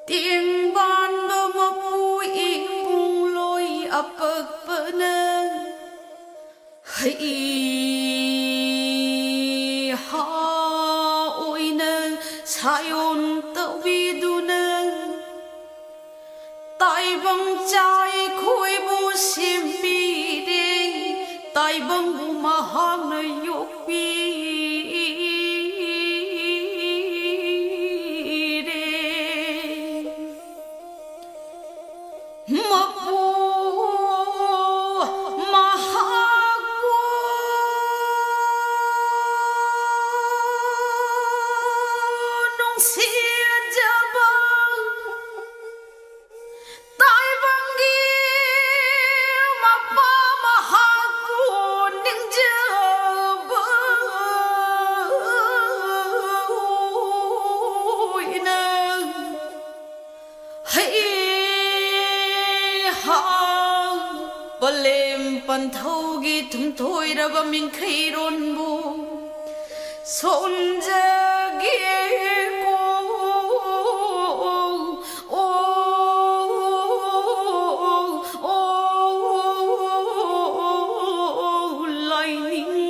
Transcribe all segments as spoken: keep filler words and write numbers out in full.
ꯇꯦꯡꯕꯥꯟꯕ ꯃꯄꯨ ꯏꯕꯨꯡꯂꯣꯏ ꯑꯄꯛꯄꯅ ꯍꯩ ꯍꯥ ꯑꯣꯏꯅ ꯁꯥꯌꯣꯟ ꯇꯧꯕꯤꯗꯨꯅ ꯇꯥꯏꯕꯪ ꯆꯥꯏꯈꯣꯏꯕꯨ ꯁꯦꯝꯕꯤꯔꯦ, ꯇꯥꯏꯕꯪꯕꯨ ꯃꯍꯥꯛꯅ ꯌꯣꯛꯄꯤꯔꯦ꯫ ꯃꯄꯨ ꯃꯍꯥꯛꯄꯨ ꯅꯨꯡꯁꯤꯖꯕ ꯇꯥꯏꯕꯪꯒꯤ ꯃꯄꯥ ꯃꯍꯥꯛꯄꯨ ꯅꯤꯡꯖꯕ ꯑꯣꯏꯅ ꯍꯩ ꯍꯥ ꯄꯂꯦꯝ ꯄꯟꯊꯧꯒꯤ ꯇꯨꯡꯊꯣꯏꯔꯕ ꯃꯤꯡꯈꯩꯔꯣꯟꯕꯨ ꯁꯣꯟꯖꯒꯦꯀꯣ꯫ ꯑꯣ, ꯑꯣ, ꯑꯣ, ꯂꯥꯏꯅꯤꯡꯊꯧ꯫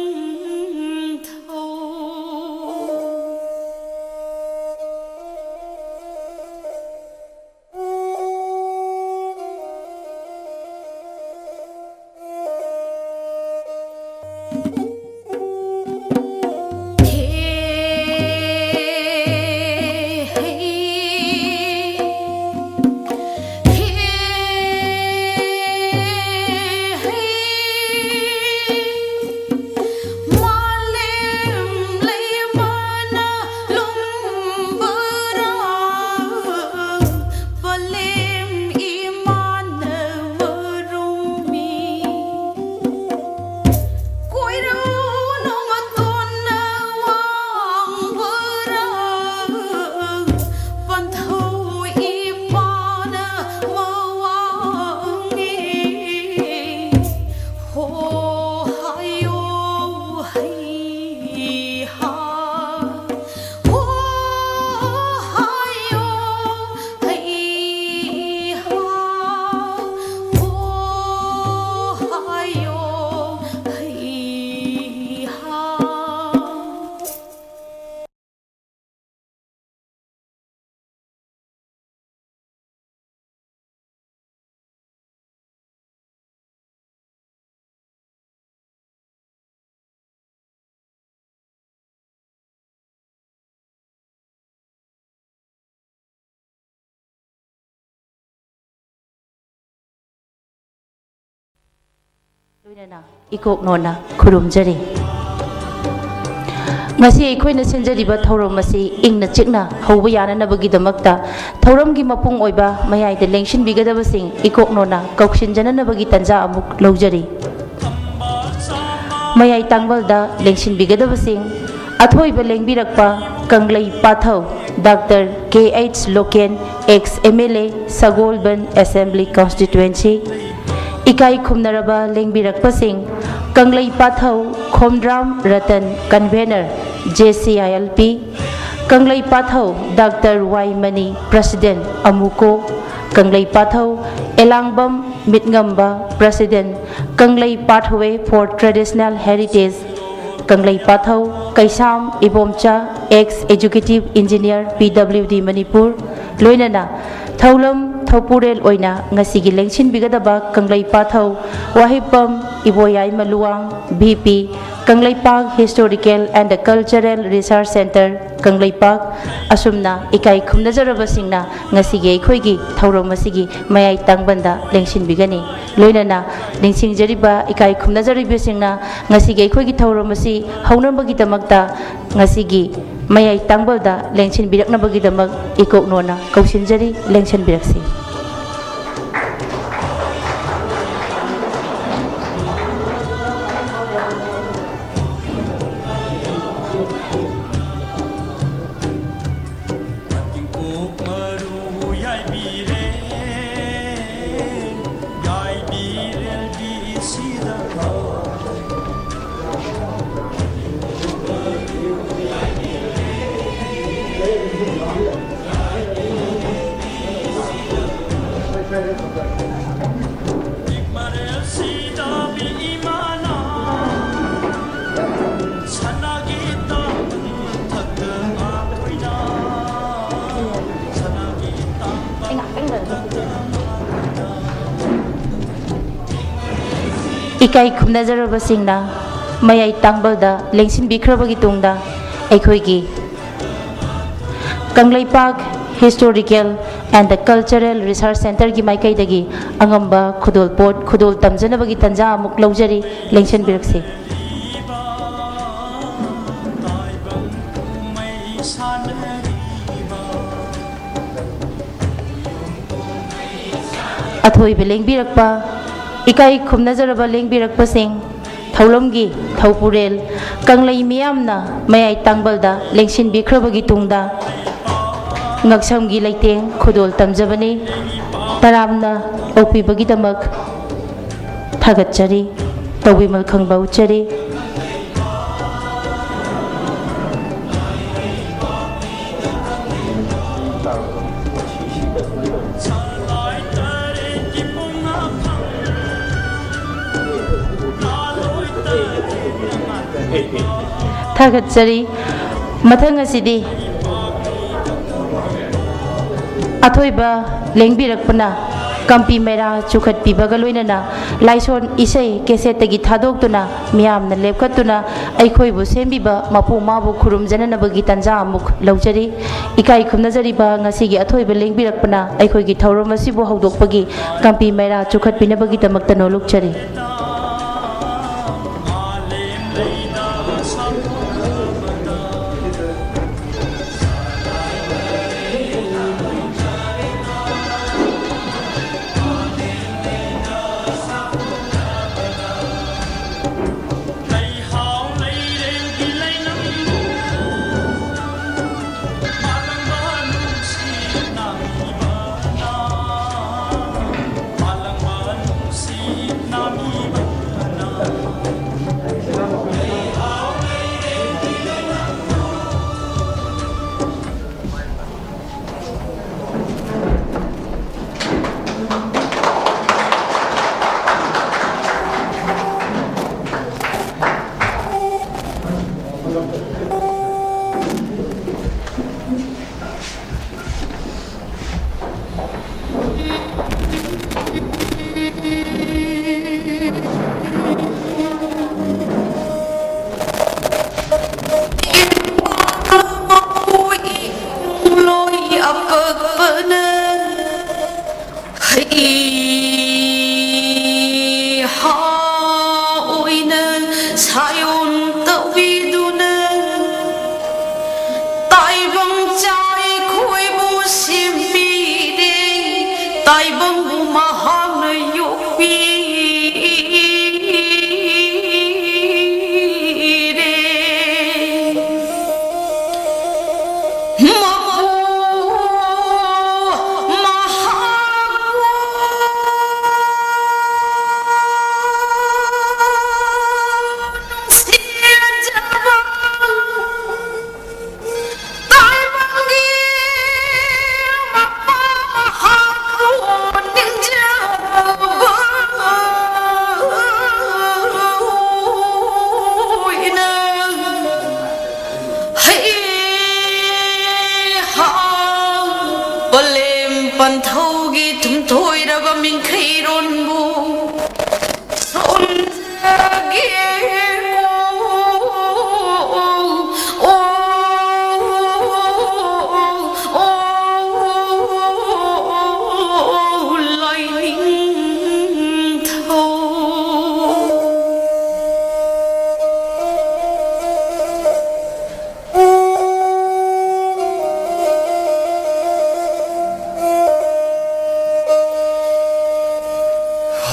ꯂꯣꯏꯅꯅ ꯏꯀꯣꯛ ꯅꯣꯟꯅ ꯈꯨꯔꯨꯝꯖꯔꯤ꯫ ꯉꯁꯤ ꯑꯩꯈꯣꯏꯅ ꯁꯤꯟꯖꯔꯤꯕ ꯊꯧꯔꯝ ꯑꯁꯤ ꯏꯪꯅ ꯆꯤꯛꯅ ꯍꯧꯕ ꯌꯥꯅꯅꯕꯒꯤꯗꯃꯛꯇ ꯊꯧꯔꯝꯒꯤ ꯃꯄꯨꯡ ꯑꯣꯏꯕ ꯃꯌꯥꯏꯗ ꯂꯦꯡꯁꯤꯟꯕꯤꯒꯗꯕꯁꯤꯡ ꯏꯀꯣꯛ ꯅꯣꯟꯅ ꯀꯧꯁꯤꯟꯖꯅꯅꯕꯒꯤ ꯇꯥꯟꯖꯥ ꯑꯃꯨꯛ ꯂꯧꯖꯔꯤ꯫ ꯃꯌꯥꯏ ꯇꯥꯡꯕꯜꯗ ꯂꯦꯡꯁꯤꯟꯕꯤꯒꯗꯕꯁꯤꯡ ꯑꯊꯣꯏꯕ ꯂꯦꯡꯕꯤꯔꯛꯄ Kanglei pathway doctor K H Loken, ex M L A, Sagolband Assembly Constituency꯫ ꯏꯀꯥꯏ ꯈꯨꯝꯅꯔꯕ ꯂꯦꯡꯕꯤꯔꯛꯄꯁꯤꯡ Kanglei pathway Khomdram Ratan, convener, J C I L P, Kanglei pathway doctor Y Mani, president, Amuko, Kanglei pathway Elangbam Mitngamba, president, Kanglei Pathway for Traditional Heritage, Kanglei pathway Keisham Ibomcha, ex Executive Engineer, P W D Manipur, ꯂꯣꯏꯅꯅ ꯊꯧꯂꯝ ꯊꯧꯄꯨꯔꯦꯜ ꯑꯣꯏꯅ ꯉꯁꯤꯒꯤ ꯂꯦꯡꯁꯤꯟꯕꯤꯒꯗꯕ ꯀꯪꯂꯩ ꯄꯥꯊꯧ ꯋꯥꯍꯤꯛꯄꯝ ꯏꯕꯣꯌꯥꯏꯃ Luwang, V P, Kangleipak Historical and Cultural Research Centre, Kangleipak. ꯑꯁꯨꯝꯅ ꯏꯀꯥꯏ ꯈꯨꯝꯅꯖꯔꯕꯁꯤꯡꯅ ꯉꯁꯤꯒꯤ ꯑꯩꯈꯣꯏꯒꯤ ꯊꯧꯔꯝ ꯑꯁꯤꯒꯤ ꯃꯌꯥꯏ ꯇꯥꯡꯕꯟꯗ ꯂꯦꯡꯁꯤꯟꯕꯤꯒꯅꯤ꯫ ꯂꯣꯏꯅꯅ ꯅꯤꯡꯁꯤꯡꯖꯔꯤꯕ, ꯏꯀꯥꯏ ꯈꯨꯝꯅꯖꯔꯤꯕꯁꯤꯡꯅ ꯉꯁꯤꯒꯤ ꯑꯩꯈꯣꯏꯒꯤ ꯊꯧꯔꯝ ꯑꯁꯤ ꯍꯧꯅꯕꯒꯤꯗꯃꯛꯇ ꯉꯁꯤꯒꯤ ꯃꯌꯥꯏ ꯇꯥꯡꯕꯜꯗ ꯂꯦꯡꯁꯤꯟꯕꯤꯔꯛꯅꯕꯒꯤꯗꯃꯛ ꯏꯀꯣꯛ ꯅꯣꯟꯅ ꯀꯧꯁꯤꯟꯖꯔꯤ, ꯂꯦꯡꯁꯤꯟꯕꯤꯔꯛꯁꯤ꯫ ꯏꯀꯥꯏ ꯈꯨꯝꯅꯖꯔꯕꯁꯤꯡꯅ ꯃꯌꯥꯏ ꯇꯥꯡꯕꯜꯗ ꯂꯦꯡꯁꯤꯟꯕꯤꯈ꯭ꯔꯕꯒꯤ ꯇꯨꯡꯗ, ꯑꯩꯈꯣꯏꯒꯤ Kangleipak Historical and the Cultural Research Centerꯒꯤ ꯃꯥꯏꯀꯩꯗꯒꯤ ꯑꯉꯝꯕ ꯈꯨꯗꯣꯜꯄꯣꯠ, ꯈꯨꯗꯣꯜ ꯇꯝꯖꯅꯕꯒꯤ ꯇꯟꯖꯥ ꯑꯃꯨꯛ ꯂꯧꯖꯔꯤ, ꯂꯦꯡꯁꯤꯟꯕꯤꯔꯛꯁꯤ꯫ ꯑꯊꯣꯏꯕ ꯂꯦꯡꯕꯤꯔꯛꯄ, ꯏꯀꯥꯏ ꯈꯨꯝꯅꯖꯔꯕ ꯂꯦꯡꯕꯤꯔꯛꯄꯁꯤꯡ, ꯊꯧꯔꯝꯒꯤ ꯊꯧꯄꯨꯔꯦꯜ ꯀꯪꯂꯩ ꯃꯤꯌꯥꯝꯅ ꯃꯌꯥꯏ ꯇꯥꯡꯕꯜꯗ ꯂꯦꯡꯁꯤꯟꯕꯤꯈ꯭ꯔꯕꯒꯤ ꯇꯨꯡꯗ, ꯉꯛꯁꯝꯒꯤ ꯂꯩꯇꯦꯡ ꯈꯨꯗꯣꯜ ꯇꯝꯖꯕꯅꯤ꯫ ꯇꯔꯥꯝꯅ ꯑꯣꯛꯄꯤꯕꯒꯤꯗꯃꯛ ꯊꯥꯒꯠꯆꯔꯤ, ꯇꯧꯕꯤꯃꯜ ꯈꯪꯕ ꯎꯠꯆꯔꯤ꯫ ꯊꯥꯒꯠꯆꯔꯤ꯫ ꯃꯊꯪ ꯑꯁꯤꯗꯤ ꯑꯊꯣꯏꯕ ꯂꯦꯡꯕꯤꯔꯛꯄꯅ ꯀꯝꯄꯤ ꯃꯩꯔꯥ ꯆꯨꯈꯠꯄꯤꯕꯒ ꯂꯣꯏꯅꯅ ꯂꯥꯏꯁꯣꯟ ꯏꯁꯩ ꯀꯦꯁꯦꯠꯇꯒꯤ ꯊꯥꯗꯣꯛꯇꯨꯅ ꯃꯤꯌꯥꯝꯅ ꯂꯦꯞꯈꯠꯇꯨꯅ ꯑꯩꯈꯣꯏꯕꯨ ꯁꯦꯝꯕꯤꯕ ꯃꯄꯨ ꯃꯥꯕꯨ ꯈꯨꯔꯨꯝꯖꯅꯅꯕꯒꯤ ꯇꯟꯖꯥ ꯑꯃꯨꯛ ꯂꯧꯖꯔꯤ꯫ ꯏꯀꯥꯏ ꯈꯨꯝꯅꯖꯔꯤꯕ ꯉꯁꯤꯒꯤ ꯑꯊꯣꯏꯕ ꯂꯦꯡꯕꯤꯔꯛꯄꯅ ꯑꯩꯈꯣꯏꯒꯤ ꯊꯧꯔꯝ ꯑꯁꯤꯕꯨ ꯍꯧꯗꯣꯛꯄꯒꯤ ꯀꯝꯄꯤ ꯃꯩꯔꯥ ꯆꯨꯈꯠꯄꯤꯅꯕꯒꯤꯗꯃꯛꯇ ꯅꯣꯂꯨꯛꯆꯔꯤ꯫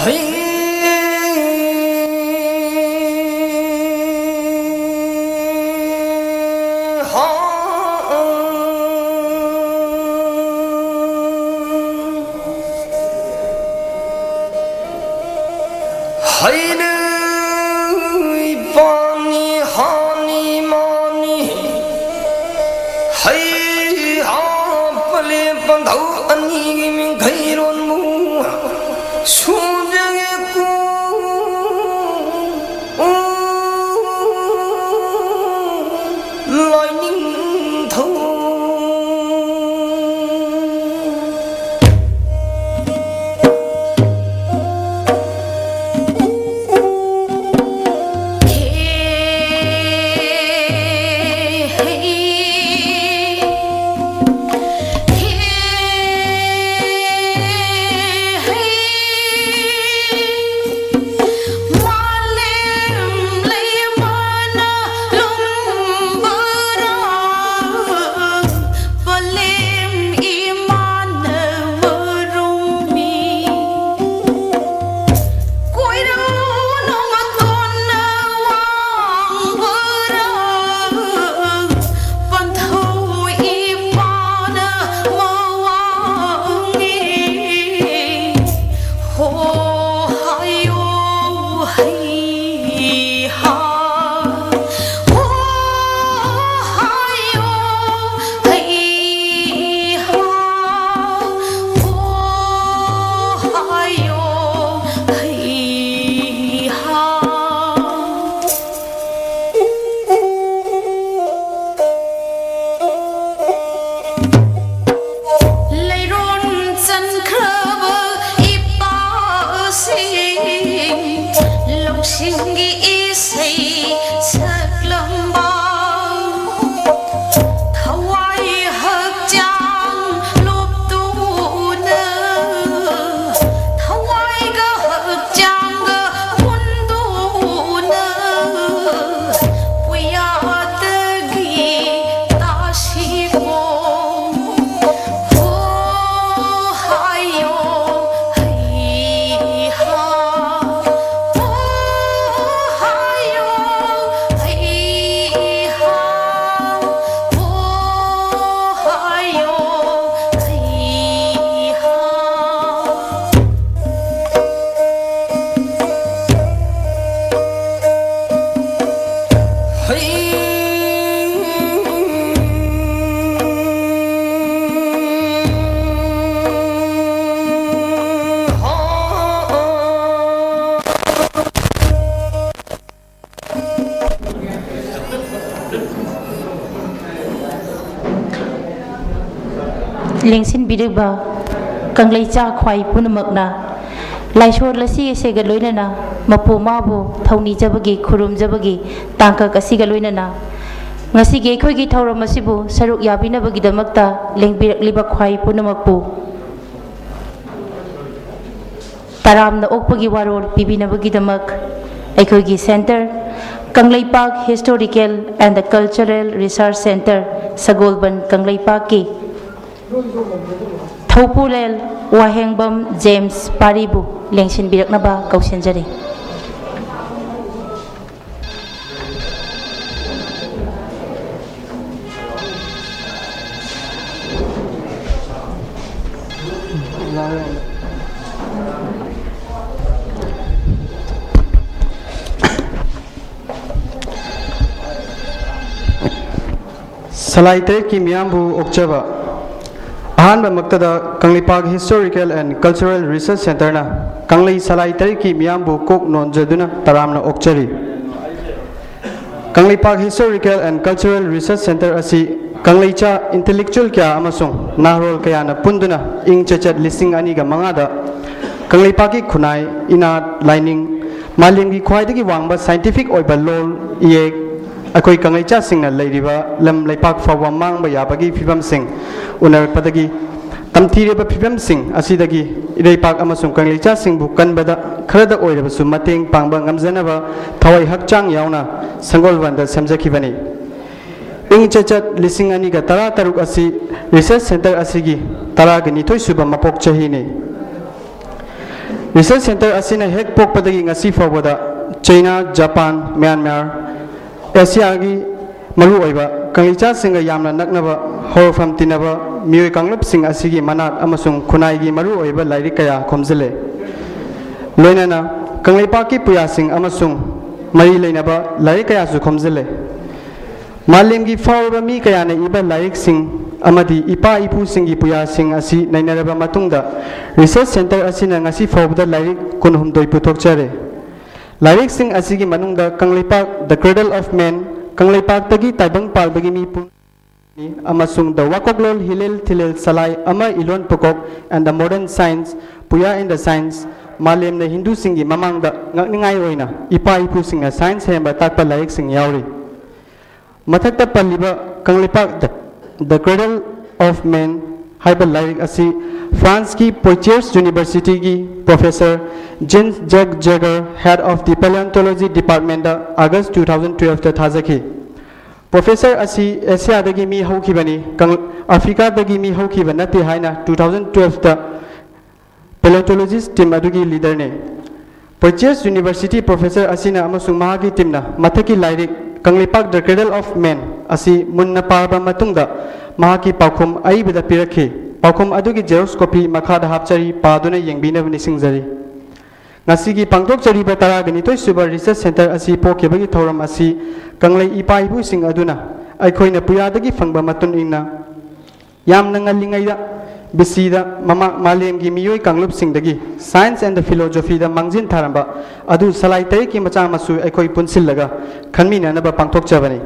ꯍꯩ ꯍꯥ꯫ ꯍꯩꯅꯩ ꯄꯥꯅꯤ ꯍꯥꯅꯤ ꯃꯥꯅꯤ꯫ ꯍꯩ ꯍꯥ ꯄꯂꯦ ꯄꯟꯊꯧ ꯑꯅꯤꯒꯤ ꯃꯤꯡꯈꯩꯔꯣꯟꯕꯨ ꯁꯨꯖꯒꯦꯀꯣ꯫ ꯎ ꯂꯥꯏꯅꯤꯡꯊꯧ꯫ ꯂꯩꯔꯣꯟ ꯆꯟꯈ꯭ꯔꯕ ꯏꯄꯥꯁꯤꯡ ꯂꯧ ꯂꯦꯡꯁꯤꯟꯕꯤꯔꯤꯕ ꯀꯪꯂꯩꯆꯥ ꯈ꯭ꯋꯥꯏ ꯄꯨꯝꯅꯃꯛꯅ ꯂꯥꯏꯁꯣꯜ ꯑꯁꯤ ꯑꯁꯤꯒ ꯂꯣꯏꯅꯅ ꯃꯄꯨ ꯃꯥꯕꯨ ꯊꯧꯅꯤꯖꯕꯒꯤ, ꯈꯨꯔꯨꯝꯖꯕꯒꯤ ꯇꯥꯡꯀꯛ ꯑꯁꯤꯒ ꯂꯣꯏꯅꯅ ꯉꯁꯤꯒꯤ ꯑꯩꯈꯣꯏꯒꯤ ꯊꯧꯔꯝ ꯑꯁꯤꯕꯨ ꯁꯔꯨꯛ ꯌꯥꯕꯤꯅꯕꯒꯤꯗꯃꯛꯇ ꯂꯦꯡꯕꯤꯔꯛꯂꯤꯕ ꯈ꯭ꯋꯥꯏ ꯄꯨꯝꯅꯃꯛꯄꯨ ꯇꯔꯥꯝꯅ ꯑꯣꯛꯄꯒꯤ ꯋꯥꯔꯣꯜ ꯄꯤꯕꯤꯅꯕꯒꯤꯗꯃꯛ ꯑꯩꯈꯣꯏꯒꯤ center, Kangleipak Historical and Cultural Research Centre, ꯁꯒꯣꯜꯕꯟ, ꯀꯪꯂꯩꯄꯥꯛꯀꯤ ꯊꯧꯄꯨꯔꯦꯜ ꯋꯥꯍꯦꯡꯕꯝ ꯖꯦꯝꯁ ꯄꯥꯔꯤꯕꯨ ꯂꯦꯡꯁꯤꯟꯕꯤꯔꯛꯅꯕ ꯀꯧꯁꯤꯟꯖꯔꯤ꯫ ꯁꯂꯥꯏ ꯇꯔꯦꯠꯀꯤ ꯃꯤꯌꯥꯝꯕꯨ ꯑꯣꯛꯆꯕ꯫ ꯑꯍꯥꯟꯕꯃꯛꯇꯗ Kangleipak Historical and Cultural Research Centreꯅ ꯀꯪꯂꯩ ꯁꯂꯥꯏ ꯇꯔꯦꯠꯀꯤ ꯃꯤꯌꯥꯝꯕꯨ ꯀꯣꯛ ꯅꯣꯟꯖꯗꯨꯅ ꯇꯔꯥꯝꯅ ꯑꯣꯛꯆꯔꯤ꯫ Kangleipak Historical and Cultural Research Centre ꯑꯁꯤ ꯀꯪꯂꯩꯆꯥ intellectual ꯀꯌꯥ ꯑꯃꯁꯨꯡ ꯅꯍꯥꯔꯣꯜ ꯀꯌꯥꯅ ꯄꯨꯟꯗꯨꯅ ꯏꯪ ꯆꯩꯆꯠ ꯂꯤꯁꯤꯡ ꯑꯅꯤꯒ ꯃꯉꯥꯗ ꯀꯪꯂꯩꯄꯥꯛꯀꯤ ꯈꯨꯟꯅꯥꯏ, ꯏꯅꯥꯠ, ꯂꯥꯏꯅꯤꯡ, ꯃꯥꯂꯦꯝꯒꯤ ꯈ꯭ꯋꯥꯏꯗꯒꯤ ꯋꯥꯡꯕ scientific ꯑꯣꯏꯕ ꯂꯣꯜ, ꯏꯌꯦꯛ, ꯑꯩꯈꯣꯏ ꯀꯪꯂꯩꯆꯥꯁꯤꯡꯅ ꯂꯩꯔꯤꯕ ꯂꯝ ꯂꯩꯄꯥꯛ ꯐꯥꯎꯕ ꯃꯥꯡꯕ ꯌꯥꯕꯒꯤ ꯐꯤꯕꯝꯁꯤꯡ ꯎꯅꯔꯛꯄꯗꯒꯤ, ꯇꯝꯊꯤꯔꯕ ꯐꯤꯕꯝꯁꯤꯡ ꯑꯁꯤꯗꯒꯤ ꯏꯔꯩꯄꯥꯛ ꯑꯃꯁꯨꯡ ꯀꯪꯂꯩꯆꯥꯁꯤꯡꯕꯨ ꯀꯟꯕꯗ ꯈꯔꯗ ꯑꯣꯏꯔꯕꯁꯨ ꯃꯇꯦꯡ ꯄꯥꯡꯕ ꯉꯝꯖꯅꯕ ꯊꯋꯥꯏ ꯍꯛꯆꯥꯡ ꯌꯥꯎꯅ ꯁꯪꯒꯣꯜꯕꯟꯗ ꯁꯦꯝꯖꯈꯤꯕꯅꯤ꯫ ꯏꯪ ꯆꯩꯆꯠ ꯂꯤꯁꯤꯡ ꯑꯅꯤꯒ ꯇꯔꯥ ꯇꯔꯨꯛ ꯑꯁꯤ research centre ꯑꯁꯤꯒꯤ ꯇꯔꯥꯒ ꯅꯤꯊꯣꯏ ꯁꯨꯕ ꯃꯄꯣꯛ ꯆꯍꯤꯅꯤ꯫ Research centre ꯑꯁꯤꯅ ꯍꯦꯛ ꯄꯣꯛꯄꯗꯒꯤ ꯉꯁꯤ ꯐꯥꯎꯕꯗ ꯆꯩꯅꯥ, ꯖꯄꯥꯟ, ꯃ꯭ꯌꯥꯟꯃꯥꯔ, ꯑꯦꯁꯤꯌꯥꯒꯤ ꯃꯔꯨꯑꯣꯏꯕ ꯀꯪꯂꯩꯆꯥꯁꯤꯡꯒ ꯌꯥꯝꯅ ꯅꯛꯅꯕ ꯍꯧꯔꯛꯐꯝ ꯇꯤꯟꯅꯕ ꯃꯤꯑꯣꯏ ꯀꯥꯡꯂꯨꯞꯁꯤꯡ ꯑꯁꯤꯒꯤ ꯃꯅꯥꯛ ꯑꯃꯁꯨꯡ ꯈꯨꯟꯅꯥꯏꯒꯤ ꯃꯔꯨꯑꯣꯏꯕ ꯂꯥꯏꯔꯤꯛ ꯀꯌꯥ ꯈꯣꯝꯖꯤꯜꯂꯦ꯫ ꯂꯣꯏꯅꯅ ꯀꯪꯂꯩꯄꯥꯛꯀꯤ ꯄꯨꯌꯥꯁꯤꯡ ꯑꯃꯁꯨꯡ ꯃꯔꯤ ꯂꯩꯅꯕ ꯂꯥꯏꯔꯤꯛ ꯀꯌꯥꯁꯨ ꯈꯣꯝꯖꯤꯜꯂꯦ꯫ ꯃꯥꯂꯦꯝꯒꯤ ꯐꯥꯎꯔꯕ ꯃꯤ ꯀꯌꯥꯅ ꯏꯕ ꯂꯥꯏꯔꯤꯛꯁꯤꯡ ꯑꯃꯗꯤ ꯏꯄꯥ ꯏꯄꯨꯁꯤꯡꯒꯤ ꯄꯨꯌꯥꯁꯤꯡ ꯑꯁꯤ ꯅꯩꯅꯔꯕ ꯃꯇꯨꯡꯗ, research centre ꯑꯁꯤꯅ ꯉꯁꯤ ꯐꯥꯎꯕꯗ ꯂꯥꯏꯔꯤꯛ ꯀꯨꯟꯍꯨꯝꯗꯣꯏ ꯄꯨꯊꯣꯛꯆꯔꯦ꯫ ꯂꯥꯏꯔꯤꯛꯁꯤꯡ ꯑꯁꯤꯒꯤ ꯃꯅꯨꯡꯗ Kangleipak, The Cradle of Man, ꯀꯪꯂꯩꯄꯥꯛꯇꯒꯤ ꯇꯥꯏꯕꯪ ꯄꯥꯜꯕꯒꯤ ꯃꯤ ꯄꯨꯝ-, ꯑꯃꯁꯨꯡ The ꯋꯥꯀꯣꯛꯂꯣꯟ ꯍꯤꯂꯦꯜ ꯊꯤꯂꯦꯜ ꯁꯂꯥꯏ ꯑꯃ ꯏꯂꯣꯟ ꯄꯨꯀꯣꯛ and the Modern Science, Puya and the Science, ꯃꯥꯂꯦꯝꯅ ꯍꯤꯟꯗꯨꯁꯤꯡꯒꯤ ꯃꯃꯥꯡꯗ ꯉꯛꯅꯤꯡꯉꯥꯏ ꯑꯣꯏꯅ ꯏꯄꯥ ꯏꯄꯨꯁꯤꯡꯅ ꯁꯥꯏꯟꯁ ꯍꯩꯔꯝꯕ ꯇꯥꯛꯄ ꯂꯥꯏꯔꯤꯛꯁꯤꯡ ꯌꯥꯎꯔꯤ꯫ ꯃꯊꯛꯇ ꯄꯜꯂꯤꯕ Kangleipak The Cradle of Man ꯍꯥꯏꯕ ꯂꯥꯏꯔꯤꯛ ꯑꯁꯤ ꯐ꯭ꯔꯥꯟꯁꯀꯤ Poitiers Universityꯒꯤ Professor Jean Jacques Jager, Head of the Paleontology Departmentꯇ August two thousand twelveꯇ ꯊꯥꯖꯈꯤ꯫ Professor ꯑꯁꯤ ꯑꯦꯁꯤꯌꯥꯗꯒꯤ ꯃꯤ ꯍꯧꯈꯤꯕꯅꯤ, ꯀꯪ-, ꯑꯐ꯭ꯔꯤꯀꯥꯗꯒꯤ ꯃꯤ ꯍꯧꯈꯤꯕ ꯅꯠꯇꯦ ꯍꯥꯏꯅ two thousand twelveꯇ Paleontologist team ꯑꯗꯨꯒꯤ leaderꯅꯤ꯫ Poitiers University professor ꯑꯁꯤꯅ ꯑꯃꯁꯨꯡ ꯃꯍꯥꯛꯀꯤ teamꯅ ꯃꯊꯛꯀꯤ ꯂꯥꯏꯔꯤꯛ Kangleipak The Cradle of Man ꯑꯁꯤ ꯃꯨꯟꯅ ꯄꯥꯔꯕ ꯃꯇꯨꯡꯗ ꯃꯍꯥꯛꯀꯤ ꯄꯥꯎꯈꯨꯝ ꯑꯏꯕꯗ ꯄꯤꯔꯛꯈꯤ꯫ ꯄꯥꯎꯈꯨꯝ ꯑꯗꯨꯒꯤ xerox copy ꯃꯈꯥꯗ ꯍꯥꯞꯆꯔꯤ, ꯄꯥꯗꯨꯅ ꯌꯦꯡꯕꯤꯅꯕ ꯅꯤꯡꯁꯤꯡꯖꯔꯤ꯫ ꯉꯁꯤꯒꯤ ꯄꯥꯡꯊꯣꯛꯆꯔꯤꯕ ꯇꯔꯥꯒ ꯅꯤꯊꯣꯏ ꯁꯨꯕ research center ꯑꯁꯤ ꯄꯣꯛꯈꯤꯕꯒꯤ ꯊꯧꯔꯝ ꯑꯁꯤ ꯀꯪꯂꯩ ꯏꯄꯥ ꯏꯄꯨꯁꯤꯡ ꯑꯗꯨꯅ ꯑꯩꯈꯣꯏꯅ ꯄꯨꯌꯥꯗꯒꯤ ꯐꯪꯕ ꯃꯇꯨꯡ ꯏꯟꯅ ꯌꯥꯝꯅ ꯉꯜꯂꯤꯉꯩꯗ ꯕꯤꯁꯤꯗ ꯃꯃꯥ-, ꯃꯥꯂꯦꯝꯒꯤ ꯃꯤꯑꯣꯏ ꯀꯥꯡꯂꯨꯞꯁꯤꯡꯗꯒꯤ science and philosophyꯗ ꯃꯥꯡꯖꯤꯟ ꯊꯥꯔꯝꯕ ꯑꯗꯨ ꯁꯂꯥꯏ ꯇꯔꯦꯠꯀꯤ ꯃꯆꯥ ꯃꯁꯨ ꯑꯩꯈꯣꯏ ꯄꯨꯟꯁꯤꯜꯂꯒ ꯈꯟꯃꯤꯟꯅꯅꯕ ꯄꯥꯡꯊꯣꯛꯆꯕꯅꯤ꯫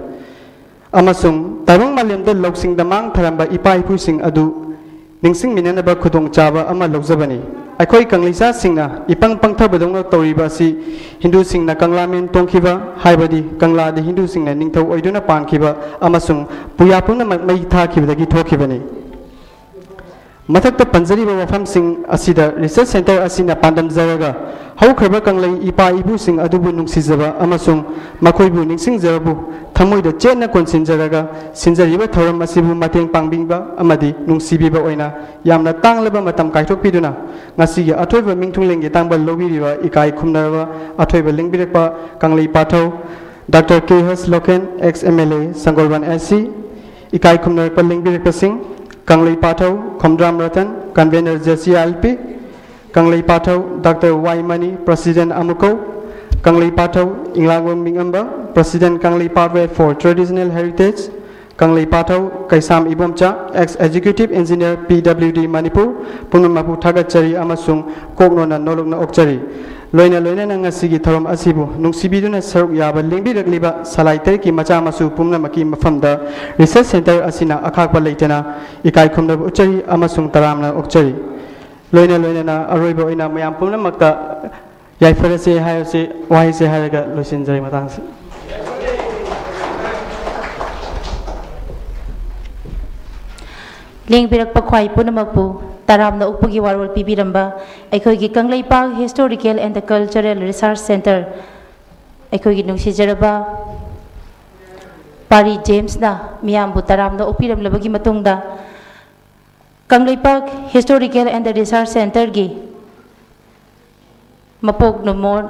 ꯑꯃꯁꯨꯡ ꯇꯥꯏꯕꯪ ꯃꯥꯂꯦꯝꯗ ꯂꯧꯁꯤꯡꯗ ꯃꯥꯡ ꯊꯥꯔꯝꯕ ꯏꯄꯥ ꯏꯄꯨꯁꯤꯡ ꯑꯗꯨ ꯅꯤꯡꯁꯤꯡꯃꯤꯟꯅꯅꯕ ꯈꯨꯗꯣꯡꯆꯥꯕ ꯑꯃ ꯂꯧꯖꯕꯅꯤ꯫ ꯑꯩꯈꯣꯏ ꯀꯪꯂꯩꯆꯥꯁꯤꯡꯅ ꯏꯄꯪ ꯄꯪꯊꯕꯗꯧꯅ ꯇꯧꯔꯤꯕ ꯑꯁꯤ ꯍꯤꯟꯗꯨꯁꯤꯡꯅ ꯀꯪꯂꯥꯃꯦꯟ ꯇꯣꯡꯈꯤꯕ, ꯍꯥꯏꯕꯗꯤ ꯀꯪꯂꯥꯗ ꯍꯤꯟꯗꯨꯁꯤꯡꯅ ꯅꯤꯡꯊꯧ ꯑꯣꯏꯗꯨꯅ ꯄꯥꯟꯈꯤꯕ ꯑꯃꯁꯨꯡ ꯄꯨꯌꯥ ꯄꯨꯝꯅꯃꯛ ꯃꯩ ꯊꯥꯈꯤꯕꯗꯒꯤ ꯊꯣꯛꯈꯤꯕꯅꯤ꯫ ꯃꯊꯛꯇ ꯄꯟꯖꯔꯤꯕ ꯋꯥꯐꯝꯁꯤꯡ ꯑꯁꯤꯗ research center ꯑꯁꯤꯅ ꯄꯥꯟꯗꯝꯖꯔꯒ ꯍꯧꯈ꯭ꯔꯕ ꯀꯪꯂꯩ ꯏꯄꯥ ꯏꯄꯨꯁꯤꯡ ꯑꯗꯨꯕꯨ ꯅꯨꯡꯁꯤꯖꯕ ꯑꯃꯁꯨꯡ ꯃꯈꯣꯏꯕꯨ ꯅꯤꯡꯁꯤꯡꯖꯕꯕꯨ ꯊꯃꯣꯏꯗ ꯆꯦꯠꯅ ꯀꯣꯟꯁꯤꯟꯖꯔꯒ ꯁꯤꯟꯖꯔꯤꯕ ꯊꯧꯔꯝ ꯑꯁꯤꯕꯨ ꯃꯇꯦꯡ ꯄꯥꯡꯕꯤꯕ ꯑꯃꯗꯤ ꯅꯨꯡꯁꯤꯕꯤꯕ ꯑꯣꯏꯅ ꯌꯥꯝꯅ ꯇꯥꯡꯂꯕ ꯃꯇꯝ ꯀꯥꯏꯊꯣꯛꯄꯤꯗꯨꯅ ꯉꯁꯤꯒꯤ ꯑꯊꯣꯏꯕ ꯃꯤꯡꯊꯨꯡꯂꯦꯟꯒꯤ ꯇꯥꯡꯕ ꯂꯧꯕꯤꯔꯤꯕ ꯏꯀꯥꯏ ꯈꯨꯝꯅꯔꯕ ꯑꯊꯣꯏꯕ ꯂꯦꯡꯕꯤꯔꯛꯄ Kanglei ꯄꯥꯊꯧ Doctor K H Loken, ex M L A, ꯁꯪꯒꯣꯜꯕꯟ S C, ꯏꯀꯥꯏ ꯈꯨꯝꯅꯔꯛꯄ ꯂꯦꯡꯕꯤꯔꯛꯄꯁꯤꯡ, Kanglei pathway Khomdram Ratan, convener J C I L P, Kanglei ꯄꯥꯊꯧ Doctor Y Mani, President ꯑꯃꯨꯀꯧ, ꯀꯪꯂꯩ ꯄꯥꯊꯧ ꯏꯪꯂꯥꯡꯕꯝ ꯃꯤꯡꯉꯝꯕ, President Kangleipak Wave for Traditional Heritage, Kanglei pathway Keisham Ibomcha, ex Executive Engineer P W D Manipur, ꯄꯨꯝꯅꯃꯛꯄꯨ ꯊꯥꯒꯠꯆꯔꯤ ꯑꯃꯁꯨꯡ ꯀꯣꯛꯅꯣꯟꯅ ꯅꯣꯂꯨꯛꯅ ꯑꯣꯛꯆꯔꯤ꯫ ꯂꯣꯏꯅ ꯂꯣꯏꯅꯅ ꯉꯁꯤꯒꯤ ꯊꯧꯔꯝ ꯑꯁꯤꯕꯨ ꯅꯨꯡꯁꯤꯕꯤꯗꯨꯅ ꯁꯔꯨꯛ ꯌꯥꯕ ꯂꯦꯡꯕꯤꯔꯛꯂꯤꯕ ꯁꯂꯥꯏ ꯇꯔꯦꯠꯀꯤ ꯃꯆꯥ ꯃꯁꯨ ꯄꯨꯝꯅꯃꯛꯀꯤ ꯃꯐꯝꯗ ꯔꯤꯁꯔꯁ ꯁꯦꯟꯇꯔ ꯑꯁꯤꯅ ꯑꯈꯥꯛꯄ ꯂꯩꯇꯅ ꯏꯀꯥꯏ ꯈꯨꯝꯅꯕ ꯎꯠꯆꯔꯤ ꯑꯃꯁꯨꯡ ꯇꯔꯥꯝꯅ ꯑꯣꯛꯆꯔꯤ꯫ ꯂꯣꯏꯅ ꯂꯣꯏꯅꯅ ꯑꯔꯣꯏꯕ ꯑꯣꯏꯅ ꯃꯌꯥꯝ ꯄꯨꯝꯅꯃꯛꯇ ꯌꯥꯏꯐꯔꯁꯦ ꯍꯥꯏꯕꯁꯤ, ꯋꯥꯍꯩꯁꯦ ꯍꯥꯏꯔꯒ ꯂꯣꯏꯁꯤꯟꯖꯔꯦ ꯃꯇꯥꯡꯁꯤ꯫ ꯂꯦꯡꯕꯤꯔꯛꯄ ꯈ꯭ꯋꯥꯏ ꯄꯨꯝꯅꯃꯛꯄꯨ ꯇꯔꯥꯝꯅ ꯑꯣꯛꯄꯒꯤ ꯋꯥꯔꯣꯜ ꯄꯤꯕꯤꯔꯝꯕ ꯑꯩꯈꯣꯏꯒꯤ Kangleipak Historical and Cultural Research Centre, ꯑꯩꯈꯣꯏꯒꯤ ꯅꯨꯡꯁꯤꯖꯔꯕ ꯄꯥꯔꯤ ꯖꯦꯝꯁꯅ ꯃꯤꯌꯥꯝꯕꯨ ꯇꯔꯥꯝꯅ ꯑꯣꯛꯄꯤꯔꯝꯂꯕꯒꯤ ꯃꯇꯨꯡꯗ, ꯀꯪꯂꯩꯄꯥꯛ Historical and Research Centreꯒꯤ ꯃꯄꯣꯛ ꯅꯨꯃꯣꯠ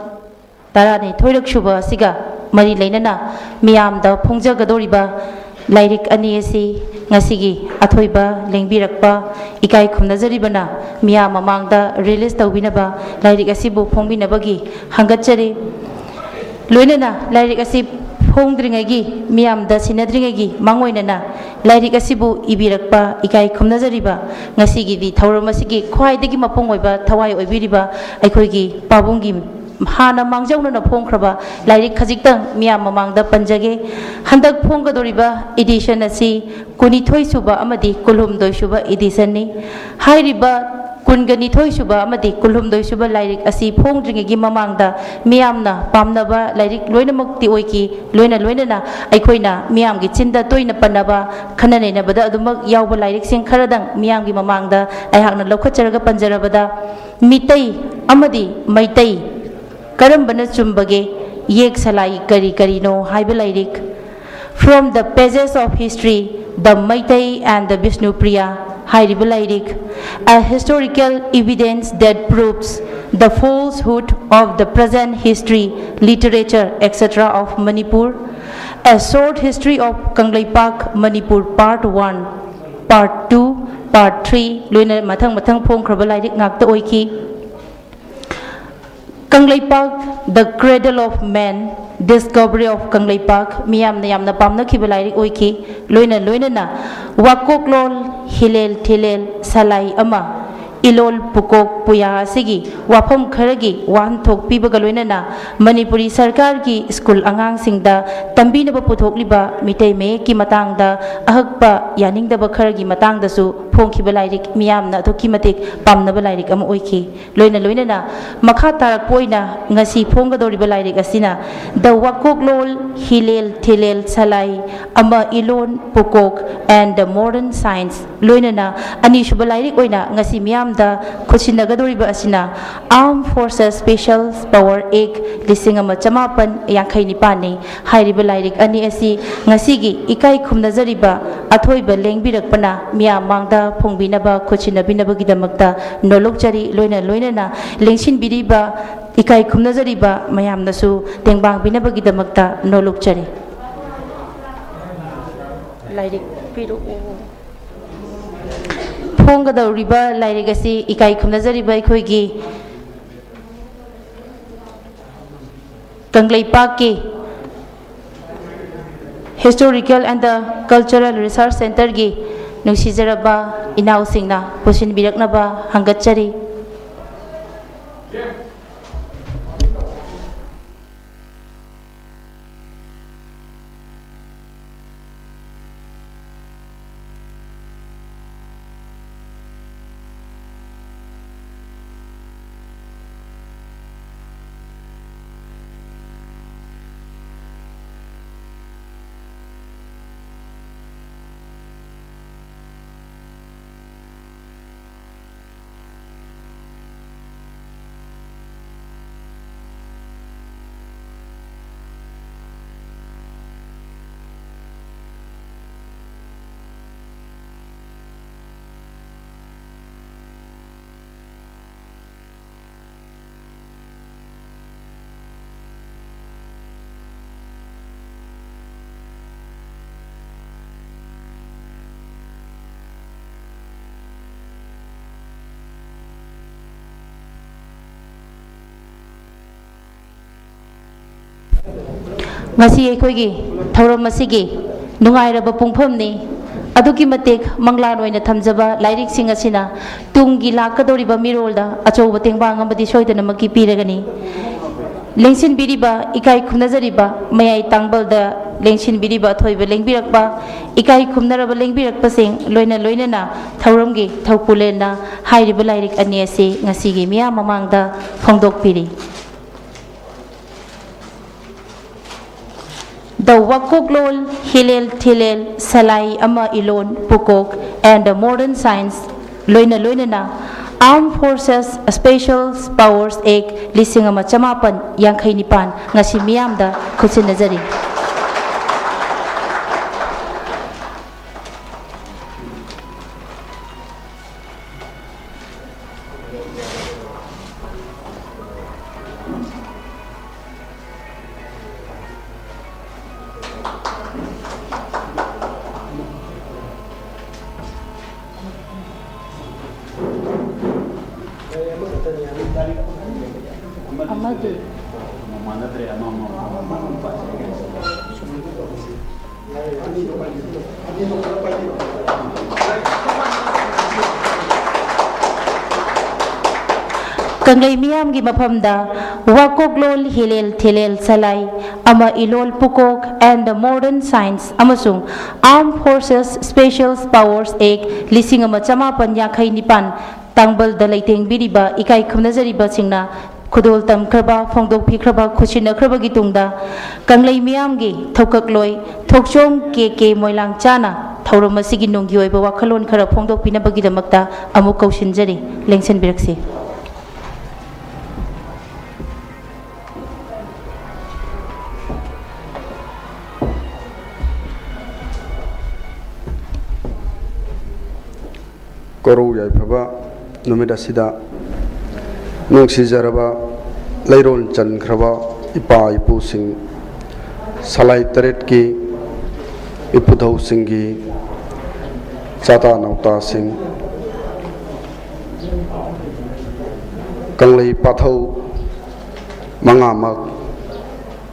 ꯇꯔꯥꯅꯤꯊꯣꯏꯔꯛ ꯁꯨꯕ ꯑꯁꯤꯒ ꯃꯔꯤ ꯂꯩꯅꯅ ꯃꯤꯌꯥꯝꯗ ꯐꯣꯡꯖꯒꯗꯧꯔꯤꯕ ꯂꯥꯏꯔꯤꯛ ꯑꯅꯤ ꯑꯁꯤ ꯉꯁꯤꯒꯤ ꯑꯊꯣꯏꯕ ꯂꯦꯡꯕꯤꯔꯛꯄ ꯏꯀꯥꯏ ꯈꯨꯝꯅꯖꯔꯤꯕꯅ ꯃꯤꯌꯥꯝ ꯃꯃꯥꯡꯗ ꯔꯤꯂꯤꯖ ꯇꯧꯕꯤꯅꯕ ꯂꯥꯏꯔꯤꯛ ꯑꯁꯤꯕꯨ ꯐꯣꯡꯕꯤꯅꯕꯒꯤ ꯍꯪꯒꯠꯆꯔꯤ꯫ ꯂꯣꯏꯅꯅ ꯂꯥꯏꯔꯤꯛ ꯑꯁꯤ ꯐꯣꯡꯗ꯭ꯔꯤꯉꯩꯒꯤ, ꯃꯤꯌꯥꯝꯗ ꯁꯤꯟꯅꯗ꯭ꯔꯤꯉꯩꯒꯤ ꯃꯥꯡꯑꯣꯏꯅꯅ ꯂꯥꯏꯔꯤꯛ ꯑꯁꯤꯕꯨ ꯏꯕꯤꯔꯛꯄ ꯏꯀꯥꯏ ꯈꯨꯝꯅꯖꯔꯤꯕ, ꯉꯁꯤꯒꯤꯗꯤ ꯊꯧꯔꯝ ꯑꯁꯤꯒꯤ ꯈ꯭ꯋꯥꯏꯗꯒꯤ ꯃꯄꯨꯡ ꯑꯣꯏꯕ ꯊꯋꯥꯏ ꯑꯣꯏꯕꯤꯔꯤꯕ ꯑꯩꯈꯣꯏꯒꯤ ꯄꯥꯕꯨꯡꯒꯤ ꯍꯥꯟꯅ ꯃꯥꯡꯖꯧꯅꯅ ꯐꯣꯡꯈ꯭ꯔꯕ ꯂꯥꯏꯔꯤꯛ ꯈꯖꯤꯛꯇꯪ ꯃꯤꯌꯥꯝ ꯃꯃꯥꯡꯗ ꯄꯟꯖꯒꯦ꯫ ꯍꯟꯗꯛ ꯐꯣꯡꯒꯗꯧꯔꯤꯕ ꯏꯗꯤꯁꯟ ꯑꯁꯤ ꯀꯨꯟꯅꯤꯊꯣꯏ ꯁꯨꯕ ꯑꯃꯗꯤ ꯀꯨꯟꯍꯨꯝꯗꯣꯏ ꯁꯨꯕ ꯏꯗꯤꯁꯟꯅꯤ꯫ ꯍꯥꯏꯔꯤꯕ ꯀꯨꯟꯒ ꯅꯤꯊꯣꯏ ꯁꯨꯕ ꯑꯃꯗꯤ ꯀꯨꯟꯍꯨꯝꯗꯣꯏ ꯁꯨꯕ ꯂꯥꯏꯔꯤꯛ ꯑꯁꯤ ꯐꯣꯡꯗ꯭ꯔꯤꯉꯩꯒꯤ ꯃꯃꯥꯡꯗ ꯃꯤꯌꯥꯝꯅ ꯄꯥꯝꯅꯕ ꯂꯥꯏꯔꯤꯛ ꯂꯣꯏꯅꯃꯛꯇꯤ ꯑꯣꯏꯈꯤ꯫ ꯂꯣꯏꯅ ꯂꯣꯏꯅꯅ ꯑꯩꯈꯣꯏꯅ ꯃꯤꯌꯥꯝꯒꯤ ꯆꯤꯟꯗ ꯇꯣꯏꯅ ꯄꯟꯅꯕ, ꯈꯟꯅ ꯅꯩꯅꯕꯗ ꯑꯗꯨꯃꯛ ꯌꯥꯎꯕ ꯂꯥꯏꯔꯤꯛꯁꯤꯡ ꯈꯔꯗꯪ ꯃꯤꯌꯥꯝꯒꯤ ꯃꯃꯥꯡꯗ ꯑꯩꯍꯥꯛꯅ ꯂꯧꯈꯠꯆꯔꯒ ꯄꯟꯖꯔꯕꯗ, ꯃꯤꯇꯩ ꯑꯃꯗꯤ ꯃꯩꯇꯩ ꯀꯔꯝꯕꯅ ꯆꯨꯝꯕꯒꯦ, ꯌꯦꯛ ꯁꯂꯥꯏ ꯀꯔꯤ ꯀꯔꯤꯅꯣ ꯍꯥꯏꯕ ꯂꯥꯏꯔꯤꯛ, From the Pages of History, The Meitei and the Bishnupriya ꯍꯥꯏꯔꯤꯕ ꯂꯥꯏꯔꯤꯛ, A Historical Evidence That Proves the Falsehood of the Present History, Literature, et cetera of Manipur, A Short History of Kangleipak, Manipur, Part one, Part two, Part three, ꯂꯣꯏꯅ ꯃꯊꯪ ꯃꯊꯪ ꯐꯣꯡꯈ꯭ꯔꯕ ꯂꯥꯏꯔꯤꯛ ꯉꯥꯛꯇ ꯑꯣꯏꯈꯤ꯫ Kangleipak, The Cradle of Man, Discovery of Kangleipak, ꯃꯤꯌꯥꯝꯅ ꯌꯥꯝꯅ ꯄꯥꯝꯅꯈꯤꯕ ꯂꯥꯏꯔꯤꯛ ꯑꯣꯏꯈꯤ꯫ ꯂꯣꯏꯅ ꯂꯣꯏꯅꯅ ꯋꯥꯀꯣꯛꯂꯣꯟ, ꯍꯤꯂꯦꯜ ꯊꯤꯂꯦꯜ, ꯁꯂꯥꯏ ꯑꯃ, ꯏꯂꯣꯜ ꯄꯨꯀꯣꯛ ꯄꯨꯌꯥ ꯑꯁꯤꯒꯤ ꯋꯥꯐꯝ ꯈꯔꯒꯤ ꯋꯥꯍꯟꯊꯣꯛ ꯄꯤꯕꯒ ꯂꯣꯏꯅꯅ ꯃꯅꯤꯄꯨꯔꯤ ꯁꯔꯀꯥꯔꯒꯤ ꯁ꯭ꯀꯨꯜ ꯑꯉꯥꯡꯁꯤꯡꯗ ꯇꯝꯕꯤꯅꯕ ꯄꯨꯊꯣꯛꯂꯤꯕ ꯃꯤꯇꯩ ꯃꯌꯦꯛꯀꯤ ꯃꯇꯥꯡꯗ ꯑꯍꯛꯄ ꯌꯥꯅꯤꯡꯗꯕ ꯈꯔꯒꯤ ꯃꯇꯥꯡꯗꯁꯨ ꯐꯣꯡꯈꯤꯕ ꯂꯥꯏꯔꯤꯛ ꯃꯤꯌꯥꯝꯅ ꯑꯗꯨꯛꯀꯤ ꯃꯇꯤꯛ ꯄꯥꯝꯅꯕ ꯂꯥꯏꯔꯤꯛ ꯑꯃ ꯑꯣꯏꯈꯤ꯫ ꯂꯣꯏꯅ ꯂꯣꯏꯅꯅ ꯃꯈꯥ ꯇꯥꯔꯛꯄ ꯑꯣꯏꯅ ꯉꯁꯤ ꯐꯣꯡꯒꯗꯧꯔꯤꯕ ꯂꯥꯏꯔꯤꯛ ꯑꯁꯤꯅ The ꯋꯥꯀꯣꯛꯂꯣꯟ ꯍꯤꯂꯦꯜ ꯊꯤꯂꯦꯜ ꯁꯂꯥꯏ ꯑꯃ ꯏꯂꯣꯟ ꯄꯨꯀꯣꯛ and the Modern Science ꯂꯣꯏꯅꯅ ꯑꯅꯤꯁꯨꯕ ꯂꯥꯏꯔꯤꯛ ꯑꯣꯏꯅ ꯉꯁꯤ ꯃꯤꯌꯥꯝꯗ ꯈꯨꯠꯁꯤꯟꯅꯒꯗꯧꯔꯤꯕ ꯑꯁꯤꯅ Armed Forces Special Power Act ꯂꯤꯁꯤꯡ ꯑꯃ ꯆꯃꯥꯄꯟ ꯌꯥꯡꯈꯩ ꯅꯤꯄꯥꯟꯅꯤ꯫ ꯍꯥꯏꯔꯤꯕ ꯂꯥꯏꯔꯤꯛ ꯑꯅꯤ ꯑꯁꯤ ꯉꯁꯤꯒꯤ ꯏꯀꯥꯏ ꯈꯨꯝꯅꯖꯔꯤꯕ ꯑꯊꯣꯏꯕ ꯂꯦꯡꯕꯤꯔꯛꯄꯅ ꯃꯤꯌꯥꯝ ꯃꯥꯡꯗ ꯐꯣꯡꯕꯤꯅꯕ ꯈꯨꯠꯁꯤꯟꯅꯕꯤꯅꯕꯒꯤꯗꯃꯛꯇ ꯅꯣꯂꯨꯛꯆꯔꯤ꯫ ꯂꯣꯏꯅ ꯂꯣꯏꯅꯅ ꯂꯦꯡꯁꯤꯟꯕꯤꯔꯤꯕ ꯏꯀꯥꯏ ꯈꯨꯝꯅꯖꯔꯤꯕ ꯃꯌꯥꯝꯅꯁꯨ ꯇꯦꯡꯕꯥꯡꯕꯤꯅꯕꯒꯤꯗꯃꯛꯇ ꯅꯣꯂꯨꯛꯆꯔꯤ꯫ ꯂꯥꯏꯔꯤꯛ ꯄꯤꯔꯛꯎ꯫ ꯐꯣꯡꯒꯗꯧꯔꯤꯕ ꯂꯥꯏꯔꯤꯛ ꯑꯁꯤ ꯏꯀꯥꯏ ꯈꯨꯝꯅꯖꯔꯤꯕ ꯑꯩꯈꯣꯏꯒꯤ ꯀꯪꯂꯩꯄꯥꯛꯀꯤ Historical and the Cultural Research Centerꯒꯤ ꯅꯨꯡꯁꯤꯖꯔꯕ ꯏꯅꯥꯎꯁꯤꯡꯅ ꯄꯨꯁꯤꯟꯕꯤꯔꯛꯅꯕ ꯍꯪꯒꯠꯆꯔꯤ꯫ ꯉꯁꯤ ꯑꯩꯈꯣꯏꯒꯤ ꯊꯧꯔꯝ ꯑꯁꯤꯒꯤ ꯅꯨꯡꯉꯥꯏꯔꯕ ꯄꯨꯡꯐꯝꯅꯤ꯫ ꯑꯗꯨꯛꯀꯤ ꯃꯇꯤꯛ ꯃꯪꯂꯥꯟ ꯑꯣꯏꯅ ꯊꯝꯖꯕ ꯂꯥꯏꯔꯤꯛꯁꯤꯡ ꯑꯁꯤꯅ ꯇꯨꯡꯒꯤ ꯂꯥꯛꯀꯗꯧꯔꯤꯕ ꯃꯤꯔꯣꯜꯗ ꯑꯆꯧꯕ ꯇꯦꯡꯕꯥꯡ ꯑꯃꯗꯤ ꯁꯣꯏꯗꯅꯃꯛꯀꯤ ꯄꯤꯔꯒꯅꯤ꯫ ꯂꯦꯡꯁꯤꯟꯕꯤꯔꯤꯕ ꯏꯀꯥꯏ ꯈꯨꯝꯅꯖꯔꯤꯕ ꯃꯌꯥꯏ ꯇꯥꯡꯕꯜꯗ ꯂꯦꯡꯁꯤꯟꯕꯤꯔꯤꯕ ꯑꯊꯣꯏꯕ ꯂꯦꯡꯕꯤꯔꯛꯄ, ꯏꯀꯥꯏ ꯈꯨꯝꯅꯔꯕ ꯂꯦꯡꯕꯤꯔꯛꯄꯁꯤꯡ ꯂꯣꯏꯅ ꯂꯣꯏꯅꯅ ꯊꯧꯔꯝꯒꯤ ꯊꯧꯄꯨꯂꯦꯟꯅ ꯍꯥꯏꯔꯤꯕ ꯂꯥꯏꯔꯤꯛ ꯑꯅꯤ ꯑꯁꯤ ꯉꯁꯤꯒꯤ ꯃꯤꯌꯥꯝ ꯃꯃꯥꯡꯗ ꯐꯣꯡꯗꯣꯛꯄꯤꯔꯤ꯫ ꯗ ꯋꯥꯀꯣꯛꯂꯣꯟ ꯍꯤꯂꯦꯜ ꯊꯤꯂꯦꯜ ꯁꯂꯥꯏ ꯑꯃ ꯏꯂꯣꯟ ꯄꯨꯀꯣꯛ and the modern science ꯂꯣꯏꯅ ꯂꯣꯏꯅꯅ Armed Forces Special Powers Act ꯂꯤꯁꯤꯡ ꯑꯃ ꯆꯃꯥꯄꯟ ꯌꯥꯡꯈꯩ ꯅꯤꯄꯥꯟ ꯉꯁꯤ ꯃꯤꯌꯥꯝꯗ ꯈꯨꯠꯁꯤꯟꯅꯖꯔꯤ꯫ ꯑꯃꯗꯤ? ꯀꯪꯂꯩ ꯃꯤꯌꯥꯝꯒꯤ ꯃꯐꯝꯗ ꯋꯥꯀꯣꯛꯂꯣꯟ ꯍꯤꯂꯦꯜ ꯊꯤꯂꯦꯜ ꯁꯂꯥꯏ ꯑꯃ ꯏꯂꯣꯜ ꯄꯨꯀꯣꯛ and the modern science ꯑꯃꯁꯨꯡ Armed Forces Special Powers Act ꯂꯤꯁꯤꯡ ꯑꯃ ꯆꯃꯥꯄꯟ ꯌꯥꯡꯈꯩ ꯅꯤꯄꯥꯟ ꯇꯥꯡꯕꯜꯗ ꯂꯩꯇꯦꯡꯕꯤꯔꯤꯕ ꯏꯀꯥꯏ ꯈꯨꯝꯅꯖꯔꯤꯕꯁꯤꯡꯅ ꯈꯨꯗꯣꯜ ꯇꯝꯈ꯭ꯔꯕ, ꯐꯣꯡꯗꯣꯛꯄꯤꯈ꯭ꯔꯕ, ꯈꯨꯠꯁꯤꯟꯅꯈ꯭ꯔꯕꯒꯤ ꯇꯨꯡꯗ ꯀꯪꯂꯩ ꯃꯤꯌꯥꯝꯒꯤ ꯊꯧꯀꯛꯂꯣꯏ ꯊꯣꯛꯆꯣꯝ ꯀꯦ ꯀꯦ ꯃꯣꯏꯂꯥꯡꯆꯥꯅ ꯊꯧꯔꯝ ꯑꯁꯤꯒꯤ ꯅꯨꯡꯒꯤ ꯑꯣꯏꯕ ꯋꯥꯈꯜꯂꯣꯟ ꯈꯔ ꯐꯣꯡꯗꯣꯛꯄꯤꯅꯕꯒꯤꯗꯃꯛꯇ ꯑꯃꯨꯛ ꯀꯧꯁꯤꯟꯖꯔꯤ꯫ ꯂꯦꯡꯁꯤꯟꯕꯤꯔꯛꯁꯤ꯫ ꯀꯣꯔꯧ ꯌꯥꯏꯐꯕ ꯅꯨꯃꯤꯠ ꯑꯁꯤꯗ ꯅꯨꯡꯁꯤꯖꯔꯕ ꯂꯩꯔꯣꯜ ꯆꯟꯈ꯭ꯔꯕ ꯏꯄꯥ ꯏꯄꯨꯁꯤꯡ, ꯁꯂꯥꯏ ꯇꯔꯦꯠꯀꯤ ꯏꯄꯨꯙꯧꯁꯤꯡꯒꯤ ꯆꯥꯇꯥ ꯅꯥꯎꯇꯥꯁꯤꯡ, ꯀꯪꯂꯩ ꯄꯥꯊꯧ ꯃꯉꯥꯃꯛ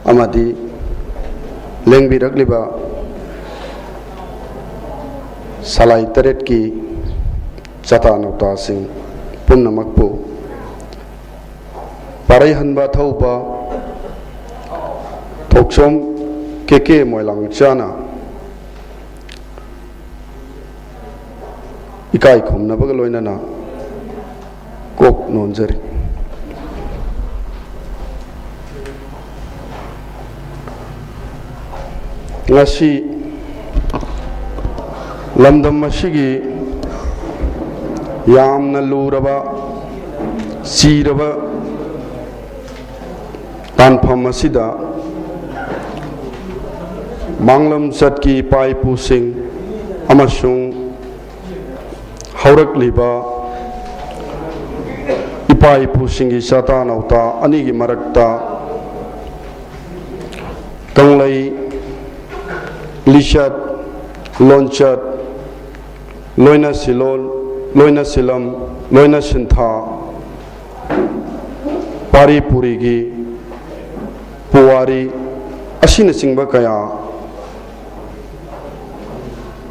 ꯑꯃꯗꯤ ꯂꯦꯡꯕꯤꯔꯛꯂꯤꯕ ꯁꯂꯥꯏ ꯇꯔꯦꯠꯀꯤ ꯆꯥꯇꯥ ꯅꯧꯇꯥꯁꯤꯡ ꯄꯨꯝꯅꯃꯛꯄꯨ ꯄꯥꯔꯩꯍꯟꯕ ꯊꯧꯕ ꯊꯣꯛꯆꯣꯝ ꯀꯦ ꯀꯦ ꯃꯣꯏꯂꯥꯡꯆꯥꯅ ꯏꯀꯥꯏ ꯈꯨꯝꯅꯕꯒ ꯂꯣꯏꯅꯅ ꯀꯣꯛ ꯅꯣꯟꯖꯔꯤ꯫ ꯉꯁꯤ ꯂꯝꯗꯝ ꯑꯁꯤꯒꯤ ꯌꯥꯝꯅ ꯂꯨꯔꯕ, ꯆꯤꯔꯕ ꯇꯥꯟꯐꯝ ꯑꯁꯤꯗ ꯃꯥꯡꯂꯝ ꯆꯠꯀꯤ ꯏꯄꯥ ꯏꯄꯨꯁꯤꯡ ꯑꯃꯁꯨꯡ ꯍꯧꯔꯛꯂꯤꯕ ꯏꯄꯥ ꯏꯄꯨꯁꯤꯡꯒꯤ ꯆꯥꯇꯥ ꯅꯧꯇꯥ ꯑꯅꯤꯒꯤ ꯃꯔꯛꯇ ꯀꯪꯂꯩ ꯂꯤꯆꯠ, ꯂꯣꯟꯆꯠ, ꯂꯣꯏꯅ ꯁꯤꯂꯣꯟ, ꯂꯣꯏꯅ ꯁꯤꯂꯝ, ꯂꯣꯏꯅ ꯁꯤꯟꯊꯥ, ꯄꯥꯔꯤ ꯄꯨꯔꯤꯒꯤ ꯄꯨꯋꯥꯔꯤ ꯑꯁꯤꯅꯆꯤꯡꯕ ꯀꯌꯥ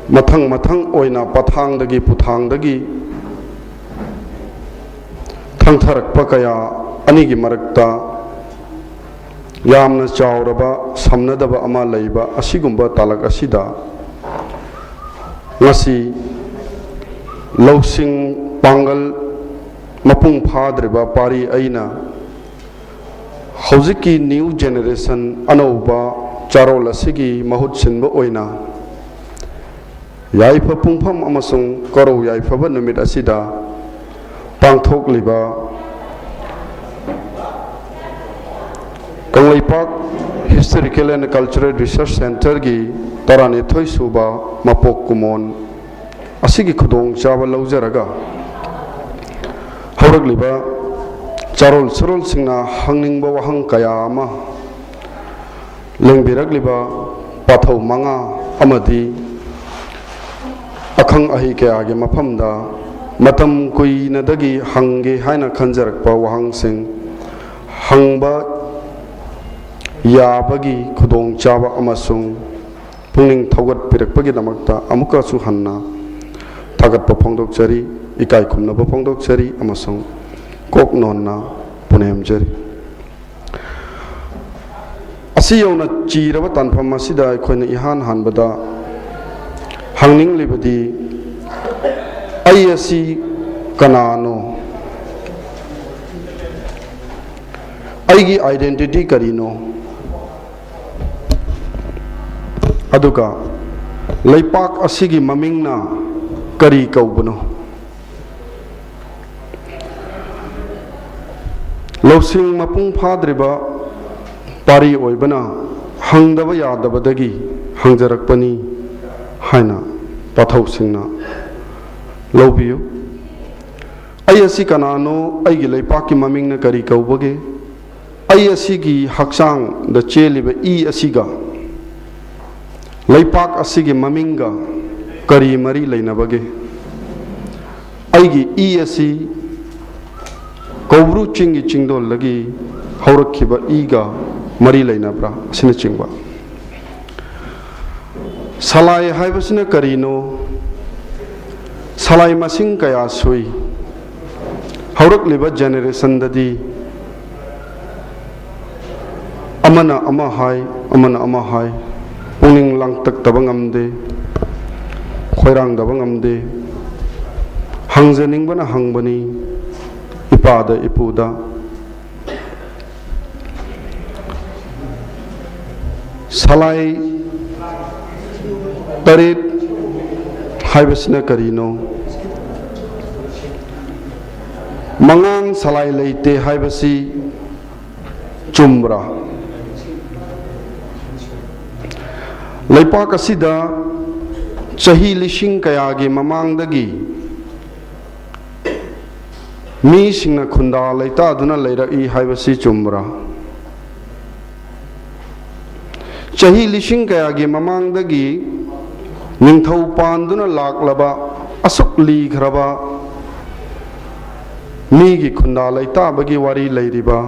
ꯃꯊꯪ ꯃꯊꯪ ꯑꯣꯏꯅ ꯄꯊꯥꯡꯗꯒꯤ ꯄꯨꯊꯥꯡꯗꯒꯤ ꯊꯪꯊꯔꯛꯄ ꯀꯌꯥ ꯑꯅꯤꯒꯤ ꯃꯔꯛꯇ ꯌꯥꯝꯅ ꯆꯥꯎꯔꯕ ꯁꯝꯅꯗꯕ ꯑꯃ ꯂꯩꯕ ꯑꯁꯤꯒꯨꯝꯕ ꯇꯥꯂꯛ ꯑꯁꯤꯗ ꯉꯁꯤ ꯂꯧꯁꯤꯡ ꯄꯥꯡꯒꯜ ꯃꯄꯨꯡ ꯐꯥꯗ꯭ꯔꯤꯕ ꯄꯥꯔꯤ ꯑꯩꯅ ꯍꯧꯖꯤꯛꯀꯤ new generation ꯑꯅꯧꯕ ꯆꯥꯔꯣꯜ ꯑꯁꯤꯒꯤ ꯃꯍꯨꯠ ꯁꯤꯟꯕ ꯑꯣꯏꯅ ꯌꯥꯏꯐ ꯄꯨꯡꯐꯝ ꯑꯃꯁꯨꯡ ꯀꯣꯔꯧ ꯌꯥꯏꯐꯕ ꯅꯨꯃꯤꯠ ꯑꯁꯤꯗ ꯄꯥꯡꯊꯣꯛꯂꯤꯕ Kangleipak Historical and Cultural Research Centreꯒꯤ ꯇꯔꯥꯅꯤꯊꯣꯏ ꯁꯨꯕ ꯃꯄꯣꯛ ꯀꯨꯝꯑꯣꯟ ꯑꯁꯤꯒꯤ ꯈꯨꯗꯣꯡꯆꯥꯕ ꯂꯧꯖꯔꯒ ꯍꯧꯔꯛꯂꯤꯕ ꯆꯥꯔꯣꯜ ꯁꯨꯔꯣꯜꯁꯤꯡꯅ ꯍꯪꯅꯤꯡꯕ ꯋꯥꯍꯪ ꯀꯌꯥ ꯑꯃ ꯂꯦꯡꯕꯤꯔꯛꯂꯤꯕ ꯄꯥꯊꯧ ꯃꯉꯥ ꯑꯃꯗꯤ ꯑꯈꯪ ꯑꯍꯩ ꯀꯌꯥꯒꯤ ꯃꯐꯝꯗ ꯃꯇꯝ ꯀꯨꯏꯅꯗꯒꯤ ꯍꯪꯒꯦ ꯍꯥꯏꯅ ꯈꯟꯖꯔꯛꯄ ꯋꯥꯍꯪꯁꯤꯡ ꯍꯪꯕ ꯌꯥꯕꯒꯤ ꯈꯨꯗꯣꯡꯆꯥꯕ ꯑꯃꯁꯨꯡ ꯄꯨꯛꯅꯤꯡ ꯊꯧꯒꯠꯄꯤꯔꯛꯄꯒꯤꯗꯃꯛꯇ ꯑꯃꯨꯛꯀꯁꯨ ꯍꯟꯅ ꯊꯥꯒꯠꯄ ꯐꯣꯡꯗꯣꯛꯆꯔꯤ, ꯏꯀꯥꯏ ꯈꯨꯝꯅꯕ ꯐꯣꯡꯗꯣꯛꯆꯔꯤ ꯑꯃꯁꯨꯡ ꯀꯣꯛ ꯅꯣꯟꯅ ꯄꯨꯅꯦꯝꯖꯔꯤ꯫ ꯑꯁꯤ ꯌꯧꯅ ꯆꯤꯔꯕ ꯇꯥꯟꯐꯝ ꯑꯁꯤꯗ ꯑꯩꯈꯣꯏꯅ ꯏꯍꯥꯟ ꯍꯥꯟꯕꯗ ꯍꯪꯅꯤꯡꯂꯤꯕꯗꯤ, ꯑꯩ ꯑꯁꯤ ꯀꯅꯥꯅꯣ? ꯑꯩꯒꯤ identity ꯀꯔꯤꯅꯣ? ꯑꯗꯨꯒ ꯂꯩꯄꯥꯛ ꯑꯁꯤꯒꯤ ꯃꯃꯤꯡꯅ ꯀꯔꯤ ꯀꯧꯕꯅꯣ? ꯂꯧꯁꯤꯡ ꯃꯄꯨꯡ ꯐꯥꯗ꯭ꯔꯤꯕ ꯄꯥꯔꯤ ꯑꯣꯏꯕꯅ ꯍꯪꯗꯕ ꯌꯥꯗꯕꯗꯒꯤ ꯍꯪꯖꯔꯛꯄꯅꯤ ꯍꯥꯏꯅ ꯄꯥꯊꯧꯁꯤꯡꯅ ꯂꯧꯕꯤꯌꯨ꯫ ꯑꯩ ꯑꯁꯤ ꯀꯅꯥꯅꯣ? ꯑꯩꯒꯤ ꯂꯩꯄꯥꯛꯀꯤ ꯃꯃꯤꯡꯅ ꯀꯔꯤ ꯀꯧꯕꯒꯦ? ꯑꯩ ꯑꯁꯤꯒꯤ ꯍꯛꯆꯥꯡꯗ ꯆꯦꯜꯂꯤꯕ ꯏ ꯑꯁꯤꯒ ꯂꯩꯄꯥꯛ ꯑꯁꯤꯒꯤ ꯃꯃꯤꯡꯒ ꯀꯔꯤ ꯃꯔꯤ ꯂꯩꯅꯕꯒꯦ? ꯑꯩꯒꯤ ꯏ ꯑꯁꯤ ꯀꯧꯕ꯭ꯔꯨ ꯆꯤꯡꯒꯤ ꯆꯤꯡꯗꯣꯜꯗꯒꯤ ꯍꯧꯔꯛꯈꯤꯕ ꯏꯒ ꯃꯔꯤ ꯂꯩꯅꯕ꯭ꯔꯥ? ꯑꯁꯤꯅꯆꯤꯡꯕ꯫ ꯁꯂꯥꯏ ꯍꯥꯏꯕꯁꯤꯅ ꯀꯔꯤꯅꯣ? ꯁꯂꯥꯏ ꯃꯁꯤꯡ ꯀꯌꯥ ꯁꯨꯏ? ꯍꯧꯔꯛꯂꯤꯕ generationꯗꯗꯤ ꯑꯃꯅ ꯑꯃ ꯍꯥꯏ, ꯑꯃꯅ ꯑꯃ ꯍꯥꯏ, ꯄꯨꯛꯅꯤꯡ ꯂꯥꯡꯇꯛꯇꯕ ꯉꯝꯗꯦ, ꯈꯣꯏꯔꯥꯡꯗꯕ ꯉꯝꯗꯦ꯫ ꯍꯪꯖꯅꯤꯡꯕꯅ ꯍꯪꯕꯅꯤ ꯏꯄꯥꯗ ꯏꯄꯨꯗ꯫ ꯁꯂꯥꯏ ꯇꯔꯦꯠ ꯍꯥꯏꯕꯁꯤꯅ ꯀꯔꯤꯅꯣ? ꯃꯉꯥꯡ ꯁꯂꯥꯏ ꯂꯩꯇꯦ ꯍꯥꯏꯕꯁꯤ ꯆꯨꯝꯕ꯭ꯔꯥ? ꯂꯩꯄꯥꯛ ꯑꯁꯤꯗ ꯆꯍꯤ ꯂꯤꯁꯤꯡ ꯀꯌꯥꯒꯤ ꯃꯃꯥꯡꯗꯒꯤ ꯃꯤꯁꯤꯡꯅ ꯈꯨꯟꯗꯥ ꯂꯩꯇꯥꯗꯨꯅ ꯂꯩꯔꯛꯏ ꯍꯥꯏꯕꯁꯤ ꯆꯨꯝꯕ꯭ꯔꯥ? ꯆꯍꯤ ꯂꯤꯁꯤꯡ ꯀꯌꯥꯒꯤ ꯃꯃꯥꯡꯗꯒꯤ ꯅꯤꯡꯊꯧ ꯄꯥꯟꯗꯨꯅ ꯂꯥꯛꯂꯕ ꯑꯁꯨꯛ ꯂꯤꯈ꯭ꯔꯕ ꯃꯤꯒꯤ ꯈꯨꯟꯗꯥ ꯂꯩꯇꯥꯕꯒꯤ ꯋꯥꯔꯤ ꯂꯩꯔꯤꯕ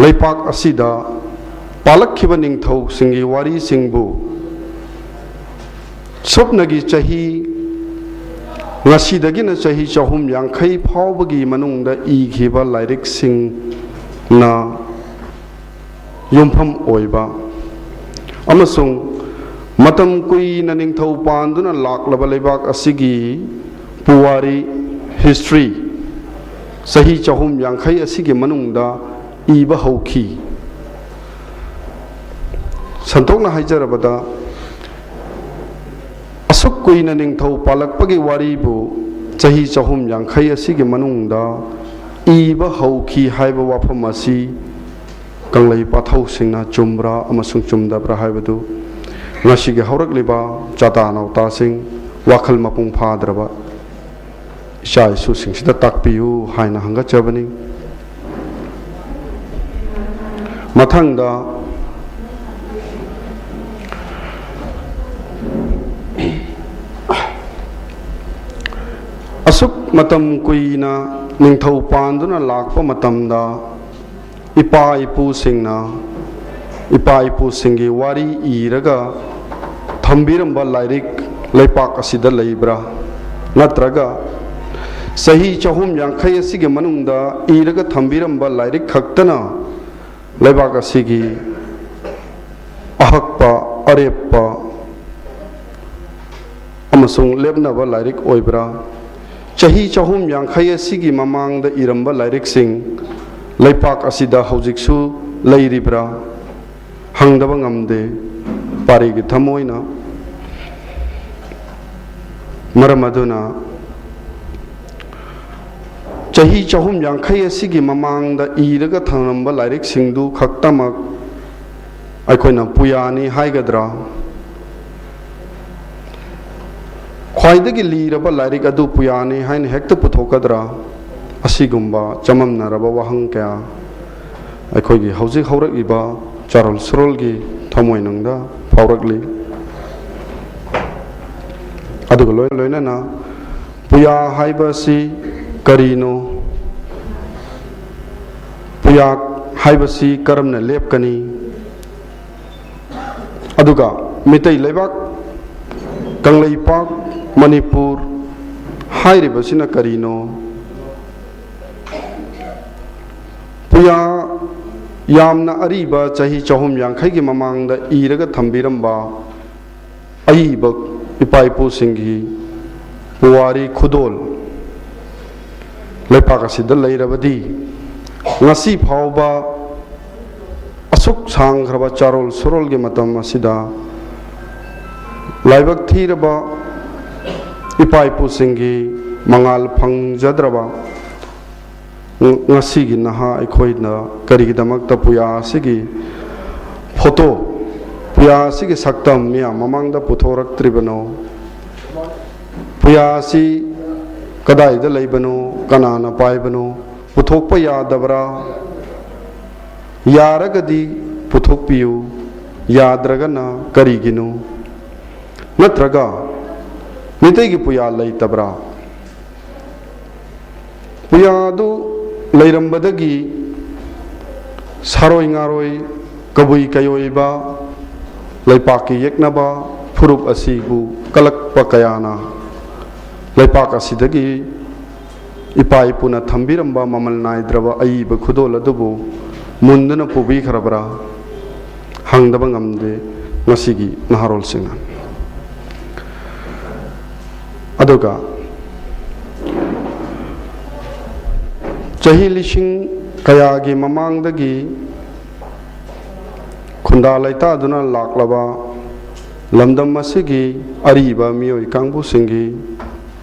ꯂꯩꯄꯥꯛ ꯑꯁꯤꯗ ꯄꯥꯜꯂꯛꯈꯤꯕ ꯅꯤꯡꯊꯧꯁꯤꯡꯒꯤ ꯋꯥꯔꯤꯁꯤꯡꯕꯨ ꯁꯨꯞꯅꯒꯤ ꯆꯍꯤ, ꯉꯁꯤꯗꯒꯤꯅ ꯆꯍꯤ ꯆꯍꯨꯝ ꯌꯥꯡꯈꯩ ꯐꯥꯎꯕꯒꯤ ꯃꯅꯨꯡꯗ ꯏꯈꯤꯕ ꯂꯥꯏꯔꯤꯛꯁꯤꯡꯅ ꯌꯨꯝꯐꯝ ꯑꯣꯏꯕ ꯑꯃꯁꯨꯡ ꯃꯇꯝ ꯀꯨꯏꯅ ꯅꯤꯡꯊꯧ ꯄꯥꯟꯗꯨꯅ ꯂꯥꯛꯂꯕ ꯂꯩꯕꯥꯛ ꯑꯁꯤꯒꯤ ꯄꯨꯋꯥꯔꯤ, history, ꯆꯍꯤ ꯆꯍꯨꯝ ꯌꯥꯡꯈꯩ ꯑꯁꯤꯒꯤ ꯃꯅꯨꯡꯗ ꯏꯕ ꯍꯧꯈꯤ꯫ ꯁꯟꯗꯣꯛꯅ ꯍꯥꯏꯖꯔꯕꯗ, ꯑꯁꯨꯛ ꯀꯨꯏꯅ ꯅꯤꯡꯊꯧ ꯄꯥꯜꯂꯛꯄꯒꯤ ꯋꯥꯔꯤꯕꯨ ꯆꯍꯤ ꯆꯍꯨꯝ ꯌꯥꯡꯈꯩ ꯑꯁꯤꯒꯤ ꯃꯅꯨꯡꯗ ꯏꯕ ꯍꯧꯈꯤ ꯍꯥꯏꯕ ꯋꯥꯐꯝ ꯑꯁꯤ ꯀꯪꯂꯩ ꯄꯥꯊꯧꯁꯤꯡꯅ ꯆꯨꯝꯕ꯭ꯔꯥ ꯑꯃꯁꯨꯡ ꯆꯨꯝꯗꯕ꯭ꯔꯥ ꯍꯥꯏꯕꯗꯨ ꯉꯁꯤꯒꯤ ꯍꯧꯔꯛꯂꯤꯕ ꯆꯥꯇꯥ ꯅꯥꯎꯇꯥꯁꯤꯡ, ꯋꯥꯈꯜ ꯃꯄꯨꯡ ꯐꯥꯗ꯭ꯔꯕ ꯏꯆꯥ ꯏꯁꯨꯁꯤꯡꯁꯤꯗ ꯇꯥꯛꯄꯤꯌꯨ ꯍꯥꯏꯅ ꯍꯪꯒꯠꯆꯕꯅꯤ꯫ ꯃꯊꯪꯗ, ꯑꯁꯨꯛ ꯃꯇꯝ ꯀꯨꯏꯅ ꯅꯤꯡꯊꯧ ꯄꯥꯟꯗꯨꯅ ꯂꯥꯛꯄ ꯃꯇꯝꯗ, ꯏꯄꯥ ꯏꯄꯨꯁꯤꯡꯅ, ꯏꯄꯥ ꯏꯄꯨꯁꯤꯡꯒꯤ ꯋꯥꯔꯤ ꯏꯔꯒ ꯊꯝꯕꯤꯔꯝꯕ ꯂꯥꯏꯔꯤꯛ ꯂꯩꯄꯥꯛ ꯑꯁꯤꯗ ꯂꯩꯕ꯭ꯔꯥ? ꯅꯠꯇ꯭ꯔꯒ ꯆꯍꯤ ꯆꯍꯨꯝ ꯌꯥꯡꯈꯩ ꯑꯁꯤꯒꯤ ꯃꯅꯨꯡꯗ ꯏꯔꯒ ꯊꯝꯕꯤꯔꯝꯕ ꯂꯥꯏꯔꯤꯛ ꯈꯛꯇꯅ ꯂꯩꯕꯥꯛ ꯑꯁꯤꯒꯤ ꯑꯍꯛꯄ, ꯑꯔꯦꯞꯄ ꯑꯃꯁꯨꯡ ꯂꯦꯞꯅꯕ ꯂꯥꯏꯔꯤꯛ ꯑꯣꯏꯕ꯭ꯔꯥ? ꯆꯍꯤ ꯆꯍꯨꯝ ꯌꯥꯡꯈꯩ ꯑꯁꯤꯒꯤ ꯃꯃꯥꯡꯗ ꯏꯔꯝꯕ ꯂꯥꯏꯔꯤꯛꯁꯤꯡ ꯂꯩꯄꯥꯛ ꯑꯁꯤꯗ ꯍꯧꯖꯤꯛꯁꯨ ꯂꯩꯔꯤꯕ꯭ꯔꯥ? ꯍꯪꯗꯕ ꯉꯝꯗꯦ꯫ ꯄꯥꯔꯤꯒꯤ ꯊꯃꯣꯏꯅ꯫ ꯃꯔꯝ ꯑꯗꯨꯅ, ꯆꯍꯤ ꯆꯍꯨꯝ ꯌꯥꯡꯈꯩ ꯑꯁꯤꯒꯤ ꯃꯃꯥꯡꯗ ꯏꯔꯒ ꯊꯝꯂꯝꯕ ꯂꯥꯏꯔꯤꯛꯁꯤꯡꯗꯨ ꯈꯛꯇꯃꯛ ꯑꯩꯈꯣꯏꯅ ꯄꯨꯌꯥꯅꯤ ꯍꯥꯏꯒꯗ꯭ꯔꯥ? ꯈ꯭ꯋꯥꯏꯗꯒꯤ ꯂꯤꯔꯕ ꯂꯥꯏꯔꯤꯛ ꯑꯗꯨ ꯄꯨꯌꯥꯅꯤ ꯍꯥꯏꯅ ꯍꯦꯛꯇ ꯄꯨꯊꯣꯛꯀꯗ꯭ꯔꯥ? ꯑꯁꯤꯒꯨꯝꯕ ꯆꯃꯝꯅꯔꯕ ꯋꯥꯍꯪ ꯀꯌꯥ ꯑꯩꯈꯣꯏꯒꯤ ꯍꯧꯖꯤꯛ ꯍꯧꯔꯛꯂꯤꯕ ꯆꯥꯔꯣꯜ ꯁꯨꯔꯣꯜꯒꯤ ꯊꯃꯣꯏꯅꯨꯡꯗ ꯐꯥꯎꯔꯛꯂꯤ꯫ ꯑꯗꯨꯒ ꯂꯣꯏ-, ꯂꯣꯏꯅꯅ ꯄꯨꯌꯥ ꯍꯥꯏꯕꯁꯤ ꯀꯔꯤꯅꯣ? ꯄꯨꯌꯥ ꯍꯥꯏꯕꯁꯤ ꯀꯔꯝꯅ ꯂꯦꯞꯀꯅꯤ? ꯑꯗꯨꯒ ꯃꯤꯇꯩ ꯂꯩꯕꯥꯛ ꯀꯪꯂꯩꯄꯥꯛ ꯃꯅꯤꯄꯨꯔ ꯍꯥꯏꯔꯤꯕꯁꯤꯅ ꯀꯔꯤꯅꯣ? ꯄꯨꯌꯥ ꯌꯥꯝꯅ ꯑꯔꯤꯕ ꯆꯍꯤ ꯆꯍꯨꯝ ꯌꯥꯡꯈꯩꯒꯤ ꯃꯃꯥꯡꯗ ꯏꯔꯒ ꯊꯝꯕꯤꯔꯝꯕ ꯑꯏꯕ ꯏꯄꯥ ꯏꯄꯨꯁꯤꯡꯒꯤ ꯄꯨꯋꯥꯔꯤ ꯈꯨꯗꯣꯜ ꯂꯩꯄꯥꯛ ꯑꯁꯤꯗ ꯂꯩꯔꯕꯗꯤ, ꯉꯁꯤ ꯐꯥꯎꯕ ꯑꯁꯨꯛ ꯁꯥꯡꯈ꯭ꯔꯕ ꯆꯥꯔꯣꯜ ꯁꯨꯔꯣꯜꯒꯤ ꯃꯇꯝ ꯑꯁꯤꯗ ꯂꯥꯏꯕꯛ ꯊꯤꯔꯕ ꯏꯄꯥ ꯏꯄꯨꯁꯤꯡꯒꯤ ꯃꯉꯥꯜ ꯐꯪꯖꯗ꯭ꯔꯕ ꯉ-, ꯉꯁꯤꯒꯤ ꯅꯍꯥ ꯑꯩꯈꯣꯏꯅ ꯀꯔꯤꯒꯤꯗꯃꯛꯇ ꯄꯨꯌꯥ ꯑꯁꯤꯒꯤ ꯐꯣꯇꯣ, ꯄꯨꯌꯥ ꯑꯁꯤꯒꯤ ꯁꯛꯇꯝ ꯃꯤꯌꯥꯝ ꯃꯃꯥꯡꯗ ꯄꯨꯊꯣꯔꯛꯇ꯭ꯔꯤꯕꯅꯣ? ꯄꯨꯌꯥ ꯑꯁꯤ ꯀꯗꯥꯏꯗ ꯂꯩꯕꯅꯣ? ꯀꯅꯥꯅ ꯄꯥꯏꯕꯅꯣ? ꯄꯨꯊꯣꯛꯄ ꯌꯥꯗꯕ꯭ꯔꯥ? ꯌꯥꯔꯒꯗꯤ ꯄꯨꯊꯣꯛꯄꯤꯌꯨ, ꯌꯥꯗ꯭ꯔꯒꯅ ꯀꯔꯤꯒꯤꯅꯣ? ꯅꯠꯇ꯭ꯔꯒ ꯃꯤꯇꯩꯒꯤ ꯄꯨꯌꯥ ꯂꯩꯇꯕ꯭ꯔꯥ? ꯄꯨꯌꯥ ꯑꯗꯨ ꯂꯩꯔꯝꯕꯗꯒꯤ ꯁꯥꯔꯣꯏ ꯉꯥꯔꯣꯏ, ꯀꯕꯨꯏ ꯀꯩꯑꯣꯏꯕ, ꯂꯩꯄꯥꯛꯀꯤ ꯌꯦꯛꯅꯕ ꯐꯨꯔꯨꯞ ꯑꯁꯤꯕꯨ ꯀꯂꯛꯄ ꯀꯌꯥꯅ ꯂꯩꯄꯥꯛ ꯑꯁꯤꯗꯒꯤ ꯏꯄꯥ ꯏꯄꯨꯅ ꯊꯝꯕꯤꯔꯝꯕ ꯃꯃꯜ ꯅꯥꯏꯗ꯭ꯔꯕ ꯑꯏꯕ ꯈꯨꯗꯣꯜ ꯑꯗꯨꯕꯨ ꯃꯨꯟꯗꯨꯅ ꯄꯨꯕꯤꯈ꯭ꯔꯕ꯭ꯔꯥ? ꯍꯪꯗꯕ ꯉꯝꯗꯦ ꯉꯁꯤꯒꯤ ꯅꯍꯥꯔꯣꯜꯁꯤꯡꯅ꯫ ꯑꯗꯨꯒ ꯆꯍꯤ ꯂꯤꯁꯤꯡ ꯀꯌꯥꯒꯤ ꯃꯃꯥꯡꯗꯒꯤ ꯈꯨꯟꯗꯥ ꯂꯩꯇꯥꯗꯨꯅ ꯂꯥꯛꯂꯕ ꯂꯝꯗꯝ ꯑꯁꯤꯒꯤ ꯑꯔꯤꯕ ꯃꯤꯑꯣꯏ ꯀꯥꯡꯕꯨꯁꯤꯡꯒꯤ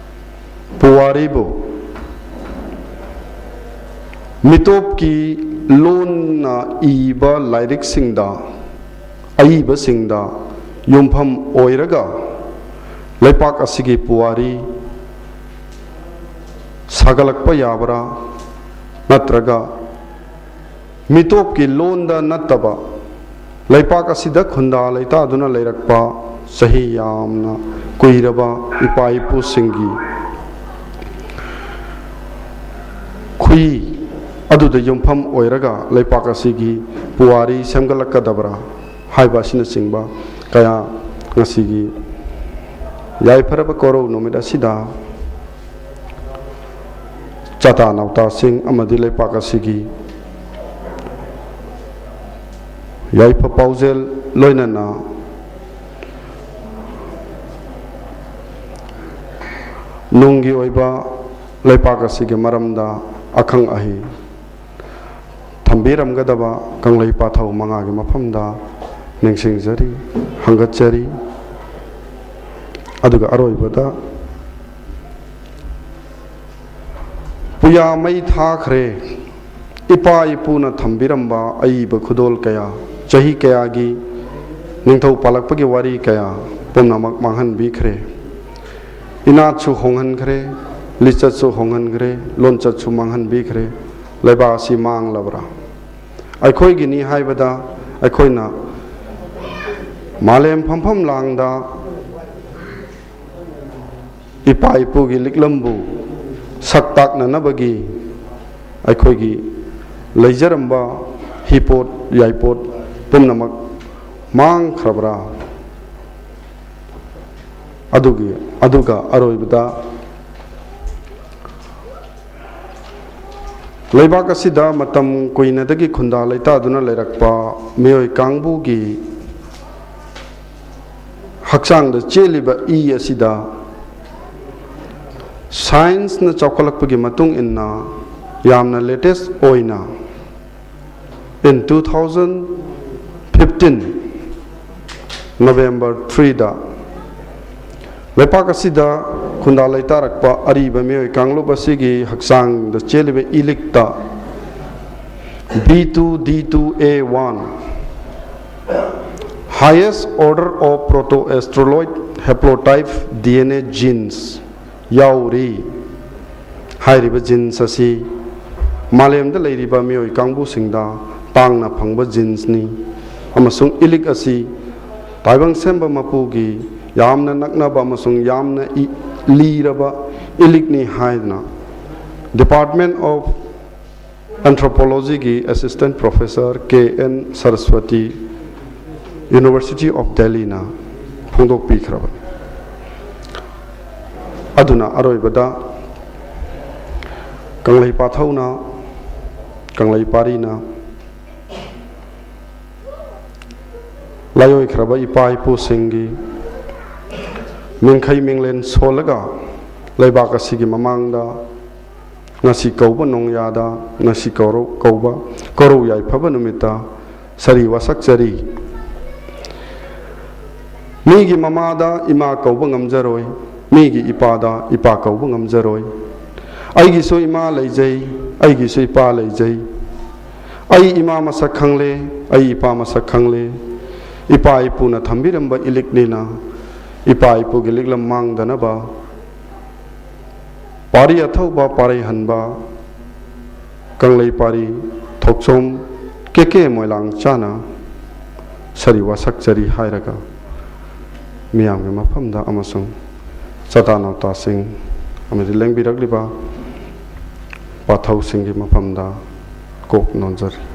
ꯄꯨꯋꯥꯔꯤꯕꯨ ꯃꯤꯇꯣꯞꯀꯤ ꯂꯣꯟꯅ ꯏꯕ ꯂꯥꯏꯔꯤꯛꯁꯤꯡꯗ, ꯑꯏꯕꯁꯤꯡꯗ ꯌꯨꯝꯐꯝ ꯑꯣꯏꯔꯒ ꯂꯩꯄꯥꯛ ꯑꯁꯤꯒꯤ ꯄꯨꯋꯥꯔꯤ ꯁꯥꯒꯠꯂꯛꯄ ꯌꯥꯕ꯭ꯔꯥ? ꯅꯠꯇ꯭ꯔꯒ ꯃꯤꯇꯣꯞꯀꯤ ꯂꯣꯟꯗ ꯅꯠꯇꯕ ꯂꯩꯄꯥꯛ ꯑꯁꯤꯗ ꯈꯨꯟꯗꯥ ꯂꯩꯇꯥꯗꯨꯅ ꯂꯩꯔꯛꯄ ꯆꯍꯤ ꯌꯥꯝꯅ ꯀꯨꯏꯔꯕ ꯏꯄꯥ ꯏꯄꯨꯁꯤꯡꯒꯤ ꯈꯨꯏ ꯑꯗꯨꯗ ꯌꯨꯝꯐꯝ ꯑꯣꯏꯔꯒ ꯂꯩꯄꯥꯛ ꯑꯁꯤꯒꯤ ꯄꯨꯋꯥꯔꯤ ꯁꯦꯝꯒꯠꯂꯛꯀꯗꯕ꯭ꯔꯥ ꯍꯥꯏꯕ ꯑꯁꯤꯅꯆꯤꯡꯕ ꯀꯌꯥ ꯉꯁꯤꯒꯤ ꯌꯥꯏꯐꯔꯕ ꯀꯣꯔꯧ ꯅꯨꯃꯤꯠ ꯑꯁꯤꯗ ꯆꯥꯇꯥ ꯅꯥꯎꯇꯥꯁꯤꯡ ꯑꯃꯗꯤ ꯂꯩꯄꯥꯛ ꯑꯁꯤꯒꯤ ꯌꯥꯏꯐ ꯄꯥꯎꯖꯦꯜ, ꯂꯣꯏꯅꯅ ꯅꯨꯡꯒꯤ ꯑꯣꯏꯕ ꯂꯩꯄꯥꯛ ꯑꯁꯤꯒꯤ ꯃꯔꯝꯗ ꯑꯈꯪ ꯑꯍꯩ ꯊꯝꯕꯤꯔꯝꯒꯗꯕ ꯀꯪꯂꯩ ꯄꯥꯊꯧ ꯃꯉꯥꯒꯤ ꯃꯐꯝꯗ ꯅꯤꯡꯁꯤꯡꯖꯔꯤ, ꯍꯪꯒꯠꯆꯔꯤ꯫ ꯑꯗꯨꯒ ꯑꯔꯣꯏꯕꯗ, ꯄꯨꯌꯥ ꯃꯩ ꯊꯥꯈ꯭ꯔꯦ꯫ ꯏꯄꯥ ꯏꯄꯨꯅ ꯊꯝꯕꯤꯔꯝꯕ ꯑꯏꯕ ꯈꯨꯗꯣꯜ ꯀꯌꯥ, ꯆꯍꯤ ꯀꯌꯥꯒꯤ ꯅꯤꯡꯊꯧ ꯄꯥꯜꯂꯛꯄꯒꯤ ꯋꯥꯔꯤ ꯀꯌꯥ ꯄꯨꯝꯅꯃꯛ ꯃꯥꯡꯍꯟꯕꯤꯈ꯭ꯔꯦ꯫ ꯏꯅꯥꯠꯁꯨ ꯍꯣꯡꯍꯟꯈ꯭ꯔꯦ, ꯂꯤꯆꯠꯁꯨ ꯍꯣꯡꯍꯟꯈ꯭ꯔꯦ, ꯂꯣꯟꯆꯠꯁꯨ ꯃꯥꯡꯍꯟꯕꯤꯈ꯭ꯔꯦ꯫ ꯂꯩꯕꯥꯛ ꯑꯁꯤ ꯃꯥꯡꯂꯕ꯭ꯔꯥ? ꯑꯩꯈꯣꯏꯒꯤꯅꯤ ꯍꯥꯏꯕꯗ ꯑꯩꯈꯣꯏꯅ ꯃꯥꯂꯦꯝ ꯐꯝꯐꯝ ꯂꯥꯡꯗ ꯏꯄꯥ ꯏꯄꯨꯒꯤ ꯂꯤꯛꯂꯝꯕꯨ ꯁꯛ ꯇꯥꯛꯅꯅꯕꯒꯤ ꯑꯩꯈꯣꯏꯒꯤ ꯂꯩꯖꯔꯝꯕ ꯍꯤꯄꯣꯠ ꯌꯥꯏꯄꯣꯠ ꯄꯨꯝꯅꯃꯛ ꯃꯥꯡꯈ꯭ꯔꯕ꯭ꯔꯥ? ꯑꯗꯨꯒꯤ, ꯑꯗꯨꯒ ꯑꯔꯣꯏꯕꯗ, ꯂꯩꯕꯥꯛ ꯑꯁꯤꯗ ꯃꯇꯝ ꯀꯨꯏꯅꯗꯒꯤ ꯈꯨꯟꯗꯥ ꯂꯩꯇꯥꯗꯨꯅ ꯂꯩꯔꯛꯄ ꯃꯤꯑꯣꯏ ꯀꯥꯡꯕꯨꯒꯤ ꯍꯛꯆꯥꯡꯗ ꯆꯦꯜꯂꯤꯕ ꯏ ꯑꯁꯤꯗ ꯁꯥꯏꯟꯁꯅ ꯆꯥꯎꯈꯠꯂꯛꯄꯒꯤ ꯃꯇꯨꯡ ꯏꯟꯅ ꯌꯥꯝꯅ ꯂꯦꯇꯦꯁ ꯑꯣꯏꯅ in two thousand fifteen November threeꯗ ꯂꯩꯄꯥꯛ ꯑꯁꯤꯗ ꯈꯨꯟꯗꯥ ꯂꯩꯇꯥꯔꯛꯄ ꯑꯔꯤꯕ ꯃꯤꯑꯣꯏ ꯀꯥꯡꯂꯨꯞ ꯑꯁꯤꯒꯤ ꯍꯛꯆꯥꯡꯗ ꯆꯦꯜꯂꯤꯕ ꯏꯂꯤꯛꯇ B two D two A one, highest order of protoasteroid haplotype D N A genes ꯌꯥꯎꯔꯤ꯫ ꯍꯥꯏꯔꯤꯕ ꯖꯤꯟꯁ ꯑꯁꯤ ꯃꯥꯂꯦꯝꯗ ꯂꯩꯔꯤꯕ ꯃꯤꯑꯣꯏ ꯀꯥꯡꯕꯨꯁꯤꯡꯗ ꯇꯥꯡꯅ ꯐꯪꯕ ꯖꯤꯟꯁꯅꯤ ꯑꯃꯁꯨꯡ ꯏꯂꯤꯛ ꯑꯁꯤ ꯇꯥꯏꯕꯪ ꯁꯦꯝꯕ ꯃꯄꯨꯒꯤ ꯌꯥꯝꯅ ꯅꯛꯅꯕ ꯑꯃꯁꯨꯡ ꯌꯥꯝꯅ ꯏ-, ꯂꯤꯔꯕ ꯏꯂꯤꯛꯅꯤ ꯍꯥꯏꯗꯨꯅ Department of Anthropologyꯒꯤ Assistant Professor K N Saraswati, University of Delhiꯅ ꯐꯣꯡꯗꯣꯛꯄꯤꯈ꯭ꯔꯕꯅꯤ꯫ ꯑꯗꯨꯅ ꯑꯔꯣꯏꯕꯗ ꯀꯪꯂꯩ ꯄꯥꯊꯧꯅ, ꯀꯪꯂꯩ ꯄꯥꯔꯤꯅ ꯂꯥꯏꯑꯣꯏꯈ꯭ꯔꯕ ꯏꯄꯥ ꯏꯄꯨꯁꯤꯡꯒꯤ ꯃꯤꯡꯈꯩ ꯃꯤꯡꯂꯦꯟ ꯁꯣꯜꯂꯒ ꯂꯩꯕꯥꯛ ꯑꯁꯤꯒꯤ ꯃꯃꯥꯡꯗ ꯉꯁꯤ ꯀꯧꯕ ꯅꯣꯡꯌꯥꯗ, ꯉꯁꯤ ꯀꯧꯔꯧ-, ꯀꯧꯕ ꯀꯧꯔꯧ ꯌꯥꯏꯐꯕ ꯅꯨꯃꯤꯠꯇ ꯁꯥꯔꯤ ꯋꯥꯁꯛꯆꯔꯤ꯫ ꯃꯤꯒꯤ ꯃꯃꯥꯗ ꯏꯃꯥ ꯀꯧꯕ ꯉꯝꯖꯔꯣꯏ, ꯃꯤꯒꯤ ꯏꯄꯥꯗ ꯏꯄꯥ ꯀꯧꯕ ꯉꯝꯖꯔꯣꯏ꯫ ꯑꯩꯒꯤꯁꯨ ꯏꯃꯥ ꯂꯩꯖꯩ, ꯑꯩꯒꯤꯁꯨ ꯏꯄꯥ ꯂꯩꯖꯩ꯫ ꯑꯩ ꯏꯃꯥ ꯃꯁꯛ ꯈꯪꯂꯦ, ꯑꯩ ꯏꯄꯥ ꯃꯁꯛ ꯈꯪꯂꯦ꯫ ꯏꯄꯥ ꯏꯄꯨꯅ ꯊꯝꯕꯤꯔꯝꯕ ꯏꯂꯤꯛꯅꯤꯅ ꯏꯄꯥ ꯏꯄꯨꯒꯤ ꯂꯤꯛꯂꯝ ꯃꯥꯡꯗꯅꯕ ꯄꯥꯔꯤ ꯑꯊꯧꯕ ꯄꯥꯔꯩꯍꯟꯕ ꯀꯪꯂꯩ ꯄꯥꯔꯤ ꯊꯣꯛꯆꯣꯝ ꯀꯦ ꯀꯦ ꯃꯣꯏꯂꯥꯡ ꯆꯥꯅ ꯁꯥꯔꯤ ꯋꯥꯁꯛꯆꯔꯤ ꯍꯥꯏꯔꯒ ꯃꯤꯌꯥꯝꯒꯤ ꯃꯐꯝꯗ ꯑꯃꯁꯨꯡ ꯆꯥꯗꯥ ꯅꯥꯎꯇꯥꯁꯤꯡ ꯑꯃꯗꯤ ꯂꯦꯡꯕꯤꯔꯛꯂꯤꯕ ꯄꯥꯊꯧꯁꯤꯡꯒꯤ ꯃꯐꯝꯗ ꯀꯣꯛ ꯅꯣꯟꯖꯔꯤ꯫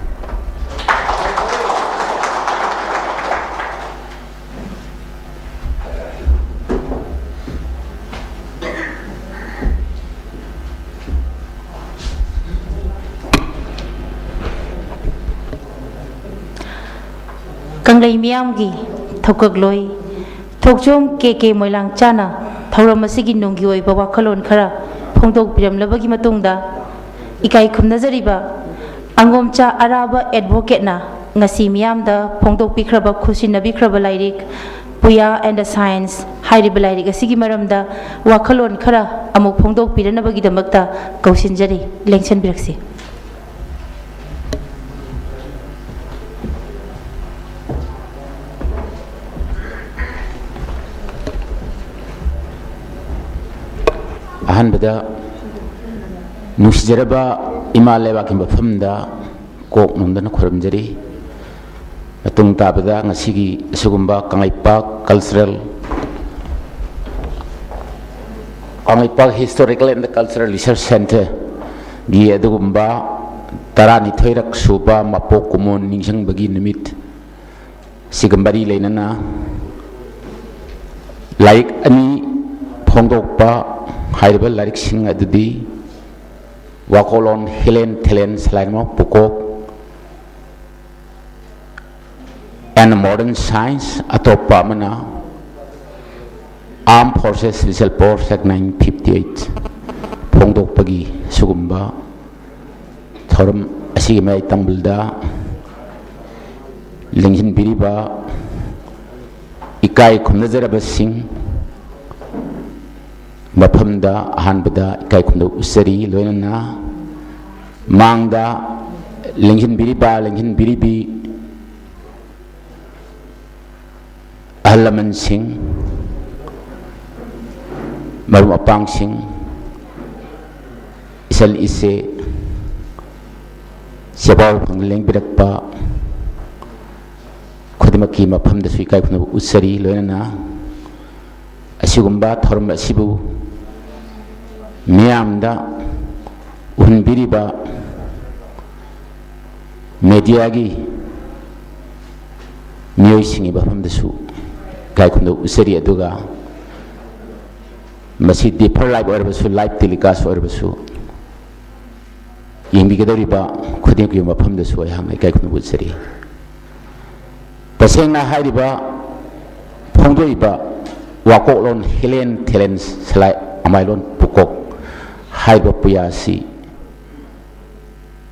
ꯀꯪꯂꯩ ꯃꯤꯌꯥꯝꯒꯤ ꯊꯧꯀꯛꯂꯣꯏ ꯊꯣꯛꯆꯣꯝ ꯀꯦ ꯀꯦ ꯃꯣꯏꯂꯥꯡ ꯆꯥꯅ ꯊꯧꯔꯝ ꯑꯁꯤꯒꯤ ꯅꯨꯡꯒꯤ ꯑꯣꯏꯕ ꯋꯥꯈꯜꯂꯣꯟ ꯈꯔ ꯐꯣꯡꯗꯣꯛꯄꯤꯔꯝꯂꯕꯒꯤ ꯃꯇꯨꯡꯗ, ꯏꯀꯥꯏ ꯈꯨꯝꯅꯖꯔꯤꯕ ꯑꯉꯣꯝꯆꯥ ꯑꯔꯥꯕ ꯑꯦꯗꯚꯣꯀꯦꯠꯅ ꯉꯁꯤ ꯃꯤꯌꯥꯝꯗ ꯐꯣꯡꯗꯣꯛꯄꯤꯈ꯭ꯔꯕ, ꯈꯨꯠꯁꯤꯟꯅꯕꯤꯈ꯭ꯔꯕ ꯂꯥꯏꯔꯤꯛ Puya and the Science ꯍꯥꯏꯔꯤꯕ ꯂꯥꯏꯔꯤꯛ ꯑꯁꯤꯒꯤ ꯃꯔꯝꯗ ꯋꯥꯈꯜꯂꯣꯟ ꯈꯔ ꯑꯃꯨꯛ ꯐꯣꯡꯗꯣꯛꯄꯤꯔꯅꯕꯒꯤꯗꯃꯛꯇ ꯀꯧꯁꯤꯟꯖꯔꯤ꯫ ꯂꯦꯡꯁꯤꯟꯕꯤꯔꯛꯁꯤ꯫ ꯑꯍꯥꯟꯕꯗ ꯅꯨꯡꯁꯤꯖꯔꯕ ꯏꯃꯥ ꯂꯩꯕꯥꯛꯀꯤ ꯃꯐꯝꯗ ꯀꯣꯛ ꯅꯣꯟꯗꯨꯅ ꯈꯨꯔꯨꯝꯖꯔꯤ꯫ ꯃꯇꯨꯡ ꯇꯥꯕꯗ ꯉꯁꯤꯒꯤ ꯑꯁꯤꯒꯨꯝꯕ Kangleipak Cultural, Kangleipak Historical and Cultural Research Centre ꯒꯤ ꯑꯗꯨꯒꯨꯝꯕ ꯇꯔꯥꯅꯤꯊꯣꯏꯔꯛ ꯁꯨꯕ ꯃꯄꯣꯛ ꯀꯨꯝꯑꯣꯟ ꯅꯤꯡꯁꯤꯡꯕꯒꯤ ꯅꯨꯃꯤꯠ ꯁꯤꯒ ꯃꯔꯤ ꯂꯩꯅꯅ ꯂꯥꯏꯔꯤꯛ ꯑꯅꯤ ꯐꯣꯡꯗꯣꯛꯄ ꯍꯥꯏꯔꯤꯕ ꯂꯥꯏꯔꯤꯛꯁꯤꯡ ꯑꯗꯨꯗꯤ ꯋꯥꯀꯣꯛꯂꯣꯟ ꯍꯤꯂꯦꯟ ꯊꯤꯂꯦꯟ ꯁꯂꯥꯏꯔꯦꯝꯃ ꯄꯨꯀꯣꯛ and Modern Science, ꯑꯇꯣꯞꯄ ꯑꯃꯅ Armed Forces Special Force Act nineteen fifty eight ꯐꯣꯡꯗꯣꯛꯄꯒꯤ ꯁꯤꯒꯨꯝꯕ ꯊꯧꯔꯝ ꯑꯁꯤꯒꯤ ꯃꯌꯥꯏ ꯇꯪꯕꯜꯗ ꯂꯦꯡꯁꯤꯟꯕꯤꯔꯤꯕ ꯏꯀꯥꯏ ꯈꯨꯝꯅꯖꯔꯕꯁꯤꯡ, ꯃꯐꯝꯗ ꯑꯍꯥꯟꯕꯗ ꯏꯀꯥꯏ ꯈꯨꯝꯅꯕ ꯎꯠꯆꯔꯤ꯫ ꯂꯣꯏꯅꯅ ꯃꯥꯡꯗ ꯂꯦꯡꯁꯤꯟꯕꯤꯔꯤꯕ, ꯂꯦꯡꯁꯤꯟꯕꯤꯔꯤꯕꯤ ꯑꯍꯜ ꯂꯃꯟꯁꯤꯡ, ꯃꯔꯨꯞ ꯃꯄꯥꯡꯁꯤꯡ, ꯏꯆꯜ ꯏꯆꯦ, ꯁꯦꯕꯥ ꯐꯪꯅ ꯂꯦꯡꯕꯤꯔꯛꯄ ꯈꯨꯗꯤꯡꯃꯛꯀꯤ ꯃꯐꯝꯗꯁꯨ ꯏꯀꯥꯏ ꯈꯨꯝꯅꯕ ꯎꯠꯆꯔꯤ꯫ ꯂꯣꯏꯅꯅ ꯑꯁꯤꯒꯨꯝꯕ ꯊꯧꯔꯝ ꯑꯁꯤꯕꯨ ꯃꯤꯌꯥꯝꯗ ꯎꯍꯟꯕꯤꯔꯤꯕ ꯃꯦꯗꯤꯌꯥꯒꯤ ꯃꯤꯑꯣꯏꯁꯤꯡꯒꯤ ꯃꯐꯝꯗꯁꯨ ꯏꯀꯥꯏ ꯈꯨꯝꯅꯕ ꯎꯠꯆꯔꯤ꯫ ꯑꯗꯨꯒ ꯃꯁꯤ ꯗꯤꯐꯔ ꯂꯥꯏꯚ ꯑꯣꯏꯔꯕꯁꯨ, ꯂꯥꯏꯚ ꯇꯦꯂꯤꯀꯥꯁ ꯑꯣꯏꯔꯕꯁꯨ, ꯌꯦꯡꯕꯤꯒꯗꯧꯔꯤꯕ ꯈꯨꯗꯤꯡꯃꯛꯀꯤ ꯃꯐꯝꯗꯁꯨ ꯑꯩꯍꯥꯛꯅ ꯏꯀꯥꯏ ꯈꯨꯝꯅꯕ ꯎꯠꯆꯔꯤ꯫ ꯇꯁꯦꯡꯅ ꯍꯥꯏꯔꯤꯕ ꯐꯣꯡꯗꯣꯛꯏꯕ ꯋꯥꯀꯣꯛꯂꯣꯟ ꯍꯤꯂꯦꯟ ꯊꯤꯂꯦꯟ ꯁꯂꯥꯏ ꯑꯃꯥꯏꯂꯣꯟ ꯄꯨꯀꯣꯛ ꯍꯥꯏꯔꯤꯕ ꯄꯨꯌꯥ ꯑꯁꯤ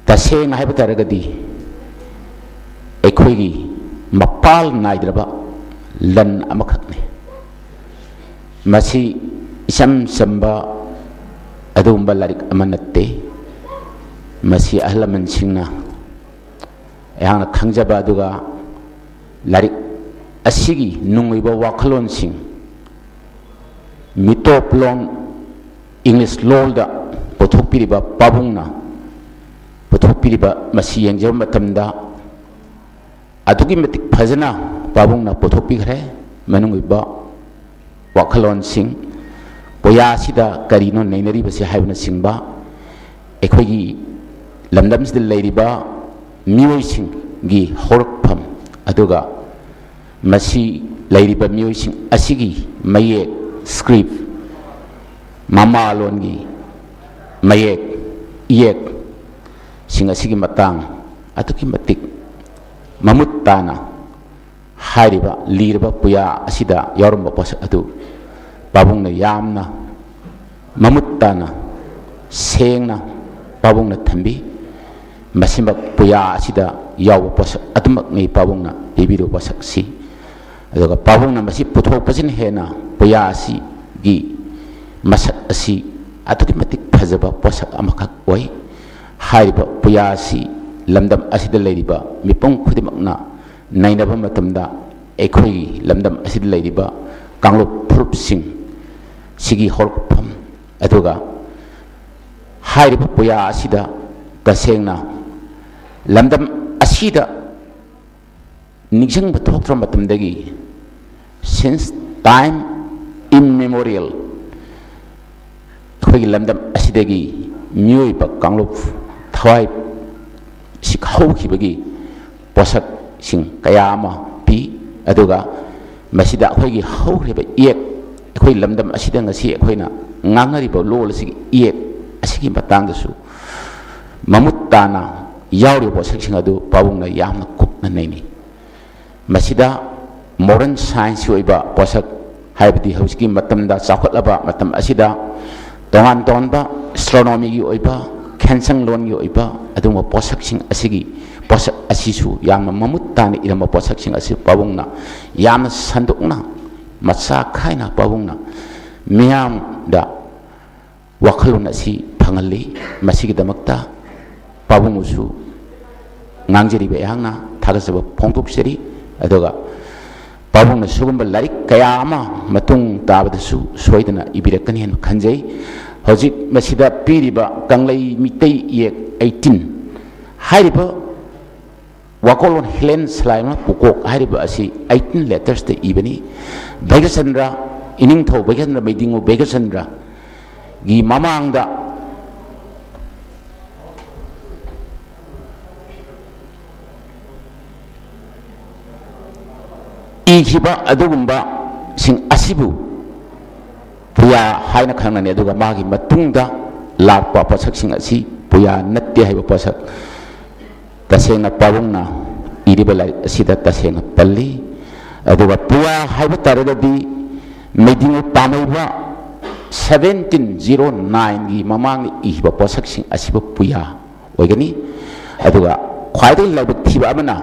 ꯇꯁꯦꯡꯅ ꯍꯥꯏꯕ ꯇꯥꯔꯒꯗꯤ ꯑꯩꯈꯣꯏꯒꯤ ꯃꯄꯥꯜ ꯅꯥꯏꯗ꯭ꯔꯕ ꯂꯟ ꯑꯃꯈꯛꯅꯤ꯫ ꯃꯁꯤ ꯏꯆꯝ ꯆꯝꯕ ꯑꯗꯨꯒꯨꯝꯕ ꯂꯥꯏꯔꯤꯛ ꯑꯃ ꯅꯠꯇꯦ꯫ ꯃꯁꯤ ꯑꯍꯜ ꯂꯃꯟꯁꯤꯡꯅ ꯑꯩꯍꯥꯛꯅ ꯈꯪꯖꯕ, ꯑꯗꯨꯒ ꯂꯥꯏꯔꯤꯛ ꯑꯁꯤꯒꯤ ꯅꯨꯡ ꯑꯣꯏꯕ ꯋꯥꯈꯜꯂꯣꯟꯁꯤꯡ ꯃꯤꯇꯣꯞꯂꯣꯟ ꯏꯪꯂꯤꯁ ꯂꯣꯜꯗ ꯄꯨꯊꯣꯛꯄꯤꯔꯤꯕ ꯄꯥꯕꯨꯡꯅ ꯄꯨꯊꯣꯛꯄꯤꯔꯤꯕ ꯃꯁꯤ ꯌꯦꯡꯖꯕ ꯃꯇꯝꯗ ꯑꯗꯨꯛꯀꯤ ꯃꯇꯤꯛ ꯐꯖꯅ ꯄꯥꯕꯨꯡꯅ ꯄꯨꯊꯣꯛꯄꯤꯈ꯭ꯔꯦ꯫ ꯃꯅꯨꯡ ꯑꯣꯏꯕ ꯋꯥꯈꯜꯂꯣꯟꯁꯤꯡ, ꯄꯨꯌꯥꯁꯤꯗ ꯀꯔꯤꯅꯣ ꯅꯩꯅꯔꯤꯕꯁꯤ ꯍꯥꯏꯕꯅꯆꯤꯡꯕ, ꯑꯩꯈꯣꯏꯒꯤ ꯂꯝꯗꯝꯁꯤꯗ ꯂꯩꯔꯤꯕ ꯃꯤꯑꯣꯏꯁꯤꯡꯒꯤ ꯍꯧꯔꯛꯐꯝ, ꯑꯗꯨꯒ ꯃꯁꯤ ꯂꯩꯔꯤꯕ ꯃꯤꯑꯣꯏꯁꯤꯡ ꯑꯁꯤꯒꯤ ꯃꯌꯦꯛ, ꯁ꯭ꯀ꯭ꯔꯤꯞ, ꯃꯃꯥ ꯂꯣꯟꯒꯤ ꯃꯌꯦꯛ ꯏꯌꯦꯛꯁꯤꯡ ꯑꯁꯤꯒꯤ ꯃꯇꯥꯡ ꯑꯗꯨꯛꯀꯤ ꯃꯇꯤꯛ ꯃꯃꯨꯠ ꯇꯥꯅ ꯍꯥꯏꯔꯤꯕ ꯂꯤꯔꯕ ꯄꯨꯌꯥ ꯑꯁꯤꯗ ꯌꯥꯎꯔꯝꯕ ꯄꯣꯠꯁꯛ ꯑꯗꯨ ꯄꯥꯕꯨꯡꯅ ꯌꯥꯝꯅ ꯃꯃꯨꯠ ꯇꯥꯅ, ꯁꯦꯡꯅ ꯄꯥꯕꯨꯡꯅ ꯊꯝꯕꯤ꯫ ꯃꯁꯤꯃꯛ ꯄꯨꯌꯥ ꯑꯁꯤꯗ ꯌꯥꯎꯕ ꯄꯣꯠꯁꯛ ꯑꯗꯨꯃꯛꯅꯤ ꯄꯥꯕꯨꯡꯅ ꯄꯤꯕꯤꯔꯤꯕ ꯄꯣꯠꯁꯛꯁꯤ꯫ ꯑꯗꯨꯒ ꯄꯥꯕꯨꯡꯅ ꯃꯁꯤ ꯄꯨꯊꯣꯛꯄꯁꯤꯅ ꯍꯦꯟꯅ ꯄꯨꯌꯥ ꯑꯁꯤꯒꯤ ꯃꯁꯛ ꯑꯁꯤ ꯑꯗꯨꯛꯀꯤ ꯃꯇꯤꯛ ꯐꯖꯕ ꯄꯣꯠꯁꯛ ꯑꯃꯈꯛ ꯑꯣꯏ꯫ ꯍꯥꯏꯔꯤꯕ ꯄꯨꯌꯥ ꯑꯁꯤ ꯂꯝꯗꯝ ꯑꯁꯤꯗ ꯂꯩꯔꯤꯕ ꯃꯤꯄꯨꯝ ꯈꯨꯗꯤꯡꯃꯛꯅ ꯅꯩꯅꯕ ꯃꯇꯝꯗ ꯑꯩꯈꯣꯏꯒꯤ ꯂꯝꯗꯝ ꯑꯁꯤꯗ ꯂꯩꯔꯤꯕ ꯀꯥꯡꯂꯨꯞ ꯐꯨꯔꯨꯞꯁꯤꯡ ꯁꯤꯒꯤ ꯍꯧꯔꯛꯐꯝ, ꯑꯗꯨꯒ ꯍꯥꯏꯔꯤꯕ ꯄꯨꯌꯥ ꯑꯁꯤꯗ ꯇꯁꯦꯡꯅ ꯂꯝꯗꯝ ꯑꯁꯤꯗ ꯅꯤꯡꯁꯤꯡꯕ ꯊꯣꯛꯇ꯭ꯔ ꯃꯇꯝꯗꯒꯤ, since time immemorial, ꯑꯩꯈꯣꯏꯒꯤ ꯂꯝꯗꯝ ꯑꯁꯤꯗꯒꯤ ꯃꯤꯑꯣꯏꯕ ꯀꯥꯡꯂꯨꯞ ꯊꯋꯥꯏ ꯁꯤ ꯍꯧꯈꯤꯕꯒꯤ ꯄꯣꯠꯁꯛꯁꯤꯡ ꯀꯌꯥ ꯑꯃ ꯄꯤ꯫ ꯑꯗꯨꯒ ꯃꯁꯤꯗ ꯑꯩꯈꯣꯏꯒꯤ ꯍꯧꯈ꯭ꯔꯤꯕ ꯏꯌꯦꯛ, ꯑꯩꯈꯣꯏ ꯂꯝꯗꯝ ꯑꯁꯤꯗ ꯉꯁꯤ ꯑꯩꯈꯣꯏꯅ ꯉꯥꯡꯅꯔꯤꯕ ꯂꯣꯜ ꯑꯁꯤꯒꯤ ꯏꯌꯦꯛ ꯑꯁꯤꯒꯤ ꯃꯇꯥꯡꯗꯁꯨ ꯃꯃꯨꯠ ꯇꯥꯅ ꯌꯥꯎꯔꯤꯕ ꯄꯣꯠꯁꯛꯁꯤꯡ ꯑꯗꯨ ꯄꯥꯕꯨꯡꯅ ꯌꯥꯝꯅ ꯀꯨꯞꯅ ꯅꯩꯅꯩ꯫ ꯃꯁꯤꯗ modern science ꯑꯣꯏꯕ ꯄꯣꯠꯁꯛ, ꯍꯥꯏꯕꯗꯤ ꯍꯧꯖꯤꯛꯀꯤ ꯃꯇꯝꯗ ꯆꯥꯎꯈꯠꯂꯕ ꯃꯇꯝ ꯑꯁꯤꯗ ꯇꯣꯉꯥꯟ ꯇꯣꯉꯥꯟꯕ astronomy ꯒꯤ ꯑꯣꯏꯕ, ꯈꯦꯟꯁꯪ ꯂꯣꯟꯒꯤ ꯑꯣꯏꯕ ꯑꯗꯨꯒꯨꯝꯕ ꯄꯣꯠꯁꯛꯁꯤꯡ ꯑꯁꯤꯒꯤ, ꯄꯣꯠꯁꯛ ꯑꯁꯤꯁꯨ ꯌꯥꯝꯅ ꯃꯃꯨꯠ ꯇꯥꯅ ꯏꯔꯝꯕ ꯄꯣꯠꯁꯛꯁꯤꯡ ꯑꯁꯤ ꯄꯥꯕꯨꯡꯅ ꯌꯥꯝꯅ ꯁꯟꯗꯣꯛꯅ, ꯃꯆꯥ ꯈꯥꯏꯅ ꯄꯥꯕꯨꯡꯅ ꯃꯤꯌꯥꯝꯗ ꯋꯥꯈꯜꯂꯣꯟ ꯑꯁꯤ ꯐꯪꯍꯜꯂꯤ꯫ ꯃꯁꯤꯒꯤꯗꯃꯛꯇ ꯄꯥꯕꯨꯡꯕꯨꯁꯨ ꯉꯥꯡꯖꯔꯤꯕ ꯑꯩꯍꯥꯛꯅ ꯊꯥꯒꯠꯆꯕ ꯐꯣꯡꯗꯣꯛꯆꯔꯤ꯫ ꯑꯗꯨꯒ ꯄꯥꯕꯨꯡꯅ ꯁꯤꯒꯨꯝꯕ ꯂꯥꯏꯔꯤꯛ ꯀꯌꯥ ꯑꯃ ꯃꯇꯨꯡ ꯇꯥꯕꯗꯁꯨ ꯁꯣꯏꯗꯅ ꯏꯕꯤꯔꯛꯀꯅꯤ ꯍꯥꯏꯅ ꯈꯟꯖꯩ꯫ ꯍꯧꯖꯤꯛ ꯃꯁꯤꯗ ꯄꯤꯔꯤꯕ ꯀꯪꯂꯩ ꯃꯤꯇꯩ ꯏꯌꯦꯛ eighteen ꯍꯥꯏꯔꯤꯕ ꯋꯥꯀꯣꯜꯂꯣꯟ ꯍꯤꯂꯦꯟ ꯁꯂꯥꯏꯃ ꯄꯨꯀꯣꯛ ꯍꯥꯏꯔꯤꯕ ꯑꯁꯤ eighteen letters ꯇ ꯏꯕꯅꯤ꯫ ꯚꯩꯒ꯭ꯌꯆꯟꯗ꯭ꯔ, ꯏꯅꯤꯡꯊꯧ ꯚꯩꯒ꯭ꯌꯆꯟꯗ꯭ꯔ, ꯃꯩꯗꯤꯡꯉꯨ ꯚꯩꯒ꯭ꯌꯆꯟꯗ꯭ꯔꯒꯤ ꯃꯃꯥꯡꯗ ꯏꯈꯤꯕ ꯑꯗꯨꯒꯨꯝꯕꯁꯤꯡ ꯑꯁꯤꯕꯨ ꯄꯨꯌꯥ ꯍꯥꯏꯅ ꯈꯪꯅꯅꯤ꯫ ꯑꯗꯨꯒ ꯃꯥꯒꯤ ꯃꯇꯨꯡꯗ ꯂꯥꯛꯄ ꯄꯣꯠꯁꯛꯁꯤꯡ ꯑꯁꯤ ꯄꯨꯌꯥ ꯅꯠꯇꯦ ꯍꯥꯏꯕ ꯄꯣꯠꯁꯛ ꯇꯁꯦꯡꯅ ꯄꯥꯕꯨꯡꯅ ꯏꯔꯤꯕ ꯂꯥꯏꯔꯤꯛ ꯑꯁꯤꯗ ꯇꯁꯦꯡꯅ ꯄꯜꯂꯤ꯫ ꯑꯗꯨꯒ ꯄꯨꯌꯥ ꯍꯥꯏꯕ ꯇꯥꯔꯒꯗꯤ ꯃꯩꯗꯤꯉꯨ ꯄꯥꯝꯍꯩꯕ seventeen zero nineꯒꯤ ꯃꯃꯥꯡꯗ ꯏꯈꯤꯕ ꯄꯣꯠꯁꯛꯁꯤꯡ ꯑꯁꯤꯕꯨ ꯄꯨꯌꯥ ꯑꯣꯏꯒꯅꯤ꯫ ꯑꯗꯨꯒ ꯈ꯭ꯋꯥꯏꯗꯒꯤ ꯂꯥꯏꯕꯛ ꯊꯤꯕ ꯑꯃꯅ,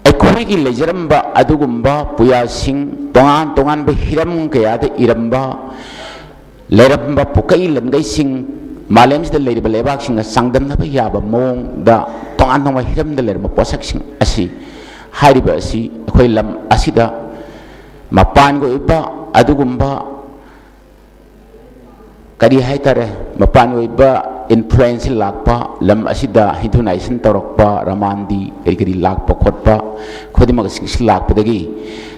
ꯑꯩꯈꯣꯏꯒꯤ ꯂꯩꯖꯔꯝꯕ ꯑꯗꯨꯒꯨꯝꯕ ꯄꯨꯌꯥꯁꯤꯡ, ꯇꯣꯉꯥꯟ ꯇꯣꯉꯥꯟꯕ ꯍꯤꯔꯝ ꯀꯌꯥꯗ ꯏꯔꯝꯕ, ꯂꯩꯔꯝꯕ ꯄꯨꯀꯩ ꯂꯟꯒꯩꯁꯤꯡ, ꯃꯥꯂꯦꯝꯁꯤꯗ ꯂꯩꯔꯤꯕ ꯂꯩꯕꯥꯛꯁꯤꯡꯒ ꯆꯥꯡꯗꯝꯅꯕ ꯌꯥꯕ ꯃꯑꯣꯡꯗ ꯇꯣꯉꯥꯟ ꯇꯣꯉꯥꯟꯕ ꯍꯤꯔꯝꯗ ꯂꯩꯔꯝꯕ ꯄꯣꯠꯁꯛꯁꯤꯡ ꯑꯁꯤ ꯍꯥꯏꯔꯤꯕ ꯑꯁꯤ ꯑꯩꯈꯣꯏ ꯂꯝ ꯑꯁꯤꯗ ꯃꯄꯥꯟꯒꯤ ꯑꯣꯏꯕ ꯑꯗꯨꯒꯨꯝꯕ, ꯀꯔꯤ ꯍꯥꯏꯇꯥꯔꯦ, ꯃꯄꯥꯟꯒꯤ ꯑꯣꯏꯕ influence ꯂꯥꯛꯄ, ꯂꯝ ꯑꯁꯤꯗ Hinduization ꯇꯧꯔꯛꯄ, ꯔꯃꯥꯟꯗꯤ ꯀꯔꯤ ꯀꯔꯤ ꯂꯥꯛꯄ ꯈꯣꯠꯄ ꯈꯨꯗꯤꯡꯃꯛ ꯑꯁꯤ ꯂꯥꯛꯄꯗꯒꯤ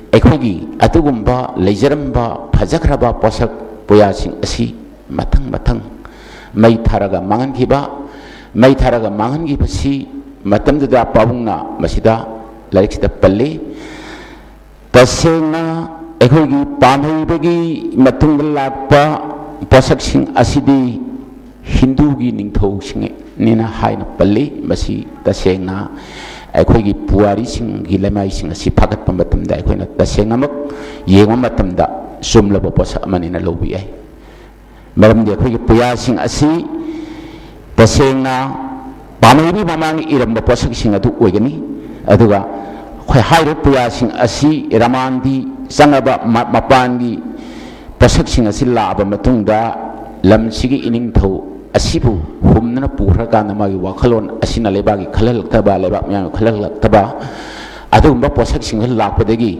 ꯑꯩꯈꯣꯏꯒꯤ ꯑꯗꯨꯒꯨꯝꯕ ꯂꯩꯖꯔꯝꯕ ꯐꯖꯈ꯭ꯔꯕ ꯄꯣꯠꯁꯛ ꯄꯨꯌꯥꯁꯤꯡ ꯑꯁꯤ ꯃꯊꯪ ꯃꯊꯪ ꯃꯩ ꯊꯥꯔꯒ ꯃꯥꯡꯍꯟꯈꯤꯕ, ꯃꯩ ꯊꯥꯔꯒ ꯃꯥꯡꯍꯟꯈꯤꯕꯁꯤ ꯃꯇꯝꯗꯨꯗ ꯄꯥꯕꯨꯡꯅ ꯃꯁꯤꯗ ꯂꯥꯏꯔꯤꯛꯁꯤꯗ ꯄꯜꯂꯤ꯫ ꯇꯁꯦꯡꯅ ꯑꯩꯈꯣꯏꯒꯤ ꯄꯥꯝꯍꯩꯕꯒꯤ ꯃꯇꯨꯡꯗ ꯂꯥꯛꯄ ꯄꯣꯠꯁꯛꯁꯤꯡ ꯑꯁꯤꯗꯤ ꯍꯤꯟꯗꯨꯒꯤ ꯅꯤꯡꯊꯧꯁꯤꯡꯅꯤꯅ ꯍꯥꯏꯅ ꯄꯜꯂꯤ꯫ ꯃꯁꯤ ꯇꯁꯦꯡꯅ ꯑꯩꯈꯣꯏꯒꯤ ꯄꯨꯋꯥꯔꯤꯁꯤꯡꯒꯤ ꯂꯩꯃꯥꯏꯁꯤꯡ ꯑꯁꯤ ꯐꯥꯒꯠꯄ ꯃꯇꯝꯗ ꯑꯩꯈꯣꯏꯅ ꯇꯁꯦꯡꯅꯃꯛ ꯌꯦꯡꯕ ꯃꯇꯝꯗ ꯆꯨꯝꯂꯕ ꯄꯣꯠꯁꯛ ꯑꯃꯅꯤꯅ ꯂꯧꯕ ꯌꯥꯏ꯫ ꯃꯔꯝꯗꯤ ꯑꯩꯈꯣꯏꯒꯤ ꯄꯨꯌꯥꯁꯤꯡ ꯑꯁꯤ ꯇꯁꯦꯡꯅ ꯄꯥꯝꯍꯩꯕꯒꯤ ꯃꯃꯥꯡꯗ ꯏꯔꯝꯕ ꯄꯣꯠꯁꯛꯁꯤꯡ ꯑꯗꯨ ꯑꯣꯏꯒꯅꯤ꯫ ꯑꯗꯨꯒ ꯑꯩꯈꯣꯏ ꯍꯥꯏꯔꯤꯕ ꯄꯨꯌꯥꯁꯤꯡ ꯑꯁꯤ ꯔꯃꯥꯟꯗꯤ ꯆꯪꯉꯕ ꯃ-, ꯃꯄꯥꯟꯒꯤ ꯄꯣꯠꯁꯛꯁꯤꯡ ꯑꯁꯤ ꯂꯥꯛꯑꯕ ꯃꯇꯨꯡꯗ ꯂꯝꯁꯤꯒꯤ ꯏꯅꯤꯡꯊꯧ ꯑꯁꯤꯕꯨ ꯍꯨꯝꯗꯨꯅ ꯄꯨꯈ꯭ꯔꯀꯥꯟꯗ ꯃꯥꯒꯤ ꯋꯥꯈꯜꯂꯣꯟ ꯑꯁꯤꯅ ꯂꯩꯕꯥꯛꯀꯤ ꯈꯜꯍꯜꯂꯛꯇꯕ, ꯂꯩꯕꯥꯛ ꯃꯤꯌꯥꯝꯒꯤ ꯈꯜꯍꯜꯂꯛꯇꯕ, ꯑꯗꯨꯒꯨꯝꯕ ꯄꯣꯠꯁꯛꯁꯤꯡ ꯑꯁꯤ ꯂꯥꯛꯄꯗꯒꯤ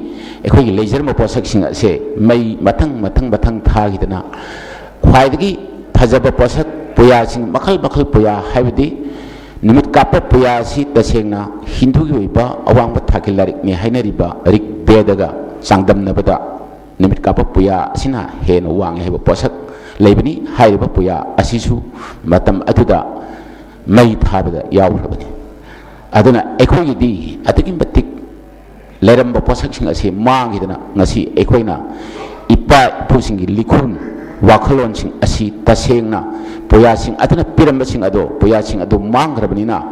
ꯑꯩꯈꯣꯏꯒꯤ ꯂꯩꯖꯔꯝꯕ ꯄꯣꯠꯁꯛꯁꯤꯡ ꯑꯁꯦ ꯃꯩ ꯃꯊꯪ ꯃꯊꯪ ꯃꯊꯪ ꯊꯥꯈꯤꯗꯅ ꯈ꯭ꯋꯥꯏꯗꯒꯤ ꯐꯖꯕ ꯄꯣꯠꯁꯛ ꯄꯨꯌꯥꯁꯤꯡ, ꯃꯈꯜ ꯃꯈꯜ ꯄꯨꯌꯥ ꯍꯥꯏꯕꯗꯤ ꯅꯨꯃꯤꯠ ꯀꯥꯞꯄ ꯄꯨꯌꯥ ꯑꯁꯤ ꯇꯁꯦꯡꯅ ꯍꯤꯟꯗꯨꯒꯤ ꯑꯣꯏꯕ ꯑꯋꯥꯡꯕ ꯊꯥꯛꯀꯤ ꯂꯥꯏꯔꯤꯛꯅꯤ ꯍꯥꯏꯅꯔꯤꯕ ꯔꯤꯛ ꯕꯦꯗꯒ ꯆꯥꯡꯗꯝꯅꯕꯗ ꯅꯨꯃꯤꯠ ꯀꯥꯞꯄ ꯄꯨꯌꯥ ꯑꯁꯤꯅ ꯍꯦꯟꯅ ꯋꯥꯡꯉꯤ ꯍꯥꯏꯕ ꯄꯣꯠꯁꯛ ꯂꯩꯕꯅꯤ꯫ ꯍꯥꯏꯔꯤꯕ ꯄꯨꯌꯥ ꯑꯁꯤꯁꯨ ꯃꯇꯝ ꯑꯗꯨꯗ ꯃꯩ ꯊꯥꯕꯗ ꯌꯥꯎꯈ꯭ꯔꯕꯅꯤ꯫ ꯑꯗꯨꯅ ꯑꯩꯈꯣꯏꯒꯤꯗꯤ ꯑꯗꯨꯛꯀꯤ ꯃꯇꯤꯛ ꯂꯩꯔꯝꯕ ꯄꯣꯠꯁꯛꯁꯤꯡ ꯑꯁꯤ ꯃꯥꯡꯈꯤꯗꯅ ꯉꯁꯤ ꯑꯩꯈꯣꯏꯅ ꯏꯄꯥ ꯏꯄꯨꯁꯤꯡꯒꯤ ꯂꯤꯈꯨꯟ, ꯋꯥꯈꯜꯂꯣꯟꯁꯤꯡ ꯑꯁꯤ ꯇꯁꯦꯡꯅ ꯄꯨꯌꯥꯁꯤꯡ ꯑꯗꯨꯅ ꯄꯤꯔꯝꯕꯁꯤꯡ ꯑꯗꯣ, ꯄꯨꯌꯥꯁꯤꯡ ꯑꯗꯨ ꯃꯥꯡꯈ꯭ꯔꯕꯅꯤꯅ,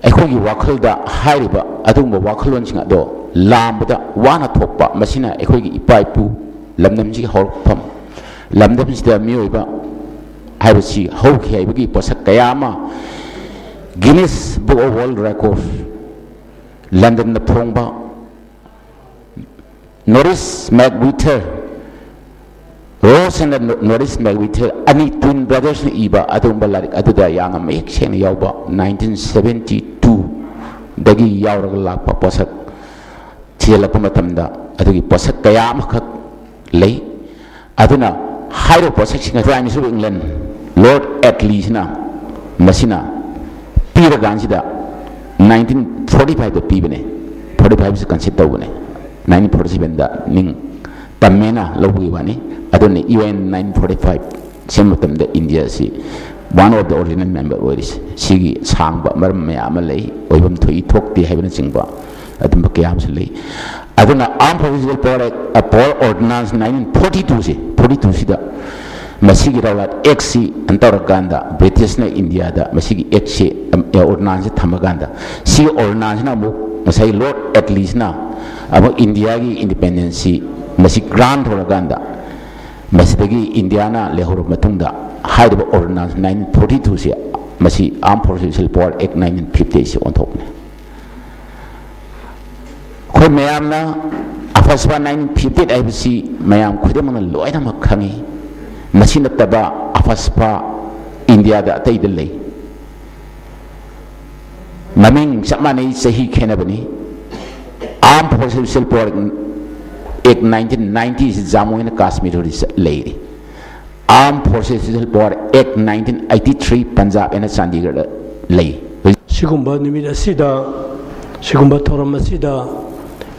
ꯑꯩꯈꯣꯏꯒꯤ ꯋꯥꯈꯜꯗ ꯍꯥꯏꯔꯤꯕ ꯑꯗꯨꯒꯨꯝꯕ ꯋꯥꯈꯜꯂꯣꯟꯁꯤꯡ ꯑꯗꯣ ꯂꯥꯝꯕꯗ ꯋꯥꯅ ꯊꯣꯛꯄ, ꯃꯁꯤꯅ ꯑꯩꯈꯣꯏꯒꯤ ꯏꯄꯥ ꯏꯄꯨ ꯂꯝꯗꯝꯁꯤꯒꯤ ꯍꯧꯔꯛꯐꯝ, ꯂꯝꯗꯝꯁꯤꯗ ꯃꯤꯑꯣꯏꯕ ꯍꯥꯏꯕꯁꯤ ꯍꯧꯈꯤ ꯍꯥꯏꯕꯒꯤ ꯄꯣꯠꯁꯛ ꯀꯌꯥ ꯑꯃ Guinness Book of World Record, ꯂꯟꯗꯟꯗ ꯐꯣꯡꯕ, Norris McWhirter, Ross and Norris McWhirter ꯑꯅꯤ twin brothersꯅ ꯏꯕ ꯑꯗꯨꯒꯨꯝꯕ ꯂꯥꯏꯔꯤꯛ ꯑꯗꯨꯗ ꯌꯥꯝꯅ ꯃꯌꯦꯛ ꯁꯦꯡꯅ ꯌꯥꯎꯕ, nineteen seventy two ꯗꯒꯤ ꯌꯥꯎꯔꯒ ꯂꯥꯛꯄ ꯄꯣꯠꯁꯛ ꯊꯤꯖꯤꯜꯂꯛꯄ ꯃꯇꯝꯗ ꯑꯗꯨꯒꯤ ꯄꯣꯠꯁꯛ ꯀꯌꯥ ꯑꯃꯈꯛ ꯂꯩ꯫ ꯑꯗꯨꯅ ꯍꯥꯏꯔꯤꯕ ꯄꯣꯠꯁꯛꯁꯤꯡ ꯑꯁꯤ Prime Minister of England, Lord Attleeꯁꯤꯅ ꯃꯁꯤꯅ ꯄꯤꯔꯀꯥꯟꯁꯤꯗ nineteen forty fiveꯇ ꯄꯤꯕꯅꯦ꯫ Forty fiveꯁꯤ concede ꯇꯧꯕꯅꯦ꯫ Nineteen forty sevenꯗ ꯅꯤꯡ ꯇꯝꯃꯦꯅ ꯂꯧꯕꯒꯤ ꯋꯥꯅꯤ꯫ ꯑꯗꯨꯅ UN nineteen forty five ꯁꯦꯝꯕ ꯃꯇꯝꯗ ꯏꯟꯗꯤꯌꯥꯁꯤ one of the original member ꯑꯣꯏꯔꯤꯁꯦ꯫ ꯁꯤꯒꯤ ꯁꯥꯡꯕ ꯃꯔꯝ ꯃꯌꯥꯝ ꯑꯃ ꯂꯩ, ꯑꯣꯏꯐꯝ ꯊꯣꯛꯏ ꯊꯣꯛꯇꯦ ꯍꯥꯏꯕꯅꯆꯤꯡꯕ ꯑꯗꯨꯝꯕ ꯀꯌꯥ ꯑꯃꯁꯨ ꯂꯩ꯫ ꯑꯗꯨꯅ Armed Forces Power Act, Power Ordinance nineteen forty twoꯁꯦ, forty twoꯁꯤꯗ ꯃꯁꯤꯒꯤ ꯔꯧꯂꯥꯠ Actꯁꯤ ꯀꯩꯅꯣ ꯇꯧꯔꯀꯥꯟꯗ, ꯕ꯭ꯔꯤꯇꯤꯁꯅ ꯏꯟꯗꯤꯌꯥꯗ ꯃꯁꯤꯒꯤ Actꯁꯤ, ꯑꯦ, Ordinanceꯁꯦ ꯊꯝꯃꯀꯥꯟꯗ, ꯁꯤꯒꯤ Ordinanceꯁꯤꯅ ꯑꯃꯨꯛ ꯉꯁꯥꯏ Lord Attleeꯁꯤꯅ ꯑꯃꯨꯛ ꯏꯟꯗꯤꯌꯥꯒꯤ independenceꯁꯤ ꯃꯁꯤ grant ꯇꯧꯔꯀꯥꯟꯗ, ꯃꯁꯤꯗꯒꯤ ꯏꯟꯗꯤꯌꯥꯅ ꯂꯩꯍꯧꯔꯕ ꯃꯇꯨꯡꯗ, ꯍꯥꯏꯔꯤꯕ Ordinance nineteen forty twoꯁꯤ, ꯃꯁꯤ Armed Forces Special Power Act nineteen fifty eightꯁꯤ ꯑꯣꯟꯊꯣꯛꯄꯅꯤ꯫ ꯑꯩꯈꯣꯏ ꯃꯌꯥꯝꯅ AFSPA nineteen fifty eight ꯍꯥꯏꯕꯁꯤ ꯃꯌꯥꯝ ꯈꯨꯗꯤꯡꯃꯛꯅ ꯂꯣꯏꯅꯃꯛ ꯈꯪꯉꯤ꯫ ꯃꯁꯤ ꯅꯠꯇꯕ AFSPA ꯏꯟꯗꯤꯌꯥꯗ ꯑꯇꯩꯗ ꯂꯩ꯫ ꯃꯃꯤꯡ ꯆꯞ ꯃꯥꯟꯅꯩ, ꯆꯍꯤ ꯈꯦꯠꯅꯕꯅꯤ꯫ Armed Forces Special Power Act nineteen ninety ꯁꯤ ꯖꯥꯃꯨ ꯑꯦꯟ ꯀꯥꯁꯃꯤꯔꯗ ꯂꯩꯔꯤ꯫ Armed Forces Special Power Act nineteen eighty three Punjab and ꯆꯥꯟꯗꯤꯒꯔꯗ ꯂꯩ꯫ ꯁꯤꯒꯨꯝꯕ ꯅꯨꯃꯤꯠ ꯑꯁꯤꯗ ꯁꯤꯒꯨꯝꯕ ꯊꯧꯔꯝ ꯑꯁꯤꯗ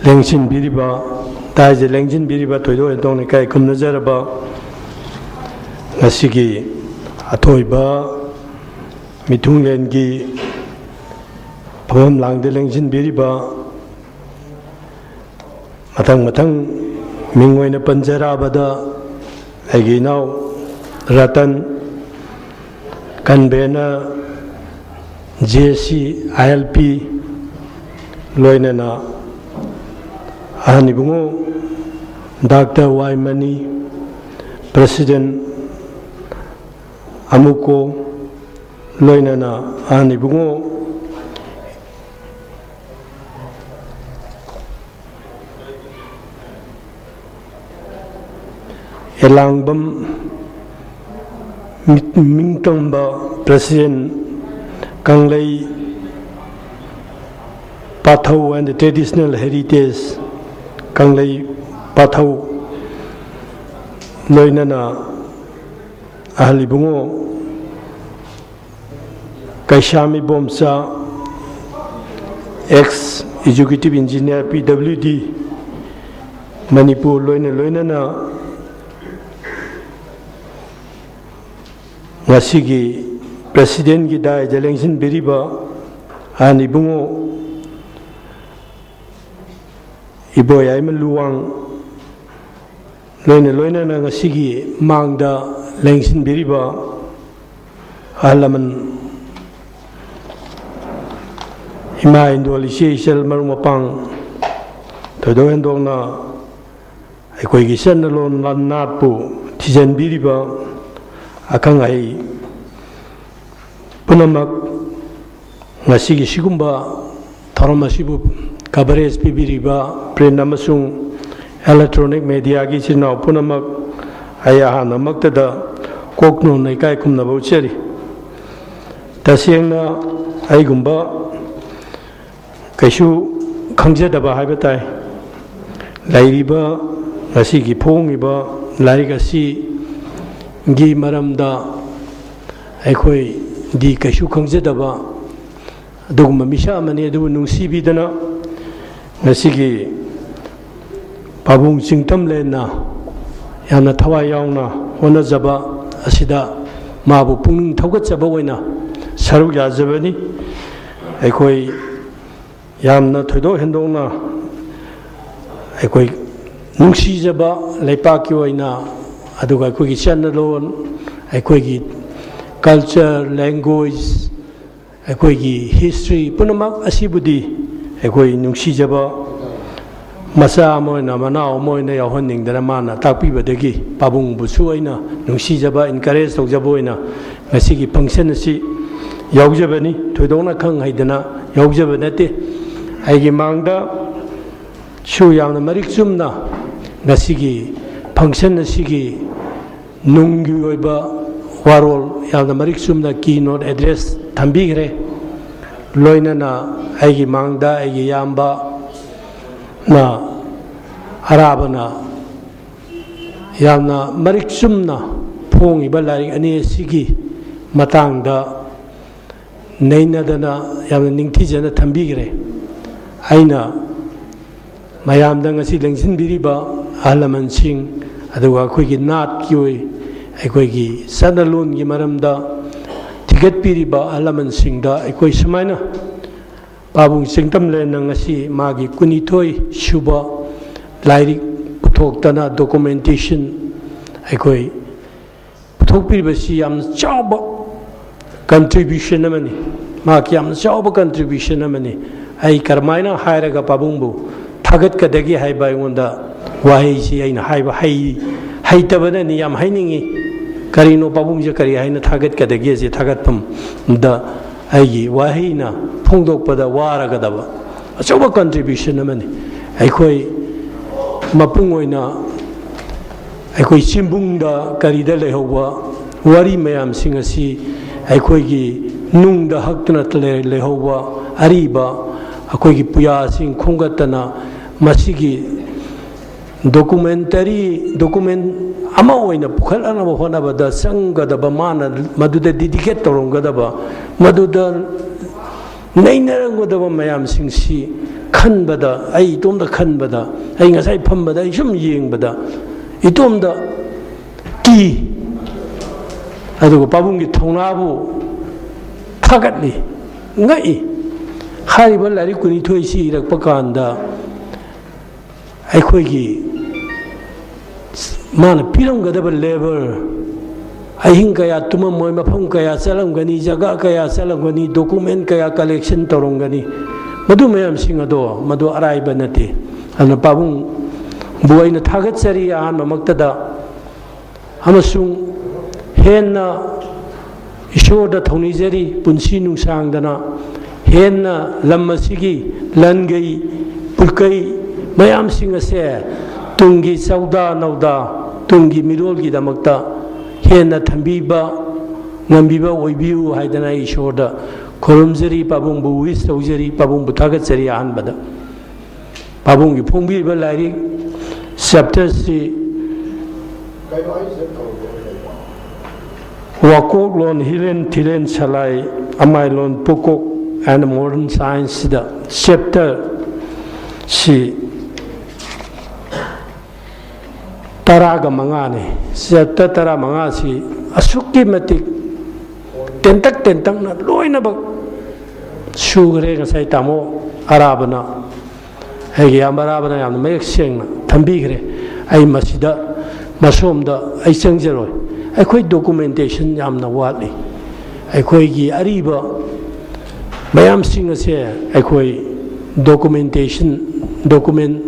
ꯂꯦꯡꯁꯤꯟꯕꯤꯔꯤꯕ, ꯇꯥꯏꯁꯦ ꯂꯦꯡꯁꯤꯟꯕꯤꯔꯤꯕ ꯊꯣꯏꯗꯣꯛ ꯍꯦꯟꯗꯣꯛꯅ ꯏꯀꯥꯏ ꯈꯨꯝꯅꯖꯔꯕ ꯉꯁꯤꯒꯤ ꯑꯊꯣꯏꯕ ꯃꯤꯊꯨꯡꯂꯦꯟꯒꯤ ꯐꯝꯐꯝ ꯂꯥꯡꯗ ꯂꯦꯡꯁꯤꯟꯕꯤꯔꯤꯕ, ꯃꯊꯪ ꯃꯊꯪ ꯃꯤꯡ ꯑꯣꯏꯅ ꯄꯟꯖꯔꯕꯗ ꯑꯩꯒꯤ ꯏꯅꯥꯎ Ratan, convener, J C I L P, ꯂꯣꯏꯅꯅ ꯑꯍꯟ ꯏꯕꯨꯡꯉꯣ ꯗꯥꯛꯇꯔ ꯋꯥꯏ ꯃꯅꯤ, president ꯑꯃꯨꯀꯣ, ꯂꯣꯏꯅꯅ ꯑꯍꯟ ꯏꯕꯨꯡꯉꯣ ꯑꯦꯂꯥꯡꯕꯝ ꯃꯤ-, ꯃꯤꯡꯇꯝꯕ president ꯀꯪꯂꯩ ꯄꯥꯊꯧ and Traditional Heritage Kanglei ꯄꯥꯊꯧ, ꯂꯣꯏꯅꯅ ꯑꯍꯜ ꯏꯕꯨꯡꯉꯣ ꯀꯩꯁꯥꯝ Ibomcha, ex executive engineer P W D Manipur, ꯂꯣꯏꯅ ꯂꯣꯏꯅꯅ ꯉꯁꯤꯒꯤ presidentꯀꯤ ꯗꯥꯏꯗ ꯂꯦꯡꯁꯤꯟꯕꯤꯔꯤꯕ ꯑꯍꯟ ꯏꯕꯨꯡꯉꯣ ꯏꯕꯣꯌꯥꯏꯃ ꯂꯨꯋꯥꯡ, ꯂꯣꯏꯅ ꯂꯣꯏꯅꯅ ꯉꯁꯤꯒꯤ ꯃꯥꯡꯗ ꯂꯦꯡꯁꯤꯟꯕꯤꯔꯤꯕ ꯑꯍꯜ ꯂꯃꯟ, ꯏꯃꯥ ꯏꯟꯗꯣꯜ, ꯏꯆꯦ ꯏꯆꯜ, ꯃꯔꯨꯞ ꯃꯄꯥꯡ, ꯊꯣꯏꯗꯣꯛ ꯍꯦꯟꯗꯣꯛꯅ ꯑꯩꯈꯣꯏꯒꯤ ꯆꯠꯅꯂꯣꯟ ꯅꯥꯠꯄꯨ ꯊꯤꯖꯤꯟꯕꯤꯔꯤꯕ ꯑꯈꯪ ꯑꯍꯩ ꯄꯨꯝꯅꯃꯛ, ꯉꯁꯤꯒꯤ ꯁꯤꯒꯨꯝꯕ ꯊꯧꯔꯝ ꯑꯁꯤꯕꯨ coverage ꯄꯤꯕꯤꯔꯤꯕ print ꯑꯃꯁꯨꯡ electronic mediaꯒꯤ ꯏꯆꯤꯟ ꯏꯅꯥꯎ ꯄꯨꯝꯅꯃꯛ, ꯑꯩ ꯑꯍꯥꯟꯕꯃꯛꯇꯗ ꯀꯣꯛ ꯅꯣꯟꯅ ꯏꯀꯥꯏ ꯈꯨꯝꯅꯕ ꯎꯠꯆꯔꯤ꯫ ꯇꯁꯦꯡꯅ ꯑꯩꯒꯨꯝꯕ ꯀꯩꯁꯨ ꯈꯪꯖꯗꯕ ꯍꯥꯏꯕ ꯇꯥꯏ꯫ ꯂꯩꯔꯤꯕ ꯉꯁꯤꯒꯤ ꯐꯣꯡꯉꯤꯕ ꯂꯥꯏꯔꯤꯛ ꯑꯁꯤꯒꯤ ꯃꯔꯝꯗ ꯑꯩꯈꯣꯏꯗꯤ ꯀꯩꯁꯨ ꯈꯪꯖꯗꯕ ꯑꯗꯨꯒꯨꯝꯕ ꯃꯤꯁꯛ ꯑꯃꯅꯤ꯫ ꯑꯗꯨꯕꯨ ꯅꯨꯡꯁꯤꯕꯤꯗꯅ ꯉꯁꯤꯒꯤ ꯄꯥꯕꯨꯡ ꯆꯤꯡꯇꯝꯂꯦꯟꯅ ꯌꯥꯝꯅ ꯊꯋꯥꯏ ꯌꯥꯎꯅ ꯍꯣꯠꯅꯖꯕ ꯑꯁꯤꯗ ꯃꯥꯕꯨ ꯄꯨꯛꯅꯤꯡ ꯊꯧꯒꯠꯆꯕ ꯑꯣꯏꯅ ꯁꯔꯨꯛ ꯌꯥꯖꯕꯅꯤ꯫ ꯑꯩꯈꯣꯏ ꯌꯥꯝꯅ ꯊꯣꯏꯗꯣꯛ ꯍꯦꯟꯗꯣꯛꯅ ꯑꯩꯈꯣꯏ ꯅꯨꯡꯁꯤꯖꯕ ꯂꯩꯄꯥꯛꯀꯤ ꯑꯣꯏꯅ, ꯑꯗꯨꯒ ꯑꯩꯈꯣꯏꯒꯤ ꯆꯠꯅꯂꯣꯟ, ꯑꯩꯈꯣꯏꯒꯤ culture, language, ꯑꯩꯈꯣꯏꯒꯤ history ꯄꯨꯝꯅꯃꯛ ꯑꯁꯤꯕꯨꯗꯤ ꯑꯩꯈꯣꯏ ꯅꯨꯡꯁꯤꯖꯕ ꯃꯆꯥ ꯑꯃ ꯑꯣꯏꯅ, ꯃꯅꯥꯎ ꯑꯃ ꯑꯣꯏꯅ ꯌꯥꯎꯍꯟꯅꯤꯡꯗꯅ ꯃꯥꯅ ꯇꯥꯛꯄꯤꯕꯗꯒꯤ ꯄꯥꯕꯨꯡꯕꯨꯁꯨ ꯑꯩꯅ ꯅꯨꯡꯁꯤꯖꯕ, encourage ꯇꯧꯖꯕ ꯑꯣꯏꯅ ꯉꯁꯤꯒꯤ function ꯑꯁꯤ ꯌꯥꯎꯖꯕꯅꯤ꯫ ꯊꯣꯏꯗꯣꯛꯅ ꯈꯪ ꯍꯩꯗꯅ ꯌꯥꯎꯖꯕ ꯅꯠꯇꯦ꯫ ꯑꯩꯒꯤ ꯃꯥꯡꯗꯁꯨ ꯌꯥꯝꯅ ꯃꯔꯤꯛ ꯆꯨꯝꯅ ꯉꯁꯤꯒꯤ function ꯑꯁꯤꯒꯤ ꯅꯨꯡꯒꯤ ꯑꯣꯏꯕ ꯋꯥꯔꯣꯜ ꯌꯥꯝꯅ ꯃꯔꯤꯛ ꯆꯨꯝꯅ keynote address ꯊꯝꯕꯤꯈ꯭ꯔꯦ꯫ ꯂꯣꯏꯅꯅ ꯑꯩꯒꯤ ꯃꯥꯡꯗ ꯑꯩꯒꯤ ꯏꯌꯥꯝꯕꯅ, ꯑꯔꯥꯕꯅ ꯌꯥꯝꯅ ꯃꯔꯤꯛ ꯆꯨꯝꯅ ꯐꯣꯡꯉꯤꯕ ꯂꯥꯏꯔꯤꯛ ꯑꯅꯤ ꯑꯁꯤꯒꯤ ꯃꯇꯥꯡꯗ ꯅꯩꯅꯗꯅ ꯌꯥꯝꯅ ꯅꯤꯡꯊꯤꯖꯅ ꯊꯝꯕꯤꯈ꯭ꯔꯦ꯫ ꯑꯩꯅ ꯃꯌꯥꯝꯗ ꯉꯁꯤ ꯂꯦꯡꯁꯤꯟꯕꯤꯔꯤꯕ ꯑꯍꯜ ꯂꯃꯟꯁꯤꯡ, ꯑꯗꯨꯒ ꯑꯩꯈꯣꯏꯒꯤ ꯅꯥꯠꯀꯤ ꯑꯣꯏ, ꯑꯩꯈꯣꯏꯒꯤ ꯆꯠꯅꯂꯣꯟꯒꯤ ꯃꯔꯝꯗ ꯊꯤꯒꯠꯄꯤꯔꯤꯕ ꯑꯍꯜ ꯂꯃꯟꯁꯤꯡꯗ ꯑꯩꯈꯣꯏ ꯁꯨꯃꯥꯏꯅ ꯄꯥꯕꯨꯡ ꯆꯤꯡꯇꯝꯂꯦꯟꯅ ꯉꯁꯤ ꯃꯥꯒꯤ ꯀꯨꯟꯅꯤꯊꯣꯏ ꯁꯨꯕ ꯂꯥꯏꯔꯤꯛ ꯄꯨꯊꯣꯛꯇꯅ documentation ꯑꯩꯈꯣꯏ ꯄꯨꯊꯣꯛꯄꯤꯔꯤꯕꯁꯤ ꯌꯥꯝꯅ ꯆꯥꯎꯕ contribution ꯑꯃꯅꯤ꯫ ꯃꯍꯥꯛꯀꯤ ꯌꯥꯝꯅ ꯆꯥꯎꯕ contribution ꯑꯃꯅꯤ꯫ ꯑꯩ ꯀꯔꯝꯍꯥꯏꯅ ꯍꯥꯏꯔꯒ ꯄꯥꯕꯨꯡꯕꯨ ꯊꯥꯒꯠꯀꯗꯒꯦ ꯍꯥꯏꯕ ꯑꯩꯉꯣꯟꯗ ꯋꯥꯍꯩꯁꯤ ꯑꯩꯅ ꯍꯥꯏꯕ ꯍꯩ-, ꯍꯩꯇꯕꯅꯅꯤ꯫ ꯌꯥꯝ ꯍꯩꯅꯤꯡꯉꯤ꯫ ꯀꯔꯤꯅꯣ ꯄꯥꯕꯨꯡꯁꯦ ꯀꯔꯤ ꯍꯥꯏꯅ ꯊꯥꯒꯠꯀꯗꯒꯦꯁꯦ ꯊꯥꯒꯠꯐꯝꯗ ꯑꯩꯒꯤ ꯋꯥꯍꯩꯅ ꯐꯣꯡꯗꯣꯛꯄꯗ ꯋꯥꯔꯒꯗꯕ ꯑꯆꯧꯕ contribution ꯑꯃꯅꯤ꯫ ꯑꯩꯈꯣꯏ ꯃꯄꯨꯡ ꯑꯣꯏꯅ ꯑꯩꯈꯣꯏ ꯆꯤꯡꯕꯨꯡꯗ ꯀꯔꯤꯗ ꯂꯩꯍꯧꯕ ꯋꯥꯔꯤ ꯃꯌꯥꯝꯁꯤꯡ ꯑꯁꯤ ꯑꯩꯈꯣꯏꯒꯤ ꯅꯨꯡꯗ ꯍꯛꯇꯨꯅ ꯂꯩ-, ꯂꯩꯍꯧꯕ ꯑꯔꯤꯕ ꯑꯩꯈꯣꯏꯒꯤ ꯄꯨꯌꯥꯁꯤꯡ ꯈꯣꯝꯒꯠꯇꯅ ꯃꯁꯤꯒꯤ documentary, document ꯑꯃ ꯑꯣꯏꯅ ꯄꯨꯈꯠꯂꯛꯅꯕ ꯍꯣꯠꯅꯕꯗ ꯆꯪꯒꯗꯕ, ꯃꯥꯅ ꯃꯗꯨꯗ dedicate ꯇꯧꯔꯝꯒꯗꯕ, ꯃꯗꯨꯗ ꯅꯩꯅꯔꯝꯒꯗꯕ ꯃꯌꯥꯝꯁꯤꯡꯁꯤ ꯈꯟꯕꯗ, ꯑꯩ ꯏꯇꯣꯝꯇ ꯈꯟꯕꯗ, ꯑꯩ ꯉꯁꯥꯏ ꯐꯝꯕꯗ ꯑꯩ ꯁꯨꯝ ꯌꯦꯡꯕꯗ ꯏꯇꯣꯝꯇ ꯀꯤ꯫ ꯑꯗꯨꯒ ꯄꯥꯕꯨꯡꯒꯤ ꯊꯧꯅꯥꯕꯨ ꯊꯥꯒꯠꯂꯤ, ꯉꯛꯏ꯫ ꯍꯥꯏꯔꯤꯕ ꯂꯥꯏꯔꯤꯛ ꯀꯨꯟꯅꯤꯊꯣꯏꯁꯤ ꯏꯔꯛꯄ ꯀꯥꯟꯗ ꯑꯩꯈꯣꯏꯒꯤ ꯃꯥꯅ ꯄꯤꯔꯝꯒꯗꯕ ꯂꯦꯕꯔ, ꯑꯍꯤꯡ ꯀꯌꯥ ꯇꯨꯝꯃꯝꯃꯣꯏ, ꯃꯐꯝ ꯀꯌꯥ ꯆꯠꯂꯝꯒꯅꯤ, ꯖꯒꯥ ꯀꯌꯥ ꯆꯠꯂꯝꯒꯅꯤ, ꯗꯣꯀꯨꯃꯦꯟ ꯀꯌꯥ ꯀꯂꯦꯛꯁꯟ ꯇꯧꯔꯝꯒꯅꯤ, ꯃꯗꯨ ꯃꯌꯥꯝꯁꯤꯡ ꯑꯗꯣ ꯃꯗꯨ ꯑꯔꯥꯏꯕ ꯅꯠꯇꯦ꯫ ꯑꯗꯨꯅ ꯄꯥꯕꯨꯡꯕꯨ ꯑꯩꯅ ꯊꯥꯒꯠꯆꯔꯤ ꯑꯍꯥꯟꯕꯃꯛꯇꯗ, ꯑꯃꯁꯨꯡ ꯍꯦꯟꯅ ꯏꯁꯣꯔꯗ ꯊꯧꯅꯤꯖꯔꯤ, ꯄꯨꯟꯁꯤ ꯅꯨꯡꯁꯥꯡꯗꯅ ꯍꯦꯟꯅ ꯂꯝ ꯑꯁꯤꯒꯤ ꯂꯟꯒꯩ ꯄꯨꯠꯀꯩ ꯃꯌꯥꯝꯁꯤꯡ ꯑꯁꯦ ꯇꯨꯡꯒꯤ ꯆꯧꯗꯥ ꯅꯧꯗꯥ, ꯇꯨꯡꯒꯤ ꯃꯤꯔꯣꯜꯒꯤꯗꯃꯛꯇ ꯍꯦꯟꯅ ꯊꯝꯕꯤꯕ ꯉꯝꯕꯤꯕ ꯑꯣꯏꯕꯤꯌꯨ ꯍꯥꯏꯗꯅ ꯑꯩ ꯏꯁꯣꯔꯗ ꯈꯨꯔꯨꯝꯖꯔꯤ, ꯄꯥꯕꯨꯡꯕꯨ ꯋꯤꯁ ꯇꯧꯖꯔꯤ, ꯄꯥꯕꯨꯡꯕꯨ ꯊꯥꯒꯠꯆꯔꯤ꯫ ꯑꯍꯥꯟꯕꯗ ꯄꯥꯕꯨꯡꯒꯤ ꯐꯣꯡꯕꯤꯔꯤꯕ ꯂꯥꯏꯔꯤꯛ ꯆꯦꯞꯇꯔꯁꯤ ꯋꯥꯀꯣꯛꯂꯣꯟ, ꯍꯤꯔꯦꯟ ꯊꯤꯔꯦꯟ ꯁꯂꯥꯏ, ꯑꯃꯥꯏꯂꯣꯟ ꯄꯨꯀꯣꯛ and modern science ꯁꯤꯗ ꯆꯦꯞꯇꯔ ꯁꯤ ꯇꯔꯥꯒ ꯃꯉꯥꯅꯤ꯫ ꯆꯦꯞꯇꯔ ꯇꯔꯥꯃꯉꯥꯁꯤ ꯑꯁꯨꯛꯀꯤ ꯃꯇꯤꯛ ꯇꯦꯟꯇꯛ ꯇꯦꯟꯇꯛꯅ ꯂꯣꯏꯅꯃꯛ ꯁꯨꯈ꯭ꯔꯦ꯫ ꯉꯁꯥꯏ ꯇꯥꯃꯣ ꯑꯔꯥꯕꯅ, ꯑꯩꯒꯤ ꯏꯌꯥꯝꯕ ꯑꯔꯥꯕꯅ ꯌꯥꯝꯅ ꯃꯌꯦꯛ ꯁꯦꯡꯅ ꯊꯝꯕꯤꯈ꯭ꯔꯦ꯫ ꯑꯩ ꯃꯁꯤꯗ, ꯃꯁꯣꯝꯗ ꯑꯩ ꯆꯪꯖꯔꯣꯏ꯫ ꯑꯩꯈꯣꯏ ꯗꯣꯀꯨꯃꯦꯟꯇꯦꯁꯟ ꯌꯥꯝꯅ ꯋꯥꯠꯂꯤ꯫ ꯑꯩꯈꯣꯏꯒꯤ ꯑꯔꯤꯕ ꯃꯌꯥꯝꯁꯤꯡ ꯑꯁꯦ ꯑꯩꯈꯣꯏ ꯗꯣꯀꯨꯃꯦꯟꯇꯦꯁꯟ, ꯗꯣꯀꯨꯃꯦꯟ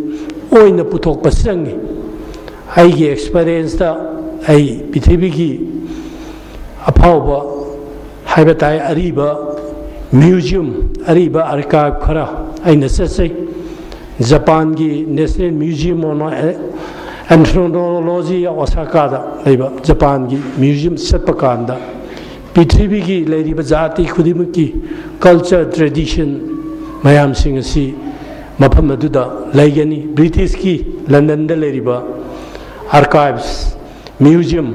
ꯑꯣꯏꯅ ꯄꯨꯊꯣꯛꯄ ꯆꯪꯉꯤ꯫ ꯑꯩꯒꯤ ꯑꯦꯛꯁꯄꯔꯤꯌꯦꯟꯁꯇ ꯑꯩ ꯄ꯭ꯔꯤꯊꯤꯕꯤꯒꯤ ꯑꯐꯥꯎꯕ ꯍꯥꯏꯕ ꯇꯥꯏ, ꯑꯔꯤꯕ ꯃ꯭ꯌꯨꯖꯤꯌꯝ, ꯑꯔꯤꯕ ꯑꯥꯔꯀꯥꯏꯚ ꯈꯔ ꯑꯩꯅ ꯆꯠꯆꯩ꯫ ꯖꯄꯥꯟꯒꯤ National Museum of Ethnology ꯑꯣꯁꯥꯀꯥꯗ ꯂꯩꯕ ꯖꯄꯥꯟꯒꯤ ꯃ꯭ꯌꯨꯖꯤꯌꯝ ꯆꯠꯄ ꯀꯥꯟꯗ ꯄ꯭ꯔꯤꯊꯤꯕꯤꯒꯤ ꯂꯩꯔꯤꯕ ꯖꯥꯇꯤ ꯈꯨꯗꯤꯡꯃꯛꯀꯤ ꯀꯜꯆꯔ, ꯇ꯭ꯔꯦꯗꯤꯁꯟ ꯃꯌꯥꯝꯁꯤꯡ ꯑꯁꯤ ꯃꯐꯝ ꯑꯗꯨꯗ ꯂꯩꯒꯅꯤ꯫ ꯕ꯭ꯔꯤꯇꯤꯁꯀꯤ ꯂꯟꯗꯟꯗ ꯂꯩꯔꯤꯕ ꯑꯥꯔꯀꯥꯏꯚꯁ ꯃ꯭ꯌꯨꯖꯤꯌꯝ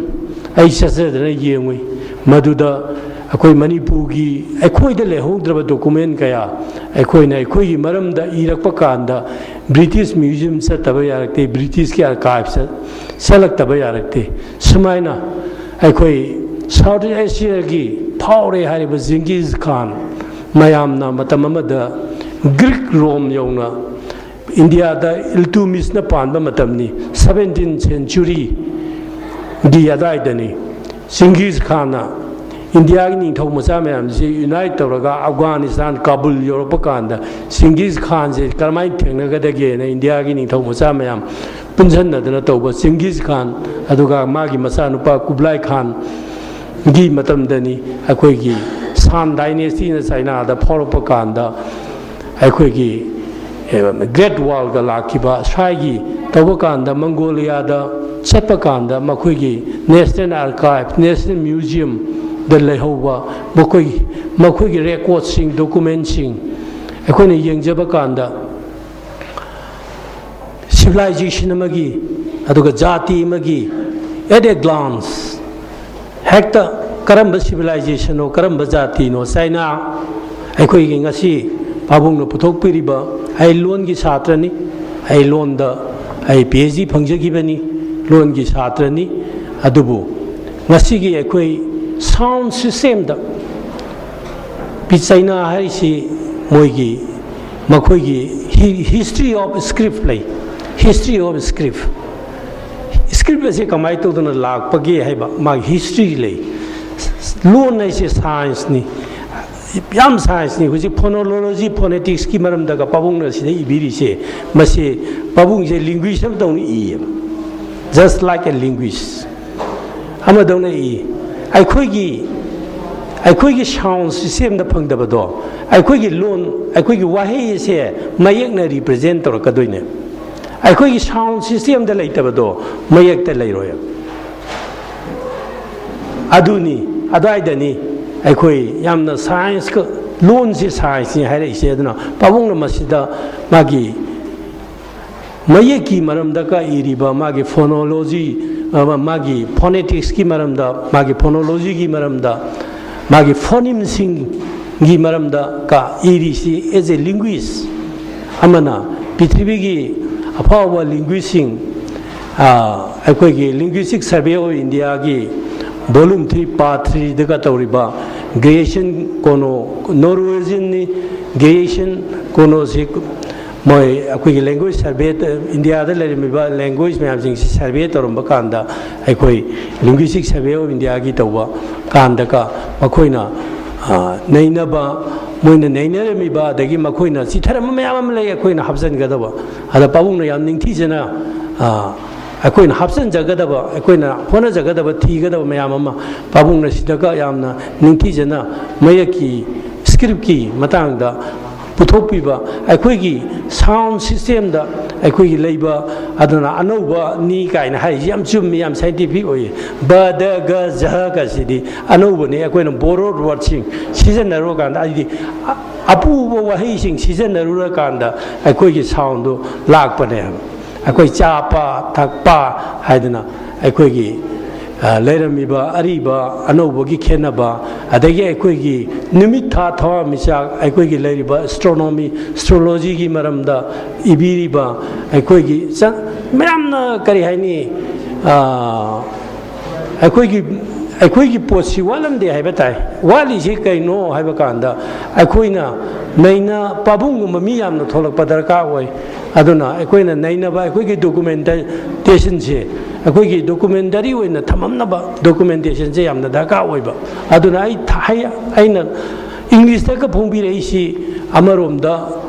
ꯑꯩ ꯆꯠꯆꯗꯅ ꯌꯦꯡꯉꯨꯏ꯫ ꯃꯗꯨꯗ ꯑꯩꯈꯣꯏ ꯃꯅꯤꯄꯨꯔꯒꯤ ꯑꯩꯈꯣꯏꯗ ꯂꯩꯍꯧꯗ꯭ꯔꯕ ꯗꯣꯀꯨꯃꯦꯟ ꯀꯌꯥ ꯑꯩꯈꯣꯏꯅ ꯑꯩꯈꯣꯏꯒꯤ ꯃꯔꯝꯗ ꯏꯔꯛꯄ ꯀꯥꯟꯗ ꯕ꯭ꯔꯤꯇꯤꯁ ꯃ꯭ꯌꯨꯖꯤꯌꯝ ꯆꯠꯇꯕ ꯌꯥꯔꯛꯇꯦ, ꯕ꯭ꯔꯤꯇꯤꯁꯀꯤ ꯑꯥꯔꯀꯥꯏꯚꯁꯇ ꯆꯠꯂꯛꯇꯕ ꯌꯥꯔꯛꯇꯦ꯫ ꯁꯨꯃꯥꯏꯅ ꯑꯩꯈꯣꯏ ꯁꯥꯎꯠ ꯏꯁ ꯑꯦꯁꯤꯌꯥꯒꯤ ꯐꯥꯎꯔꯦ ꯍꯥꯏꯔꯤꯕ ꯖꯤꯡꯒꯤꯁ ꯈꯥꯟ ꯃꯌꯥꯝꯅ ꯃꯇꯝ ꯑꯃꯗ ꯒ꯭ꯔꯤꯛ ꯔꯣꯝ ꯌꯧꯅ ꯏꯟꯗꯤꯌꯥꯗ ꯏꯜꯇꯨꯃꯤꯁꯅ ꯄꯥꯟꯕ ꯃꯇꯝꯅꯤ, ꯁꯕꯦꯟꯇꯤꯟ ꯁꯦꯟꯆꯨꯔꯤꯒꯤ ꯑꯗꯨꯋꯥꯏꯗꯅꯤ꯫ ꯆꯤꯡꯒꯤꯁ ꯈꯥꯟꯅ ꯏꯟꯗꯤꯌꯥꯒꯤ ꯅꯤꯡꯊꯧ ꯃꯆꯥ ꯃꯌꯥꯝꯁꯤ ꯌꯨꯅꯥꯏꯠ ꯇꯧꯔꯒ ꯑꯐꯒꯥꯅꯤꯁꯇꯥꯟ ꯀꯥꯕꯨꯜ ꯌꯧꯔꯛꯄ ꯀꯥꯟꯗ, ꯆꯤꯡꯒꯤꯁ ꯈꯥꯟꯁꯦ ꯀꯔꯝꯍꯥꯏꯅ ꯊꯦꯡꯅꯒꯗꯒꯦꯅ ꯏꯟꯗꯤꯌꯥꯒꯤ ꯅꯤꯡꯊꯧ ꯃꯆꯥ ꯃꯌꯥꯝ ꯄꯨꯟꯁꯤꯟꯅꯗꯅ ꯇꯧꯕ꯫ ꯆꯤꯡꯒꯤꯁ ꯈꯥꯟ ꯑꯗꯨꯒ ꯃꯥꯒꯤ ꯃꯆꯥꯅꯨꯄꯥ ꯀꯨꯕ꯭ꯂꯥꯏ ꯈꯥꯟꯒꯤ ꯃꯇꯝꯗꯅꯤ꯫ ꯑꯩꯈꯣꯏꯒꯤ ꯁꯥꯟ ꯗꯥꯏꯅꯦꯁꯇꯤꯅ ꯆꯥꯏꯅꯥꯗ ꯐꯥꯎꯔꯛꯄ ꯀꯥꯟꯗ, ꯑꯩꯈꯣꯏꯒꯤ ꯒ꯭ꯔꯦꯠ ꯋꯥꯜꯒ ꯂꯥꯛꯈꯤꯕ꯫ ꯁ꯭ꯋꯥꯏꯒꯤ ꯇꯧꯕ ꯀꯥꯟꯗ, ꯃꯪꯒꯣꯂꯤꯌꯥꯗ ꯆꯠꯄ ꯀꯥꯟꯗ, ꯃꯈꯣꯏꯒꯤ ꯅꯦꯁꯅꯦꯜ ꯑꯥꯔꯀꯥꯏꯚ, ꯅꯦꯁꯅꯦꯜ ꯃ꯭ꯌꯨꯖꯤꯌꯝꯗ ꯂꯩꯍꯧꯕ ꯃꯈꯣꯏ, ꯃꯈꯣꯏꯒꯤ ꯔꯦꯀꯣꯔꯠꯁꯤꯡ, ꯗꯣꯀꯨꯃꯦꯟꯁꯤꯡ ꯑꯩꯈꯣꯏꯅ ꯌꯦꯡꯖꯕ ꯀꯥꯟꯗ, ꯁꯤꯚꯤꯂꯥꯏꯖꯦꯁꯟ ꯑꯃꯒꯤ, ꯑꯗꯨꯒ ꯖꯥꯇꯤ ꯑꯃꯒꯤ, at a glance, ꯍꯦꯛꯇ ꯀꯔꯝꯕ ꯁꯤꯚꯤꯂꯥꯏꯖꯦꯁꯟꯅꯣ, ꯀꯔꯝꯕ ꯖꯥꯇꯤꯅꯣ? ꯆꯥꯏꯅꯥ, ꯑꯩꯈꯣꯏꯒꯤ ꯉꯁꯤ ꯄꯥꯕꯨꯡꯅ ꯄꯨꯊꯣꯛꯄꯤꯔꯤꯕ, ꯑꯩ ꯂꯣꯟꯒꯤ ꯁꯥꯇ꯭ꯔꯅꯤ, ꯑꯩ ꯂꯣꯟꯗ ꯑꯩ ꯄꯤ ꯑꯩꯆ ꯗꯤ ꯐꯪꯖꯈꯤꯕꯅꯤ, ꯂꯣꯟꯒꯤ ꯁꯥꯇ꯭ꯔꯅꯤ꯫ ꯑꯗꯨꯕꯨ ꯉꯁꯤꯒꯤ ꯑꯩꯈꯣꯏ ꯁꯥꯎꯟ ꯁꯤꯁꯇꯦꯝꯗ ꯄꯤ-, ꯆꯥꯏꯅꯥ ꯍꯥꯏꯔꯤꯁꯤ ꯃꯣꯏꯒꯤ, ꯃꯈꯣꯏꯒꯤ ꯍꯤ-, history of script ꯂꯩ꯫ History of script, script ꯑꯁꯤ ꯀꯃꯥꯏꯅ ꯇꯧꯗꯅ ꯂꯥꯛꯄꯒꯦ ꯍꯥꯏꯕ ꯃꯥꯒꯤ ꯍꯤꯁꯇ꯭ꯔꯤ ꯂꯩ꯫ ꯂꯣꯟ ꯍꯥꯏꯁꯦ ꯁꯥꯏꯟꯁꯅꯤ, ꯌꯥꯝ ꯁꯥꯏꯟꯁꯅꯤ꯫ ꯍꯧꯖꯤꯛ ꯐꯣꯅꯣꯂꯣꯖꯤ, ꯐꯣꯅꯦꯇꯤꯛꯁꯀꯤ ꯃꯔꯝꯗꯒ ꯄꯥꯕꯨꯡꯅ ꯁꯤꯗ ꯏꯕꯤꯔꯤꯁꯦ, ꯃꯁꯤ ꯄꯥꯕꯨꯡꯁꯦ ꯂꯤꯡꯒ꯭ꯋꯤꯁ ꯑꯃꯗꯧꯅ ꯏꯌꯦꯕ, just like a linguist ꯑꯃꯗꯧꯅ E. ꯑꯩꯈꯣꯏꯒꯤ, ꯑꯩꯈꯣꯏꯒꯤ ꯁꯥꯎꯟ ꯁꯤꯁꯇꯦꯝꯗ ꯐꯪꯗꯕꯗꯣ, ꯑꯩꯈꯣꯏꯒꯤ ꯂꯣꯟ, ꯑꯩꯈꯣꯏꯒꯤ ꯋꯥꯍꯩ ꯑꯁꯦ ꯃꯌꯦꯛꯅ ꯔꯤꯄ꯭ꯔꯖꯦꯟ ꯇꯧꯔꯛꯀꯗꯣꯏꯅꯦ꯫ ꯑꯩꯈꯣꯏꯒꯤ ꯁꯥꯎꯟ ꯁꯤꯁꯇꯦꯝꯗ ꯂꯩꯇꯕꯗꯣ ꯃꯌꯦꯛꯇ ꯂꯩꯔꯣꯏ꯫ ꯑꯗꯨꯅꯤ, ꯑꯗꯨꯋꯥꯏꯗꯅꯤ ꯑꯩꯈꯣꯏ ꯌꯥꯝꯅ ꯁꯥꯏꯟꯁꯀ, ꯂꯣꯟꯁꯤ ꯁꯥꯏꯟꯁꯅꯤ ꯍꯥꯏꯔꯛꯏꯁꯦ꯫ ꯑꯗꯨꯅ ꯄꯥꯕꯨꯡꯅ ꯃꯁꯤꯗ ꯃꯥꯒꯤ ꯃꯌꯦꯛꯀꯤ ꯃꯔꯝꯗ ꯀ ꯏꯔꯤꯕ, ꯃꯥꯒꯤ ꯐꯣꯅꯣꯂꯣꯖꯤ, ꯑ, ꯃꯥꯒꯤ ꯐꯣꯅꯦꯇꯤꯛꯁꯀꯤ ꯃꯔꯝꯗ, ꯃꯥꯒꯤ ꯐꯣꯅꯣꯂꯣꯖꯤꯒꯤ ꯃꯔꯝꯗ, ꯃꯥꯒꯤ ꯐꯣꯅꯤꯝꯁꯤꯡꯒꯤ ꯃꯔꯝꯗ ꯀ ꯏꯔꯤꯁꯤ, as a linguist ꯑꯃꯅ, ꯄ꯭ꯔꯤꯊꯤꯕꯤꯒꯤ ꯑꯐꯥꯎꯕ ꯂꯤꯡꯒ꯭ꯋꯤꯁꯁꯤꯡ, ꯑ, ꯑꯩꯈꯣꯏꯒꯤ Linguistic Survey of Indiaꯒꯤ volume three, part threeꯗꯒ ꯇꯧꯔꯤꯕ ꯒ꯭ꯔꯦꯁꯤꯌꯟ ꯀꯣꯅꯣ, ꯅꯣꯔꯋꯦꯖꯤꯌꯟꯅꯤ, ꯒ꯭ꯔꯦꯁꯤꯌꯟ ꯀꯣꯅꯣꯁꯤ ꯃꯣꯏ ꯑꯩꯈꯣꯏꯒꯤ language survey, ꯏꯟꯗꯤꯌꯥꯗ ꯂꯩꯔꯝꯃꯤꯕ language ꯃꯌꯥꯝꯁꯤꯡꯁꯤ survey ꯇꯧꯔꯝꯕ ꯀꯥꯟꯗ, ꯑꯩꯈꯣꯏ Linguistic Survey of Indiaꯒꯤ ꯇꯧꯕ ꯀꯥꯟꯗꯀ ꯃꯈꯣꯏꯅ, ꯑ, ꯅꯩꯅꯕ, ꯃꯣꯏꯅ ꯅꯩꯅꯔꯝꯃꯤꯕ, ꯑꯗꯒꯤ ꯃꯈꯣꯏꯅ ꯆꯤꯊꯔꯝꯕ ꯃꯌꯥꯝ ꯑꯃ ꯂꯩ, ꯑꯩꯈꯣꯏꯅ ꯍꯥꯞꯆꯤꯟꯒꯗꯕ꯫ ꯑꯗ ꯄꯥꯕꯨꯡꯅ ꯌꯥꯝ ꯅꯤꯡꯊꯤꯖꯅ, ꯑ, ꯑꯩꯈꯣꯏꯅ ꯍꯥꯞꯆꯤꯟꯖꯒꯗꯕ, ꯑꯩꯈꯣꯏꯅ ꯍꯣꯠꯅꯖꯒꯗꯕ, ꯊꯤꯒꯗꯕ ꯃꯌꯥꯝ ꯑꯃ ꯄꯥꯕꯨꯡꯅ ꯁꯤꯗꯒ ꯌꯥꯝꯅ ꯅꯤꯡꯊꯤꯖꯅ ꯃꯌꯦꯛꯀꯤ, scriptꯀꯤ ꯃꯇꯥꯡꯗ ꯄꯨꯊꯣꯛꯄꯤꯕ, ꯑꯩꯈꯣꯏꯒꯤ sound systemꯗ ꯑꯩꯈꯣꯏꯒꯤ ꯂꯩꯕ, ꯑꯗꯨꯅ ꯑꯅꯧꯕꯅꯤ ꯀꯥꯏꯅ ꯍꯥꯏꯔꯤꯁꯤ ꯌꯥꯝ ꯆꯨꯝꯃꯤ, ꯌꯥꯝ scientific ꯑꯣꯏꯌꯦ꯫ ꯕ, ꯗ, ꯒ, ꯖ ꯀꯁꯤꯗꯤ ꯑꯅꯧꯕꯅꯤ, ꯑꯩꯈꯣꯏꯅ borrowed wordꯁꯤꯡ ꯁꯤꯖꯤꯟꯅꯔꯨꯔꯀꯥꯟꯗ, ꯍꯥꯏꯗꯤ ꯑ-, ꯑꯄꯨꯕ ꯋꯥꯍꯩꯁꯤꯡ ꯁꯤꯖꯤꯟꯅꯔꯨꯔꯀꯥꯟꯗ ꯑꯩꯈꯣꯏꯒꯤ soundꯗꯨ ꯂꯥꯛꯄꯅꯦ ꯍꯥꯏꯕ꯫ ꯑꯩꯈꯣꯏ ꯆꯥꯕ ꯊꯛꯄ ꯍꯥꯏꯗꯅ ꯑꯩꯈꯣꯏꯒꯤ, ꯑ, ꯂꯩꯔꯝꯃꯤꯕ ꯑꯔꯤꯕ ꯑꯅꯧꯕꯒꯤ ꯈꯦꯠꯅꯕ, ꯑꯗꯒꯤ ꯑꯩꯈꯣꯏꯒꯤ ꯅꯨꯃꯤꯠ ꯊꯥ ꯊꯋꯥꯟꯃꯤꯆꯥꯛ, ꯑꯩꯈꯣꯏꯒꯤ ꯂꯩꯔꯤꯕ astronomy, astrologyꯒꯤ ꯃꯔꯝꯗ ꯏꯕꯤꯔꯤꯕ ꯑꯩꯈꯣꯏꯒꯤ ꯆ-, ꯃꯌꯥꯝꯅ ꯀꯔꯤ ꯍꯥꯏꯅꯤ, ꯑ, ꯑꯩꯈꯣꯏꯒꯤ, ꯑꯩꯈꯣꯏꯒꯤ ꯄꯣꯠꯁꯤ ꯋꯥꯠꯂꯝꯗꯦ ꯍꯥꯏꯕ ꯇꯥꯏ꯫ ꯋꯥꯠꯂꯤꯁꯤ ꯀꯩꯅꯣ ꯍꯥꯏꯕ ꯀꯥꯟꯗ, ꯑꯩꯈꯣꯏꯅ ꯅꯩꯅ ꯄꯥꯕꯨꯡꯒꯨꯝꯕ ꯃꯤ ꯌꯥꯝꯅ ꯊꯣꯛꯂꯛꯄ ꯗꯔꯀꯥꯔ ꯑꯣꯏ꯫ ꯑꯗꯨꯅ ꯑꯩꯈꯣꯏꯅ ꯅꯩꯅꯕ, ꯑꯩꯈꯣꯏꯒꯤ documentationꯁꯦ, ꯑꯩꯈꯣꯏꯒꯤ documentary ꯑꯣꯏꯅ ꯊꯝꯃꯝꯅꯕ documentationꯁꯦ ꯌꯥꯝꯅ ꯗꯔꯀꯥꯔ ꯑꯣꯏꯕ꯫ ꯑꯗꯨꯅ ꯑꯩ ꯊ-, ꯑꯩ, ꯑꯩꯅ Englishꯇꯒ ꯐꯣꯡꯕꯤꯔꯛꯏꯁꯤ ꯑꯃꯔꯣꯝꯗ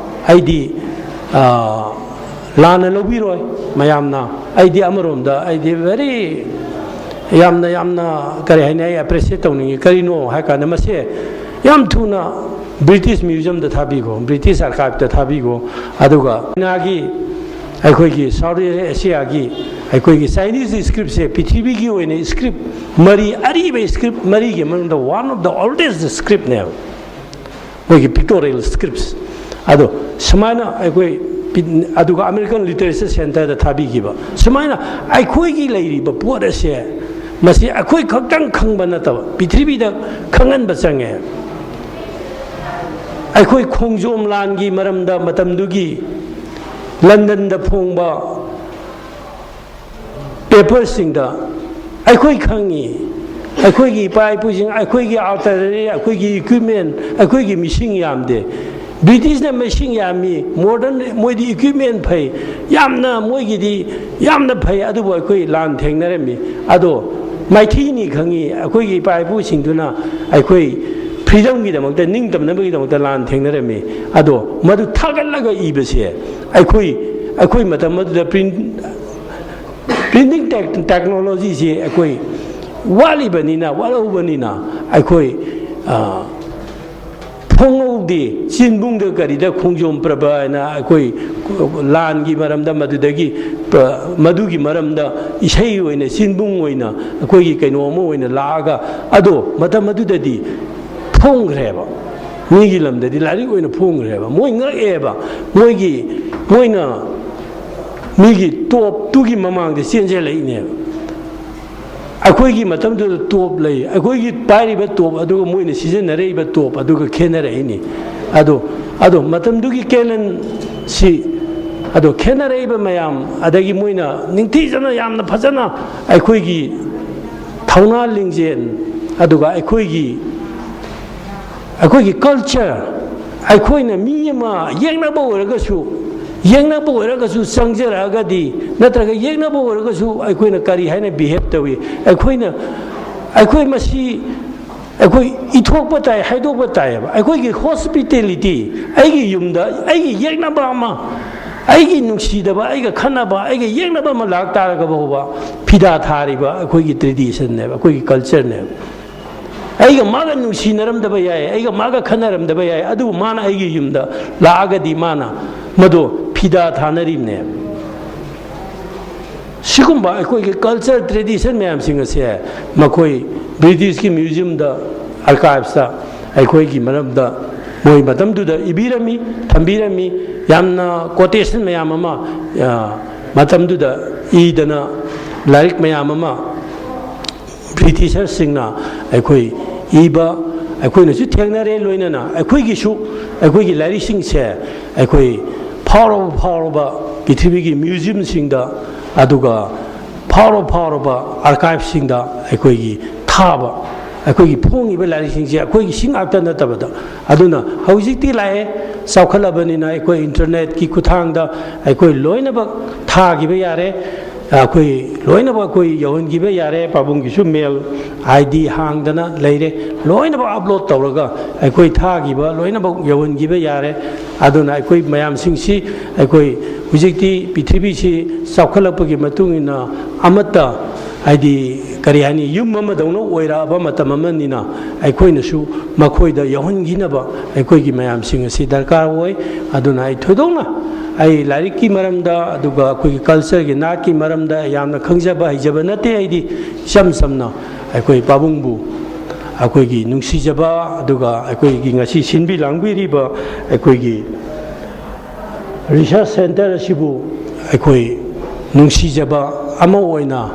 ꯑꯩꯗꯤ, ꯑ, ꯂꯥꯟꯅ ꯂꯧꯕꯤꯔꯣꯏ ꯃꯌꯥꯝꯅ꯫ ꯑꯩꯗꯤ ꯑꯃꯔꯣꯝꯗ ꯑꯩꯗꯤ very ꯌꯥꯝꯅ, ꯌꯥꯝꯅ, ꯀꯔꯤ ꯍꯥꯏꯅꯤ, ꯑꯩ appreciate ꯇꯧꯅꯤꯡꯉꯤ꯫ ꯀꯔꯤꯅꯣ ꯍꯥꯏ ꯀꯥꯟꯗ, ꯃꯁꯦ ꯌꯥꯝ ꯊꯨꯅ British Museumꯗ ꯊꯥꯕꯤꯈꯣ, British Archiveꯇ ꯊꯥꯕꯤꯈꯣ꯫ ꯑꯗꯨꯒ ꯆꯥꯏꯅꯥꯒꯤ, ꯑꯩꯈꯣꯏꯒꯤ South Asiaꯒꯤ ꯑꯩꯈꯣꯏꯒꯤ Chinese scriptꯁꯦ ꯄ꯭ꯔꯤꯊꯤꯕꯤꯒꯤ ꯑꯣꯏꯅ script ꯃꯔꯤ, ꯑꯔꯤꯕ script ꯃꯔꯤꯒꯤ ꯃꯅꯨꯡꯗ one of the oldest scriptꯅꯦꯕ, ꯃꯣꯏꯒꯤ pictorial scripts꯫ ꯑꯗꯣ ꯁꯨꯃꯥꯏꯅ ꯑꯩꯈꯣꯏ ꯄꯤ-, ꯑꯗꯨꯒ American Literature Centreꯗ ꯊꯥꯕꯤꯈꯤꯕ꯫ ꯁꯨꯃꯥꯏꯅ ꯑꯩꯈꯣꯏꯒꯤ ꯂꯩꯔꯤꯕ ꯄꯣꯠ ꯑꯁꯦ, ꯃꯁꯤ ꯑꯩꯈꯣꯏ ꯈꯛꯇꯪ ꯈꯪꯕ ꯅꯠꯇꯕ, ꯄ꯭ꯔꯤꯊꯤꯕꯤꯗ ꯈꯪꯍꯟꯕ ꯆꯪꯉꯦ꯫ ꯑꯩꯈꯣꯏ ꯈꯣꯡꯖꯣꯝ ꯂꯥꯟꯒꯤ ꯃꯔꯝꯗ ꯃꯇꯝꯗꯨꯒꯤ ꯂꯟꯗꯟꯗ ꯐꯣꯡꯕ paperꯁꯤꯡꯗ ꯑꯩꯈꯣꯏ ꯈꯪꯉꯤ, ꯑꯩꯈꯣꯏꯒꯤ ꯏꯄꯥ ꯏꯄꯨꯁꯤꯡ, ꯑꯩꯈꯣꯏꯒꯤ artillery, ꯑꯩꯈꯣꯏꯒꯤ equipment, ꯑꯩꯈꯣꯏꯒꯤ ꯃꯤꯁꯤꯡ ꯌꯥꯝꯗꯦ꯫ ꯕ꯭ꯔꯤꯇꯤꯁꯅ ꯃꯁꯤꯡ ꯌꯥꯝꯃꯤ, ꯃꯣꯗꯔꯟ, ꯃꯣꯏꯗꯤ ꯏꯀ꯭ꯋꯤꯞꯃꯦꯟ ꯐꯩ, ꯌꯥꯝꯅ, ꯃꯣꯏꯒꯤꯗꯤ ꯌꯥꯝꯅ ꯐꯩ, ꯑꯗꯨꯕꯨ ꯑꯩꯈꯣꯏ ꯂꯥꯟ ꯊꯦꯡꯅꯔꯝꯃꯤ꯫ ꯑꯗꯣ ꯃꯥꯏꯊꯤꯅꯤ ꯈꯪꯉꯤ, ꯑꯩꯈꯣꯏꯒꯤ ꯏꯄꯥ ꯏꯄꯨꯁꯤꯡꯗꯨꯅ ꯑꯩꯈꯣꯏ ꯐ꯭ꯔꯤꯗꯝꯒꯤꯗꯃꯛꯇ, ꯅꯤꯡꯇꯝꯅꯕꯒꯤꯗꯃꯛꯇ ꯂꯥꯟ ꯊꯦꯡꯅꯔꯝꯃꯤ꯫ ꯑꯗꯣ ꯃꯗꯨ ꯊꯥꯒꯠꯂꯒ ꯏꯕꯁꯦ, ꯑꯩꯈꯣꯏ, ꯑꯩꯈꯣꯏ ꯃꯇꯝ ꯑꯗꯨꯗ ꯄ꯭ꯔꯤꯟ ꯄ꯭ꯔꯤꯟꯇꯤꯡ ꯇꯦꯛ ꯇꯦꯛꯅꯣꯂꯣꯖꯤꯁꯤ ꯑꯩꯈꯣꯏ ꯋꯥꯠꯂꯤꯕꯅꯤꯅ, ꯋꯥꯠꯍꯧꯕꯅꯤꯅ ꯑꯩꯈꯣꯏ, ꯑ, ꯐꯣꯡꯍꯧꯗꯦ꯫ ꯆꯤꯟꯕꯨꯡꯗ ꯀꯔꯤꯗ ꯈꯣꯡꯖꯣꯝ ꯄ꯭ꯔꯕ ꯍꯥꯏꯅ ꯑꯩꯈꯣꯏ ꯂꯥꯟꯒꯤ ꯃꯔꯝꯗ, ꯃꯗꯨꯗꯒꯤ ꯄ-, ꯃꯗꯨꯒꯤ ꯃꯔꯝꯗ ꯏꯁꯩ ꯑꯣꯏꯅ, ꯆꯤꯟꯕꯨꯡ ꯑꯣꯏꯅ, ꯑꯩꯈꯣꯏꯒꯤ ꯀꯩꯅꯣ ꯑꯃ ꯑꯣꯏꯅ ꯂꯥꯛꯑꯒ, ꯑꯗꯣ ꯃꯇꯝ ꯑꯗꯨꯗꯗꯤ ꯐꯣꯡꯈ꯭ꯔꯦꯕ꯫ ꯃꯤꯒꯤ ꯂꯝꯗꯗꯤ ꯂꯥꯏꯔꯤꯛ ꯑꯣꯏꯅ ꯐꯣꯡꯈ꯭ꯔꯦꯕ꯫ ꯃꯣꯏ ꯉꯛꯑꯦꯕ꯫ ꯃꯣꯏꯒꯤ, ꯃꯣꯏꯅ ꯃꯤꯒꯤ ꯇꯣꯞꯇꯨꯒꯤ ꯃꯃꯥꯡꯗ ꯆꯦꯟꯁꯤꯜꯂꯛꯏꯅꯦꯕ꯫ ꯑꯩꯈꯣꯏꯒꯤ ꯃꯇꯝꯗꯨꯗ ꯇꯣꯞ ꯂꯩ, ꯑꯩꯈꯣꯏꯒꯤ ꯄꯥꯏꯔꯤꯕ ꯇꯣꯞ ꯑꯗꯨꯒ ꯃꯣꯏꯅ ꯁꯤꯖꯤꯟꯅꯔꯛꯏꯕ ꯇꯣꯞ ꯑꯗꯨꯒ ꯈꯦꯠꯅꯔꯛꯏꯅꯤ꯫ ꯑꯗꯣ, ꯑꯗꯣ ꯃꯇꯝꯗꯨꯒꯤ ꯀꯦꯅꯟꯁꯤ, ꯑꯗꯣ ꯈꯦꯠꯅꯔꯛꯏꯕ ꯃꯌꯥꯝ, ꯑꯗꯒꯤ ꯃꯣꯏꯅ ꯅꯤꯡꯊꯤꯖꯅ, ꯌꯥꯝꯅ ꯐꯖꯅ ꯑꯩꯈꯣꯏꯒꯤ ꯊꯧꯅꯥ ꯂꯤꯡꯖꯦꯜ, ꯑꯗꯨꯒ ꯑꯩꯈꯣꯏꯒꯤ, ꯑꯩꯈꯣꯏꯒꯤ ꯀꯜꯆꯔ, ꯑꯩꯈꯣꯏꯅ ꯃꯤ ꯑꯃ ꯌꯦꯛꯅꯕ ꯑꯣꯏꯔꯒꯁꯨ, ꯌꯦꯛꯅꯕ ꯑꯣꯏꯔꯒꯁꯨ ꯆꯪꯖꯔꯛꯑꯒꯗꯤ, ꯅꯠꯇ꯭ꯔꯒ ꯌꯦꯛꯅꯕ ꯑꯣꯏꯔꯒꯁꯨ ꯑꯩꯈꯣꯏꯅ ꯀꯔꯤ ꯍꯥꯏꯅ ꯕꯤꯍꯦꯞ ꯇꯧꯏ? ꯑꯩꯈꯣꯏꯅ, ꯑꯩꯈꯣꯏ ꯃꯁꯤ, ꯑꯩꯈꯣꯏ ꯏꯊꯣꯛꯄ ꯇꯥꯏ, ꯍꯥꯏꯗꯣꯛꯄ ꯇꯥꯏꯌꯦꯕ꯫ ꯑꯩꯈꯣꯏꯒꯤ ꯍꯣꯁꯄꯤꯇꯦꯂꯤꯇꯤ, ꯑꯩꯒꯤ ꯌꯨꯝꯗ ꯑꯩꯒꯤ ꯌꯦꯛꯅꯕ ꯑꯃ, ꯑꯩꯒꯤ ꯅꯨꯡꯁꯤꯗꯕ, ꯑꯩꯒ ꯈꯠꯅꯕ, ꯑꯩꯒ ꯌꯦꯛꯅꯕ ꯑꯃ ꯂꯥꯛ ꯇꯥꯔꯒ ꯐꯥꯎꯕ ꯐꯤꯗꯥ ꯊꯥꯔꯤꯕ ꯑꯩꯈꯣꯏꯒꯤ ꯇ꯭ꯔꯦꯗꯤꯁꯟꯅꯦꯕ, ꯑꯩꯈꯣꯏꯒꯤ ꯀꯜꯆꯔꯅꯦꯕ꯫ ꯑꯩꯒ ꯃꯥꯒ ꯅꯨꯡꯁꯤꯅꯔꯝꯗꯕ ꯌꯥꯏ, ꯑꯩꯒ ꯃꯥꯒ ꯈꯟꯅꯔꯝꯗꯕ ꯌꯥꯏ, ꯑꯗꯨꯕꯨ ꯃꯥꯅ ꯑꯩꯒꯤ ꯌꯨꯝꯗ ꯂꯥꯛꯑꯒꯗꯤ ꯃꯥꯅ ꯃꯗꯣ ꯐꯤꯗꯥ ꯊꯥꯅꯔꯤꯕꯅꯦꯕ꯫ ꯁꯤꯒꯨꯝꯕ ꯑꯩꯈꯣꯏꯒꯤ ꯀꯜꯆꯔ ꯇ꯭ꯔꯦꯗꯤꯁꯟ ꯃꯌꯥꯝꯁꯤꯡ ꯑꯁꯦ ꯃꯈꯣꯏ ꯕ꯭ꯔꯤꯇꯤꯁꯀꯤ ꯃ꯭ꯌꯨꯖꯤꯌꯝꯗ, ꯑꯥꯔꯀꯥꯏꯚꯁꯇ ꯑꯩꯈꯣꯏꯒꯤ ꯃꯔꯝꯗ ꯃꯣꯏ ꯃꯇꯝꯗꯨꯗ ꯏꯕꯤꯔꯝꯃꯤ, ꯊꯝꯕꯤꯔꯝꯃꯤ꯫ ꯌꯥꯝꯅ ꯀꯣꯇꯦꯁꯟ ꯃꯌꯥꯝ ꯑꯃ, ꯑ, ꯃꯇꯝꯗꯨꯗ ꯏꯗꯅ, ꯂꯥꯏꯔꯤꯛ ꯃꯌꯥꯝ ꯑꯃ ꯕ꯭ꯔꯤꯇꯤꯁꯔꯁꯤꯡꯅ ꯑꯩꯈꯣꯏ ꯏꯕ ꯑꯩꯈꯣꯏꯅꯁꯨ ꯊꯦꯡꯅꯔꯦ꯫ ꯂꯣꯏꯅꯅ ꯑꯩꯈꯣꯏꯒꯤꯁꯨ, ꯑꯩꯈꯣꯏꯒꯤ ꯂꯥꯏꯔꯤꯛꯁꯤꯡꯁꯦ ꯑꯩꯈꯣꯏ ꯐꯥꯎꯔꯕ ꯐꯥꯎꯔꯕ ꯄ꯭ꯔꯤꯊꯤꯕꯤꯒꯤ ꯃ꯭ꯌꯨꯖꯤꯌꯝꯁꯤꯡꯗ, ꯑꯗꯨꯒ ꯐꯥꯎꯔ ꯐꯥꯎꯔꯕ ꯑꯥꯔꯀꯥꯏꯚꯁꯤꯡꯗ ꯑꯩꯈꯣꯏꯒꯤ ꯊꯥꯕ, ꯑꯩꯈꯣꯏꯒꯤ ꯐꯣꯡꯉꯤꯕ ꯂꯥꯏꯔꯤꯛꯁꯤꯡꯁꯦ ꯑꯩꯈꯣꯏꯒꯤ ꯁꯤ ꯉꯥꯛꯇ ꯅꯠꯇꯕꯗ, ꯑꯗꯨꯅ ꯍꯧꯖꯤꯛꯇꯤ ꯂꯥꯛꯑꯦ, ꯆꯥꯎꯈꯠꯂꯕꯅꯤꯅ ꯑꯩꯈꯣꯏ internet ꯀꯤ ꯈꯨꯠꯊꯥꯡꯗ ꯑꯩꯈꯣꯏ ꯂꯣꯏꯅꯃꯛ ꯊꯥꯈꯤꯕ ꯌꯥꯔꯦ, ꯑꯩꯈꯣꯏ ꯂꯣꯏꯅꯃꯛ ꯑꯩꯈꯣꯏ ꯌꯧꯍꯟꯈꯤꯕ ꯌꯥꯔꯦ꯫ ꯄꯥꯕꯨꯡꯒꯤꯁꯨ mail ID ꯍꯥꯡꯗꯅ ꯂꯩꯔꯦ, ꯂꯣꯏꯅꯃꯛ upload ꯇꯧꯔꯒ ꯑꯩꯈꯣꯏ ꯊꯥꯈꯤꯕ ꯂꯣꯏꯅꯃꯛ ꯌꯧꯍꯟꯈꯤꯕ ꯌꯥꯔꯦ꯫ ꯑꯗꯨꯅ ꯑꯩꯈꯣꯏ ꯃꯌꯥꯝꯁꯤꯡꯁꯤ, ꯑꯩꯈꯣꯏ ꯍꯧꯖꯤꯛꯇꯤ ꯄ꯭ꯔꯤꯊꯤꯕꯤꯁꯤ ꯆꯥꯎꯈꯠꯂꯛꯄꯒꯤ ꯃꯇꯨꯡ ꯏꯟꯅ ꯑꯃꯠꯇ, ꯍꯥꯏꯗꯤ, ꯀꯔꯤ ꯍꯥꯏꯅꯤ, ꯌꯨꯝ ꯑꯃꯗꯧꯅ ꯑꯣꯏꯔꯛꯑꯕ ꯃꯇꯝ ꯑꯃꯅꯤꯅ, ꯑꯩꯈꯣꯏꯅꯁꯨ ꯃꯈꯣꯏꯗ ꯌꯧꯍꯟꯈꯤꯅꯕ ꯑꯩꯈꯣꯏꯒꯤ ꯃꯌꯥꯝꯁꯤꯡ ꯑꯁꯤ ꯗꯔꯀꯥꯔ ꯑꯣꯏ꯫ ꯑꯗꯨꯅ ꯑꯩ ꯊꯣꯏꯗꯣꯛꯅ, ꯑꯩ ꯂꯥꯏꯔꯤꯛꯀꯤ ꯃꯔꯝꯗ, ꯑꯗꯨꯒ ꯑꯩꯈꯣꯏꯒꯤ culture ꯒꯤ, ꯅꯥꯠꯀꯤ ꯃꯔꯝꯗ ꯌꯥꯝꯅ ꯈꯪꯖꯕ ꯍꯩꯖꯕ ꯅꯠꯇꯦ꯫ ꯑꯩꯗꯤ ꯏꯆꯝ ꯆꯝꯅ ꯑꯩꯈꯣꯏ ꯄꯥꯕꯨꯡꯕꯨ ꯑꯩꯈꯣꯏꯒꯤ ꯅꯨꯡꯁꯤꯖꯕ, ꯑꯗꯨꯒ ꯑꯩꯈꯣꯏꯒꯤ ꯉꯁꯤ ꯁꯤꯟꯕꯤ ꯂꯥꯡꯕꯤꯔꯤꯕ ꯑꯩꯈꯣꯏꯒꯤ research centre ꯑꯁꯤꯕꯨ ꯑꯩꯈꯣꯏ ꯅꯨꯡꯁꯤꯖꯕ ꯑꯃ ꯑꯣꯏꯅ,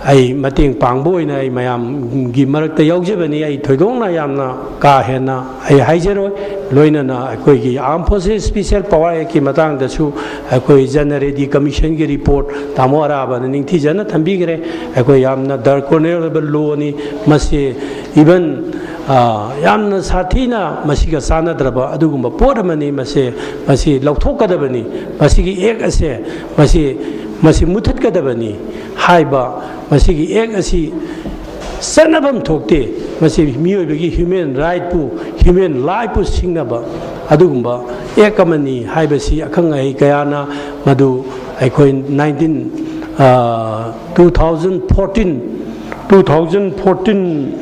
ꯑꯩ ꯃꯇꯦꯡ ꯄꯥꯡꯕ ꯑꯣꯏꯅ ꯑꯩ ꯃꯌꯥꯝꯒꯤ ꯃꯔꯛꯇ ꯌꯥꯎꯖꯕꯅꯤ꯫ ꯑꯩ ꯊꯣꯏꯗꯣꯛꯅ ꯌꯥꯝꯅ ꯀꯥ ꯍꯦꯟꯅ ꯑꯩ ꯍꯥꯏꯖꯔꯣꯏ꯫ ꯂꯣꯏꯅꯅ ꯑꯩꯈꯣꯏꯒꯤ Armed Forces Special Power Act ꯀꯤ ꯃꯇꯥꯡꯗꯁꯨ ꯑꯩꯈꯣꯏ ꯖꯅꯔꯦꯗꯤ Commission ꯒꯤ report ꯇꯥꯃꯣ ꯑꯔꯥꯕꯅ ꯅꯤꯡꯊꯤꯖꯅ ꯊꯝꯕꯤꯈ꯭ꯔꯦ꯫ ꯑꯩꯈꯣꯏ ꯌꯥꯝꯅ draconian ꯑꯣꯏꯕ law ꯅꯤ꯫ ꯃꯁꯤ even, ꯑ, ꯌꯥꯝꯅ ꯁꯥꯊꯤꯅ ꯃꯁꯤꯒ ꯆꯥꯟꯅꯗ꯭ꯔꯕ ꯑꯗꯨꯒꯨꯝꯕ ꯄꯣꯠ ꯑꯃꯅꯤ꯫ ꯃꯁꯤ, ꯃꯁꯤ ꯂꯧꯊꯣꯛꯀꯗꯕꯅꯤ꯫ ꯃꯁꯤꯒꯤ act ꯑꯁꯦ, ꯃꯁꯤ, ꯃꯁꯤ ꯃꯨꯊꯠꯀꯗꯕꯅꯤ ꯍꯥꯏꯕ ꯃꯁꯤꯒꯤ act ꯑꯁꯤ ꯆꯠꯅꯐꯝ ꯊꯣꯛꯇꯦ꯫ ꯃꯁꯤ ꯃꯤꯑꯣꯏꯕꯒꯤ human right ꯄꯨ, human life ꯄꯨ ꯁꯤꯡꯅꯕ ꯑꯗꯨꯒꯨꯝꯕ act ꯑꯃꯅꯤ ꯍꯥꯏꯕꯁꯤ ꯑꯈꯪ ꯑꯍꯩ ꯀꯌꯥꯅ ꯃꯗꯨ ꯑꯩꯈꯣꯏ nineteen, ꯑ, two thousand fourteen, two thousand fourteen,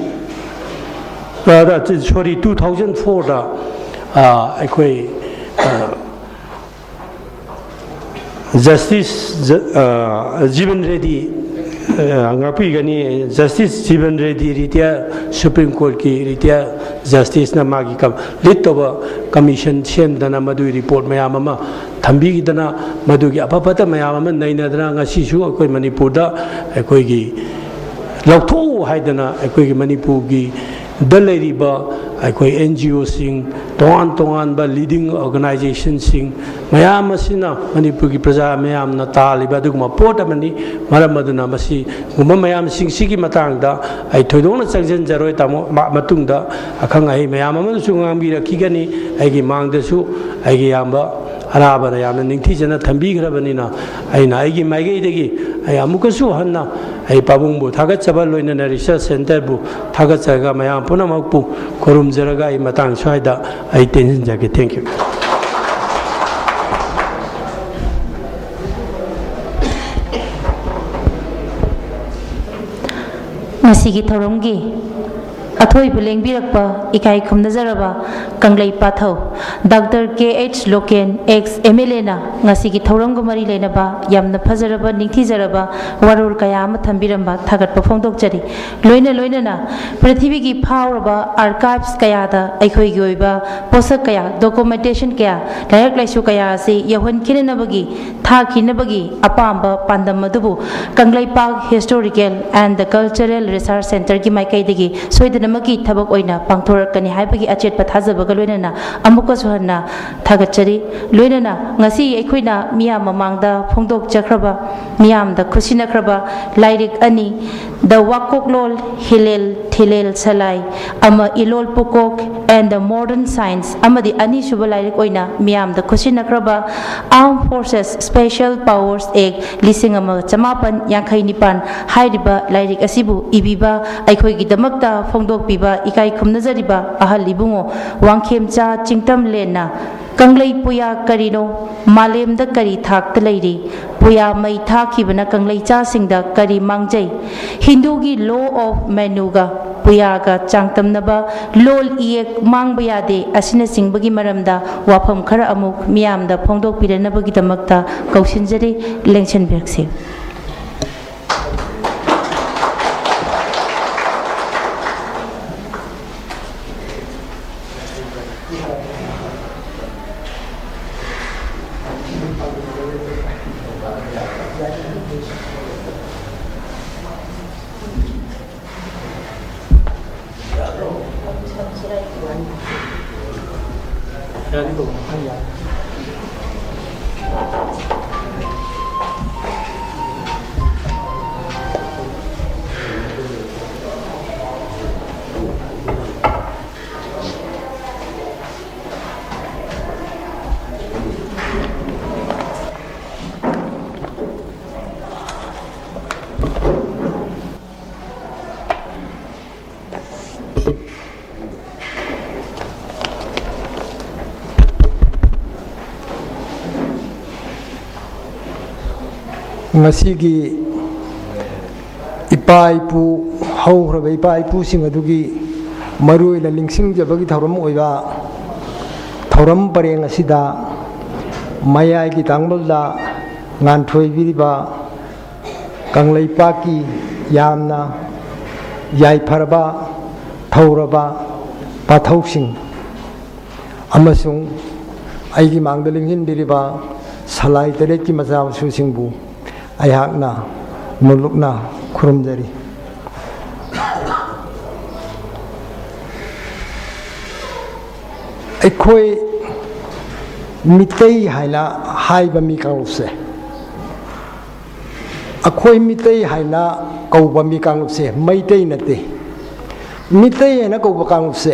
ꯑ, sorry, two thousand four ꯗ, ꯑ, ꯑꯩꯈꯣꯏ, ꯑ, Justice ꯖ-, ꯑ, ꯖꯤꯕꯟ ꯔꯦꯗꯤ, ꯑ, ꯉꯥꯛꯄꯤꯒꯅꯤ, Justice ꯖꯤꯕꯟ ꯔꯦꯗꯤ, retired Supreme Court ꯀꯤ retired justice ꯅ ꯃꯥꯒꯤ ꯀꯝ-, lead ꯇꯧꯕ commission ꯁꯦꯝꯗꯅ ꯃꯗꯨꯒꯤ report ꯃꯌꯥꯝ ꯑꯃ ꯊꯝꯕꯤꯈꯤꯗꯅ, ꯃꯗꯨꯒꯤ ꯑꯐ ꯐꯠꯇ ꯃꯌꯥꯝ ꯑꯃ ꯅꯩꯅꯗꯅ ꯉꯁꯤꯁꯨ ꯑꯩꯈꯣꯏ ꯃꯅꯤꯄꯨꯔꯗ ꯑꯩꯈꯣꯏꯒꯤ ꯂꯧꯊꯣꯛꯎ ꯍꯥꯏꯗꯅ ꯑꯩꯈꯣꯏꯒꯤ ꯃꯅꯤꯄꯨꯔꯒꯤ ꯗ ꯂꯩꯔꯤꯕ ꯑꯩꯈꯣꯏ N G Oꯁꯤꯡ, ꯇꯣꯉꯥꯟ ꯇꯣꯉꯥꯟꯕ leading organizationꯁꯤꯡ ꯃꯌꯥꯝ ꯑꯁꯤꯅ ꯃꯅꯤꯄꯨꯔꯒꯤ ꯄ꯭ꯔꯖꯥ ꯃꯌꯥꯝꯅ ꯇꯥꯜꯂꯤꯕ ꯑꯗꯨꯒꯨꯝꯕ ꯄꯣꯠ ꯑꯃꯅꯤ꯫ ꯃꯔꯝ ꯑꯗꯨꯅ ꯃꯁꯤꯒꯨꯝꯕ ꯃꯌꯥꯝꯁꯤꯡꯁꯤꯒꯤ ꯃꯇꯥꯡꯗ ꯑꯩ ꯊꯣꯏꯗꯣꯛꯅ ꯆꯪꯁꯤꯟꯖꯔꯣꯏ꯫ ꯇꯥꯃꯣ, ꯃ-, ꯃꯇꯨꯡꯗ ꯑꯈꯪ ꯑꯍꯩ ꯃꯌꯥꯝ ꯑꯃꯅꯁꯨ ꯉꯥꯡꯕꯤꯔꯛꯈꯤꯒꯅꯤ꯫ ꯑꯩꯒꯤ ꯃꯥꯡꯗꯁꯨ ꯑꯩꯒꯤ ꯏꯌꯥꯝꯕ ꯑꯔꯥꯕꯅ ꯌꯥꯝꯅ ꯅꯤꯡꯊꯤꯖꯅ ꯊꯝꯕꯤꯈ꯭ꯔꯕꯅꯤꯅ, ꯑꯩꯅ ꯑꯩꯒꯤ ꯃꯥꯏꯀꯩꯗꯒꯤ ꯑꯩ ꯑꯃꯨꯛꯀꯁꯨ ꯍꯟꯅ ꯑꯩ ꯄꯥꯕꯨꯡꯕꯨ ꯊꯥꯒꯠꯆꯕ, ꯂꯣꯏꯅꯅ research centreꯕꯨ ꯊꯥꯒꯠꯆꯔꯒ, ꯃꯌꯥꯝ ꯄꯨꯝꯅꯃꯛꯄꯨ ꯈꯨꯔꯨꯝꯖꯔꯒ ꯑꯩ ꯃꯇꯥꯡ ꯁ꯭ꯋꯥꯏꯗ ꯑꯩ ꯇꯦꯟꯁꯤꯟꯖꯒꯦ꯫ Thank you꯫ ꯉꯁꯤꯒꯤ ꯊꯧꯔꯝꯒꯤ ꯑꯊꯣꯏꯕ ꯂꯦꯡꯕꯤꯔꯛꯄ ꯏꯀꯥꯏ ꯈꯨꯝꯅꯖꯔꯕ Kanglei pathway doctor K H Loken, ex M L Aꯅ ꯉꯁꯤꯒꯤ ꯊꯧꯔꯝꯒ ꯃꯔꯤ ꯂꯩꯅꯕ ꯌꯥꯝꯅ ꯐꯖꯔꯕ, ꯅꯤꯡꯊꯤꯖꯔꯕ ꯋꯥꯔꯣꯜ ꯀꯌꯥ ꯑꯃ ꯊꯝꯕꯤꯔꯝꯕ ꯊꯥꯒꯠꯄ ꯐꯣꯡꯗꯣꯛꯆꯔꯤ꯫ ꯂꯣꯏꯅ ꯂꯣꯏꯅꯅ ꯄ꯭ꯔꯤꯊꯤꯕꯤꯒꯤ ꯐꯥꯎꯔꯕ archives ꯀꯌꯥꯗ ꯑꯩꯈꯣꯏꯒꯤ ꯑꯣꯏꯕ ꯄꯣꯠꯁꯛ ꯀꯌꯥ, documentation ꯀꯌꯥ, ꯂꯥꯏꯔꯤꯛ ꯂꯥꯏꯁꯨ ꯀꯌꯥ ꯑꯁꯤ ꯌꯧꯍꯟꯈꯤꯅꯅꯕꯒꯤ ꯊꯥꯈꯤꯅꯕꯒꯤ ꯑꯄꯥꯝꯕ ꯄꯥꯟꯗꯝ ꯑꯗꯨꯕꯨ Kangleipak Historical and the Cultural Research Centreꯒꯤ ꯃꯥꯏꯀꯩꯗꯒꯤ ꯁꯣꯏꯗꯅꯃꯛꯀꯤ ꯊꯕꯛ ꯑꯣꯏꯅ ꯄꯥꯡꯊꯣꯔꯛꯀꯅꯤ ꯍꯥꯏꯕꯒꯤ ꯑꯆꯦꯠꯄ ꯊꯥꯖꯕꯒ ꯂꯣꯏꯅꯅ ꯑꯃꯨꯛꯀꯁꯨ ꯍꯟꯅ ꯊꯥꯒꯠꯆꯔꯤ꯫ ꯂꯣꯏꯅꯅ ꯉꯁꯤ ꯑꯩꯈꯣꯏꯅ ꯃꯤꯌꯥꯝ ꯃꯃꯥꯡꯗ ꯐꯣꯡꯗꯣꯛꯆꯈ꯭ꯔꯕ, ꯃꯤꯌꯥꯝꯗ ꯈꯨꯠꯁꯤꯟꯅꯈ꯭ꯔꯕ ꯂꯥꯏꯔꯤꯛ ꯑꯅꯤ, The ꯋꯥꯀꯣꯛꯂꯣꯟ ꯍꯤꯂꯦꯜ ꯊꯤꯂꯦꯜ ꯁꯂꯥꯏ ꯑꯃ, ꯏꯂꯣꯜ ꯄꯨꯀꯣꯛ and the Modern Science ꯑꯃꯗꯤ ꯑꯅꯤꯁꯨꯕ ꯂꯥꯏꯔꯤꯛ ꯑꯣꯏꯅ ꯃꯤꯌꯥꯝꯗ ꯈꯨꯠꯁꯤꯟꯅꯈ꯭ꯔꯕ Armed Forces Special Powers Act ꯂꯤꯁꯤꯡ ꯑꯃ ꯆꯃꯥꯄꯟ ꯌꯥꯡꯈꯩ ꯅꯤꯄꯥꯟ ꯍꯥꯏꯔꯤꯕ ꯂꯥꯏꯔꯤꯛ ꯑꯁꯤꯕꯨ ꯏꯕꯤꯕ, ꯑꯩꯈꯣꯏꯒꯤꯗꯃꯛꯇ ꯐꯣꯡꯗꯣꯛꯄꯤꯕ ꯏꯀꯥꯏ ꯈꯨꯝꯅꯖꯔꯤꯕ ꯑꯍꯜ ꯏꯕꯨꯡꯉꯣ ꯋꯥꯡꯈꯦꯝꯆꯥ ꯆꯤꯡꯇꯝꯂꯦꯟꯅ ꯀꯪꯂꯩ ꯄꯨꯌꯥ ꯀꯔꯤꯅꯣ? ꯃꯥꯂꯦꯝꯗ ꯀꯔꯤ ꯊꯥꯛꯇ ꯂꯩꯔꯤ? ꯄꯨꯌꯥ ꯃꯩ ꯊꯥꯈꯤꯕꯅ ꯀꯪꯂꯩꯆꯥꯁꯤꯡꯗ ꯀꯔꯤ ꯃꯥꯡꯖꯩ? ꯍꯤꯟꯗꯨꯒꯤ Law of Manuꯒ ꯄꯨꯌꯥꯒ ꯆꯥꯡꯗꯝꯅꯕ ꯂꯣꯜ ꯏꯌꯦꯛ ꯃꯥꯡꯕ ꯌꯥꯗꯦ ꯑꯁꯤꯅꯆꯤꯡꯕꯒꯤ ꯃꯔꯝꯗ ꯋꯥꯐꯝ ꯈꯔ ꯑꯃꯨꯛ ꯃꯤꯌꯥꯝꯗ ꯐꯣꯡꯗꯣꯛꯄꯤꯔꯅꯕꯒꯤꯗꯃꯛꯇ ꯀꯧꯁꯤꯟꯖꯔꯤ꯫ ꯂꯦꯡꯁꯤꯟꯕꯤꯔꯛꯁꯤ꯫ ꯉꯁꯤꯒꯤ ꯏꯄꯥ ꯏꯄꯨ, ꯍꯧꯈ꯭ꯔꯕ ꯏꯄꯥ ꯏꯄꯨꯁꯤꯡ ꯑꯗꯨꯒꯤ ꯃꯔꯨ ꯑꯣꯏꯅ ꯅꯤꯡꯁꯤꯡꯖꯕꯒꯤ ꯊꯧꯔꯝ ꯑꯣꯏꯕ ꯊꯧꯔꯝ ꯄꯔꯦꯡ ꯑꯁꯤꯗ ꯃꯌꯥꯏꯒꯤ ꯇꯥꯡꯕꯜꯗ ꯉꯥꯟꯊꯣꯏꯕꯤꯔꯤꯕ ꯀꯪꯂꯩꯄꯥꯛꯀꯤ ꯌꯥꯝꯅ ꯌꯥꯏꯐꯔꯕ, ꯊꯧꯔꯕ ꯄꯥꯊꯧꯁꯤꯡ ꯑꯃꯁꯨꯡ ꯑꯩꯒꯤ ꯃꯥꯡꯗ ꯂꯦꯡꯁꯤꯟꯕꯤꯔꯤꯕ ꯁꯂꯥꯏ ꯇꯔꯦꯠꯀꯤ ꯃꯆꯥ ꯃꯁꯨꯁꯤꯡꯕꯨ ꯑꯩꯍꯥꯛꯅ ꯅꯣꯂꯨꯛꯅ ꯈꯨꯔꯨꯝꯖꯔꯤ꯫ ꯑꯩꯈꯣꯏ ꯃꯤꯇꯩ ꯍꯥꯏꯅ ꯍꯥꯏꯕ ꯃꯤ ꯀꯥꯡꯂꯨꯞꯁꯦ, ꯑꯩꯈꯣꯏ ꯃꯤꯇꯩ ꯍꯥꯏꯅ ꯀꯧꯕ ꯃꯤ ꯀꯥꯡꯂꯨꯞꯁꯦ ꯃꯩꯇꯩ ꯅꯠꯇꯦ꯫ ꯃꯤꯇꯩ ꯍꯥꯏꯅ ꯀꯧꯕ ꯀꯥꯡꯂꯨꯞꯁꯦ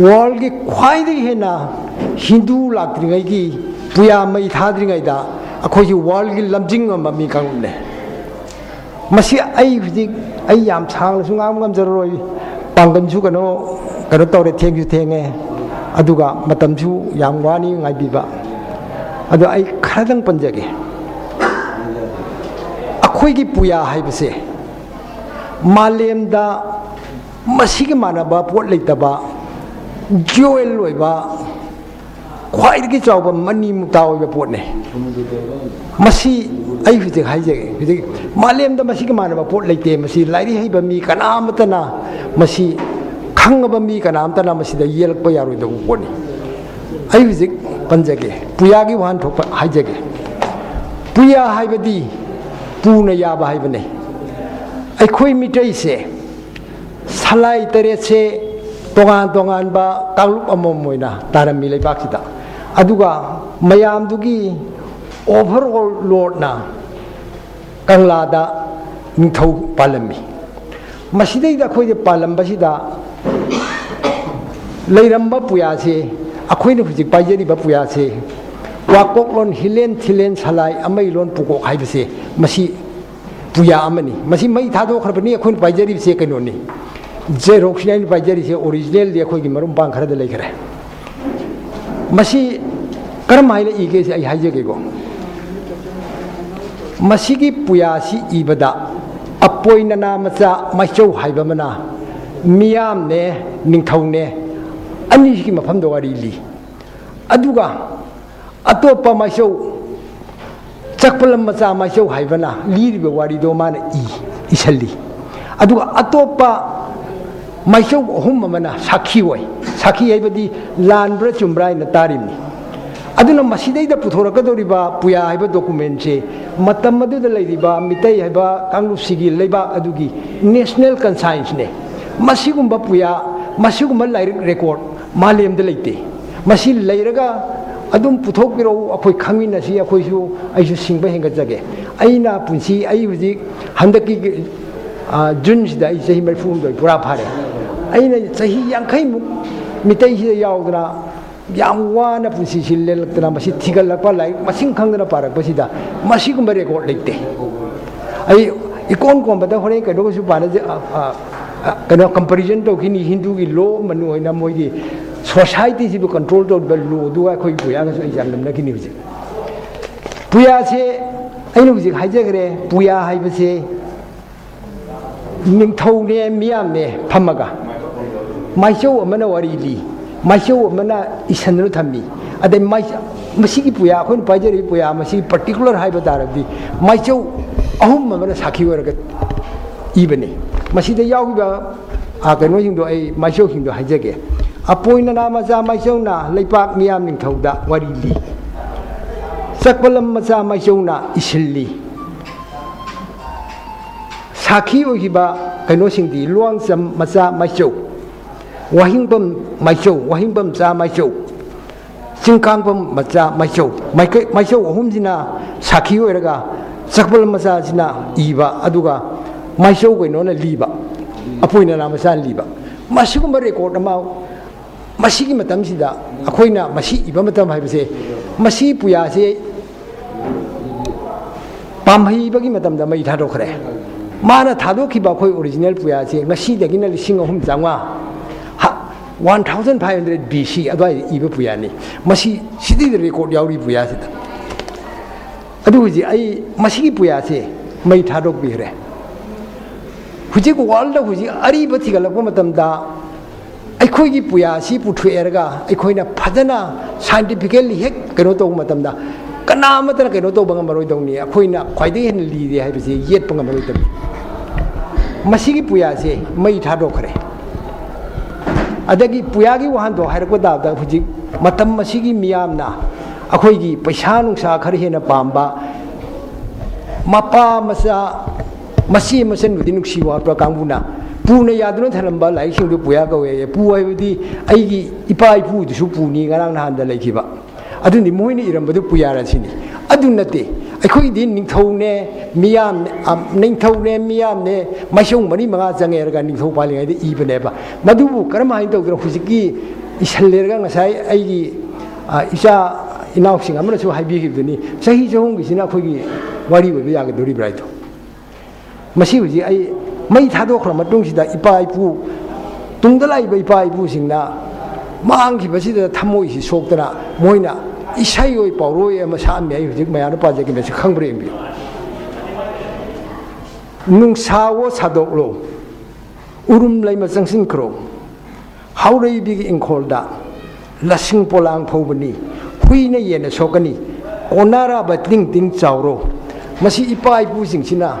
ꯋꯥꯔꯜꯒꯤ ꯈ꯭ꯋꯥꯏꯗꯒꯤ ꯍꯦꯟꯅ ꯍꯤꯟꯗꯨ ꯂꯥꯛꯇ꯭ꯔꯤꯉꯩꯒꯤ, ꯄꯨꯌꯥ ꯃꯩ ꯊꯥꯗ꯭ꯔꯤꯉꯩꯗ ꯑꯩꯈꯣꯏꯁꯤ ꯋꯥꯔꯜꯒꯤ ꯂꯝꯖꯤꯡ ꯉꯝꯕ ꯃꯤ ꯀꯥꯡꯂꯨꯞꯅꯦ꯫ ꯃꯁꯤ ꯑꯩ ꯍꯧꯖꯤꯛ, ꯑꯩ ꯌꯥꯝ ꯁꯥꯡꯅꯁꯨ ꯉꯥꯡꯕ ꯉꯝꯖꯔꯔꯣꯏ, ꯄꯥꯡꯒꯜꯁꯨ ꯀꯩꯅꯣ, ꯀꯩꯅꯣ ꯇꯧꯔꯦ, ꯊꯦꯡꯁꯨ ꯊꯦꯡꯉꯦ, ꯑꯗꯨꯒ ꯃꯇꯝꯁꯨ ꯌꯥꯝ ꯋꯥꯅꯤ ꯉꯥꯏꯕꯤꯕ꯫ ꯑꯗꯣ ꯑꯩ ꯈꯔꯗꯪ ꯄꯟꯖꯒꯦ꯫ ꯑꯩꯈꯣꯏꯒꯤ ꯄꯨꯌꯥ ꯍꯥꯏꯕꯁꯦ ꯃꯥꯂꯦꯝꯗ ꯃꯁꯤꯒ ꯃꯥꯟꯅꯕ ꯄꯣꯠ ꯂꯩꯇꯕ, ꯖ꯭ꯌꯨꯋꯦꯜ ꯑꯣꯏꯕ, ꯈ꯭ꯋꯥꯏꯗꯒꯤ ꯆꯥꯎꯕ ꯃꯅꯤ ꯃꯨꯛꯇꯥ ꯑꯣꯏꯕ ꯄꯣꯠꯅꯦ꯫ ꯃꯁꯤ ꯑꯩ ꯍꯧꯖꯤꯛ ꯍꯥꯏꯖꯒꯦ, ꯍꯧꯖꯤꯛ ꯃꯥꯂꯦꯝꯗ ꯃꯁꯤꯒ ꯃꯥꯟꯅꯕ ꯄꯣꯠ ꯂꯩꯇꯦ꯫ ꯃꯁꯤ ꯂꯥꯏꯔꯤꯛ ꯍꯩꯕ ꯃꯤ ꯀꯅꯥꯃꯠꯇꯅ, ꯃꯁꯤ ꯈꯪꯉꯕ ꯃꯤ ꯀꯅꯥꯃꯠꯇꯅ ꯃꯁꯤꯗ ꯌꯦꯜꯂꯛꯄ ꯌꯥꯔꯣꯏꯗꯧꯕ ꯄꯣꯠꯅꯤ꯫ ꯑꯩ ꯍꯧꯖꯤꯛ ꯄꯟꯖꯒꯦ, ꯄꯨꯌꯥꯒꯤ ꯋꯥꯍꯟꯊꯣꯛꯄ ꯍꯥꯏꯖꯒꯦ꯫ ꯄꯨꯌꯥ ꯍꯥꯏꯕꯗꯤ ꯄꯨꯅ ꯌꯥꯕ ꯍꯥꯏꯕꯅꯤ꯫ ꯑꯩꯈꯣꯏ ꯃꯤꯇꯩꯁꯦ ꯁꯂꯥꯏ ꯇꯔꯦꯠꯁꯦ ꯇꯣꯉꯥꯟ ꯇꯣꯉꯥꯟꯕ ꯀꯥꯡꯂꯨꯞ ꯑꯃꯃꯝ ꯑꯣꯏꯅ ꯇꯥꯔꯝꯃꯤ ꯂꯩꯕꯥꯛꯁꯤꯗ꯫ ꯑꯗꯨꯒ ꯃꯌꯥꯝꯗꯨꯒꯤ overall lordꯅ ꯀꯪꯂꯥꯗ ꯅꯤꯡꯊꯧ ꯄꯥꯜꯂꯝꯃꯤ꯫ ꯃꯁꯤꯗꯩꯗ ꯑꯩꯈꯣꯏꯗ ꯄꯥꯜꯂꯝꯕꯁꯤꯗ ꯂꯩꯔꯝꯕ ꯄꯨꯌꯥꯁꯦ, ꯑꯩꯈꯣꯏꯅ ꯍꯧꯖꯤꯛ ꯄꯥꯏꯖꯔꯤꯕ ꯄꯨꯌꯥꯁꯦ, ꯋꯥꯀꯣꯛꯂꯣꯟ ꯍꯤꯂꯦꯟ ꯊꯤꯂꯦꯟ ꯁꯂꯥꯏ ꯑꯃꯩꯂꯣꯟ ꯄꯨꯀꯣꯛ ꯍꯥꯏꯕꯁꯦ, ꯃꯁꯤ ꯄꯨꯌꯥ ꯑꯃꯅꯤ꯫ ꯃꯁꯤ ꯃꯩ ꯊꯥꯗꯣꯛꯈ꯭ꯔꯕꯅꯤ꯫ ꯑꯩꯈꯣꯏꯅ ꯄꯥꯏꯖꯔꯤꯕꯁꯦ ꯀꯩꯅꯣꯅꯤ, ꯖꯦꯔꯣꯛꯁꯅꯤ ꯑꯩꯅ ꯄꯥꯏꯖꯔꯤꯁꯦ, originalꯗꯤ ꯑꯩꯈꯣꯏꯒꯤ ꯃꯔꯨꯞ ꯃꯄꯥꯡ ꯈꯔꯗ ꯂꯩꯈ꯭ꯔꯦ꯫ ꯃꯁꯤ ꯀꯔꯝ ꯍꯥꯏꯅ ꯏꯒꯦꯁꯦ ꯑꯩ ꯍꯥꯏꯖꯒꯦꯀꯣ꯫ ꯃꯁꯤꯒꯤ ꯄꯨꯌꯥꯁꯤ ꯏꯕꯗ ꯑꯄꯣꯏ ꯅꯅꯥ ꯃꯆꯥ ꯃꯥꯏꯆꯧ ꯍꯥꯏꯕ ꯑꯃꯅ ꯃꯤꯌꯥꯝꯅꯦ, ꯅꯤꯡꯊꯧꯅꯦ, ꯑꯅꯤꯁꯤꯒꯤ ꯃꯐꯝꯗ ꯋꯥꯔꯤ ꯂꯤ꯫ ꯑꯗꯨꯒ ꯑꯇꯣꯞꯄ ꯃꯥꯏꯆꯧ, ꯆꯛꯄꯂꯝ ꯃꯆꯥ ꯃꯥꯏꯆꯧ ꯍꯥꯏꯕꯅ ꯂꯤꯔꯤꯕ ꯋꯥꯔꯤꯗꯣ ꯃꯥꯅ ꯏ, ꯏꯁꯜꯂꯤ꯫ ꯑꯗꯨꯒ ꯑꯇꯣꯞꯄ ꯃꯥꯏꯆꯧ ꯑꯍꯨꯝ ꯑꯃꯅ ꯁꯥꯈꯤ ꯑꯣꯏ꯫ ꯁꯥꯈꯤ ꯍꯥꯏꯕꯗꯤ ꯂꯥꯟꯕ꯭ꯔꯥ ꯆꯨꯝꯕ꯭ꯔꯥ ꯍꯥꯏꯅ ꯇꯥꯔꯤꯕꯅꯤ꯫ ꯑꯗꯨꯅ ꯃꯁꯤꯗꯩꯗ ꯄꯨꯊꯣꯔꯛꯀꯗꯧꯔꯤꯕ ꯄꯨꯌꯥ ꯍꯥꯏꯕ documentꯁꯦ ꯃꯇꯝ ꯑꯗꯨꯗ ꯂꯩꯔꯤꯕ ꯃꯤꯇꯩ ꯍꯥꯏꯕ ꯀꯥꯡꯂꯨꯞꯁꯤꯒꯤ ꯂꯩꯕꯥꯛ ꯑꯗꯨꯒꯤ national conscienceꯅꯦ꯫ ꯃꯁꯤꯒꯨꯝꯕ ꯄꯨꯌꯥ, ꯃꯁꯤꯒꯨꯝꯕ ꯂꯥꯏꯔꯤꯛ record ꯃꯥꯂꯦꯝꯗ ꯂꯩꯇꯦ꯫ ꯃꯁꯤ ꯂꯩꯔꯒ ꯑꯗꯨꯝ ꯄꯨꯊꯣꯛꯄꯤꯔꯛꯎ, ꯑꯩꯈꯣꯏ ꯈꯪꯃꯤꯟꯅꯁꯤ, ꯑꯩꯈꯣꯏꯁꯨ, ꯑꯩꯁꯨ ꯁꯤꯡꯕ ꯍꯦꯟꯒꯠꯆꯒꯦ꯫ ꯑꯩꯅ ꯄꯨꯟꯁꯤ, ꯑꯩ ꯍꯧꯖꯤꯛ ꯍꯟꯗꯛꯀꯤ, ꯑ, Juneꯁꯤꯗ ꯑꯩ ꯆꯍꯤ ꯃꯔꯤꯐꯨ ꯍꯨꯝꯗꯣꯏ ꯄꯨꯔꯥ ꯐꯥꯔꯦ꯫ ꯑꯩꯅ ꯆꯍꯤ ꯌꯥꯡꯈꯩꯃꯨꯛ ꯃꯤꯇꯩꯁꯤꯗ ꯌꯥꯎꯗꯅ ꯌꯥꯝ ꯋꯥꯅ ꯄꯨꯟꯁꯤꯁꯤ ꯂꯦꯜꯂꯛꯇꯅ ꯃꯁꯤ ꯊꯤꯒꯠꯂꯛꯄ, ꯂꯥꯏꯔꯤꯛ ꯃꯁꯤꯡ ꯈꯪꯗꯅ ꯄꯥꯔꯛꯄꯁꯤꯗ ꯃꯁꯤꯒꯨꯝꯕ record ꯂꯩꯇꯦ꯫ ꯑꯩ ꯏꯀꯣꯟ ꯀꯣꯟꯕꯗ ꯍꯣꯔꯦꯟ ꯀꯩꯅꯣꯒꯁꯨ ꯄꯥꯅꯖ-, ꯑ, ꯑ, ꯑ, ꯀꯩꯅꯣ, comparison ꯇꯧꯈꯤꯅꯤ, ꯍꯤꯟꯗꯨꯒꯤ law ꯃꯅꯨꯡ ꯑꯣꯏꯅ ꯃꯣꯏꯒꯤ societyꯁꯤꯕꯨ control ꯇꯧꯔꯤꯕ lawꯗꯨꯒ ꯑꯩꯈꯣꯏꯒꯤ ꯄꯨꯌꯥꯒꯁꯨ ꯑꯩ ꯆꯥꯡꯗꯝꯅꯈꯤꯅꯤ ꯍꯧꯖꯤꯛ꯫ ꯄꯨꯌꯥꯁꯦ ꯑꯩꯅ ꯍꯧꯖꯤꯛ ꯍꯥꯏꯖꯈ꯭ꯔꯦ, ꯄꯨꯌꯥ ꯍꯥꯏꯕꯁꯦ ꯅꯤꯡꯊꯧꯅꯦ ꯃꯤꯌꯥꯝꯅꯦ ꯐꯝꯃꯒ, ꯃꯥꯏꯆꯧ ꯑꯃꯅ ꯋꯥꯔꯤ ꯂꯤ, ꯃꯥꯏꯆꯧ ꯑꯃꯅ ꯏꯁꯟꯗꯨꯅ ꯊꯝꯃꯤ꯫ ꯑꯗꯩ ꯃꯥꯏ-, ꯃꯁꯤꯒꯤ ꯄꯨꯌꯥ, ꯑꯩꯈꯣꯏꯅ ꯄꯥꯏꯖꯔꯤꯕ ꯄꯨꯌꯥ ꯃꯁꯤꯒꯤ particular ꯍꯥꯏꯕ ꯇꯥꯔꯕꯗꯤ ꯃꯥꯏꯆꯧ ꯑꯍꯨꯝ ꯑꯃꯅ ꯁꯥꯈꯤ ꯑꯣꯏꯔꯒ ꯏꯕꯅꯤ꯫ ꯃꯁꯤꯗ ꯌꯥꯎꯔꯤꯕ, ꯑ, ꯀꯩꯅꯣꯁꯤꯡꯗꯣ, ꯑꯩ ꯃꯥꯏꯆꯧꯁꯤꯡꯗꯣ ꯍꯥꯏꯖꯒꯦ꯫ ꯑꯄꯣꯏ ꯅꯅꯥ ꯃꯆꯥ ꯃꯥꯏꯆꯧꯅ ꯂꯩꯄꯥꯛ ꯃꯤꯌꯥꯝ ꯅꯤꯡꯊꯧꯗ ꯋꯥꯔꯤ ꯂꯤ꯫ ꯆꯛꯄꯂꯝ ꯃꯆꯥ ꯃꯥꯏꯆꯧꯅ ꯏꯁꯤꯜꯂꯤ꯫ ꯁꯥꯈꯤ ꯑꯣꯏꯈꯤꯕ ꯀꯩꯅꯣꯁꯤꯡꯗꯤ ꯂꯨꯋꯥꯡꯆꯝ ꯃꯆꯥ ꯃꯥꯏꯆꯧ, ꯋꯥꯍꯤꯡꯕꯝ ꯃꯥꯏꯆꯧ, ꯋꯥꯍꯤꯡꯕꯝ ꯆꯥ ꯃꯥꯏꯆꯧ, ꯆꯤꯡꯀꯥꯡꯕꯝ ꯃꯆꯥ ꯃꯥꯏꯆꯧ, ꯃꯥꯏꯀꯩ-, ꯃꯥꯏꯆꯧ ꯑꯍꯨꯝꯁꯤꯅ ꯁꯥꯈꯤ ꯑꯣꯏꯔꯒ ꯆꯛꯄꯜ ꯃꯆꯥꯁꯤꯅ ꯏꯕ, ꯑꯗꯨꯒ ꯃꯥꯏꯆꯧ ꯀꯩꯅꯣꯅ ꯂꯤꯕ, ꯑꯄꯣꯏ ꯅꯅꯥ ꯃꯆꯥꯅ ꯂꯤꯕ꯫ ꯃꯁꯤꯒꯨꯝꯕ ꯔꯦꯀꯣꯔꯠ ꯑꯃ ꯃꯁꯤꯒꯤ ꯃꯇꯝꯁꯤꯗ ꯑꯩꯈꯣꯏꯅ ꯃꯁꯤ ꯏꯕ ꯃꯇꯝ ꯍꯥꯏꯕꯁꯦ, ꯃꯁꯤ ꯄꯨꯌꯥꯁꯦ ꯄꯥꯝꯍꯩꯕꯒꯤ ꯃꯇꯝꯗ ꯃꯩ ꯊꯥꯗꯣꯛꯈ꯭ꯔꯦ꯫ ꯃꯥꯅ ꯊꯥꯗꯣꯛꯈꯤꯕ ꯑꯩꯈꯣꯏ ꯑꯣꯔꯤꯖꯤꯅꯦꯜ ꯄꯨꯌꯥꯁꯦ ꯉꯁꯤꯗꯒꯤꯅ ꯂꯤꯁꯤꯡ ꯑꯍꯨꯝ ꯆꯥꯝꯃꯉꯥ, ꯍ, one thousand five hundred B C ꯑꯗꯨꯋꯥꯏꯗ ꯏꯕ ꯄꯨꯌꯥꯅꯤ꯫ ꯃꯁꯤ ꯁꯤꯗꯩꯗ ꯔꯦꯀꯣꯔꯠ ꯌꯥꯎꯔꯤ ꯄꯨꯌꯥꯁꯤꯗ꯫ ꯑꯗꯨ ꯍꯧꯖꯤꯛ ꯑꯩ ꯃꯁꯤꯒꯤ ꯄꯨꯌꯥꯁꯦ ꯃꯩ ꯊꯥꯗꯣꯛꯄꯤꯈ꯭ꯔꯦ꯫ ꯍꯧꯖꯤꯛ ꯋꯥꯔꯜꯗ ꯍꯧꯖꯤꯛ ꯑꯔꯤꯕ ꯊꯤꯒꯠꯂꯛꯄ ꯃꯇꯝꯗ ꯑꯩꯈꯣꯏꯒꯤ ꯄꯨꯌꯥꯁꯤ ꯄꯨꯊꯣꯛꯑꯦꯔꯒ ꯑꯩꯈꯣꯏꯅ ꯐꯖꯅ ꯁꯥꯏꯟꯇꯤꯐꯤꯀꯦꯜꯂꯤ ꯍꯦꯛ ꯀꯩꯅꯣ ꯇꯧꯕ ꯃꯇꯝꯗ ꯀꯅꯥ ꯑꯃꯠꯇꯅ ꯀꯩꯅꯣ ꯇꯧꯕ ꯉꯝꯃꯔꯣꯏꯗꯧꯅꯤ, ꯑꯩꯈꯣꯏꯅ ꯈ꯭ꯋꯥꯏꯗꯒꯤ ꯍꯦꯟꯅ ꯂꯤꯔꯦ ꯍꯥꯏꯕꯁꯤ ꯌꯦꯠꯄ ꯉꯝꯃꯔꯣꯏꯗꯧꯅꯤ꯫ ꯃꯁꯤꯒꯤ ꯄꯨꯌꯥꯁꯦ ꯃꯩ ꯊꯥꯗꯣꯛꯈ꯭ꯔꯦ꯫ ꯑꯗꯒꯤ ꯄꯨꯌꯥꯒꯤ ꯋꯥꯍꯟꯊꯣꯛ ꯍꯥꯏꯔꯛꯄ ꯇꯥꯕꯗ ꯍꯧꯖꯤꯛ ꯃꯇꯝ ꯑꯁꯤꯒꯤ ꯃꯤꯌꯥꯝꯅ ꯑꯩꯈꯣꯏꯒꯤ ꯄꯩꯁꯥ ꯅꯨꯡꯁꯥ ꯈꯔ ꯍꯦꯟꯅ ꯄꯥꯝꯕ, ꯃꯄꯥ ꯃꯆꯥ, ꯃꯆꯦ ꯃꯆꯟꯕꯨꯗꯤ ꯅꯨꯡꯁꯤ ꯋꯥꯠꯄ ꯀꯥꯡꯕꯨꯅ ꯄꯨꯅ ꯌꯥꯗꯨꯅ ꯊꯝꯂꯝꯕ ꯂꯥꯏꯔꯤꯛꯁꯤꯡꯗꯨ ꯄꯨꯌꯥ ꯀꯧꯋꯦ꯫ ꯄꯨ ꯍꯥꯏꯕꯗꯤ ꯑꯩꯒꯤ ꯏꯄꯥ ꯏꯄꯨꯗꯨꯁꯨ ꯄꯨꯅꯤ, ꯉꯔꯥꯡ ꯅꯍꯥꯟꯗ ꯂꯩꯈꯤꯕ꯫ ꯑꯗꯨꯅꯤ ꯃꯣꯏꯅ ꯏꯔꯝꯕꯗꯨ ꯄꯨꯌꯥꯔ ꯁꯤꯅꯤ꯫ ꯑꯗꯨ ꯅꯠꯇꯦ, ꯑꯩꯈꯣꯏꯗꯤ ꯅꯤꯡꯊꯧꯅꯦ, ꯃꯤꯌꯥꯝꯅꯦ, ꯑ, ꯅꯤꯡꯊꯧꯅꯦ, ꯃꯤꯌꯥꯝꯅꯦ, ꯃꯥꯏꯁꯣꯡ ꯃꯔꯤ ꯃꯉꯥ ꯆꯪꯉꯦ ꯍꯥꯏꯔꯒ ꯅꯤꯡꯊꯧ ꯄꯥꯜꯂꯤꯉꯩꯗ ꯏꯕꯅꯦꯕ꯫ ꯃꯗꯨꯕꯨ ꯀꯔꯝꯍꯥꯏꯅ ꯇꯧꯗꯅ ꯍꯧꯖꯤꯛꯀꯤ ꯏꯁꯜꯂꯦꯔꯒ ꯉꯁꯥꯏ ꯑꯩꯒꯤ, ꯑ, ꯏꯆꯥ ꯏꯅꯥꯎꯁꯤꯡ ꯑꯃꯅꯁꯨ ꯍꯥꯏꯕꯤꯈꯤꯕꯗꯨꯅꯤ, ꯆꯍꯤ ꯆꯍꯨꯝꯒꯤꯁꯤꯅ ꯑꯩꯈꯣꯏꯒꯤ ꯋꯥꯔꯤ ꯑꯣꯏꯕ ꯌꯥꯒꯗꯧꯔꯤꯕ꯭ꯔꯥ ꯍꯥꯏꯗꯣ꯫ ꯃꯁꯤ ꯍꯧꯖꯤꯛ ꯑꯩ ꯃꯩ ꯊꯥꯗꯣꯛꯈ꯭ꯔ ꯃꯇꯨꯡꯁꯤꯗ ꯏꯄꯥ ꯏꯄꯨ, ꯇꯨꯡꯗ ꯂꯥꯛꯏꯕ ꯏꯄꯥ ꯏꯄꯨꯁꯤꯡꯅ ꯃꯥꯡꯈꯤꯕꯁꯤꯗ ꯊꯃꯣꯏꯁꯤ ꯁꯣꯛꯇꯅ ꯃꯣꯏꯅ ꯏꯁꯩ ꯑꯣꯏ ꯄꯥꯎꯔꯣꯏ ꯑꯃ ꯁꯛꯑꯝꯃꯤ꯫ ꯑꯩ ꯍꯧꯖꯤꯛ ꯃꯌꯥꯝꯅ ꯄꯥꯖꯒꯦ, ꯃꯁꯤ ꯈꯪꯕ꯭ꯔꯥ ꯌꯦꯡꯕꯤꯌꯨ꯫ ꯅꯨꯡꯁꯥꯋꯣ ꯁꯥꯗꯣꯛꯂꯣ, ꯎꯔꯨꯝ ꯂꯩꯃ ꯆꯪꯁꯤꯟꯈ꯭ꯔꯣ, ꯍꯥꯎꯔꯩꯕꯤꯒꯤ ꯏꯪꯈꯣꯜꯗ ꯂꯁꯤꯡ ꯄꯣꯂꯥꯡ ꯐꯧꯕꯅꯤ, ꯍꯨꯏꯅ ꯌꯦꯟꯅ ꯁꯣꯛꯀꯅꯤ, ꯀꯣꯟꯅꯔꯕ ꯇꯤꯡ ꯇꯤꯡ ꯆꯥꯎꯔꯣ꯫ ꯃꯁꯤ ꯏꯄꯥ ꯏꯄꯨꯁꯤꯡꯁꯤꯅ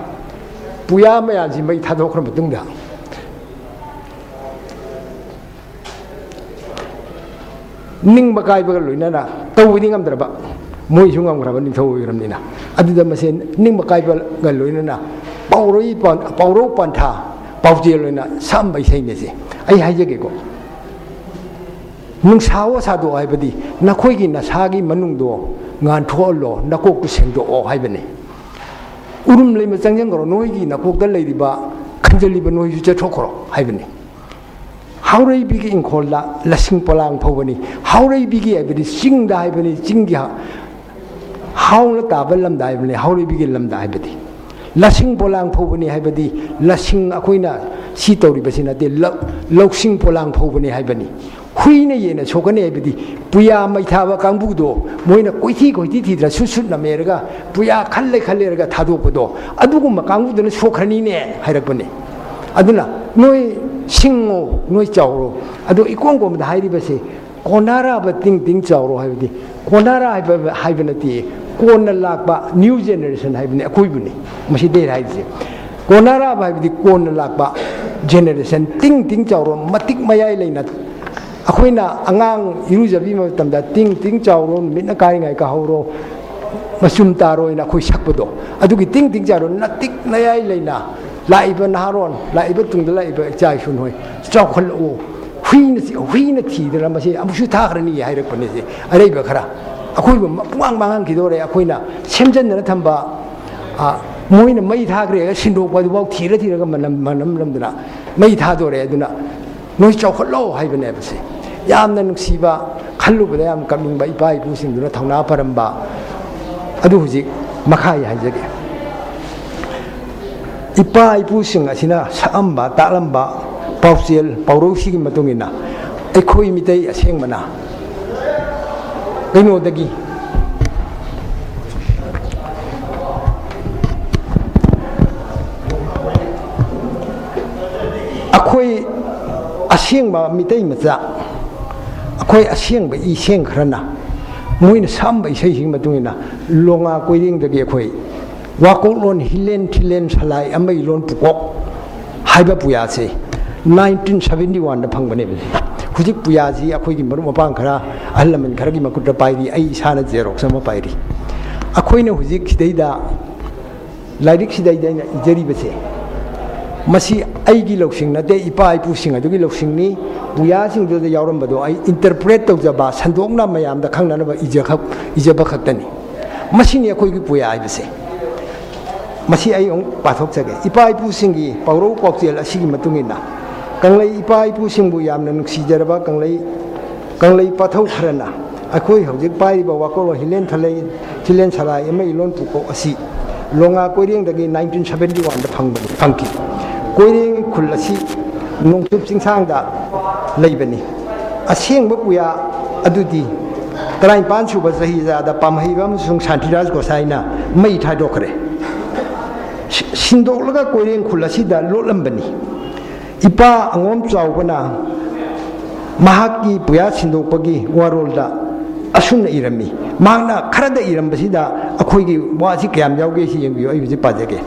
ꯄꯨꯌꯥ ꯃꯌꯥꯝꯁꯤ ꯃꯩ ꯊꯥꯗꯣꯛꯈ꯭ꯔ ꯃꯇꯨꯡꯗ ꯅꯤꯡꯕ ꯀꯥꯏꯕꯒ ꯂꯣꯏꯅꯅ ꯇꯧꯕꯗꯤ ꯉꯝꯗ꯭ꯔꯕ, ꯃꯣꯏꯁꯨ ꯉꯝꯈ꯭ꯔꯕ ꯅꯤꯡꯊꯧ ꯑꯣꯏꯈ꯭ꯔꯕꯅꯤꯅ꯫ ꯑꯗꯨꯗ ꯃꯁꯦ ꯅꯤꯡꯕ ꯀꯥꯏꯕꯒ ꯂꯣꯏꯅꯅ ꯄꯥꯎꯔꯧ ꯄꯥꯟ-, ꯄꯥꯎꯔꯧ ꯄꯟꯊꯥ ꯄꯥꯎꯖꯦꯜ ꯑꯣꯏꯅ ꯁꯛꯑꯝꯕ ꯏꯁꯩꯅꯦꯁꯦ꯫ ꯑꯩ ꯍꯥꯏꯖꯒꯦꯀꯣ, ꯅꯨꯡꯁꯥꯋꯣ ꯁꯥꯗꯣꯛꯑꯣ ꯍꯥꯏꯕꯗꯤ ꯅꯈꯣꯏꯒꯤ ꯅꯁꯥꯒꯤ ꯃꯅꯨꯡꯗꯣ ꯉꯥꯟꯊꯣꯛꯍꯜꯂꯣ, ꯅꯀꯣꯛꯇꯨ ꯁꯦꯡꯗꯣꯛꯑꯣ ꯍꯥꯏꯕꯅꯤ꯫ ꯎꯔꯨꯝ ꯂꯩꯃ ꯆꯪꯁꯤꯟꯈ꯭ꯔꯣ, ꯅꯣꯏꯒꯤ ꯅꯀꯣꯛꯇ ꯂꯩꯔꯤꯕ ꯈꯟꯖꯜꯂꯤꯕ ꯅꯣꯏꯁꯨ ꯆꯠꯊꯣꯛꯈ꯭ꯔꯣ ꯍꯥꯏꯕꯅꯤ꯫ ꯍꯥꯎꯔꯩꯕꯤꯒꯤ ꯏꯪꯈꯣꯜꯗ ꯂꯁꯤꯡ ꯄꯣꯂꯥꯡ ꯐꯧꯕꯅꯤ꯫ ꯍꯥꯎꯔꯩꯕꯤꯒꯤ ꯍꯥꯏꯕꯗꯤ ꯆꯤꯡꯗ ꯍꯥꯏꯕꯅꯤ, ꯆꯤꯡꯒꯤ ꯍꯥ-, ꯍꯥꯎꯅ ꯇꯥꯕ ꯂꯝꯗ ꯍꯥꯏꯕꯅꯤ, ꯍꯥꯎꯔꯩꯕꯤꯒꯤ ꯂꯝꯗ ꯍꯥꯏꯕꯗꯤ꯫ ꯂꯁꯤꯡ ꯄꯣꯂꯥꯡ ꯐꯧꯕꯅꯤ ꯍꯥꯏꯕꯗꯤ ꯂꯁꯤꯡ ꯑꯩꯈꯣꯏꯅ ꯁꯤ ꯇꯧꯔꯤꯕꯁꯤ ꯅꯠꯇꯦ, ꯂꯧ-, ꯂꯧꯁꯤꯡ ꯄꯣꯂꯥꯡ ꯐꯧꯕꯅꯤ ꯍꯥꯏꯕꯅꯤ꯫ ꯍꯨꯏꯅ ꯌꯦꯟꯅ ꯁꯣꯛꯀꯅꯤ ꯍꯥꯏꯕꯗꯤ ꯄꯨꯌꯥ ꯃꯩ ꯊꯥꯕ ꯀꯥꯡꯕꯨꯗꯣ ꯃꯣꯏꯅ ꯀꯣꯏꯊꯤ ꯀꯣꯏꯊꯤ ꯊꯤꯗꯅ ꯁꯨꯠ ꯁꯨꯠ ꯅꯝꯃꯦꯔꯒ ꯄꯨꯌꯥ ꯈꯜꯂꯦ ꯈꯜꯂꯦꯔꯒ ꯊꯥꯗꯣꯛꯄꯗꯣ ꯑꯗꯨꯒꯨꯝꯕ ꯀꯥꯡꯕꯨꯗꯨꯅ ꯁꯣꯛꯈ꯭ꯔꯅꯤꯅꯦ ꯍꯥꯏꯔꯛꯄꯅꯤ꯫ ꯑꯗꯨꯅ ꯅꯣꯏ ꯁꯤꯡꯉꯣ, ꯅꯣꯏ ꯆꯥꯎꯔꯣ꯫ ꯑꯗꯣ ꯏꯀꯣꯟ ꯀꯣꯟꯕꯗ ꯍꯥꯏꯔꯤꯕꯁꯦ ꯀꯣꯟꯅꯔꯕ ꯇꯤꯡ ꯇꯤꯡ ꯆꯥꯎꯔꯣ ꯍꯥꯏꯕꯗꯤ ꯀꯣꯟꯅꯔ ꯍꯥꯏꯕ, ꯍꯥꯏꯕ ꯅꯠꯇꯦ, ꯀꯣꯟꯅ ꯂꯥꯛꯄ new generation ꯍꯥꯏꯕꯅꯤ, ꯑꯀꯣꯏꯕꯅꯤ ꯃꯁꯤꯗꯩ ꯍꯥꯏꯔꯤꯁꯦ꯫ ꯀꯣꯟꯅꯔꯕ ꯍꯥꯏꯕꯗꯤ ꯀꯣꯟꯅ ꯂꯥꯛꯄ generation, ꯇꯤꯡ ꯇꯤꯡ ꯆꯥꯎꯔꯣ, ꯃꯇꯤꯛ ꯃꯌꯥꯏ ꯂꯩꯅ꯫ ꯑꯩꯈꯣꯏꯅ ꯑꯉꯥꯡ ꯏꯔꯨꯖꯕꯤ ꯃꯇꯝꯗ ꯇꯤꯡ ꯇꯤꯡ ꯆꯥꯎꯔꯣ, ꯅꯨꯃꯤꯠꯅ ꯀꯥꯏꯔꯤꯉꯩ ꯀꯥꯍꯧꯔꯣ, ꯃꯆꯨꯝ ꯇꯥꯔꯣꯏꯅ ꯑꯩꯈꯣꯏ ꯁꯛꯄꯗꯣ, ꯑꯗꯨꯒꯤ ꯇꯤꯡ ꯇꯤꯡ ꯆꯥꯎꯔꯣ, ꯅꯇꯤꯛ ꯅꯌꯥꯏ ꯂꯩꯅ ꯂꯥꯛꯏꯕ ꯅꯍꯥꯔꯣꯟ, ꯂꯥꯛꯏꯕ ꯇꯨꯡꯗ ꯂꯥꯛꯏꯕ ꯏꯆꯥ ꯏꯁꯨ ꯅꯣꯏ ꯆꯥꯎꯈꯠꯂꯛꯎ꯫ ꯍꯨꯏꯅ ꯆꯤ-, ꯍꯨꯏꯅ ꯊꯤꯗꯅ ꯃꯁꯤ ꯑꯃꯨꯛꯁꯨ ꯊꯥꯈ꯭ꯔꯅꯤ ꯍꯥꯏꯔꯛꯄꯅꯤ꯫ ꯁꯤ ꯑꯔꯩꯕ ꯈꯔ ꯑꯩꯈꯣꯏꯕꯨ ꯃ-, ꯄꯨꯡꯃꯥꯡ ꯃꯥꯡꯍꯟꯈꯤꯗꯧꯔꯦ꯫ ꯑꯩꯈꯣꯏꯅ ꯁꯦꯝꯖꯤꯟꯗꯅ ꯊꯝꯕ, ꯑ, ꯃꯣꯏꯅ ꯃꯩ ꯊꯥꯈ꯭ꯔꯦ ꯁꯤꯟꯗꯣꯛꯄ ꯑꯗꯨꯐꯥꯎ ꯊꯤꯔ ꯊꯤꯔꯒ ꯃꯅꯝ, ꯃꯅꯝ ꯅꯝꯗꯅ ꯃꯩ ꯊꯥꯗꯣꯔꯦ꯫ ꯑꯗꯨꯅ ꯅꯣꯏ ꯆꯥꯎꯈꯠꯂꯣ ꯍꯥꯏꯕꯅꯦꯕ꯫ ꯁꯤ ꯌꯥꯝꯅ ꯅꯨꯡꯁꯤꯕ, ꯈꯜꯂꯨꯕꯗ ꯌꯥꯝ ꯀꯞꯅꯤꯡꯕ ꯏꯄꯥ ꯏꯄꯨꯁꯤꯡꯗꯨꯅ ꯊꯧꯅꯥ ꯐꯔꯝꯕ ꯑꯗꯨ ꯍꯧꯖꯤꯛ ꯃꯈꯥ ꯑꯩ ꯍꯥꯏꯖꯒꯦ꯫ ꯏꯄꯥ ꯏꯄꯨꯁꯤꯡ ꯑꯁꯤꯅ ꯁꯛꯑꯝꯕ, ꯇꯥꯛꯂꯝꯕ ꯄꯥꯎꯆꯦꯜ, ꯄꯥꯎꯔꯧꯁꯤꯒꯤ ꯃꯇꯨꯡ ꯏꯟꯅ ꯑꯩꯈꯣꯏ ꯃꯤꯇꯩ ꯑꯁꯦꯡꯕꯅ ꯀꯩꯅꯣꯗꯒꯤ ꯑꯩꯈꯣꯏ ꯑꯁꯦꯡꯕ ꯃꯤꯇꯩ ꯃꯆꯥ, ꯑꯩꯈꯣꯏ ꯑꯁꯦꯡꯕ ꯏꯁꯦꯡ ꯈꯔꯅ ꯃꯣꯏꯅ ꯁꯛꯑꯝꯕ ꯏꯁꯩꯁꯤꯒꯤ ꯃꯇꯨꯡ ꯏꯟꯅ ꯂꯣꯉꯥ ꯀꯣꯏꯔꯦꯡꯗꯒꯤ ꯑꯩꯈꯣꯏ ꯋꯥꯀꯣꯛꯂꯣꯟ ꯍꯤꯂꯦꯟ ꯊꯤꯂꯦꯟ ꯁꯂꯥꯏ ꯑꯃꯒꯤ ꯂꯣꯟ ꯄꯨꯀꯣꯛ ꯍꯥꯏꯕ ꯄꯨꯌꯥꯁꯦ nineteen seventy one ꯗ ꯐꯪꯕꯅꯦꯕ꯫ ꯍꯧꯖꯤꯛ ꯄꯨꯌꯥꯁꯤ ꯑꯩꯈꯣꯏꯒꯤ ꯃꯔꯨꯞ ꯃꯄꯥꯡ ꯈꯔ, ꯑꯍꯜ ꯂꯃꯟ ꯈꯔꯒꯤ ꯃꯈꯨꯠꯇ ꯄꯥꯏꯔꯤ, ꯑꯩ ꯏꯁꯥꯅ Xerox ꯑꯃ ꯄꯥꯏꯔꯤ꯫ ꯑꯩꯈꯣꯏꯅ ꯍꯧꯖꯤꯛ ꯁꯤꯗꯩꯗ, ꯂꯥꯏꯔꯤꯛꯁꯤꯗꯩꯗ ꯑꯩꯅ ꯏꯖꯔꯤꯕꯁꯦ, ꯃꯁꯤ ꯑꯩꯒꯤ ꯂꯧꯁꯤꯡ ꯅꯠꯇꯦ, ꯏꯄꯥ ꯏꯄꯨꯁꯤꯡ ꯑꯗꯨꯒꯤ ꯂꯧꯁꯤꯡꯅꯤ꯫ ꯄꯨꯌꯥꯁꯤꯡꯗꯨꯗ ꯌꯥꯎꯔꯝꯕꯗꯣ ꯑꯩ interpret ꯇꯧꯖꯕ, ꯁꯟꯗꯣꯛꯅ ꯃꯌꯥꯝꯗ ꯈꯪꯅꯅꯕ ꯏꯖꯈꯛ-, ꯏꯖꯕ ꯈꯛꯇꯅꯤ꯫ ꯃꯁꯤꯅꯤ ꯑꯩꯈꯣꯏꯒꯤ ꯄꯨꯌꯥ ꯍꯥꯏꯕꯁꯦ꯫ ꯃꯁꯤ ꯑꯩ ꯑꯃꯨꯛ ꯄꯥꯊꯣꯛꯆꯒꯦ꯫ ꯏꯄꯥ ꯏꯄꯨꯁꯤꯡꯒꯤ ꯄꯥꯎꯔꯧ ꯄꯥꯎꯆꯦꯜ ꯑꯁꯤꯒꯤ ꯃꯇꯨꯡ ꯏꯟꯅ, ꯀꯪꯂꯩ ꯏꯄꯥ ꯏꯄꯨꯁꯤꯡꯕꯨ ꯌꯥꯝꯅ ꯅꯨꯡꯁꯤꯖꯔꯕ ꯀꯪꯂꯩ, ꯀꯪꯂꯩ ꯄꯥꯊꯧ ꯈꯔꯅ ꯑꯩꯈꯣꯏ ꯍꯧꯖꯤꯛ ꯄꯥꯏꯔꯤꯕ ꯋꯥꯀꯣꯛꯂꯣꯟ ꯍꯤꯂꯦꯟ ꯊꯂꯩ, ꯍꯤꯂꯦꯟ ꯁꯂꯥꯏ ꯑꯃ ꯏꯂꯣꯟ ꯄꯨꯀꯣꯛ ꯑꯁꯤ ꯂꯣꯉꯥ ꯀꯣꯏꯔꯦꯡꯗꯒꯤ nineteen seventy one ꯗ ꯐꯪꯕꯅꯤ, ꯐꯪꯈꯤ꯫ ꯀꯣꯏꯔꯦꯡ ꯈꯨꯜ ꯑꯁꯤ ꯅꯣꯡꯆꯨꯞ ꯆꯤꯡꯁꯥꯡꯗ ꯂꯩꯕꯅꯤ꯫ ꯑꯁꯦꯡꯕ ꯄꯨꯌꯥ ꯑꯗꯨꯗꯤ ꯇꯔꯥꯅꯤꯄꯥꯟ ꯁꯨꯕ ꯆꯍꯤꯆꯥꯗ ꯄꯥꯝꯍꯩꯕ ꯑꯃꯁꯨꯡ ꯁꯥꯟꯇꯤꯔꯥꯖ ꯒꯣꯁꯥꯏꯅ ꯃꯩ ꯊꯥꯗꯣꯛꯈ꯭ꯔꯦ꯫ ꯁꯤ-, ꯁꯤꯟꯗꯣꯛꯂꯒ ꯀꯣꯏꯔꯦꯡ ꯈꯨꯜ ꯑꯁꯤꯗ ꯂꯣꯠꯂꯝꯕꯅꯤ꯫ ꯏꯄꯥ ꯑꯉꯣꯝ ꯆꯥꯎꯕꯅ ꯃꯍꯥꯛꯀꯤ ꯄꯨꯌꯥ ꯁꯤꯟꯗꯣꯛꯄꯒꯤ ꯋꯥꯔꯣꯜꯗ ꯑꯁꯨꯝꯅ ꯏꯔꯝꯃꯤ꯫ ꯃꯍꯥꯛꯅ ꯈꯔꯗ ꯏꯔꯝꯕꯁꯤꯗ ꯑꯩꯈꯣꯏꯒꯤ ꯋꯥꯁꯤ ꯀꯌꯥꯝ ꯌꯥꯎꯒꯦ ꯁꯤ ꯌꯦꯡꯕꯤꯌꯨ, ꯑꯩ ꯍꯧꯖꯤꯛ ꯄꯥꯖꯒꯦ꯫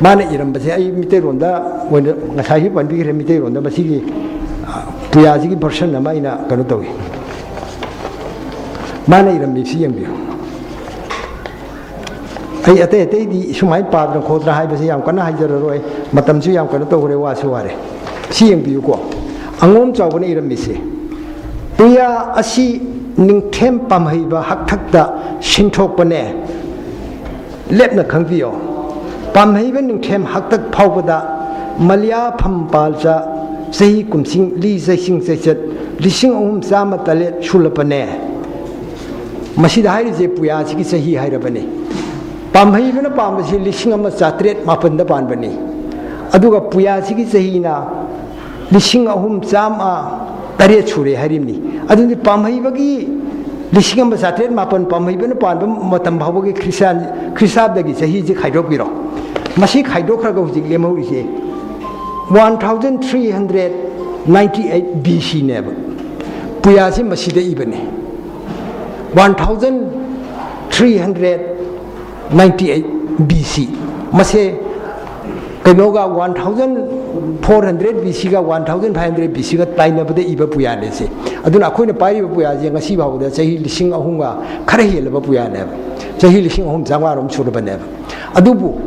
ꯃꯥꯅ ꯏꯔꯝꯕꯁꯦ ꯑꯩ ꯃꯤꯇꯩꯔꯣꯟꯗ ꯑꯣꯏꯅ, ꯉꯁꯥꯏꯁꯨ ꯄꯟꯕꯤꯈ꯭ꯔꯦ, ꯃꯤꯇꯩꯔꯣꯟꯗ ꯃꯁꯤꯒꯤ, ꯑ, ꯄꯨꯌꯥꯁꯤꯒꯤ version ꯑꯃ ꯑꯩꯅ ꯀꯩꯅꯣ ꯇꯧꯏ꯫ ꯃꯥꯅ ꯏꯔꯝꯃꯤꯁꯤ ꯌꯦꯡꯕꯤꯌꯨ꯫ ꯑꯩ ꯑꯇꯩ ꯑꯇꯩꯗꯤ ꯁꯨꯃꯥꯏꯅ ꯄꯥꯗꯅ ꯈꯣꯠꯇꯅ ꯍꯥꯏꯕꯁꯦ ꯌꯥꯝ ꯀꯟꯅ ꯍꯥꯏꯖꯔꯔꯣꯏ, ꯃꯇꯝꯁꯨ ꯌꯥꯝ ꯀꯩꯅꯣ ꯇꯧꯈ꯭ꯔꯦ, ꯋꯥꯁꯨ ꯋꯥꯔꯦ꯫ ꯁꯤ ꯌꯦꯡꯕꯤꯌꯨꯀꯣ, ꯑꯉꯣꯝ ꯆꯥꯎꯕꯅ ꯏꯔꯝꯃꯤꯁꯦ, "ꯄꯨꯌꯥ ꯑꯁꯤ ꯅꯤꯡꯊꯦꯝ ꯄꯥꯝꯍꯩꯕ ꯍꯛꯊꯛꯇ ꯁꯤꯟꯊꯣꯛꯄꯅꯦ꯫ ꯂꯦꯞꯅ ꯈꯪꯕꯤꯌꯣ, ꯄꯥꯝꯍꯩꯕ ꯅꯤꯡꯊꯦꯝ ꯍꯛꯇꯛ ꯐꯥꯎꯕꯗ ꯃꯂꯤꯌꯥ ꯐꯝꯄꯥꯜꯆ ꯆꯍꯤ ꯀꯨꯝꯁꯤꯡ ꯂꯤ ꯆꯩꯁꯤꯡ ꯆꯩꯆꯠ ꯂꯤꯁꯤꯡ ꯑꯍꯨꯝ ꯆꯥꯝꯃ ꯇꯔꯦꯠ ꯁꯨꯂꯄꯅꯦ"꯫ ꯃꯁꯤꯗ ꯍꯥꯏꯔꯤꯁꯦ ꯄꯨꯌꯥꯁꯤꯒꯤ ꯆꯍꯤ ꯍꯥꯏꯔꯕꯅꯤ꯫ ꯄꯥꯝꯍꯩꯕꯅ ꯄꯥꯟꯕꯁꯤ ꯂꯤꯁꯤꯡ ꯑꯃ ꯆꯥꯇ꯭ꯔꯦꯠ ꯃꯥꯄꯟꯗ ꯄꯥꯟꯕꯅꯤ꯫ ꯑꯗꯨꯒ ꯄꯨꯌꯥꯁꯤꯒꯤ ꯆꯍꯤꯅ ꯂꯤꯁꯤꯡ ꯑꯍꯨꯝ ꯆꯥꯝꯃ ꯇꯔꯦꯠ ꯁꯨꯔꯦ ꯍꯥꯏꯔꯤꯕꯅꯤ꯫ ꯑꯗꯨꯗꯤ ꯄꯥꯝꯍꯩꯕꯒꯤ ꯂꯤꯁꯤꯡ ꯑꯃ ꯆꯥꯇ꯭ꯔꯦꯠ ꯃꯥꯄꯟ ꯄꯥꯝꯍꯩꯕꯅ ꯄꯥꯟꯕ ꯃꯇꯝ ꯐꯥꯎꯕꯒꯤ ꯈ꯭ꯔꯤꯁꯇꯥꯟ, ꯈ꯭ꯔꯤꯁꯇꯥꯕꯗꯒꯤ ꯆꯍꯤꯁꯤ ꯈꯥꯏꯗꯣꯛꯄꯤꯔꯣ꯫ ꯃꯁꯤ ꯈꯥꯏꯗꯣꯛꯈ꯭ꯔꯒ ꯍꯧꯖꯤꯛ ꯂꯦꯝꯍꯧꯔꯤꯁꯦ one thousand three hundred ninety eight B C ꯅꯦꯕ꯫ ꯄꯨꯌꯥꯁꯤ ꯃꯁꯤꯗ ꯏꯕꯅꯤ꯫ One thousand three hundred ninety eight B C꯫ ꯃꯁꯦ ꯀꯩꯅꯣꯒ, one thousand four hundred B C ꯒ one thousand five hundred B C ꯒ ꯇꯥꯏꯅꯕꯗ ꯏꯕ ꯄꯨꯌꯥꯅꯦ ꯁꯦ꯫ ꯑꯗꯨꯅ ꯑꯩꯈꯣꯏꯅ ꯄꯥꯏꯔꯤꯕ ꯄꯨꯌꯥꯁꯦ ꯉꯁꯤ ꯐꯥꯎꯕꯗ ꯆꯍꯤ ꯂꯤꯁꯤꯡ ꯑꯍꯨꯝꯒ ꯈꯔ ꯍꯦꯜꯂꯕ ꯄꯨꯌꯥꯅꯦꯕ꯫ ꯆꯍꯤ ꯂꯤꯁꯤꯡ ꯑꯍꯨꯝ ꯆꯥꯝꯃꯉꯥ ꯔꯣꯝ ꯁꯨꯔꯕꯅꯦꯕ꯫ ꯑꯗꯨꯕꯨ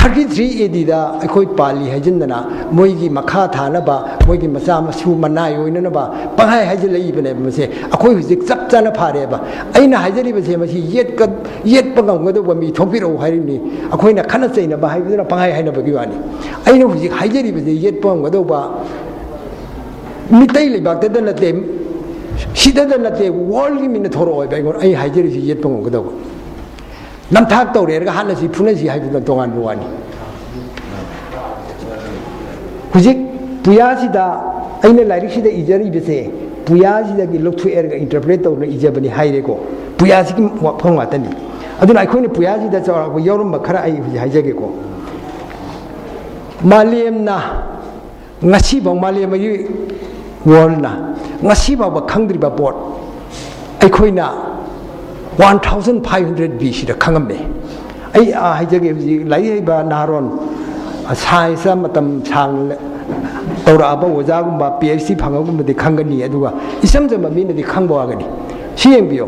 ꯊꯥꯔꯇꯤ ꯊ꯭ꯔꯤ ꯑꯦ ꯗꯤꯗ ꯑꯩꯈꯣꯏ ꯄꯥꯜꯂꯤ ꯍꯥꯏꯖꯤꯟꯗꯅ ꯃꯣꯏꯒꯤ ꯃꯈꯥ ꯊꯥꯅꯕ, ꯃꯣꯏꯒꯤ ꯃꯆꯥ ꯃꯁꯨ ꯃꯅꯥꯏ ꯑꯣꯏꯅꯅꯕ ꯄꯪꯍꯥꯏ ꯍꯥꯏꯖꯤꯜꯂꯛꯏꯕꯅꯦꯕ꯫ ꯃꯁꯦ ꯑꯩꯈꯣꯏ ꯍꯧꯖꯤꯛ ꯆꯞ ꯆꯥꯅ ꯐꯥꯔꯦꯕ꯫ ꯑꯩꯅ ꯍꯥꯏꯖꯔꯤꯕꯁꯦ ꯃꯁꯤ ꯌꯦꯠꯀ-, ꯌꯦꯠꯄ ꯉꯝꯒꯗꯧꯕ ꯃꯤ ꯊꯣꯛꯄꯤꯔꯛꯎ ꯍꯥꯏꯔꯤꯕꯅꯤ꯫ ꯑꯩꯈꯣꯏꯅ ꯈꯠꯅ ꯆꯩꯅꯕ ꯍꯥꯏꯕꯗꯨꯅ ꯄꯪꯍꯥꯏ ꯍꯥꯏꯅꯕꯒꯤ ꯋꯥꯅꯤ꯫ ꯑꯩꯅ ꯍꯧꯖꯤꯛ ꯍꯥꯏꯖꯔꯤꯕꯁꯦ ꯌꯦꯠꯄ ꯉꯝꯒꯗꯧꯕ ꯃꯤꯇꯩ ꯂꯩꯕꯥꯛꯇꯗ ꯅꯠꯇꯦ, ꯁꯤꯗꯗ ꯅꯠꯇꯦ, ꯋꯥꯔꯜꯒꯤ ꯃꯤꯅ ꯊꯣꯔꯛꯑꯣꯏꯕ ꯑꯩꯉꯣꯟꯗ꯫ ꯑꯩ ꯍꯥꯏꯖꯔꯤꯁꯤ ꯌꯦꯠꯄ ꯉꯝꯒꯗꯧꯕ꯫ ꯅꯝꯊꯥꯛ ꯇꯧꯔꯦꯔꯒ ꯍꯥꯠꯅꯁꯤ ꯐꯨꯅꯁꯤ ꯍꯥꯏꯕꯗꯨꯅ ꯇꯣꯉꯥꯟꯕ ꯋꯥꯅꯤ꯫ ꯍꯧꯖꯤꯛ ꯄꯨꯌꯥꯁꯤꯗ, ꯑꯩꯅ ꯂꯥꯏꯔꯤꯛꯁꯤꯗ ꯏꯖꯔꯤꯕꯁꯦ ꯄꯨꯌꯥꯁꯤꯗꯒꯤ ꯂꯧꯊꯣꯛꯑꯦꯔꯒ interpret ꯇꯧꯗꯨꯅ ꯏꯖꯕꯅꯤ ꯍꯥꯏꯔꯦꯀꯣ꯫ ꯄꯨꯌꯥꯁꯤꯒꯤ ꯋꯥꯐꯝ ꯉꯥꯛꯇꯅꯤ꯫ ꯑꯗꯨꯅ ꯑꯩꯈꯣꯏꯅ ꯄꯨꯌꯥꯁꯤꯗ ꯆꯥꯎꯔꯥꯛꯄ ꯌꯥꯎꯔꯝꯕ ꯈꯔ ꯑꯩ ꯍꯧꯖꯤꯛ ꯍꯥꯏꯖꯒꯦꯀꯣ꯫ ꯃꯥꯂꯦꯝꯅ ꯉꯁꯤꯐꯥꯎ ꯃꯥꯂꯦꯝꯒꯤ ꯋꯥꯔꯜꯅ ꯉꯁꯤ ꯐꯥꯎꯕ ꯈꯪꯗ꯭ꯔꯤꯕ ꯄꯣꯠ ꯑꯩꯈꯣꯏꯅ one thousand five hundred B ꯁꯤꯗ ꯈꯪꯉꯝꯃꯦ꯫ ꯑꯩ, ꯑꯥ, ꯍꯥꯏꯖꯒꯦ, ꯍꯧꯖꯤꯛ ꯂꯥꯏꯔꯤꯛ ꯍꯩꯕ ꯅꯍꯥꯔꯣꯟ, ꯑ, ꯁꯥꯏꯟꯁꯇ ꯃꯇꯝ ꯁꯥꯡꯅ ꯇꯧꯔꯛꯑꯕ ꯑꯣꯖꯥꯒꯨꯝꯕ, ꯄꯤ ꯑꯩꯆ ꯗꯤ ꯐꯪꯉꯒꯨꯝꯕꯗꯤ ꯈꯪꯒꯅꯤ, ꯑꯗꯨꯒ ꯏꯆꯝ ꯆꯝꯕ ꯃꯤꯅꯗꯤ ꯈꯪꯕ ꯋꯥꯒꯅꯤ꯫ ꯁꯤ ꯌꯦꯡꯕꯤꯌꯨ꯫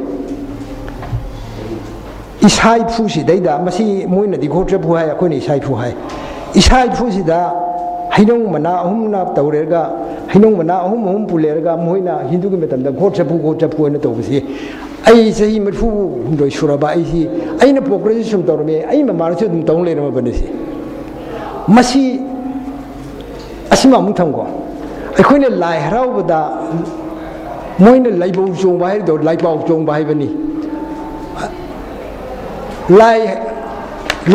ꯏꯁꯥ ꯏꯐꯨꯁꯤꯗꯩꯗ, ꯃꯁꯤ ꯃꯣꯏꯅꯗꯤ ꯒꯣꯇ꯭ꯔꯐꯨ ꯍꯥꯏ, ꯑꯩꯈꯣꯏꯅ ꯏꯁꯥ ꯏꯐꯨ ꯍꯥꯏ꯫ ꯏꯁꯥ ꯏꯐꯨꯁꯤꯗ ꯍꯩꯅꯧ ꯃꯅꯥ ꯑꯍꯨꯝꯅ ꯇꯧꯔꯦꯔꯒ, ꯍꯩꯅꯧ ꯃꯅꯥ ꯑꯍꯨꯝ ꯑꯍꯨꯝ ꯄꯨꯜꯂꯦꯔꯒ, ꯃꯣꯏꯅ ꯍꯤꯟꯗꯨꯒꯤ ꯃꯇꯝꯗ ꯒꯣꯇ꯭ꯔꯐꯨ, ꯒꯣꯇ꯭ꯔꯐꯨ ꯍꯥꯏꯅ ꯇꯧꯕꯁꯤ, ꯑꯩ ꯆꯍꯤ ꯃꯔꯤꯐꯨ ꯍꯨꯝꯗꯣꯏ ꯁꯨꯔꯕ ꯑꯩꯁꯤ, ꯑꯩꯅ ꯄꯣꯛꯄꯗꯁꯨ ꯁꯨꯝ ꯇꯧꯔꯝꯃꯤ, ꯑꯩ ꯃꯃꯥꯅꯁꯨ ꯑꯗꯨꯝ ꯇꯧ ꯂꯩꯔꯝꯃꯕꯅꯤ꯫ ꯁꯤ ꯃꯁꯤ, ꯑꯁꯤꯃ ꯑꯃꯨꯛ ꯊꯝꯈꯣ꯫ ꯑꯩꯈꯣꯏꯅ ꯂꯥꯏ ꯍꯔꯥꯎꯕꯗ ꯃꯣꯏꯅ ꯂꯥꯏꯕꯧ ꯆꯣꯡꯕ ꯍꯥꯏꯔꯤꯗꯣ ꯂꯥꯏꯄꯥꯎ ꯆꯣꯡꯕ ꯍꯥꯏꯕꯅꯤ꯫ ꯂꯥꯏ,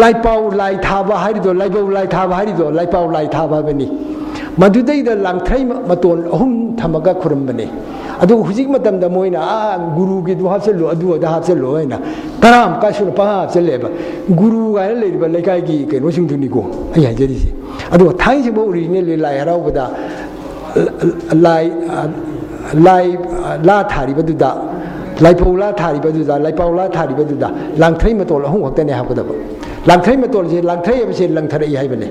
ꯂꯥꯏꯄꯥꯎ ꯂꯥꯏ ꯊꯥꯕ ꯍꯥꯏꯔꯤꯗꯣ, ꯂꯥꯏꯕꯧ ꯂꯥꯏ ꯊꯥꯕ ꯍꯥꯏꯔꯤꯗꯣ ꯂꯥꯏꯄꯥꯎ ꯂꯥꯏ ꯊꯥꯕ ꯍꯥꯏꯕꯅꯤ꯫ ꯃꯗꯨꯗꯩꯗ ꯂꯥꯡꯊ꯭ꯔꯩ ꯃ-, ꯃꯇꯣꯟ ꯑꯍꯨꯝ ꯊꯝꯃꯒ ꯈꯨꯔꯨꯝꯕꯅꯤ꯫ ꯑꯗꯨꯒ ꯍꯧꯖꯤꯛ ꯃꯇꯝꯗ ꯃꯣꯏꯅ, "ꯑꯥ, ꯒꯨꯔꯨꯒꯤꯗꯨ ꯍꯥꯞꯆꯜꯂꯨ, ꯑꯗꯨ ꯑꯗꯥ ꯍꯥꯞꯆꯜꯂꯨ" ꯍꯥꯏꯅ ꯇꯔꯥꯃꯨꯛꯀꯥꯏ ꯁꯨꯅ ꯄꯪꯍꯥꯞ ꯍꯥꯞꯆꯜꯂꯦꯕ꯫ ꯒꯨꯔꯨ ꯀꯥꯏꯅ ꯂꯩꯔꯤꯕ ꯂꯩꯀꯥꯏꯒꯤ ꯀꯩꯅꯣꯁꯤꯡꯗꯨꯅꯤꯀꯣ ꯑꯩ ꯍꯥꯏꯖꯔꯤꯁꯦ꯫ ꯑꯗꯨꯒ ꯊꯥꯡꯖꯤꯡꯕ originally ꯂꯥꯏ ꯍꯔꯥꯎꯕꯗ ꯂꯥꯏ, ꯂꯥꯏ, ꯂꯥ ꯊꯥꯔꯤꯕꯗꯨꯗ, ꯂꯥꯏꯄꯧ ꯂꯥ ꯊꯥꯔꯤꯕꯗꯨꯗ, ꯂꯥꯏꯄꯧ ꯂꯥ ꯊꯥꯔꯤꯕꯗꯨꯗ ꯂꯥꯡꯊ꯭ꯔꯩ ꯃꯇꯣꯜ ꯑꯍꯨꯝ ꯈꯛꯇꯅꯦ ꯍꯥꯞꯀꯗꯕ꯫ ꯂꯥꯡꯊ꯭ꯔꯩ ꯃꯇꯣꯜꯁꯦ, ꯂꯥꯡꯊ꯭ꯔꯩ ꯍꯥꯏꯕꯁꯦ ꯂꯪꯊꯔꯛꯏ ꯍꯥꯏꯕꯅꯦ꯫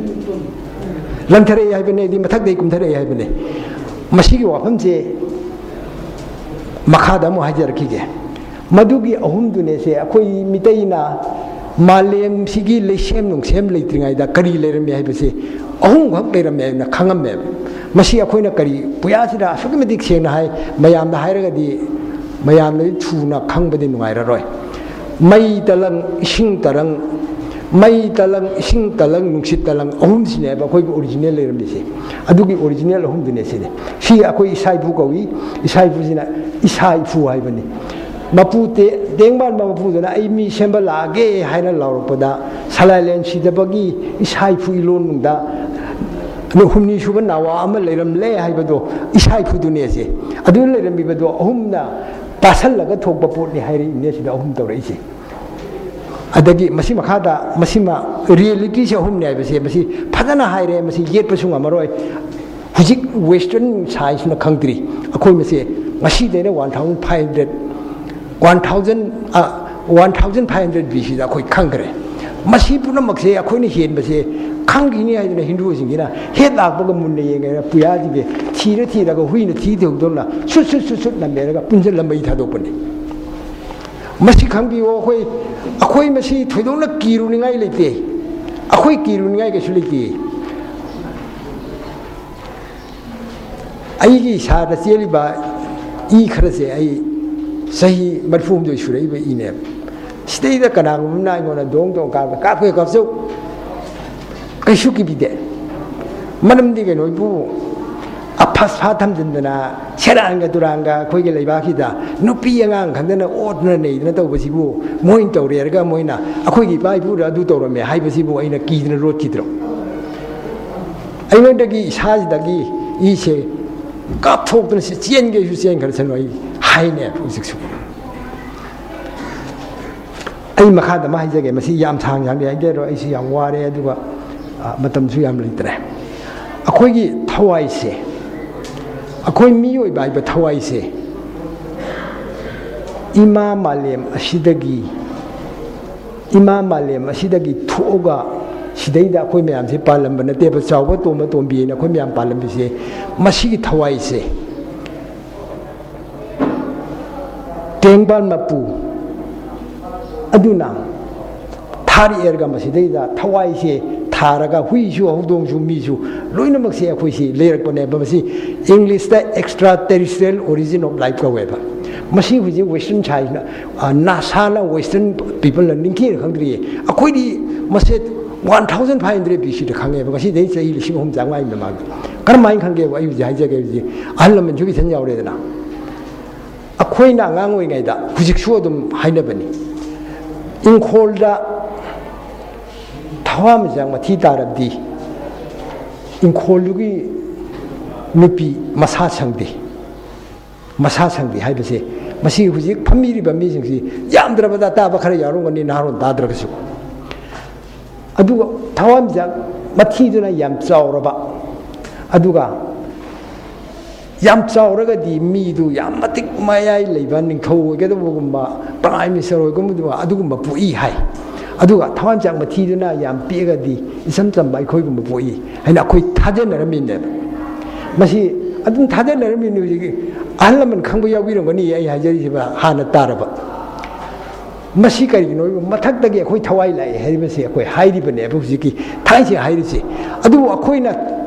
ꯂꯪꯊꯔꯛꯏ ꯍꯥꯏꯕꯅꯦꯗꯤ ꯃꯊꯛꯇꯒꯤ ꯀꯨꯝꯊꯔꯛꯏ ꯍꯥꯏꯕꯅꯦ꯫ ꯃꯁꯤꯒꯤ ꯋꯥꯐꯝꯁꯦ ꯃꯈꯥꯗ ꯑꯃꯨꯛ ꯍꯥꯏꯖꯔꯛꯈꯤꯒꯦ꯫ ꯃꯗꯨꯒꯤ ꯑꯍꯨꯝꯗꯨꯅꯦꯁꯦ ꯑꯩꯈꯣꯏ ꯃꯤꯇꯩꯅ ꯃꯥꯂꯦꯝꯁꯤꯒꯤ ꯂꯩꯁꯦꯝ ꯅꯨꯡꯁꯦꯝ ꯂꯩꯇ꯭ꯔꯤꯉꯩꯗ ꯀꯔꯤ ꯂꯩꯔꯝꯃꯤ ꯍꯥꯏꯕꯁꯤ ꯑꯍꯨꯝꯈꯛ ꯂꯩꯔꯝꯃꯦ ꯍꯥꯏꯅ ꯈꯪꯉꯝꯃꯦꯕ꯫ ꯃꯁꯤ ꯑꯩꯈꯣꯏꯅ ꯀꯔꯤ, ꯄꯨꯌꯥꯁꯤꯗ ꯑꯁꯨꯛꯀꯤ ꯃꯇꯤꯛ ꯁꯦꯡꯅ ꯍꯥꯏ, ꯃꯌꯥꯝꯗ ꯍꯥꯏꯔꯒꯗꯤ ꯃꯌꯥꯝꯅ ꯊꯨꯅ ꯈꯪꯕꯗꯤ ꯅꯨꯡꯉꯥꯏꯔꯔꯣꯏ꯫ ꯃꯩ ꯇꯂꯪ, ꯏꯁꯤꯡ ꯇꯔꯪ, ꯃꯩ ꯇꯂꯪ, ꯏꯁꯤꯡ ꯇꯂꯪ, ꯅꯨꯡꯁꯤꯠ ꯇꯂꯪ, ꯑꯍꯨꯝꯁꯤꯅꯦꯕ ꯑꯩꯈꯣꯏꯒꯤ ꯑꯣꯔꯤꯖꯤꯅꯦꯜ ꯂꯩꯔꯝꯃꯤꯁꯦ꯫ ꯑꯗꯨꯒꯤ ꯑꯣꯔꯤꯖꯤꯅꯦꯜ ꯑꯍꯨꯝꯗꯨꯅꯦ ꯁꯤꯅꯦ꯫ ꯁꯤ ꯑꯩꯈꯣꯏ ꯏꯁꯥ ꯏꯄꯨ ꯀꯧꯏ꯫ ꯏꯁꯥ ꯏꯄꯨꯁꯤꯅ ꯏꯁꯥ ꯏꯄꯨ ꯍꯥꯏꯕꯅꯤ꯫ ꯃꯄꯨ ꯇꯦ-, ꯇꯦꯡꯕꯥꯟꯕ ꯃꯄꯨꯗꯨꯅ "ꯑꯩ ꯃꯤ ꯁꯦꯝꯕ ꯂꯥꯛꯑꯒꯦ" ꯍꯥꯏꯅ ꯂꯥꯎꯔꯛꯄꯗ, ꯁꯂꯥꯏꯂꯦꯟ ꯁꯤꯗꯕꯒꯤ ꯏꯁꯥ ꯏꯄꯨ ꯏꯂꯣꯟꯅꯨꯡꯗ ꯍꯨꯝꯅꯤ ꯁꯨꯕ ꯅꯥꯋꯥ ꯑꯃ ꯂꯩꯔꯝꯂꯦ ꯍꯥꯏꯕꯗꯣ ꯏꯁꯥ ꯏꯄꯨꯗꯨꯅꯦ꯫ ꯁꯦ ꯑꯗꯨ ꯂꯩꯔꯝꯃꯤꯕꯗꯣ ꯑꯍꯨꯝꯅ ꯇꯥꯁꯜꯂꯒ ꯊꯣꯛꯄ ꯄꯣꯠꯅꯤ ꯍꯥꯏꯔꯛꯏꯅꯦ ꯁꯤꯗ ꯑꯍꯨꯝ ꯇꯧꯔꯛꯏꯁꯦ꯫ ꯑꯗꯒꯤ ꯃꯁꯤ ꯃꯈꯥꯗ, ꯃꯁꯤꯃ, ꯔꯤꯌꯦꯂꯤꯇꯤꯁꯦ ꯑꯍꯨꯝꯅꯦ ꯍꯥꯏꯕꯁꯦ ꯃꯁꯤ ꯐꯖꯅ ꯍꯥꯏꯔꯦ, ꯃꯁꯤ ꯌꯦꯠꯄꯁꯨ ꯉꯝꯃꯔꯣꯏ꯫ ꯍꯧꯖꯤꯛ ꯋꯦꯁꯇꯔꯟ ꯁꯥꯏꯟꯁꯅ ꯈꯪꯗ꯭ꯔꯤ꯫ ꯑꯩꯈꯣꯏ ꯃꯁꯦ ꯉꯁꯤꯗꯩꯅ one thousand five hundred, one thousand, uh, one thousand five hundred B ꯁꯤꯗ ꯑꯩꯈꯣꯏ ꯈꯪꯈ꯭ꯔꯦ꯫ ꯃꯁꯤ ꯄꯨꯝꯅꯃꯛꯁꯦ ꯑꯩꯈꯣꯏꯅ ꯍꯦꯟꯕꯁꯦ ꯈꯪꯈꯤꯅꯤ ꯍꯥꯏꯗꯅ ꯍꯤꯟꯗꯨꯁꯤꯡꯁꯤꯅ ꯍꯦꯛ ꯂꯥꯛꯄꯒ ꯃꯨꯟꯅ ꯌꯦꯡꯉꯦ, ꯄꯨꯌꯥꯁꯤꯡꯁꯦ ꯊꯤꯔ ꯊꯤꯔꯒ ꯍꯨꯏꯅ ꯊꯤ ꯊꯤꯍꯧꯗꯧꯅ ꯁꯨꯠ ꯁꯨꯠ ꯁꯨꯠ ꯁꯨꯠ ꯅꯝꯃꯦꯔꯒ ꯄꯨꯟꯁꯤꯜꯂ ꯃꯩ ꯊꯥꯗꯣꯛꯄꯅꯤ꯫ ꯃꯁꯤ ꯈꯪꯕꯤꯌꯣ, ꯑꯩꯈꯣꯏ, ꯑꯩꯈꯣꯏ ꯃꯁꯤ ꯊꯣꯏꯗꯣꯛꯅ ꯀꯤꯔꯨꯅꯤꯡꯉꯥꯏ ꯂꯩꯇꯦ꯫ ꯑꯩꯈꯣꯏ ꯀꯤꯔꯨꯅꯤꯡꯉꯥꯏ ꯀꯩꯁꯨ ꯂꯩꯇꯦ꯫ ꯑꯩꯒꯤ ꯏꯁꯥꯗ ꯆꯦꯜꯂꯤꯕ ꯏ ꯈꯔꯁꯦ ꯑꯩ ꯆꯍꯤ ꯃꯔꯤꯐꯨ ꯍꯨꯝꯗꯣꯏ ꯁꯨꯔꯛꯏꯕ ꯏꯅꯦꯕ꯫ ꯁꯤꯗꯩꯗ ꯀꯅꯥꯒꯨꯝꯕꯅ ꯑꯩꯉꯣꯟꯗ ꯗꯣꯡ ꯗꯣꯡ ꯀꯥꯞꯄ, "ꯀꯥꯞꯀꯦ ꯀꯥꯞꯆꯧ, ꯀꯩꯁꯨ ꯀꯤꯕꯤꯗꯦ"꯫ ꯃꯔꯝꯗꯤ ꯀꯩꯅꯣ, ꯏꯄꯨ, ꯑꯐꯁ ꯐꯥ ꯊꯝꯖꯤꯟꯗꯅ ꯁꯦꯔꯥꯟꯒ ꯇꯨꯔꯥꯟꯒ ꯑꯩꯈꯣꯏꯒꯤ ꯂꯩꯕꯥꯛꯁꯤꯗ ꯅꯨꯄꯤ ꯑꯉꯥꯡ ꯈꯪꯗꯅ ꯑꯣꯠꯇꯅ ꯅꯩꯗꯅ ꯇꯧꯕꯁꯤꯕꯨ, ꯃꯣꯏꯅ ꯇꯧꯔꯦ ꯍꯥꯏꯔꯒ ꯃꯣꯏꯅ ꯑꯩꯈꯣꯏꯒꯤ ꯏꯄꯥ ꯏꯄꯨꯗ ꯑꯗꯨ ꯇꯧꯔꯝꯃꯦ ꯍꯥꯏꯕꯁꯤꯕꯨ ꯑꯩꯅ ꯀꯤꯗꯅ ꯂꯣꯠꯈꯤꯗ꯭ꯔꯣ? ꯑꯩꯉꯣꯟꯗꯒꯤ, ꯏꯁꯥꯁꯤꯗꯒꯤ ꯏꯁꯦ ꯀꯥꯞꯊꯣꯛꯇꯅ ꯁꯤ ꯆꯦꯟꯒꯦꯁꯨ ꯆꯦꯟꯈ꯭ꯔꯁꯅꯨ, ꯑꯩ ꯍꯥꯏꯅꯦ ꯍꯧꯖꯤꯛꯁꯨ꯫ ꯑꯩ ꯃꯈꯥꯗ ꯑꯃ ꯍꯥꯏꯖꯒꯦ, ꯃꯁꯤ ꯌꯥꯝ ꯁꯥꯡ ꯁꯥꯡꯗꯤ ꯍꯥꯏꯖꯔꯣꯏ, ꯑꯩꯁꯤ ꯌꯥꯝ ꯋꯥꯔꯦ, ꯑꯗꯨꯒ, ꯑ, ꯃꯇꯝꯁꯨ ꯌꯥꯝ ꯂꯩꯇ꯭ꯔꯦ꯫ ꯑꯩꯈꯣꯏꯒꯤ ꯊꯋꯥꯏꯁꯦ, ꯑꯩꯈꯣꯏ ꯃꯤꯑꯣꯏꯕ ꯍꯥꯏꯕ ꯊꯋꯥꯏꯁꯦ, ꯏꯃꯥ ꯃꯥꯂꯦꯝ ꯑꯁꯤꯗꯒꯤ, ꯏꯃꯥ ꯃꯥꯂꯦꯝ ꯑꯁꯤꯗꯒꯤ ꯊꯣꯛꯑꯒ ꯁꯤꯗꯩꯗ ꯑꯩꯈꯣꯏ ꯃꯌꯥꯝꯁꯦ ꯄꯥꯜꯂꯝꯕ ꯅꯠꯇꯦꯕ꯫ ꯆꯥꯎꯕ ꯇꯣꯝꯕ ꯇꯣꯝꯕꯤ ꯍꯥꯏꯅ ꯑꯩꯈꯣꯏ ꯃꯌꯥꯝ ꯄꯥꯜꯂꯝꯕꯁꯦ, ꯃꯁꯤꯒꯤ ꯊꯋꯥꯏꯁꯦ ꯇꯦꯡꯕꯥꯟ ꯃꯄꯨ ꯑꯗꯨꯅ ꯊꯥꯔꯛꯑꯦꯔꯒ ꯃꯁꯤꯗꯩꯗ ꯊꯋꯥꯏꯁꯦ ꯊꯥꯔꯒ ꯍꯨꯏꯁꯨ, ꯍꯧꯗꯣꯡꯁꯨ, ꯃꯤꯁꯨ, ꯂꯣꯏꯅꯃꯛꯁꯦ ꯑꯩꯈꯣꯏꯁꯤ ꯂꯩꯔꯛꯄꯅꯦꯕ꯫ ꯃꯁꯤ English ꯇ extra terrestrial origin of life ꯀꯧꯋꯦꯕ꯫ ꯃꯁꯤ ꯍꯧꯖꯤꯛ Western Science ꯅ, ꯑ, NASA ꯅ, Western people ꯅ ꯅꯤꯡꯊꯤꯅ ꯈꯪꯗ꯭ꯔꯤꯌꯦ꯫ ꯑꯩꯈꯣꯏꯗꯤ ꯃꯁꯦ one thousand five hundred B C ꯗ ꯈꯪꯉꯦꯕ, ꯉꯁꯤꯗꯩ ꯆꯍꯤ ꯂꯤꯁꯤꯡ ꯑꯍꯨꯝ ꯆꯥꯝꯃꯉꯥꯒꯤ ꯃꯃꯥꯡꯗ꯫ ꯀꯔꯝꯍꯥꯏꯅ ꯈꯪꯒꯦꯕ? ꯑꯩ ꯍꯧꯖꯤꯛ ꯍꯥꯏꯖꯒꯦ꯫ ꯍꯧꯖꯤꯛ ꯑꯍꯜ ꯂꯃꯟꯁꯨ ꯏꯊꯟ ꯌꯥꯎꯔꯦꯗꯅ꯫ ꯑꯩꯈꯣꯏꯅ ꯑꯉꯥꯡ ꯑꯣꯏꯔꯤꯉꯩꯗ, ꯍꯧꯖꯤꯛꯁꯨ ꯑꯗꯨꯝ ꯍꯥꯏꯅꯕꯅꯤ, ꯏꯪꯈꯣꯜꯗ ꯊꯋꯥꯟꯃꯤꯆꯥꯛ ꯃꯊꯤ ꯇꯥꯔꯕꯗꯤ ꯏꯪꯈꯣꯜꯗꯨꯒꯤ ꯅꯨꯄꯤ ꯃꯁꯥ ꯁꯪꯗꯦ꯫ ꯃꯁꯥ ꯁꯪꯗꯦ ꯍꯥꯏꯕꯁꯦ, ꯃꯁꯤ ꯍꯧꯖꯤꯛ ꯐꯝꯕꯤꯔꯤꯕ ꯃꯤꯁꯤꯡꯁꯤ ꯌꯥꯝꯗ꯭ꯔꯕꯗ ꯇꯥꯕ ꯈꯔ ꯌꯥꯎꯔꯝꯒꯅꯤ, ꯅꯍꯥꯔꯣꯟ ꯇꯥꯗ꯭ꯔꯒꯁꯨ꯫ ꯑꯗꯨꯒ ꯊꯋꯥꯟꯃꯤꯆꯥꯛ ꯃꯊꯤꯗꯨꯅ ꯌꯥꯝ ꯆꯥꯎꯔꯕ, ꯑꯗꯨꯒ ꯌꯥꯝ ꯆꯥꯎꯔꯒꯗꯤ ꯃꯤꯗꯨ ꯌꯥꯝ ꯃꯇꯤꯛ ꯃꯌꯥꯏ ꯂꯩꯕ ꯅꯤꯡꯊꯧ ꯑꯣꯏꯒꯗꯕꯒꯨꯝꯕ, prime minister ꯑꯣꯏꯒꯗꯕ ꯑꯗꯨꯒꯨꯝꯕ ꯄꯣꯛꯏ ꯍꯥꯏ꯫ ꯑꯗꯨꯒ ꯊꯋꯥꯟꯃꯤꯆꯥꯛ ꯃꯊꯤꯗꯨꯅ ꯌꯥꯝ ꯄꯤꯛꯑꯒꯗꯤ ꯏꯆꯝ ꯆꯝꯕ ꯑꯩꯈꯣꯏꯒꯨꯝꯕ ꯄꯣꯛꯏ ꯍꯥꯏꯅ ꯑꯩꯈꯣꯏ ꯊꯥꯖꯅꯔꯝꯃꯤꯅꯦꯕ꯫ ꯃꯁꯤ ꯑꯗꯨꯝ ꯊꯥꯖꯅꯔꯝꯃꯤꯅꯦ꯫ ꯍꯧꯖꯤꯛꯀꯤ ꯑꯍꯜ ꯂꯃꯟ ꯈꯪꯕ ꯌꯥꯎꯕꯤꯔꯝꯒꯅꯤ ꯑꯩ ꯍꯥꯏꯖꯔꯤꯁꯤꯕ ꯍꯥꯟꯅ ꯇꯥꯔꯕ꯫ ꯃꯁꯤ ꯀꯔꯤꯒꯤꯅꯣ? ꯃꯊꯛꯇꯒꯤ ꯑꯩꯈꯣꯏ ꯊꯋꯥꯏ ꯂꯥꯛꯑꯦ ꯍꯥꯏꯔꯤꯕꯁꯦ ꯑꯩꯈꯣꯏ ꯍꯥꯏꯔꯤꯕꯅꯦꯕ ꯍꯧꯖꯤꯛꯀꯤ ꯊꯥꯏꯁꯦ ꯍꯥꯏꯔꯤꯁꯦ꯫ ꯑꯗꯨꯕꯨ ꯑꯩꯈꯣꯏꯅ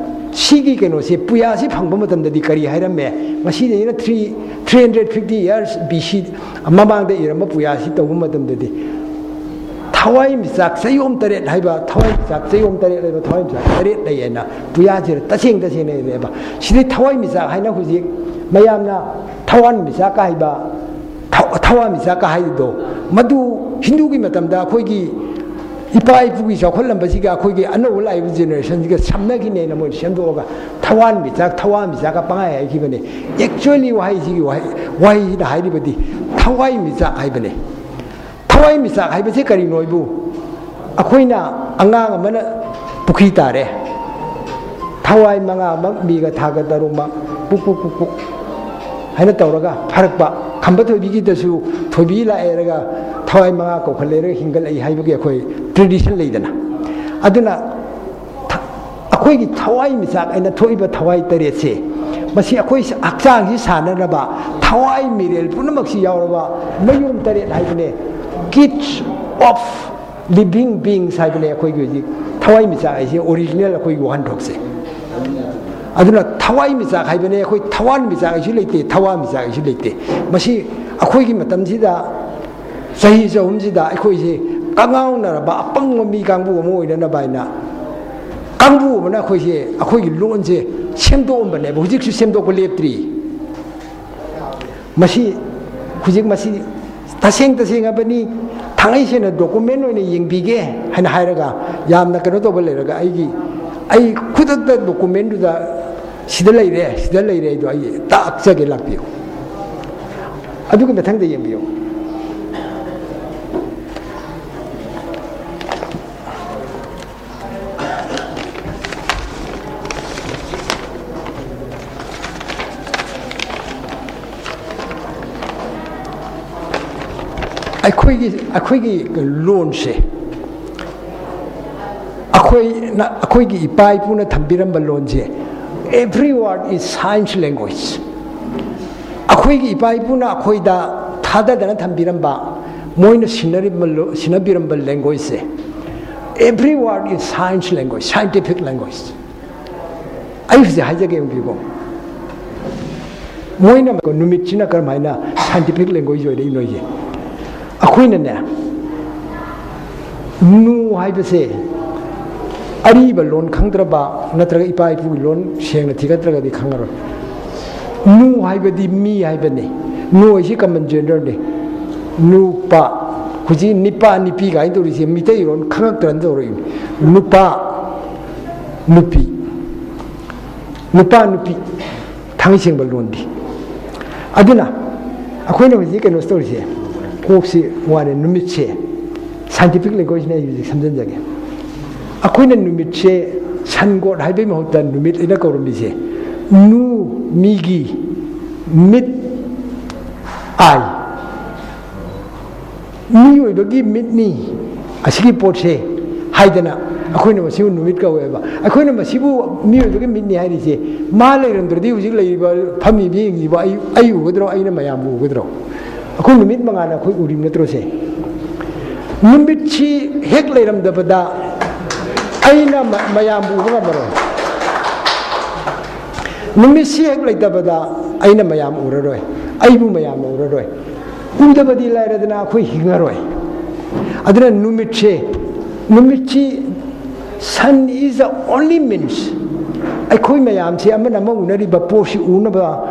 ꯁꯤꯒꯤ ꯀꯩꯅꯣꯁꯦ, ꯄꯨꯌꯥꯁꯤ ꯐꯪꯕ ꯃꯇꯝꯗꯗꯤ ꯀꯔꯤ ꯍꯥꯏꯔꯝꯃꯦ? ꯉꯁꯤꯗꯒꯤꯅ three, three hundred fifty years B C ꯃꯃꯥꯡꯗ ꯏꯔꯝꯕ ꯄꯨꯌꯥꯁꯤ ꯇꯧꯕ ꯃꯇꯝꯗꯗꯤ ꯊꯋꯥꯏ ꯃꯤꯆꯥꯛ ꯆꯌꯣꯝ ꯇꯔꯦꯠ ꯍꯥꯏꯕ, ꯊꯋꯥꯏ ꯃꯤꯆꯥꯛ ꯆꯌꯣꯝ ꯇꯔꯦꯠ ꯍꯥꯏꯕ, ꯊꯋꯥꯏ ꯃꯤꯆꯥꯛ ꯇꯔꯦꯠ ꯂꯩ ꯍꯥꯏꯅ ꯄꯨꯌꯥꯁꯤꯗ ꯇꯁꯦꯡ ꯇꯁꯦꯡꯅ ꯏꯔꯦꯕ꯫ ꯁꯤꯗꯤ ꯊꯋꯥꯏ ꯃꯤꯆꯥꯛ ꯍꯥꯏꯅ ꯍꯧꯖꯤꯛ ꯃꯌꯥꯝꯅ ꯊꯋꯥꯟ ꯃꯤꯆꯥꯛꯀ ꯍꯥꯏꯕ, ꯊ-, ꯊꯋꯥꯟ ꯃꯤꯆꯥꯛꯀ ꯍꯥꯏꯔꯤꯗꯣ, ꯃꯗꯨ ꯍꯤꯟꯗꯨꯒꯤ ꯃꯇꯝꯗ ꯑꯩꯈꯣꯏꯒꯤ ꯏꯄꯥ ꯏꯄꯨꯒꯤ ꯆꯥꯎꯈꯠꯂꯝꯕꯁꯤꯒ ꯑꯩꯈꯣꯏꯒꯤ ꯑꯅꯧꯕ ꯂꯥꯛꯏꯕ generationꯁꯤꯒ ꯁꯝꯅꯈꯤꯅꯦꯅ ꯃꯣꯏꯅ ꯁꯦꯝꯗꯣꯛꯑꯒ ꯊꯋꯥꯟ ꯃꯤꯆꯥꯛ, ꯊꯋꯥꯟ ꯃꯤꯆꯥꯛꯀ ꯄꯪꯍꯥꯏ ꯍꯥꯏꯈꯤꯕꯅꯦ꯫ Actually ꯋꯥꯍꯩꯁꯤꯒꯤ ꯋꯥꯍꯩ, ꯋꯥꯍꯩꯁꯤꯅ ꯍꯥꯏꯔꯤꯕꯗꯤ ꯊꯋꯥꯏ ꯃꯤꯆꯥꯛ ꯍꯥꯏꯕꯅꯦ꯫ ꯊꯋꯥꯏ ꯃꯤꯆꯥꯛ ꯍꯥꯏꯕꯁꯤ ꯀꯔꯤꯅꯣ ꯍꯥꯏꯕꯨ, ꯑꯩꯈꯣꯏꯅ ꯑꯉꯥꯡ ꯑꯃꯅ ꯄꯨꯈ꯭ꯔꯤ ꯇꯥꯔꯦ, ꯊꯋꯥꯏ ꯃꯉꯥꯃꯛ, ꯃꯤꯒ ꯊꯥꯒ ꯇꯔꯨꯛꯃꯛ ꯄꯨꯛ ꯄꯨꯛ ꯄꯨꯛ ꯄꯨꯛ ꯍꯥꯏꯅ ꯇꯧꯔꯒ ꯐꯥꯔꯛꯄ, ꯈꯝꯕ ꯊꯣꯏꯕꯤꯒꯤꯗꯁꯨ ꯊꯣꯏꯕꯤ ꯂꯥꯛꯑꯦꯔꯒ ꯊꯋꯥꯏ ꯃꯉꯥ ꯀꯧꯈꯠꯂꯦꯔꯒ ꯍꯤꯡꯒꯠꯂꯛꯏ ꯍꯥꯏꯕꯒꯤ ꯑꯩꯈꯣꯏ tradition ꯂꯩꯗꯅ꯫ ꯑꯗꯨꯅ ꯊ-, ꯑꯩꯈꯣꯏꯒꯤ ꯊꯋꯥꯏ ꯃꯤꯆꯥꯛ ꯍꯥꯏꯅ ꯊꯣꯛꯏꯕ ꯊꯋꯥꯏ ꯇꯔꯦꯠꯁꯦ, ꯃꯁꯤ ꯑꯩꯈꯣꯏ ꯍꯛꯆꯥꯡꯁꯤ ꯁꯥꯟꯅꯅꯕ ꯊꯋꯥꯏ ꯃꯤꯔꯦꯜ ꯄꯨꯝꯅꯃꯛꯁꯤ ꯌꯥꯎꯔꯕ ꯃꯌꯣꯝ ꯇꯔꯦꯠ ꯍꯥꯏꯕꯅꯦ꯫ Gates of Living beings ꯍꯥꯏꯕꯅꯦ ꯑꯩꯈꯣꯏꯒꯤ ꯍꯧꯖꯤꯛ ꯊꯋꯥꯟꯃꯤꯆꯥꯛ ꯍꯥꯏꯁꯦ, original ꯑꯩꯈꯣꯏꯒꯤ ꯋꯥꯍꯟꯊꯣꯛꯁꯦ꯫ ꯑꯗꯨꯅ ꯊꯋꯥꯟꯃꯤꯆꯥꯛ ꯍꯥꯏꯕꯅꯦ ꯑꯩꯈꯣꯏ, ꯊꯋꯥꯟꯃꯤꯆꯥꯛ ꯍꯥꯏꯁꯨ ꯂꯩꯇꯦ, ꯊꯋꯥꯟꯃꯤꯆꯥꯛ ꯍꯥꯏꯁꯨ ꯂꯩꯇꯦ꯫ ꯃꯁꯤ ꯑꯩꯈꯣꯏꯒꯤ ꯃꯇꯝꯁꯤꯗ, ꯆꯍꯤ ꯆꯍꯨꯝꯁꯤꯗ ꯑꯩꯈꯣꯏꯁꯦ ꯀꯉꯥꯎꯅꯔꯕ ꯑꯄꯪꯕ ꯃꯤ ꯀꯥꯡꯕꯨ ꯑꯃ ꯑꯣꯏꯅꯅꯕ ꯍꯥꯏꯅ, ꯀꯥꯡꯕꯨ ꯑꯃꯅ ꯑꯩꯈꯣꯏꯁꯦ, ꯑꯩꯈꯣꯏꯒꯤ ꯂꯣꯟꯁꯦ ꯁꯦꯝꯗꯣꯛꯑꯝꯕꯅꯦꯕ꯫ ꯍꯧꯖꯤꯛꯁꯨ ꯁꯦꯝꯗꯣꯛꯄ ꯂꯦꯞꯇ꯭ꯔꯤ꯫ ꯃꯁꯤ, ꯍꯧꯖꯤꯛ ꯃꯁꯤ ꯇꯁꯦꯡ ꯇꯁꯦꯡꯉꯕꯅꯤ, ꯊꯥꯡꯉꯩ ꯁꯦꯡꯅ document ꯑꯣꯏꯅ ꯌꯦꯡꯕꯤꯒꯦ ꯍꯥꯏꯅ ꯍꯥꯏꯔꯒ, ꯌꯥꯝꯅ ꯀꯩꯅꯣ ꯇꯧꯕ ꯂꯩꯔꯒ, ꯑꯩꯒꯤ, ꯑꯩ ꯈꯨꯗꯛꯇ document ꯗꯨꯗ "ꯁꯤꯗ ꯂꯩꯔꯦ, ꯁꯤꯗ ꯂꯩꯔꯦ" ꯍꯥꯏꯗꯣ ꯑꯩ ꯇꯥꯛꯆꯒꯦ, ꯂꯥꯛꯄꯤꯌꯨ꯫ ꯑꯗꯨꯒꯤ ꯃꯊꯪꯗ ꯌꯦꯡꯕꯤꯌꯨ꯫ ꯑꯩꯈꯣꯏꯒꯤ, ꯑꯩꯈꯣꯏꯒꯤ ꯂꯣꯟꯁꯦ, ꯑꯩꯈꯣꯏꯅ, ꯑꯩꯈꯣꯏꯒꯤ ꯏꯄꯥ ꯏꯄꯨꯅ ꯊꯝꯕꯤꯔꯝꯕ ꯂꯣꯟꯁꯦ, every word is science language꯫ ꯑꯩꯈꯣꯏꯒꯤ ꯏꯄꯥ ꯏꯄꯨꯅ ꯑꯩꯈꯣꯏꯗ ꯊꯥꯗꯗꯅ ꯊꯝꯕꯤꯔꯝꯕ, ꯃꯣꯏꯅ ꯁꯤꯟꯅꯔꯤꯕ ꯂꯣ-, ꯁꯤꯟꯅꯕꯤꯔꯝꯕ language say, every word is science language, scientific language꯫ ꯑꯩ ꯍꯧꯖꯤꯛ ꯍꯥꯏꯖꯒꯦ, ꯌꯦꯡꯕꯤꯌꯨꯀꯣ꯫ ꯃꯣꯏꯅ ꯅꯨꯃꯤꯠꯁꯤꯅ ꯀꯔꯝꯍꯥꯏꯅ scientific language ꯑꯣꯏꯔꯛꯏꯅꯣ ꯍꯥꯏꯁꯦ꯫ ꯑꯩꯈꯣꯏꯅꯅꯦ, ꯅꯨ ꯍꯥꯏꯕꯁꯦ ꯑꯔꯤꯕ ꯂꯣꯟ ꯈꯪꯗ꯭ꯔꯕ ꯅꯠꯇ꯭ꯔꯒ ꯏꯄꯥ ꯏꯄꯨꯒꯤ ꯂꯣꯟ ꯁꯦꯡꯅ ꯊꯤꯒꯠꯇ꯭ꯔꯒꯗꯤ ꯈꯪꯉꯔꯣꯏ꯫ ꯅꯨ ꯍꯥꯏꯕꯗꯤ ꯃꯤ ꯍꯥꯏꯕꯅꯤ꯫ ꯅꯨ ꯍꯥꯏꯁꯤ common gender ꯅꯤ꯫ ꯅꯨꯄꯥ, ꯍꯧꯖꯤꯛ ꯅꯤꯄꯥ ꯅꯤꯄꯤ ꯀꯥꯏꯅ ꯇꯧꯔꯤꯁꯦ ꯃꯤꯇꯩꯔꯣꯟ ꯈꯪꯉꯛꯇ꯭ꯔꯅ ꯇꯧꯔꯛꯏꯅꯤ꯫ ꯅꯨꯄꯥ, ꯅꯨꯄꯤ, ꯅꯨꯄꯥ ꯅꯨꯄꯤ꯫ ꯊꯥꯡꯒꯩ ꯁꯦꯡꯕ ꯂꯣꯟꯗꯤ꯫ ꯑꯗꯨꯅ ꯑꯩꯈꯣꯏꯅ ꯍꯧꯖꯤꯛ ꯀꯩꯅꯣ ꯇꯧꯔꯤꯁꯦ, ꯀꯣꯛꯁꯤ ꯋꯥꯔꯦ, ꯅꯨꯃꯤꯠꯁꯦ scientific language ꯅ ꯑꯩ ꯍꯧꯖꯤꯛ ꯁꯝꯖꯤꯟꯖꯒꯦ꯫ ꯑꯩꯈꯣꯏꯅ ꯅꯨꯃꯤꯠꯁꯦ sun god ꯍꯥꯏꯕꯒꯤ ꯃꯍꯨꯠꯇ ꯅꯨꯃꯤꯠ ꯑꯩꯅ ꯀꯧꯔꯝꯃꯤꯁꯦ, ꯅꯨ, ꯃꯤꯒꯤ, ꯃꯤꯠ, eye꯫ ꯃꯤꯑꯣꯏꯕꯒꯤ ꯃꯤꯠꯅꯤ ꯑꯁꯤꯒꯤ ꯄꯣꯠꯁꯦ ꯍꯥꯏꯗꯅ ꯑꯩꯈꯣꯏꯅ ꯃꯁꯤꯕꯨ ꯅꯨꯃꯤꯠ ꯀꯧꯋꯦꯕ꯫ ꯑꯩꯈꯣꯏꯅ ꯃꯁꯤꯕꯨ ꯃꯤꯑꯣꯏꯕꯒꯤ ꯃꯤꯠꯅꯤ ꯍꯥꯏꯔꯤꯁꯦ, ꯃꯥ ꯂꯩꯔꯝꯗ꯭ꯔꯗꯤ ꯍꯧꯖꯤꯛ ꯂꯩꯔꯤꯕ ꯐꯝꯃꯤꯕ ꯌꯦꯡꯉꯤꯕ ꯑꯩ, ꯑꯩ ꯎꯒꯗ꯭ꯔꯣ? ꯑꯩꯅ ꯃꯌꯥꯝꯕꯨ ꯎꯒꯗ꯭ꯔꯣ? ꯑꯩꯈꯣꯏ ꯅꯨꯃꯤꯠ ꯃꯉꯥꯜꯅ ꯑꯩꯈꯣꯏ ꯎꯔꯤꯕ ꯅꯠꯇ꯭ꯔꯣ ꯁꯦ? ꯅꯨꯃꯤꯠꯁꯤ ꯍꯦꯛ ꯂꯩꯔꯝꯗꯕꯗ ꯑꯩꯅ ꯃ- ꯃꯌꯥꯝꯕꯨ ꯎꯕ ꯉꯝꯃꯔꯣꯏ꯫ ꯅꯨꯃꯤꯠꯁꯤ ꯍꯦꯛ ꯂꯩꯇꯕꯗ ꯑꯩꯅ ꯃꯌꯥꯝ ꯎꯔꯔꯣꯏ, ꯑꯩꯕꯨ ꯃꯌꯥꯝꯅ ꯎꯔꯔꯣꯏ꯫ ꯎꯗꯕꯗꯤ ꯂꯥꯏꯔꯗꯅ ꯑꯩꯈꯣꯏ ꯍꯤꯡꯉꯔꯣꯏ꯫ ꯑꯗꯨꯅ ꯅꯨꯃꯤꯠꯁꯦ, ꯅꯨꯃꯤꯠꯁꯤ, sun is the only means꯫ ꯑꯩꯈꯣꯏ ꯃꯌꯥꯝꯁꯤ ꯑꯃꯅ ꯑꯃ ꯎꯅꯔꯤꯕ ꯄꯣꯠꯁꯤ ꯎꯅꯕ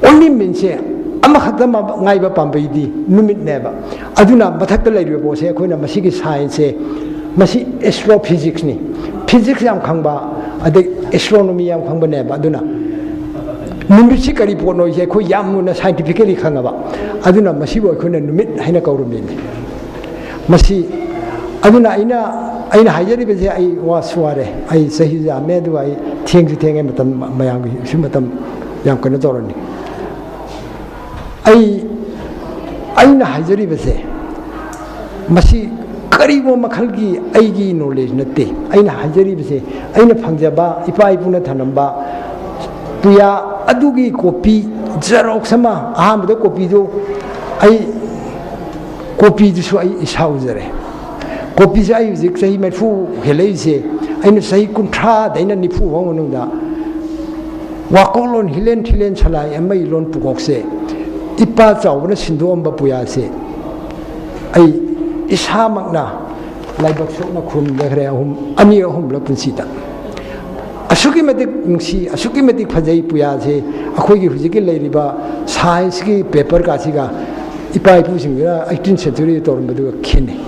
only meansꯁꯦ ꯑꯃꯈꯛꯇ ꯃ- ꯉꯥꯏꯕ ꯄꯥꯝꯕꯩꯗꯤ ꯅꯨꯃꯤꯠꯅꯦꯕ꯫ ꯑꯗꯨꯅ ꯃꯊꯛꯇ ꯂꯩꯔꯤꯕ ꯄꯣꯠꯁꯦ ꯑꯩꯈꯣꯏꯅ ꯃꯁꯤꯒꯤ scienceꯁꯦ, ꯃꯁꯤ astrophysicesꯅꯤ꯫ Physics ꯌꯥꯝ ꯈꯪꯕ, ꯑꯗꯩ astronomy ꯌꯥꯝ ꯈꯪꯕꯅꯦꯕ꯫ ꯑꯗꯨꯅ ꯅꯨꯃꯤꯠꯁꯤ ꯀꯔꯤ ꯄꯣꯠꯅꯣ ꯍꯥꯏꯁꯦ ꯑꯩꯈꯣꯏ ꯌꯥꯝ ꯃꯨꯟꯅ scientifically ꯈꯪꯉꯕ꯫ ꯑꯗꯨꯅ ꯃꯁꯤꯕꯨ ꯑꯩꯈꯣꯏꯅ ꯅꯨꯃꯤꯠ ꯍꯥꯏꯅ ꯀꯧꯔꯝꯃꯤꯅꯤ꯫ ꯃꯁꯤ, ꯑꯗꯨꯅ ꯑꯩꯅ, ꯑꯩꯅ ꯍꯥꯏꯖꯔꯤꯕꯁꯦ, ꯑꯩ ꯋꯥꯁꯨ ꯋꯥꯔꯦ, ꯑꯩ ꯆꯍꯤꯁꯨ ꯌꯥꯝꯃꯦ, ꯑꯗꯨꯒ ꯑꯩ ꯊꯦꯡꯁꯨ ꯊꯦꯡꯉꯦ, ꯃꯇꯝ ꯃꯌꯥꯝꯒꯤꯁꯨ ꯃꯇꯝ ꯌꯥꯝ ꯀꯩꯅꯣ ꯇꯧꯔꯅꯤ꯫ ꯑꯩ, ꯑꯩꯅ ꯍꯥꯏꯖꯔꯤꯕꯁꯦ, ꯃꯁꯤ ꯀꯔꯤꯒꯨꯝꯕ ꯃꯈꯜꯒꯤ ꯑꯩꯒꯤ knowledge ꯅꯠꯇꯦ꯫ ꯑꯩꯅ ꯍꯥꯏꯖꯔꯤꯕꯁꯦ, ꯑꯩꯅ ꯐꯪꯖꯕ, ꯏꯄꯥ ꯏꯄꯨꯅ ꯊꯝꯂꯝꯕ ꯄꯨꯌꯥ ꯑꯗꯨꯒꯤ copy, xerox ꯑꯃ, ꯑꯍꯥꯟꯕꯗ copyꯗꯨ ꯑꯩ, copyꯗꯨꯁꯨ ꯑꯩ ꯏꯁꯥ ꯎꯖꯔꯦ꯫ Copyꯁꯦ ꯑꯩ ꯍꯧꯖꯤꯛ ꯆꯍꯤ ꯃꯔꯤꯐꯨ ꯍꯦꯜꯂꯛꯏꯁꯦ, ꯑꯩꯅ ꯆꯍꯤ ꯀꯨꯟꯊ꯭ꯔꯥꯗꯩꯅ ꯅꯤꯐꯨ ꯐꯥꯎ ꯃꯅꯨꯡꯗ ꯋꯥꯀꯣꯛꯂꯣꯟ ꯍꯤꯂꯦꯟ ꯊꯤꯂꯦꯟ ꯁꯂꯥꯏ ꯑꯃꯒꯤ ꯂꯣꯟ ꯄꯨꯀꯣꯛꯁꯦ, ꯏꯄꯥ ꯆꯥꯎꯕꯅ ꯁꯤꯟꯗꯣꯛꯑꯝꯕ ꯄꯨꯌꯥꯁꯦ ꯑꯩ ꯏꯁꯥꯃꯛꯅ ꯂꯥꯏꯕꯛ ꯁꯣꯛꯅ ꯈꯨꯔꯨꯝꯖꯈ꯭ꯔꯦ, ꯑꯍꯨꯝ, ꯑꯅꯤ ꯑꯍꯨꯝꯂꯛ ꯄꯨꯟꯁꯤꯗ꯫ ꯑꯁꯨꯛꯀꯤ ꯃꯇꯤꯛ ꯅꯨꯡꯁꯤ, ꯑꯁꯨꯛꯀꯤ ꯃꯇꯤꯛ ꯐꯖꯩ ꯄꯨꯌꯥꯁꯦ꯫ ꯑꯩꯈꯣꯏꯒꯤ ꯍꯧꯖꯤꯛꯀꯤ ꯂꯩꯔꯤꯕ scienceꯀꯤ paperꯀꯥꯁꯤꯒ ꯏꯄꯥ ꯏꯄꯨꯁꯤꯡꯗꯨꯅ eighteenth centuryꯗ ꯇꯧꯔꯝꯕꯗꯨꯒ ꯈꯦꯠꯅꯩ꯫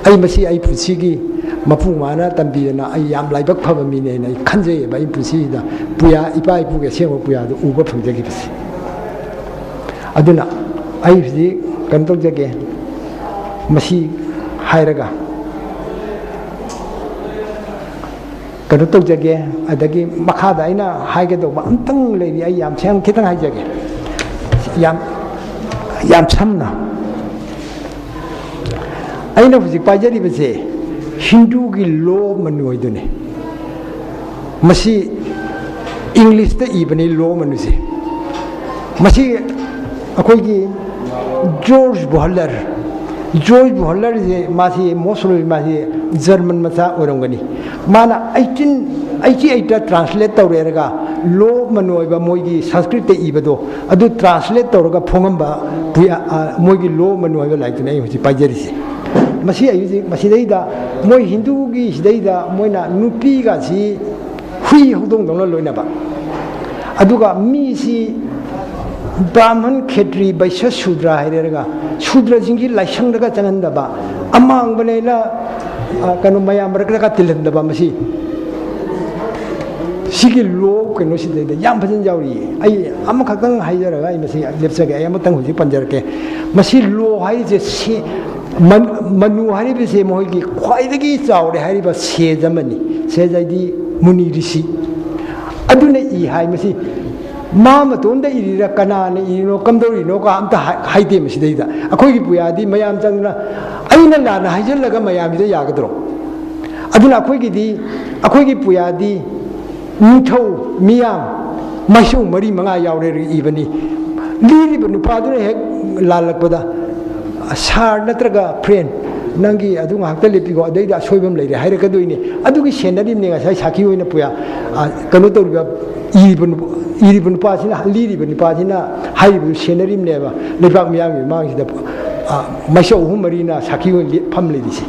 ꯑꯩ ꯃꯁꯤ ꯑꯩ ꯄꯨꯟꯁꯤꯒꯤ ꯃꯄꯨꯡ ꯃꯥꯅ ꯇꯝꯕꯤꯗꯅ ꯑꯩ ꯌꯥꯝ ꯂꯥꯏꯕꯛ ꯐꯕ ꯃꯤꯅꯦꯅ ꯑꯩ ꯈꯟꯖꯩꯌꯦꯕ, ꯑꯩ ꯄꯨꯟꯁꯤꯁꯤꯗ ꯄꯨꯌꯥ, ꯏꯄꯥ ꯏꯄꯨꯒꯤ ꯑꯁꯦꯡꯕ ꯄꯨꯌꯥꯗꯨ ꯎꯕ ꯐꯪꯖꯈꯤꯕꯁꯦ꯫ ꯑꯗꯨꯅ ꯑꯩ ꯍꯧꯖꯤꯛ ꯀꯩꯅꯣ ꯇꯧꯖꯒꯦ, ꯃꯁꯤ ꯍꯥꯏꯔꯒ ꯀꯩꯅꯣ ꯇꯧꯖꯒꯦ꯫ ꯑꯗꯒꯤ ꯃꯈꯥꯗ ꯑꯩꯅ ꯍꯥꯏꯒꯗꯧꯕ ꯑꯝꯇꯪ ꯂꯩꯔꯤ, ꯑꯩ ꯌꯥꯝ ꯁꯦꯡ ꯈꯤꯇꯪ ꯍꯥꯏꯖꯒꯦ, ꯌꯥꯝ, ꯌꯥꯝ ꯁꯝꯅ꯫ ꯑꯩꯅ ꯍꯧꯖꯤꯛ ꯄꯥꯏꯖꯔꯤꯕꯁꯦ ꯍꯤꯟꯗꯨꯒꯤ law manual ꯑꯣꯏꯗꯣꯏꯅꯤ꯫ ꯃꯁꯤ Englishꯇ ꯏꯕꯅꯤ law manualꯁꯦ꯫ ꯃꯁꯤ ꯑꯩꯈꯣꯏꯒꯤ George Butler, ꯖꯣꯏ ꯕꯨꯍꯜꯂꯔꯁꯦ, ꯃꯥꯁꯤ most probably ꯃꯥꯁꯤ ꯖꯔꯃꯟ ꯃꯆꯥ ꯑꯣꯏꯔꯝꯒꯅꯤ꯫ ꯃꯥꯅ eighteen eighty eight translate ꯇꯧꯔꯦꯔꯒ ꯂꯣ ꯃꯅꯨ ꯑꯣꯏꯕ ꯃꯣꯏꯒꯤ ꯁꯪꯁꯀ꯭ꯔꯤꯠꯇ ꯏꯕꯗꯣ, ꯑꯗꯨ translate ꯇꯧꯔꯒ ꯐꯣꯡꯉꯝꯕ ꯄꯨꯌꯥ-, ꯑ, ꯃꯣꯏꯒꯤ ꯂꯣ ꯃꯅꯨ ꯍꯥꯏꯕ ꯂꯥꯏꯔꯤꯛꯇꯨꯅꯤ ꯑꯩ ꯍꯧꯖꯤꯛ ꯄꯥꯏꯖꯔꯤꯁꯦ꯫ ꯃꯁꯤ ꯑꯩ ꯍꯧꯖꯤꯛ ꯃꯁꯤꯗꯩꯗ ꯃꯣꯏ ꯍꯤꯟꯗꯨꯒꯤ ꯁꯤꯗꯩꯗ ꯃꯣꯏꯅ ꯅꯨꯄꯤꯒꯁꯤ ꯍꯨꯏ ꯍꯧꯗꯣꯡꯗꯧꯅ ꯂꯣꯏꯅꯕ, ꯑꯗꯨꯒ ꯃꯤꯁꯤ ꯕ꯭ꯔꯥꯍꯃꯟ, ꯈꯦꯇ꯭ꯔꯤ, ꯕꯩꯁ꯭ꯌ, ꯁꯨꯗ꯭ꯔ ꯍꯥꯏꯔꯦꯔꯒ ꯁꯨꯗ꯭ꯔꯁꯤꯡꯒꯤ ꯂꯥꯏꯁꯪꯗꯒ ꯆꯪꯍꯟꯗꯕ, ꯑꯃꯥꯡꯕꯅꯦꯅ, ꯑ, ꯀꯩꯅꯣ, ꯃꯌꯥꯝ ꯃꯔꯛꯇꯒ ꯇꯤꯜꯍꯟꯗꯕ, ꯃꯁꯤ ꯁꯤꯒꯤ ꯂꯣ ꯀꯩꯅꯣꯁꯤꯗꯩꯗ ꯌꯥꯝ ꯐꯖꯅ ꯌꯥꯎꯔꯤꯌꯦ꯫ ꯑꯩ ꯑꯃꯈꯛꯇꯪ ꯍꯥꯏꯖꯔꯒ ꯑꯩ ꯃꯁꯤ ꯂꯦꯞꯆꯒꯦ꯫ ꯑꯩ ꯑꯃꯇꯪ ꯍꯧꯖꯤꯛ ꯄꯟꯖꯔꯛꯀꯦ꯫ ꯃꯁꯤ ꯂꯣ ꯍꯥꯏꯔꯤꯁꯦ ꯁꯤ-, ꯃꯟ-, ꯃꯅꯨ ꯍꯥꯏꯔꯤꯕꯁꯦ ꯃꯈꯣꯏꯒꯤ ꯈ꯭ꯋꯥꯏꯗꯒꯤ ꯆꯥꯎꯔꯦ ꯍꯥꯏꯔꯤꯕ ꯁꯦꯖ ꯑꯃꯅꯤ꯫ ꯁꯦꯖ ꯍꯥꯏꯗꯤ ꯃꯨꯅꯤ ꯔꯤꯁꯤ꯫ ꯑꯗꯨꯅ ꯏ ꯍꯥꯏ꯫ ꯃꯁꯤ ꯃꯥ ꯃꯇꯣꯝꯗ ꯏꯔꯤꯔꯥ, ꯀꯅꯥꯅ ꯏꯔꯤꯅꯣ, ꯀꯝꯗꯧꯔꯤꯅꯣ ꯀ ꯑꯝꯇ ꯍꯥꯏ-, ꯍꯥꯏꯗꯦ ꯃꯁꯤꯗꯩꯗ꯫ ꯑꯩꯈꯣꯏꯒꯤ ꯄꯨꯌꯥꯗꯤ ꯃꯌꯥꯝ ꯆꯪꯗꯅ ꯑꯩꯅ ꯂꯥꯟꯅ ꯍꯥꯏꯖꯤꯜꯂꯒ ꯃꯌꯥꯝꯁꯤꯗ ꯌꯥꯒꯗ꯭ꯔꯣ? ꯑꯗꯨꯅ ꯑꯩꯈꯣꯏꯒꯤꯗꯤ, ꯑꯩꯈꯣꯏꯒꯤ ꯄꯨꯌꯥꯗꯤ ꯅꯤꯡꯊꯧ, ꯃꯤꯌꯥꯝ, ꯃꯥꯏꯁꯧ ꯃꯔꯤ ꯃꯉꯥ ꯌꯥꯎꯔꯦ ꯏꯕꯅꯤ꯫ ꯂꯤꯔꯤꯕ ꯅꯨꯄꯥꯗꯨꯅ ꯍꯦꯛ ꯂꯥꯜꯂꯛꯄꯗ, "ꯁꯥꯔ ꯅꯠꯇ꯭ꯔꯒ ꯐ꯭ꯔꯦꯟ, ꯅꯪꯒꯤ ꯑꯗꯨ ꯉꯥꯏꯍꯥꯛꯇ ꯂꯦꯞꯄꯤꯀꯣ, ꯑꯗꯩꯗ ꯑꯁꯣꯏꯕ ꯑꯃ ꯂꯩꯔꯦ" ꯍꯥꯏꯔꯛꯀꯗꯣꯏꯅꯤ꯫ ꯑꯗꯨꯒꯤ ꯁꯦꯟꯅꯔꯤꯕꯅꯦ ꯉꯁꯥꯏ ꯁꯥꯈꯤ ꯑꯣꯏꯅ ꯄꯨꯌꯥ, ꯑ, ꯀꯩꯅꯣ ꯇꯧꯔꯤꯕ, ꯏꯔꯤꯕ ꯅꯨ-, ꯏꯔꯤꯕ ꯅꯨꯄꯥꯁꯤꯅ, ꯂꯤꯔꯤꯕ ꯅꯨꯄꯥꯁꯤꯅ ꯍꯥꯏꯔꯤꯕꯗꯨ ꯁꯦꯟꯅꯔꯤꯕꯅꯦꯕ꯫ ꯂꯩꯕꯥꯛ ꯃꯤꯌꯥꯝꯒꯤ ꯃꯃꯥꯡꯁꯤꯗ, ꯑ, ꯃꯥꯏꯁꯧ ꯑꯍꯨꯝ ꯃꯔꯤꯅ ꯁꯥꯈꯤ ꯑꯣꯏꯅ ꯂꯦꯞ-, ꯐꯝ ꯂꯩꯔꯤꯁꯦ꯫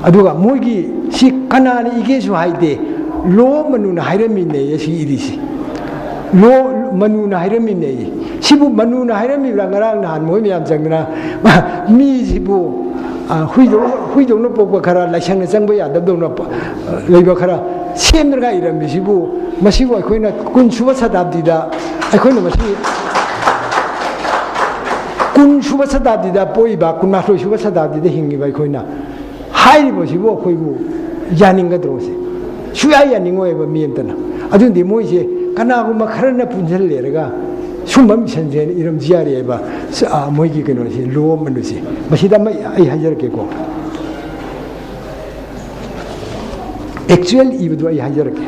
ꯑꯗꯨꯒ ꯃꯣꯏꯒꯤ ꯁꯤ ꯀꯅꯥꯅ ꯏꯒꯦꯁꯨ ꯍꯥꯏꯗꯦ, ꯂꯣ ꯃꯅꯨꯅ ꯍꯥꯏꯔꯝꯃꯤꯅꯦ ꯁꯤ ꯏꯔꯤꯁꯤ꯫ ꯂꯣ ꯃꯅꯨꯅ ꯍꯥꯏꯔꯝꯃꯤꯅꯦ꯫ ꯁꯤꯕꯨ ꯃꯅꯨꯅ ꯍꯥꯏꯔꯝꯃꯤꯕ꯭ꯔꯥ? ꯉꯔꯥꯡ ꯅꯍꯥꯟ ꯃꯣꯏ ꯃꯌꯥꯝ ꯆꯪꯗꯅ ꯃꯤꯁꯤꯕꯨ, ꯑ, ꯍꯨꯏꯗꯧꯅ, ꯍꯨꯏꯗꯧꯅ ꯄꯣꯛꯄ ꯈꯔ, ꯂꯥꯏꯁꯪꯗ ꯆꯪꯕ ꯌꯥꯗꯕꯗꯧꯅ ꯄ-, ꯂꯩꯕ ꯈꯔ ꯁꯦꯝꯗ꯭ꯔꯒ ꯏꯔꯝꯃꯤꯁꯤꯕꯨ, ꯃꯁꯤꯕꯨ ꯑꯩꯈꯣꯏꯅ ꯀꯨꯟ ꯁꯨꯕ ꯁꯇꯥꯕꯗꯤꯗ, ꯑꯩꯈꯣꯏꯅ ꯃꯁꯤ ꯀꯨꯟ ꯁꯨꯕ ꯁꯇꯥꯕꯗꯤꯗ ꯄꯣꯛꯏꯕ, ꯀꯨꯟꯃꯥꯊꯣꯏ ꯁꯨꯕ ꯁꯇꯥꯕꯗꯤꯗ ꯍꯤꯡꯉꯤꯕ ꯑꯩꯈꯣꯏꯅ ꯍꯥꯏꯔꯤꯕꯁꯤꯕꯨ ꯑꯩꯈꯣꯏꯕꯨ ꯌꯥꯅꯤꯡꯒꯗ꯭ꯔꯣ? ꯁꯦ ꯁꯨꯌꯥ ꯌꯥꯅꯤꯡꯉꯣꯏꯕ ꯃꯤ ꯑꯝꯇꯅ꯫ ꯑꯗꯨꯅꯗꯤ ꯃꯣꯏꯁꯦ ꯀꯅꯥꯒꯨꯝꯕ ꯈꯔꯅ ꯄꯨꯟꯁꯤꯜꯂꯦꯔꯒ ꯁꯨꯝꯕ ꯃꯤꯁꯟꯁꯦ ꯏꯔꯝꯁꯨ ꯌꯥꯔꯦꯕ꯫ ꯁ-, ꯑ, ꯃꯣꯏꯒꯤ ꯀꯩꯅꯣꯁꯦ, ꯂꯣ ꯑꯃ ꯂꯣꯏꯁꯦ꯫ ꯃꯁꯤꯗ ꯑꯃ ꯑꯩ ꯍꯥꯏꯖꯔꯛꯀꯦꯀꯣ꯫ Actual ꯏꯕꯗꯨ ꯑꯩ ꯍꯥꯏꯖꯔꯛꯀꯦ꯫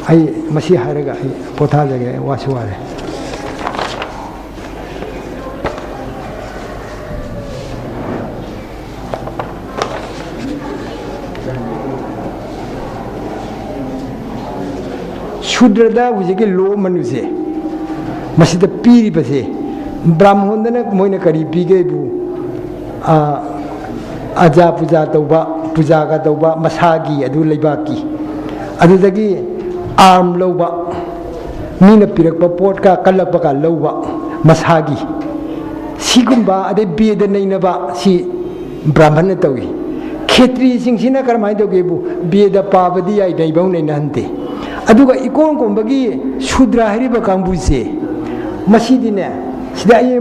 ꯑꯩ ꯃꯁꯤ ꯍꯥꯏꯔꯒ ꯑꯩ ꯄꯣꯊꯥꯖꯒꯦ, ꯑꯩ ꯋꯥꯁꯨ ꯋꯥꯔꯦ꯫ ꯁꯨꯗ꯭ꯔꯗ ꯍꯧꯖꯤꯛꯀꯤ ꯂꯣ ꯃꯅꯨꯁꯦ ꯃꯁꯤꯗ ꯄꯤꯔꯤꯕꯁꯦ, ꯕ꯭ꯔꯥꯍꯃꯣꯟꯗꯅ ꯃꯣꯏꯅ ꯀꯔꯤ ꯄꯤꯒꯦꯕꯨ, ꯑ, ꯑꯖꯥ ꯄꯨꯖꯥ ꯇꯧꯕ, ꯄꯨꯖꯥꯒ ꯇꯧꯕ ꯃꯁꯥꯒꯤ, ꯑꯗꯨ ꯂꯩꯕꯥꯛꯀꯤ, ꯑꯗꯨꯗꯒꯤ ꯑꯥꯔꯝ ꯂꯧꯕ, ꯃꯤꯅ ꯄꯤꯔꯛꯄ ꯄꯣꯠꯀ ꯀꯜꯂꯛꯄꯒ ꯂꯧꯕ ꯃꯁꯥꯒꯤ, ꯁꯤꯒꯨꯝꯕ, ꯑꯗꯩ ꯕꯦꯗ ꯅꯩꯅꯕ, ꯁꯤ ꯕ꯭ꯔꯥꯍꯃꯟꯅ ꯇꯧꯏ꯫ ꯈꯦꯇ꯭ꯔꯤꯁꯤꯡꯁꯤꯅ ꯀꯔꯝꯍꯥꯏꯅ ꯇꯧꯒꯦꯕꯨ, ꯕꯦꯗ ꯄꯥꯕꯗꯤ ꯌꯥꯏ, ꯅꯩꯕꯧ ꯅꯩꯅꯍꯟꯗꯦ꯫ ꯑꯗꯨꯒ ꯏꯀꯣꯟ ꯀꯣꯟꯕꯒꯤ ꯁꯨꯗ꯭ꯔ ꯍꯥꯏꯔꯤꯕ ꯀꯥꯡꯕꯨꯁꯦ, ꯃꯁꯤꯗꯤꯅꯦ, ꯁꯤꯗ ꯑꯩ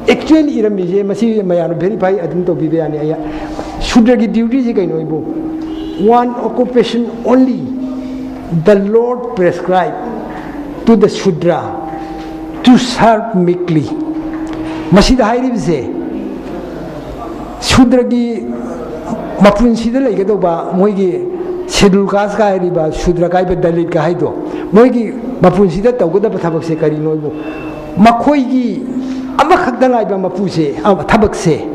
ꯑꯦꯛꯆꯨꯋꯦꯜ ꯏꯔꯝꯃꯤꯁꯦ, ꯃꯁꯤ ꯃꯌꯥꯝꯅ ꯚꯦꯔꯤꯐꯥꯏ ꯑꯗꯨꯝ ꯇꯧꯕꯤꯕ ꯌꯥꯅꯤ꯫ ꯑꯩ ꯁꯨꯗ꯭ꯔꯒꯤ ꯗ꯭ꯌꯨꯇꯤꯁꯦ ꯀꯩꯅꯣ ꯍꯥꯏꯕꯨ, one occupation only the Lord prescribed to the Shudra to serve meekly꯫ ꯃꯁꯤꯗ ꯍꯥꯏꯔꯤꯕꯁꯦ, ꯁꯨꯗ꯭ꯔꯒꯤ ꯃꯄꯨꯟꯁꯤꯗ ꯂꯩꯒꯗꯧꯕ, ꯃꯣꯏꯒꯤ ꯁꯦꯗꯨꯜ ꯀꯥꯁꯀ ꯍꯥꯏꯔꯤꯕ, ꯁꯨꯗ꯭ꯔ ꯀꯥꯏꯕ ꯗꯂꯤꯠꯀ ꯍꯥꯏꯗꯣ, ꯃꯣꯏꯒꯤ ꯃꯄꯨꯟꯁꯤꯗ ꯇꯧꯒꯗꯕ ꯊꯕꯛꯁꯦ ꯀꯔꯤꯅꯣꯕꯨ, ꯃꯈꯣꯏꯒꯤ ꯑꯃꯈꯛꯇ ꯉꯥꯏꯕ ꯃꯄꯨꯁꯦ, ꯑ, ꯊꯕꯛꯁꯦ,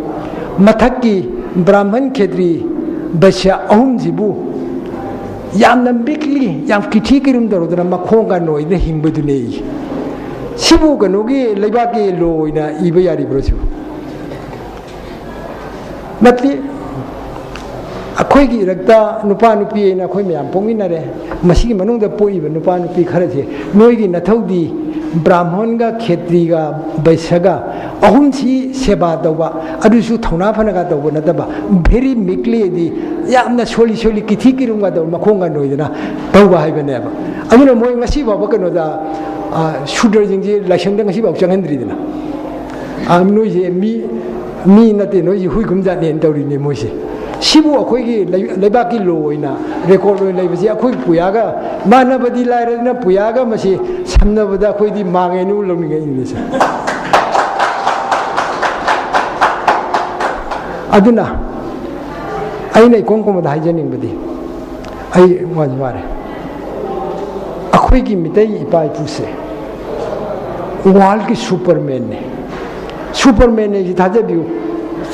ꯃꯊꯛꯀꯤ ꯕ꯭ꯔꯥꯍꯃꯟ, ꯈꯦꯇ꯭ꯔꯤ, ꯕꯩꯁ꯭ꯌ ꯑꯍꯨꯝꯁꯤꯕꯨ ꯌꯥꯝꯅ ꯃꯤꯛꯂꯤ, ꯌꯥꯝ ꯀꯤꯊꯤ ꯀꯤꯔꯨꯝ ꯇꯧꯔꯗꯅ ꯃꯈꯣꯡꯒ ꯅꯣꯏꯗꯅ ꯍꯤꯡꯕꯗꯨꯅꯦ꯫ ꯁꯤꯕꯨ ꯀꯩꯅꯣꯒꯤ ꯂꯩꯕꯥꯛꯀꯤ ꯂꯣ ꯑꯣꯏꯅ ꯏꯕ ꯌꯥꯔꯤꯕ꯭ꯔꯣ ꯁꯤꯕꯨ? ꯅꯠꯇꯦ꯫ ꯑꯩꯈꯣꯏꯒꯤ ꯏꯔꯛꯇ ꯅꯨꯄꯥ ꯅꯨꯄꯤ ꯍꯥꯏꯅ ꯑꯩꯈꯣꯏ ꯃꯌꯥꯝ ꯄꯣꯛꯃꯤꯟꯅꯔꯦ꯫ ꯃꯁꯤꯒꯤ ꯃꯅꯨꯡꯗ ꯄꯣꯛꯏꯕ ꯅꯨꯄꯥ ꯅꯨꯄꯤ ꯈꯔꯁꯦ, ꯅꯣꯏꯒꯤ ꯅꯊꯧꯗꯤ ꯕ꯭ꯔꯥꯍꯃꯣꯟꯒ ꯈꯦꯇ꯭ꯔꯤꯒ ꯕꯩꯁ꯭ꯌꯒ ꯑꯍꯨꯝꯁꯤ ꯁꯦꯕꯥ ꯇꯧꯕ, ꯑꯗꯨꯁꯨ ꯊꯧꯅꯥ ꯐꯅꯒ ꯇꯧꯕ ꯅꯠꯇꯕ, very meekly ꯍꯥꯏꯗꯤ ꯌꯥꯝꯅ ꯁꯣꯜꯂꯤ ꯁꯣꯜꯂꯤ, ꯀꯤꯊꯤ ꯀꯤꯔꯨꯝꯒ ꯇꯧꯕ, ꯃꯈꯣꯡꯒ ꯅꯣꯏꯗꯅ ꯇꯧꯕ ꯍꯥꯏꯕꯅꯦꯕ꯫ ꯑꯗꯨꯅ ꯃꯣꯏ ꯉꯁꯤ ꯐꯥꯎꯕ ꯀꯩꯅꯣꯗ, ꯑ, ꯁꯨꯗ꯭ꯔꯁꯤꯡꯁꯤ ꯂꯥꯏꯁꯪꯗ ꯉꯁꯤ ꯐꯥꯎ ꯆꯪꯍꯟꯗ꯭ꯔꯤꯗꯅ꯫ ꯑ, ꯅꯣꯏꯁꯦ ꯃꯤ, ꯃꯤ ꯅꯠꯇꯦ, ꯅꯣꯏꯁꯦ ꯍꯨꯏ ꯈꯨꯝꯖꯥꯠꯅꯦꯅ ꯇꯧꯔꯤꯅꯦ ꯃꯣꯏꯁꯦ꯫ ꯁꯤꯕꯨ ꯑꯩꯈꯣꯏꯒꯤ ꯂꯩ-, ꯂꯩꯕꯥꯛꯀꯤ ꯂꯣ ꯑꯣꯏꯅ, ꯔꯦꯀꯣꯔꯗ ꯑꯣꯏꯅ ꯂꯩꯕꯁꯤ ꯑꯩꯈꯣꯏ ꯄꯨꯌꯥꯒ ꯃꯥꯟꯅꯕꯗꯤ ꯂꯥꯏꯔꯗꯅ, ꯄꯨꯌꯥꯒ ꯃꯁꯤ ꯁꯝꯅꯕꯗ ꯑꯩꯈꯣꯏꯗꯤ ꯃꯥꯡꯉꯦꯅ ꯂꯧꯅꯤꯡꯉꯛꯏꯅꯦ ꯁꯦ꯫ ꯑꯗꯨꯅ ꯑꯩꯅ ꯏꯀꯣꯟ ꯀꯣꯟꯕꯗ ꯍꯥꯏꯖꯅꯤꯡꯕꯗꯤ, ꯑꯩ ꯋꯥꯁꯨ ꯋꯥꯔꯦ꯫ ꯑꯩꯈꯣꯏꯒꯤ ꯃꯤꯇꯩ ꯏꯄꯥ ꯏꯄꯨꯁꯦ ꯋꯥꯔꯜꯒꯤ ꯁꯨꯄꯔꯃꯦꯟꯅꯦ꯫ ꯁꯨꯄꯔꯃꯦꯟꯅꯦ ꯁꯤ ꯊꯥꯖꯕꯤꯌꯨ꯫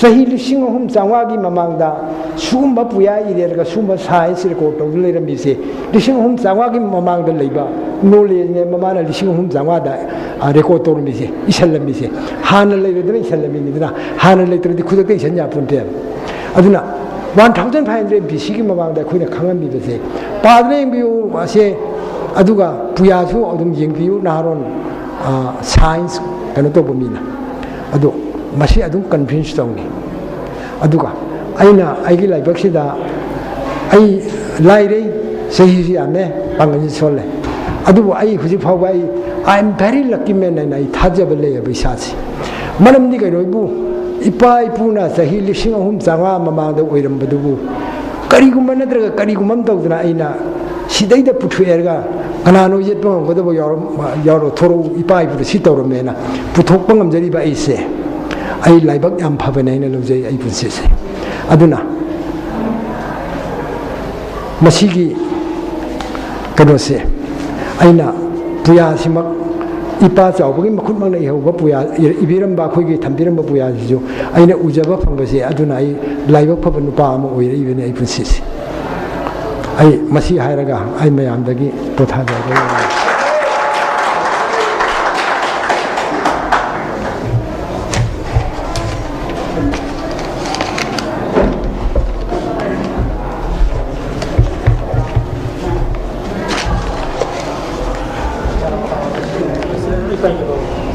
ꯆꯍꯤ ꯂꯤꯁꯤꯡ ꯑꯍꯨꯝ ꯆꯥꯝꯃꯉꯥꯒꯤ ꯃꯃꯥꯡꯗ ꯁꯤꯒꯨꯝꯕ ꯄꯨꯌꯥ ꯏꯔꯦꯔꯒ ꯁꯤꯒꯨꯝꯕ ꯁꯥꯏꯟꯁ ꯔꯦꯀꯣꯔꯗ ꯇꯧꯗꯨꯅ ꯂꯩꯔꯝꯃꯤꯁꯦ, ꯂꯤꯁꯤꯡ ꯑꯍꯨꯝ ꯆꯥꯝꯃꯉꯥꯒꯤ ꯃꯃꯥꯡꯗ ꯂꯩꯕ ꯅꯣꯂꯦꯖꯅꯦ ꯃꯃꯥꯅ ꯂꯤꯁꯤꯡ ꯑꯍꯨꯝ ꯆꯥꯝꯃꯉꯥꯗ ꯔꯦꯀꯣꯔꯗ ꯇꯧꯔꯝꯃꯤꯁꯦ, ꯏꯁꯜꯂꯝꯃꯤꯁꯦ꯫ ꯍꯥꯟꯅ ꯂꯩꯔꯗꯅ ꯏꯁꯜꯂꯝꯃꯤꯅꯤꯗꯅ, ꯍꯥꯟꯅ ꯂꯩꯇ꯭ꯔꯗꯤ ꯈꯨꯗꯛꯇ ꯏꯁꯟ ꯌꯥꯄꯣꯟꯇꯦ꯫ ꯑꯗꯨꯅ one thousand five hundred B ꯁꯤꯒꯤ ꯃꯃꯥꯡꯗ ꯑꯩꯈꯣꯏꯅ ꯈꯪꯉꯝꯃꯤꯕꯁꯦ ꯄꯥꯗꯅ ꯌꯦꯡꯕꯤꯌꯨ ꯑꯁꯦ꯫ ꯑꯗꯨꯒ ꯄꯨꯌꯥꯁꯨ ꯑꯗꯨꯝ ꯌꯦꯡꯕꯤꯌꯨ, ꯅꯍꯥꯔꯣꯟ ꯁꯥꯏꯟꯁ ꯀꯩꯅꯣ ꯇꯧꯕ ꯃꯤꯅ꯫ ꯑꯗꯣ ꯃꯁꯤ ꯑꯗꯨꯝ ꯀꯟꯚꯤꯟꯁ ꯇꯧꯅꯤ꯫ ꯑꯗꯨꯒ ꯑꯩꯅ ꯑꯩꯒꯤ ꯂꯥꯏꯕꯛꯁꯤꯗ, ꯑꯩ ꯂꯥꯏꯔꯩ, ꯆꯍꯤꯁꯨ ꯌꯥꯝꯃꯦ, ꯄꯥꯡꯒꯜꯁꯨ ꯁꯣꯜꯂꯦ, ꯑꯗꯨꯕꯨ ꯑꯩ ꯍꯧꯖꯤꯛ ꯐꯥꯎꯕ ꯑꯩ "I am very lucky man" ꯍꯥꯏꯅ ꯑꯩ ꯊꯥꯖꯕ ꯂꯩꯌꯦꯕ ꯏꯁꯥꯁꯦ꯫ ꯃꯔꯝꯗꯤ ꯀꯩꯅꯣ, ꯏꯕꯨ, ꯏꯄꯥ ꯏꯄꯨꯅ ꯆꯍꯤ ꯂꯤꯁꯤꯡ ꯑꯍꯨꯝ ꯆꯥꯝꯃꯉꯥ ꯃꯃꯥꯡꯗ ꯑꯣꯏꯔꯝꯕꯗꯨꯕꯨ ꯀꯔꯤꯒꯨꯝꯕ ꯅꯠꯇ꯭ꯔꯒ ꯀꯔꯤꯒꯨꯝꯕ ꯑꯃ ꯇꯧꯗꯅ ꯑꯩꯅ ꯁꯤꯗꯩꯗ ꯄꯨꯊꯣꯛꯑꯦꯔꯒ ꯀꯅꯥꯅꯣ ꯌꯦꯠꯄ ꯉꯝꯒꯗꯕ ꯌꯥꯎꯔꯝ-, ꯌꯥꯎꯔꯣ, ꯊꯣꯔꯛꯎ, ꯏꯄꯥ ꯏꯄꯨꯗ ꯁꯤ ꯇꯧꯔꯝꯃꯦꯅ ꯄꯨꯊꯣꯛꯄ ꯉꯝꯖꯔꯤꯕ ꯑꯩꯁꯦ, ꯑꯩ ꯂꯥꯏꯕꯛ ꯌꯥꯝ ꯐꯕꯅꯦ ꯍꯥꯏꯅ ꯂꯧꯖꯩ ꯑꯩ ꯄꯨꯟꯁꯤꯁꯦ꯫ ꯑꯗꯨꯅ ꯃꯁꯤꯒꯤ ꯀꯩꯅꯣꯁꯦ, ꯑꯩꯅ ꯄꯨꯌꯥꯁꯤꯃꯛ, ꯏꯄꯥ ꯆꯥꯎꯕꯒꯤ ꯃꯈꯨꯠꯃꯛꯅ ꯏꯍꯧꯕ ꯄꯨꯌꯥ, ꯏꯕꯤꯔꯝꯕ, ꯑꯩꯈꯣꯏꯒꯤ ꯊꯝꯕꯤꯔꯝꯕ ꯄꯨꯌꯥꯁꯤꯁꯨ ꯑꯩꯅ ꯎꯖꯕ ꯐꯪꯕꯁꯦ, ꯑꯗꯨꯅ ꯑꯩ ꯂꯥꯏꯕꯛ ꯐꯕ ꯅꯨꯄꯥ ꯑꯃ ꯑꯣꯏꯔꯛꯏꯕꯅꯤ ꯑꯩ ꯄꯨꯟꯁꯤꯁꯦ꯫ ꯑꯩ ꯃꯁꯤ ꯍꯥꯏꯔꯒ ꯑꯩ ꯃꯌꯥꯝꯗꯒꯤ ꯄꯣꯊꯥꯖꯔꯒꯦ꯫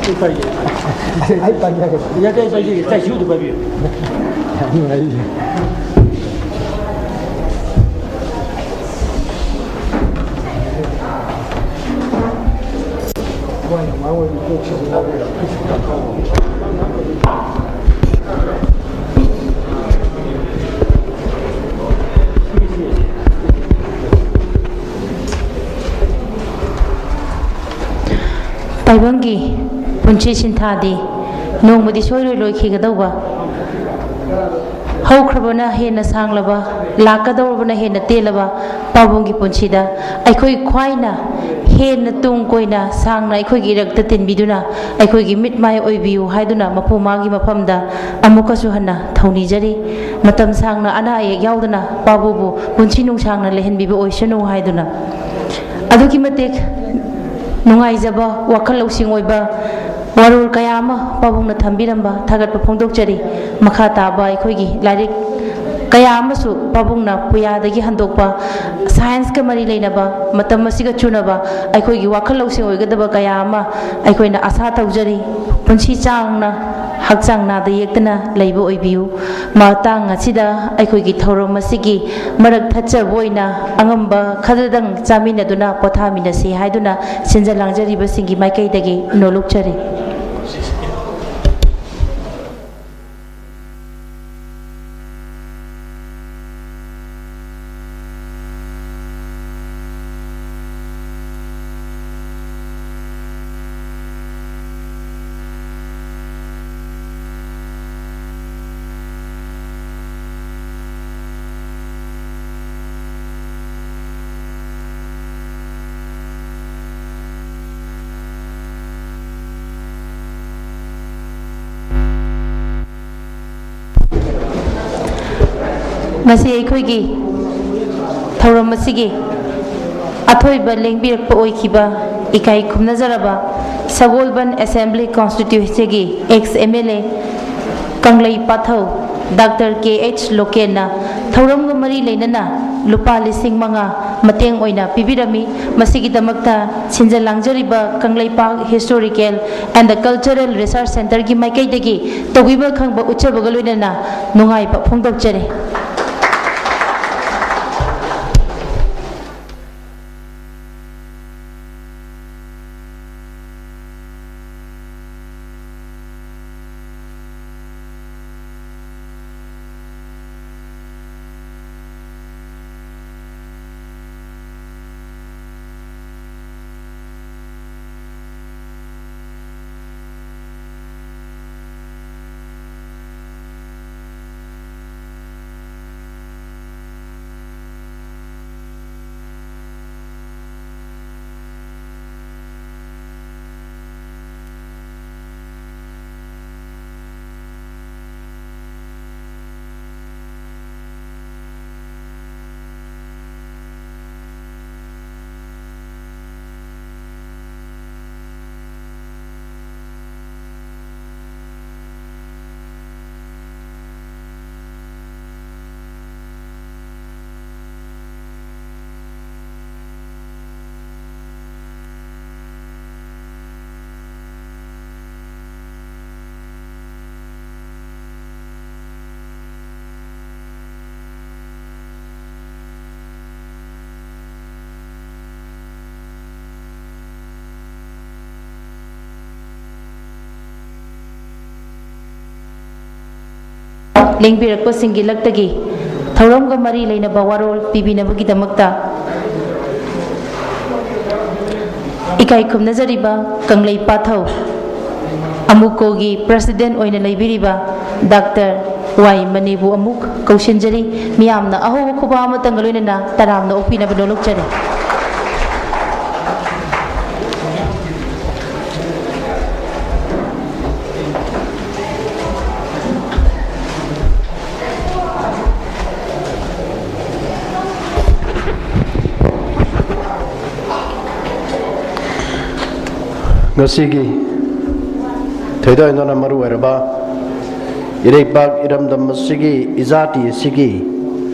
ꯑꯩ ꯄꯥꯏꯖꯒꯦ꯫ ꯌꯥꯗꯦ, ꯑꯩ ꯄꯥꯏꯖꯒꯦ꯫ ꯌꯥꯗꯦ, ꯑꯩ ꯄꯥꯏꯖꯒꯦ꯫ ꯇꯥꯏꯁꯨꯗ ꯄꯥꯏꯕꯤꯌꯨ꯫ ꯌꯥꯝ ꯅꯨꯡꯉꯥꯏꯔꯤ꯫ ꯇꯥꯏꯕꯪꯒꯤ ꯄꯨꯟꯁꯤ ꯁꯤꯟꯊꯥꯗꯤ ꯅꯣꯡꯃꯗꯤ ꯁꯣꯏꯔꯣꯏ ꯂꯣꯏꯈꯤꯒꯗꯧꯕ꯫ ꯍꯧꯈ꯭ꯔꯕꯅ ꯍꯦꯟꯅ ꯁꯥꯡꯂꯕ, ꯂꯥꯛꯀꯗꯧꯔꯕꯅ ꯍꯦꯟꯅ ꯇꯦꯜꯂꯕ ꯄꯥꯕꯨꯡꯒꯤ ꯄꯨꯟꯁꯤꯗ ꯑꯩꯈꯣꯏ ꯈ꯭ꯋꯥꯏꯅ ꯍꯦꯟꯅ ꯇꯨꯡ ꯀꯣꯏꯅ ꯁꯥꯡꯅ ꯑꯩꯈꯣꯏꯒꯤ ꯏꯔꯛꯇ ꯇꯤꯟꯕꯤꯗꯨꯅ ꯑꯩꯈꯣꯏꯒꯤ ꯃꯤꯠ ꯃꯥꯏ ꯑꯣꯏꯕꯤꯌꯨ ꯍꯥꯏꯗꯨꯅ ꯃꯄꯨ ꯃꯥꯒꯤ ꯃꯐꯝꯗ ꯑꯃꯨꯛꯀꯁꯨ ꯍꯟꯅ ꯊꯧꯅꯤꯖꯔꯤ꯫ ꯃꯇꯝ ꯁꯥꯡꯅ ꯑꯅꯥ ꯑꯌꯦꯛ ꯌꯥꯎꯗꯅ ꯄꯥꯕꯨꯕꯨ ꯄꯨꯟꯁꯤ ꯅꯨꯡꯁꯥꯡꯅ ꯂꯩꯍꯟꯕꯤꯕ ꯑꯣꯏꯁꯅꯨ ꯍꯥꯏꯗꯨꯅ ꯑꯗꯨꯛꯀꯤ ꯃꯇꯤꯛ ꯅꯨꯡꯉꯥꯏꯖꯕ, ꯋꯥꯈꯜ ꯂꯧꯁꯤꯡ ꯑꯣꯏꯕ ꯋꯥꯔꯣꯜ ꯀꯌꯥ ꯑꯃ ꯄꯥꯕꯨꯡꯅ ꯊꯝꯕꯤꯔꯝꯕ ꯊꯥꯒꯠꯄ ꯐꯣꯡꯗꯣꯛꯆꯔꯤ꯫ ꯃꯈꯥ ꯇꯥꯕ ꯑꯩꯈꯣꯏꯒꯤ ꯂꯥꯏꯔꯤꯛ ꯀꯌꯥ ꯑꯃꯁꯨ ꯄꯥꯕꯨꯡꯅ ꯄꯨꯌꯥꯗꯒꯤ ꯍꯟꯗꯣꯛꯄ, ꯁꯥꯏꯟꯁꯀ ꯃꯔꯤ ꯂꯩꯅꯕ, ꯃꯇꯝ ꯑꯁꯤꯒ ꯆꯨꯅꯕ ꯑꯩꯈꯣꯏꯒꯤ ꯋꯥꯈꯜ ꯂꯧꯁꯤꯡ ꯑꯣꯏꯒꯗꯕ ꯀꯌꯥ ꯑꯃ ꯑꯩꯈꯣꯏꯅ ꯑꯥꯁꯥ ꯇꯧꯖꯔꯤ꯫ ꯄꯨꯟꯁꯤ ꯆꯥꯡꯅ ꯍꯛꯆꯥꯡ ꯅꯥꯗ ꯌꯦꯛꯇꯅ ꯂꯩꯕ ꯑꯣꯏꯕꯤꯌꯨ꯫ ꯃꯇꯥꯡ ꯑꯁꯤꯗ ꯑꯩꯈꯣꯏꯒꯤ ꯊꯧꯔꯝ ꯑꯁꯤꯒꯤ ꯃꯔꯛ ꯊꯠꯆꯕ ꯑꯣꯏꯅ ꯑꯉꯝꯕ ꯈꯔꯗꯪ ꯆꯥꯃꯤꯟꯅꯗꯨꯅ ꯄꯣꯊꯥꯃꯤꯟꯅꯁꯤ ꯍꯥꯏꯗꯨꯅ ꯁꯤꯟꯖ ꯂꯥꯡꯖꯔꯤꯕꯁꯤꯡꯒꯤ ꯃꯥꯏꯀꯩꯗꯒꯤ ꯅꯣꯂꯨꯛꯆꯔꯤ꯫ ꯉꯁꯤ ꯑꯩꯈꯣꯏꯒꯤ ꯊꯧꯔꯝ ꯑꯁꯤꯒꯤ ꯑꯊꯣꯏꯕ ꯂꯦꯡꯕꯤꯔꯛꯄ ꯑꯣꯏꯈꯤꯕ ꯏꯀꯥꯏ ꯈꯨꯝꯅꯖꯔꯕ ꯁꯒꯣꯜꯕꯟ ꯑꯦꯁꯦꯝꯕ꯭ꯂꯤ ꯀꯣꯟꯁꯇꯤꯇ꯭ꯌꯨꯟꯁꯤꯒꯤ ex M L A Kanglei pathway doctor K H ꯂꯣꯀꯦꯟꯅ ꯊꯧꯔꯝꯒ ꯃꯔꯤ ꯂꯩꯅꯅ ꯂꯨꯄꯥ ꯂꯤꯁꯤꯡ ꯃꯉꯥ ꯃꯇꯦꯡ ꯑꯣꯏꯅ ꯄꯤꯕꯤꯔꯝꯃꯤ꯫ ꯃꯁꯤꯒꯤꯗꯃꯛꯇ ꯁꯤꯟꯖ ꯂꯥꯡꯖꯔꯤꯕ Kangleipak Historical and the Cultural Research Centerꯒꯤ ꯃꯥꯏꯀꯩꯗꯒꯤ ꯇꯧꯕꯤꯕ ꯈꯪꯕ ꯎꯠꯆꯕꯒ ꯂꯣꯏꯅꯅ ꯅꯨꯡꯉꯥꯏꯕ ꯐꯣꯡꯗꯣꯛꯆꯔꯤ꯫ ꯂꯦꯡꯕꯤꯔꯛꯄꯁꯤꯡꯒꯤ ꯂꯛꯇꯒꯤ ꯊꯧꯔꯝꯒ ꯃꯔꯤ ꯂꯩꯅꯕ ꯋꯥꯔꯣꯜ ꯄꯤꯕꯤꯅꯕꯒꯤꯗꯃꯛꯇ ꯏꯀꯥꯏ ꯈꯨꯝꯅꯖꯔꯤꯕ ꯀꯪꯂꯩ ꯄꯥꯊꯧ ꯑꯃꯨꯀꯣꯒꯤ president ꯑꯣꯏꯅ ꯂꯩꯕꯤꯔꯤꯕ ꯗꯥꯛꯇꯔ ꯋꯥꯏ ꯃꯅꯤꯕꯨ ꯑꯃꯨꯛ ꯀꯧꯁꯤꯟꯖꯔꯤ꯫ ꯃꯤꯌꯥꯝꯅ ꯑꯍꯧꯕ ꯈꯨꯕꯥꯛ ꯑꯃꯇꯪꯒ ꯂꯣꯏꯅꯅ ꯇꯔꯥꯝꯅ ꯑꯣꯛꯄꯤꯅꯕ ꯅꯣꯂꯨꯛꯆꯔꯤ꯫ ꯉꯁꯤꯒꯤ ꯊꯣꯏꯗꯣꯛ ꯍꯦꯟꯗꯣꯛꯅ ꯃꯔꯨ ꯑꯣꯏꯔꯕ ꯏꯔꯩꯄꯥꯛ ꯏꯔꯝꯗꯝ ꯑꯁꯤꯒꯤ, ꯏꯖꯥꯇꯤ ꯑꯁꯤꯒꯤ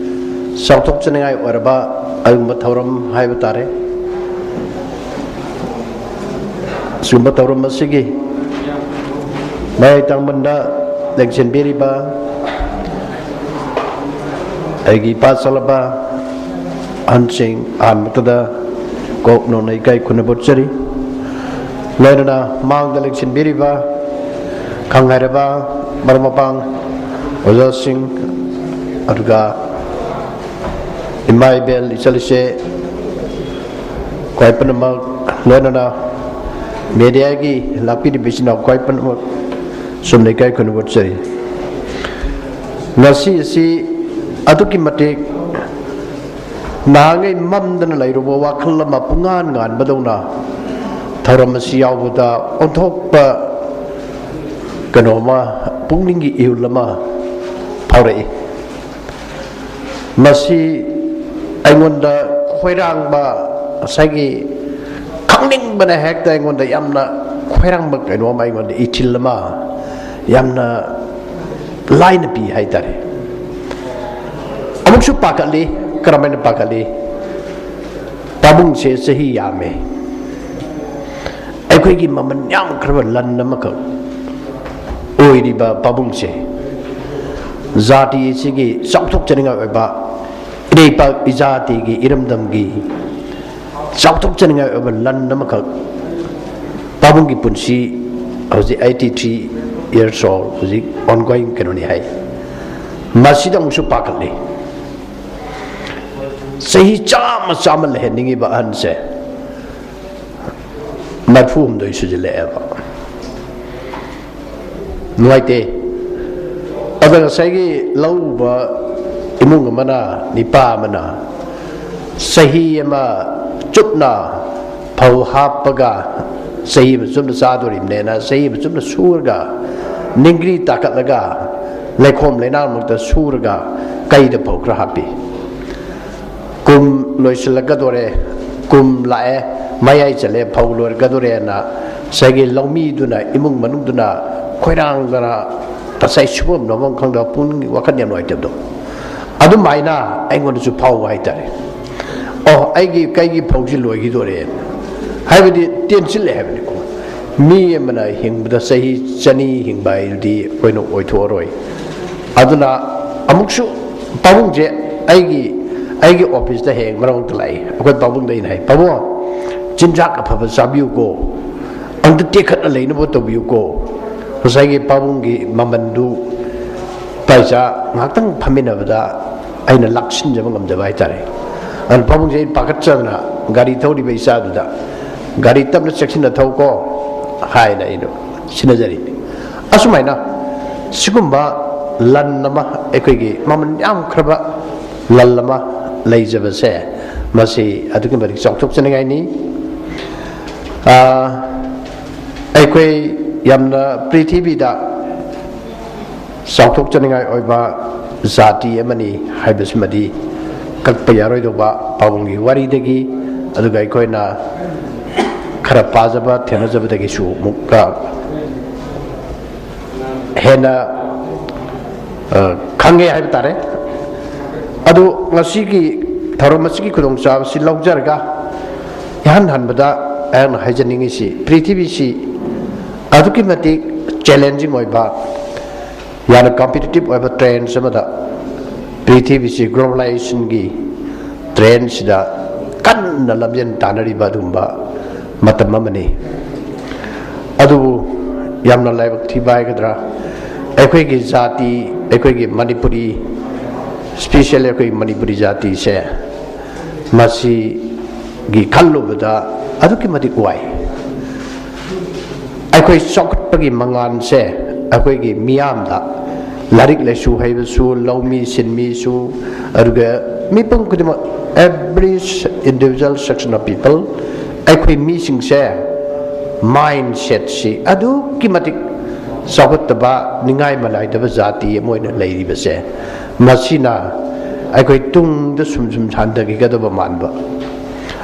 ꯆꯥꯎꯊꯣꯛꯆꯅꯤꯡꯉꯥꯏ ꯑꯣꯏꯔꯕ ꯑꯗꯨꯒꯨꯝꯕ ꯊꯧꯔꯝ ꯍꯥꯏꯕ ꯇꯥꯔꯦ꯫ ꯑꯁꯤꯒꯨꯝꯕ ꯊꯧꯔꯝ ꯑꯁꯤꯒꯤ ꯃꯌꯥꯏ ꯇꯥꯡꯕꯟꯗ ꯂꯦꯡꯁꯤꯟꯕꯤꯔꯤꯕ ꯑꯩꯒꯤ ꯏꯄꯥ ꯆꯠꯂꯕ ꯑꯍꯟꯁꯤꯡ, ꯑꯍꯥꯟꯕꯗ ꯀꯣꯛ ꯅꯧꯅ ꯏꯀꯥꯏ ꯈꯨꯝꯅꯕ ꯎꯠꯆꯔꯤ꯫ ꯂꯣꯏꯅꯅ ꯃꯥꯡꯗ ꯂꯦꯡꯁꯤꯟꯕꯤꯔꯤꯕ ꯈꯪ ꯍꯥꯏꯔꯕ ꯃꯔꯨꯞ ꯃꯄꯥꯡ, ꯑꯣꯖꯥꯁꯤꯡ, ꯑꯗꯨꯒ ꯏꯃꯥ ꯏꯕꯦꯜ, ꯏꯆꯜ ꯏꯆꯦ, ꯈ꯭ꯋꯥꯏ ꯄꯨꯝꯅꯃꯛ, ꯂꯣꯏꯅꯅ mediaꯒꯤ ꯂꯥꯛꯄꯤꯔꯤꯕ ꯏꯆꯤꯟ ꯏꯅꯥꯎ ꯈ꯭ꯋꯥꯏ ꯄꯨꯝꯅꯃꯛ ꯁꯨꯝꯅ ꯏꯀꯥꯏ ꯈꯨꯝꯅꯕ ꯎꯠꯆꯔꯤ꯫ ꯉꯁꯤ ꯑꯁꯤ ꯑꯗꯨꯛꯀꯤ ꯃꯇꯤꯛ ꯅꯍꯥꯟꯉꯩ ꯃꯝꯗꯅ ꯂꯩꯔꯨꯕ ꯋꯥꯈꯜ ꯑꯃ ꯄꯨꯡꯉꯥꯟ ꯉꯥꯟꯕꯗꯧꯅ ꯊꯧꯔꯝ ꯑꯁꯤ ꯌꯥꯎꯕꯗ ꯑꯣꯟꯊꯣꯛꯄ ꯀꯩꯅꯣꯝꯃ, ꯄꯨꯛꯅꯤꯡꯒꯤ ꯏꯍꯨꯜ ꯑꯃ ꯐꯥꯎꯔꯛꯏ꯫ ꯃꯁꯤ ꯑꯩꯉꯣꯟꯗ ꯈꯣꯏꯔꯥꯡꯕ, ꯉꯁꯥꯏꯒꯤ ꯈꯪꯅꯤꯡꯕꯅ ꯍꯦꯛꯇ ꯑꯩꯉꯣꯟꯗ ꯌꯥꯝꯅ ꯈꯣꯏꯔꯥꯡꯕ ꯀꯩꯅꯣ ꯑꯃ, ꯑꯩꯉꯣꯟꯗ ꯏꯊꯤꯜ ꯑꯃ ꯌꯥꯝꯅ ꯂꯥꯏꯅ ꯄꯤ ꯍꯥꯏꯇꯥꯔꯦ꯫ ꯑꯃꯨꯛꯁꯨ ꯄꯥꯈꯠꯂꯤ꯫ ꯀꯔꯝꯍꯥꯏꯅ ꯄꯥꯈꯠꯂꯤ? ꯄꯥꯕꯨꯡꯁꯦ ꯆꯍꯤ ꯌꯥꯝꯃꯦ, ꯑꯩꯈꯣꯏꯒꯤ ꯃꯃꯜ ꯌꯥꯝꯈ꯭ꯔꯕ ꯂꯟ ꯑꯃꯈꯛ ꯑꯣꯏꯔꯤꯕ ꯄꯥꯕꯨꯡꯁꯦ, ꯖꯥꯇꯤ ꯑꯁꯤꯒꯤ ꯆꯥꯎꯊꯣꯛꯆꯅꯤꯡꯉꯥꯏ ꯑꯣꯏꯕ, ꯏꯔꯩꯄꯥꯛ ꯏꯖꯥꯇꯤꯒꯤ ꯏꯔꯝꯗꯝꯒꯤ ꯆꯥꯎꯊꯣꯛꯆꯅꯤꯡꯉꯥꯏ ꯑꯣꯏꯕ ꯂꯟ ꯑꯃꯈꯛ, ꯄꯥꯕꯨꯡꯒꯤ ꯄꯨꯟꯁꯤ ꯍꯧꯖꯤꯛ eighty three years old, ꯍꯧꯖꯤꯛ ongoing ꯀꯩꯅꯣꯅꯤ ꯍꯥꯏ꯫ ꯃꯁꯤꯗ ꯑꯃꯨꯛꯁꯨ ꯄꯥꯈꯠꯂꯤ꯫ ꯆꯍꯤ ꯆꯥꯝꯃ ꯆꯥꯝꯃ ꯂꯩꯍꯟꯅꯤꯡꯉꯤꯕ ꯑꯍꯟꯁꯦ ꯃꯔꯤꯐꯨ ꯍꯨꯝꯗꯣꯏ ꯁꯨꯖꯤꯜꯂꯛꯑꯦꯕ꯫ ꯅꯨꯡꯉꯥꯏꯇꯦ꯫ ꯑꯗ ꯉꯁꯥꯏꯒꯤ ꯂꯧ ꯎꯕ ꯏꯃꯨꯡ ꯑꯃꯅ, ꯅꯤꯄꯥ ꯑꯃꯅ ꯆꯍꯤ ꯑꯃ ꯆꯨꯞꯅ ꯐꯧ ꯍꯥꯞꯄꯒ, ꯆꯍꯤ ꯑꯃ ꯆꯨꯞꯅ ꯆꯥꯗꯣꯔꯤꯕꯅꯦꯅ ꯆꯍꯤ ꯑꯃ ꯆꯨꯞꯅ ꯁꯨꯔꯒ, ꯅꯤꯡꯒ꯭ꯔꯤ ꯇꯥꯈꯠꯂꯒ, ꯂꯩꯈꯣꯝ ꯂꯩꯅꯥꯡꯃꯛꯇ ꯁꯨꯔꯒ, ꯀꯩꯗ ꯐꯧ ꯈꯔ ꯍꯥꯞꯄꯤ꯫ ꯀꯨꯝ ꯂꯣꯏꯁꯤꯜꯂꯛꯀꯗꯣꯔꯦ, ꯀꯨꯝ ꯂꯥꯛꯑꯦ, ꯃꯌꯥꯏ ꯆꯜꯂꯦ, ꯐꯧ ꯂꯣꯏꯔꯛꯀꯗꯣꯔꯦꯅ ꯉꯁꯥꯏꯒꯤ ꯂꯧꯃꯤꯗꯨꯅ, ꯏꯃꯨꯡ ꯃꯅꯨꯡꯗꯨꯅ ꯈꯣꯏꯔꯥꯡꯗꯅ, ꯉꯁꯥꯏ ꯁꯨꯐꯝ ꯅꯣꯝꯐꯝ ꯈꯪꯗꯕ, ꯄꯨꯛꯅꯤꯡ ꯋꯥꯈꯜ ꯌꯥꯝ ꯅꯨꯡꯉꯥꯏꯇꯕꯗꯣ, ꯑꯗꯨꯃꯥꯏꯅ ꯑꯩꯉꯣꯟꯗꯁꯨ ꯐꯥꯎꯕ ꯍꯥꯏꯇꯥꯔꯦ꯫ "ꯑꯣ, ꯑꯩꯒꯤ ꯀꯩꯒꯤ ꯐꯧꯁꯤ ꯂꯣꯏꯈꯤꯗꯣꯔꯦ"꯫ ꯍꯥꯏꯕꯗꯤ ꯇꯦꯟꯁꯤꯜꯂꯦ ꯍꯥꯏꯕꯅꯤꯀꯣ꯫ ꯃꯤ ꯑꯃꯅ ꯍꯤꯡꯕꯗ ꯆꯍꯤ ꯆꯅꯤ ꯍꯤꯡꯕ ꯍꯥꯏꯗꯨꯗꯤ ꯑꯩꯈꯣꯏꯅ ꯑꯣꯏꯊꯣꯛꯑꯔꯣꯏ꯫ ꯑꯗꯨꯅ ꯑꯃꯨꯛꯁꯨ ꯄꯥꯕꯨꯡꯁꯦ ꯑꯩꯒꯤ, ꯑꯩꯒꯤ ꯑꯣꯐꯤꯁꯇ ꯍꯦꯛ ꯃꯔꯛ ꯃꯔꯛꯇ ꯂꯥꯛꯏ꯫ ꯑꯩꯈꯣꯏ ꯄꯥꯕꯨꯡꯗ ꯑꯩꯅ ꯍꯥꯏ, "ꯄꯥꯕꯨꯡ, ꯆꯤꯟꯖꯥꯛ ꯑꯐꯕ ꯆꯥꯕꯤꯌꯨꯀꯣ, ꯑꯝꯇ ꯇꯦꯛꯈꯠꯅ ꯂꯩꯅꯕ ꯇꯧꯕꯤꯌꯨꯀꯣ"꯫ ꯉꯁꯥꯏꯒꯤ ꯄꯥꯕꯨꯡꯒꯤ ꯃꯃꯟꯗꯨ ꯄꯩꯁꯥ ꯉꯥꯏꯍꯥꯛꯇꯪ ꯐꯝꯃꯤꯟꯅꯕꯗ ꯑꯩꯅ ꯂꯥꯛꯁꯤꯟꯖꯕ ꯉꯝꯖꯕ ꯍꯥꯏꯇꯥꯔꯦ꯫ ꯑꯗꯨꯅ ꯄꯥꯕꯨꯡꯁꯦ ꯑꯩ ꯄꯥꯈꯠꯆꯗꯅ ꯒꯥꯔꯤ ꯊꯧꯔꯤꯕ ꯏꯆꯥꯗꯨꯗ, "ꯒꯥꯔꯤ ꯇꯞꯅ ꯆꯦꯛꯁꯤꯟꯅ ꯊꯧꯀꯣ" ꯍꯥꯏꯅ ꯑꯩꯅ ꯁꯤꯟꯅꯖꯔꯤꯅꯤ꯫ ꯑꯁꯨꯃꯥꯏꯅ ꯁꯤꯒꯨꯝꯕ ꯂꯟ ꯑꯃ, ꯑꯩꯈꯣꯏꯒꯤ ꯃꯃꯜ ꯌꯥꯝꯈ꯭ꯔꯕ ꯂꯟ ꯑꯃ ꯂꯩꯖꯕꯁꯦ, ꯃꯁꯤ ꯑꯗꯨꯛꯀꯤ ꯃꯇꯤꯛ ꯆꯥꯎꯊꯣꯛꯆꯅꯤꯡꯉꯥꯏꯅꯤ꯫ ꯑꯥ, ꯑꯩꯈꯣꯏ ꯌꯥꯝꯅ ꯄ꯭ꯔꯤꯊꯤꯕꯤꯗ ꯆꯥꯎꯊꯣꯛꯆꯅꯤꯡꯉꯥꯏ ꯑꯣꯏꯕ ꯖꯥꯇꯤ ꯑꯃꯅꯤ ꯍꯥꯏꯕꯁꯤꯃꯗꯤ ꯀꯛꯄ ꯌꯥꯔꯣꯏꯗꯧꯕ ꯄꯥꯕꯨꯡꯒꯤ ꯋꯥꯔꯤꯗꯒꯤ, ꯑꯗꯨꯒ ꯑꯩꯈꯣꯏꯅ ꯈꯔ ꯄꯥꯖꯕ ꯊꯦꯡꯅꯖꯕꯗꯒꯤꯁꯨ ꯑꯃꯨꯛꯀ ꯍꯦꯟꯅ, ꯑ, ꯈꯪꯉꯦ ꯍꯥꯏꯕ ꯇꯥꯔꯦ꯫ ꯑꯗꯨ ꯉꯁꯤꯒꯤ ꯊꯧꯔꯝ ꯑꯁꯤꯒꯤ ꯈꯨꯗꯣꯡꯆꯥꯕꯁꯤ ꯂꯧꯖꯔꯒ, ꯏꯍꯥꯟ ꯍꯥꯟꯕꯗ ꯑꯩꯍꯥꯛꯅ ꯍꯥꯏꯖꯅꯤꯡꯉꯤꯁꯤ, ꯄ꯭ꯔꯤꯊꯤꯕꯤꯁꯤ ꯑꯗꯨꯛꯀꯤ ꯃꯇꯤꯛ ꯆꯦꯂꯦꯟꯖꯤꯡ ꯑꯣꯏꯕ, ꯌꯥꯝꯅ ꯀꯝꯄꯤꯇꯤꯇꯤꯞ ꯑꯣꯏꯕ ꯇ꯭ꯔꯦꯟꯁ ꯑꯃꯗ, ꯄ꯭ꯔꯤꯊꯤꯕꯤꯁꯤ ꯒ꯭ꯂꯣꯕꯦꯂꯥꯏꯖꯦꯁꯟꯒꯤ ꯇ꯭ꯔꯦꯟꯁꯤꯗ ꯀꯟꯅ ꯂꯝꯖꯦꯟ ꯇꯥꯟꯅꯔꯤꯕ ꯑꯗꯨꯒꯨꯝꯕ ꯃꯇꯝ ꯑꯃꯅꯤ꯫ ꯑꯗꯨꯕꯨ ꯌꯥꯝꯅ ꯂꯥꯏꯕꯛ ꯊꯤꯕ ꯍꯥꯏꯒꯗ꯭ꯔꯥ, ꯑꯩꯈꯣꯏꯒꯤ ꯖꯥꯇꯤ, ꯑꯩꯈꯣꯏꯒꯤ ꯃꯅꯤꯄꯨꯔꯤ, ꯁ꯭ꯄꯤꯁꯦꯜ ꯑꯩꯈꯣꯏ ꯃꯅꯤꯄꯨꯔꯤ ꯖꯥꯇꯤꯁꯦ, ꯃꯁꯤꯒꯤ ꯈꯜꯂꯨꯕꯗ ꯑꯗꯨꯛꯀꯤ ꯃꯇꯤꯛ ꯋꯥꯏ꯫ ꯑꯩꯈꯣꯏ ꯆꯥꯎꯈꯠꯄꯒꯤ ꯃꯉꯥꯜꯁꯦ ꯑꯩꯈꯣꯏꯒꯤ ꯃꯤꯌꯥꯝꯗ, ꯂꯥꯏꯔꯤꯛ ꯂꯥꯏꯁꯨ ꯍꯩꯕꯁꯨ, ꯂꯧꯃꯤ ꯁꯤꯟꯃꯤꯁꯨ, ꯑꯗꯨꯒ ꯃꯤꯄꯨꯝ ꯈꯨꯗꯤꯡꯃꯛ, every individual section of people, ꯑꯩꯈꯣꯏ ꯃꯤꯁꯤꯡꯁꯦ, ꯃꯥꯏꯟ ꯁꯦꯠꯁꯤ ꯑꯗꯨꯛꯀꯤ ꯃꯇꯤꯛ ꯆꯥꯎꯈꯠꯇꯕ, ꯅꯤꯡꯉꯥꯏ ꯃꯅꯥꯏꯗꯕ ꯖꯥꯇꯤ ꯑꯃ ꯑꯣꯏꯅ ꯂꯩꯔꯤꯕꯁꯦ, ꯃꯁꯤꯅ ꯑꯩꯈꯣꯏ ꯇꯨꯡꯗ ꯁꯨꯝ ꯁꯨꯝ ꯍꯟꯊꯈꯤꯒꯗꯕ ꯃꯥꯟꯕ꯫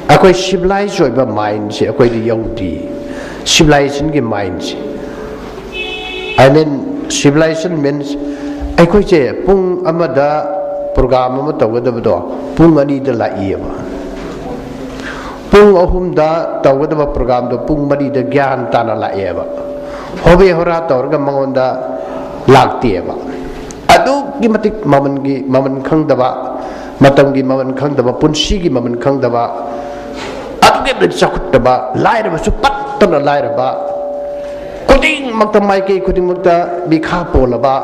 ꯑꯩꯈꯣꯏ ꯁꯤꯚꯤꯂꯥꯏꯖ ꯑꯣꯏꯕ ꯃꯥꯏꯟꯁꯦ ꯑꯩꯈꯣꯏꯗ ꯌꯧꯗ꯭ꯔꯤ꯫ ꯁꯤꯚꯤꯂꯥꯏꯖꯦꯁꯟꯒꯤ ꯃꯥꯏꯟꯁꯦ, I mean, civilization means, ꯑꯩꯈꯣꯏꯁꯦ ꯄꯨꯡ ꯑꯃꯗ ꯄ꯭ꯔꯣꯒ꯭ꯔꯥꯝ ꯑꯃ ꯇꯧꯒꯗꯕꯗꯣ ꯄꯨꯡ ꯑꯅꯤꯗ ꯂꯥꯛꯏꯑꯕ꯫ ꯄꯨꯡ ꯑꯍꯨꯝꯗ ꯇꯧꯒꯗꯕ ꯄ꯭ꯔꯣꯒ꯭ꯔꯥꯝꯗꯣ ꯄꯨꯡ ꯃꯔꯤꯗ ꯒ꯭ꯌꯥꯟ ꯇꯥꯅ ꯂꯥꯛꯑꯦꯕ꯫ ꯍꯣꯕꯦ ꯍꯣꯔꯥ ꯇꯧꯔꯒ ꯃꯉꯣꯟꯗ ꯂꯥꯛꯇꯦꯕ꯫ ꯑꯗꯨꯛꯀꯤ ꯃꯇꯤꯛ ꯃꯃꯜꯒꯤ ꯃꯃꯜ ꯈꯪꯗꯕ, ꯃꯇꯝꯒꯤ ꯃꯃꯜ ꯈꯪꯗꯕ, ꯄꯨꯟꯁꯤꯒꯤ ꯃꯃꯜ ꯈꯪꯗꯕ, ꯑꯗꯨꯛꯀꯤ ꯃꯇꯤꯛ ꯆꯥꯎꯈꯠꯇꯕ, ꯂꯥꯏꯔꯕꯁꯨ ꯄꯠꯇꯅ ꯂꯥꯏꯔꯕ, ꯈꯨꯗꯤꯡꯃꯛꯇ, ꯃꯥꯏꯀꯩ ꯈꯨꯗꯤꯡꯃꯛꯇ ꯃꯤꯈꯥ ꯄꯣꯜꯂꯕ,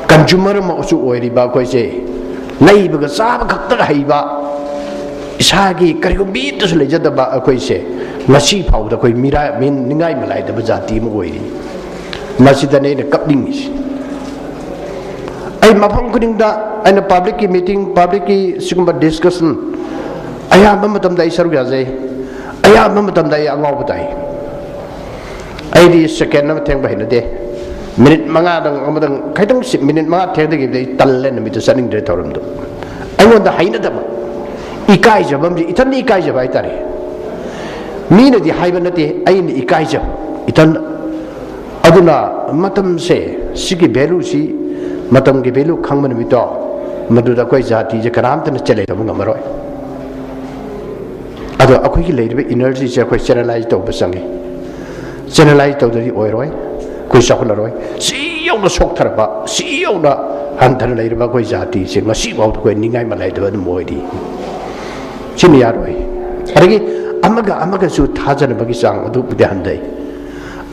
ꯀꯟꯖꯨꯃꯔ ꯑꯃꯁꯨ ꯑꯣꯏꯔꯤꯕ ꯑꯩꯈꯣꯏꯁꯦ, ꯂꯩꯕꯒ ꯆꯥꯕ ꯈꯛꯇꯒ ꯍꯩꯕ, ꯏꯁꯥꯒꯤ ꯀꯔꯤꯒꯨꯝꯕ ꯑꯃꯠꯇꯁꯨ ꯂꯩꯖꯗꯕ ꯑꯩꯈꯣꯏꯁꯦ ꯉꯁꯤ ꯐꯥꯎꯕꯗ ꯑꯩꯈꯣꯏ ꯃꯤꯔꯥ-, ꯃꯤ-, ꯅꯤꯡꯉꯥꯏ ꯃꯂꯥꯏꯗꯕ ꯖꯥꯇꯤ ꯑꯃ ꯑꯣꯏꯔꯤ꯫ ꯃꯁꯤꯗꯅꯦ ꯑꯩꯅ ꯀꯞꯅꯤꯡꯉꯤꯁꯤ꯫ ꯑꯩ ꯃꯐꯝ ꯈꯨꯗꯤꯡꯗ ꯑꯩꯅ ꯄꯕ꯭ꯂꯤꯛꯀꯤ ꯃꯤꯇꯤꯡ, ꯄꯕ꯭ꯂꯤꯛꯀꯤ ꯁꯤꯒꯨꯝꯕ ꯗꯤꯁꯀꯁꯟ ꯑꯌꯥꯝꯕ ꯃꯇꯝꯗ ꯑꯩ ꯁꯔꯨꯛ ꯌꯥꯖꯩ, ꯑꯌꯥꯝꯕ ꯃꯇꯝꯗ ꯑꯩ ꯑꯉꯥꯎꯕ ꯇꯥꯏ꯫ ꯑꯩꯗꯤ ꯁꯦꯀꯦꯟ ꯑꯃ ꯊꯦꯡꯕ ꯍꯩꯅꯗꯦ꯫ ꯃꯤꯅꯤꯠ ꯃꯉꯥꯗꯪ ꯑꯃꯗꯪ ꯈꯤꯇꯪ ꯁꯤ-, ꯃꯤꯅꯤꯠ ꯃꯉꯥ ꯊꯦꯡꯊꯈꯤꯕꯗꯤ ꯑꯩ ꯇꯜꯂꯦ, ꯅꯨꯃꯤꯠꯇꯨ ꯆꯠꯅꯤꯡꯗ꯭ꯔꯦ ꯊꯧꯔꯝꯗꯣ꯫ ꯑꯩꯉꯣꯟꯗ ꯍꯩꯅꯗꯕ, ꯏꯀꯥꯏꯖꯕ ꯑꯃꯗꯤ, ꯏꯊꯟꯗ ꯏꯀꯥꯏꯖꯕ ꯍꯥꯏꯇꯥꯔꯦ꯫ ꯃꯤꯅꯗꯤ ꯍꯥꯏꯕ ꯅꯠꯇꯦ, ꯑꯩꯅ ꯏꯀꯥꯏꯖꯕ ꯏꯊꯟꯗ꯫ ꯑꯗꯨꯅ ꯃꯇꯝꯁꯦ, ꯁꯤꯒꯤ ꯚꯦꯂꯨꯁꯤ, ꯃꯇꯝꯒꯤ ꯚꯦꯂꯨ ꯈꯪꯕ ꯅꯨꯃꯤꯠꯇꯣ, ꯃꯗꯨꯗ ꯑꯩꯈꯣꯏ ꯖꯥꯇꯤꯁꯦ ꯀꯅꯥꯝꯇꯅ ꯆꯦꯂꯦꯟꯖ ꯇꯧꯕ ꯉꯝꯃꯔꯣꯏ꯫ ꯑꯗꯣ ꯑꯩꯈꯣꯏꯒꯤ ꯂꯩꯔꯤꯕ ꯏꯅꯔꯖꯤꯁꯦ ꯑꯩꯈꯣꯏ ꯆꯦꯅꯦꯂꯥꯏꯖ ꯇꯧꯕ ꯆꯪꯉꯤ꯫ ꯆꯦꯅꯦꯂꯥꯏꯖ ꯇꯧꯗ꯭ꯔꯗꯤ ꯑꯣꯏꯔꯣꯏ, ꯑꯩꯈꯣꯏ ꯆꯥꯎꯈꯠꯂꯔꯣꯏ꯫ ꯁꯤ ꯌꯧꯅ ꯁꯣꯛꯊꯔꯕ, ꯁꯤ ꯌꯧꯅ ꯍꯟꯊꯅ ꯂꯩꯔꯕ ꯑꯩꯈꯣꯏ ꯖꯥꯇꯤꯁꯦ ꯉꯁꯤ ꯐꯥꯎꯗ ꯑꯩꯈꯣꯏ ꯅꯤꯡꯉꯥꯏ ꯃꯂꯥꯏꯗꯕ ꯑꯗꯨꯝ ꯑꯣꯏꯔꯤ꯫ ꯁꯤꯅ ꯌꯥꯔꯣꯏ꯫ ꯑꯗꯒꯤ ꯑꯃꯒ ꯑꯃꯒꯁꯨ ꯊꯥꯖꯅꯕꯒꯤ ꯆꯥꯡ ꯑꯗꯨꯕꯨꯗꯤ ꯍꯟꯊꯩ꯫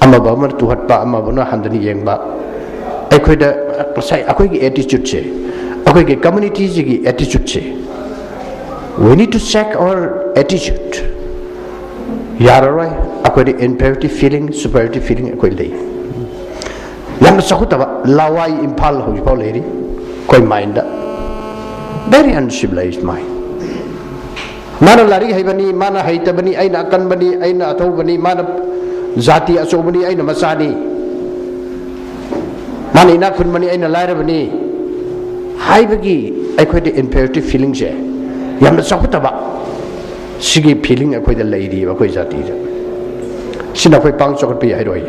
ꯑꯃꯕꯨ ꯑꯃꯅ ꯇꯨꯍꯠꯄ, ꯑꯃꯕꯨꯅ ꯍꯟꯊꯅ ꯌꯦꯡꯕ, ꯑꯩꯈꯣꯏꯗ ꯉꯁꯥꯏ ꯑꯩꯈꯣꯏꯒꯤ ꯑꯦꯇꯤꯆꯨꯠꯁꯦ, ꯑꯩꯈꯣꯏꯒꯤ ꯀꯝꯃ꯭ꯌꯨꯅꯤꯇꯤꯁꯤꯒꯤ ꯑꯦꯇꯤꯆꯨꯠꯁꯦ, we need to check our attitude. ꯌꯥꯔꯔꯣꯏ꯫ ꯑꯩꯈꯣꯏꯗ inferiority feeling, superiority feeling ꯑꯩꯈꯣꯏ ꯂꯩ꯫ ꯌꯥꯝꯅ ꯆꯥꯎꯈꯠꯇꯕ ꯂꯋꯥꯏ ꯏꯝꯐꯥꯜ ꯍꯧꯖꯤꯛꯐꯥꯎ ꯂꯩꯔꯤ ꯑꯩꯈꯣꯏ ꯃꯥꯏꯟꯗ꯫ Very uncivilized mind. ꯃꯥꯅ ꯂꯥꯏꯔꯤꯛ ꯍꯩꯕꯅꯤ, ꯃꯥꯅ ꯍꯩꯇꯕꯅꯤ, ꯑꯩꯅ ꯑꯀꯟꯕꯅꯤ, ꯑꯩꯅ ꯑꯊꯧꯕꯅꯤ, ꯃꯥꯅ ꯖꯥꯇꯤ ꯑꯆꯧꯕꯅꯤ, ꯑꯩꯅ ꯃꯆꯥꯅꯤ, ꯃꯥꯅ ꯏꯅꯥꯛ ꯈꯨꯟꯕꯅꯤ, ꯑꯩꯅ ꯂꯥꯏꯔꯕꯅꯤ ꯍꯥꯏꯕꯒꯤ ꯑꯩꯈꯣꯏꯗ inferiority feelingꯁꯦ ꯌꯥꯝꯅ ꯆꯥꯎꯈꯠꯇꯕ ꯁꯤꯒꯤ feeling ꯑꯩꯈꯣꯏꯗ ꯂꯩꯔꯤꯕ ꯑꯩꯈꯣꯏ ꯖꯥꯇꯤꯗ꯫ ꯁꯤꯅ ꯑꯩꯈꯣꯏ ꯄꯥꯡ ꯆꯥꯎꯈꯠꯄ ꯌꯥꯔꯣꯏ꯫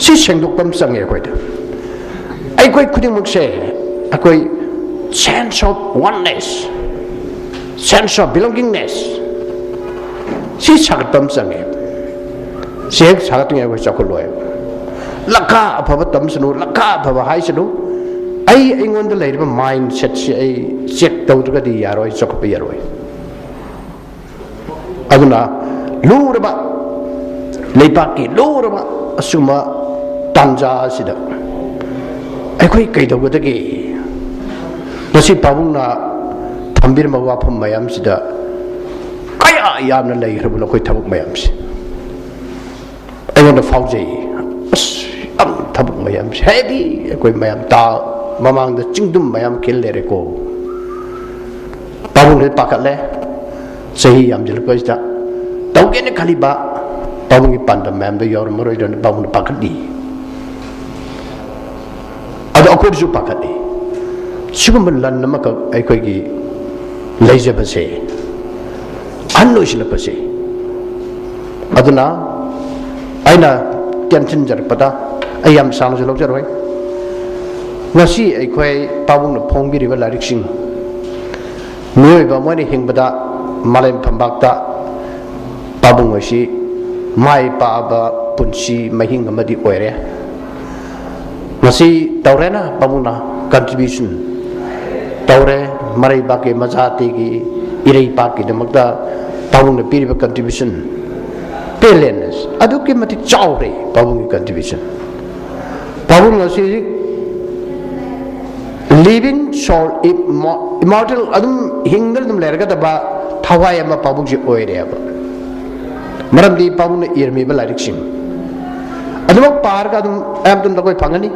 ꯁꯤ ꯁꯦꯡꯗꯣꯛꯄ ꯑꯃ ꯆꯪꯉꯦ ꯑꯩꯈꯣꯏꯗ꯫ ꯑꯩꯈꯣꯏ ꯈꯨꯗꯤꯡꯃꯛꯁꯦ ꯑꯩꯈꯣꯏ sense of oneness, sense of belongingness ꯁꯤ ꯁꯥꯒꯠꯄ ꯑꯃ ꯆꯪꯉꯦ꯫ ꯁꯤ ꯍꯦꯛ ꯁꯥꯒꯠꯇ꯭ꯔꯤꯉꯩ ꯑꯩꯈꯣꯏ ꯆꯥꯎꯈꯠꯂꯣꯏ꯫ ꯂꯛꯈꯥ ꯑꯐꯕ ꯇꯝꯁꯅꯨ, ꯂꯛꯈꯥ ꯑꯐꯕ ꯍꯥꯏꯁꯅꯨ, ꯑꯩ ꯑꯩꯉꯣꯟꯗ ꯂꯩꯔꯤꯕ mindsetꯁꯤ ꯑꯩ check ꯇꯧꯗ꯭ꯔꯒꯗꯤ ꯌꯥꯔꯣꯏ, ꯆꯥꯎꯈꯠꯄ ꯌꯥꯔꯣꯏ꯫ ꯑꯗꯨꯅ ꯂꯨꯔꯕ, ꯂꯩꯕꯥꯛꯀꯤ ꯂꯨꯔꯕ ꯑꯁꯤꯒꯨꯝꯕ ꯇꯥꯟꯖꯥ ꯑꯁꯤꯗ ꯑꯩꯈꯣꯏ ꯀꯩꯗꯧꯒꯗꯒꯦ? ꯉꯁꯤ ꯄꯥꯕꯨꯡꯅ ꯊꯝꯕꯤꯔꯝꯕ ꯋꯥꯐꯝ ꯃꯌꯥꯝꯁꯤꯗ ꯀꯌꯥ ꯌꯥꯝꯅ ꯂꯩꯈ꯭ꯔꯕꯅꯣ ꯑꯩꯈꯣꯏ ꯊꯕꯛ ꯃꯌꯥꯝꯁꯦ꯫ ꯑꯩꯉꯣꯟꯗ ꯐꯥꯎꯖꯩ꯫ ꯑꯁ, ꯌꯥꯝ ꯊꯕꯛ ꯃꯌꯥꯝꯁꯦ heavy, ꯑꯩꯈꯣꯏ ꯃꯌꯥꯝ ꯇꯥ ꯃꯃꯥꯡꯗ ꯆꯤꯡꯗꯨꯝ ꯃꯌꯥꯝ ꯈꯤꯜ ꯂꯩꯔꯦꯀꯣ꯫ ꯄꯥꯕꯨꯡꯁꯦ ꯄꯥꯈꯠꯂꯦ꯫ ꯆꯍꯤ ꯌꯥꯝꯁꯤꯜꯂꯛꯄꯁꯤꯗ ꯇꯧꯒꯦꯅ ꯈꯜꯂꯤꯕ ꯄꯥꯕꯨꯡꯒꯤ ꯄꯥꯟꯗꯝ ꯃꯌꯥꯝꯗꯣ ꯌꯧꯔꯝꯃꯔꯣꯏꯗ꯭ꯔꯅ ꯄꯥꯕꯨꯡꯅ ꯄꯥꯈꯠꯂꯤ꯫ ꯑꯗꯣ ꯑꯩꯈꯣꯏꯗꯁꯨ ꯄꯥꯈꯠꯂꯤ꯫ ꯁꯤꯒꯨꯝꯕ ꯂꯟ ꯑꯃꯈꯛ ꯑꯩꯈꯣꯏꯒꯤ ꯂꯩꯖꯕꯁꯦ, ꯑꯍꯟ ꯑꯣꯏꯁꯤꯜꯂꯛꯄꯁꯦ꯫ ꯑꯗꯨꯅ ꯑꯩꯅ ꯇꯦꯟꯁꯤꯟꯖꯔꯛꯄꯗ ꯑꯩ ꯌꯥꯝ ꯁꯥꯡꯅꯁꯨ ꯂꯧꯖꯔꯣꯏ꯫ ꯉꯁꯤ ꯑꯩꯈꯣꯏ ꯄꯥꯕꯨꯡꯅ ꯐꯣꯡꯕꯤꯔꯤꯕ ꯂꯥꯏꯔꯤꯛꯁꯤꯡ, ꯃꯤꯑꯣꯏꯕ ꯑꯃ ꯑꯣꯏꯅ ꯍꯤꯡꯕꯗ ꯃꯥꯂꯦꯝ ꯐꯝꯕꯥꯛꯇ ꯄꯥꯕꯨꯡ ꯑꯁꯤ ꯃꯥꯏ ꯄꯥꯛꯑꯕ ꯄꯨꯟꯁꯤ ꯃꯍꯤꯡ ꯑꯃꯗꯤ ꯑꯣꯏꯔꯦ꯫ ꯉꯁꯤ ꯇꯧꯔꯦꯅ ꯄꯥꯕꯨꯡꯅ contribution ꯇꯧꯔꯦ, ꯃꯔꯩꯕꯥꯛꯀꯤ ꯃꯆꯥꯇꯤꯒꯤ ꯏꯔꯩꯄꯥꯛꯀꯤꯗꯃꯛꯇ ꯄꯥꯕꯨꯡꯅ ꯄꯤꯔꯤꯕ contribution, ꯄꯦ Billionness, ꯑꯗꯨꯛꯀꯤ ꯃꯇꯤꯛ ꯆꯥꯎꯔꯦ ꯄꯥꯕꯨꯡꯒꯤ contribution꯫ ꯄꯥꯕꯨꯡ ꯑꯁꯤ living soul, immo- immortal, ꯑꯗꯨꯝ ꯍꯤꯡꯗꯅ ꯑꯗꯨꯝ ꯂꯩꯔꯒꯗꯕ ꯊꯋꯥꯏ ꯑꯃ ꯄꯥꯕꯨꯡꯁꯤ ꯑꯣꯏꯔꯦꯕ꯫ ꯃꯔꯝꯗꯤ ꯄꯥꯕꯨꯡꯅ ꯏꯔꯝꯃꯤꯕ ꯂꯥꯏꯔꯤꯛꯁꯤꯡ ꯑꯗꯨꯃꯛ ꯄꯥꯔꯒ ꯑꯗꯨꯝ ꯑꯌꯥꯝꯕ ꯃꯇꯝꯗ ꯑꯩꯈꯣꯏ ꯐꯪꯒꯅꯤ꯫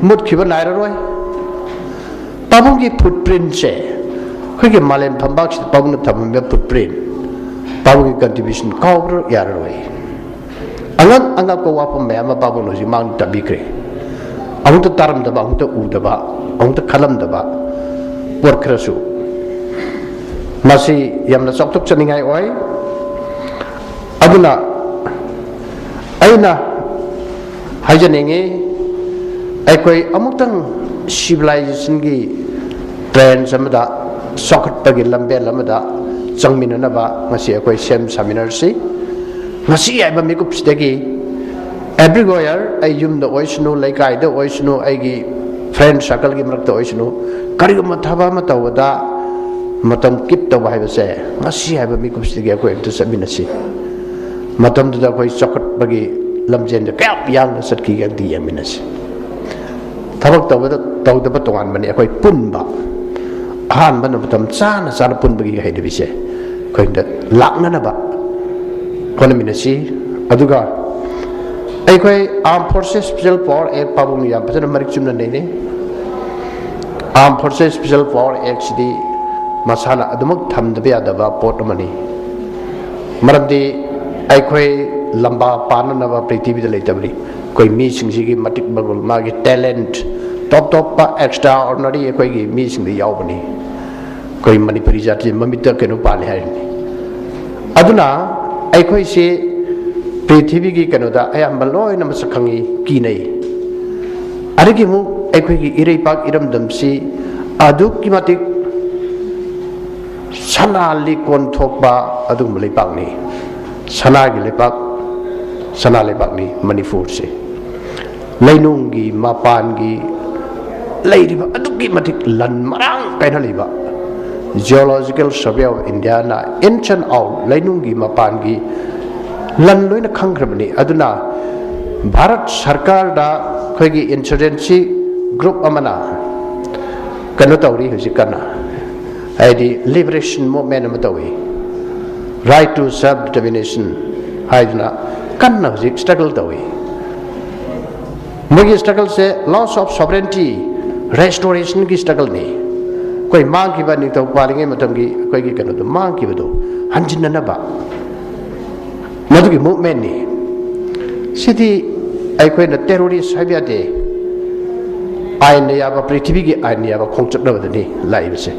ꯃꯨꯠꯈꯤꯕ ꯅꯥꯏꯔꯔꯣꯏ꯫ ꯄꯥꯕꯨꯡꯒꯤ footprintꯁꯦ, ꯑꯩꯈꯣꯏꯒꯤ ꯃꯥꯂꯦꯝ ꯐꯝꯕꯥꯛꯁꯤꯗ ꯄꯥꯕꯨꯡꯅ ꯊꯝꯃꯝꯃꯤꯕ footprint, ꯄꯥꯕꯨꯡꯒꯤ contribution ꯀꯥꯎꯕ ꯌꯥꯔꯔꯣꯏ꯫ ꯑꯉꯛ ꯑꯉꯛꯄ ꯋꯥꯐꯝ ꯃꯌꯥꯝ ꯑꯃ ꯄꯥꯕꯨꯡꯅ ꯍꯧꯖꯤꯛ ꯃꯥꯡꯗ ꯇꯝꯕꯤꯈ꯭ꯔꯦ꯫ ꯑꯃꯨꯛꯇ ꯇꯥꯔꯝꯗꯕ, ꯑꯃꯨꯛꯇ ꯎꯗꯕ, ꯑꯃꯨꯛꯇ ꯈꯜꯂꯝꯗꯕ ꯄꯣꯠ ꯈꯔꯁꯨ꯫ ꯃꯁꯤ ꯌꯥꯝꯅ ꯆꯥꯎꯊꯣꯛꯆꯅꯤꯡꯉꯥꯏ ꯑꯣꯏ꯫ ꯑꯗꯨꯅ ꯑꯩꯅ ꯍꯥꯏꯖꯅꯤꯡꯉꯤ, ꯑꯩꯈꯣꯏ ꯑꯃꯨꯛꯇꯪ civilizationꯒꯤ trench ꯑꯃꯗ, ꯆꯥꯎꯈꯠꯄꯒꯤ ꯂꯝꯕꯦꯜ ꯑꯃꯗ ꯆꯪꯃꯤꯟꯅꯅꯕ ꯉꯁꯤ ꯑꯩꯈꯣꯏ ꯁꯦꯝ ꯁꯥꯃꯤꯟꯅꯔꯁꯤ꯫ ꯉꯁꯤ ꯍꯥꯏꯕ ꯃꯤꯀꯨꯞꯁꯤꯗꯒꯤ everywhere, ꯑꯩ ꯌꯨꯝꯗ ꯑꯣꯏꯁꯅꯨ, ꯂꯩꯀꯥꯏꯗ ꯑꯣꯏꯁꯅꯨ, ꯑꯩꯒꯤ friend circleꯒꯤ ꯃꯔꯛꯇ ꯑꯣꯏꯁꯅꯨ, ꯀꯔꯤꯒꯨꯝꯕ ꯊꯕꯛ ꯑꯃ ꯇꯧꯕꯗ ꯃꯇꯝ keep ꯇꯧꯕ ꯍꯥꯏꯕꯁꯦ ꯉꯁꯤ ꯍꯥꯏꯕ ꯃꯤꯀꯨꯞꯁꯤꯗꯒꯤ ꯑꯩꯈꯣꯏ ꯑꯝꯇ ꯆꯠꯃꯤꯟꯅꯁꯤ꯫ ꯃꯇꯝꯗꯨꯗ ꯑꯩꯈꯣꯏ ꯆꯥꯎꯈꯠꯄꯒꯤ ꯂꯝꯖꯦꯜꯗ ꯀꯌꯥꯝ ꯌꯥꯡꯅ ꯆꯠꯈꯤꯒꯦ ꯑꯝꯇ ꯌꯦꯡꯃꯤꯟꯅꯁꯤ꯫ ꯊꯕꯛ ꯇꯧꯕꯗ ꯇꯧꯗꯕ ꯇꯣꯉꯥꯟꯕꯅꯤ, ꯑꯩꯈꯣꯏ ꯄꯨꯟꯕ, ꯑꯍꯥꯟꯕꯅ ꯃꯇꯝ ꯆꯥꯅ ꯆꯥꯅ ꯄꯨꯟꯕꯒꯤ ꯍꯩꯅꯕꯤꯁꯦ ꯑꯩꯈꯣꯏꯗ ꯂꯥꯛꯅꯅꯕ ꯍꯣꯠꯅꯃꯤꯟꯅꯁꯤ꯫ ꯑꯗꯨꯒ ꯑꯩꯈꯣꯏ Armed Forces Special Power Act ꯄꯥꯕꯨꯡꯅ ꯌꯥꯝ ꯐꯖꯅ ꯃꯔꯤꯛ ꯆꯨꯝꯅ ꯅꯩꯅꯩ꯫ Armed Forces Special Power Actꯁꯤꯗꯤ ꯃꯁꯥꯅ ꯑꯗꯨꯃꯛ ꯊꯝꯗꯕ ꯌꯥꯗꯕ ꯄꯣꯠ ꯑꯃꯅꯤ꯫ ꯃꯔꯝꯗꯤ ꯑꯩꯈꯣꯏ ꯂꯝꯕꯥ ꯄꯥꯅꯅꯕ ꯄ꯭ꯔꯤꯊꯤꯕꯤꯗ ꯂꯩꯇꯕꯅꯤ꯫ ꯑꯩꯈꯣꯏ ꯃꯤꯁꯤꯡꯁꯤꯒꯤ ꯃꯇꯤꯛ ꯃꯒꯨꯟ, ꯃꯥꯒꯤ talent, ꯇꯣꯞ ꯇꯣꯞꯄ extraordinary ꯑꯩꯈꯣꯏꯒꯤ ꯃꯤꯁꯤꯡꯗ ꯌꯥꯎꯕꯅꯤ꯫ ꯑꯩꯈꯣꯏ ꯃꯅꯤꯄꯨꯔꯤ ꯖꯥꯇꯤ ꯃꯃꯤꯠꯇ ꯀꯩꯅꯣ ꯄꯥꯜꯂꯤ ꯍꯥꯏꯔꯤꯅꯤ꯫ ꯑꯗꯨꯅ ꯑꯩꯈꯣꯏꯁꯤ ꯄ꯭ꯔꯤꯊꯤꯕꯤꯒꯤ ꯀꯩꯅꯣꯗ ꯑꯌꯥꯝꯕ ꯂꯣꯏꯅ ꯃꯁꯛ ꯈꯪꯉꯤ, ꯀꯤꯅꯩ꯫ ꯑꯗꯒꯤ ꯑꯃꯨꯛ ꯑꯩꯈꯣꯏꯒꯤ ꯏꯔꯩꯄꯥꯛ ꯏꯔꯝꯗꯝꯁꯤ ꯑꯗꯨꯛꯀꯤ ꯃꯇꯤꯛ ꯁꯅꯥ ꯂꯤꯛꯀꯣꯟ ꯊꯣꯛꯄ ꯑꯗꯨꯒꯨꯝꯕ ꯂꯩꯄꯥꯛꯅꯤ꯫ ꯁꯅꯥꯒꯤ ꯂꯩꯄꯥꯛ, ꯁꯅꯥ ꯂꯩꯕꯥꯛꯅꯤ ꯃꯅꯤꯄꯨꯔꯁꯦ꯫ ꯂꯩꯅꯨꯡꯒꯤ ꯃꯄꯥꯟꯒꯤ ꯂꯩꯔꯤꯕ ꯑꯗꯨꯛꯀꯤ ꯃꯇꯤꯛ ꯂꯟ ꯃꯔꯥꯡ ꯀꯥꯏꯅ ꯂꯩꯕ, Geological Survey of Indiaꯅ in and out ꯂꯩꯅꯨꯡꯒꯤ ꯃꯄꯥꯟꯒꯤ ꯂꯟ ꯂꯣꯏꯅ ꯈꯪꯈ꯭ꯔꯕꯅꯤ꯫ ꯑꯗꯨꯅ ꯚꯥꯔꯠ ꯁꯔꯀꯥꯔꯗ ꯑꯩꯈꯣꯏꯒꯤ insurgency group ꯑꯃꯅ ꯀꯩꯅꯣ ꯇꯧꯔꯤ ꯍꯧꯖꯤꯛ ꯀꯟꯅ, ꯍꯥꯏꯗꯤ liberation movement ꯑꯃ ꯇꯧꯏ, right to self determination ꯍꯥꯏꯗꯅ ꯀꯟꯅ ꯍꯧꯖꯤꯛ struggle ꯇꯧꯏ꯫ ꯃꯣꯏꯒꯤ struggle say loss of sovereignty restoration ꯒꯤ struggle ꯅꯤ꯫ ꯑꯩꯈꯣꯏ ꯃꯥꯡꯈꯤꯕ ꯅꯤꯡꯊꯧ ꯄꯥꯜꯂꯤꯉꯩ ꯃꯇꯝꯒꯤ ꯑꯩꯈꯣꯏꯒꯤ ꯀꯩꯅꯣꯗꯣ, ꯃꯥꯡꯈꯤꯕꯗꯣ ꯍꯟꯖꯤꯟꯅꯅꯕ ꯃꯗꯨꯒꯤ movement ꯅꯤ꯫ ꯁꯤꯗꯤ ꯑꯩꯈꯣꯏꯅ terrorist ꯍꯥꯏꯕ ꯌꯥꯗꯦ꯫ ꯑꯥꯏꯟꯅ ꯌꯥꯕ, ꯄ꯭ꯔꯤꯊꯤꯕꯤꯒꯤ ꯑꯥꯏꯟꯅ ꯌꯥꯕ ꯈꯣꯡꯆꯠꯅꯕꯗꯅꯤ ꯂꯥꯛꯏꯕꯁꯦ꯫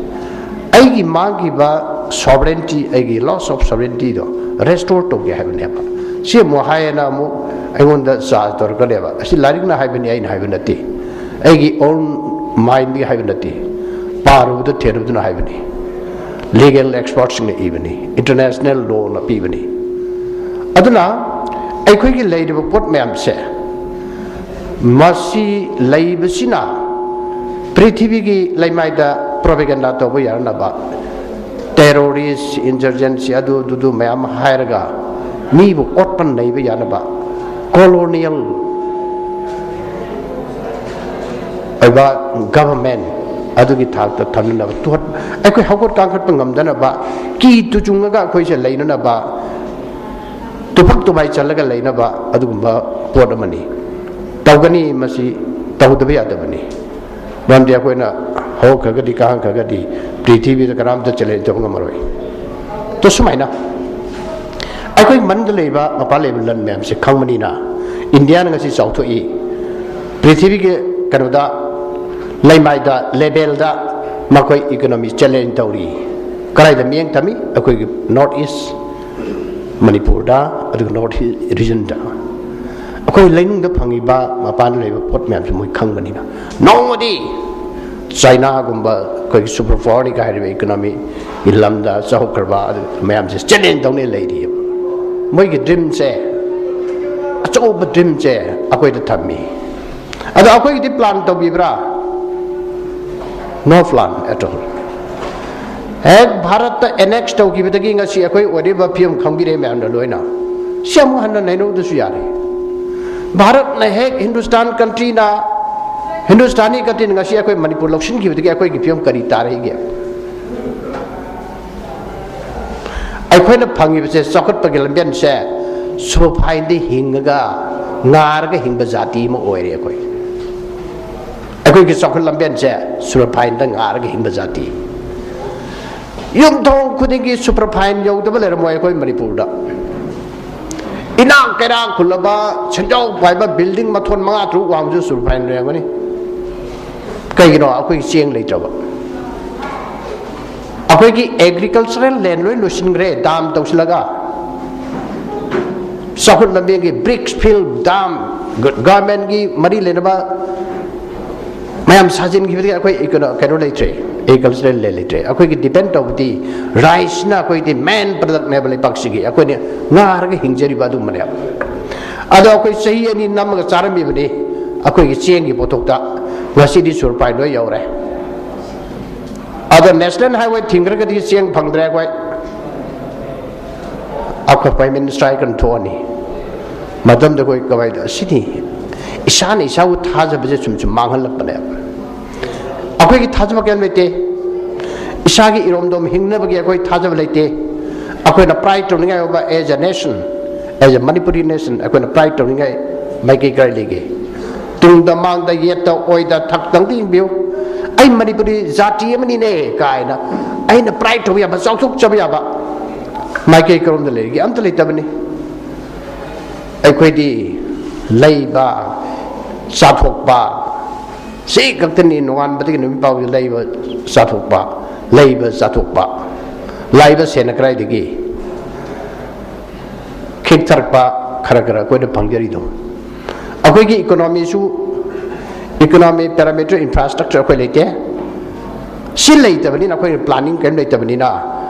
ꯑꯩꯒꯤ ꯃꯥꯡꯈꯤꯕ sovereignty, ꯑꯩꯒꯤ loss of sovereignty ꯗꯣ restore ꯇꯧꯒꯦ ꯍꯥꯏꯕꯅꯦꯕ꯫ ꯁꯤ ꯑꯃꯨꯛ ꯍꯥꯏꯌꯦꯅ ꯑꯃꯨꯛ ꯑꯩꯉꯣꯟꯗ charge ꯇꯧꯔꯛꯀꯅꯦꯕ꯫ ꯑꯁꯤ ꯂꯥꯏꯔꯤꯛꯅ ꯍꯥꯏꯕꯅꯤ, ꯑꯩꯅ ꯍꯥꯏꯕ ꯅꯠꯇꯦ꯫ ꯑꯩꯒꯤ own mind ꯒꯤ ꯍꯥꯏꯕ ꯅꯠꯇꯦ꯫ ꯄꯥꯔꯨꯕꯗ ꯊꯦꯡꯅꯕꯗꯨꯅ ꯍꯥꯏꯕꯅꯤ꯫ Legal expert ꯁꯤꯡꯅ ꯏꯕꯅꯤ꯫ International law ꯅ ꯄꯤꯕꯅꯤ꯫ ꯑꯗꯨꯅ ꯑꯩꯈꯣꯏꯒꯤ ꯂꯩꯔꯤꯕ ꯄꯣꯠ ꯃꯌꯥꯝꯁꯦ, ꯃꯁꯤ ꯂꯩꯕꯁꯤꯅ ꯄ꯭ꯔꯤꯊꯤꯕꯤꯒꯤ ꯂꯩꯃꯥꯏꯗ propaganda ꯇꯧꯕ ꯌꯥꯅꯅꯕ, terrorist, insurgency, ꯑꯗꯨ ꯑꯗꯨꯗꯨ ꯃꯌꯥꯝ ꯍꯥꯏꯔꯒ ꯃꯤꯕꯨ ꯑꯣꯠꯄ ꯅꯩꯕ ꯌꯥꯅꯕ, colonial ꯑꯣꯏꯕ government ꯑꯗꯨꯒꯤ ꯊꯥꯛꯇ ꯊꯝꯅꯅꯕ, ꯇꯨꯍꯠ-, ꯑꯩꯈꯣꯏ ꯍꯧꯒꯠ ꯀꯥꯡꯈꯠꯄ ꯉꯝꯗꯅꯕ, ꯀꯤ ꯇꯨꯆꯨꯡꯉꯒ ꯑꯩꯈꯣꯏꯁꯦ ꯂꯩꯅꯅꯕ, ꯇꯨꯐꯛ ꯇꯨꯐꯥꯏ ꯆꯜꯂꯒ ꯂꯩꯅꯕ ꯑꯗꯨꯒꯨꯝꯕ ꯄꯣꯠ ꯑꯃꯅꯤ꯫ ꯇꯧꯒꯅꯤ, ꯃꯁꯤ ꯇꯧꯗꯕ ꯌꯥꯗꯕꯅꯤ꯫ ꯃꯔꯝꯗꯤ ꯑꯩꯈꯣꯏꯅ ꯍꯧꯈ꯭ꯔꯒꯗꯤ, ꯀꯥꯡꯈ꯭ꯔꯒꯗꯤ ꯄ꯭ꯔꯤꯊꯤꯕꯤꯗ ꯀꯅꯥꯝꯇ challenge ꯇꯧꯕ ꯉꯝꯃꯔꯣꯏ꯫ ꯇꯣ ꯁꯨꯃꯥꯏꯅ ꯑꯩꯈꯣꯏ ꯃꯅꯨꯡꯗ ꯂꯩꯕ, ꯃꯄꯥꯟ ꯂꯩꯕ ꯂꯟ ꯃꯌꯥꯝꯁꯦ ꯈꯪꯕꯅꯤꯅ, ꯏꯟꯗꯤꯌꯥꯅ ꯉꯁꯤ ꯆꯥꯎꯊꯣꯛꯏ, ꯄ꯭ꯔꯤꯊꯤꯕꯤꯒꯤ ꯀꯩꯅꯣꯗ, ꯂꯩꯃꯥꯏꯗ, level ꯗ ꯃꯈꯣꯏ economy challenge ꯇꯧꯔꯤ꯫ ꯀꯗꯥꯏꯗ ꯃꯤꯠꯌꯦꯡ ꯊꯝꯃꯤ? ꯑꯩꯈꯣꯏꯒꯤ North East ꯃꯅꯤꯄꯨꯔꯗ, ꯑꯗꯨꯒ North East region ꯗ꯫ ꯑꯩꯈꯣꯏ ꯂꯩꯅꯨꯡꯗ ꯐꯪꯉꯤꯕ, ꯃꯄꯥꯟꯗ ꯂꯩꯕ ꯄꯣꯠ ꯃꯌꯥꯝꯁꯦ ꯃꯣꯏ ꯈꯪꯕꯅꯤꯅ, ꯅꯣꯡꯃꯗꯤ ꯆꯥꯏꯅꯥꯒꯨꯝꯕ, ꯑꯩꯈꯣꯏꯒꯤ super power ꯅꯤ ꯍꯥꯏꯔꯤꯕ economy ꯒꯤ ꯂꯝꯗ ꯆꯥꯎꯈ꯭ꯔꯕ ꯑꯗꯨ ꯃꯌꯥꯝꯁꯦ challenge ꯇꯧꯅ ꯂꯩꯔꯤꯑꯕ꯫ ꯃꯣꯏꯒꯤ dream ꯁꯦ, ꯑꯆꯧꯕ dream ꯁꯦ ꯑꯩꯈꯣꯏꯗ ꯊꯝꯃꯤ꯫ ꯑꯗꯣ ꯑꯩꯈꯣꯏꯒꯤꯗꯤ plan ꯇꯧꯕꯤꯕ꯭ꯔꯥ? No plan at all. ꯍꯦꯛ ꯚꯥꯔꯠꯇ annex ꯇꯧꯈꯤꯕꯗꯒꯤ ꯉꯁꯤ ꯑꯩꯈꯣꯏ ꯑꯣꯏꯔꯤꯕ ꯐꯤꯕꯝ ꯈꯪꯕꯤꯔꯦ ꯃꯌꯥꯝꯅ ꯂꯣꯏꯅ꯫ ꯁꯤ ꯑꯃꯨꯛ ꯍꯟꯅ ꯅꯩꯅꯧꯗꯁꯨ ꯌꯥꯔꯦ꯫ ꯚꯥꯔꯠꯅ ꯍꯦꯛ ꯍꯤꯟꯗꯨꯁꯇꯥꯟ ꯀꯟꯇ꯭ꯔꯤꯅ, ꯍꯤꯟꯗꯨꯁꯇꯥꯅꯤ ꯀꯟꯇ꯭ꯔꯤꯅ ꯉꯁꯤ ꯑꯩꯈꯣꯏ ꯃꯅꯤꯄꯨꯔ ꯂꯧꯁꯤꯟꯈꯤꯕꯗꯒꯤ ꯑꯩꯈꯣꯏꯒꯤ ꯐꯤꯕꯝ ꯀꯔꯤ ꯇꯥꯔꯛꯏꯒꯦ? ꯑꯩꯈꯣꯏꯅ ꯐꯪꯉꯤꯕꯁꯦ, ꯆꯥꯎꯈꯠꯄꯒꯤ ꯂꯝꯕꯦꯟꯁꯦ, ꯁꯨꯄꯔꯐꯥꯏꯟꯗ ꯍꯤꯡꯉꯒ, ꯉꯥꯔꯒ ꯍꯤꯡꯕ ꯖꯥꯇꯤ ꯑꯃ ꯑꯣꯏꯔꯦ ꯑꯩꯈꯣꯏ꯫ ꯑꯩꯈꯣꯏꯒꯤ ꯆꯥꯎꯈꯠ ꯂꯝꯕꯦꯟꯁꯦ ꯁꯨꯄꯔꯐꯥꯏꯟꯗ ꯉꯥꯔꯒ ꯍꯤꯡꯕ ꯖꯥꯇꯤ꯫ ꯌꯨꯝꯊꯣꯡ ꯈꯨꯗꯤꯡꯒꯤ ꯁꯨꯄꯔꯐꯥꯏꯟ ꯌꯧꯗꯕ ꯂꯩꯔꯝꯃꯣꯏ ꯑꯩꯈꯣꯏ ꯃꯅꯤꯄꯨꯔꯗ꯫ ꯏꯅꯥꯛ ꯀꯩꯔꯥꯛ ꯈꯨꯜꯂꯕ, ꯁꯦꯟꯖꯥꯎ ꯄꯥꯏꯕ, ꯕꯤꯜꯗꯤꯡ ꯃꯊꯣꯟ ꯃꯉꯥ ꯇꯔꯨꯛ ꯋꯥꯡꯕꯁꯨ ꯁꯨꯄꯔꯐꯥꯏꯟ ꯂꯩꯔꯝꯒꯅꯤ꯫ ꯀꯩꯒꯤꯅꯣ? ꯑꯩꯈꯣꯏꯒꯤ ꯆꯦꯡ ꯂꯩꯇ꯭ꯔꯕ꯫ ꯑꯩꯈꯣꯏꯒꯤ ꯑꯦꯒ꯭ꯔꯤꯀꯜꯆꯔꯦꯜ ꯂꯦꯟ ꯂꯣꯏ ꯂꯣꯏꯁꯤꯟꯈ꯭ꯔꯦ, ꯗꯥꯝ ꯇꯧꯁꯤꯜꯂꯒ꯫ ꯆꯥꯎꯈꯠ ꯂꯝꯕꯦꯟꯒꯤ ꯕ꯭ꯔꯤꯛꯁ ꯐꯤꯜ ꯗꯥꯝ, ꯒ-, ꯒꯚꯔꯟꯃꯦꯟꯒꯤ ꯃꯔꯤ ꯂꯩꯅꯕ ꯃꯌꯥꯝ ꯁꯥꯖꯤꯟꯈꯤꯕꯗꯒꯤ ꯑꯩꯈꯣꯏ ꯏꯀꯣꯅꯣ-, ꯀꯩꯅꯣ ꯂꯩꯇ꯭ꯔꯦ, ꯑꯦꯒ꯭ꯔꯤꯀꯜꯆꯔꯦꯜ ꯂꯦꯟ ꯂꯩꯇ꯭ꯔꯦ꯫ ꯑꯩꯈꯣꯏꯒꯤ ꯗꯤꯄꯦꯟ ꯇꯧꯕꯗꯤ ꯔꯥꯏꯁꯅ ꯑꯩꯈꯣꯏꯗꯤ ꯃꯦꯟ ꯄ꯭ꯔꯗꯛꯅꯦꯕ ꯂꯩꯄꯥꯛꯁꯤꯒꯤ꯫ ꯑꯩꯈꯣꯏꯅ ꯉꯥꯔꯒ ꯍꯤꯡꯖꯔꯤꯕ ꯑꯗꯨꯒꯨꯝꯕꯅꯦꯕ꯫ ꯑꯗꯣ ꯑꯩꯈꯣꯏ ꯆꯍꯤ ꯑꯅꯤ ꯅꯝꯃꯒ ꯆꯥꯔꯝꯃꯤꯕꯅꯤ ꯑꯩꯈꯣꯏꯒꯤ ꯆꯦꯡꯒꯤ ꯄꯣꯠꯊꯣꯛꯇ, ꯉꯁꯤꯗꯤ ꯁꯨꯄꯔꯐꯥꯏꯟ ꯂꯣꯏ ꯌꯧꯔꯦ꯫ ꯑꯗꯣ ꯅꯦꯁꯅꯦꯜ ꯍꯥꯏꯋꯦ ꯊꯤꯡꯈ꯭ꯔꯒꯗꯤ ꯆꯦꯡ ꯐꯪꯗ꯭ꯔꯦ ꯑꯩꯈꯣꯏ꯫ ꯑꯩꯈꯣꯏ ꯄ꯭ꯔꯥꯏꯝ ꯃꯤꯅꯤꯁꯇꯔ ꯍꯥꯏ ꯀꯩꯅꯣ ꯊꯣꯛꯑꯅꯤ꯫ ꯃꯇꯝꯗ ꯑꯩꯈꯣꯏ ꯀꯃꯥꯏꯅ ꯇꯧ-, ꯁꯤꯅꯤ ꯏꯁꯥꯅ ꯏꯁꯥꯕꯨ ꯊꯥꯖꯕꯁꯦ ꯁꯨꯝ ꯁꯨꯝ ꯃꯥꯡꯍꯜꯂꯛꯄꯅꯦꯕ꯫ ꯑꯩꯈꯣꯏꯒꯤ ꯊꯥꯖꯕ ꯀꯔꯤꯝ ꯂꯩꯇꯦ꯫ ꯏꯁꯥꯒꯤ ꯏꯔꯣꯝꯗꯣꯝ ꯍꯤꯡꯅꯕꯒꯤ ꯑꯩꯈꯣꯏ ꯊꯥꯖꯕ ꯂꯩꯇꯦ꯫ ꯑꯩꯈꯣꯏꯅ ꯄ꯭ꯔꯥꯏꯗ ꯇꯧꯅꯤꯡꯉꯥꯏ ꯑꯣꯏꯕ, as a nation, as a Manipuri nation, ꯑꯩꯈꯣꯏꯅ ꯄ꯭ꯔꯥꯏꯗ ꯇꯧꯅꯤꯡꯉꯥꯏ ꯃꯥꯏꯀꯩ ꯀꯔꯤ ꯂꯩꯒꯦ? ꯇꯨꯡꯗ, ꯃꯥꯡꯗ, ꯌꯦꯠꯇ, ꯑꯣꯏꯗ, ꯊꯛꯇꯪꯗꯤ ꯌꯦꯡꯕꯤꯌꯨ꯫ ꯑꯩ ꯃꯅꯤꯄꯨꯔꯤ ꯖꯥꯇꯤ ꯑꯃꯅꯤꯅꯦ ꯀꯥꯏꯅ ꯑꯩꯅ ꯄ꯭ꯔꯥꯏꯗ ꯇꯧꯕ ꯌꯥꯕ, ꯆꯥꯎꯊꯣꯛꯆꯕ ꯌꯥꯕ ꯃꯥꯏꯀꯩ ꯀꯔꯣꯝꯗ ꯂꯩꯔꯤꯒꯦ? ꯑꯝꯇ ꯂꯩꯇꯕꯅꯤ꯫ ꯑꯩꯈꯣꯏꯗꯤ ꯂꯩꯕ, ꯆꯥꯊꯣꯛꯄ, ꯁꯤ ꯈꯛꯇꯅꯤ꯫ ꯅꯣꯡꯉꯥꯟꯕꯗꯒꯤ ꯅꯨꯃꯤꯠ ꯐꯥꯎꯕ ꯂꯩꯕ, ꯆꯥꯊꯣꯛꯄ, ꯂꯩꯕ, ꯆꯥꯊꯣꯛꯄ꯫ ꯂꯥꯛꯏꯕ ꯁꯦꯟꯅ ꯀꯗꯥꯏꯗꯒꯤ? ꯈꯤꯛꯊꯔꯛꯄ ꯈꯔ ꯈꯔ ꯑꯩꯈꯣꯏꯅ ꯐꯪꯖꯔꯤꯗꯣ꯫ ꯑꯩꯈꯣꯏꯒꯤ ꯏꯀꯣꯅꯣꯃꯤꯁꯨ, ꯏꯀꯣꯅꯣꯃꯤ ꯄꯦꯔꯥꯃꯤꯇꯔ, ꯏꯟꯐ꯭ꯔꯥꯁ꯭ꯇ꯭ꯔꯛꯆꯔ ꯑꯩꯈꯣꯏ ꯂꯩꯇꯦ꯫ ꯁꯤ ꯂꯩꯇꯕꯅꯤꯅ ꯑꯩꯈꯣꯏꯅ ꯄ꯭ꯂꯥꯅꯤꯡ ꯀꯔꯤꯝ ꯂꯩꯇꯕꯅꯤꯅ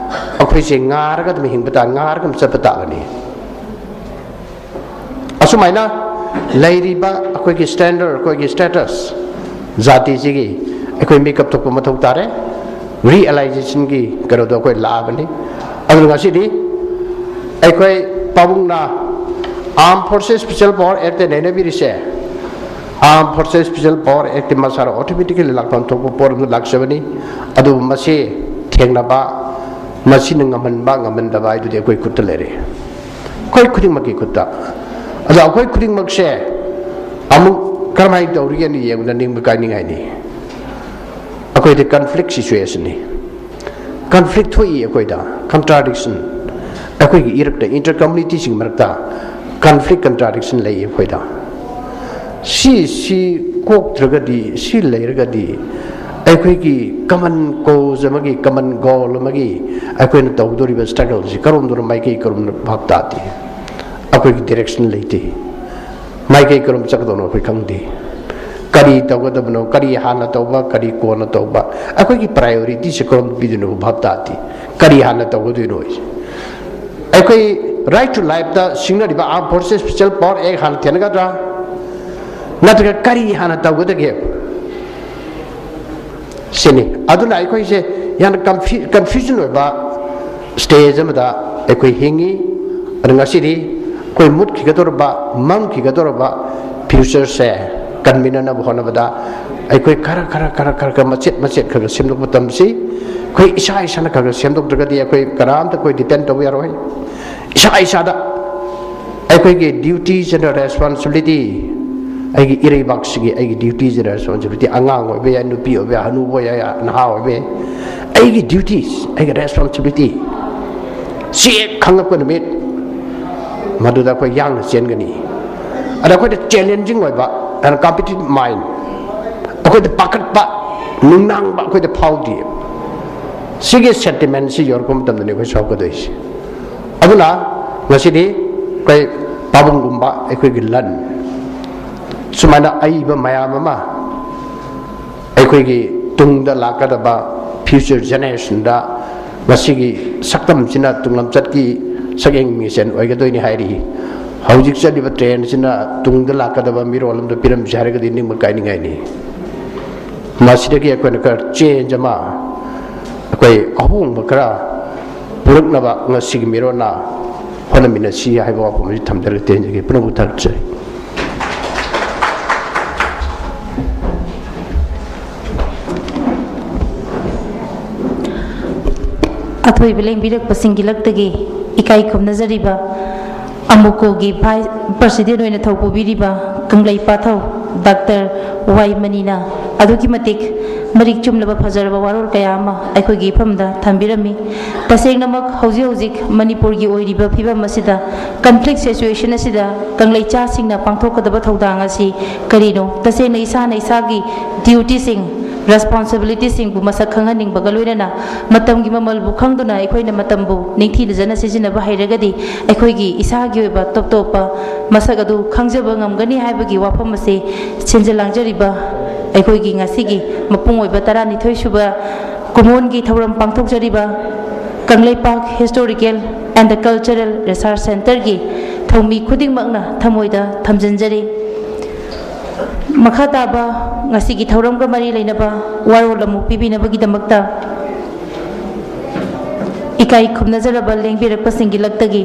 ꯑꯩꯈꯣꯏꯁꯦ ꯉꯥꯔꯒ ꯑꯗꯨꯝ ꯍꯤꯡꯕ ꯇꯥ-, ꯉꯥꯔꯒ ꯑꯗꯨꯝ ꯆꯠꯄ ꯇꯥꯕꯅꯤ꯫ ꯑꯁꯨꯃꯥꯏꯅ ꯂꯩꯔꯤꯕ ꯑꯩꯈꯣꯏꯒꯤ ꯁ꯭ꯇꯦꯟꯗꯔꯗ, ꯑꯩꯈꯣꯏꯒꯤ ꯁ꯭ꯇꯦꯇꯁ, ꯖꯥꯇꯤꯁꯤꯒꯤ ꯑꯩꯈꯣꯏ ꯃꯤꯀꯞ ꯊꯣꯛꯄ ꯃꯊꯧ ꯇꯥꯔꯦ꯫ ꯔꯤꯑꯦꯂꯥꯏꯖꯦꯁꯟꯒꯤ ꯀꯩꯅꯣꯗꯣ ꯑꯩꯈꯣꯏ ꯂꯥꯛꯑꯕꯅꯤ꯫ ꯑꯗꯨꯅ ꯉꯁꯤꯗꯤ ꯑꯩꯈꯣꯏ ꯄꯥꯕꯨꯡꯅ Armed Forces Special Power Act ꯅꯩꯅꯕꯤꯔꯤꯁꯦ, Armed Forces Special Power Act ꯃꯁꯥꯅ automatically ꯂꯥꯛꯐꯝ ꯊꯣꯛꯄ ꯄꯣꯠ ꯑꯃ ꯂꯥꯛꯆꯕꯅꯤ꯫ ꯑꯗꯨꯕꯨ ꯃꯁꯤ ꯊꯦꯡꯅꯕ, ꯃꯁꯤꯅ ꯉꯝꯍꯟꯕ ꯉꯝꯍꯟꯗꯕ ꯍꯥꯏꯗꯨꯗꯤ ꯑꯩꯈꯣꯏ ꯈꯨꯠꯇ ꯂꯩꯔꯦ, ꯑꯩꯈꯣꯏ ꯈꯨꯗꯤꯡꯃꯛꯀꯤ ꯈꯨꯠꯇ꯫ ꯑꯗꯣ ꯑꯩꯈꯣꯏ ꯈꯨꯗꯤꯡꯃꯛꯁꯦ ꯑꯃꯨꯛ ꯀꯔꯝꯍꯥꯏꯅ ꯇꯧꯔꯤꯒꯦꯅ ꯌꯦꯡꯕꯗ ꯅꯤꯡꯕ ꯀꯥꯏꯅꯤꯡꯉꯥꯏꯅꯤ꯫ ꯑꯩꯈꯣꯏꯗꯤ conflict situationꯅꯤ꯫ Conflict ꯊꯣꯛꯏ ꯑꯩꯈꯣꯏꯗ, contradiction꯫ ꯑꯩꯈꯣꯏꯒꯤ ꯏꯔꯛꯇ, inter communityꯁꯤꯡ ꯃꯔꯛꯇ conflict, contradiction ꯂꯩ ꯑꯩꯈꯣꯏꯗ꯫ ꯁꯤ, ꯁꯤ ꯀꯣꯛꯇ꯭ꯔꯒꯗꯤ, ꯁꯤ ꯂꯩꯔꯒꯗꯤ ꯑꯩꯈꯣꯏꯒꯤ common cause ꯑꯃꯒꯤ, common goal ꯑꯃꯒꯤ ꯑꯩꯈꯣꯏꯅ ꯇꯧꯗꯣꯔꯤꯕ struggleꯁꯤ ꯀꯔꯣꯝꯗꯅꯣ ꯃꯥꯏꯀꯩ ꯀꯔꯣꯝꯗꯅꯣ ꯚꯥꯞ ꯇꯥꯗꯦ꯫ ꯑꯩꯈꯣꯏꯒꯤ direction ꯂꯩꯇꯦ꯫ ꯃꯥꯏꯀꯩ ꯀꯔꯣꯝ ꯆꯠꯀꯗꯧꯅꯣ ꯑꯩꯈꯣꯏ ꯈꯪꯗꯦ꯫ ꯀꯔꯤ ꯇꯧꯒꯗꯕꯅꯣ, ꯀꯔꯤ ꯍꯥꯟꯅ ꯇꯧꯕ, ꯀꯔꯤ ꯀꯣꯟꯅ ꯇꯧꯕ, ꯑꯩꯈꯣꯏꯒꯤ priorityꯁꯦ ꯀꯔꯣꯝ ꯄꯤꯗꯣꯏꯅꯣ ꯚꯥꯞ ꯇꯥꯗꯦ꯫ ꯀꯔꯤ ꯍꯥꯟꯅ ꯇꯧꯒꯗꯣꯏꯅꯣ ꯍꯥꯏꯁꯦ꯫ ꯑꯩꯈꯣꯏ Right to Lifeꯇ ꯁꯤꯡꯅꯔꯤꯕ Armed Forces Special Power Act ꯍꯥꯟꯅ ꯊꯦꯡꯅꯒꯗ꯭ꯔꯥ, ꯅꯠꯇ꯭ꯔꯒ ꯀꯔꯤ ꯍꯥꯟꯅ ꯇꯧꯒꯗꯒꯦ? ꯁꯤꯅꯤ꯫ ꯑꯗꯨꯅ ꯑꯩꯈꯣꯏꯁꯦ ꯌꯥꯝꯅ confu-, confusion ꯑꯣꯏꯕ stage ꯑꯃꯗ ꯑꯩꯈꯣꯏ ꯍꯤꯡꯉꯤ꯫ ꯑꯗꯨ ꯉꯁꯤꯗꯤ ꯑꯩꯈꯣꯏ ꯃꯨꯠꯈꯤꯒꯗꯧꯔꯕ, ꯃꯝꯈꯤꯒꯗꯧꯔꯕ futureꯁꯦ ꯀꯟꯃꯤꯟꯅꯅꯕ ꯍꯣꯠꯅꯕꯗ ꯑꯩꯈꯣꯏ ꯈꯔ, ꯈꯔ, ꯈꯔ, ꯈꯔ, ꯈꯔ ꯃꯆꯦꯠ ꯃꯆꯦꯠ ꯈꯔ ꯈꯔ ꯁꯦꯝꯗꯣꯛꯄ ꯇꯝꯁꯤ꯫ ꯑꯩꯈꯣꯏ ꯏꯁꯥ ꯏꯁꯥꯅ ꯈꯔ ꯈꯔ ꯁꯦꯝꯗꯣꯛꯇ꯭ꯔꯒꯗꯤ ꯑꯩꯈꯣꯏ ꯀꯅꯥꯝꯇ ꯑꯩꯈꯣꯏ depend ꯇꯧꯕ ꯌꯥꯔꯣꯏ꯫ ꯏꯁꯥ ꯏꯁꯥꯗ ꯑꯩꯈꯣꯏꯒꯤ duties and responsibility, ꯑꯩꯒꯤ ꯏꯔꯩꯕꯥꯛꯁꯤꯒꯤ ꯑꯩꯒꯤ duties and responsibility, ꯑꯉꯥꯡ ꯑꯣꯏꯕ ꯌꯥꯏ, ꯅꯨꯄꯤ ꯑꯣꯏꯕ ꯌꯥꯏ, ꯍꯅꯨꯕ ꯑꯣꯏꯕ ꯌꯥꯏ, ꯅꯍꯥ ꯑꯣꯏꯕ ꯌꯥꯏ, ꯑꯩꯒꯤ duties, ꯑꯩꯒꯤ responsibility ꯁꯤ ꯍꯦꯛ ꯈꯪꯉꯛꯄ ꯅꯨꯃꯤꯠ, ꯃꯗꯨꯗ ꯑꯩꯈꯣꯏ ꯌꯥꯡꯅ ꯆꯦꯟꯒꯅꯤ꯫ ꯑꯗ ꯑꯩꯈꯣꯏꯗ challenging ꯑꯣꯏꯕ and competitive mind, ꯑꯩꯈꯣꯏꯗ ꯄꯥꯈꯠꯄ, ꯅꯨꯡꯅꯥꯡꯕ ꯑꯩꯈꯣꯏꯗ ꯐꯥꯎꯗꯦ꯫ ꯁꯤꯒꯤ sentimentꯁꯤ ꯌꯧꯔꯛꯄ ꯃꯇꯝꯗꯅꯤ ꯑꯩꯈꯣꯏ ꯁꯥꯎꯒꯗꯣꯏꯁꯦ꯫ ꯑꯗꯨꯅ ꯉꯁꯤꯗꯤ ꯑꯩꯈꯣꯏ ꯄꯥꯕꯨꯡꯒꯨꯝꯕ ꯑꯩꯈꯣꯏꯒꯤ ꯂꯟ, ꯁꯨꯃꯥꯏꯅ ꯑꯏꯕ ꯃꯌꯥꯝ ꯑꯃ ꯑꯩꯈꯣꯏꯒꯤ ꯇꯨꯡꯗ ꯂꯥꯛꯀꯗꯕ future generationꯗ ꯃꯁꯤꯒꯤ ꯁꯛꯇꯝꯁꯤꯅ ꯇꯨꯡꯂꯝꯆꯠꯀꯤ ꯁꯛꯌꯦꯡ ꯃꯤꯡꯁꯦꯟ ꯑꯣꯏꯒꯗꯣꯏꯅꯤ ꯍꯥꯏꯔꯤ꯫ ꯍꯧꯖꯤꯛ ꯆꯠꯂꯤꯕ trendꯁꯤꯅ ꯇꯨꯡꯗ ꯂꯥꯛꯀꯗꯕ ꯃꯤꯔꯣꯜ ꯑꯃꯗ ꯄꯤꯔꯝꯁꯤ ꯍꯥꯏꯔꯒꯗꯤ ꯅꯤꯡꯕ ꯀꯥꯏꯅꯤꯡꯉꯥꯏꯅꯤ꯫ ꯃꯁꯤꯗꯒꯤ ꯑꯩꯈꯣꯏꯅ ꯈꯔ change ꯑꯃ, ꯑꯩꯈꯣꯏ ꯑꯍꯣꯡꯕ ꯈꯔ ꯄꯨꯔꯛꯅꯕ ꯉꯁꯤꯒꯤ ꯃꯤꯔꯣꯟꯅ ꯍꯣꯠꯅꯃꯤꯟꯅꯁꯤ ꯍꯥꯏꯕ ꯋꯥꯐꯝ ꯑꯁꯤ ꯊꯝꯖꯔꯒ ꯇꯦꯟꯖꯒꯦ꯫ ꯄꯨꯝꯅꯃꯛꯄꯨ ꯊꯥꯒꯠꯆꯔꯤ꯫ ꯑꯊꯣꯏꯕ ꯂꯦꯡꯕꯤꯔꯛꯄꯁꯤꯡꯒꯤ ꯂꯛꯇꯒꯤ ꯏꯀꯥꯏ ꯈꯨꯝꯅꯖꯔꯤꯕ ꯑꯃꯨꯀꯣꯒꯤ ꯚꯥꯏꯁ ꯄ꯭ꯔꯁꯤꯗꯦꯟ ꯑꯣꯏꯅ ꯊꯧ ꯄꯨꯕꯤꯔꯤꯕ ꯀꯪꯂꯩ ꯄꯥꯊꯧ ꯗꯥꯛꯇꯔ ꯋꯥꯏ ꯃꯅꯤꯅ ꯑꯗꯨꯛꯀꯤ ꯃꯇꯤꯛ ꯃꯔꯤꯛ ꯆꯨꯝꯂꯕ ꯐꯖꯔꯕ ꯋꯥꯔꯣꯜ ꯀꯌꯥ ꯑꯃ ꯑꯩꯈꯣꯏꯒꯤ ꯏꯐꯝꯗ ꯊꯝꯕꯤꯔꯝꯃꯤ꯫ ꯇꯁꯦꯡꯅꯃꯛ ꯍꯧꯖꯤꯛ ꯍꯧꯖꯤꯛ ꯃꯅꯤꯄꯨꯔꯒꯤ ꯑꯣꯏꯔꯤꯕ ꯐꯤꯕꯝ ꯑꯁꯤꯗ, ꯀꯟꯐ꯭ꯂꯤꯛ ꯁꯤꯆꯨꯋꯦꯁꯟ ꯑꯁꯤꯗ ꯀꯪꯂꯩꯆꯥꯁꯤꯡꯅ ꯄꯥꯡꯊꯣꯛꯀꯗꯕ ꯊꯧꯗꯥꯡ ꯑꯁꯤ ꯀꯔꯤꯅꯣ? ꯇꯁꯦꯡꯅ ꯏꯁꯥꯅ ꯏꯁꯥꯒꯤ ꯗ꯭ꯌꯨꯇꯤꯁꯤꯡ, ꯔꯦꯁꯄꯣꯟꯁꯤꯕꯤꯂꯤꯇꯤꯁꯤꯡꯕꯨ ꯃꯁꯛ ꯈꯪꯍꯟꯅꯤꯡꯕꯒ ꯂꯣꯏꯅꯅ ꯃꯇꯝꯒꯤ ꯃꯃꯜꯕꯨ ꯈꯪꯗꯨꯅ ꯑꯩꯈꯣꯏꯅ ꯃꯇꯝꯕꯨ ꯅꯤꯡꯊꯤꯅꯖꯅ ꯁꯤꯖꯤꯟꯅꯕ ꯍꯩꯔꯒꯗꯤ ꯑꯩꯈꯣꯏꯒꯤ ꯏꯁꯥꯒꯤ ꯑꯣꯏꯕ ꯇꯣꯞ ꯇꯣꯞꯄ ꯃꯁꯛ ꯑꯗꯨ ꯈꯪꯖꯕ ꯉꯝꯒꯅꯤ ꯍꯥꯏꯕꯒꯤ ꯋꯥꯐꯝ ꯑꯁꯤ ꯁꯤꯟꯖ ꯂꯥꯡꯖꯔꯤꯕ ꯑꯩꯈꯣꯏꯒꯤ ꯉꯁꯤꯒꯤ ꯃꯄꯨꯡ ꯑꯣꯏꯕ ꯇꯔꯥꯅꯤꯊꯣꯏ ꯁꯨꯕ ꯀꯨꯝꯑꯣꯟꯒꯤ ꯊꯧꯔꯝ ꯄꯥꯡꯊꯣꯛꯆꯔꯤꯕ Kangleipak Historical and Cultural Research Centreꯒꯤ ꯊꯧꯃꯤ ꯈꯨꯗꯤꯡꯃꯛꯅ ꯊꯃꯣꯏꯗ ꯊꯝꯖꯤꯟꯖꯔꯤ꯫ ꯃꯈꯥ ꯇꯥꯕ ꯉꯁꯤꯒꯤ ꯊꯧꯔꯝꯒ ꯃꯔꯤ ꯂꯩꯅꯕ ꯋꯥꯔꯣꯜ ꯑꯃꯨꯛ ꯄꯤꯕꯤꯅꯕꯒꯤꯗꯃꯛꯇ ꯏꯀꯥꯏ ꯈꯨꯝꯅꯖꯔꯕ ꯂꯦꯡꯕꯤꯔꯛꯄꯁꯤꯡꯒꯤ ꯂꯛꯇꯒꯤ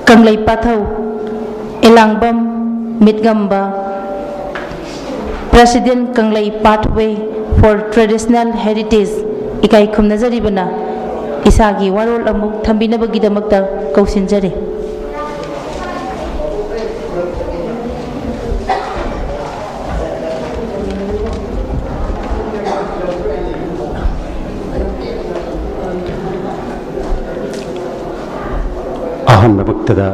ꯀꯪꯂꯩ pathway Elangbam Mitngamba, President Kanglei Pathway for Traditional Heritage, ꯏꯀꯥꯏ ꯈꯨꯝꯅꯖꯔꯤꯕꯅ ꯏꯁꯥꯒꯤ ꯋꯥꯔꯣꯜ ꯑꯃꯨꯛ ꯊꯝꯕꯤꯅꯕꯒꯤꯗꯃꯛꯇ ꯀꯧꯁꯤꯟꯖꯔꯤ꯫ ꯑꯍꯥꯟꯕꯃꯛꯇꯗ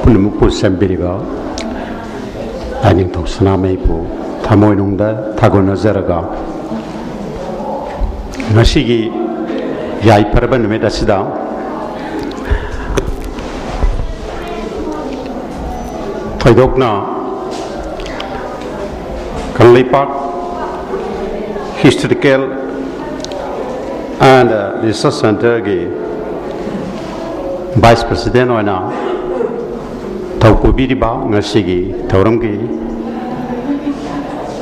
ꯄꯨꯝꯅꯃꯛꯄꯨ ꯆꯦꯟꯕꯤꯔꯤꯕ ꯂꯥꯏꯅꯤꯡꯊꯧ ꯁꯅꯥꯃꯍꯤꯕꯨ ꯊꯃꯣꯏꯅꯨꯡꯗ ꯊꯥꯒꯣꯟꯅꯖꯔꯒ, ꯉꯁꯤꯒꯤ ꯌꯥꯏꯐꯔꯕ ꯅꯨꯃꯤꯠ ꯑꯁꯤꯗ ꯊꯣꯏꯗꯣꯛꯅ Kangleipak Historical and Research Centreꯒꯤ Vice President ꯑꯣꯏꯅ ꯊꯧ ꯄꯨꯕꯤꯔꯤꯕ, ꯉꯁꯤꯒꯤ ꯊꯧꯔꯝꯒꯤ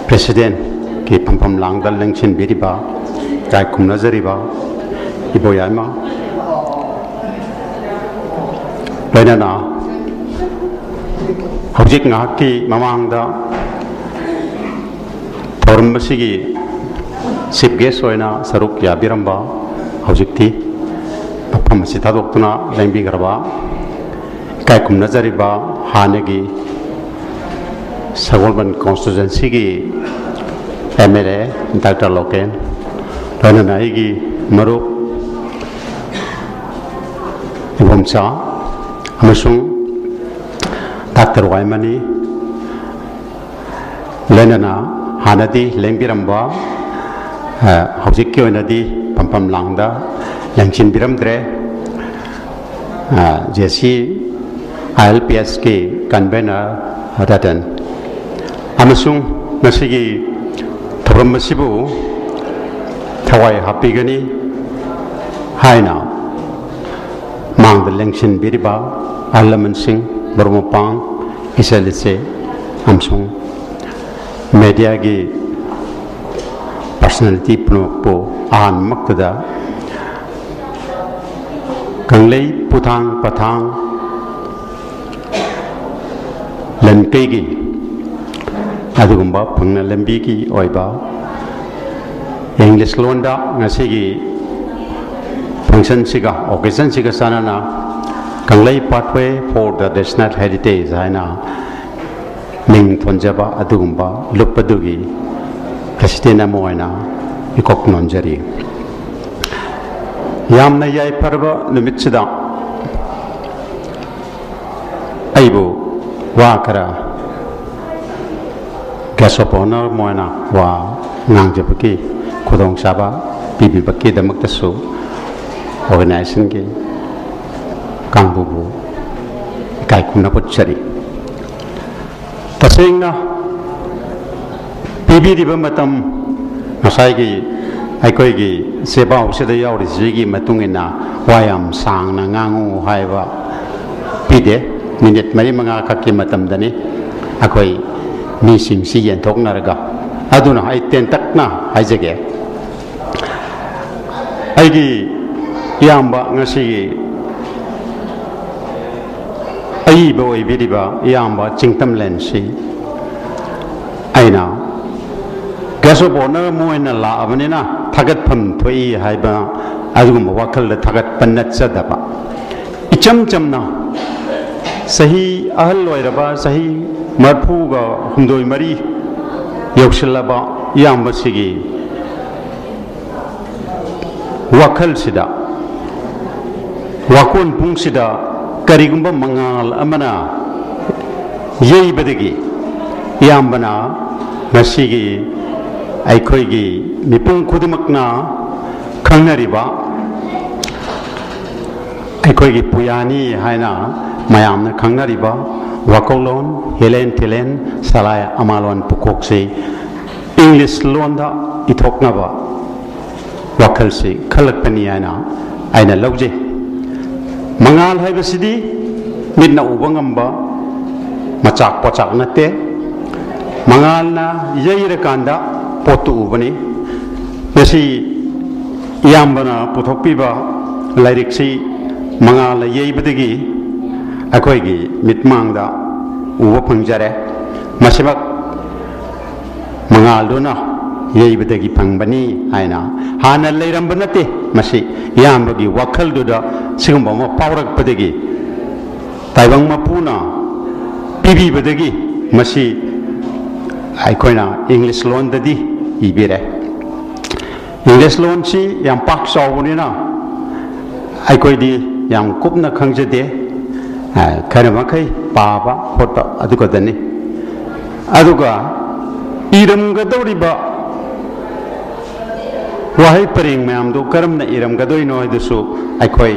Presidentꯀꯤ ꯐꯝꯐꯝ ꯂꯥꯡꯗ ꯂꯦꯡꯁꯤꯟꯕꯤꯔꯤꯕ, ꯏꯀꯥꯏ ꯈꯨꯝꯅꯖꯔꯤꯕ ꯏꯕꯣ ꯌꯥꯏꯃ, ꯂꯣꯏꯅꯅ ꯍꯧꯖꯤꯛ ꯉꯥꯏꯍꯥꯛꯀꯤ ꯃꯃꯥꯡꯗ ꯊꯧꯔꯝ ꯑꯁꯤꯒꯤ chief guest ꯑꯣꯏꯅ ꯁꯔꯨꯛ ꯌꯥꯕꯤꯔꯝꯕ, ꯍꯧꯖꯤꯛꯇꯤ ꯃꯐꯝ ꯑꯁꯤ ꯊꯥꯗꯣꯛꯇꯨꯅ ꯂꯦꯡꯕꯤꯈ꯭ꯔꯕ ꯏꯀꯥꯏ ꯈꯨꯝꯅꯖꯔꯤꯕ ꯍꯥꯟꯅꯒꯤ ꯁꯒꯣꯜꯕꯟ constituencyꯒꯤ M L A Doctor local, ꯂꯣꯏꯅꯅ ꯑꯩꯒꯤ ꯃꯔꯨꯞ ꯏꯕꯣꯝꯆꯥ ꯑꯃꯁꯨꯡ Doctor ꯋꯥꯏꯃꯅꯤ, ꯂꯣꯏꯅꯅ ꯍꯥꯟꯅꯗꯤ ꯂꯦꯡꯕꯤꯔꯝꯕ, ꯑ, ꯍꯧꯖꯤꯛꯀꯤ ꯑꯣꯏꯅꯗꯤ ꯐꯝꯐꯝ ꯂꯥꯡꯗ ꯂꯦꯡꯁꯤꯟꯕꯤꯔꯝꯗ꯭ꯔꯦ, ꯑ, J C I L P Sꯀꯤ convener Ratan, ꯑꯃꯁꯨꯡ ꯉꯁꯤꯒꯤ ꯊꯧꯔꯝ ꯑꯁꯤꯕꯨ ꯊꯋꯥꯏ ꯍꯥꯞꯄꯤꯒꯅꯤ ꯍꯥꯏꯅ ꯃꯥꯡꯗ ꯂꯦꯡꯁꯤꯟꯕꯤꯔꯤꯕ ꯑꯍꯜ ꯂꯃꯟꯁꯤꯡ, ꯃꯔꯨꯞ ꯃꯄꯥꯡ, ꯏꯆꯜ ꯏꯆꯦ ꯑꯃꯁꯨꯡ mediaꯒꯤ personality ꯄꯨꯝꯅꯃꯛꯄꯨ ꯑꯍꯥꯟꯕꯃꯛꯇꯗ ꯀꯪꯂꯩ ꯄꯨꯊꯥꯡ ꯄꯊꯥꯡ ꯂꯟꯀꯩꯒꯤ ꯑꯗꯨꯒꯨꯝꯕ ꯐꯪꯅ ꯂꯝꯕꯤꯒꯤ ꯑꯣꯏꯕ English ꯂꯣꯟꯗ ꯉꯁꯤꯒꯤ functionꯁꯤꯒ occasionꯁꯤꯒ ꯆꯥꯟꯅꯅ ꯀꯪꯂꯩ Pathway for the National Heritage ꯍꯥꯏꯅ ꯃꯤꯡ ꯊꯣꯟꯖꯕ ꯑꯗꯨꯒꯨꯝꯕ ꯂꯨꯞ ꯑꯗꯨꯒꯤ president ꯑꯃ ꯑꯣꯏꯅ ꯏꯀꯣꯛ ꯅꯣꯟꯖꯔꯤ꯫ ꯌꯥꯝꯅ ꯌꯥꯏꯐꯔꯕ ꯅꯨꯃꯤꯠꯁꯤꯗ ꯑꯩꯕꯨ ꯋꯥ ꯈꯔ guest of honour ꯑꯃ ꯑꯣꯏꯅ ꯋꯥ ꯉꯥꯡꯖꯕꯒꯤ ꯈꯨꯗꯣꯡꯆꯥꯕ ꯄꯤꯕꯤꯕꯒꯤꯗꯃꯛꯇꯁꯨ organizationꯒꯤ ꯀꯥꯡꯕꯨꯕꯨ ꯏꯀꯥꯏ ꯈꯨꯝꯅꯕ ꯎꯠꯆꯔꯤ꯫ ꯇꯁꯦꯡꯅ ꯄꯤꯕꯤꯔꯤꯕ ꯃꯇꯝ, ꯉꯁꯥꯏꯒꯤ ꯑꯩꯈꯣꯏꯒꯤ ꯆꯦꯕꯥꯎꯁꯤꯗ ꯌꯥꯎꯔꯤꯁꯤꯒꯤ ꯃꯇꯨꯡ ꯏꯟꯅ ꯋꯥ ꯌꯥꯝ ꯁꯥꯡꯅ ꯉꯥꯡꯉꯨ ꯍꯥꯏꯕ ꯄꯤꯗꯦ꯫ ꯃꯤꯅꯤꯠ ꯃꯔꯤ ꯃꯉꯥ ꯈꯛꯀꯤ ꯃꯇꯝꯗꯅꯤ ꯑꯩꯈꯣꯏ ꯃꯤꯁꯤꯡꯁꯤ ꯌꯦꯟꯊꯣꯛꯅꯔꯒ꯫ ꯑꯗꯨꯅ ꯑꯩ ꯇꯦꯟꯇꯛꯅ ꯍꯥꯏꯖꯒꯦ꯫ ꯑꯩꯒꯤ ꯏꯌꯥꯝꯕ ꯉꯁꯤꯒꯤ ꯑꯏꯕ ꯑꯣꯏꯕꯤꯔꯤꯕ ꯏꯌꯥꯝꯕ ꯆꯤꯡꯇꯝꯂꯦꯟꯁꯤ ꯑꯩꯅ guest of honour ꯑꯃ ꯑꯣꯏꯅ ꯂꯥꯛꯑꯕꯅꯤꯅ ꯊꯥꯒꯠꯐꯝ ꯊꯣꯛꯏ ꯍꯥꯏꯕ ꯑꯗꯨꯒꯨꯝꯕ ꯋꯥꯈꯜꯗ ꯊꯥꯒꯠꯄ ꯅꯠꯆꯗꯕ, ꯏꯆꯝ ꯆꯝꯅ ꯆꯍꯤ ꯑꯍꯜ ꯑꯣꯏꯔꯕ, ꯆꯍꯤ ꯃꯔꯤꯐꯨꯒ ꯍꯨꯝꯗꯣꯏ ꯃꯔꯤ ꯌꯧꯁꯤꯜꯂꯕ ꯏꯌꯥꯝꯕꯁꯤꯒꯤ ꯋꯥꯈꯜꯁꯤꯗ, ꯋꯥꯈꯣꯟ ꯄꯨꯡꯁꯤꯗ ꯀꯔꯤꯒꯨꯝꯕ ꯃꯉꯥꯜ ꯑꯃꯅ ꯌꯩꯕꯗꯒꯤ ꯏꯌꯥꯝꯕꯅ ꯉꯁꯤꯒꯤ ꯑꯩꯈꯣꯏꯒꯤ ꯃꯤꯄꯨꯝ ꯈꯨꯗꯤꯡꯃꯛꯅ ꯈꯪꯅꯔꯤꯕ, ꯑꯩꯈꯣꯏꯒꯤ ꯄꯨꯌꯥꯅꯤ ꯍꯥꯏꯅ ꯃꯌꯥꯝꯅ ꯈꯪꯅꯔꯤꯕ ꯋꯥꯀꯧꯂꯣꯟ, ꯍꯤꯂꯦꯟ ꯊꯤꯂꯦꯟ, ꯁꯂꯥꯏ ꯑꯃꯥꯂꯣꯟ ꯄꯨꯀꯣꯛꯁꯤ ꯏꯪꯂꯤꯁ ꯂꯣꯟꯗ ꯏꯊꯣꯛꯅꯕ ꯋꯥꯈꯜꯁꯤ ꯈꯜꯂꯛꯄꯅꯤ ꯍꯥꯏꯅ ꯑꯩꯅ ꯂꯧꯖꯩ꯫ ꯃꯉꯥꯜ ꯍꯥꯏꯕꯁꯤꯗꯤ ꯃꯤꯠꯅ ꯎꯕ ꯉꯝꯕ ꯃꯆꯥꯛ ꯄꯣꯆꯥꯛ ꯅꯠꯇꯦ꯫ ꯃꯉꯥꯜꯅ ꯌꯩꯔꯀꯥꯟꯗ ꯄꯣꯠꯇꯨ ꯎꯕꯅꯤ꯫ ꯉꯁꯤ ꯏꯌꯥꯝꯕꯅ ꯄꯨꯊꯣꯛꯄꯤꯕ ꯂꯥꯏꯔꯤꯛꯁꯤ ꯃꯉꯥꯜꯅ ꯌꯩꯕꯗꯒꯤ ꯑꯩꯈꯣꯏꯒꯤ ꯃꯤꯠꯃꯥꯡꯗ ꯎꯕ ꯐꯪꯖꯔꯦ꯫ ꯃꯁꯤꯃꯛ ꯃꯉꯥꯜꯗꯨꯅ ꯌꯩꯕꯗꯒꯤ ꯐꯪꯕꯅꯤ ꯍꯥꯏꯅ ꯍꯥꯟꯅ ꯂꯩꯔꯝꯕ ꯅꯠꯇꯦ꯫ ꯃꯁꯤ ꯏꯌꯥꯝꯕꯒꯤ ꯋꯥꯈꯜꯗꯨꯗ ꯁꯤꯒꯨꯝꯕ ꯑꯃ ꯐꯥꯎꯔꯛꯄꯗꯒꯤ, ꯇꯥꯏꯕꯪ ꯃꯄꯨꯅ ꯄꯤꯕꯤꯕꯗꯒꯤ ꯃꯁꯤ ꯑꯩꯈꯣꯏꯅ ꯏꯪꯂꯤꯁ ꯂꯣꯟꯗꯗꯤ ꯏꯕꯤꯔꯦ꯫ ꯏꯪꯂꯤꯁ ꯂꯣꯟꯁꯤ ꯌꯥꯝ ꯄꯥꯛ ꯆꯥꯎꯕꯅꯤꯅ ꯑꯩꯈꯣꯏꯗꯤ ꯌꯥꯝ ꯀꯨꯞꯅ ꯈꯪꯖꯗꯦ꯫ ꯑ, ꯈꯔ ꯃꯈꯩ ꯄꯥꯕ ꯈꯣꯠꯄ ꯑꯗꯨ ꯈꯛꯇꯅꯤ꯫ ꯑꯗꯨꯒ ꯏꯔꯝꯒꯗꯧꯔꯤꯕ ꯋꯥꯍꯩ ꯄꯔꯦꯡ ꯃꯌꯥꯝꯗꯨ ꯀꯔꯝꯅ ꯏꯔꯝꯒꯗꯣꯏꯅꯣ ꯍꯥꯏꯗꯨꯁꯨ ꯑꯩꯈꯣꯏ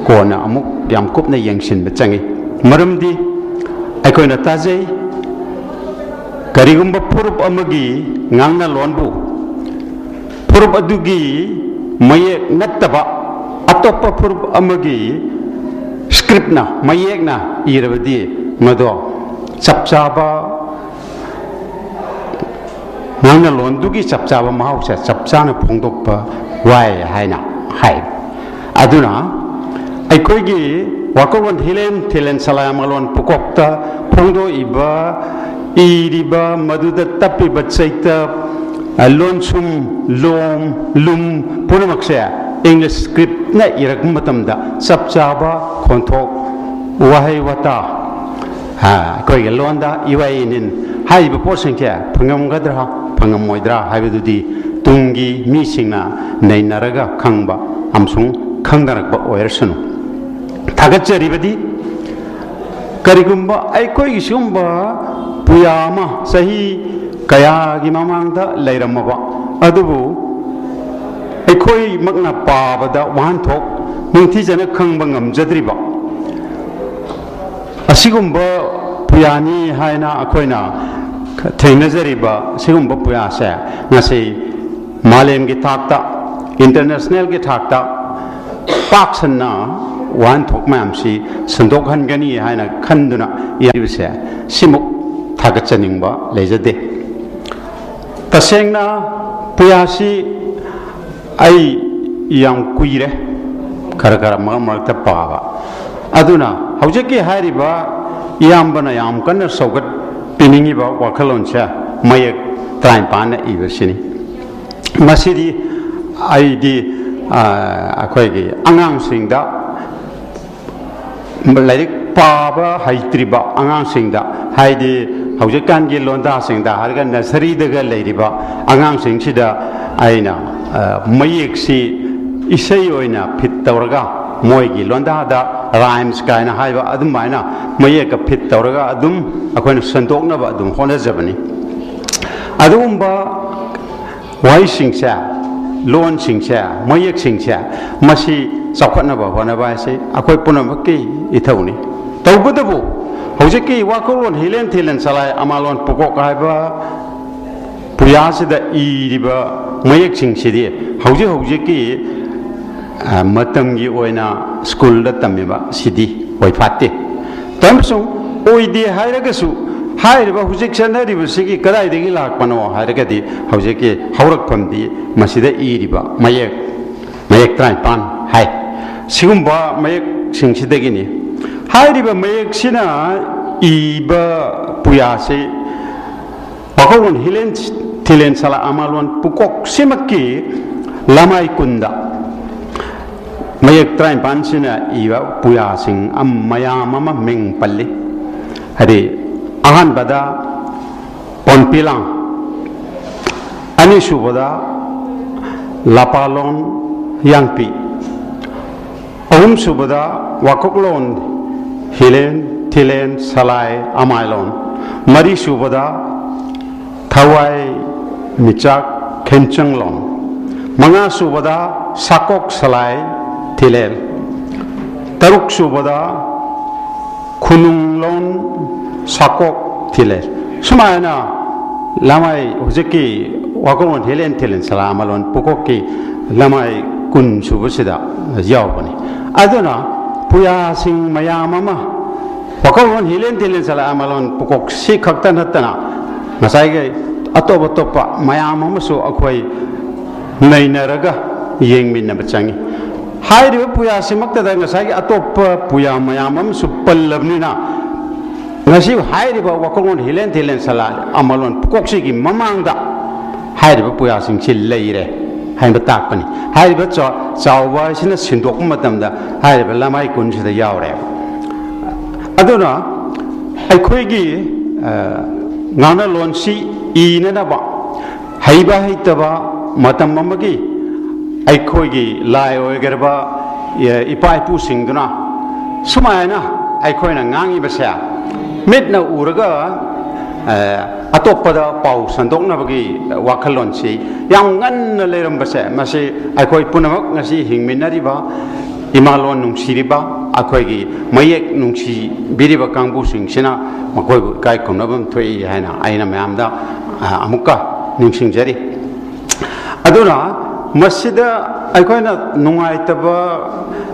ꯀꯣꯟꯅ ꯑꯃꯨꯛ ꯌꯥꯝ ꯀꯨꯞꯅ ꯌꯦꯡꯁꯤꯟꯕ ꯆꯪꯏ꯫ ꯃꯔꯝꯗꯤ ꯑꯩꯈꯣꯏꯅ ꯇꯥꯖꯩ, ꯀꯔꯤꯒꯨꯝꯕ ꯐꯨꯔꯨꯞ ꯑꯃꯒꯤ ꯉꯥꯡꯅꯂꯣꯟꯕꯨ ꯐꯨꯔꯨꯞ ꯑꯗꯨꯒꯤ ꯃꯌꯦꯛ ꯅꯠꯇꯕ ꯑꯇꯣꯞꯄ ꯐꯨꯔꯨꯞ ꯑꯃꯒꯤ ꯁ꯭ꯀ꯭ꯔꯤꯞꯅ, ꯃꯌꯦꯛꯅ ꯏꯔꯕꯗꯤ ꯃꯗꯣ ꯆꯞ ꯆꯥꯕ ꯉꯥꯡꯅꯂꯣꯟꯗꯨꯒꯤ ꯆꯞ ꯆꯥꯕ ꯃꯍꯥꯎꯁꯦ ꯆꯞ ꯆꯥꯅ ꯐꯣꯡꯗꯣꯛꯄ ꯋꯥꯏ ꯍꯥꯏꯅ ꯍꯥꯏ꯫ ꯑꯗꯨꯅ ꯑꯩꯈꯣꯏꯒꯤ ꯋꯥꯀꯣꯛꯂꯣꯟ ꯍꯤꯂꯦꯟ ꯊꯤꯂꯦꯟ ꯁꯂꯥꯏ ꯑꯃꯂꯣꯟ ꯄꯨꯀꯣꯛꯇ ꯐꯣꯡꯗꯣꯛꯏꯕ, ꯏꯔꯤꯕ, ꯃꯗꯨꯗ ꯇꯞꯄꯤꯕ ꯆꯩꯇꯞ, ꯂꯣꯟꯁꯨꯝ, ꯂꯣꯝ, ꯂꯨꯝ ꯄꯨꯝꯅꯃꯛꯁꯦ ꯏꯪꯂꯤꯁ ꯁ꯭ꯀ꯭ꯔꯤꯞꯅ ꯏꯔꯛꯄ ꯃꯇꯝꯗ ꯆꯞ ꯆꯥꯕ ꯈꯣꯟꯊꯣꯛ, ꯋꯥꯍꯩ ꯋꯥꯇꯥ, ꯑꯩꯈꯣꯏꯒꯤ ꯂꯣꯟꯗ ꯏꯋꯥꯏ ꯏꯅꯤꯟ ꯍꯥꯏꯔꯤꯕ ꯄꯣꯠꯁꯤꯡꯁꯦ ꯐꯪꯉꯝꯒꯗ꯭ꯔꯥ ꯐꯪꯉꯝꯃꯣꯏꯗ꯭ꯔꯥ ꯍꯥꯏꯕꯗꯨꯗꯤ ꯇꯨꯡꯒꯤ ꯃꯤꯁꯤꯡꯅ ꯅꯩꯅꯔꯒ ꯈꯪꯕ ꯑꯃꯁꯨꯡ ꯈꯪꯅꯔꯛꯄ ꯑꯣꯏꯔꯁꯅꯨ꯫ ꯊꯥꯒꯠꯆꯔꯤꯕꯗꯤ ꯀꯔꯤꯒꯨꯝꯕ ꯑꯩꯈꯣꯏꯒꯤ ꯁꯤꯒꯨꯝꯕ ꯄꯨꯌꯥ ꯑꯃ ꯆꯍꯤ ꯀꯌꯥꯒꯤ ꯃꯃꯥꯡꯗ ꯂꯩꯔꯝꯃꯕ, ꯑꯗꯨꯕꯨ ꯑꯩꯈꯣꯏꯃꯛꯅ ꯄꯥꯕꯗ ꯋꯥꯍꯟꯊꯣꯛ ꯅꯤꯡꯊꯤꯖꯅ ꯈꯪꯕ ꯉꯝꯖꯗ꯭ꯔꯤꯕ ꯑꯁꯤꯒꯨꯝꯕ ꯄꯨꯌꯥꯅꯤ ꯍꯥꯏꯅ ꯑꯩꯈꯣꯏꯅ ꯊꯦꯡꯅꯖꯔꯤꯕ ꯁꯤꯒꯨꯝꯕ ꯄꯨꯌꯥꯁꯦ ꯉꯁꯤ ꯃꯥꯂꯦꯝꯒꯤ ꯊꯥꯛꯇ, ꯏꯟꯇꯔꯅꯦꯁꯅꯦꯜꯒꯤ ꯊꯥꯛꯇ ꯄꯥꯛ ꯁꯟꯅ ꯋꯥꯍꯟꯊꯣꯛ ꯃꯌꯥꯝꯁꯤ ꯁꯟꯗꯣꯛꯍꯟꯒꯅꯤ ꯍꯥꯏꯅ ꯈꯟꯗꯨꯅ ꯏꯔꯤꯕꯁꯦ ꯁꯤꯃꯨꯛ ꯊꯥꯒꯠꯆꯅꯤꯡꯕ ꯂꯩꯖꯗꯦ꯫ ꯇꯁꯦꯡꯅ ꯄꯨꯌꯥꯁꯤ ꯑꯩ ꯌꯥꯝ ꯀꯨꯏꯔꯦ ꯈꯔ ꯈꯔ ꯃꯔꯛ ꯃꯔꯛꯇ ꯄꯥꯕ꯫ ꯑꯗꯨꯅ ꯍꯧꯖꯤꯛꯀꯤ ꯍꯥꯏꯔꯤꯕ ꯏꯌꯥꯝꯕꯅ ꯌꯥꯝ ꯀꯟꯅ ꯁꯧꯒꯠꯄꯤꯅꯤꯡꯉꯤꯕ ꯋꯥꯈꯜꯂꯣꯟꯁꯦ ꯃꯌꯦꯛ ꯇꯔꯥꯅꯤꯄꯥꯟꯅ ꯏꯕꯁꯤꯅꯤ꯫ ꯃꯁꯤꯗꯤ ꯑꯩꯗꯤ, ꯑ, ꯑꯩꯈꯣꯏꯒꯤ ꯑꯉꯥꯡꯁꯤꯡꯗ, ꯂꯥꯏꯔꯤꯛ ꯄꯥꯕ ꯍꯩꯇ꯭ꯔꯤꯕ ꯑꯉꯥꯡꯁꯤꯡꯗ, ꯍꯥꯏꯗꯤ ꯍꯧꯖꯤꯛꯀꯥꯟꯒꯤ ꯂꯣꯟꯗꯥꯁꯤꯡꯗ ꯍꯥꯏꯔꯒ ꯅꯁꯔꯤꯗꯒ ꯂꯩꯔꯤꯕ ꯑꯉꯥꯡꯁꯤꯡꯁꯤꯗ ꯑꯩꯅ, ꯑ, ꯃꯌꯦꯛꯁꯤ ꯏꯁꯩ ꯑꯣꯏꯅ ꯐꯤꯠ ꯇꯧꯔꯒ, ꯃꯣꯏꯒꯤ ꯂꯣꯟꯗꯥꯗ ꯔꯥꯏꯝꯁ ꯀꯥꯏꯅ ꯍꯥꯏꯕ ꯑꯗꯨꯃꯥꯏꯅ ꯃꯌꯦꯛꯀ ꯐꯤꯠ ꯇꯧꯔꯒ ꯑꯗꯨꯝ ꯑꯩꯈꯣꯏꯅ ꯁꯟꯗꯣꯛꯅꯕ ꯑꯗꯨꯝ ꯍꯣꯠꯅꯖꯕꯅꯤ꯫ ꯑꯗꯨꯒꯨꯝꯕ ꯋꯥꯍꯩꯁꯤꯡꯁꯦ, ꯂꯣꯟꯁꯤꯡꯁꯦ, ꯃꯌꯦꯛꯁꯤꯡꯁꯦ, ꯃꯁꯤ ꯆꯥꯎꯈꯠꯅꯕ ꯍꯣꯠꯅꯕ ꯍꯥꯏꯁꯤ ꯑꯩꯈꯣꯏ ꯄꯨꯝꯅꯃꯛꯀꯤ ꯏꯊꯧꯅꯤ꯫ ꯇꯧꯕꯇꯕꯨ ꯍꯧꯖꯤꯛꯀꯤ ꯋꯥꯀꯣꯛꯂꯣꯟ ꯍꯤꯂꯦꯟ ꯊꯤꯂꯦꯟ ꯁꯂꯥꯏ ꯑꯃꯥꯂꯣꯟ ꯄꯨꯀꯣꯛ ꯍꯥꯏꯕ ꯄꯨꯌꯥꯁꯤꯗ ꯏꯔꯤꯕ ꯃꯌꯦꯛꯁꯤꯡꯁꯤꯗꯤ ꯍꯧꯖꯤꯛ ꯍꯧꯖꯤꯛꯀꯤ, ꯑ, ꯃꯇꯝꯒꯤ ꯑꯣꯏꯅ ꯁ꯭ꯀꯨꯜꯗ ꯇꯝꯃꯤꯕ ꯁꯤꯗꯤ ꯑꯣꯏ ꯐꯥꯠꯇꯦ꯫ ꯇꯝꯁꯨꯡ ꯑꯣꯏꯗꯦ ꯍꯥꯏꯔꯒꯁꯨ, ꯍꯥꯏꯔꯤꯕ ꯍꯧꯖꯤꯛ ꯆꯠꯅꯔꯤꯕꯁꯤꯒꯤ ꯀꯗꯥꯏꯗꯒꯤ ꯂꯥꯛꯄꯅꯣ ꯍꯥꯏꯔꯒꯗꯤ ꯍꯧꯖꯤꯛꯀꯤ ꯍꯧꯔꯛꯐꯝꯗꯤ ꯃꯁꯤꯗ ꯏꯔꯤꯕ ꯃꯌꯦꯛ, ꯃꯌꯦꯛ ꯇꯔꯥꯅꯤꯄꯥꯟ ꯍꯥꯏ꯫ ꯁꯤꯒꯨꯝꯕ ꯃꯌꯦꯛꯁꯤꯡꯁꯤꯗꯒꯤꯅꯤ꯫ ꯍꯥꯏꯔꯤꯕ ꯃꯌꯦꯛꯁꯤꯅ ꯏꯕ ꯄꯨꯌꯥꯁꯤ ꯋꯥꯈꯜꯂꯣꯟ ꯍꯤꯂꯦꯟ ꯊꯤꯂꯦꯟ ꯁꯂꯥ ꯑꯃꯂꯣꯟ ꯄꯨꯀꯣꯛꯁꯤꯃꯛꯀꯤ ꯂꯃꯥꯏ ꯀꯨꯟꯗ ꯃꯌꯦꯛ ꯇꯔꯥꯅꯤꯄꯥꯟꯁꯤꯅ ꯏꯕ ꯄꯨꯌꯥꯁꯤꯡ ꯑꯃ, ꯃꯌꯥꯝ ꯑꯃ ꯃꯤꯡ ꯄꯜꯂꯤ꯫ ꯍꯥꯏꯗꯤ, ꯑꯍꯥꯟꯕꯗ ꯄꯣꯟꯄꯤꯂꯥꯡ, ꯑꯅꯤꯁꯨꯕꯗ ꯂꯄꯥꯂꯣꯟ ꯌꯥꯡꯄꯤ, ꯑꯍꯨꯝꯁꯨꯕꯗ ꯋꯥꯀꯣꯛꯂꯣꯟ ꯍꯤꯂꯦꯟ ꯊꯤꯂꯦꯟ ꯁꯂꯥꯏ ꯑꯃꯥꯏꯂꯣꯟ, ꯃꯔꯤꯁꯨꯕꯗ ꯊꯋꯥꯏ ꯃꯤꯆꯥꯛ ꯈꯦꯟꯆꯪꯂꯣꯟ, ꯃꯉꯥꯁꯨꯕꯗ ꯁꯥꯀꯣꯛ ꯁꯂꯥꯏ ꯊꯤꯂꯦꯜ, ꯇꯔꯨꯛꯁꯨꯕꯗ ꯈꯨꯅꯨꯡꯂꯣꯟ ꯁꯥꯀꯣꯛ ꯊꯤꯂꯦꯜ꯫ ꯁꯨꯃꯥꯏꯅ ꯂꯃꯥꯏ, ꯍꯧꯖꯤꯛꯀꯤ ꯋꯥꯀꯣꯛꯂꯣꯟ ꯍꯤꯂꯦꯟ ꯊꯤꯂꯦꯟ ꯁꯂꯥ ꯑꯃꯂꯣꯟ ꯄꯨꯀꯣꯛꯀꯤ ꯂꯃꯥꯏ ꯀꯨꯟ ꯁꯨꯕꯁꯤꯗ ꯌꯥꯎꯕꯅꯤ꯫ ꯑꯗꯨꯅ ꯄꯨꯌꯥꯁꯤꯡ ꯃꯌꯥꯝ ꯑꯃ ꯋꯥꯀꯣꯛꯂꯣꯟ ꯍꯤꯂꯦꯟ ꯊꯤꯂꯦꯟ ꯁꯂꯥ ꯑꯃꯂꯣꯟ ꯄꯨꯀꯣꯛꯁꯤ ꯈꯛꯇ ꯅꯠꯇꯅ ꯉꯁꯥꯏꯒꯤ ꯑꯇꯣꯞ ꯑꯇꯣꯞꯄ ꯃꯌꯥꯝ ꯑꯃꯁꯨ ꯑꯩꯈꯣꯏ ꯅꯩꯅꯔꯒ ꯌꯦꯡꯃꯤꯟꯅꯕ ꯆꯪꯉꯤ꯫ ꯍꯥꯏꯔꯤꯕ ꯄꯨꯌꯥꯁꯤꯃꯛꯇꯗ ꯉꯁꯥꯏꯒꯤ ꯑꯇꯣꯞꯄ ꯄꯨꯌꯥ ꯃꯌꯥꯝ ꯑꯃꯁꯨ ꯄꯜꯂꯕꯅꯤꯅ, ꯉꯁꯤ ꯍꯥꯏꯔꯤꯕ ꯋꯥꯀꯣꯛꯂꯣꯟ ꯍꯤꯂꯦꯟ ꯊꯤꯂꯦꯟ ꯁꯂꯥ ꯑꯃꯂꯣꯟ ꯄꯨꯀꯣꯛꯁꯤꯒꯤ ꯃꯃꯥꯡꯗ ꯍꯥꯏꯔꯤꯕ ꯄꯨꯌꯥꯁꯤꯡꯁꯤ ꯂꯩꯔꯦ ꯍꯥꯏꯕ ꯇꯥꯛꯄꯅꯤ꯫ ꯍꯥꯏꯔꯤꯕ ꯆꯥ-, ꯆꯥꯎꯕ ꯍꯥꯏꯁꯤꯅ ꯁꯤꯟꯗꯣꯛꯄ ꯃꯇꯝꯗ ꯍꯥꯏꯔꯤꯕ ꯂꯃꯥꯏ ꯀꯨꯟꯁꯤꯗ ꯌꯥꯎꯔꯦꯕ꯫ ꯑꯗꯨꯅ ꯑꯩꯈꯣꯏꯒꯤ, ꯑ, ꯉꯥꯡꯅꯂꯣꯟꯁꯤ ꯏꯅꯅꯕ ꯍꯩꯕ ꯍꯩꯇꯕ ꯃꯇꯝ ꯑꯃꯒꯤ ꯑꯩꯈꯣꯏꯒꯤ ꯂꯥꯏ ꯑꯣꯏꯒꯦꯔꯕ, ꯑ, ꯏꯄꯥ ꯏꯄꯨꯁꯤꯡꯗꯨꯅ ꯁꯨꯃꯥꯏꯅ ꯑꯩꯈꯣꯏꯅ ꯉꯥꯡꯉꯤꯕꯁꯦ ꯃꯤꯠꯅ ꯎꯔꯒ, ꯑ, ꯑꯇꯣꯞꯄꯗ ꯄꯥꯎ ꯁꯟꯗꯣꯛꯅꯕꯒꯤ ꯋꯥꯈꯜꯂꯣꯟꯁꯤ ꯌꯥꯝ ꯉꯟꯅ ꯂꯩꯔꯝꯕꯁꯦ, ꯃꯁꯤ ꯑꯩꯈꯣꯏ ꯄꯨꯝꯅꯃꯛ ꯉꯁꯤ ꯍꯤꯡꯃꯤꯟꯅꯔꯤꯕ ꯏꯃꯥꯂꯣꯟ ꯅꯨꯡꯁꯤꯔꯤꯕ, ꯑꯩꯈꯣꯏꯒꯤ ꯃꯌꯦꯛ ꯅꯨꯡꯁꯤꯕꯤꯔꯤꯕ ꯀꯥꯡꯕꯨꯁꯤꯡꯁꯤꯅ ꯃꯈꯣꯏꯕꯨ ꯏꯀꯥꯏ ꯈꯨꯝꯅꯐꯝ ꯊꯣꯛꯏ ꯍꯥꯏꯅ ꯑꯩꯅ ꯃꯌꯥꯝꯗ, ꯑ, ꯑꯃꯨꯛꯀ ꯅꯤꯡꯁꯤꯡꯖꯔꯤ꯫ ꯑꯗꯨꯅ ꯃꯁꯤꯗ ꯑꯩꯈꯣꯏꯅ ꯅꯨꯡꯉꯥꯏꯇꯕ,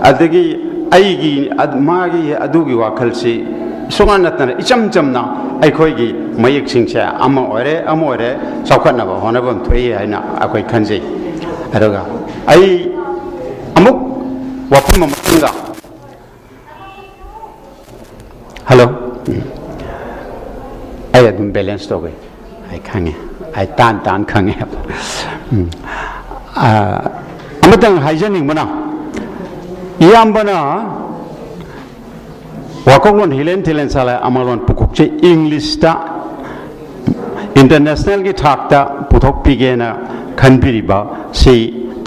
ꯑꯗꯒꯤ ꯑꯩꯒꯤ, ꯑꯗ-, ꯃꯥꯒꯤ, ꯑꯗꯨꯒꯤ ꯋꯥꯈꯜꯁꯤ ꯁꯨꯡꯅ ꯅꯠꯇꯅ ꯏꯆꯝ ꯆꯝꯅ ꯑꯩꯈꯣꯏꯒꯤ ꯃꯌꯦꯛꯁꯤꯡꯁꯦ ꯑꯃ ꯑꯣꯏꯔꯦ, ꯑꯃ ꯑꯣꯏꯔꯦ, ꯆꯥꯎꯈꯠꯅꯕ ꯍꯣꯠꯅꯐꯝ ꯊꯣꯛꯏ ꯍꯥꯏꯅ ꯑꯩꯈꯣꯏ ꯈꯟꯖꯩ꯫ ꯑꯗꯨꯒ ꯑꯩ ꯑꯃꯨꯛ ꯋꯥꯐꯝ ꯑꯃꯇꯪꯒ꯫ ꯍꯜꯂꯣ꯫ ꯎꯝ꯫ ꯑꯩ ꯑꯗꯨꯝ ꯕꯦꯂꯦꯟꯁ ꯇꯧꯒꯦ꯫ ꯑꯩ ꯈꯪꯉꯦ꯫ ꯑꯩ ꯇꯥꯟ ꯇꯥꯟ ꯈꯪꯉꯦ꯫ ꯎꯝ꯫ ꯑꯥ, ꯑꯃꯇꯪ ꯍꯥꯏꯖꯅꯤꯡꯕꯅ, ꯏꯌꯥꯝꯕꯅ ꯋꯥꯀꯣꯛꯂꯣꯟ ꯍꯤꯂꯦꯟ ꯊꯤꯂꯦꯟ ꯁꯥꯂꯥꯏ ꯑꯃꯂꯣꯟ ꯄꯨꯀꯣꯛꯁꯦ ꯏꯪꯂꯤꯁꯇ ꯏꯟꯇꯔꯅꯦꯁꯅꯦꯜꯒꯤ ꯊꯥꯛꯇ ꯄꯨꯊꯣꯛꯄꯤꯒꯦꯅ ꯈꯟꯕꯤꯔꯤꯕ ꯁꯤ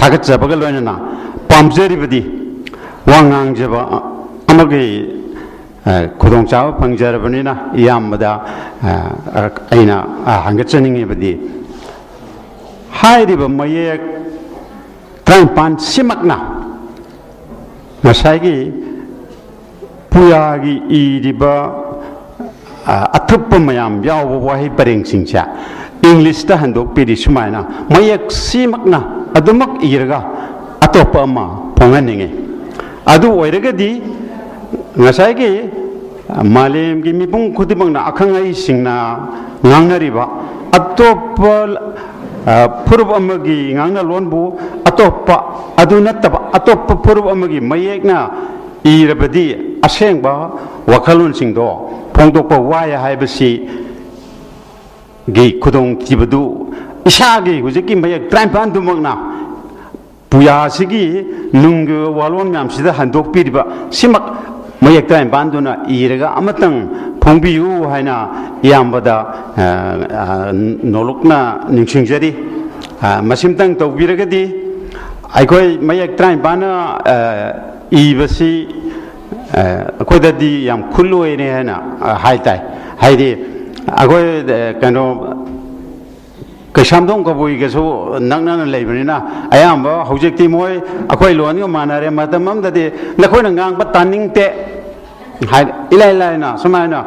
ꯊꯥꯒꯠꯆꯕꯒ ꯂꯣꯏꯅꯅ ꯄꯥꯝꯖꯔꯤꯕꯗꯤ ꯋꯥ ꯉꯥꯡꯖꯕ ꯑꯃꯒꯤ, ꯑ, ꯈꯨꯗꯣꯡꯆꯥꯕ ꯐꯪꯖꯔꯕꯅꯤꯅ ꯏꯌꯥꯝꯕꯗ, ꯑ, ꯑꯩꯅ, ꯑ, ꯍꯪꯒꯠꯆꯅꯤꯡꯉꯤꯕꯗꯤ ꯍꯥꯏꯔꯤꯕ ꯃꯌꯦꯛ ꯇꯔꯥꯅꯤꯄꯥꯟ ꯁꯤꯃꯛꯅ ꯉꯁꯥꯏꯒꯤ ꯄꯨꯌꯥꯒꯤ ꯏꯔꯤꯕ, ꯑ, ꯑꯊꯨꯞꯄ ꯃꯌꯥꯝ ꯌꯥꯎꯕ ꯋꯥꯍꯩ ꯄꯔꯦꯡꯁꯤꯡꯁꯦ ꯏꯪꯂꯤꯁꯇ ꯍꯟꯗꯣꯛꯄꯤꯔꯤ꯫ ꯁꯨꯃꯥꯏꯅ ꯃꯌꯦꯛ ꯁꯤꯃꯛꯅ ꯑꯗꯨꯃꯛ ꯏꯔꯒ ꯑꯇꯣꯞꯄ ꯑꯃ ꯐꯣꯡꯍꯟꯅꯤꯡꯉꯤ꯫ ꯑꯗꯨ ꯑꯣꯏꯔꯒꯗꯤ ꯉꯁꯥꯏꯒꯤ ꯃꯥꯂꯦꯝꯒꯤ ꯃꯤꯄꯨꯝ ꯈꯨꯗꯤꯡꯃꯛꯅ, ꯑꯈꯪ ꯑꯍꯩꯁꯤꯡꯅ ꯉꯥꯡꯅꯔꯤꯕ ꯑꯇꯣꯞꯄ, ꯑ, ꯐꯨꯔꯨꯞ ꯑꯃꯒꯤ ꯉꯥꯡꯅꯂꯣꯟꯕꯨ ꯑꯇꯣꯞꯄ, ꯑꯗꯨ ꯅꯠꯇꯕ ꯑꯇꯣꯞꯄ ꯐꯨꯔꯨꯞ ꯑꯃꯒꯤ ꯃꯌꯦꯛꯅ ꯏꯔꯕꯗꯤ ꯑꯁꯦꯡꯕ ꯋꯥꯈꯜꯂꯣꯟꯁꯤꯡꯗꯣ ꯐꯣꯡꯗꯣꯛꯄ ꯋꯥꯏ ꯍꯥꯏꯕꯁꯤꯒꯤ ꯈꯨꯗꯣꯡꯊꯤꯕꯗꯨ ꯏꯁꯥꯒꯤ ꯍꯧꯖꯤꯛꯀꯤ ꯃꯌꯦꯛ ꯇꯔꯥꯅꯤꯄꯥꯟꯗꯨꯃꯛꯅ ꯄꯨꯌꯥꯁꯤꯒꯤ ꯅꯨꯡꯒꯤ ꯑꯣꯏꯕ ꯋꯥꯂꯣꯟ ꯃꯌꯥꯝꯁꯤꯗ ꯍꯟꯗꯣꯛꯄꯤꯔꯤꯕ ꯁꯤꯃꯛ ꯃꯌꯦꯛ ꯇꯔꯥꯅꯤꯄꯥꯟꯗꯨꯅ ꯏꯔꯒ ꯑꯃꯇꯪ ꯐꯣꯡꯕꯤꯌꯨ ꯍꯥꯏꯅ ꯏꯌꯥꯝꯕꯗ, ꯑ, ꯑ, ꯅꯣꯂꯨꯛꯅ ꯅꯤꯡꯁꯤꯡꯖꯔꯤ꯫ ꯑ, ꯃꯁꯤꯝꯇꯪ ꯇꯧꯕꯤꯔꯒꯗꯤ ꯑꯩꯈꯣꯏ ꯃꯌꯦꯛ ꯇꯔꯥꯅꯤꯄꯥꯟꯅ, ꯑ, ꯏꯕꯁꯤ, ꯑ, ꯑꯩꯈꯣꯏꯗꯗꯤ ꯌꯥꯝ ꯈꯨꯜ ꯑꯣꯏꯔꯦ ꯍꯥꯏꯅ, ꯑ, ꯍꯥꯏ ꯇꯥꯏ꯫ ꯍꯥꯏꯗꯤ ꯑꯩꯈꯣꯏ, ꯑ, ꯀꯩꯅꯣ, ꯀꯩꯁꯥꯝꯊꯣꯡ ꯀꯕꯨꯏꯒꯁꯨ ꯅꯛꯅꯅ ꯂꯩꯕꯅꯤꯅ ꯑꯌꯥꯝꯕ ꯍꯧꯖꯤꯛꯇꯤ ꯃꯣꯏ ꯑꯩꯈꯣꯏ ꯂꯣꯟꯒ ꯃꯥꯟꯅꯔꯦ꯫ ꯃꯇꯝ ꯑꯃꯗꯗꯤ ꯅꯈꯣꯏꯅ ꯉꯥꯡꯕ ꯇꯥꯅꯤꯡꯗꯦ ꯍꯥꯏ, ꯏꯂꯥꯏ ꯂꯥꯏꯅ ꯁꯨꯃꯥꯏꯅ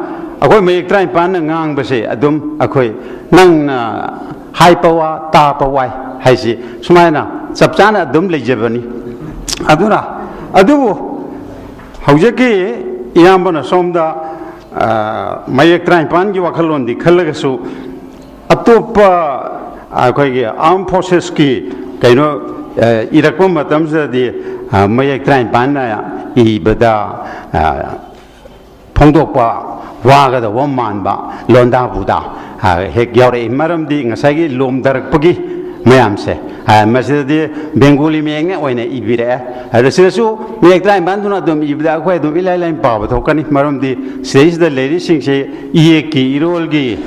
ꯑꯩꯈꯣꯏ ꯃꯌꯦꯛ ꯇꯔꯥꯅꯤꯄꯥꯟꯅ ꯉꯥꯡꯕꯁꯦ ꯑꯗꯨꯝ ꯑꯩꯈꯣꯏ ꯅꯪꯅ ꯍꯥꯏꯕ ꯋꯥ ꯇꯥꯕ ꯋꯥꯏ ꯍꯥꯏꯁꯤ ꯁꯨꯃꯥꯏꯅ ꯆꯞ ꯆꯥꯅ ꯑꯗꯨꯝ ꯂꯩꯖꯕꯅꯤ꯫ ꯑꯗꯨꯅ ꯑꯗꯨꯕꯨ ꯍꯧꯖꯤꯛꯀꯤ ꯏꯌꯥꯝꯕꯅ ꯁꯣꯝꯗ, ꯑ, ꯃꯌꯦꯛ ꯇꯔꯥꯅꯤꯄꯥꯟꯒꯤ ꯋꯥꯈꯜꯂꯣꯟꯗꯤ ꯈꯜꯂꯒꯁꯨ ꯑꯇꯣꯞꯄ ꯑꯩꯈꯣꯏꯒꯤ ꯑꯥꯔꯝ ꯐꯣꯔꯁꯦꯁꯀꯤ ꯀꯩꯅꯣ ꯏꯔꯛꯄ ꯃꯇꯝꯁꯤꯗꯗꯤ ꯃꯌꯦꯛ ꯇꯔꯥꯅꯤꯄꯥꯟꯅ ꯏꯕꯗ ꯐꯣꯡꯗꯣꯛꯄ ꯋꯥꯒꯗꯧꯕ ꯃꯥꯟꯕ ꯂꯣꯟꯗꯥ ꯄꯨꯗꯥ ꯍꯦꯛ ꯌꯥꯎꯔꯛꯏ꯫ ꯃꯔꯝꯗꯤ ꯉꯁꯥꯏꯒꯤ ꯂꯣꯝꯊꯔꯛꯄꯒꯤ ꯃꯌꯥꯝꯁꯦ, ꯃꯁꯤꯗꯗꯤ ꯕꯦꯡꯒꯣꯂꯤ ꯃꯌꯦꯛꯅ ꯑꯣꯏꯅ ꯏꯕꯤꯔꯛꯑꯦ꯫ ꯑꯗꯨ ꯁꯤꯗꯁꯨ ꯃꯌꯦꯛ ꯇꯔꯥꯅꯤꯄꯥꯟꯗꯨꯅ ꯑꯗꯨꯝ ꯏꯕꯗ ꯑꯩꯈꯣꯏ ꯑꯗꯨꯝ ꯏꯂꯥꯏ ꯂꯥꯏꯅ ꯄꯥꯕ ꯊꯣꯛꯀꯅꯤ꯫ ꯃꯔꯝꯗꯤ ꯁꯤꯗꯩꯁꯤꯗ ꯂꯩꯔꯤꯁꯤꯡꯁꯤ ꯏꯌꯦꯛꯀꯤ ꯏꯔꯣꯜꯒꯤ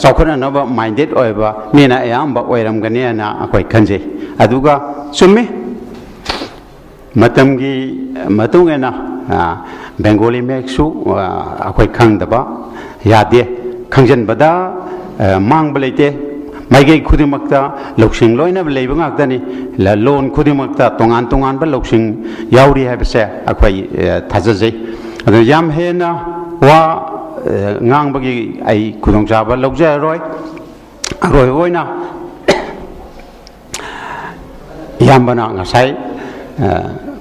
ꯆꯥꯎꯈꯠꯅꯅꯕ ꯃꯥꯏꯟꯗꯦꯠ ꯑꯣꯏꯕ ꯃꯤꯅ ꯑꯌꯥꯝꯕ ꯑꯣꯏꯔꯝꯒꯅꯤ ꯍꯥꯏꯅ ꯑꯩꯈꯣꯏ ꯈꯟꯖꯩ꯫ ꯑꯗꯨꯒ ꯆꯨꯝꯃꯤ, ꯃꯇꯝꯒꯤ ꯃꯇꯨꯡ ꯏꯟꯅ ꯕꯦꯡꯒꯣꯂꯤ ꯃꯌꯦꯛꯁꯨ ꯑꯩꯈꯣꯏ ꯈꯪꯗꯕ ꯌꯥꯗꯦ꯫ ꯈꯪꯖꯤꯟꯕꯗ ꯃꯥꯡꯕ ꯂꯩꯇꯦ꯫ ꯃꯥꯏꯀꯩ ꯈꯨꯗꯤꯡꯃꯛꯇ ꯂꯧꯁꯤꯡ ꯂꯣꯏꯅ ꯂꯩꯕ ꯉꯥꯛꯇꯅꯤ꯫ ꯂꯣꯟ ꯈꯨꯗꯤꯡꯃꯛꯇ ꯇꯣꯉꯥꯟ ꯇꯣꯉꯥꯟꯕ ꯂꯧꯁꯤꯡ ꯌꯥꯎꯔꯤ ꯍꯥꯏꯕꯁꯦ ꯑꯩꯈꯣꯏ ꯊꯥꯖꯖꯩ꯫ ꯑꯗꯨ ꯌꯥꯝ ꯍꯦꯟꯅ ꯋꯥ ꯉꯥꯡꯕꯒꯤ ꯑꯩ ꯈꯨꯗꯣꯡꯆꯥꯕ ꯂꯧꯖꯔꯔꯣꯏ꯫ ꯑꯔꯣꯏꯕ ꯑꯣꯏꯅ ꯏꯌꯥꯝꯕꯅ ꯉꯁꯥꯏ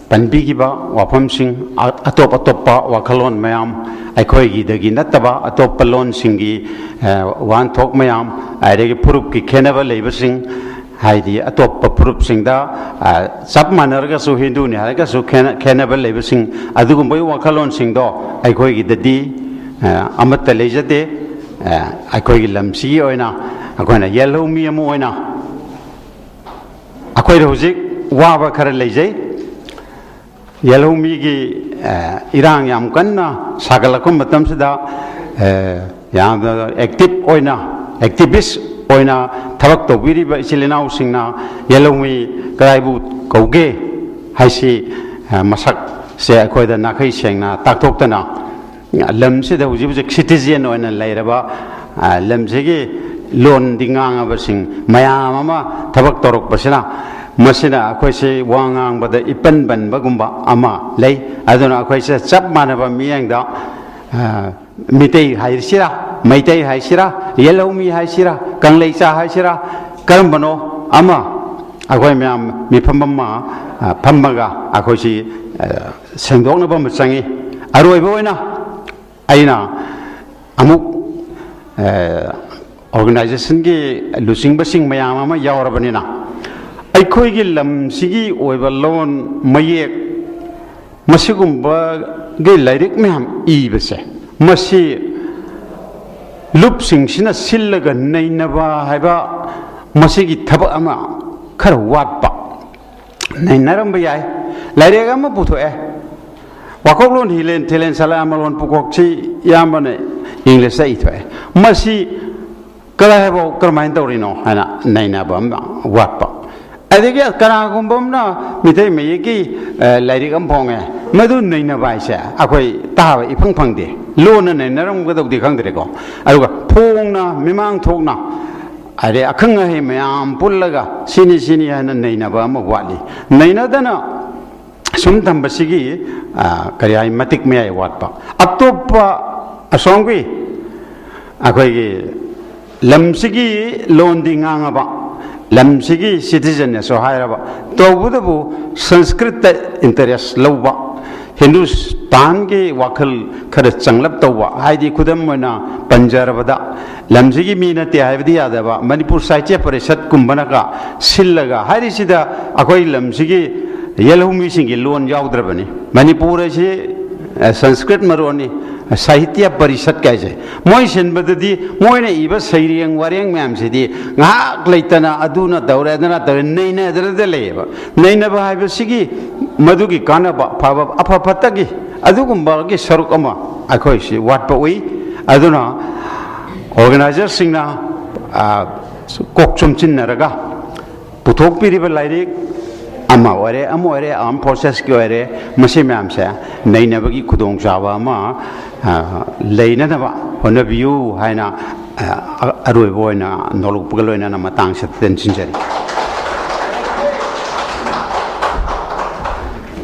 ꯄꯟꯕꯤꯈꯤꯕ ꯋꯥꯐꯝꯁꯤꯡ, ꯑꯇꯣꯞ ꯑꯇꯣꯞꯄ ꯋꯥꯈꯜꯂꯣꯟ ꯃꯌꯥꯝ, ꯑꯩꯈꯣꯏꯒꯤꯗꯒꯤ ꯅꯠꯇꯕ ꯑꯇꯣꯞꯄ ꯂꯣꯟꯁꯤꯡꯒꯤ ꯋꯥꯍꯟꯊꯣꯛ ꯃꯌꯥꯝ, ꯑꯗꯒꯤ ꯐꯨꯔꯨꯞꯀꯤ ꯈꯦꯠꯅꯕ ꯂꯩꯕꯁꯤꯡ, ꯍꯥꯏꯗꯤ ꯑꯇꯣꯞꯄ ꯐꯨꯔꯨꯞꯁꯤꯡꯗ ꯆꯞ ꯃꯥꯟꯅꯔꯒꯁꯨ ꯍꯤꯟꯗꯨꯅꯤ ꯍꯥꯏꯔꯒꯁꯨ ꯈꯦꯠꯅꯕ ꯂꯩꯕꯁꯤꯡ, ꯑꯗꯨꯒꯨꯝꯕꯒꯤ ꯋꯥꯈꯜꯂꯣꯟꯁꯤꯡꯗꯣ ꯑꯩꯈꯣꯏꯒꯤꯗꯗꯤ ꯑꯃꯠꯇ ꯂꯩꯖꯗꯦ꯫ ꯑꯩꯈꯣꯏꯒꯤ ꯂꯝꯁꯤꯒꯤ ꯑꯣꯏꯅ ꯑꯩꯈꯣꯏꯅ ꯌꯦꯜꯍꯧꯃꯤ ꯑꯃ ꯑꯣꯏꯅ ꯑꯩꯈꯣꯏꯗ ꯍꯧꯖꯤꯛ ꯋꯥꯕ ꯈꯔ ꯂꯩꯖꯩ꯫ ꯌꯦꯜꯍꯧꯃꯤꯒꯤ ꯏꯔꯥꯡ ꯌꯥꯝ ꯀꯟꯅ ꯁꯥꯒꯠꯂꯛꯄ ꯃꯇꯝꯁꯤꯗ ꯌꯥꯝꯅ ꯑꯦꯛꯇꯤꯚ ꯑꯣꯏꯅ, ꯑꯦꯛꯇꯤꯚꯤꯁ ꯑꯣꯏꯅ ꯊꯕꯛ ꯇꯧꯕꯤꯔꯤꯕ ꯏꯆꯤꯜ ꯏꯅꯥꯎꯁꯤꯡꯅ ꯌꯦꯜꯍꯧꯃꯤ ꯀꯗꯥꯏꯕꯨ ꯀꯧꯒꯦ ꯍꯥꯏꯁꯤ ꯃꯁꯛꯁꯦ ꯑꯩꯈꯣꯏꯗ ꯅꯥꯈꯩ ꯁꯦꯡꯅ ꯇꯥꯛꯊꯣꯛꯇꯅ, ꯂꯝꯁꯤꯗ ꯍꯧꯖꯤꯛ ꯍꯧꯖꯤꯛ ꯁꯤꯇꯤꯖꯦꯟ ꯑꯣꯏꯅ ꯂꯩꯔꯕ, ꯂꯝꯁꯤꯒꯤ ꯂꯣꯟꯗꯤ ꯉꯥꯡꯉꯕꯁꯤꯡ ꯃꯌꯥꯝ ꯑꯃ ꯊꯕꯛ ꯇꯧꯔꯛꯄꯁꯤꯅ, ꯃꯁꯤꯅ ꯑꯩꯈꯣꯏꯁꯤ ꯋꯥ ꯉꯥꯡꯕꯗ ꯏꯄꯟ ꯄꯟꯕꯒꯨꯝꯕ ꯑꯃ ꯂꯩ꯫ ꯑꯗꯨꯅ ꯑꯩꯈꯣꯏꯁꯦ ꯆꯞ ꯃꯥꯟꯅꯕ ꯃꯤꯠꯌꯦꯡꯗ ꯃꯤꯇꯩ ꯍꯥꯏꯁꯤꯔꯥ, ꯃꯩꯇꯩ ꯍꯥꯏꯁꯤꯔꯥ, ꯌꯦꯜꯍꯧꯃꯤ ꯍꯥꯏꯁꯤꯔꯥ, ꯀꯪꯂꯩꯆꯥ ꯍꯥꯏꯁꯤꯔꯥ, ꯀꯔꯝꯕꯅꯣ ꯑꯃ ꯑꯩꯈꯣꯏ ꯃꯌꯥꯝ ꯃꯤꯐꯝ ꯑꯃ ꯐꯝꯃꯒ ꯑꯩꯈꯣꯏꯁꯤ ꯁꯦꯡꯗꯣꯛꯅꯕ ꯑꯃ ꯆꯪꯉꯤ꯫ ꯑꯔꯣꯏꯕ ꯑꯣꯏꯅ ꯑꯩꯅ ꯑꯃꯨꯛ ꯑꯣꯔꯒꯅꯥꯏꯖꯦꯁꯟꯒꯤ ꯂꯨꯆꯤꯡꯕꯁꯤꯡ ꯃꯌꯥꯝ ꯑꯃ ꯌꯥꯎꯔꯕꯅꯤꯅ, ꯑꯩꯈꯣꯏ ꯑꯩꯈꯣꯏꯒꯤ ꯂꯝꯁꯤꯒꯤ ꯑꯣꯏꯕ ꯂꯣꯟ, ꯃꯌꯦꯛ, ꯃꯁꯤꯒꯨꯝꯕꯒꯤ ꯂꯥꯏꯔꯤꯛ ꯃꯌꯥꯝ ꯏꯕꯁꯦ, ꯃꯁꯤ ꯂꯨꯞꯁꯤꯡꯁꯤꯅ ꯁꯤꯜꯂꯒ ꯅꯩꯅꯕ ꯍꯥꯏꯕ ꯃꯁꯤꯒꯤ ꯊꯕꯛ ꯑꯃ ꯈꯔ ꯋꯥꯠꯄ꯫ ꯅꯩꯅꯔꯝꯕ ꯌꯥꯏ꯫ ꯂꯥꯏꯔꯤꯛ ꯑꯃ ꯄꯨꯊꯣꯛꯑꯦ, ꯋꯥꯀꯣꯛꯂꯣꯟ ꯍꯤꯂꯦꯟ ꯊꯤꯂꯦꯟ ꯁꯂꯥꯃꯂꯣꯟ ꯄꯨꯀꯣꯛꯁꯤ ꯏꯌꯥꯝꯕꯅ ꯏꯪꯂꯤꯁꯇ ꯏꯊꯣꯛꯑꯦ꯫ ꯃꯁꯤ ꯀꯗꯥꯏꯐꯥꯎ ꯀꯔꯝꯍꯥꯏꯅ ꯇꯧꯔꯤꯅꯣ ꯍꯥꯏꯅ ꯅꯩꯅꯕ ꯑꯃ ꯋꯥꯠꯄ꯫ ꯑꯗꯒꯤ ꯀꯅꯥꯒꯨꯝꯕ ꯑꯃꯅ ꯃꯤꯇꯩ ꯃꯌꯦꯛꯀꯤ, ꯑ, ꯂꯥꯏꯔꯤꯛ ꯑꯃ ꯐꯣꯡꯉꯦ, ꯃꯗꯨ ꯅꯩꯅꯕ ꯍꯥꯏꯁꯦ ꯑꯩꯈꯣꯏ ꯇꯥꯕ ꯏꯐꯪ ꯐꯪꯗꯦ꯫ ꯂꯣꯟꯅ ꯅꯩꯅꯔꯝꯒꯗꯧꯗꯤ ꯈꯪꯗ꯭ꯔꯦꯀꯣ, ꯑꯗꯨꯒ ꯐꯣꯡꯅ, ꯃꯤꯃꯥꯡ ꯊꯣꯛꯅ, ꯑꯗꯩ ꯑꯈꯪ ꯑꯍꯩ ꯃꯌꯥꯝ ꯄꯨꯜꯂꯒ ꯁꯤꯅꯤ ꯁꯤꯅꯤ ꯍꯥꯏꯅ ꯅꯩꯅꯕ ꯑꯃ ꯋꯥꯠꯂꯤ꯫ ꯅꯩꯅꯗꯅ ꯁꯨꯝ ꯊꯝꯕꯁꯤꯒꯤ, ꯑ, ꯀꯔꯤ ꯍꯥꯏ, ꯃꯇꯤꯛ ꯃꯌꯥꯏ ꯋꯥꯠꯄ꯫ ꯑꯇꯣꯞꯄ ꯑꯁꯣꯝꯒꯤ ꯑꯩꯈꯣꯏꯒꯤ ꯂꯝꯁꯤꯒꯤ ꯂꯣꯟꯗꯤ ꯉꯥꯡꯉꯕ, ꯂꯝꯁꯤꯒꯤ ꯁꯤꯇꯤꯖꯟꯅꯦꯁꯨ ꯍꯥꯏꯔꯕ, ꯇꯧꯕꯇꯕꯨ ꯁꯪꯁꯀ꯭ꯔꯤꯠꯇ ꯏꯟꯇꯔꯦꯁ ꯂꯧꯕ, ꯍꯤꯟꯗꯨꯁꯇꯥꯟꯒꯤ ꯋꯥꯈꯜ ꯈꯔ ꯆꯪꯂꯞ ꯇꯧꯕ, ꯍꯥꯏꯗꯤ ꯈꯨꯗꯝ ꯑꯣꯏꯅ ꯄꯟꯖꯔꯕꯗ, ꯂꯝꯁꯤꯒꯤ ꯃꯤ ꯅꯠꯇꯦ ꯍꯥꯏꯕꯗꯤ ꯌꯥꯗꯕ, ꯃꯅꯤꯄꯨꯔ ꯁꯥꯍꯤꯇ꯭ꯌ ꯄꯔꯤꯁꯠꯀꯨꯝꯕꯅꯒ ꯁꯤꯜꯂꯒ ꯍꯥꯏꯔꯤꯁꯤꯗ ꯑꯩꯈꯣꯏ ꯂꯝꯁꯤꯒꯤ ꯌꯦꯜꯍꯧꯃꯤꯁꯤꯡꯒꯤ ꯂꯣꯟ ꯌꯥꯎꯗ꯭ꯔꯕꯅꯤ꯫ ꯃꯅꯤꯄꯨꯔ ꯑꯁꯤ, ꯑ, ꯁꯪꯁꯀ꯭ꯔꯤꯠ ꯃꯔꯣꯟꯅꯤ, ꯁꯥꯍꯤꯇ꯭ꯌ ꯄꯔꯤꯁꯠ ꯀꯥꯏꯁꯦ꯫ ꯃꯣꯏ ꯁꯤꯟꯕꯗꯗꯤ ꯃꯣꯏꯅ ꯏꯕ ꯁꯩꯔꯦꯡ ꯋꯥꯔꯦꯡ ꯃꯌꯥꯝꯁꯤꯗꯤ ꯉꯥꯏꯍꯥꯛ ꯂꯩꯇꯅ ꯑꯗꯨꯅ ꯇꯧꯔꯦ, ꯑꯗꯨꯅ ꯇꯧꯔꯦ, ꯅꯩꯅꯗꯅꯗ ꯂꯩꯌꯦꯕ꯫ ꯅꯩꯅꯕ ꯍꯥꯏꯕꯁꯤꯒꯤ ꯃꯗꯨꯒꯤ ꯀꯥꯟꯅꯕ, ꯐꯕ, ꯑꯐ ꯐꯠꯇꯒꯤ ꯑꯗꯨꯒꯨꯝꯕꯒꯤ ꯁꯔꯨꯛ ꯑꯃ ꯑꯩꯈꯣꯏꯁꯤ ꯋꯥꯠꯄ ꯎꯏ꯫ ꯑꯗꯨꯅ ꯑꯣꯔꯒꯅꯥꯏꯖꯔꯁꯤꯡꯅ, ꯑ, ꯀꯣꯛ ꯆꯨꯝꯁꯤꯟꯅꯔꯒ ꯄꯨꯊꯣꯛꯄꯤꯔꯤꯕ ꯂꯥꯏꯔꯤꯛ ꯑꯃ ꯑꯣꯏꯔꯦ, ꯑꯃ ꯑꯣꯏꯔꯦ, ꯑꯥꯔꯝ ꯐꯣꯔꯁꯦꯁꯀꯤ ꯑꯣꯏꯔꯦ, ꯃꯁꯤ ꯃꯌꯥꯝꯁꯦ ꯅꯩꯅꯕꯒꯤ ꯈꯨꯗꯣꯡꯆꯥꯕ ꯑꯃ, ꯑ, ꯂꯩꯅꯅꯕ ꯍꯣꯠꯅꯕꯤꯌꯨ ꯍꯥꯏꯅ, ꯑ, ꯑꯔꯣꯏꯕ ꯑꯣꯏꯅ ꯅꯣꯂꯨꯛꯄꯒ ꯂꯣꯏꯅꯅ ꯃꯇꯥꯡꯁꯤꯗ ꯇꯦꯟꯁꯤꯟꯖꯔꯤ꯫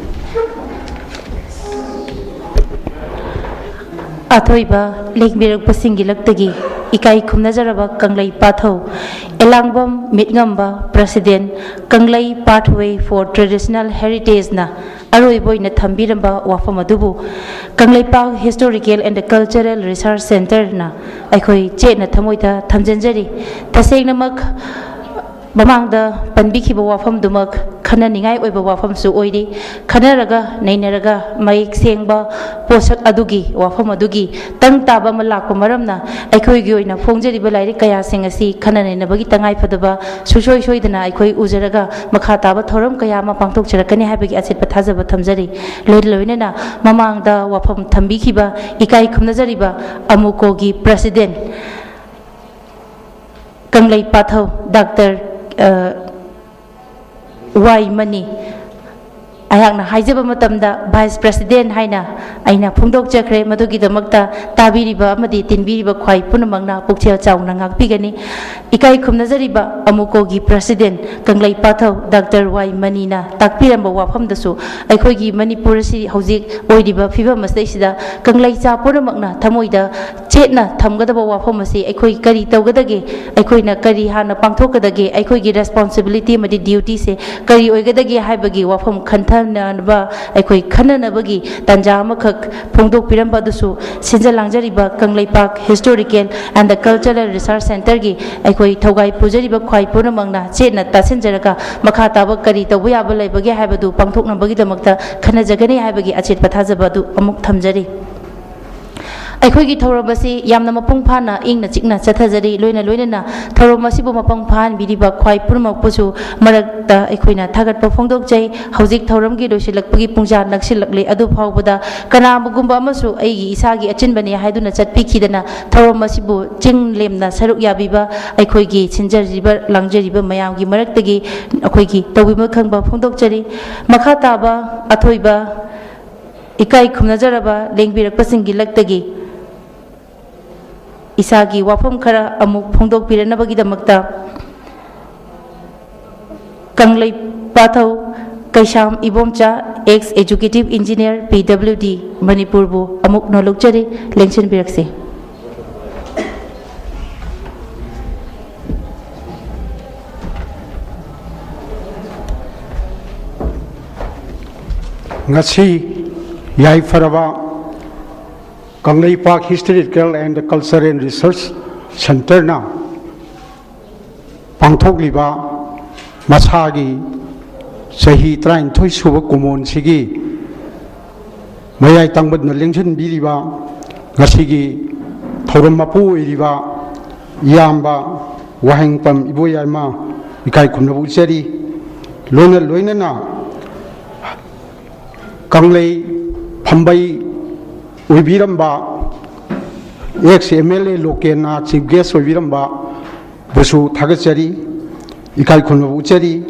ꯑꯊꯣꯏꯕ ꯂꯦꯡꯕꯤꯔꯛꯄꯁꯤꯡꯒꯤ ꯂꯛꯇꯒꯤ ꯏꯀꯥꯏ ꯈꯨꯝꯅꯖꯔꯕ Kanglei pathway Elangbam Mitngamba, President, Kanglei Pathway for Traditional Heritageꯅ ꯑꯔꯣꯏꯕ ꯑꯣꯏꯅ ꯊꯝꯕꯤꯔꯝꯕ ꯋꯥꯐꯝ ꯑꯗꯨꯕꯨ Kangleipak Historical and Cultural Research Centreꯅ ꯑꯩꯈꯣꯏ ꯆꯦꯠꯅ ꯊꯃꯣꯏꯗ ꯊꯝꯖꯤꯟꯖꯔꯤ꯫ ꯇꯁꯦꯡꯅꯃꯛ ꯃꯃꯥꯡꯗ ꯄꯟꯕꯤꯈꯤꯕ ꯋꯥꯐꯝꯗꯨꯃꯛ ꯈꯟꯅꯅꯤꯡꯉꯥꯏ ꯑꯣꯏꯕ ꯋꯥꯐꯝꯁꯨ ꯑꯣꯏꯔꯤ꯫ ꯈꯟꯅꯔꯒ ꯅꯩꯅꯔꯒ ꯃꯌꯦꯛ ꯁꯦꯡꯕ ꯄꯣꯠꯁꯛ ꯑꯗꯨꯒꯤ, ꯋꯥꯐꯝ ꯑꯗꯨꯒꯤ ꯇꯪ ꯇꯥꯕ ꯑꯃ ꯂꯥꯛꯄ ꯃꯔꯝꯅ, ꯑꯩꯈꯣꯏꯒꯤ ꯑꯣꯏꯅ ꯐꯣꯡꯖꯔꯤꯕ ꯂꯥꯏꯔꯤꯛ ꯀꯌꯥꯁꯤꯡ ꯑꯁꯤ ꯈꯟꯅ ꯅꯩꯅꯕꯒꯤ ꯇꯉꯥꯏ ꯐꯗꯕ ꯁꯨꯡꯁꯣꯏ ꯁꯣꯏꯗꯅ ꯑꯩꯈꯣꯏ ꯎꯖꯔꯒ ꯃꯈꯥ ꯇꯥꯕ ꯊꯧꯔꯝ ꯀꯌꯥ ꯑꯃ ꯄꯥꯡꯊꯣꯛꯆꯔꯛꯀꯅꯤ ꯍꯥꯏꯕꯒꯤ ꯑꯆꯦꯠꯄ ꯊꯥꯖꯕ ꯊꯝꯖꯔꯤ꯫ ꯂꯣꯏꯅ ꯂꯣꯏꯅꯅ ꯃꯃꯥꯡꯗ ꯋꯥꯐꯝ ꯊꯝꯕꯤꯈꯤꯕ ꯏꯀꯥꯏ ꯈꯨꯝꯅꯖꯔꯤꯕ ꯑꯃꯨꯀꯣꯒꯤ president ꯀꯪꯂꯩꯄꯥꯊꯧ ꯗꯥꯛꯇꯔ, ꯑ, ꯋꯥꯏ ꯃꯅꯤ, ꯑꯩꯍꯥꯛꯅ ꯍꯥꯏꯖꯕ ꯃꯇꯝꯗ vice president ꯍꯥꯏꯅ ꯑꯩꯅ ꯐꯣꯡꯗꯣꯛꯆꯈ꯭ꯔꯦ꯫ ꯃꯗꯨꯒꯤꯗꯃꯛꯇ ꯇꯥꯕꯤꯔꯤꯕ ꯑꯃꯗꯤ ꯇꯤꯟꯕꯤꯔꯤꯕ ꯈ꯭ꯋꯥꯏ ꯄꯨꯝꯅꯃꯛꯅ ꯄꯨꯛꯆꯦꯜ ꯆꯥꯎꯅ ꯉꯥꯛꯄꯤꯒꯅꯤ꯫ ꯏꯀꯥꯏ ꯈꯨꯝꯅꯖꯔꯤꯕ ꯑꯃꯨꯀꯣꯒꯤ president ꯀꯪꯂꯩꯄꯥꯊꯧ ꯗꯥꯛꯇꯔ ꯋꯥꯏ ꯃꯅꯤꯅ ꯇꯥꯛꯄꯤꯔꯝꯕ ꯋꯥꯐꯝꯗꯁꯨ ꯑꯩꯈꯣꯏꯒꯤ ꯃꯅꯤꯄꯨꯔ ꯑꯁꯤ ꯍꯧꯖꯤꯛ ꯑꯣꯏꯔꯤꯕ ꯐꯤꯕꯝ ꯑꯁꯤꯗꯩꯁꯤꯗ ꯀꯪꯂꯩꯆꯥ ꯄꯨꯝꯅꯃꯛꯅ ꯊꯃꯣꯏꯗ ꯆꯦꯠꯅ ꯊꯝꯒꯗꯕ ꯋꯥꯐꯝ ꯑꯁꯤ ꯑꯩꯈꯣꯏ ꯀꯔꯤ ꯇꯧꯒꯗꯒꯦ, ꯑꯩꯈꯣꯏꯅ ꯀꯔꯤ ꯍꯥꯟꯅ ꯄꯥꯡꯊꯣꯛꯀꯗꯒꯦ, ꯑꯩꯈꯣꯏꯒꯤ responsibility ꯑꯃꯗꯤ dutyꯁꯦ ꯀꯔꯤ ꯑꯣꯏꯒꯗꯒꯦ ꯍꯥꯏꯕꯒꯤ ꯋꯥꯐꯝ ꯈꯟꯊꯅꯕ, ꯑꯩꯈꯣꯏ ꯈꯟꯅꯅꯕꯒꯤ ꯇꯥꯟꯖꯥ ꯑꯃꯈꯛ ꯐꯣꯡꯗꯣꯛꯄꯤꯔꯝꯕ ꯑꯗꯨꯁꯨ ꯁꯤꯟꯖ ꯂꯥꯡꯖꯔꯤꯕ Kangleipak Historical and the Cultural Research Centreꯒꯤ ꯑꯩꯈꯣꯏ ꯊꯧꯒꯥꯏ ꯄꯨꯖꯔꯤꯕ ꯈ꯭ꯋꯥꯏ ꯄꯨꯝꯅꯃꯛꯅ ꯆꯦꯠꯅ ꯇꯥꯁꯤꯟꯖꯔꯒ ꯃꯈꯥ ꯇꯥꯕ ꯀꯔꯤ ꯇꯧꯕ ꯌꯥꯕ ꯂꯩꯕꯒꯦ ꯍꯥꯏꯕꯗꯨ ꯄꯥꯡꯊꯣꯛꯅꯕꯒꯤꯗꯃꯛꯇ ꯈꯟꯅꯖꯒꯅꯤ ꯍꯥꯏꯕꯒꯤ ꯑꯆꯦꯠꯄ ꯊꯥꯖꯕ ꯑꯗꯨ ꯑꯃꯨꯛ ꯊꯝꯖꯔꯤ꯫ ꯑꯩꯈꯣꯏꯒꯤ ꯊꯧꯔꯝ ꯑꯁꯤ ꯌꯥꯝꯅ ꯃꯄꯨꯡ ꯐꯥꯅ ꯏꯪꯅ ꯆꯤꯛꯅ ꯆꯠꯊꯖꯔꯤ꯫ ꯂꯣꯏꯅ ꯂꯣꯏꯅꯅ ꯊꯧꯔꯝ ꯑꯁꯤꯕꯨ ꯃꯄꯨꯡ ꯐꯥꯍꯟꯕꯤꯔꯤꯕ ꯈ꯭ꯋꯥꯏ ꯄꯨꯝꯅꯃꯛꯄꯨꯁꯨ ꯃꯔꯛꯇ ꯑꯩꯈꯣꯏꯅ ꯊꯥꯒꯠꯄ ꯐꯣꯡꯗꯣꯛꯆꯩ꯫ ꯍꯧꯖꯤꯛ ꯊꯧꯔꯝꯒꯤ ꯂꯣꯏꯁꯤꯜꯂꯛꯄꯒꯤ ꯄꯨꯡꯖꯥ ꯅꯛꯁꯤꯜꯂꯛꯂꯦ꯫ ꯑꯗꯨ ꯐꯥꯎꯕꯗ ꯀꯅꯥꯒꯨꯝꯕ ꯑꯃꯁꯨ ꯑꯩꯒꯤ ꯏꯁꯥꯒꯤ ꯑꯆꯤꯟꯕꯅꯤ ꯍꯥꯏꯗꯨꯅ ꯆꯠꯄꯤꯈꯤꯗꯅ ꯊꯧꯔꯝ ꯑꯁꯤꯕꯨ ꯆꯤꯡ ꯂꯦꯝꯅ ꯁꯔꯨꯛ ꯌꯥꯕꯤꯕ ꯑꯩꯈꯣꯏꯒꯤ ꯁꯤꯟꯖꯔꯤꯕ ꯂꯥꯡꯖꯔꯤꯕ ꯃꯌꯥꯝꯒꯤ ꯃꯔꯛꯇꯒꯤ ꯑꯩꯈꯣꯏꯒꯤ ꯇꯧꯕꯤꯃꯜ ꯈꯪꯕ ꯐꯣꯡꯗꯣꯛꯆꯔꯤ꯫ ꯃꯈꯥ ꯇꯥꯕ ꯑꯊꯣꯏꯕ ꯏꯀꯥꯏ ꯈꯨꯝꯅꯖꯔꯕ ꯂꯦꯡꯕꯤꯔꯛꯄꯁꯤꯡꯒꯤ ꯂꯛꯇꯒꯤ ꯏꯁꯥꯒꯤ ꯋꯥꯐꯝ ꯈꯔ ꯑꯃꯨꯛ ꯐꯣꯡꯗꯣꯛꯄꯤꯔꯛꯅꯕꯒꯤꯗꯃꯛꯇ ꯀꯪꯂꯩꯄꯥꯊꯧ ꯀꯩꯁꯥꯝ Ibomcha, ex executive engineer P W D, ꯃꯅꯤꯄꯨꯔꯕꯨ ꯑꯃꯨꯛ ꯅꯣꯂꯨꯛꯆꯔꯤ, ꯂꯦꯡꯁꯤꯟꯕꯤꯔꯛꯁꯤ꯫ ꯉꯁꯤ ꯌꯥꯏꯐꯔꯕ Kangleipak Historical and Cultural Research Centreꯅ ꯄꯥꯡꯊꯣꯛꯂꯤꯕ ꯃꯁꯥꯒꯤ ꯆꯍꯤ ꯇꯔꯥꯅꯤꯊꯣꯏ ꯁꯨꯕ ꯀꯨꯃꯣꯟꯁꯤꯒꯤ ꯃꯌꯥꯏ ꯇꯥꯡꯕꯗꯨꯅ ꯂꯦꯡꯁꯤꯟꯕꯤꯔꯤꯕ ꯉꯁꯤꯒꯤ ꯊꯧꯔꯝ ꯃꯄꯨ ꯑꯣꯏꯔꯤꯕ ꯏꯌꯥꯝꯕ ꯋꯥꯍꯦꯡꯄꯝ ꯏꯕꯣꯌꯥꯏꯃ ꯏꯀꯥꯏ ꯈꯨꯝꯅꯕ ꯎꯠꯆꯔꯤ꯫ ꯂꯣꯏꯅ ꯂꯣꯏꯅꯅ ꯀꯪꯂꯩ ꯐꯝꯕꯩ ꯑꯣꯏꯕꯤꯔꯝꯕ ex M L A ꯂꯣꯀꯦꯟꯅ chief guest ꯑꯣꯏꯕꯤꯔꯝꯕ ꯕꯨꯁꯨ ꯊꯥꯒꯠꯆꯔꯤ, ꯏꯀꯥꯏ ꯈꯨꯝꯅꯕ ꯎꯠꯆꯔꯤ꯫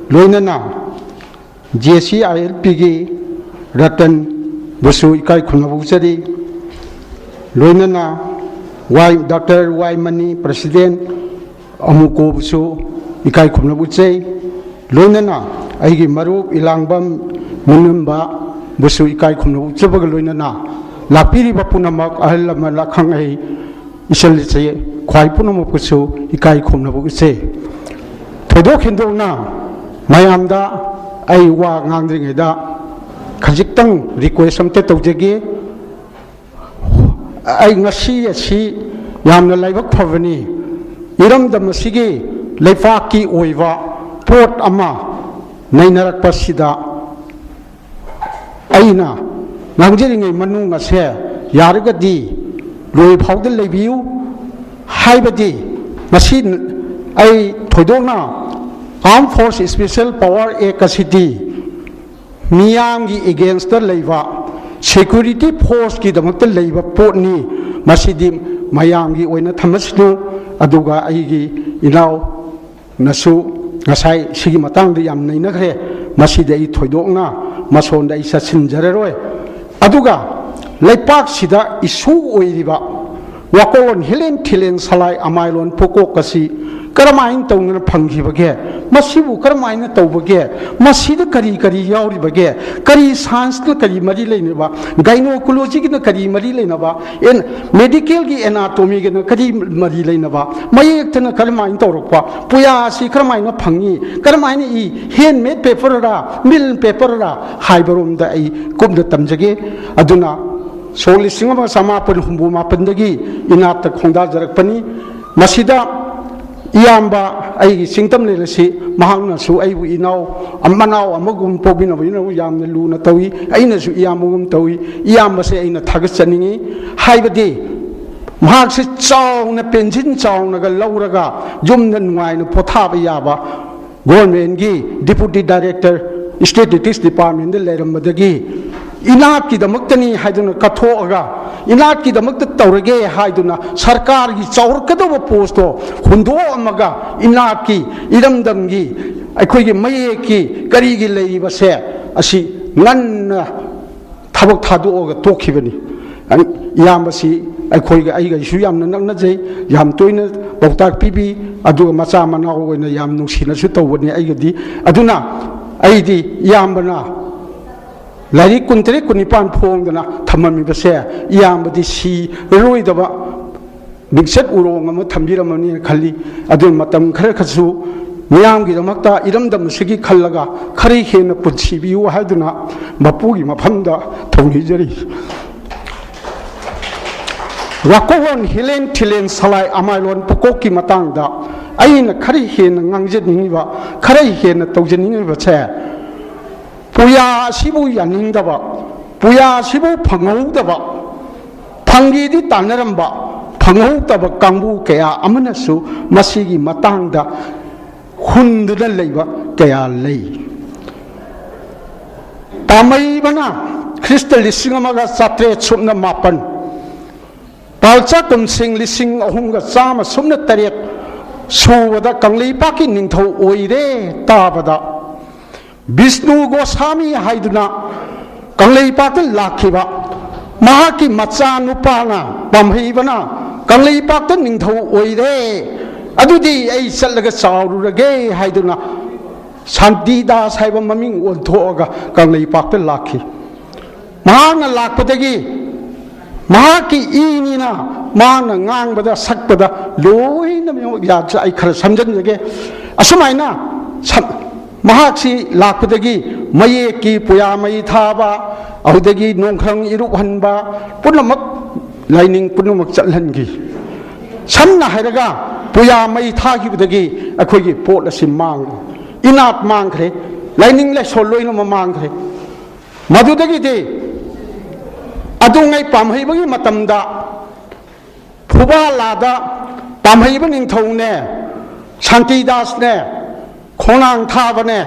ꯂꯣꯏꯅꯅ J C I L P ꯒꯤ ꯔꯇꯟ ꯕꯨꯁꯨ ꯏꯀꯥꯏ ꯈꯨꯝꯅꯕ ꯎꯠꯆꯔꯤ꯫ ꯂꯣꯏꯅꯅ ꯋꯥꯏ, ꯗꯥꯛꯇꯔ ꯋꯥꯏ ꯃꯅꯤ president ꯑꯃꯨꯀꯣꯕꯨꯁꯨ ꯏꯀꯥꯏ ꯈꯨꯝꯅꯕ ꯎꯠꯆꯩ꯫ ꯂꯣꯏꯅꯅ ꯑꯩꯒꯤ ꯃꯔꯨꯞ ꯏꯂꯥꯡꯕꯝ ꯃꯤꯅꯝꯕꯕꯨꯁꯨ ꯏꯀꯥꯏ ꯈꯨꯝꯅꯕ ꯎꯠꯆꯕꯒ ꯂꯣꯏꯅꯅ ꯂꯥꯛꯄꯤꯔꯤꯕ ꯄꯨꯝꯅꯃꯛ ꯑꯍꯜ ꯂꯃꯟ ꯑꯈꯪ ꯑꯍꯩ ꯏꯆꯜ ꯏꯆꯦ ꯈ꯭ꯋꯥꯏ ꯄꯨꯝꯅꯃꯛꯄꯨꯁꯨ ꯏꯀꯥꯏ ꯈꯨꯝꯅꯕ ꯎꯠꯆꯩ꯫ ꯊꯣꯏꯗꯣꯛ ꯍꯦꯟꯗꯣꯛꯅ ꯃꯌꯥꯝꯗ ꯑꯩ ꯋꯥ ꯉꯥꯡꯗ꯭ꯔꯤꯉꯩꯗ ꯈꯖꯤꯛꯇꯪ request ꯑꯝꯇ ꯇꯧꯖꯒꯦ꯫ ꯑꯩ ꯉꯁꯤ ꯑꯁꯤ ꯌꯥꯝꯅ ꯂꯥꯏꯕꯛ ꯐꯕꯅꯤ꯫ ꯏꯔꯝꯗꯝ ꯑꯁꯤꯒꯤ ꯂꯩꯄꯥꯛꯀꯤ ꯑꯣꯏꯕ ꯄꯣꯠ ꯑꯃ ꯅꯩꯅꯔꯛꯄꯁꯤꯗ ꯑꯩꯅ ꯉꯥꯡꯖꯔꯤꯉꯩ ꯃꯅꯨꯡ ꯑꯁꯦ ꯌꯥꯔꯒꯗꯤ ꯂꯣꯏ ꯐꯥꯎꯗ ꯂꯩꯕꯤꯌꯨ꯫ ꯍꯥꯏꯕꯗꯤ ꯃꯁꯤ ꯑꯩ ꯊꯣꯏꯗꯣꯛꯅ Armed Force Special Power Act ꯑꯁꯤꯗꯤ ꯃꯤꯌꯥꯝꯒꯤ against ꯇ ꯂꯩꯕ, security force ꯀꯤꯗꯃꯛꯇ ꯂꯩꯕ ꯄꯣꯠꯅꯤ꯫ ꯃꯁꯤꯗꯤ ꯃꯌꯥꯝꯒꯤ ꯑꯣꯏꯅ ꯊꯝꯃꯁꯅꯨ꯫ ꯑꯗꯨꯒ ꯑꯩꯒꯤ ꯏꯅꯥꯎꯅꯁꯨ ꯉꯁꯥꯏ ꯁꯤꯒꯤ ꯃꯇꯥꯡꯗ ꯌꯥꯝ ꯅꯩꯅꯈ꯭ꯔꯦ꯫ ꯃꯁꯤꯗꯤ ꯑꯩ ꯊꯣꯏꯗꯣꯛꯅ ꯃꯁꯣꯟꯗ ꯑꯩ ꯆꯠꯁꯤꯟꯖꯔꯔꯣꯏ꯫ ꯑꯗꯨꯒ ꯂꯩꯄꯥꯛꯁꯤꯗ issue ꯑꯣꯏꯔꯤꯕ ꯋꯥꯀꯣꯜꯂꯣꯟ ꯍꯤꯂꯦꯟ ꯊꯤꯂꯦꯟ ꯁꯂꯥꯏ ꯑꯃꯥꯏꯂꯣꯟ ꯄꯨꯀꯣꯛ ꯑꯁꯤ ꯀꯔꯝꯍꯥꯏꯅ ꯇꯧꯗꯅ ꯐꯪꯈꯤꯕꯒꯦ? ꯃꯁꯤꯕꯨ ꯀꯔꯝꯍꯥꯏꯅ ꯇꯧꯕꯒꯦ? ꯃꯁꯤꯗ ꯀꯔꯤ ꯀꯔꯤ ꯌꯥꯎꯔꯤꯕꯒꯦ? ꯀꯔꯤ science ꯅ ꯀꯔꯤ ꯃꯔꯤ ꯂꯩꯅꯕ? Gynecology ꯒꯤꯅ ꯀꯔꯤ ꯃꯔꯤ ꯂꯩꯅꯕ? ꯑꯦꯟ-, medical ꯒꯤ anatomy ꯒꯤꯅ ꯀꯔꯤ ꯃꯔꯤ ꯂꯩꯅꯕ? ꯃꯌꯦꯛꯇꯅ ꯀꯔꯝꯍꯥꯏꯅ ꯇꯧꯔꯛꯄ? ꯄꯨꯌꯥ ꯑꯁꯤ ꯀꯔꯝꯍꯥꯏꯅ ꯐꯪꯉꯤ? ꯀꯔꯝꯍꯥꯏꯅ ꯏ? Handmade paper ꯔ, mill paper ꯔ? ꯍꯥꯏꯕꯔꯣꯝꯗ ꯑꯩ ꯀꯨꯞꯅ ꯇꯝꯖꯒꯦ꯫ ꯑꯗꯨꯅ ꯁꯣꯛ ꯂꯤꯁꯤꯡ ꯑꯃ ꯆꯃꯥꯄꯟ ꯍꯨꯝꯐꯨ ꯃꯥꯄꯟꯗꯒꯤ ꯏꯅꯥꯠꯇ ꯈꯣꯡꯗꯥꯖꯔꯛꯄꯅꯤ꯫ ꯃꯁꯤꯗ ꯏꯌꯥꯝꯕ ꯑꯩꯒꯤ ꯆꯤꯡꯇꯝ ꯂꯩꯔꯛꯁꯤ, ꯃꯍꯥꯛꯅꯁꯨ ꯑꯩꯕꯨ ꯏꯅꯥꯎ, ꯃꯅꯥꯎ ꯑꯃꯒꯨꯝ ꯄꯣꯛꯃꯤꯟꯅꯕꯅꯤꯅ ꯌꯥꯝꯅ ꯂꯨꯅ ꯇꯧꯏ, ꯑꯩꯅꯁꯨ ꯏꯌꯥꯝꯕꯒꯨꯝ ꯇꯧꯏ꯫ ꯏꯌꯥꯝꯕꯁꯦ ꯑꯩꯅ ꯊꯥꯒꯠꯆꯅꯤꯡꯏ꯫ ꯍꯥꯏꯕꯗꯤ ꯃꯍꯥꯛꯁꯤ ꯆꯥꯎꯅ, ꯄꯦꯟꯁꯤꯟ ꯆꯥꯎꯅꯒ ꯂꯧꯔꯒ ꯌꯨꯝꯗ ꯅꯨꯡꯉꯥꯏꯅ ꯄꯣꯊꯥꯕ ꯌꯥꯕ, ꯒꯣꯔꯃꯦꯟꯒꯤ ꯗꯤꯄꯨꯇꯤ ꯗꯥꯏꯔꯦꯛꯇꯔ, ꯁ꯭ꯇꯦꯇꯤꯁꯇꯤꯛꯁ ꯗꯤꯄꯥꯔꯠꯃꯦꯟꯗ ꯂꯩꯔꯝꯕꯗꯒꯤ ꯏꯅꯥꯠꯀꯤꯗꯃꯛꯇꯅꯤ ꯍꯥꯏꯗꯨꯅ ꯀꯠꯊꯣꯛꯑꯒ, ꯏꯅꯥꯠꯀꯤꯗꯃꯛꯇ ꯇꯧꯔꯒꯦ ꯍꯥꯏꯗꯨꯅ ꯁꯔꯀꯥꯔꯒꯤ ꯆꯥꯎꯔꯛꯀꯗꯧꯕ ꯄꯣꯁꯇꯣ ꯍꯨꯟꯗꯣꯛꯑꯝꯃꯒ, ꯏꯅꯥꯠꯀꯤ, ꯏꯔꯝꯗꯝꯒꯤ, ꯑꯩꯈꯣꯏꯒꯤ ꯃꯌꯦꯛꯀꯤ, ꯀꯔꯤꯒꯤ ꯂꯩꯔꯤꯕꯁꯦ, ꯑꯁꯤ ꯉꯟꯅ ꯊꯕꯛ ꯊꯥꯗꯣꯛꯑꯒ ꯇꯣꯛꯈꯤꯕꯅꯤ꯫ ꯏꯌꯥꯝꯕꯁꯤ ꯑꯩꯈꯣꯏꯒ, ꯑꯩꯒꯁꯨ ꯌꯥꯝꯅ ꯅꯛꯅꯖꯩ, ꯌꯥꯝ ꯇꯣꯏꯅ ꯄꯥꯎꯇꯥꯛ ꯄꯤꯕꯤ, ꯑꯗꯨꯒ ꯃꯆꯥ ꯃꯅꯥꯎ ꯑꯣꯏꯅ ꯌꯥꯝ ꯅꯨꯡꯁꯤꯅꯁꯨ ꯇꯧꯕꯅꯤ ꯑꯩꯒꯗꯤ꯫ ꯑꯗꯨꯅ ꯑꯩꯗꯤ ꯏꯌꯥꯝꯕꯅ ꯂꯥꯏꯔꯤꯛ ꯀꯨꯟꯇꯔꯦꯠ ꯀꯨꯟꯅꯤꯄꯥꯟ ꯐꯣꯡꯗꯅ ꯊꯝꯃꯝꯃꯤꯕꯁꯦ, ꯏꯌꯥꯝꯕꯗꯤ ꯁꯤꯔꯔꯣꯏꯗꯕ ꯃꯤꯡꯆꯠ ꯎꯔꯣꯡ ꯑꯃ ꯊꯝꯕꯤꯔꯝꯃꯅꯤꯅ ꯈꯜꯂꯤ꯫ ꯑꯗꯨꯅ ꯃꯇꯝ ꯈꯔ ꯈꯔꯁꯨ ꯃꯤꯌꯥꯝꯒꯤꯗꯃꯛꯇ, ꯏꯔꯝꯗꯝ ꯑꯁꯤꯒꯤ ꯈꯜꯂꯒ ꯈꯔ ꯍꯦꯟꯅ ꯄꯨꯟꯁꯤꯕꯤꯌꯨ ꯍꯥꯏꯗꯨꯅ ꯃꯄꯨꯒꯤ ꯃꯐꯝꯗ ꯊꯧꯅꯤꯖꯔꯤ꯫ ꯋꯥꯀꯣꯛꯂꯣꯟ ꯍꯤꯂꯦꯟ ꯊꯤꯂꯦꯟ ꯁꯂꯥꯏ ꯑꯃꯥꯏꯂꯣꯟ ꯄꯨꯀꯣꯛꯀꯤ ꯃꯇꯥꯡꯗ ꯑꯩꯅ ꯈꯔ ꯍꯦꯟꯅ ꯉꯥꯡꯖꯅꯤꯡꯉꯤꯕ, ꯈꯔ ꯍꯦꯟꯅ ꯇꯧꯖꯅꯤꯡꯉꯤꯕꯁꯦ, ꯄꯨꯌꯥ ꯑꯁꯤꯕꯨ ꯌꯥꯅꯤꯡꯗꯕ, ꯄꯨꯌꯥ ꯑꯁꯤꯕꯨ ꯐꯪꯍꯧꯗꯕ, ꯐꯪꯒꯦꯗꯤ ꯇꯥꯟꯅꯔꯝꯕ, ꯐꯪꯍꯧꯗꯕ ꯀꯥꯡꯕꯨ ꯀꯌꯥ ꯑꯃꯅꯁꯨ ꯃꯁꯤꯒꯤ ꯃꯇꯥꯡꯗ ꯍꯨꯟꯗꯨꯅ ꯂꯩꯕ ꯀꯌꯥ ꯂꯩ꯫ ꯄꯥꯝꯍꯩꯕꯅ ꯈ꯭ꯔꯤꯁꯇ ꯂꯤꯁꯤꯡ ꯑꯃꯒ ꯆꯥꯇ꯭ꯔꯦꯠ ꯁꯨꯞꯅ ꯃꯥꯄꯟ, ꯄꯥꯜꯆꯥ ꯀꯨꯝꯁꯤꯡ ꯂꯤꯁꯤꯡ ꯑꯍꯨꯝꯒ ꯆꯥꯝꯃ ꯁꯨꯞꯅ ꯇꯔꯦꯠ ꯁꯨꯕꯗ ꯀꯪꯂꯩꯄꯥꯛꯀꯤ ꯅꯤꯡꯊꯧ ꯑꯣꯏꯔꯦ ꯇꯥꯕꯗ, ꯕꯤꯁꯅꯨ ꯒꯣꯁꯥꯃꯤ ꯍꯥꯏꯗꯨꯅ ꯀꯪꯂꯩꯄꯥꯛꯇ ꯂꯥꯛꯈꯤꯕ ꯃꯍꯥꯛꯀꯤ ꯃꯆꯥꯅꯨꯄꯥꯅ, ꯄꯥꯝꯍꯩꯕꯅ ꯀꯪꯂꯩꯄꯥꯛꯇ ꯅꯤꯡꯊꯧ ꯑꯣꯏꯔꯦ, ꯑꯗꯨꯗꯤ ꯑꯩ ꯆꯠꯂꯒ ꯆꯥꯎꯔꯨꯔꯒꯦ ꯍꯥꯏꯗꯨꯅ ꯁꯥꯟꯇꯤ ꯗꯥꯁ ꯍꯥꯏꯕ ꯃꯃꯤꯡ ꯑꯣꯟꯊꯣꯛꯑꯒ ꯀꯪꯂꯩꯄꯥꯛꯇ ꯂꯥꯛꯈꯤ꯫ ꯃꯍꯥꯛꯅ ꯂꯥꯛꯄꯗꯒꯤ ꯃꯍꯥꯛꯀꯤ ꯏꯅꯤꯅ ꯃꯍꯥꯛꯅ ꯉꯥꯡꯕꯗ, ꯁꯛꯄꯗ ꯂꯣꯏꯅꯃꯛ ꯌꯥꯗ꯭ꯔꯦ꯫ ꯑꯩ ꯈꯔ ꯁꯝꯖꯤꯟꯖꯒꯦ꯫ ꯑꯁꯨꯃꯥꯏꯅ ꯁꯝ-, ꯃꯍꯥꯛꯁꯤ ꯂꯥꯛꯄꯗꯒꯤ ꯃꯌꯦꯛꯀꯤ ꯄꯨꯌꯥ ꯃꯩ ꯊꯥꯕ, ꯑꯗꯨꯗꯒꯤ ꯅꯣꯡꯈ꯭ꯔꯪ ꯏꯔꯨꯞꯍꯟꯕ, ꯄꯨꯝꯅꯃꯛ, ꯂꯥꯏꯅꯤꯡ ꯄꯨꯝꯅꯃꯛ ꯆꯠꯍꯟꯈꯤ꯫ ꯁꯝꯅ ꯍꯥꯏꯔꯒ, ꯄꯨꯌꯥ ꯃꯩ ꯊꯥꯈꯤꯕꯗꯒꯤ ꯑꯩꯈꯣꯏꯒꯤ ꯄꯣꯠ ꯑꯁꯤ ꯃꯥꯡꯈ꯭ꯔꯦ, ꯏꯅꯥꯠ ꯃꯥꯡꯈ꯭ꯔꯦ, ꯂꯥꯏꯅꯤꯡ ꯂꯥꯏꯁꯣꯜ ꯂꯣꯏꯅꯃꯛ ꯃꯥꯡꯈ꯭ꯔꯦ꯫ ꯃꯗꯨꯗꯒꯤꯗꯤ ꯑꯗꯨꯉꯩ ꯄꯥꯝꯍꯩꯕꯒꯤ ꯃꯇꯝꯗ ꯐꯨꯕꯥꯂꯥꯗ ꯄꯥꯝꯍꯩꯕ ꯅꯤꯡꯊꯧꯅꯦ, ꯁꯥꯟꯇꯤꯗꯥꯁꯅꯦ, ꯈꯣꯡꯅꯥꯡ ꯊꯥꯕꯅꯦ,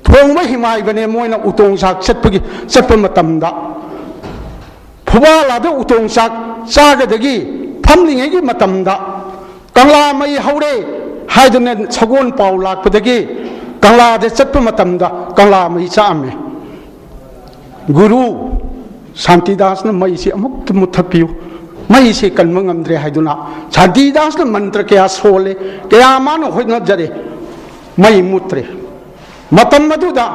ꯊꯣꯡꯕ ꯍꯤꯃꯥꯏꯕꯅꯦ, ꯃꯣꯏꯅ ꯎꯇꯣꯡ ꯆꯥꯛ ꯆꯠꯄꯒꯤ, ꯆꯠꯄ ꯃꯇꯝꯗ ꯐꯨꯕꯥꯂꯥꯗ ꯎꯇꯣꯡ ꯆꯥꯛ ꯆꯥꯒꯗꯒꯤ ꯐꯝꯂꯤꯉꯩꯒꯤ ꯃꯇꯝꯗ ꯀꯪꯂꯥ ꯃꯩ ꯍꯧꯔꯦ ꯍꯥꯏꯗꯨꯅ ꯁꯒꯣꯜ ꯄꯥꯎ ꯂꯥꯛꯄꯗꯒꯤ ꯀꯪꯂꯥꯗ ꯆꯠꯄ ꯃꯇꯝꯗ ꯀꯪꯂꯥ ꯃꯩ ꯆꯥꯛꯑꯝꯃꯦ꯫ ꯒꯨꯔꯨ ꯁꯥꯟꯇꯤꯗꯥꯁꯅ ꯃꯩꯁꯤ ꯑꯃꯨꯛꯇ ꯃꯨꯠꯊꯠꯄꯤꯌꯨ, ꯃꯩꯁꯤ ꯀꯟꯕ ꯉꯝꯗ꯭ꯔꯦ ꯍꯥꯏꯗꯨꯅ ꯁꯥꯟꯇꯤꯗꯥꯁꯅ ꯃꯟꯇ꯭ꯔ ꯀꯌꯥ ꯁꯣꯜꯂꯦ, ꯀꯌꯥ ꯃꯥꯅ ꯍꯣꯠꯅꯖꯔꯦ, ꯃꯩ ꯃꯨꯠꯇ꯭ꯔꯦ꯫ ꯃꯇꯝ ꯑꯗꯨꯗ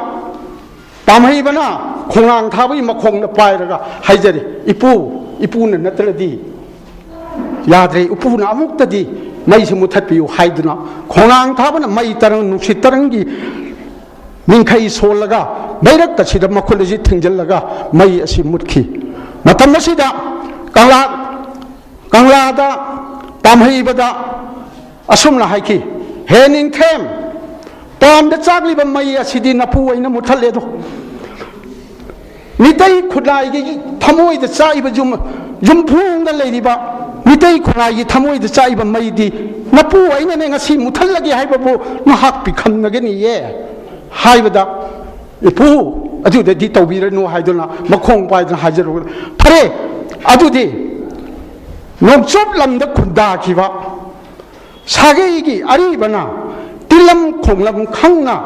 ꯄꯥꯝꯍꯩꯕꯅ ꯈꯣꯡꯅꯥꯡ ꯊꯥꯕꯒꯤ ꯃꯈꯣꯡꯗ ꯄꯥꯏꯔꯒ ꯍꯥꯏꯖꯔꯦ, "ꯏꯄꯨ, ꯏꯄꯨꯅ ꯅꯠꯇ꯭ꯔꯗꯤ ꯌꯥꯗ꯭ꯔꯦ, ꯏꯄꯨꯅ ꯑꯃꯨꯛꯇꯗꯤ ꯃꯩꯁꯤ ꯃꯨꯠꯊꯠꯄꯤꯌꯨ" ꯍꯥꯏꯗꯨꯅ ꯈꯣꯡꯅꯥꯡ ꯊꯥꯕꯅ ꯃꯩ ꯇꯔꯪ, ꯅꯨꯡꯁꯤꯠ ꯇꯔꯪꯒꯤ ꯅꯤꯡꯈꯩ ꯁꯣꯜꯂꯒ ꯃꯩꯔꯛ ꯑꯁꯤꯗ ꯃꯈꯨꯠ ꯑꯁꯤ ꯊꯤꯡꯖꯤꯜꯂꯒ ꯃꯩ ꯑꯁꯤ ꯃꯨꯠꯈꯤ꯫ ꯃꯇꯝ ꯑꯁꯤꯗ ꯀꯪꯂꯥ, ꯀꯪꯂꯥꯗ ꯄꯥꯝꯍꯩꯕꯗ ꯑꯁꯨꯝꯅ ꯍꯥꯏꯈꯤ, "ꯍꯦ ꯅꯤꯡꯊꯦꯝ, ꯄꯥꯟꯗ ꯆꯥꯛꯂꯤꯕ ꯃꯩ ꯑꯁꯤꯗꯤ ꯅꯄꯨ ꯑꯩꯅ ꯃꯨꯠꯊꯠꯂꯦꯗꯣ꯫ ꯃꯤꯇꯩ ꯈꯨꯟꯅꯥꯏꯒꯤ ꯊꯃꯣꯏꯗ ꯆꯥꯛꯏꯕ ꯌꯨꯝ, ꯌꯨꯝꯐꯨꯡꯗ ꯂꯩꯔꯤꯕ ꯃꯤꯇꯩ ꯈꯨꯟꯅꯥꯏꯒꯤ ꯊꯃꯣꯏꯗ ꯆꯥꯛꯏꯕ ꯃꯩꯗꯤ ꯅꯄꯨ ꯑꯩꯅꯅꯦ ꯉꯁꯤ ꯃꯨꯠꯊꯠꯂꯒꯦ ꯍꯥꯏꯕꯕꯨ ꯅꯍꯥꯛ ꯄꯤꯈꯝꯅꯒꯅꯤꯌꯦ" ꯍꯥꯏꯕꯗ, "ꯏꯄꯨ, ꯑꯗꯨꯗꯗꯤ ꯇꯧꯕꯤꯔꯅꯨ" ꯍꯥꯏꯗꯨꯅ ꯃꯈꯣꯡ ꯄꯥꯏꯗꯨꯅ ꯍꯥꯏꯖꯔꯨ꯫ ꯐꯔꯦ, ꯑꯗꯨꯗꯤ ꯅꯣꯡꯆꯨꯞ ꯂꯝꯗ ꯈꯨꯟꯗꯥꯈꯤꯕ ꯁꯥꯒꯩꯒꯤ ꯑꯔꯤꯕꯅ ꯇꯤꯜꯂꯝ ꯈꯣꯡꯂꯝ ꯈꯪꯅ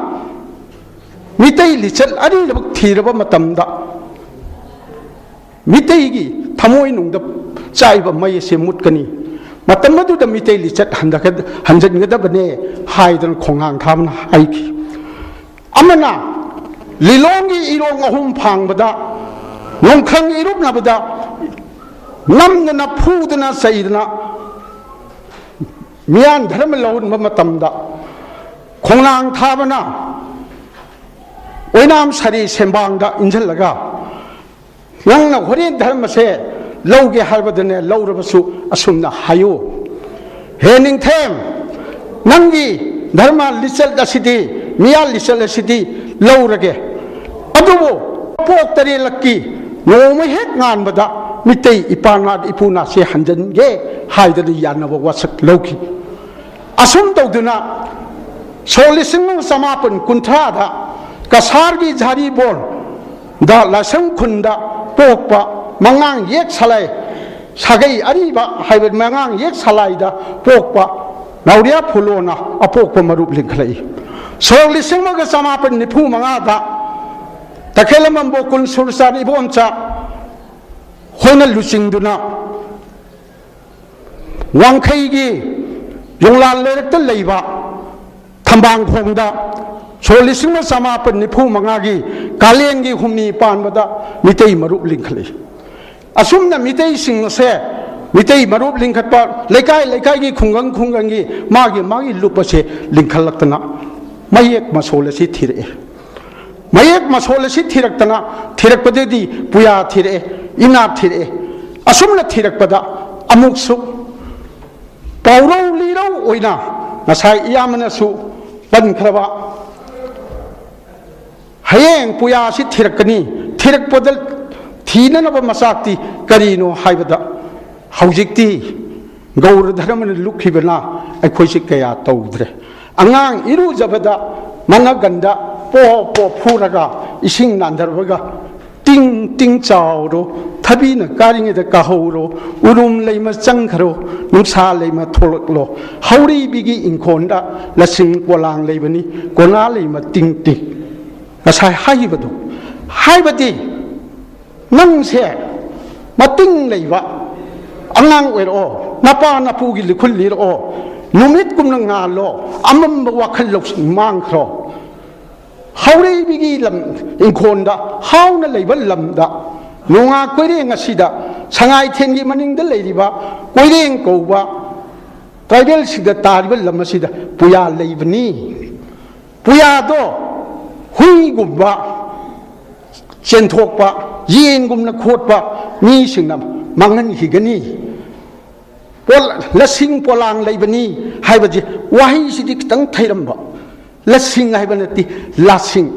ꯃꯤꯇꯩ ꯂꯤꯆꯠ ꯑꯔꯤꯕ ꯊꯤꯔꯕ ꯃꯇꯝꯗ ꯃꯤꯇꯩꯒꯤ ꯊꯃꯣꯏꯅꯨꯡꯗ ꯆꯥꯛꯏꯕ ꯃꯩ ꯑꯁꯤ ꯃꯨꯠꯀꯅꯤ꯫ ꯃꯇꯝ ꯑꯗꯨꯗ ꯃꯤꯇꯩ ꯂꯤꯆꯠ ꯍꯟꯗꯒ-, ꯍꯟꯖꯤꯟꯒꯗꯕꯅꯦ ꯍꯥꯏꯗꯅ ꯈꯣꯡꯅꯥꯡ ꯊꯥꯕꯅ ꯍꯥꯏꯈꯤ꯫ ꯑꯃꯅ ꯂꯤꯂꯣꯡꯒꯤ ꯏꯔꯣꯡ ꯑꯍꯨꯝ ꯐꯥꯡꯕꯗ ꯅꯣꯡꯈꯪ ꯏꯔꯨꯞꯅꯕꯗ ꯅꯝꯗꯅ ꯐꯨꯗꯅ ꯆꯩꯗꯅ ꯃꯤꯌꯥꯟ ꯙꯔꯃ ꯂꯧꯍꯟꯕ ꯃꯇꯝꯗ ꯈꯣꯡꯅꯥꯡ ꯊꯥꯕꯅ ꯑꯣꯏꯅꯥꯝ ꯁꯥꯔꯤ ꯁꯦꯝꯕꯥꯡꯗ ꯏꯟꯁꯤꯜꯂꯒ, "ꯅꯪꯅ ꯍꯣꯔꯦꯟ ꯙꯔꯃꯁꯦ ꯂꯧꯒꯦ ꯍꯥꯏꯕꯗꯅꯦ, ꯂꯧꯔꯕꯁꯨ ꯑꯁꯨꯝꯅ ꯍꯥꯏꯌꯨ" "ꯍꯦ ꯅꯤꯡꯊꯦꯝ, ꯅꯪꯒꯤ ꯙꯔꯃ ꯂꯤꯆꯠ ꯑꯁꯤꯗꯤ, ꯃꯤꯌꯥꯜ ꯂꯤꯆꯠ ꯑꯁꯤꯗꯤ ꯂꯧꯔꯒꯦ, ꯑꯗꯨꯕꯨ ꯄꯣꯛ ꯇꯔꯦꯠꯂꯛꯀꯤ ꯅꯣꯡꯃ ꯍꯦꯛ ꯉꯥꯟꯕꯗ ꯃꯤꯇꯩ ꯏꯄꯥꯅꯥꯠ ꯏꯄꯨꯅꯥꯠꯁꯦ ꯍꯟꯖꯤꯟꯒꯦ" ꯍꯥꯏꯗꯅ ꯌꯥꯅꯕ ꯋꯥꯁꯛ ꯂꯧꯈꯤ꯫ ꯑꯁꯨꯝ ꯇꯧꯗꯨꯅ ꯁꯣꯛ ꯂꯤꯁꯤꯡ ꯑꯃ ꯆꯃꯥꯄꯟ ꯀꯨꯟꯊ꯭ꯔꯥꯗ ꯀꯁꯥꯔꯒꯤ ꯖꯥꯔꯤꯕꯣꯟꯗ ꯂꯥꯏꯁ꯭ꯔꯝ ꯈꯨꯟꯗ ꯄꯣꯛꯄ ꯃꯉꯥꯡ ꯌꯦꯛ ꯁꯂꯥꯏ, ꯁꯥꯒꯩ ꯑꯔꯤꯕ ꯍꯥꯏꯕ ꯃꯉꯥꯡ ꯌꯦꯛ ꯁꯂꯥꯏꯗ ꯄꯣꯛꯄ ꯅꯥꯎꯔꯤꯌꯥ ꯐꯨꯂꯣꯅ ꯑꯄꯣꯛꯄ ꯃꯔꯨꯞ ꯂꯤꯡꯈꯠꯂꯛꯏ꯫ ꯁꯣꯛ ꯂꯤꯁꯤꯡ ꯑꯃꯒ ꯆꯃꯥꯄꯟ ꯅꯤꯐꯨ ꯃꯉꯥꯗ ꯇꯈꯦꯂꯝꯕꯝ ꯕꯣꯀꯨꯜ ꯁꯨꯔꯆꯥꯟ ꯏꯕꯣꯝꯆꯥ ꯍꯣꯏꯅ ꯂꯨꯆꯤꯡꯗꯨꯅ ꯋꯥꯡꯈꯩꯒꯤ ꯌꯣꯡꯂꯥꯟ ꯂꯩꯔꯛꯇ ꯂꯩꯕ ꯊꯝꯕꯥꯡꯈꯣꯡꯗ ꯁꯣꯛ ꯂꯤꯁꯤꯡ ꯑꯃ ꯆꯃꯥꯄꯟ ꯅꯤꯐꯨ ꯃꯉꯥꯒꯤ ꯀꯥꯂꯦꯟꯒꯤ ꯍꯨꯝꯅꯤ ꯄꯥꯟꯕꯗ ꯃꯤꯇꯩ ꯃꯔꯨꯞ ꯂꯤꯡꯈꯠꯂꯛꯏ꯫ ꯑꯁꯨꯝꯅ ꯃꯤꯇꯩꯁꯤꯡ ꯑꯁꯦ, ꯃꯤꯇꯩ ꯃꯔꯨꯞ ꯂꯤꯡꯈꯠꯄ, ꯂꯩꯀꯥꯏ ꯂꯩꯀꯥꯏꯒꯤ, ꯈꯨꯡꯒꯪ ꯈꯨꯡꯒꯪꯒꯤ ꯃꯥꯒꯤ ꯃꯥꯒꯤ ꯂꯨꯞ ꯑꯁꯦ ꯂꯤꯡꯈꯠꯂꯛꯇꯅ ꯃꯌꯦꯛ ꯃꯁꯣꯜ ꯑꯁꯤ ꯊꯤꯔꯛꯑꯦ꯫ ꯃꯌꯦꯛ ꯃꯁꯣꯜ ꯑꯁꯤ ꯊꯤꯔꯛꯇꯅ, ꯊꯤꯔꯛꯄꯗꯒꯤꯗꯤ ꯄꯨꯌꯥ ꯊꯤꯔꯛꯑꯦ, ꯏꯅꯥꯠ ꯊꯤꯔꯛꯑꯦ꯫ ꯑꯁꯨꯝꯅ ꯊꯤꯔꯛꯄꯗ ꯑꯃꯨꯛꯁꯨ ꯄꯥꯎꯔꯧ ꯂꯤꯔꯧ ꯑꯣꯏꯅ ꯉꯁꯥꯏ ꯏꯌꯥꯝꯕꯅꯁꯨ ꯄꯟꯈ꯭ꯔꯕ ꯍꯌꯦꯡ ꯄꯨꯌꯥꯁꯤ ꯊꯤꯔꯛꯀꯅꯤ꯫ ꯊꯤꯔꯛꯄꯗ ꯊꯤꯅꯅꯕ ꯃꯆꯥꯛꯇꯤ ꯀꯔꯤꯅꯣ ꯍꯥꯏꯕꯗ, ꯍꯧꯖꯤꯛꯇꯤ ꯒꯧꯔ ꯙꯔꯃꯅ ꯂꯨꯞꯈꯤꯕꯅ ꯑꯩꯈꯣꯏꯁꯤ ꯀꯌꯥ ꯇꯧꯗ꯭ꯔꯦ꯫ ꯑꯉꯥꯡ ꯏꯔꯨꯖꯕꯗ ꯃꯅꯒꯟꯗ ꯄꯣꯞ ꯄꯣꯞ ꯐꯨꯔꯒ ꯏꯁꯤꯡ ꯅꯥꯟꯊꯔꯕꯒ, "ꯇꯤꯡ ꯇꯤꯡ ꯆꯥꯎꯔꯣ, ꯊꯕꯤꯅ ꯀꯥꯔꯤꯉꯩꯗ ꯀꯥꯍꯧꯔꯣ, ꯎꯔꯨꯝ ꯂꯩꯃ ꯆꯪꯈ꯭ꯔꯣ, ꯅꯨꯡꯁꯥ ꯂꯩꯃ ꯊꯣꯛꯂꯛꯂꯣ, ꯍꯧꯔꯤꯕꯤꯒꯤ ꯏꯪꯈꯣꯜꯗ ꯂꯁꯤꯡ ꯄꯣꯂꯥꯡ ꯂꯩꯕꯅꯤ, ꯀꯣꯅꯥ ꯂꯩꯃ ꯇꯤꯡ ꯇꯤꯡ"꯫ ꯉꯁꯥꯏ ꯍꯥꯏꯈꯤꯕꯗꯣ, ꯍꯥꯏꯕꯗꯤ ꯅꯪꯁꯦ ꯃꯇꯤꯡ ꯂꯩꯕ ꯑꯉꯥꯡ ꯑꯣꯏꯔꯛꯑꯣ, ꯅꯄꯥ ꯅꯄꯨꯒꯤ ꯂꯤꯈꯨꯜ ꯂꯤꯔꯛꯑꯣ, ꯅꯨꯃꯤꯠꯀꯨꯝꯅ ꯉꯥꯜꯂꯣ, ꯑꯃꯝꯕ ꯋꯥꯈꯜ ꯂꯧꯁꯤꯡ ꯃꯥꯡꯈ꯭ꯔꯣ꯫ ꯍꯧꯔꯛꯏꯕꯒꯤ ꯂꯝ, ꯏꯪꯈꯣꯜꯗ ꯍꯥꯎꯅ ꯂꯩꯕ ꯂꯝꯗ, ꯅꯣꯡꯉꯥ ꯀꯣꯏꯔꯦꯡ ꯑꯁꯤꯗ, ꯁꯉꯥꯏꯊꯦꯟꯒꯤ ꯃꯅꯤꯡꯗ ꯂꯩꯔꯤꯕ ꯀꯣꯏꯔꯦꯡ ꯀꯧꯕ ꯇ꯭ꯔꯥꯏꯕꯦꯜꯁꯤꯡꯗ ꯇꯥꯔꯤꯕ ꯂꯝ ꯑꯁꯤꯗ ꯄꯨꯌꯥ ꯂꯩꯕꯅꯤ꯫ ꯄꯨꯌꯥꯗꯣ ꯍꯨꯏꯒꯨꯝꯕ ꯆꯦꯟꯊꯣꯛꯄ, ꯌꯦꯟꯒꯨꯝꯅ ꯈꯣꯠꯄ ꯃꯤꯁꯤꯡꯅ ꯃꯥꯡꯍꯟꯈꯤꯒꯅꯤ꯫ ꯄꯣ- ꯂꯁꯤꯡ ꯄꯣꯂꯥꯡ ꯂꯩꯕꯅꯤ ꯍꯥꯏꯕꯁꯦ, ꯋꯥꯍꯩꯁꯤꯗꯤ ꯈꯤꯇꯪ ꯊꯩꯔꯝꯕ꯫ ꯂꯁꯤꯡ ꯍꯥꯏꯕ ꯅꯠꯇꯦ, ꯂꯥꯁꯤꯡ꯫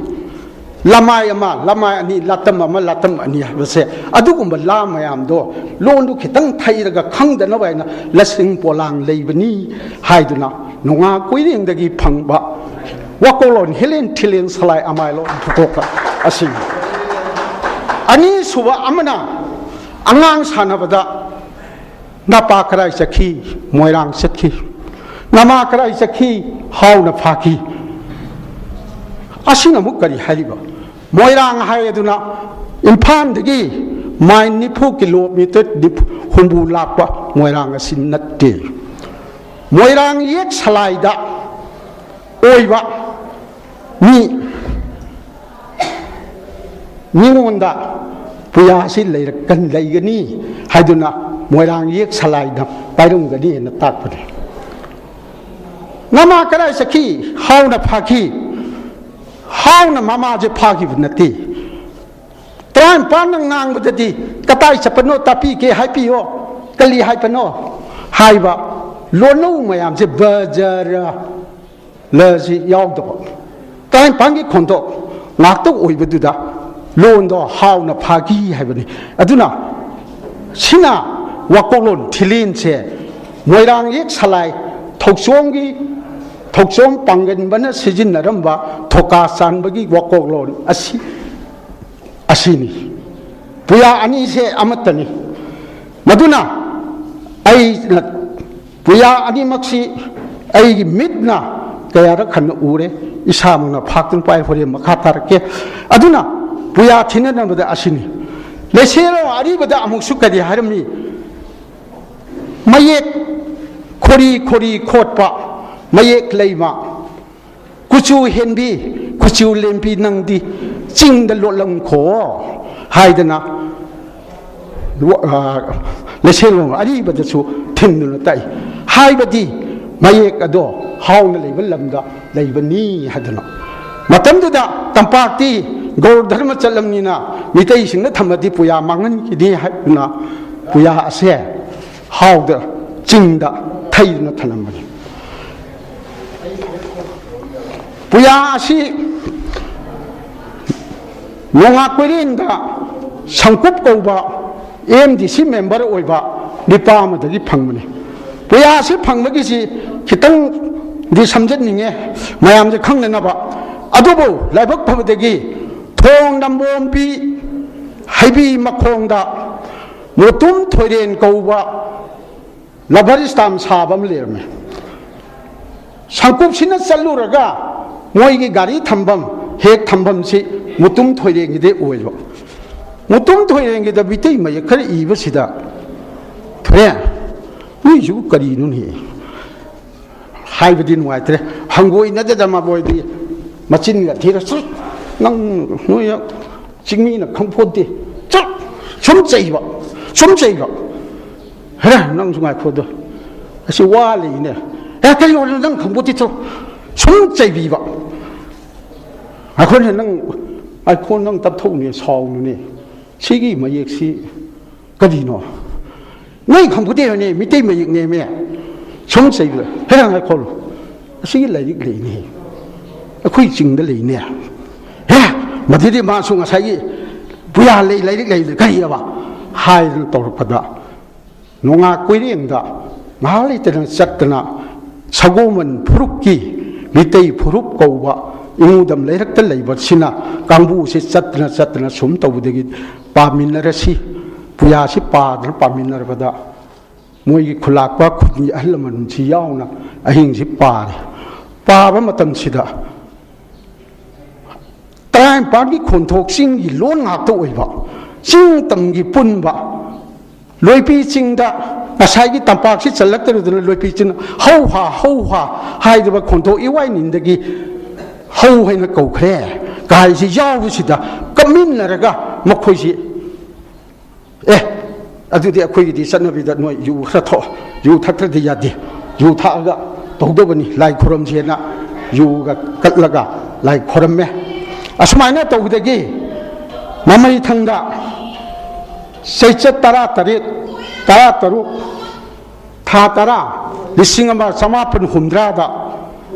ꯂꯃꯥꯏ ꯑꯃ, ꯂꯃꯥꯏ ꯑꯅꯤ, ꯂꯥꯇꯝ ꯑꯃ, ꯂꯥꯇꯝ ꯑꯅꯤ ꯍꯥꯏꯕꯁꯦ, ꯑꯗꯨꯒꯨꯝꯕ ꯂꯥ ꯃꯌꯥꯝꯗꯣ ꯂꯣꯟꯗꯨ ꯈꯤꯇꯪ ꯊꯩꯔꯒ ꯈꯪꯗꯅꯕ ꯍꯥꯏꯅ ꯂꯁꯤꯡ ꯄꯣꯂꯥꯡ ꯂꯩꯕꯅꯤ ꯍꯥꯏꯗꯨꯅ ꯅꯣꯡꯉꯥ ꯀꯣꯏꯔꯦꯡꯗꯒꯤ ꯐꯪꯕ ꯋꯥꯀꯣꯛꯂꯣꯟ ꯍꯤꯂꯦꯟ ꯊꯤꯂꯦꯟ ꯁꯂꯥꯏ ꯑꯃꯥꯏꯂꯣꯟ ꯄꯨꯊꯣꯛꯄ ꯑꯁꯤꯅꯤ꯫ ꯑꯅꯤꯁꯨꯕ ꯑꯃꯅ ꯑꯉꯥꯡ ꯁꯥꯟꯅꯕꯗ "ꯅꯄꯥ ꯀꯗꯥꯏ ꯆꯠꯈꯤ?" "ꯃꯣꯏꯔꯥꯡ ꯆꯠꯈꯤ"꯫ "ꯅꯃꯥ ꯀꯗꯥꯏ ꯆꯠꯈꯤ?" "ꯍꯥꯎꯅ ꯐꯥꯈꯤ"꯫ ꯑꯁꯤꯅ ꯑꯃꯨꯛ ꯀꯔꯤ ꯍꯥꯏꯔꯤꯕ? ꯃꯣꯏꯔꯥꯡ ꯍꯥꯏ ꯑꯗꯨꯅ ꯏꯝꯐꯥꯜꯗꯒꯤ ꯃꯥꯏꯜ ꯅꯤꯐꯨ, ꯀꯤꯂꯣꯃꯤꯇꯔ ꯅꯤꯐꯨ, ꯍꯨꯝꯐꯨ ꯂꯥꯞꯄ ꯃꯣꯏꯔꯥꯡ ꯑꯁꯤ ꯅꯠꯇꯦ꯫ ꯃꯣꯏꯔꯥꯡ ꯌꯦꯛ ꯁꯂꯥꯏꯗ ꯑꯣꯏꯕ ꯃꯤ ꯃꯤꯉꯣꯟꯗ ꯄꯨꯌꯥꯁꯤ ꯂꯩꯔꯛꯀꯟ ꯂꯩꯒꯅꯤ ꯍꯥꯏꯗꯨꯅ ꯃꯣꯏꯔꯥꯡ ꯌꯦꯛ ꯁꯂꯥꯏꯗ ꯄꯥꯏꯔꯝꯒꯅꯤ ꯍꯥꯏꯅ ꯇꯥꯛꯄꯅꯤ꯫ "ꯅꯃꯥ ꯀꯗꯥꯏ ꯆꯠꯈꯤ?" "ꯍꯥꯎꯅ ꯐꯥꯈꯤ"꯫ ꯍꯥꯎꯅ ꯃꯃꯥꯁꯦ ꯐꯥꯈꯤꯕ ꯅꯠꯇꯦ꯫ ꯇꯔꯥꯅꯤꯄꯥꯟꯅ ꯉꯥꯡꯕꯗꯗꯤ "ꯀꯗꯥꯏ ꯆꯠꯄꯅꯣ ꯇꯥꯛꯄꯤꯒꯦ ꯍꯥꯏꯕꯤꯌꯣ"꯫ "ꯀꯔꯤ ꯍꯥꯏꯕꯅꯣ?" ꯍꯥꯏꯕ ꯂꯣꯟꯅꯧ ꯃꯌꯥꯝꯁꯦ ꯕꯖꯔ ꯂꯁꯤ ꯌꯥꯎꯗꯕ ꯇꯔꯥꯅꯤꯄꯥꯟꯒꯤ ꯈꯣꯟꯗꯣ ꯉꯥꯛꯇ ꯑꯣꯏꯕꯗꯨꯗ ꯂꯣꯟꯗꯣ ꯍꯥꯎꯅ ꯐꯥꯈꯤ ꯍꯥꯏꯕꯅꯤ꯫ ꯑꯗꯨꯅ ꯁꯤꯅ ꯋꯥꯀꯣꯛꯂꯣꯟ ꯊꯤꯂꯦꯟꯁꯦ ꯃꯣꯏꯔꯥꯡ ꯌꯦꯛ ꯁꯂꯥꯏ ꯊꯧꯆꯣꯝꯒꯤ, ꯊꯧꯆꯣꯝ ꯄꯥꯡꯒꯟꯕꯅ ꯁꯤꯖꯤꯟꯅꯔꯝꯕ ꯊꯣꯀꯥ ꯆꯥꯟꯕꯒꯤ ꯋꯥꯀꯣꯛꯂꯣꯟ ꯑꯁꯤ ꯑꯁꯤꯅꯤ꯫ ꯄꯨꯌꯥ ꯑꯅꯤꯁꯦ ꯑꯃꯠꯇꯅꯤ꯫ ꯃꯗꯨꯅ ꯑꯩꯅ ꯄꯨꯌꯥ ꯑꯅꯤꯃꯛꯁꯤ ꯑꯩꯒꯤ ꯃꯤꯠꯅ ꯀꯌꯥꯔꯛ ꯍꯟꯅ ꯎꯔꯦ, ꯏꯁꯥꯃꯛꯅ ꯐꯥꯛꯇꯨꯅ ꯄꯥꯏ, ꯍꯣꯔꯦꯟ ꯃꯈꯥ ꯇꯥꯔꯛꯀꯦ꯫ ꯑꯗꯨꯅ ꯄꯨꯌꯥ ꯊꯤꯅꯅꯕꯗ ꯑꯁꯤꯅꯤ꯫ ꯂꯩꯁꯦꯜꯂꯣꯟ ꯑꯔꯤꯕꯗ ꯑꯃꯨꯛꯁꯨ ꯀꯔꯤ ꯍꯥꯏꯔꯝꯃꯤ? "ꯃꯌꯦꯛ ꯈꯣꯔꯤ ꯈꯣꯔꯤ ꯈꯣꯠꯄ ꯃꯌꯦꯛ ꯂꯩꯃ, ꯀꯨꯆꯨ ꯍꯦꯟꯕꯤ, ꯀꯨꯆꯨ ꯂꯦꯝꯕꯤ ꯅꯪꯗꯤ ꯆꯤꯡꯗ ꯂꯣꯠꯂꯝꯈꯣ" ꯍꯥꯏꯗꯅ ꯂꯩꯁꯦꯜꯂꯣꯟ ꯑꯔꯤꯕꯗꯁꯨ ꯊꯤꯟꯗꯨꯅ ꯇꯥꯛꯏ꯫ ꯍꯥꯏꯕꯗꯤ ꯃꯌꯦꯛ ꯑꯗꯣ ꯍꯥꯎꯅ ꯂꯩꯕ ꯂꯝꯗ ꯂꯩꯕꯅꯤ ꯍꯥꯏꯗꯅ꯫ ꯃꯇꯝꯗꯨꯗ ꯇꯝꯄꯥꯛꯇꯤ ꯒꯧꯔ ꯙꯔꯃ ꯆꯠꯂꯝꯅꯤꯅ ꯃꯤꯇꯩꯁꯤꯡꯅ ꯊꯝꯃꯗꯤ ꯄꯨꯌꯥ ꯃꯥꯡꯍꯟꯈꯤꯅꯤ ꯍꯥꯏꯗꯨꯅ ꯄꯨꯌꯥ ꯑꯁꯦ ꯍꯥꯎꯗ ꯆꯤꯡꯗ ꯊꯩꯗꯨꯅ ꯊꯅꯝꯕꯅꯤ꯫ ꯄꯨꯌꯥ ꯑꯁꯤ ꯅꯣꯡꯉꯥ ꯀꯣꯏꯔꯦꯡꯗ ꯁꯪꯀꯨꯞ ꯀꯧꯕ ꯑꯦꯝ ꯗꯤ ꯁꯤ ꯃꯦꯝꯕꯔ ꯑꯣꯏꯕ ꯅꯤꯄꯥ ꯑꯃꯗꯒꯤ ꯐꯪꯕꯅꯤ꯫ ꯄꯨꯌꯥ ꯑꯁꯤ ꯐꯪꯕꯒꯤꯁꯤ ꯈꯤꯇꯪꯗꯤ ꯁꯝꯖꯠꯅꯤꯡꯉꯦ, ꯃꯌꯥꯝꯁꯦ ꯈꯪꯅꯅꯕ꯫ ꯑꯗꯨꯕꯨ ꯂꯥꯏꯕꯛ ꯐꯕꯗꯒꯤ ꯊꯣꯡ ꯅꯝꯕꯣꯝꯕꯤ ꯍꯩꯕꯤ ꯃꯈꯣꯡꯗ ꯃꯨꯇꯨꯝ ꯊꯣꯏꯔꯦꯟ ꯀꯧꯕ ꯂꯕꯔ ꯁ꯭ꯇꯥꯝ ꯁꯥꯕ ꯑꯃ ꯂꯩꯔꯝꯃꯦ꯫ ꯁꯪꯀꯨꯞꯁꯤꯅ ꯆꯠꯂꯨꯔꯒ ꯃꯣꯏꯒꯤ ꯒꯥꯔꯤ ꯊꯝꯐꯝ, ꯍꯦꯛ ꯊꯝꯐꯝꯁꯤ ꯃꯨꯇꯨꯝ ꯊꯣꯏꯔꯦꯡꯒꯤꯗꯤ ꯑꯣꯏꯕ꯫ ꯃꯨꯇꯨꯝ ꯊꯣꯏꯔꯦꯡꯒꯤꯗ ꯃꯤꯇꯩ ꯃꯌꯦꯛ ꯈꯔ ꯏꯕꯁꯤꯗ, "ꯊꯣꯏꯔꯦꯟ, ꯅꯣꯏꯁꯤꯕꯨ ꯀꯔꯤꯅꯣꯅꯦ?" ꯍꯥꯏꯕꯗꯤ ꯅꯨꯡꯉꯥꯏꯇ꯭ꯔꯦ꯫ ꯍꯪꯒꯣꯏꯅꯗꯗ ꯃꯕꯣꯏꯗꯤ ꯃꯆꯤꯟꯒ ꯊꯤꯔ, "ꯆꯠ, ꯅꯪ ꯅꯣꯏ ꯆꯤꯡꯃꯤꯅ ꯈꯪꯄꯣꯠꯇꯦ꯫ ꯆꯠ!" ꯁꯨꯝ ꯆꯩꯕ, ꯁꯨꯝ ꯆꯩꯕ꯫ "ꯍꯦꯔꯥ, ꯅꯪꯁꯨ ꯉꯥꯏꯈꯣꯗꯣ꯫ ꯑꯁꯤ ꯋꯥ ꯂꯩꯅꯦ꯫ ꯑꯦ, ꯀꯩꯅꯣ ꯅꯪ ꯈꯪꯄꯣꯠꯇꯦ, ꯆꯠ!" ꯁꯨꯝ ꯆꯩꯕꯤꯕ꯫ ꯑꯩꯈꯣꯏꯅ, "ꯅꯪ, ꯑꯩꯈꯣꯏ ꯅꯪ ꯇꯞꯊꯧꯅꯦ, ꯁꯥꯎꯅꯨꯅꯦ꯫ ꯁꯤꯒꯤ ꯃꯌꯦꯛꯁꯤ ꯀꯔꯤꯅꯣ? ꯅꯣꯏ ꯈꯪꯄꯣꯠꯇꯦ ꯍꯥꯏꯅꯦ, ꯃꯤꯇꯩ ꯃꯌꯦꯛꯅꯦꯃꯦ꯫" ꯁꯨꯝ ꯆꯩꯕꯗ, "ꯍꯦ, ꯉꯥꯏꯈꯣ, ꯑꯁꯤꯒꯤ ꯂꯥꯏꯔꯤꯛ ꯂꯩꯅꯦ꯫ ꯑꯩꯈꯣꯏ ꯆꯤꯡꯗ ꯂꯩꯅꯦ꯫ ꯍꯦ, ꯃꯗꯨꯗꯤ ꯃꯥꯁꯨ ꯉꯁꯥꯏꯒꯤ ꯄꯨꯌꯥ ꯂꯩ, ꯂꯥꯏꯔꯤꯛ ꯂꯩ, ꯀꯔꯤꯑꯕ?" ꯍꯥꯏꯗꯅ ꯇꯧꯔꯛꯄꯗ, ꯅꯣꯡꯉꯥ ꯀꯣꯏꯔꯦꯡꯗ ꯉꯥꯏꯍꯥꯛ ꯂꯩꯇꯅ ꯆꯠꯇꯅ ꯁꯒꯣꯃꯟ ꯐꯨꯔꯨꯞꯀꯤ, ꯃꯤꯇꯩ ꯐꯨꯔꯨꯞ ꯀꯧꯕ ꯏꯉꯨꯗꯝ ꯂꯩꯔꯛꯇ ꯂꯩꯕꯁꯤꯅ ꯀꯥꯡꯕꯨꯁꯤ ꯆꯠꯇꯅ ꯆꯠꯇꯅ ꯁꯨꯝ ꯇꯧꯕꯗꯒꯤ ꯄꯥꯃꯤꯟꯅꯔꯁꯤ, ꯄꯨꯌꯥꯁꯤ ꯄꯥꯗꯅ ꯄꯥꯃꯤꯟꯅꯔꯕꯗ ꯃꯣꯏꯒꯤ ꯈꯨꯂꯥꯛꯄ ꯈꯨꯟꯒꯤ ꯑꯍꯜ ꯂꯃꯟꯁꯤ ꯌꯥꯎꯅ ꯑꯍꯤꯡꯁꯤ ꯄꯥꯔꯦ꯫ ꯄꯥꯕ ꯃꯇꯝꯁꯤꯗ ꯇꯔꯥꯅꯤꯄꯥꯟꯒꯤ ꯈꯣꯟꯊꯣꯛꯁꯤꯡꯒꯤ ꯂꯣꯟ ꯉꯥꯛꯇ ꯑꯣꯏꯕ, ꯆꯤꯡ ꯇꯝꯒꯤ ꯄꯨꯟꯕ, ꯂꯣꯏꯄꯤ ꯆꯤꯡꯗ ꯉꯁꯥꯏꯒꯤ ꯇꯝꯄꯥꯛꯁꯤ ꯆꯜꯂꯛꯇꯔꯨꯗꯅ ꯂꯣꯏꯄꯤ ꯆꯤꯡꯗ "ꯍꯧ ꯍꯥ, ꯍꯧ ꯍꯥ" ꯍꯥꯏꯗꯕ ꯈꯣꯟꯊꯣꯛ ꯏꯋꯥꯏ ꯅꯤꯟꯗꯒꯤ "ꯍꯧ" ꯍꯥꯏꯅ ꯀꯧꯈ꯭ꯔꯦ ꯀꯥꯏꯁꯤ ꯌꯥꯎꯕꯁꯤꯗ ꯀꯞꯃꯤꯟꯅꯔꯒ ꯃꯈꯣꯏꯁꯤ, "ꯑꯦ, ꯑꯗꯨꯗꯤ ꯑꯩꯈꯣꯏꯒꯤꯗꯤ ꯆꯠꯅꯕꯤꯗ ꯅꯣꯏ ꯌꯨ ꯈꯔ ꯊꯛꯑꯣ, ꯌꯨ ꯊꯛꯇ꯭ꯔꯗꯤ ꯌꯥꯗꯦ, ꯌꯨ ꯊꯛꯑꯒ ꯇꯧꯗꯕꯅꯤ, ꯂꯥꯏ ꯈꯨꯔꯝꯁꯦꯅ" ꯌꯨꯒ ꯀꯠꯂꯒ ꯂꯥꯏ ꯈꯨꯔꯝꯃꯦ꯫ ꯑꯁꯨꯃꯥꯏꯅ ꯇꯧꯕꯗꯒꯤ ꯃꯃꯩꯊꯪꯗ ꯆꯩꯆꯠ ꯇꯔꯥꯇꯔꯦꯠ, ꯇꯔꯥꯇꯔꯨꯛ, ꯊꯥ ꯇꯔꯥ, ꯂꯤꯁꯤꯡ ꯑꯃ ꯆꯃꯥꯄꯟ ꯍꯨꯝꯗ꯭ꯔꯥꯗ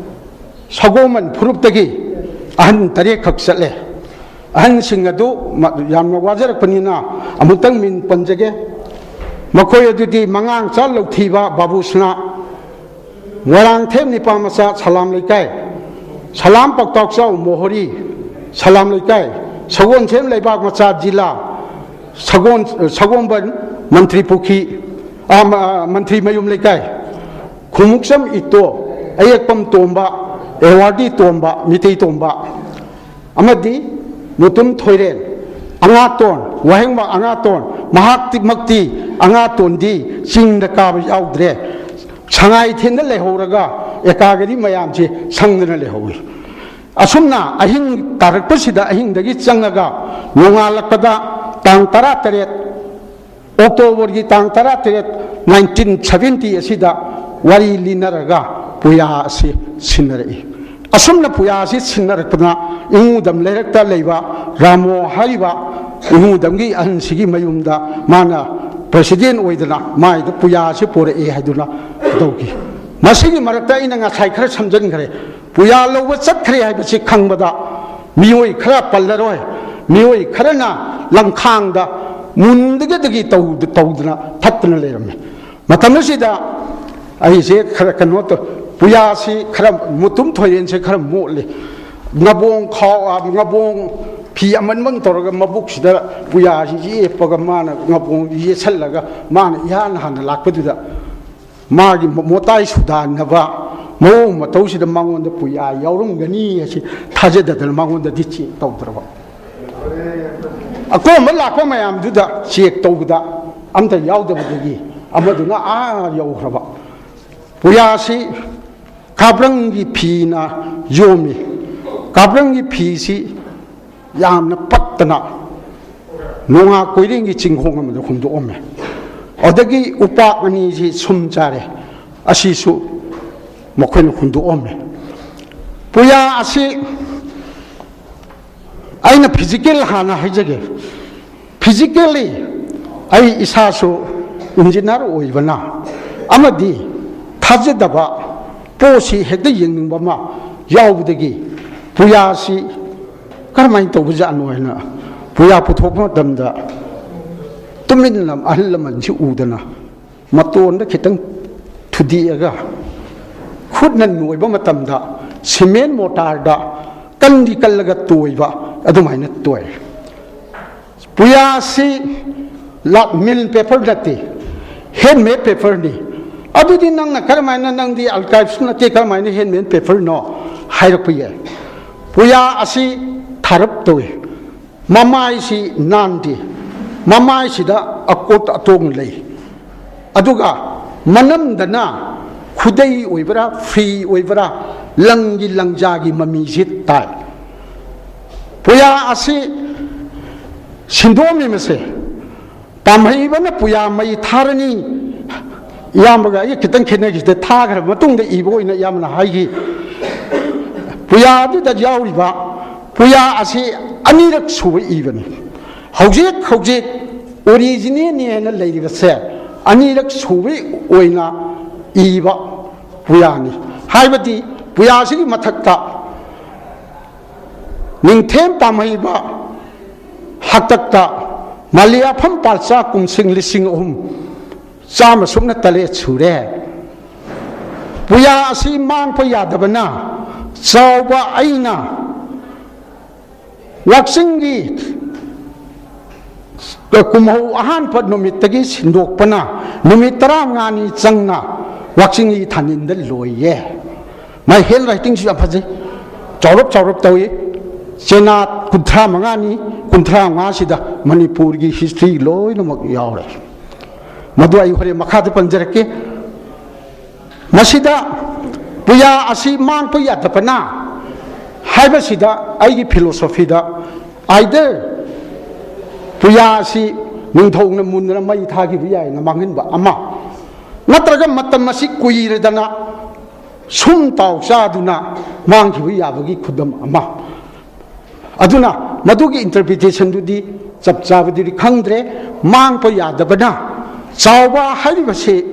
ꯁꯒꯣꯜꯕꯟ ꯐꯨꯔꯨꯞꯇꯒꯤ ꯑꯍꯟ ꯇꯔꯦꯠꯈꯛ ꯆꯠꯂꯦ꯫ ꯑꯍꯟꯁꯤꯡ ꯑꯗꯨ ꯃ-, ꯌꯥꯝꯅ ꯋꯥꯖꯔꯛꯄꯅꯤꯅ ꯑꯃꯨꯛꯇꯪ ꯃꯤꯡ ꯄꯟꯖꯒꯦ꯫ ꯃꯈꯣꯏ ꯑꯗꯨꯗꯤ ꯃꯉꯥꯡꯆꯥ ꯂꯧꯊꯤꯕ ꯕꯥꯕꯨꯁꯅꯥ, ꯃꯣꯏꯔꯥꯡꯊꯦꯝ ꯅꯤꯄꯥ ꯃꯆꯥ ꯁꯂꯥꯝ ꯂꯩꯀꯥꯏ, ꯁꯂꯥꯝ ꯄꯥꯛꯇꯥꯎꯆꯥꯎ ꯃꯣꯍꯣꯔꯤ, ꯁꯂꯥꯝ ꯂꯩꯀꯥꯏ, ꯁꯒꯣꯜꯁꯦꯝ ꯂꯩꯕꯥꯛ ꯃꯆꯥ ꯖꯤꯂꯥ, ꯁꯒꯣꯜ, ꯁꯒꯣꯜꯕꯟ ꯃꯟꯇ꯭ꯔꯤ ꯄꯨꯈ꯭ꯔꯤ, ꯑ, ꯃ-, ꯃꯟꯇ꯭ꯔꯤ ꯃꯌꯨꯝ ꯂꯩꯀꯥꯏ, ꯈꯨꯃꯨꯛꯆꯝ ꯏꯇꯣ, ꯑꯌꯦꯛꯄꯝ ꯇꯣꯝꯕ, ꯑꯦꯋꯥꯔꯗꯤ ꯇꯣꯝꯕ, ꯃꯤꯇꯩ ꯇꯣꯝꯕ, ꯑꯃꯗꯤ ꯃꯨꯇꯨꯝ ꯊꯣꯏꯔꯦꯟ, ꯑꯉꯥꯇꯣꯟ, ꯋꯥꯍꯦꯡꯕ ꯑꯉꯥꯇꯣꯟ, ꯃꯍꯥꯛꯇꯤꯃꯛꯇꯤ ꯑꯉꯥꯇꯣꯟꯗꯤ ꯆꯤꯡꯗ ꯀꯥꯕ ꯌꯥꯎꯗ꯭ꯔꯦ, ꯁꯉꯥꯏ ꯊꯦꯟꯗ ꯂꯩꯍꯧꯔꯒ ꯑꯦꯀꯥꯒꯔꯤ ꯃꯌꯥꯝꯁꯤ ꯁꯪꯗꯅ ꯂꯩꯍꯧꯏ꯫ ꯑꯁꯨꯝꯅ ꯑꯍꯤꯡ ꯇꯥꯔꯛꯄꯁꯤꯗ, ꯑꯍꯤꯡꯗꯒꯤ ꯆꯪꯉꯒ ꯅꯣꯡꯉꯥꯜꯂꯛꯄꯗ ꯇꯥꯡ ꯇꯔꯥꯇꯔꯦꯠ, ꯑꯣꯛꯇꯣꯕꯔꯒꯤ ꯇꯥꯡ ꯇꯔꯥꯇꯔꯦꯠ, ꯅꯥꯏꯟꯇꯤꯟ ꯁꯚꯦꯟꯇꯤ ꯑꯁꯤꯗ ꯋꯥꯔꯤ ꯂꯤꯅꯔꯒ ꯄꯨꯌꯥ ꯑꯁꯤ ꯁꯤꯟꯅꯔꯛꯏ꯫ ꯑꯁꯨꯝꯅ ꯄꯨꯌꯥ ꯑꯁꯤ ꯁꯤꯟꯅꯔꯛꯄꯅ ꯏꯉꯨꯗꯝ ꯂꯩꯔꯛꯇ ꯂꯩꯕ ꯔꯥꯃꯣ ꯍꯥꯏꯔꯤꯕ ꯏꯉꯨꯗꯝꯒꯤ ꯑꯍꯟꯁꯤꯒꯤ ꯃꯌꯨꯝꯗ ꯃꯥꯅ ꯄ꯭ꯔꯦꯁꯤꯗꯦꯟ ꯑꯣꯏꯗꯅ ꯃꯥꯏꯗ ꯄꯨꯌꯥ ꯑꯁꯤ ꯄꯨꯔꯛꯑꯦ ꯍꯥꯏꯗꯨꯅ ꯇꯧꯈꯤ꯫ ꯃꯁꯤꯒꯤ ꯃꯔꯛꯇ ꯑꯩꯅ ꯉꯁꯥꯏ ꯈꯔ ꯁꯝꯖꯤꯟꯈ꯭ꯔꯦ꯫ ꯄꯨꯌꯥ ꯂꯧꯕ ꯆꯠꯈ꯭ꯔꯦ ꯍꯥꯏꯕꯁꯤ ꯈꯪꯕꯗ ꯃꯤꯑꯣꯏ ꯈꯔ, ꯄꯜꯂꯔꯣꯏ, ꯃꯤꯑꯣꯏ ꯈꯔꯅ ꯂꯝꯈꯥꯡꯗ ꯃꯨꯟꯗꯒꯗꯒꯤ ꯇꯧ-, ꯇꯧꯗꯅ ꯊꯠꯇꯅ ꯂꯩꯔꯝꯃꯤ꯫ ꯃꯇꯝ ꯑꯁꯤꯗ ꯑꯩꯁꯦ ꯈꯔ ꯀꯩꯅꯣ ꯇꯧ-, ꯄꯨꯌꯥꯁꯤ ꯈꯔ, ꯃꯨꯇꯨꯝ ꯊꯣꯏꯔꯦꯟꯁꯦ ꯈꯔ ꯃꯣꯠꯂꯤ꯫ ꯉꯕꯣꯡ ꯈꯥꯎ-, ꯉꯕꯣꯡ ꯐꯤ ꯑꯃꯟꯕ ꯇꯧꯔꯒ ꯃꯕꯨꯛꯁꯤꯗ ꯄꯨꯌꯥꯁꯤ ꯌꯦꯞꯄꯒ, ꯃꯥꯅ ꯉꯕꯣꯡ ꯌꯦꯠꯁꯜꯂꯒ, ꯃꯥꯅ ꯏꯍꯥꯟ ꯍꯥꯟꯅ ꯂꯥꯛꯄꯗꯨꯗ ꯃꯥꯒꯤ ꯃꯣ-, ꯃꯣꯇꯥꯏ ꯁꯨꯗꯥꯟꯅꯕ ꯃꯑꯣꯡ ꯃꯇꯧꯁꯤꯗ ꯃꯉꯣꯟꯗ ꯄꯨꯌꯥ ꯌꯥꯎꯔꯝꯒꯅꯤ ꯍꯥꯏꯁꯤ ꯊꯥꯖꯗꯗꯅ ꯃꯉꯣꯟꯗꯗꯤ ꯆꯦꯛ ꯇꯧꯗ꯭ꯔꯕ꯫ ꯑꯀꯣꯝꯕ ꯂꯥꯛꯄ ꯃꯌꯥꯝꯗꯨꯗ ꯆꯦꯛ ꯇꯧꯕꯗ ꯑꯝꯇ ꯌꯥꯎꯗꯕꯗꯒꯤ ꯑꯃꯗꯨꯅ ꯑꯥ ꯌꯧꯈ꯭ꯔꯕ꯫ ꯄꯨꯌꯥꯁꯤ ꯀꯥꯕ꯭ꯔꯪꯒꯤ ꯐꯤꯅ ꯌꯣꯝꯃꯤ꯫ ꯀꯥꯕ꯭ꯔꯪꯒꯤ ꯐꯤꯁꯤ ꯌꯥꯝꯅ ꯄꯛꯇꯅ ꯅꯣꯡꯉꯥ ꯀꯣꯏꯔꯦꯡꯒꯤ ꯆꯤꯡꯈꯣꯡ ꯑꯃꯗ ꯍꯨꯟꯗꯣꯛꯑꯝꯃꯦ꯫ ꯑꯗꯒꯤ ꯎꯄꯥꯛ ꯑꯅꯤꯁꯤ ꯁꯨꯝ ꯆꯥꯔꯦ, ꯑꯁꯤꯁꯨ ꯃꯈꯣꯏꯅ ꯍꯨꯟꯗꯣꯛꯑꯝꯃꯦ꯫ ꯄꯨꯌꯥ ꯑꯁꯤ ꯑꯩꯅ ꯐꯤꯖꯤꯀꯦꯜ ꯍꯥꯟꯅ ꯍꯥꯏꯖꯒꯦ꯫ ꯐꯤꯖꯤꯀꯦꯜꯂꯤ ꯑꯩ ꯏꯁꯥꯁꯨ ꯏꯟꯖꯤꯅꯤꯌꯥꯔ ꯑꯣꯏꯕꯅ ꯑꯃꯗꯤ ꯊꯥꯖꯗꯕ ꯄꯣꯠꯁꯤ ꯍꯦꯛꯇ ꯌꯦꯡꯅꯤꯡꯕ ꯑꯃ ꯌꯥꯎꯕꯗꯒꯤ ꯄꯨꯌꯥꯁꯤ ꯀꯔꯝꯍꯥꯏꯅ ꯇꯧꯕꯖꯥꯠꯅꯣ ꯍꯥꯏꯅ ꯄꯨꯌꯥ ꯄꯨꯊꯣꯛꯄ ꯃꯇꯝꯗ ꯇꯨꯃꯤꯟꯅ ꯑꯍꯜ ꯂꯃꯟꯁꯤ ꯎꯗꯅ ꯃꯇꯣꯟꯗ ꯈꯤꯇꯪ ꯊꯨꯗꯦꯛꯑꯒ ꯈꯨꯠꯅ ꯅꯣꯏꯕ ꯃꯇꯝꯗ ꯁꯤꯃꯦꯟ ꯃꯣꯇꯥꯔꯗ ꯀꯟꯗꯤ ꯀꯜꯂꯒ ꯇꯣꯏꯕ ꯑꯗꯨꯃꯥꯏꯅ ꯇꯣꯏ꯫ ꯄꯨꯌꯥꯁꯤ ꯃꯤꯜ ꯄꯦꯄꯔ ꯅꯠꯇꯦ, ꯍꯦꯟꯃꯦꯗ ꯄꯦꯄꯔꯅꯤ꯫ ꯑꯗꯨꯗꯤ ꯅꯪꯅ ꯀꯔꯝꯍꯥꯏꯅ, ꯅꯪꯗꯤ ꯑꯜꯀꯥꯏꯞꯁꯨ ꯅꯠꯇꯦ, ꯀꯔꯝꯍꯥꯏꯅ ꯍꯦꯟꯃꯦꯗ ꯄꯦꯄꯔꯅꯣ ꯍꯥꯏꯔꯛꯄ ꯌꯥꯏ꯫ ꯄꯨꯌꯥ ꯑꯁꯤ ꯊꯥꯔꯞ ꯇꯧꯏ, ꯃꯃꯥꯏꯁꯤ ꯅꯥꯟꯗꯦ, ꯃꯃꯥꯏꯁꯤꯗ ꯑꯀꯣꯠ ꯑꯇꯣꯡ ꯂꯩ꯫ ꯑꯗꯨꯒ ꯃꯅꯝꯗꯅ ꯈꯨꯗꯩ ꯑꯣꯏꯕ꯭ꯔꯥ, ꯐꯤ ꯑꯣꯏꯕ꯭ꯔꯥ, ꯂꯪꯒꯤ ꯂꯪꯖꯥꯒꯤ ꯃꯃꯤꯁꯤ ꯇꯥꯏ꯫ ꯄꯨꯌꯥ ꯑꯁꯤ ꯁꯤꯟꯗꯣꯛꯑꯝꯃꯤꯕꯁꯦ, ꯄꯥꯝꯍꯩꯕꯅ ꯄꯨꯌꯥ ꯃꯩ ꯊꯥꯔꯅꯤ꯫ ꯏꯌꯥꯝꯕꯒ ꯑꯩꯒ ꯈꯤꯇꯪ ꯈꯦꯠꯅꯈꯤꯁꯤꯗ, ꯊꯥꯈ꯭ꯔꯕ ꯃꯇꯨꯡꯗ ꯏꯕ ꯑꯣꯏꯅ ꯏꯌꯥꯝꯕꯅ ꯍꯥꯏꯈꯤ꯫ ꯄꯨꯌꯥ ꯑꯗꯨꯗ ꯌꯥꯎꯔꯤꯕ ꯄꯨꯌꯥ ꯑꯁꯤ ꯑꯅꯤꯔꯛ ꯁꯨꯕ ꯏꯕꯅꯤ꯫ ꯍꯧꯖꯤꯛ ꯍꯧꯖꯤꯛ ꯑꯣꯔꯤꯖꯤꯅꯦꯜꯅꯤ ꯍꯥꯏꯅ ꯂꯩꯔꯤꯕꯁꯦ ꯑꯅꯤꯔꯛ ꯁꯨꯕ ꯑꯣꯏꯅ ꯏꯕ ꯄꯨꯌꯥꯅꯤ꯫ ꯍꯥꯏꯕꯗꯤ ꯄꯨꯌꯥꯁꯤꯒꯤ ꯃꯊꯛꯇ ꯅꯤꯡꯊꯦꯝ ꯄꯥꯝꯍꯩꯕ ꯍꯥꯛꯇꯛꯇ ꯃꯂꯤꯌꯥꯐꯝ ꯄꯥꯜꯆꯥ ꯀꯨꯝꯁꯤꯡ ꯂꯤꯁꯤꯡ ꯑꯍꯨꯝ ꯆꯥꯝꯃ ꯁꯨꯞꯅ ꯇꯔꯦꯠ ꯁꯨꯔꯦ꯫ ꯄꯨꯌꯥ ꯑꯁꯤ ꯃꯥꯡꯕ ꯌꯥꯗꯕꯅ ꯆꯥꯎꯕ ꯑꯩꯅ ꯋꯥꯛꯆꯤꯡꯒꯤ ꯀꯨꯝꯍꯧ ꯑꯍꯥꯟꯕ ꯅꯨꯃꯤꯠꯇꯒꯤ ꯁꯤꯟꯗꯣꯛꯄꯅ ꯅꯨꯃꯤꯠ ꯇꯔꯥꯃꯉꯥꯅꯤ ꯆꯪꯅ ꯋꯥꯛꯆꯤꯡꯒꯤ ꯊꯥꯅꯤꯟꯗ ꯂꯣꯏꯌꯦ꯫ ꯃꯥꯏ ꯍꯦꯟ ꯔꯥꯏꯇꯤꯡꯁꯨ ꯌꯥꯝ ꯐꯖꯩ, ꯆꯥꯎꯔꯞ ꯆꯥꯎꯔꯞ ꯇꯧꯏ꯫ ꯆꯦꯅꯥ ꯀꯨꯟꯊ꯭ꯔꯥ ꯃꯉꯥꯅꯤ, ꯀꯨꯟꯊ꯭ꯔꯥ ꯃꯉꯥꯁꯤꯗ ꯃꯅꯤꯄꯨꯔꯒꯤ ꯍꯤꯁꯇ꯭ꯔꯤ ꯂꯣꯏꯅꯃꯛ ꯌꯥꯎꯔꯦ꯫ ꯃꯗꯨ ꯑꯩ ꯍꯣꯔꯦꯟ ꯃꯈꯥꯗ ꯄꯟꯖꯔꯛꯀꯦ꯫ ꯃꯁꯤꯗ ꯄꯨꯌꯥ ꯑꯁꯤ ꯃꯥꯡꯕ ꯌꯥꯗꯕꯅ ꯍꯥꯏꯕꯁꯤꯗ ꯑꯩꯒꯤ ꯐꯤꯂꯣꯁꯣꯐꯤꯗ either ꯄꯨꯌꯥ ꯑꯁꯤ ꯅꯤꯡꯊꯧꯅ ꯃꯨꯟꯗꯅ ꯃꯩ ꯊꯥꯈꯤꯕ ꯌꯥꯏꯅ ꯃꯥꯡꯍꯟꯕ ꯑꯃ, ꯅꯠꯇ꯭ꯔꯒ ꯃꯇꯝ ꯑꯁꯤ ꯀꯨꯏꯔꯗꯅ ꯁꯨꯝ ꯇꯥꯎ ꯆꯥꯗꯨꯅ ꯃꯥꯡꯈꯤꯕ ꯌꯥꯕꯒꯤ ꯈꯨꯗꯝ ꯑꯃ꯫ ꯑꯗꯨꯅ ꯃꯗꯨꯒꯤ ꯏꯟꯇꯔꯄ꯭ꯔꯤꯇꯦꯁꯟꯗꯨꯗꯤ ꯆꯞ ꯆꯥꯕꯗꯨꯗꯤ ꯈꯪꯗ꯭ꯔꯦ꯫ ꯃꯥꯡꯕ ꯌꯥꯗꯕꯅ ꯆꯥꯎꯕ ꯍꯥꯏꯔꯤꯕꯁꯤ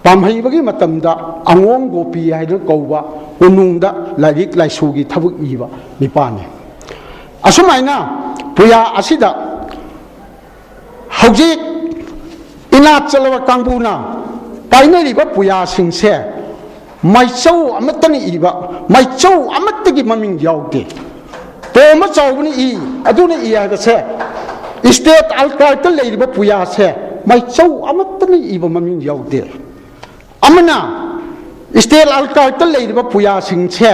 ꯄꯥꯝꯍꯩꯕꯒꯤ ꯃꯇꯝꯗ ꯑꯉꯣꯡ ꯒꯣꯄꯤ ꯍꯥꯏꯗꯨꯅ ꯀꯧꯕ ꯀꯣꯅꯨꯡꯗ ꯂꯥꯏꯔꯤꯛ ꯂꯥꯏꯁꯨꯒꯤ ꯊꯕꯛ ꯏꯕ ꯃꯤꯄꯥꯅꯤ꯫ ꯑꯁꯨꯃꯥꯏꯅ ꯄꯨꯌꯥ ꯑꯁꯤꯗ ꯍꯧꯖꯤꯛ ꯏꯅꯥꯠ ꯆꯠꯂꯕ ꯀꯥꯡꯕꯨꯅ ꯄꯥꯏꯅꯔꯤꯕ ꯄꯨꯌꯥꯁꯤꯡꯁꯦ ꯃꯥꯏꯆꯧ ꯑꯃꯠꯇꯅ ꯏꯕ, ꯃꯥꯏꯆꯧ ꯑꯃꯠꯇꯒꯤ ꯃꯃꯤꯡ ꯌꯥꯎꯗꯦ꯫ ꯇꯣꯝꯕ ꯆꯥꯎꯕꯅ ꯏ, ꯑꯗꯨꯅ ꯏ ꯍꯥꯏꯕꯁꯦ, ꯁ꯭ꯇꯦꯠ ꯑꯥꯔꯀꯥꯏꯚꯇ ꯂꯩꯔꯤꯕ ꯄꯨꯌꯥꯁꯦ ꯃꯥꯏꯆꯧ ꯑꯃꯠꯇꯅ ꯏꯕ ꯃꯃꯤꯡ ꯌꯥꯎꯗꯦ꯫ ꯑꯃꯅ ꯁ꯭ꯇꯦꯠ ꯑꯥꯔꯀꯥꯏꯚꯇ ꯂꯩꯔꯤꯕ ꯄꯨꯌꯥꯁꯤꯡꯁꯦ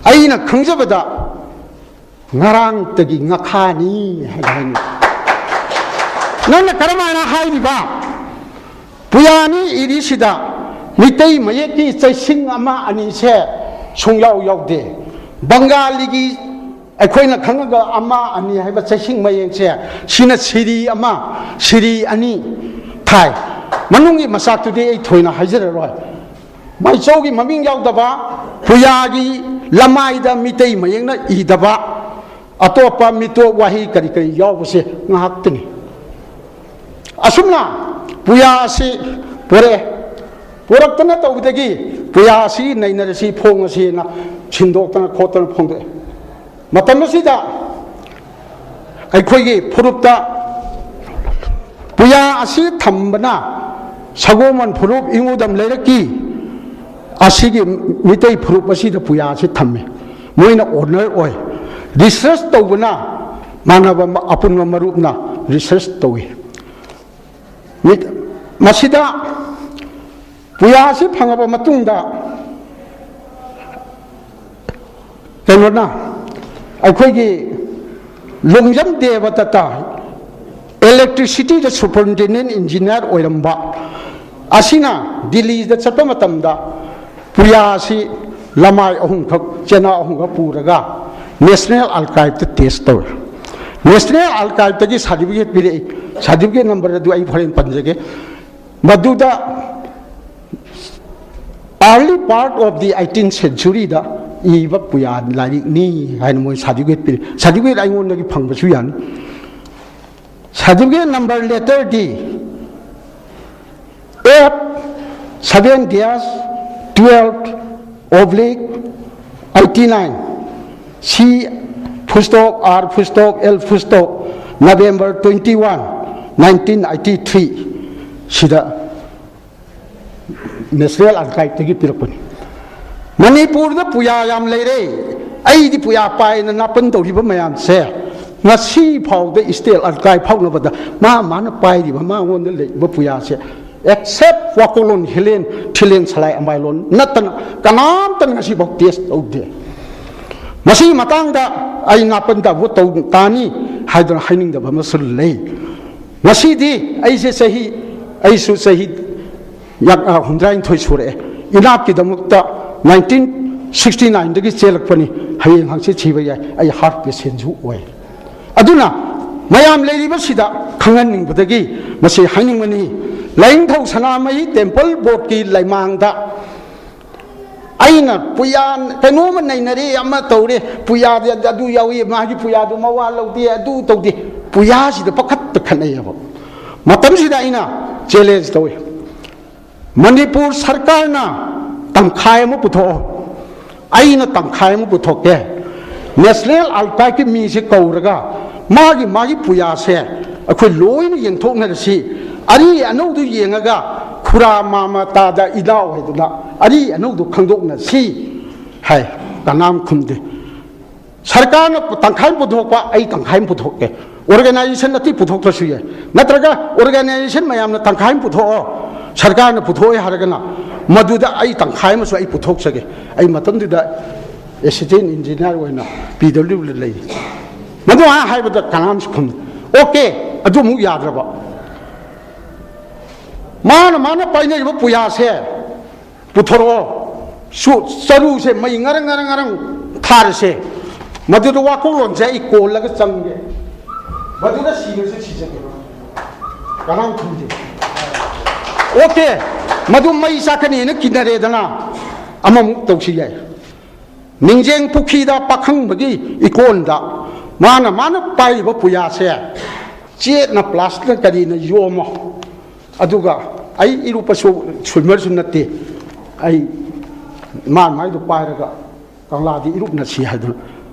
ꯑꯩꯅ ꯈꯪꯖꯕꯗ ꯉꯔꯥꯡꯇꯒꯤ ꯉꯈꯥꯅꯤ ꯍꯥꯏꯅ ꯍꯥꯏꯅꯩ꯫ ꯅꯪꯅ ꯀꯔꯝꯍꯥꯏꯅ ꯍꯥꯏꯔꯤꯕ? ꯄꯨꯌꯥꯅꯤ ꯏꯔꯤꯁꯤꯗ ꯃꯤꯇꯩ ꯃꯌꯦꯛꯀꯤ ꯆꯩꯁꯤꯡ ꯑꯃ ꯑꯅꯤꯁꯦ ꯁꯨꯡꯌꯥꯎ ꯌꯥꯎꯗꯦ꯫ ꯕꯪꯒꯥꯂꯤꯒꯤ ꯑꯩꯈꯣꯏꯅ ꯈꯪꯉꯒ ꯑꯃ ꯑꯅꯤ ꯍꯥꯏꯕ ꯆꯩꯁꯤꯡ ꯃꯌꯦꯛꯁꯦ, ꯁꯤꯅ ꯁꯤꯔꯤ ꯑꯃ, ꯁꯤꯔꯤ ꯑꯅꯤ ꯊꯥꯏ꯫ ꯃꯅꯨꯡꯒꯤ ꯃꯆꯥꯛꯇꯨꯗꯤ ꯑꯩ ꯊꯣꯏꯅ ꯍꯥꯏꯖꯔꯔꯣꯏ꯫ ꯃꯥꯏꯆꯧꯒꯤ ꯃꯃꯤꯡ ꯌꯥꯎꯗꯕ, ꯄꯨꯌꯥꯒꯤ ꯂꯃꯥꯏꯗ ꯃꯤꯇꯩ ꯃꯌꯦꯛꯅ ꯏꯗꯕ, ꯑꯇꯣꯞꯄ ꯃꯤꯇꯣꯞ ꯋꯥꯍꯩ ꯀꯔꯤ ꯀꯔꯤ ꯌꯥꯎꯕꯁꯦ ꯉꯥꯏꯍꯥꯛꯇꯅꯤ꯫ ꯑꯁꯨꯝꯅ ꯄꯨꯌꯥ ꯑꯁꯤ ꯄꯨꯔꯛꯑꯦ꯫ ꯄꯨꯔꯛꯇꯅ ꯇꯧꯕꯗꯒꯤ ꯄꯨꯌꯥ ꯑꯁꯤ ꯅꯩꯅꯔꯁꯤ, ꯐꯣꯡꯉꯁꯤꯅ ꯁꯤꯟꯗꯣꯛꯇꯅ ꯈꯣꯠꯇꯅ ꯐꯣꯡꯗꯣꯛꯑꯦ꯫ ꯃꯇꯝ ꯑꯁꯤꯗ ꯑꯩꯈꯣꯏꯒꯤ ꯐꯨꯔꯨꯞꯇ ꯄꯨꯌꯥ ꯑꯁꯤ ꯊꯝꯕꯅ ꯁꯒꯣꯜꯕꯟ ꯐꯨꯔꯨꯞ, ꯏꯉꯨꯗꯝ ꯂꯩꯔꯛꯀꯤ ꯑꯁꯤꯒꯤ ꯃꯤꯇꯩ ꯐꯨꯔꯨꯞ ꯑꯁꯤꯗ ꯄꯨꯌꯥ ꯑꯁꯤ ꯊꯝꯃꯤ꯫ ꯃꯣꯏꯅ ꯑꯣꯅꯔ ꯑꯣꯏ꯫ ꯔꯤꯁꯔꯁ ꯇꯧꯕꯅ ꯃꯥꯟꯅꯕ ꯃ-, ꯑꯄꯨꯟꯕ ꯃꯔꯨꯞꯅ ꯔꯤꯁꯔꯁ ꯇꯧꯏ꯫ ꯃꯤꯠ-, ꯃꯁꯤꯗ ꯄꯨꯌꯥ ꯑꯁꯤ ꯐꯪꯉꯕ ꯃꯇꯨꯡꯗ ꯀꯩꯅꯣꯅ, ꯑꯩꯈꯣꯏꯒꯤ ꯂꯣꯡꯖꯝ ꯗꯦꯕꯗꯠꯇ, ꯏꯂꯦꯛꯇ꯭ꯔꯤꯁꯤꯇꯤꯗ ꯁꯨꯄꯔꯤꯟꯇꯦꯟꯗꯦꯟ ꯏꯟꯖꯤꯅꯤꯌꯥꯔ ꯑꯣꯏꯔꯝꯕ ꯑꯁꯤꯅ ꯗꯤꯜꯂꯤꯗ ꯆꯠꯄ ꯃꯇꯝꯗ ꯄꯨꯌꯥ ꯑꯁꯤ ꯂꯃꯥꯏ ꯑꯍꯨꯝꯈꯛ, ꯆꯦꯅꯥ ꯑꯍꯨꯝꯈꯛ ꯄꯨꯔꯒ ꯅꯦꯁꯅꯦꯜ ꯑꯥꯔꯀꯥꯏꯚꯇ ꯇꯦꯁ ꯇꯧꯏ꯫ ꯅꯦꯁꯅꯦꯜ ꯑꯥꯔꯀꯥꯏꯚꯇꯒꯤ ꯁꯥꯔꯇꯤꯐꯤꯀꯦꯠ ꯄꯤꯔꯛꯏ꯫ ꯁꯥꯔꯇꯤꯐꯤꯀꯦꯠ ꯅꯝꯕꯔ ꯑꯗꯨ ꯑꯩ ꯍꯣꯔꯦꯟ ꯄꯟꯖꯒꯦ꯫ ꯃꯗꯨꯗ early part of the eighteenth centuryꯗ ꯏꯕ ꯄꯨꯌꯥ ꯂꯥꯏꯔꯤꯛꯅꯤ ꯍꯥꯏꯅ ꯃꯣꯏ ꯁꯥꯔꯇꯤꯐꯤꯀꯦꯠ ꯄꯤꯔꯛꯏ꯫ ꯁꯥꯔꯇꯤꯐꯤꯀꯦꯠ ꯑꯩꯉꯣꯟꯗꯒꯤ ꯐꯪꯕꯁꯨ ꯌꯥꯅꯤ꯫ ꯁꯥꯔꯇꯤꯐꯤꯀꯦꯠ ꯅꯝꯕꯔ ꯂꯦꯇꯔꯗꯤ F seven dash twelve oblique eighty nine, C full stop, R full stop, L full stop, November twenty one, nineteen eighty three ꯁꯤꯗ ꯅꯦꯁꯅꯦꯜ ꯑꯥꯔꯀꯥꯏꯚꯇꯒꯤ ꯄꯤꯔꯛꯄꯅꯤ꯫ ꯃꯅꯤꯄꯨꯔꯗ ꯄꯨꯌꯥ ꯌꯥꯝ ꯂꯩꯔꯦ꯫ ꯑꯩꯗꯤ ꯄꯨꯌꯥ ꯄꯥꯏꯅ ꯅꯥꯄꯟ ꯇꯧꯔꯤꯕ ꯃꯌꯥꯝꯁꯦ ꯉꯁꯤ ꯐꯥꯎꯗ ꯏꯁꯇꯦꯠ ꯑꯥꯔꯀꯥꯏꯚ ꯐꯥꯎꯅꯕꯗ ꯃꯥ ꯃꯥꯅ ꯄꯥꯏꯔꯤꯕ ꯃꯉꯣꯟꯗ ꯂꯩꯔꯤꯕ ꯄꯨꯌꯥꯁꯦ, except ꯋꯥꯀꯣꯛꯂꯣꯟ ꯍꯤꯂꯦꯟ ꯊꯤꯂꯦꯟ ꯁꯂꯥꯏ ꯑꯝꯕꯥꯏꯂꯣꯟ ꯅꯠꯇꯅ ꯀꯅꯥꯝꯇꯅ ꯉꯁꯤꯐꯥꯎ ꯇꯦꯁ ꯇꯧꯗꯦ꯫ ꯃꯁꯤꯒꯤ ꯃꯇꯥꯡꯗ ꯑꯩ ꯅꯥꯄꯟ ꯇꯥꯕ ꯇꯧ ꯇꯥꯅꯤ ꯍꯥꯏꯗꯨꯅ ꯍꯥꯏꯅꯤꯡꯗꯕ ꯑꯃꯁꯨ ꯂꯩ꯫ ꯉꯁꯤꯗꯤ ꯑꯩꯁꯦ ꯆꯍꯤ, ꯑꯩꯁꯨ ꯆꯍꯤ ꯌꯥ-, ꯑ, ꯍꯨꯝꯗ꯭ꯔꯥꯅꯤꯊꯣꯏ ꯁꯨꯔꯛꯑꯦ꯫ ꯏꯅꯥꯞꯀꯤꯗꯃꯛꯇ ꯅꯥꯏꯟꯇꯤꯟ ꯁꯤꯛꯁꯇꯤ ꯅꯥꯏꯟꯗꯒꯤ ꯆꯦꯜꯂꯛꯄꯅꯤ꯫ ꯍꯌꯦꯡ ꯍꯪꯆꯤꯠ ꯁꯤꯕ ꯌꯥꯏ꯫ ꯑꯩ ꯍꯥꯔꯠ ꯄꯦꯁꯦꯟꯁꯨ ꯑꯣꯏ꯫ ꯑꯗꯨꯅ ꯃꯌꯥꯝ ꯂꯩꯔꯤꯕꯁꯤꯗ ꯈꯪꯍꯟꯅꯤꯡꯕꯗꯒꯤ ꯃꯁꯤ ꯍꯥꯏꯅꯤꯡꯕꯅꯤ꯫ ꯂꯥꯏꯅꯤꯡꯊꯧ ꯁꯅꯥꯃꯍꯤ ꯇꯦꯝꯄꯜ ꯕꯣꯔꯗꯀꯤ ꯂꯩꯃꯥꯡꯗ ꯑꯩꯅ ꯄꯨꯌꯥ ꯀꯩꯅꯣꯝꯃ ꯅꯩꯅꯔꯦ, ꯑꯃ ꯇꯧꯔꯦ, ꯄꯨꯌꯥꯗꯤ ꯑꯗꯨ ꯌꯥꯎꯏ, ꯃꯥꯒꯤ ꯄꯨꯌꯥꯗꯨ ꯃꯋꯥ ꯂꯧꯗꯦ, ꯑꯗꯨ ꯇꯧꯗꯦ, ꯄꯨꯌꯥꯁꯤꯗ ꯄꯥꯈꯠꯇ ꯈꯠꯅꯩꯌꯦꯕ꯫ ꯃꯇꯝꯁꯤꯗ ꯑꯩꯅ ꯆꯦꯂꯦꯟꯖ ꯇꯧꯏ, ꯃꯅꯤꯄꯨꯔ ꯁꯔꯀꯥꯔꯅ ꯇꯪꯈꯥꯏ ꯑꯃ ꯄꯨꯊꯣꯛꯑꯣ, ꯑꯩꯅ ꯇꯪꯈꯥꯏ ꯑꯃ ꯄꯨꯊꯣꯛꯀꯦ꯫ ꯅꯦꯁꯅꯦꯜ ꯑꯥꯔꯀꯥꯏꯚꯀꯤ ꯃꯤꯁꯦ ꯀꯧꯔꯒ ꯃꯥꯒꯤ ꯃꯥꯒꯤ ꯄꯨꯌꯥꯁꯦ ꯑꯩꯈꯣꯏ ꯂꯣꯏꯅ ꯌꯦꯡꯊꯣꯛꯅꯔꯁꯤ꯫ ꯑꯔꯤ ꯑꯅꯧꯗꯨ ꯌꯦꯡꯉꯒ ꯈꯨꯔꯥ ꯃꯥꯃ ꯇꯥꯗ ꯏꯅꯥꯎ ꯍꯥꯏꯗꯨꯅ ꯑꯔꯤ ꯑꯅꯧꯗꯨ ꯈꯪꯗꯣꯛꯅꯁꯤ ꯍꯥꯏ꯫ ꯀꯅꯥꯝ ꯈꯨꯝꯗꯦ꯫ ꯁꯔꯀꯥꯔꯅ ꯇꯪꯈꯥꯏ ꯑꯃ ꯄꯨꯊꯣꯛꯄ, ꯑꯩ ꯇꯪꯈꯥꯏ ꯑꯃ ꯄꯨꯊꯣꯛꯀꯦ꯫ ꯑꯣꯔꯒꯅꯥꯏꯖꯦꯁꯟ ꯑꯇꯩ ꯄꯨꯊꯣꯛꯇ꯭ꯔꯁꯨ ꯌꯥꯏ, ꯅꯠꯇ꯭ꯔꯒ ꯑꯣꯔꯒꯅꯥꯏꯖꯦꯁꯟ ꯃꯌꯥꯝꯅ ꯇꯪꯈꯥꯏ ꯑꯃ ꯄꯨꯊꯣꯛꯑꯣ, ꯁꯔꯀꯥꯔꯅ ꯄꯨꯊꯣꯛꯑꯣꯏ ꯍꯥꯏꯔꯒꯅ ꯃꯗꯨꯗ ꯑꯩ ꯇꯪꯈꯥꯏ ꯑꯃꯁꯨ ꯑꯩ ꯄꯨꯊꯣꯛꯆꯒꯦ꯫ ꯑꯩ ꯃꯇꯝꯗꯨꯗ ꯑꯦꯁꯤꯁꯇꯦꯟ ꯏꯟꯖꯤꯅꯤꯌꯥꯔ ꯑꯣꯏꯅ ꯄꯤ ꯗꯕ꯭ꯂꯤꯎꯗ ꯂꯩ꯫ ꯃꯗꯨ ꯑꯩ ꯍꯥꯏꯕꯗ ꯀꯅꯥꯝꯁꯨ ꯈꯨꯝꯗꯦ꯫ ꯑꯣꯀꯦ, ꯑꯗꯨꯃꯨꯛ ꯌꯥꯗ꯭ꯔꯕ꯫ ꯃꯥꯅ, ꯃꯥꯅ ꯄꯥꯏꯅꯔꯤꯕ ꯄꯨꯌꯥꯁꯦ ꯄꯨꯊꯣꯔꯛꯑꯣ꯫ ꯁꯨ-, ꯆꯔꯨꯁꯦ ꯃꯩ ꯉꯔꯪ, ꯉꯔꯪ, ꯉꯔꯪ ꯊꯥꯔꯁꯦ꯫ ꯃꯗꯨꯗ ꯋꯥꯀꯣꯛꯂꯣꯟꯁꯦ ꯑꯩ ꯀꯣꯜꯂꯒ ꯆꯪꯒꯦ꯫ ꯃꯗꯨꯗ ꯁꯤꯔꯁꯨ ꯁꯤꯖꯒꯦ꯫ ꯀꯅꯥꯝ ꯈꯨꯝꯗꯦ꯫ ꯑꯣꯀꯦ, ꯃꯗꯨ ꯃꯩ ꯆꯥꯛꯀꯅꯤꯅ ꯀꯤꯅꯔꯦꯗꯅ ꯑꯃꯃꯨꯛ ꯇꯧꯁꯤ ꯌꯥꯏ꯫ ꯅꯤꯡꯖꯦꯡ ꯄꯨꯈ꯭ꯔꯤꯗ ꯄꯥꯈꯪꯕꯒꯤ ꯏꯀꯣꯟꯗ ꯃꯥꯅ, ꯃꯥꯅ ꯄꯥꯏꯔꯤꯕ ꯄꯨꯌꯥꯁꯦ ꯆꯦꯠꯅ ꯄ꯭ꯂꯥꯁꯇꯤꯛꯅ ꯀꯔꯤꯅ ꯌꯣꯝꯃꯣ꯫ ꯑꯗꯨꯒ ꯑꯩ ꯏꯔꯨꯞꯄꯁꯨ ꯁ꯭ꯋꯤꯃꯔꯁꯨ ꯅꯠꯇꯦ꯫ ꯑꯩ ꯃꯥ ꯃꯥꯏꯗꯣ ꯄꯥꯏꯔꯒ ꯀꯪꯂꯥꯗꯤ ꯏꯔꯨꯞꯅꯁꯤ ꯍꯥꯏꯗꯨꯅ꯫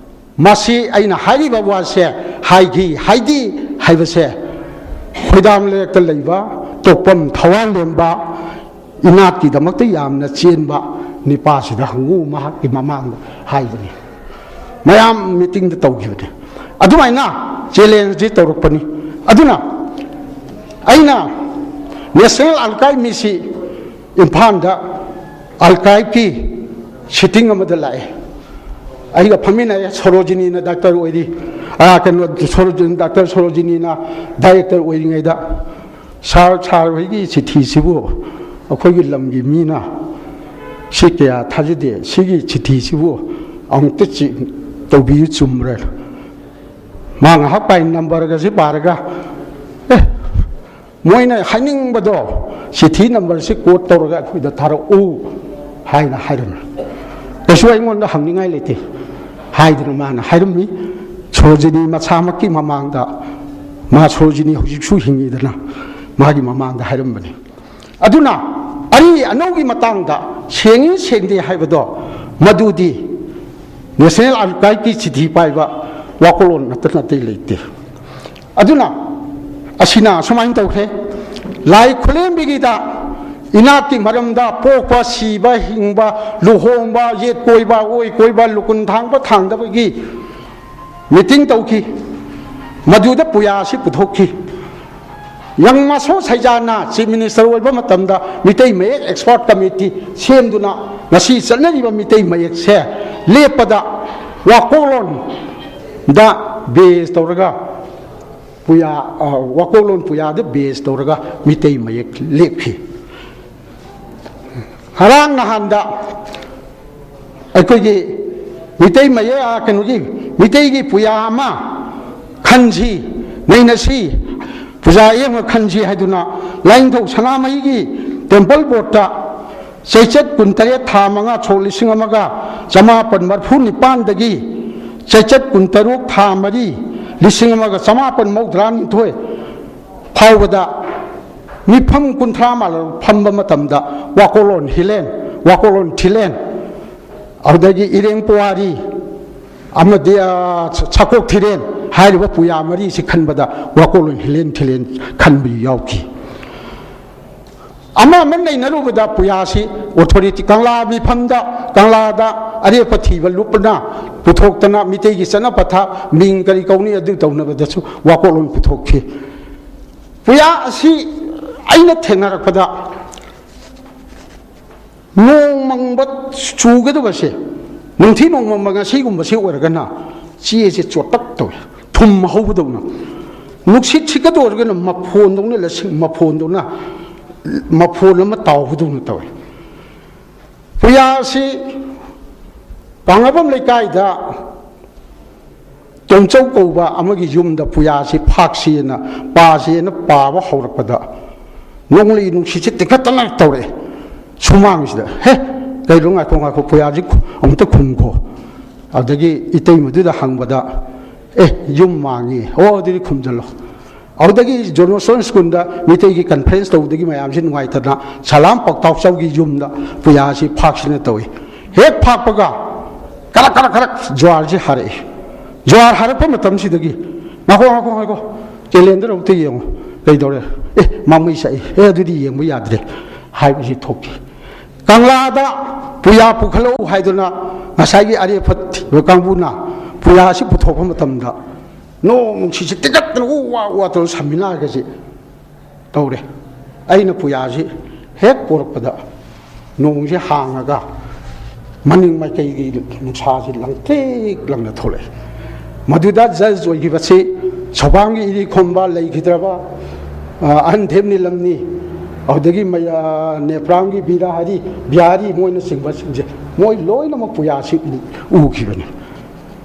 ꯃꯁꯤ ꯑꯩꯅ ꯍꯥꯏꯔꯤꯕ ꯋꯥꯁꯦ, ꯍꯥꯏꯒꯤ ꯍꯥꯏꯗꯤ ꯍꯥꯏꯕꯁꯦ, ꯈꯣꯏꯗꯥꯝ ꯂꯩꯔꯛꯇ ꯂꯩꯕ ꯇꯣꯛꯄꯝ ꯊꯋꯥꯟꯂꯦꯝꯕ, ꯏꯅꯥꯠꯀꯤꯗꯃꯛꯇ ꯌꯥꯝꯅ ꯆꯦꯟꯕ ꯅꯤꯄꯥꯁꯤꯗ ꯍꯪꯉꯨ, ꯃꯍꯥꯛꯀꯤ ꯃꯃꯥꯡꯗ ꯍꯥꯏꯕꯅꯤ꯫ ꯃꯌꯥꯝ ꯃꯤꯇꯤꯡꯗ ꯇꯧꯈꯤꯕꯅꯤ꯫ ꯑꯗꯨꯃꯥꯏꯅ ꯆꯦꯂꯦꯟꯖꯇꯤ ꯇꯧꯔꯛꯄꯅꯤ꯫ ꯑꯗꯨꯅ ꯑꯩꯅ ꯅꯦꯁꯅꯦꯜ ꯑꯥꯔꯀꯥꯏꯚ ꯃꯤꯁꯤ ꯏꯝꯐꯥꯜꯗ ꯑꯥꯔꯀꯥꯏꯚꯀꯤ ꯁꯤꯇꯤꯡ ꯑꯃꯗ ꯂꯥꯛꯑꯦ꯫ ꯑꯩꯒ ꯐꯝꯃꯤꯟꯅꯩ꯫ ꯁꯣꯔꯣꯖꯤꯅꯤꯅ ꯗꯥꯏꯔꯦꯛꯇꯔ ꯑꯣꯏꯔꯤ꯫ ꯑꯥ, ꯀꯩꯅꯣ, ꯁꯣꯔꯣꯖꯤꯅꯤ, ꯗꯥꯛꯇꯔ ꯁꯣꯔꯣꯖꯤꯅꯤꯅ ꯗꯥꯏꯔꯦꯛꯇꯔ ꯑꯣꯏꯔꯤꯉꯩꯗ, "ꯁꯥꯔ, ꯁꯥꯔ ꯍꯣꯏꯒꯤ ꯆꯤꯊꯤꯁꯤꯕꯨ ꯑꯩꯈꯣꯏꯒꯤ ꯂꯝꯒꯤ ꯃꯤꯅ ꯁꯤ ꯀꯌꯥ ꯊꯥꯖꯗꯦ, ꯁꯤꯒꯤ ꯆꯤꯊꯤꯁꯤꯕꯨ ꯑꯃꯨꯛꯇ ꯆꯤ-, ꯇꯧꯕꯤꯌꯨ, ꯆꯨꯝꯕ꯭ꯔꯥ?" ꯃꯥ ꯉꯥꯏꯍꯥꯛ ꯄꯥꯏ, ꯅꯝꯕꯔꯒꯁꯤ ꯄꯥꯔꯒ, "ꯑꯦ, ꯃꯣꯏꯅ ꯍꯥꯏꯅꯤꯡꯕꯗꯣ ꯆꯤꯊꯤ ꯅꯝꯕꯔꯁꯤ ꯀꯣꯠ ꯇꯧꯔꯒ ꯑꯩꯈꯣꯏꯗ ꯊꯥꯔꯛꯎ" ꯍꯥꯏꯅ ꯍꯥꯏꯔꯝꯃꯤ꯫ "ꯀꯩꯁꯨ ꯑꯩꯉꯣꯟꯗ ꯍꯪꯅꯤꯡꯉꯥꯏ ꯂꯩꯇꯦ" ꯍꯥꯏꯗꯅ ꯃꯥꯅ ꯍꯥꯏꯔꯝꯃꯤ꯫ ꯁꯣꯔꯣꯖꯤꯅꯤ ꯃꯁꯥꯃꯛꯀꯤ ꯃꯃꯥꯡꯗ, ꯃꯥ ꯁꯣꯔꯣꯖꯤꯅꯤ ꯍꯧꯖꯤꯛꯁꯨ ꯍꯤꯡꯉꯤꯗꯅ, ꯃꯥꯒꯤ ꯃꯃꯥꯡꯗ ꯍꯥꯏꯔꯝꯕꯅꯤ꯫ ꯑꯗꯨꯅ ꯑꯔꯤ ꯑꯅꯧꯒꯤ ꯃꯇꯥꯡꯗ ꯁꯦꯡꯉꯤ ꯁꯦꯡꯗꯦ ꯍꯥꯏꯕꯗꯣ, ꯃꯗꯨꯗꯤ ꯅꯦꯁꯅꯦꯜ ꯑꯥꯔꯀꯥꯏꯚꯀꯤ ꯆꯤꯊꯤ ꯄꯥꯏꯕ ꯋꯥꯈꯜꯂꯣꯟ ꯅꯠꯇꯅ ꯑꯇꯩ ꯂꯩꯇꯦ꯫ ꯑꯗꯨꯅ ꯑꯁꯤꯅ ꯑꯁꯨꯃꯥꯏꯅ ꯇꯧꯈ꯭ꯔꯦ꯫ ꯂꯥꯏ ꯈꯨꯂꯦꯝꯕꯤꯒꯤꯗ ꯏꯅꯥꯠꯀꯤ ꯃꯔꯝꯗ, ꯄꯣꯛꯄ, ꯁꯤꯕ, ꯍꯤꯡꯕ, ꯂꯨꯍꯣꯡꯕ, ꯌꯦꯠ ꯀꯣꯏꯕ, ꯑꯣꯏ ꯀꯣꯏꯕ, ꯂꯨꯀꯨꯟ ꯊꯥꯡꯕ ꯊꯥꯡꯗꯕꯒꯤ ꯃꯤꯇꯤꯡ ꯇꯧꯈꯤ꯫ ꯃꯗꯨꯗ ꯄꯨꯌꯥ ꯑꯁꯤ ꯄꯨꯊꯣꯛꯈꯤ꯫ ꯌꯪ ꯃꯥꯁꯣ ꯁꯩꯖꯥꯅ ꯆꯤꯐ ꯃꯤꯅꯤꯁꯇꯔ ꯑꯣꯏꯕ ꯃꯇꯝꯗ ꯃꯤꯇꯩ ꯃꯌꯦꯛ ꯑꯦꯛꯁꯄꯔꯠ ꯀꯃꯤꯇꯤ ꯁꯦꯝꯗꯨꯅ ꯉꯁꯤ ꯆꯠꯅꯔꯤꯕ ꯃꯤꯇꯩ ꯃꯌꯦꯛꯁꯦ ꯂꯦꯞꯄꯗ ꯋꯥꯀꯣꯛꯂꯣꯟꯗ ꯕꯦꯖ ꯇꯧꯔꯒ ꯄꯨꯌꯥ, ꯑ, ꯋꯥꯀꯣꯛꯂꯣꯟ ꯄꯨꯌꯥꯗ ꯕꯦꯖ ꯇꯧꯔꯒ ꯃꯤꯇꯩ ꯃꯌꯦꯛ ꯂꯦꯞꯈꯤ꯫ ꯉꯔꯥꯡ ꯅꯍꯥꯟꯗ ꯑꯩꯈꯣꯏꯒꯤ ꯃꯤꯇꯩ ꯃꯌꯦꯛ, ꯑ, ꯀꯩꯅꯣꯒꯤ ꯃꯤꯇꯩꯒꯤ ꯄꯨꯌꯥ ꯑꯃ ꯈꯟꯁꯤ, ꯅꯩꯅꯁꯤ, ꯄꯨꯖꯥ ꯑꯌꯦꯡꯕ ꯈꯟꯁꯤ ꯍꯥꯏꯗꯨꯅ ꯂꯥꯏꯅꯤꯡꯊꯧ ꯁꯅꯥꯃꯍꯤꯒꯤ ꯇꯦꯝꯄꯜ ꯕꯣꯔꯗꯇ ꯆꯩꯆꯠ ꯀꯨꯟꯇꯔꯦꯠ, ꯊꯥ ꯃꯉꯥ, ꯁꯣꯛ ꯂꯤꯁꯤꯡ ꯑꯃꯒ ꯆꯃꯥꯄꯟ ꯃꯔꯤꯐꯨ ꯅꯤꯄꯥꯟꯗꯒꯤ ꯆꯩꯆꯠ ꯀꯨꯟꯇꯔꯨꯛ, ꯊꯥ ꯃꯔꯤ, ꯂꯤꯁꯤꯡ ꯑꯃꯒ ꯆꯃꯥꯄꯟ ꯃꯧꯗ꯭ꯔꯥ ꯅꯤꯊꯣꯏ ꯐꯥꯎꯕꯗ ꯃꯤꯐꯝ ꯀꯨꯟꯊ꯭ꯔꯥ ꯃꯥꯂꯣꯝ ꯐꯝꯕ ꯃꯇꯝꯗ ꯋꯥꯀꯣꯛꯂꯣꯟ ꯍꯤꯂꯦꯟ, ꯋꯥꯀꯣꯛꯂꯣꯟ ꯊꯤꯂꯦꯟ, ꯑꯗꯨꯗꯒꯤ ꯏꯔꯦꯡ ꯄꯨꯋꯥꯔꯤ ꯑꯃꯗꯤ, ꯑ, ꯁꯥꯀꯣꯛ ꯊꯤꯔꯦꯟ ꯍꯥꯏꯔꯤꯕ ꯄꯨꯌꯥ ꯃꯔꯤꯁꯤ ꯈꯟꯕꯗ ꯋꯥꯀꯣꯛꯂꯣꯟ ꯍꯤꯂꯦꯟ ꯊꯤꯂꯦꯟ ꯈꯟꯕ ꯌꯥꯎꯈꯤ꯫ ꯑꯃ ꯑꯃ ꯅꯩꯅꯔꯨꯕꯗ ꯄꯨꯌꯥꯁꯤ ꯑꯣꯊꯣꯔꯤꯇꯤ, ꯀꯪꯂꯥ ꯃꯤꯐꯝꯗ, ꯀꯪꯂꯥꯗ ꯑꯔꯦꯞꯄ ꯊꯤꯕ ꯂꯨꯞꯅ ꯄꯨꯊꯣꯛꯇꯅ ꯃꯤꯇꯩꯒꯤ ꯆꯠꯅ ꯄꯊꯥꯞ, ꯃꯤꯡ ꯀꯔꯤ ꯀꯧꯅꯤ ꯑꯗꯨ ꯇꯧꯅꯕꯗꯁꯨ ꯋꯥꯀꯣꯛꯂꯣꯟ ꯄꯨꯊꯣꯛꯈꯤ꯫ ꯄꯨꯌꯥ ꯑꯁꯤ ꯑꯩꯅ ꯊꯦꯡꯅꯔꯛꯄꯗ ꯅꯣꯡ ꯃꯪꯕ ꯆꯨꯒꯗꯕꯁꯦ, ꯅꯨꯡꯊꯤ ꯅꯣꯡꯃꯪꯕ ꯉꯁꯤꯒꯨꯝꯕꯁꯤ ꯑꯣꯏꯔꯒꯅ ꯆꯦꯁꯦ ꯆꯣꯠꯇꯛ ꯇꯧꯏ, ꯊꯨꯝ ꯍꯧꯕꯗꯧꯅ꯫ ꯅꯨꯡꯁꯤꯠ ꯁꯤꯠꯀꯗꯧꯔꯒꯅ ꯃꯐꯣꯟꯗꯧꯅ, ꯂꯁꯤꯡ ꯃꯐꯣꯟꯗꯧꯅ, ꯃꯐꯣꯟ ꯑꯃ ꯇꯥꯎꯕꯗꯧꯅ ꯇꯧꯏ꯫ ꯄꯨꯌꯥꯁꯤ ꯄꯥꯡꯉꯕꯝ ꯂꯩꯀꯥꯏꯗ ꯇꯣꯝꯆꯧ ꯀꯧꯕ ꯑꯃꯒꯤ ꯌꯨꯝꯗ ꯄꯨꯌꯥꯁꯤ ꯐꯥꯛꯁꯤꯅ, ꯄꯥꯁꯤꯅ ꯄꯥꯕ ꯍꯧꯔꯛꯄꯗ ꯅꯣꯡꯂꯩ ꯅꯨꯡꯁꯤꯠꯁꯤ ꯇꯤꯡꯈꯠꯇꯅ ꯇꯧꯔꯛꯑꯦ ꯁꯨꯃꯥꯡꯁꯤꯗ꯫ "ꯍꯦ, ꯀꯩꯅꯣ, ꯉꯥꯏꯈꯣ, ꯉꯥꯏꯈꯣ, ꯄꯨꯌꯥꯁꯤ ꯈꯨ-, ꯑꯃꯨꯛꯇ ꯈꯨꯝꯈꯣ"꯫ ꯑꯗꯒꯤ ꯏꯇꯩꯃꯗꯨꯗ ꯍꯪꯕꯗ, "ꯑꯦ, ꯌꯨꯝ ꯃꯥꯡꯉꯤ"꯫ "ꯑꯣ, ꯑꯗꯨꯗꯤ ꯈꯨꯝꯖꯜꯂꯣ"꯫ ꯑꯗꯨꯗꯒꯤ ꯖꯣꯟꯁꯇꯣꯟ ꯁ꯭ꯀꯨꯜꯗ ꯃꯤꯇꯩꯒꯤ ꯀꯟꯐ꯭ꯔꯦꯟꯁ ꯇꯧꯕꯗꯒꯤ ꯃꯌꯥꯝꯁꯤ ꯅꯨꯡꯉꯥꯏꯇꯅ ꯁꯂꯥꯝ ꯄꯥꯎꯇꯥꯎꯆꯧꯒꯤ ꯌꯨꯝꯗ ꯄꯨꯌꯥꯁꯤ ꯐꯥꯛꯁꯤꯅ ꯇꯧꯏ꯫ ꯍꯦꯛ ꯐꯥꯛꯄꯒ ꯀꯔꯛ ꯀꯔꯛ ꯀꯔꯛ ꯖ꯭ꯋꯥꯔꯁꯤ ꯍꯥꯔꯛꯏ꯫ ꯖ꯭ꯋꯥꯔ ꯍꯥꯔꯛꯄ ꯃꯇꯝꯁꯤꯗꯒꯤ, "ꯉꯥꯏꯈꯣ, ꯉꯥꯏꯈꯣ, ꯉꯥꯏꯈꯣ, ꯀꯦꯂꯦꯟꯗꯔ ꯑꯃꯨꯛꯇ ꯌꯦꯡꯉꯨ, ꯀꯩꯗꯧꯔꯦ? ꯑꯦ, ꯃꯃꯩ ꯁꯛꯏ, ꯑꯦ, ꯑꯗꯨꯗꯤ ꯌꯦꯡꯕ ꯌꯥꯗ꯭ꯔꯦ" ꯍꯥꯏꯕꯁꯤ ꯊꯣꯛꯈꯤ꯫ ꯀꯪꯂꯥꯗ ꯄꯨꯌꯥ ꯄꯨꯈꯠꯂꯛꯎ ꯍꯥꯏꯗꯨꯅ ꯉꯁꯥꯏꯒꯤ ꯑꯔꯦꯞꯄ ꯊꯤꯕ ꯀꯥꯡꯕꯨꯅ ꯄꯨꯌꯥꯁꯤ ꯄꯨꯊꯣꯛꯄ ꯃꯇꯝꯗ ꯅꯣꯡ ꯅꯨꯡꯁꯤꯠꯁꯤ ꯇꯤꯀꯠꯇꯅ ꯎ ꯋꯥ, ꯎ ꯋꯥ ꯇꯧꯔ ꯁꯝꯃꯤꯅꯥꯔꯒꯁꯤ ꯇꯧꯔꯦ꯫ ꯑꯩꯅ ꯄꯨꯌꯥꯁꯤ ꯍꯦꯛ ꯄꯣꯔꯛꯄꯗ ꯅꯣꯡꯁꯤ ꯍꯥꯡꯉꯒ ꯃꯅꯤꯡ ꯃꯥꯏꯀꯩꯒꯤ ꯅꯨꯡꯁꯥꯁꯤ ꯂꯪꯇ꯭ꯔꯤꯛ ꯂꯪꯅ ꯊꯣꯛꯂꯛꯑꯦ꯫ ꯃꯗꯨꯗ ꯖꯖ ꯑꯣꯏꯈꯤꯕꯁꯤ ꯁꯣꯕꯥꯝꯒꯤ ꯏꯔꯤꯈꯣꯝꯕ ꯂꯩꯈꯤꯗ꯭ꯔꯕ, ꯑ, ꯑꯍꯟꯊꯦꯝ ꯅꯤꯂꯝꯅꯤ, ꯑꯗꯨꯗꯒꯤ ꯃꯌꯥ-, ꯅꯦꯄ꯭ꯔꯥꯝꯒꯤ ꯕꯤꯔꯥꯍꯔꯤ, ꯕꯤꯍꯥꯔꯤ ꯃꯣꯏꯅꯆꯤꯡꯕꯁꯤꯡꯁꯦ, ꯃꯣꯏ ꯂꯣꯏꯅꯃꯛ ꯄꯨꯌꯥꯁꯤ ꯎ-, ꯎꯈꯤꯕꯅꯤ꯫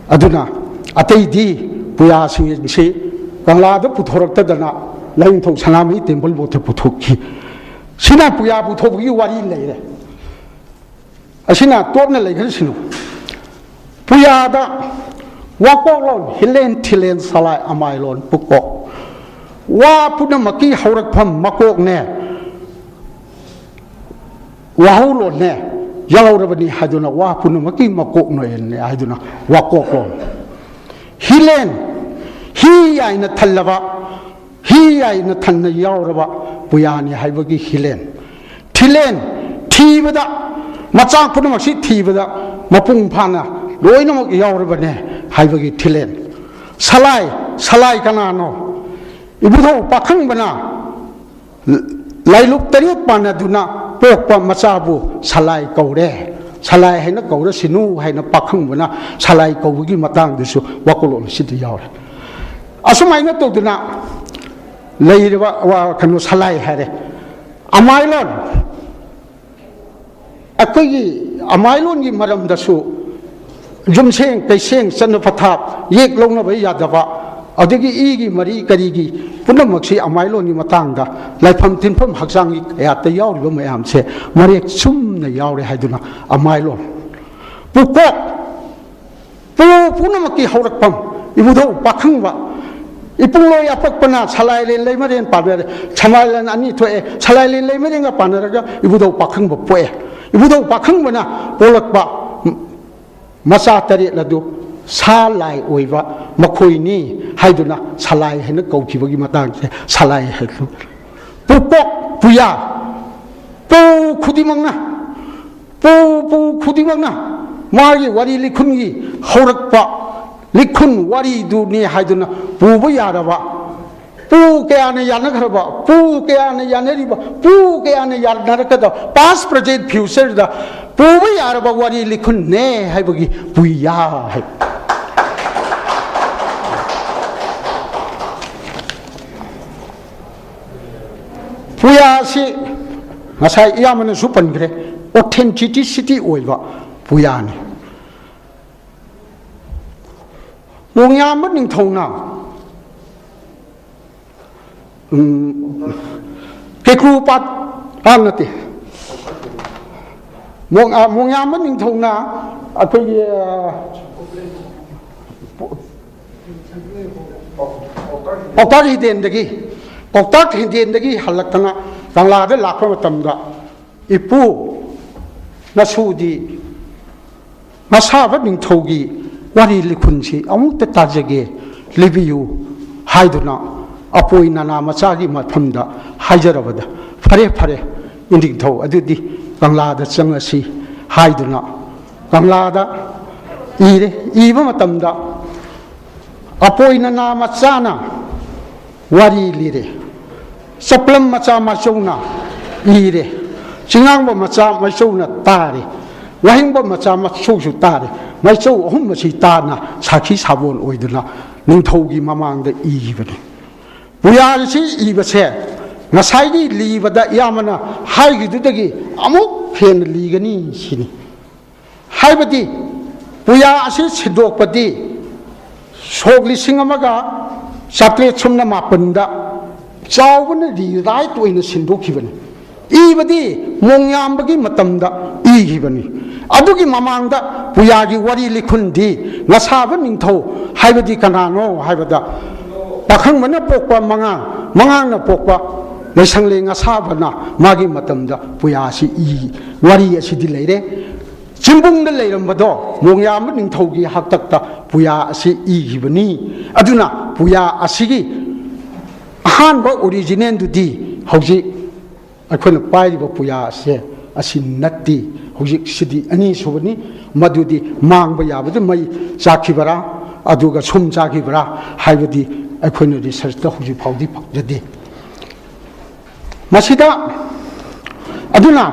ꯑꯗꯨꯅ ꯑꯇꯩꯗꯤ ꯄꯨꯌꯥꯁꯤꯡꯁꯤ ꯀꯪꯂꯥꯗ ꯄꯨꯊꯣꯔꯛꯇꯗꯅ ꯂꯥꯏꯅꯤꯡꯊꯧ ꯁꯅꯥꯃꯍꯤ ꯇꯦꯝꯄꯜ ꯕꯣꯔꯗꯇ ꯄꯨꯊꯣꯛꯈꯤ꯫ ꯁꯤꯅ ꯄꯨꯌꯥ ꯄꯨꯊꯣꯛꯄꯒꯤ ꯋꯥꯔꯤ ꯂꯩꯔꯦ꯫ ꯑꯁꯤꯅ ꯇꯣꯠꯅ ꯂꯩꯈ꯭ꯔꯁꯤꯅꯨ꯫ ꯄꯨꯌꯥꯗ ꯋꯥꯀꯣꯛꯂꯣꯟ, ꯍꯤꯂꯦꯟ ꯊꯤꯂꯦꯟ ꯁꯂꯥꯏ ꯑꯃꯥꯏꯂꯣꯟ ꯄꯨꯀꯣꯛ, ꯋꯥ ꯄꯨꯝꯅꯃꯛꯀꯤ ꯍꯧꯔꯛꯐꯝ ꯃꯀꯣꯛꯅꯦ, ꯋꯥꯍꯧꯔꯣꯜꯅꯦ ꯌꯥꯎꯔꯕꯅꯤ ꯍꯥꯏꯗꯨꯅ, ꯋꯥ ꯄꯨꯝꯅꯃꯛꯀꯤ ꯃꯀꯣꯛꯅꯦ ꯍꯥꯏꯗꯨꯅ ꯋꯥꯀꯣꯛꯂꯣꯟ꯫ ꯍꯤꯂꯦꯟ, ꯍꯤ ꯍꯥꯏꯅ ꯊꯜꯂꯕ, ꯍꯤ ꯍꯥꯏꯅ ꯊꯟꯅ ꯌꯥꯎꯔꯕ ꯄꯨꯌꯥꯅꯤ ꯍꯥꯏꯕꯒꯤ ꯍꯤꯂꯦꯟ꯫ ꯊꯤꯂꯦꯟ, ꯊꯤꯕꯗ, ꯃꯆꯥꯛ ꯄꯨꯝꯅꯃꯛꯁꯤ ꯊꯤꯕꯗ ꯃꯄꯨꯡ ꯐꯥꯅ ꯂꯣꯏꯅꯃꯛ ꯌꯥꯎꯔꯕꯅꯦ ꯍꯥꯏꯕꯒꯤ ꯊꯤꯂꯦꯟ꯫ ꯁꯂꯥꯏ, ꯁꯂꯥꯏ ꯀꯅꯥꯅꯣ? ꯏꯕꯨꯙꯧ ꯄꯥꯈꯪꯕꯅ ꯂꯥꯏꯂꯨꯛ ꯇꯔꯦꯠ ꯄꯥꯟꯅꯗꯨꯅ ꯄꯣꯛꯄ ꯃꯆꯥꯕꯨ ꯁꯂꯥꯏ ꯀꯧꯔꯦ꯫ ꯁꯂꯥꯏ ꯍꯥꯏꯅ ꯀꯧꯔꯁꯤꯅꯨ ꯍꯥꯏꯅ ꯄꯥꯈꯪꯕꯅ ꯁꯂꯥꯏ ꯀꯧꯕꯒꯤ ꯃꯇꯥꯡꯗꯁꯨ ꯋꯥꯀꯣꯛꯂꯣꯟ ꯑꯁꯤꯗ ꯌꯥꯎꯔꯦ꯫ ꯑꯁꯨꯃꯥꯏꯅ ꯇꯧꯗꯨꯅ ꯂꯩꯔꯤꯕ ꯋꯥ-, ꯀꯩꯅꯣ, ꯁꯂꯥꯏ ꯍꯥꯏꯔꯦ꯫ ꯑꯃꯥꯏꯂꯣꯟ, ꯑꯩꯈꯣꯏꯒꯤ ꯑꯃꯥꯏꯂꯣꯟꯒꯤ ꯃꯔꯝꯗꯁꯨ ꯌꯨꯝꯁꯦꯡ ꯀꯩꯁꯦꯡ, ꯆꯠꯅ ꯄꯊꯥꯞ, ꯌꯦꯛ ꯂꯧꯅꯕ ꯌꯥꯗꯕ, ꯑꯗꯒꯤ ꯏꯒꯤ ꯃꯔꯤ ꯀꯔꯤꯒꯤ ꯄꯨꯝꯅꯃꯛꯁꯤ ꯑꯃꯥꯏꯂꯣꯟꯒꯤ ꯃꯇꯥꯡꯗ ꯂꯥꯏꯐꯝ ꯇꯤꯟꯐꯝ ꯍꯛꯆꯥꯡꯒꯤ ꯀꯌꯥꯠꯇ ꯌꯥꯎꯔꯤꯕ ꯃꯌꯥꯝꯁꯦ ꯃꯔꯦꯛ ꯆꯨꯝꯅ ꯌꯥꯎꯔꯦ ꯍꯥꯏꯗꯨꯅ ꯑꯃꯥꯏꯂꯣꯟ꯫ ꯄꯨꯀꯣꯛ, ꯄꯨ ꯄꯨꯝꯅꯃꯛꯀꯤ ꯍꯧꯔꯛꯐꯝ ꯏꯕꯨꯙꯧ ꯄꯥꯈꯪꯕ, ꯏꯄꯨꯡꯂꯣꯏ ꯑꯄꯛꯄꯅ ꯁꯂꯥꯏꯂꯦꯟ ꯂꯩꯃꯔꯦꯟ ꯄꯥꯟꯅꯔꯦ꯫ ꯁꯂꯥꯏꯂꯦꯟ ꯑꯅꯤ ꯊꯣꯛꯑꯦ, ꯁꯂꯥꯏꯂꯦꯟ ꯂꯩꯃꯔꯦꯟꯒ ꯄꯥꯟꯅꯔꯒ ꯏꯕꯨꯙꯧ ꯄꯥꯈꯪꯕ ꯄꯣꯛꯑꯦ꯫ ꯏꯕꯨꯙꯧ ꯄꯥꯈꯪꯕꯅ ꯄꯣꯛꯂꯛꯄ ꯃꯆꯥ ꯇꯔꯦꯠ ꯑꯗꯨ ꯁꯥ ꯂꯥꯏ ꯑꯣꯏꯕ ꯃꯈꯣꯏꯅꯤ ꯍꯥꯏꯗꯨꯅ ꯁꯂꯥꯏ ꯍꯥꯏꯅ ꯀꯧꯈꯤꯕꯒꯤ ꯃꯇꯥꯡꯁꯦ ꯁꯂꯥꯏ ꯍꯥꯏꯗꯨ꯫ ꯄꯨꯀꯣꯛ, ꯄꯨꯌꯥ, ꯄꯨ ꯈꯨꯗꯤꯡꯃꯛꯅ, ꯄꯨ ꯄꯨ ꯈꯨꯗꯤꯡꯃꯛꯅ ꯃꯥꯒꯤ ꯋꯥꯔꯤ ꯂꯤꯈꯨꯟꯒꯤ ꯍꯧꯔꯛꯄ ꯂꯤꯈꯨꯟ ꯋꯥꯔꯤꯗꯨꯅꯤ ꯍꯥꯏꯗꯨꯅ ꯄꯨꯕ ꯌꯥꯔꯕ, ꯄꯨ ꯀꯌꯥꯅ ꯌꯥꯅꯈ꯭ꯔꯕ, ꯄꯨ ꯀꯌꯥꯅ ꯌꯥꯅꯔꯤꯕ, ꯄꯨ ꯀꯌꯥꯅ ꯌꯥꯅꯔꯛꯀꯗꯕ, past, present, future ꯗ ꯄꯨꯕ ꯌꯥꯔꯕ ꯋꯥꯔꯤ ꯂꯤꯈꯨꯟꯅꯦ ꯍꯥꯏꯕꯒꯤ ꯄꯨꯌꯥ ꯍꯥꯏ꯫ ꯄꯨꯌꯥ ꯑꯁꯤ ꯉꯁꯥꯏ ꯏꯌꯥꯝꯕꯅꯁꯨ ꯄꯟꯈ꯭ꯔꯦ, authenticity ꯑꯣꯏꯕ ꯄꯨꯌꯥꯅꯤ꯫ ꯃꯣꯡꯌꯥꯝꯕ ꯅꯤꯡꯊꯧꯅ, ꯎꯝ, ꯀꯦꯀ꯭ꯔꯨ ꯄꯥꯠ, ꯑꯥ, ꯅꯠꯇꯦ, ꯃꯣꯡ-, ꯑꯥ, ꯃꯣꯡꯌꯥꯝꯕ ꯅꯤꯡꯊꯧꯅ ꯑꯩꯈꯣꯏꯒꯤ, ꯑꯥ, ꯄꯥꯎꯇꯥꯛ ꯍꯤꯗꯦꯟꯗꯒꯤ, ꯄꯥꯎꯇꯥꯛ ꯍꯤꯗꯦꯟꯗꯒꯤ ꯍꯜꯂꯛꯇꯅ ꯀꯪꯂꯥꯗ ꯂꯥꯛꯄ ꯃꯇꯝꯗ, ꯏꯄꯨ ꯅꯁꯨꯗꯤ ꯃꯁꯥꯕ ꯅꯤꯡꯊꯧꯒꯤ ꯋꯥꯔꯤ ꯂꯤꯈꯨꯟꯁꯤ ꯑꯃꯨꯛꯇ ꯇꯥꯖꯒꯦ, ꯂꯤꯕꯤꯌꯨ ꯍꯥꯏꯗꯨꯅ ꯑꯄꯣꯏ ꯅꯅꯥ ꯃꯆꯥꯒꯤ ꯃꯐꯝꯗ ꯍꯥꯏꯖꯔꯕꯗ, "ꯐꯔꯦ, ꯐꯔꯦ, ꯏꯅꯤꯡꯊꯧ, ꯑꯗꯨꯗꯤ ꯀꯪꯂꯥꯗ ꯆꯪꯉꯁꯤ" ꯍꯥꯏꯗꯨꯅ ꯀꯪꯂꯥꯗ ꯏꯔꯦ꯫ ꯏꯕ ꯃꯇꯝꯗ ꯑꯄꯣꯏ ꯅꯅꯥ ꯃꯆꯥꯅ ꯋꯥꯔꯤ ꯂꯤꯔꯦ, ꯆꯄꯂꯝ ꯃꯆꯥ ꯃꯥꯏꯆꯧꯅ ꯏꯔꯦ, ꯆꯤꯉꯥꯡꯕ ꯃꯆꯥ ꯃꯥꯏꯆꯧꯅ ꯇꯥꯔꯦ, ꯋꯥꯍꯦꯡꯕ ꯃꯆꯥ ꯃꯥꯏꯆꯧꯁꯨ ꯇꯥꯔꯦ꯫ ꯃꯥꯏꯆꯧ ꯑꯍꯨꯝ ꯑꯁꯤ ꯇꯥꯅ ꯁꯥꯈꯤ ꯁꯥꯕꯣꯟ ꯑꯣꯏꯗꯨꯅ ꯅꯤꯡꯊꯧꯒꯤ ꯃꯃꯥꯡꯗ ꯏꯈꯤꯕꯅꯤ꯫ ꯄꯨꯌꯥꯁꯤ ꯏꯕꯁꯦ ꯉꯁꯥꯏꯒꯤ ꯂꯤꯕꯗ ꯏꯌꯥꯝꯕꯅ ꯍꯥꯏꯈꯤꯗꯨꯗꯒꯤ ꯑꯃꯨꯛ ꯍꯦꯟꯅ ꯂꯤꯒꯅꯤ ꯁꯤꯅꯤ꯫ ꯍꯥꯏꯕꯗꯤ ꯄꯨꯌꯥ ꯑꯁꯤ ꯁꯤꯟꯗꯣꯛꯄꯗꯤ ꯁꯣꯛ ꯂꯤꯁꯤꯡ ꯑꯃꯒ ꯆꯥꯇ꯭ꯔꯦꯠ ꯁꯨꯞꯅ ꯃꯥꯄꯟꯗ ꯆꯥꯎꯕꯅ ꯔꯤꯔꯥꯏꯠ ꯑꯣꯏꯅ ꯁꯤꯟꯗꯣꯛꯈꯤꯕꯅꯤ꯫ ꯏꯕꯗꯤ ꯃꯣꯡꯌꯥꯝꯕꯒꯤ ꯃꯇꯝꯗ ꯏꯈꯤꯕꯅꯤ꯫ ꯑꯗꯨꯒꯤ ꯃꯃꯥꯡꯗ ꯄꯨꯌꯥꯒꯤ ꯋꯥꯔꯤ ꯂꯤꯈꯨꯟꯗꯤ ꯉꯁꯥꯕ ꯅꯤꯡꯊꯧ ꯍꯥꯏꯕꯗꯤ ꯀꯅꯥꯅꯣ ꯍꯥꯏꯕꯗ, ꯄꯥꯈꯪꯕꯅ ꯄꯣꯛꯄ ꯃꯉꯥꯡ, ꯃꯉꯥꯡꯅ ꯄꯣꯛꯄ ꯂꯩꯁꯪꯂꯦꯟ ꯉꯁꯥꯕꯅ ꯃꯥꯒꯤ ꯃꯇꯝꯗ ꯄꯨꯌꯥ ꯑꯁꯤ ꯏ, ꯋꯥꯔꯤ ꯑꯁꯤꯗꯤ ꯂꯩꯔꯦ꯫ ꯆꯤꯡꯕꯨꯡꯗ ꯂꯩꯔꯝꯕꯗꯣ ꯃꯣꯡꯌꯥꯝꯕ ꯅꯤꯡꯊꯧꯒꯤ ꯍꯥꯛꯇꯛꯇ ꯄꯨꯌꯥ ꯑꯁꯤ ꯏꯈꯤꯕꯅꯤ꯫ ꯑꯗꯨꯅ ꯄꯨꯌꯥ ꯑꯁꯤꯒꯤ ꯑꯍꯥꯟꯕ ꯑꯣꯔꯤꯖꯤꯅꯦꯜꯗꯨꯗꯤ ꯍꯧꯖꯤꯛ ꯑꯩꯈꯣꯏꯅ ꯄꯥꯏꯔꯤꯕ ꯄꯨꯌꯥ ꯑꯁꯦ ꯑꯁꯤ ꯅꯠꯇꯦ꯫ ꯍꯧꯖꯤꯛ ꯁꯤꯗꯤ ꯑꯅꯤꯁꯨꯕꯅꯤ꯫ ꯃꯗꯨꯗꯤ ꯃꯥꯡꯕ ꯌꯥꯕꯗ ꯃꯩ ꯆꯥꯛꯈꯤꯕꯔꯥ, ꯑꯗꯨꯒ ꯁꯨꯝ ꯆꯥꯈꯤꯕꯔꯥ ꯍꯥꯏꯕꯗꯤ ꯑꯩꯈꯣꯏꯅ ꯔꯤꯁꯔꯁꯇ ꯍꯧꯖꯤꯛ ꯐꯥꯎꯗꯤ ꯐꯪꯖꯗꯦ꯫ ꯃꯁꯤꯗ ꯑꯗꯨꯅ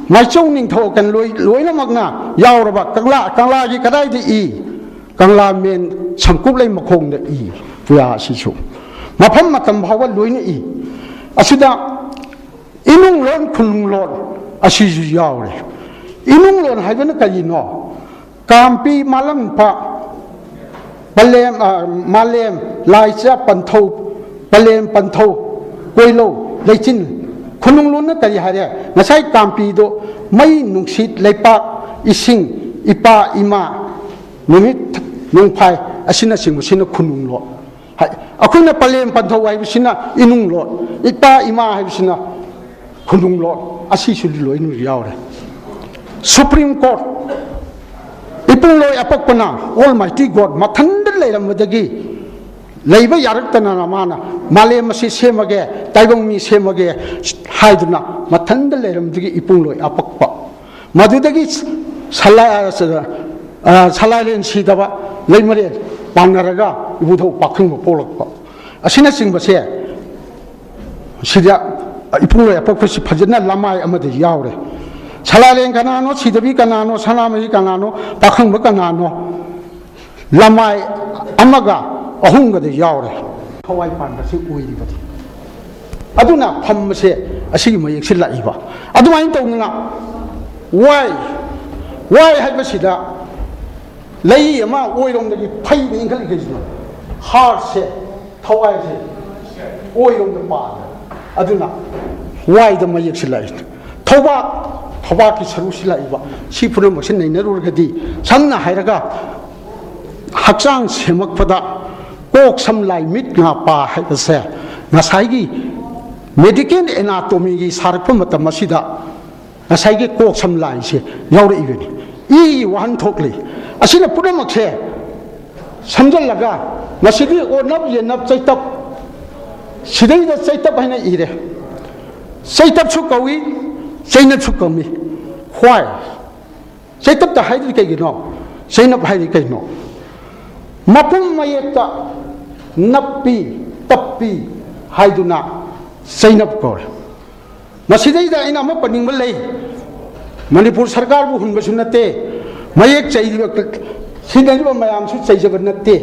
ꯃꯥꯏꯆꯧ ꯅꯤꯡꯊꯧ ꯀꯩꯅꯣ ꯂꯣꯏ-, ꯂꯣꯏꯅꯃꯛꯅ ꯌꯥꯎꯔꯕ ꯀꯪꯂꯥ, ꯀꯪꯂꯥꯒꯤ ꯀꯗꯥꯏꯗ ꯏ? ꯀꯪꯂꯥ ꯃꯦꯟ ꯁꯝꯀꯨꯞꯂꯩ ꯃꯈꯣꯡꯗ ꯏ꯫ ꯄꯨꯌꯥ ꯑꯁꯤꯁꯨ ꯃꯐꯝ ꯃꯇꯝ ꯐꯥꯎꯕ ꯂꯣꯏꯅ ꯏ꯫ ꯑꯁꯤꯗ ꯏꯃꯨꯡꯂꯣꯟ ꯈꯨꯅꯨꯡꯂꯣꯟ ꯑꯁꯤꯁꯨ ꯌꯥꯎꯔꯦ꯫ ꯏꯃꯨꯡꯂꯣꯟ ꯍꯥꯏꯕꯅ ꯀꯔꯤꯅꯣ? ꯀꯥꯝꯄꯤ, ꯃꯥꯂꯪꯄꯥ, ꯄꯂꯦꯝ, ꯑ, ꯃꯥꯂꯦꯝ, ꯂꯥꯏꯆꯥ, ꯄꯟꯊꯧ, ꯄꯂꯦꯝ, ꯄꯟꯊꯧ, ꯀꯣꯏꯂꯧ, ꯂꯩꯆꯤꯟ꯫ ꯈꯨꯅꯨꯡꯂꯣꯟꯅ ꯀꯔꯤ ꯍꯥꯏꯔꯦ? ꯉꯁꯥꯏ ꯀꯥꯝꯄꯤꯗꯣ ꯃꯩ, ꯅꯨꯡꯁꯤꯠ, ꯂꯩꯄꯥꯛ, ꯏꯁꯤꯡ, ꯏꯄꯥ, ꯏꯃꯥ, ꯅꯨꯃꯤꯠ, ꯅꯣꯡꯐꯥꯏ, ꯑꯁꯤꯅꯆꯤꯡꯕꯁꯤꯅ ꯈꯨꯅꯨꯡ ꯂꯣꯟ꯫ ꯍꯥꯏ, ꯑꯩꯈꯣꯏꯅ ꯄꯂꯦꯝ ꯄꯟꯊꯧ ꯍꯥꯏꯕꯁꯤꯅ ꯏꯅꯨꯡ ꯂꯣꯟ, ꯏꯄꯥ ꯏꯃꯥ ꯍꯥꯏꯕꯁꯤꯅ ꯈꯨꯅꯨꯡ ꯂꯣꯟ, ꯑꯁꯤꯁꯨ ꯂꯣꯏꯅ ꯌꯥꯎꯔꯦ꯫ Supreme Court, ꯏꯄꯨꯡꯂꯣꯏ ꯑꯄꯛꯄꯅ, Almighty God, ꯃꯊꯟꯗ ꯂꯩꯔꯝꯕꯗꯒꯤ, ꯂꯩꯕ ꯌꯥꯔꯛꯇꯅ ꯃꯥꯅ ꯃꯥꯂꯦꯝ ꯑꯁꯤ ꯁꯦꯝꯃꯒꯦ, ꯇꯥꯏꯕꯪ ꯃꯤ ꯁꯦꯝꯃꯒꯦ ꯍꯥꯏꯗꯨꯅ ꯃꯊꯟꯗ ꯂꯩꯔꯝꯕꯗꯒꯤ ꯏꯄꯨꯡꯂꯣꯏ ꯑꯄꯛꯄ, ꯃꯗꯨꯗꯒꯤ ꯁꯂꯥ-, ꯑ, ꯁꯂꯥꯏꯔꯦꯟ ꯁꯤꯗꯕ ꯂꯩꯃꯔꯦꯟ ꯄꯥꯟꯅꯔꯒ ꯏꯕꯨꯙꯧ ꯄꯥꯈꯪꯕ ꯄꯣꯛꯂꯛꯄ ꯑꯁꯤꯅꯆꯤꯡꯕꯁꯦ, ꯁꯤꯗ ꯏꯄꯨꯡꯂꯣꯏ ꯑꯄꯛꯄꯁꯤ ꯐꯖꯅ ꯂꯃꯥꯏ ꯑꯃꯗ ꯌꯥꯎꯔꯦ꯫ ꯁꯂꯥꯏꯔꯦꯟ ꯀꯅꯥꯅꯣ, ꯁꯤꯗꯕꯤ ꯀꯅꯥꯅꯣ, ꯁꯅꯥꯃꯍꯤ ꯀꯅꯥꯅꯣ, ꯄꯥꯈꯪꯕ ꯀꯅꯥꯅꯣ, ꯂꯃꯥꯏ ꯑꯃꯒ ꯑꯍꯨꯝꯒꯗ ꯌꯥꯎꯔꯦ꯫ ꯊꯋꯥꯏ ꯄꯥꯟꯕꯁꯤ ꯑꯣꯏꯔꯤꯕꯅꯤ꯫ ꯑꯗꯨꯅ ꯐꯝꯕꯁꯦ ꯑꯁꯤꯒꯤ ꯃꯌꯦꯛꯁꯤ ꯂꯥꯛꯏꯕ꯫ ꯑꯗꯨꯃꯥꯏꯅ ꯇꯧꯗꯅ ꯋꯥꯏ, ꯋꯥꯏ ꯍꯥꯏꯕꯁꯤꯗ ꯂꯩ ꯑꯃ ꯑꯣꯏꯔꯣꯝꯗꯒꯤ ꯐꯩꯗ ꯏꯟꯈꯠꯂꯤ ꯀꯩꯁꯤꯅꯣ? ꯍꯥꯔꯠꯁꯦ, ꯊꯋꯥꯏꯁꯦ ꯑꯣꯏꯔꯣꯝꯗ ꯄꯥꯜꯂꯦ꯫ ꯑꯗꯨꯅ ꯋꯥꯏꯗ ꯃꯌꯦꯛꯁꯤ ꯂꯥꯛꯏ꯫ ꯊꯧꯕꯥꯛ, ꯊꯧꯕꯥꯛꯀꯤ ꯁꯔꯨꯛꯁꯤ ꯂꯥꯛꯏꯕ꯫ ꯁꯤ ꯄꯨꯝꯅꯃꯛꯁꯤ ꯅꯩꯅꯔꯨꯔꯒꯗꯤ, ꯁꯝꯅ ꯍꯥꯏꯔꯒ, ꯍꯛꯆꯥꯡ ꯁꯦꯝꯃꯛꯄꯗ ꯀꯣꯛ ꯁꯝ ꯂꯥꯏ ꯃꯤꯠ ꯉꯥ ꯄꯥ ꯍꯥꯏꯕꯁꯦ ꯉꯁꯥꯏꯒꯤ medical anatomy ꯒꯤ ꯁꯥꯔꯛꯄ ꯃꯇꯝ ꯑꯁꯤꯗ ꯉꯁꯥꯏꯒꯤ ꯀꯣꯛ ꯁꯝ ꯂꯥꯏꯁꯦ ꯌꯥꯎꯔꯛꯏꯕꯅꯤ꯫ ꯏꯒꯤ ꯋꯥꯍꯟꯊꯣꯛ ꯂꯩ꯫ ꯑꯁꯤꯅ ꯄꯨꯝꯅꯃꯛꯁꯦ ꯁꯝꯖꯜꯂꯒ ꯉꯁꯤꯗꯤ ꯑꯣꯅꯞ, ꯌꯦꯅꯞ, ꯆꯩꯇꯞ, ꯁꯤꯗꯩꯗ ꯆꯩꯇꯞ ꯍꯥꯏꯅ ꯏꯔꯦ꯫ ꯆꯩꯇꯞꯁꯨ ꯀꯧꯏ, ꯆꯩꯅꯞꯁꯨ ꯀꯧꯏ꯫ Why? ꯆꯩꯇꯞꯇ ꯍꯥꯏꯔꯤꯗꯤ ꯀꯩꯒꯤꯅꯣ? ꯆꯩꯅꯞ ꯍꯥꯏꯔꯤ ꯀꯩꯅꯣ? ꯃꯄꯨꯝ ꯃꯌꯦꯛꯇ ꯅꯞꯄꯤ, ꯇꯞꯄꯤ ꯍꯥꯏꯗꯨꯅ ꯆꯩꯅꯞ ꯀꯧꯔꯦ꯫ ꯃꯁꯤꯗꯩꯗ ꯑꯩꯅ ꯑꯃ ꯄꯟꯅꯤꯡꯕ ꯂꯩ꯫ ꯃꯅꯤꯄꯨꯔ ꯁꯔꯀꯥꯔꯕꯨ ꯍꯨꯟꯕꯁꯨ ꯅꯠꯇꯦ, ꯃꯌꯦꯛ ꯆꯩꯔꯤꯕ, ꯁꯤꯖꯤꯟꯅꯔꯤꯕ ꯃꯌꯥꯝꯁꯨ ꯆꯩꯖꯕ ꯅꯠꯇꯦ,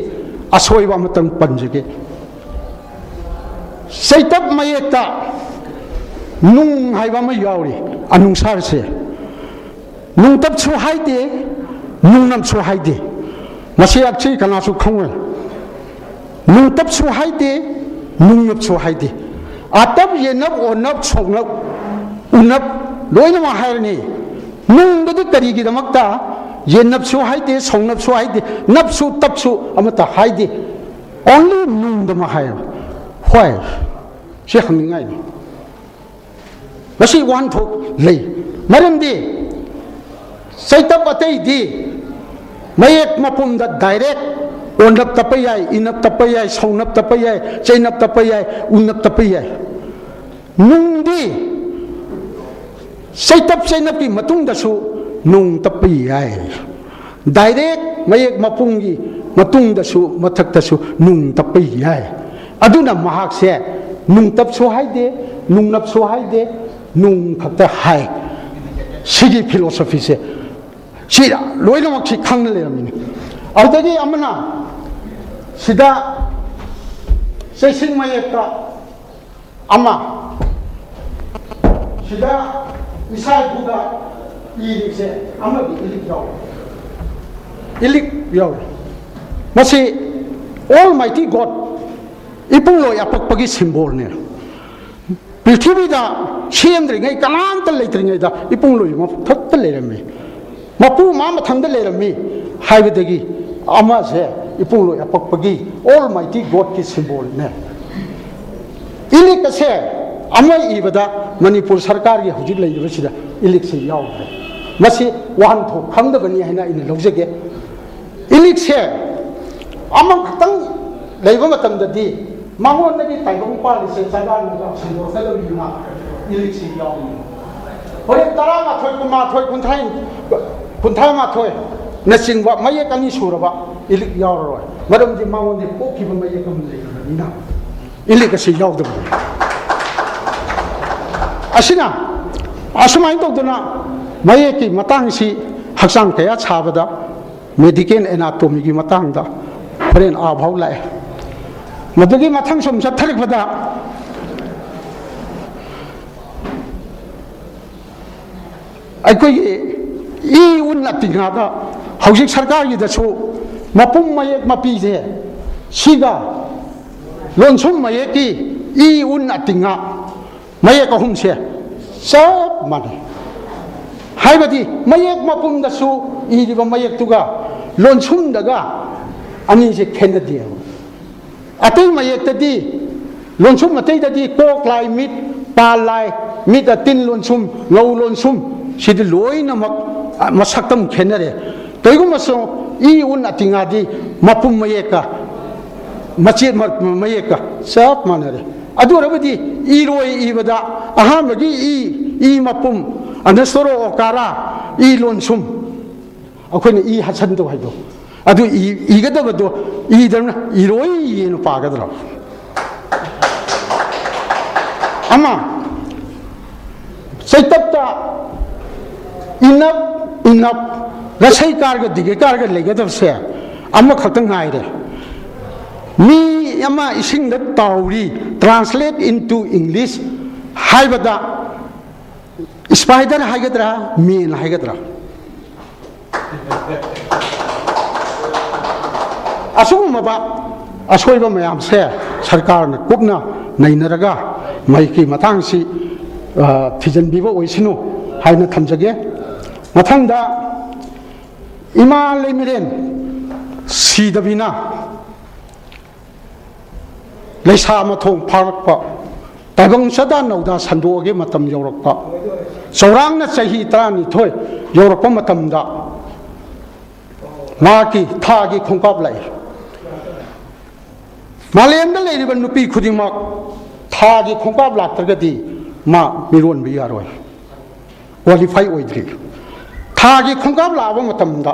ꯑꯁꯣꯏꯕ ꯑꯃꯇꯪ ꯄꯟꯖꯒꯦ꯫ ꯆꯩꯇꯞ ꯃꯌꯦꯛꯇ ꯅꯨꯡ ꯍꯥꯏꯕ ꯑꯃ ꯌꯥꯎꯔꯤ, ꯑꯅꯨꯡꯁꯥꯔꯁꯦ꯫ ꯅꯨꯡꯇꯞꯁꯨ ꯍꯥꯏꯗꯦ, ꯅꯨꯡꯅꯞꯁꯨ ꯍꯥꯏꯗꯦ꯫ ꯃꯁꯤ ꯑꯁꯤ ꯀꯅꯥꯁꯨ ꯈꯪꯉꯣꯏ꯫ ꯅꯨꯡꯇꯞꯁꯨ ꯍꯥꯏꯗꯦ, ꯅꯨꯡꯅꯞꯁꯨ ꯍꯥꯏꯗꯦ꯫ ꯑꯇꯞ, ꯌꯦꯅꯞ, ꯑꯣꯅꯞ, ꯁꯣꯛꯅꯞ, ꯎꯅꯞ ꯂꯣꯏꯅꯃꯛ ꯍꯥꯏꯔꯅꯤ꯫ ꯅꯨꯡꯗꯨꯗꯤ ꯀꯔꯤꯒꯤꯗꯃꯛꯇ ꯌꯦꯟꯅꯞꯁꯨ ꯍꯥꯏꯗꯦ, ꯁꯧꯅꯞꯁꯨ ꯍꯥꯏꯗꯦ, ꯅꯞꯁꯨ ꯇꯞꯁꯨ ꯑꯃꯠꯇ ꯍꯥꯏꯗꯦ꯫ Only ꯅꯨꯡꯗꯃꯛ ꯍꯥꯏꯌꯦꯕ꯫ ꯍꯣꯏ, ꯁꯤ ꯍꯪꯅꯤꯡꯉꯥꯏꯅꯤ꯫ ꯃꯁꯤ ꯋꯥꯍꯟꯊꯣꯛ ꯂꯩ꯫ ꯃꯔꯝꯗꯤ ꯆꯩꯇꯞ ꯑꯇꯩꯗꯤ ꯃꯌꯦꯛ ꯃꯄꯨꯝꯗ direct ꯑꯣꯟꯅꯞ ꯇꯞꯄ ꯌꯥꯏ, ꯏꯅꯞ ꯇꯞꯄ ꯌꯥꯏ, ꯁꯧꯅꯞ ꯇꯞꯄ ꯌꯥꯏ, ꯆꯩꯅꯞ ꯇꯞꯄ ꯌꯥꯏ, ꯎꯅꯞ ꯇꯞꯄ ꯌꯥꯏ꯫ ꯅꯨꯡꯗꯤ ꯆꯩꯇꯞ ꯆꯩꯅꯞꯀꯤ ꯃꯇꯨꯡꯗꯁꯨ ꯅꯨꯡ ꯇꯞꯄ ꯌꯥꯏ꯫ Direct ꯃꯌꯦꯛ ꯃꯄꯨꯝꯒꯤ ꯃꯇꯨꯡꯗꯁꯨ, ꯃꯊꯛꯇꯁꯨ ꯅꯨꯡ ꯇꯞꯄ ꯌꯥꯏ꯫ ꯑꯗꯨꯅ ꯃꯍꯥꯛꯁꯦ ꯅꯨꯡꯇꯞꯁꯨ ꯍꯥꯏꯗꯦ, ꯅꯨꯡꯅꯞꯁꯨ ꯍꯥꯏꯗꯦ, ꯅꯨꯡ ꯈꯛꯇ ꯍꯥꯏ꯫ ꯁꯤꯒꯤ philosophyꯁꯦ, ꯁꯤ ꯂꯣꯏꯅꯃꯛꯁꯤ ꯈꯪꯅ ꯂꯩꯔꯝꯃꯤꯅꯤ꯫ ꯑꯗꯨꯗꯒꯤ ꯑꯃꯅ ꯁꯤꯗ ꯆꯩꯁꯤꯡ ꯃꯌꯦꯛꯇ ꯑꯃ, ꯁꯤꯗ ꯏꯁꯥ ꯏꯄꯨꯗ ꯏꯔꯤꯕꯁꯦ ꯑꯃꯗꯤ ꯏꯂꯤꯛ ꯌꯥꯎꯔꯦ꯫ ꯏꯂꯤꯛ ꯌꯥꯎꯔꯦ꯫ ꯃꯁꯤ Almighty God, ꯏꯄꯨꯡꯂꯣꯏ ꯑꯄꯛꯄꯒꯤ symbolꯅꯦ꯫ ꯄ꯭ꯔꯤꯊꯤꯕꯤꯗ ꯁꯦꯝꯗ꯭ꯔꯤꯉꯩ, ꯀꯅꯥꯝꯇ ꯂꯩꯇ꯭ꯔꯤꯉꯩꯗ ꯏꯄꯨꯡꯂꯣꯏ ꯃꯊꯛꯇ ꯂꯩꯔꯝꯃꯤ, ꯃꯄꯨ ꯃꯥ ꯃꯊꯪꯗ ꯂꯩꯔꯝꯃꯤ ꯍꯥꯏꯕꯗꯒꯤ ꯑꯃꯁꯦ ꯏꯄꯨꯡꯂꯣꯏ ꯑꯄꯛꯄꯒꯤ Almighty Godꯀꯤ symbolꯅꯦ꯫ ꯏꯂꯤꯛ ꯑꯁꯦ ꯑꯃ ꯏꯕꯗ ꯃꯅꯤꯄꯨꯔ ꯁꯔꯀꯥꯔꯒꯤ ꯍꯧꯖꯤꯛ ꯂꯩꯔꯤꯕꯁꯤꯗ ꯏꯂꯤꯛꯁꯤ ꯌꯥꯎꯗ꯭ꯔꯦ꯫ ꯃꯁꯤ ꯋꯥꯍꯟꯊꯣꯛ ꯈꯪꯗꯕꯅꯤ ꯍꯥꯏꯅ ꯑꯩꯅ ꯂꯧꯖꯒꯦ꯫ ꯏꯂꯤꯛꯁꯦ ꯑꯃꯈꯛꯇꯪ ꯂꯩꯕ ꯃꯇꯝꯗꯗꯤ ꯃꯉꯣꯟꯗꯒꯤ ꯇꯥꯏꯕꯪ ꯄꯥꯜꯂꯤꯁꯦ ꯆꯥꯟꯗꯥꯜꯅꯒ ꯁꯟꯗꯣꯛꯀꯗꯧꯔꯤꯅ ꯏꯂꯤꯛꯁꯤ ꯌꯥꯎꯏ꯫ ꯍꯣꯔꯦꯟ ꯇꯔꯥꯃꯥꯊꯣꯏ, ꯀꯨꯟꯃꯥꯊꯣꯏ, ꯀꯨꯟꯊ꯭ꯔꯥ, ꯀꯨꯟꯊ꯭ꯔꯥ ꯃꯥꯊꯣꯏꯅꯆꯤꯡꯕ ꯃꯌꯦꯛ ꯑꯅꯤ ꯁꯨꯔꯕ ꯏꯂꯤꯛ ꯌꯥꯎꯔꯔꯣꯏ꯫ ꯃꯔꯝꯗꯤ ꯃꯉꯣꯟꯗ ꯄꯣꯛꯈꯤꯕ ꯃꯌꯦꯛ ꯑꯃ ꯂꯩꯔꯕꯅꯤꯅ ꯏꯂꯤꯛ ꯑꯁꯤ ꯌꯥꯎꯗꯕꯅꯤ꯫ ꯑꯁꯤꯅ ꯑꯁꯨꯃꯥꯏꯅ ꯇꯧꯗꯅ ꯃꯌꯦꯛꯀꯤ ꯃꯇꯥꯡꯁꯤ ꯍꯛꯆꯥꯡ ꯀꯌꯥꯠ ꯁꯥꯕꯗ medical anatomyꯒꯤ ꯃꯇꯥꯡꯗ ꯍꯣꯔꯦꯟ ꯑꯥ ꯐꯥꯎ ꯂꯥꯛꯑꯦ꯫ ꯃꯗꯨꯒꯤ ꯃꯊꯪ ꯁꯨꯝ ꯆꯠꯊꯔꯛꯄꯗ ꯑꯩꯈꯣꯏꯒꯤ ꯏ ꯎꯟ ꯑꯇꯤꯉꯥꯗ ꯍꯧꯖꯤꯛ ꯁꯔꯀꯥꯔꯒꯤꯗꯁꯨ ꯃꯄꯨꯝ ꯃꯌꯦꯛ ꯃꯄꯤꯁꯦ ꯁꯤꯒ ꯂꯣꯟꯁꯨꯝ ꯃꯌꯦꯛꯀꯤ ꯏ ꯎꯟ ꯑꯇꯤꯉꯥ ꯃꯌꯦꯛ ꯑꯍꯨꯝꯁꯦ ꯆꯞ ꯃꯥꯟꯅꯩ꯫ ꯍꯥꯏꯕꯗꯤ ꯃꯌꯦꯛ ꯃꯄꯨꯝꯗꯁꯨ ꯏꯔꯤꯕ ꯃꯌꯦꯛꯇꯨꯒ ꯂꯣꯟꯁꯨꯝꯗꯒ ꯑꯅꯤꯁꯦ ꯈꯦꯠꯅꯗꯦꯕ꯫ ꯑꯇꯩ ꯃꯌꯦꯛꯇꯗꯤ, ꯂꯣꯟꯁꯨꯝ ꯑꯇꯩꯗꯗꯤ ꯀꯣꯛ ꯂꯥꯏ, ꯃꯤꯠ, ꯄꯥꯜ ꯂꯥꯏ, ꯃꯤꯠ ꯑꯇꯤꯟ ꯂꯣꯟꯁꯨꯝ, ꯉꯧ ꯂꯣꯟꯁꯨꯝ, ꯁꯤꯗꯤ ꯂꯣꯏꯅꯃꯛ ꯃꯁꯛꯇ ꯑꯃꯨꯛ ꯈꯦꯠꯅꯔꯦ꯫ ꯀꯔꯤꯒꯨꯝꯕꯁꯨ ꯏ ꯎꯟ ꯑꯇꯤꯉꯥꯗꯤ ꯃꯄꯨꯝ ꯃꯌꯦꯛꯀ ꯃꯆꯦꯠ ꯃ-, ꯃꯌꯦꯛꯀ ꯆꯞ ꯃꯥꯟꯅꯔꯦ꯫ ꯑꯗꯨ ꯑꯣꯏꯔꯕꯗꯤ ꯏꯔꯣꯏ ꯏꯕꯗ ꯑꯍꯥꯟꯕꯒꯤ ꯏ, ꯏ ꯃꯄꯨꯝ, ꯑꯅꯁꯣꯔꯣ ꯑꯣꯀꯥꯔꯥ, ꯏ ꯂꯣꯟꯁꯨꯝ, ꯑꯩꯈꯣꯏꯅ ꯏ ꯍꯥꯠꯁꯟꯗꯧ ꯍꯥꯏꯗꯣ, ꯑꯗꯨ ꯏ-, ꯏꯒꯗꯕꯗꯣ ꯏꯗꯅ ꯏꯔꯣꯏ ꯍꯥꯏꯅ ꯄꯥꯒꯗ꯭ꯔꯣ? ꯑꯃ, ꯆꯩꯇꯞꯇ ꯏꯅꯞ, ꯏꯅꯞ, ꯔꯁꯩ ꯀꯥꯔꯒ ꯗꯤꯒ ꯀꯥꯔꯒ ꯂꯩꯒꯗꯕꯁꯦ ꯑꯃꯈꯛꯇ ꯉꯥꯏꯔꯦ꯫ ꯃꯤ ꯑꯃ ꯏꯁꯤꯡꯗ ꯇꯥꯎꯔꯤ, translate into English ꯍꯥꯏꯕꯗ, spider ꯍꯥꯏꯒꯗ꯭ꯔꯥ, man ꯍꯥꯏꯒꯗ꯭ꯔꯥ? ꯑꯁꯤꯒꯨꯝꯂꯕ ꯑꯁꯣꯏꯕ ꯃꯌꯥꯝꯁꯦ ꯁꯔꯀꯥꯔꯅ ꯀꯨꯞꯅ ꯅꯩꯅꯔꯒ ꯃꯍꯤꯛꯀꯤ ꯃꯇꯥꯡꯁꯤ, ꯑ, ꯊꯤꯖꯤꯟꯕꯤꯕ ꯑꯣꯏꯁꯅꯨ ꯍꯥꯏꯅ ꯊꯝꯖꯒꯦ꯫ ꯃꯊꯪꯗ ꯏꯃꯥ ꯂꯩꯃꯔꯦꯟ ꯁꯤꯗꯕꯤꯅ ꯂꯩꯁꯥ ꯃꯊꯣꯡ ꯐꯥꯔꯛꯄ, ꯇꯥꯏꯕꯪ ꯆꯥꯗꯥ ꯅꯧꯗꯥ ꯁꯟꯗꯣꯛꯑꯒꯦ ꯃꯇꯝ ꯌꯧꯔꯛꯄ, ꯆꯧꯔꯥꯛꯅ ꯆꯍꯤ ꯇꯔꯥꯅꯤꯊꯣꯏ ꯌꯧꯔꯛꯄ ꯃꯇꯝꯗ ꯃꯍꯥꯛꯀꯤ ꯊꯥꯒꯤ ꯈꯣꯡꯀꯥꯞ ꯂꯥꯛꯏ꯫ ꯃꯥꯂꯦꯝꯗ ꯂꯩꯔꯤꯕ ꯅꯨꯄꯤ ꯈꯨꯗꯤꯡꯃꯛ ꯊꯥꯒꯤ ꯈꯣꯡꯀꯥꯞ ꯂꯥꯛꯇ꯭ꯔꯒꯗꯤ ꯃꯥ ꯃꯤꯔꯣꯟꯕ ꯌꯥꯔꯣꯏ, qualify ꯑꯣꯏꯗ꯭ꯔꯤ꯫ ꯊꯥꯒꯤ ꯈꯣꯡꯀꯥꯞ ꯂꯥꯛꯑꯕ ꯃꯇꯝꯗ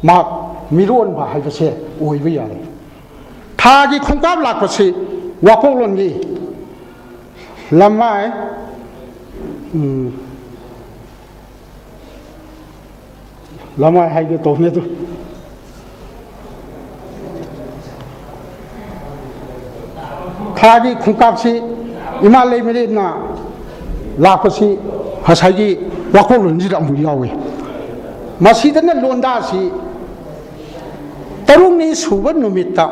ꯃꯍꯥꯛ ꯃꯤꯔꯣꯟꯕ ꯍꯥꯏꯕꯁꯦ ꯑꯣꯏꯕ ꯌꯥꯔꯦ꯫ ꯊꯥꯒꯤ ꯈꯣꯡꯀꯥꯞ ꯂꯥꯛꯄꯁꯤ ꯋꯥꯀꯣꯛꯂꯣꯟꯒꯤ ꯂꯃꯥꯏ, ꯎꯝ, ꯂꯃꯥꯏ ꯍꯥꯏꯒꯦ ꯇꯧꯕꯅꯦ ꯑꯗꯨ꯫ ꯊꯥꯒꯤ ꯈꯣꯡꯀꯥꯞꯁꯤ ꯏꯃꯥ ꯂꯩꯃꯔꯦꯟꯅ ꯂꯥꯛꯄꯁꯤ ꯉꯁꯥꯏꯒꯤ ꯋꯥꯀꯣꯛꯂꯣꯟꯁꯤꯗ ꯑꯃꯨꯛ ꯌꯥꯎꯏ꯫ ꯃꯁꯤꯗꯅ ꯂꯣꯟꯗꯥꯁꯤ ꯇꯔꯨꯛꯅꯤ ꯁꯨꯕ ꯅꯨꯃꯤꯠꯇ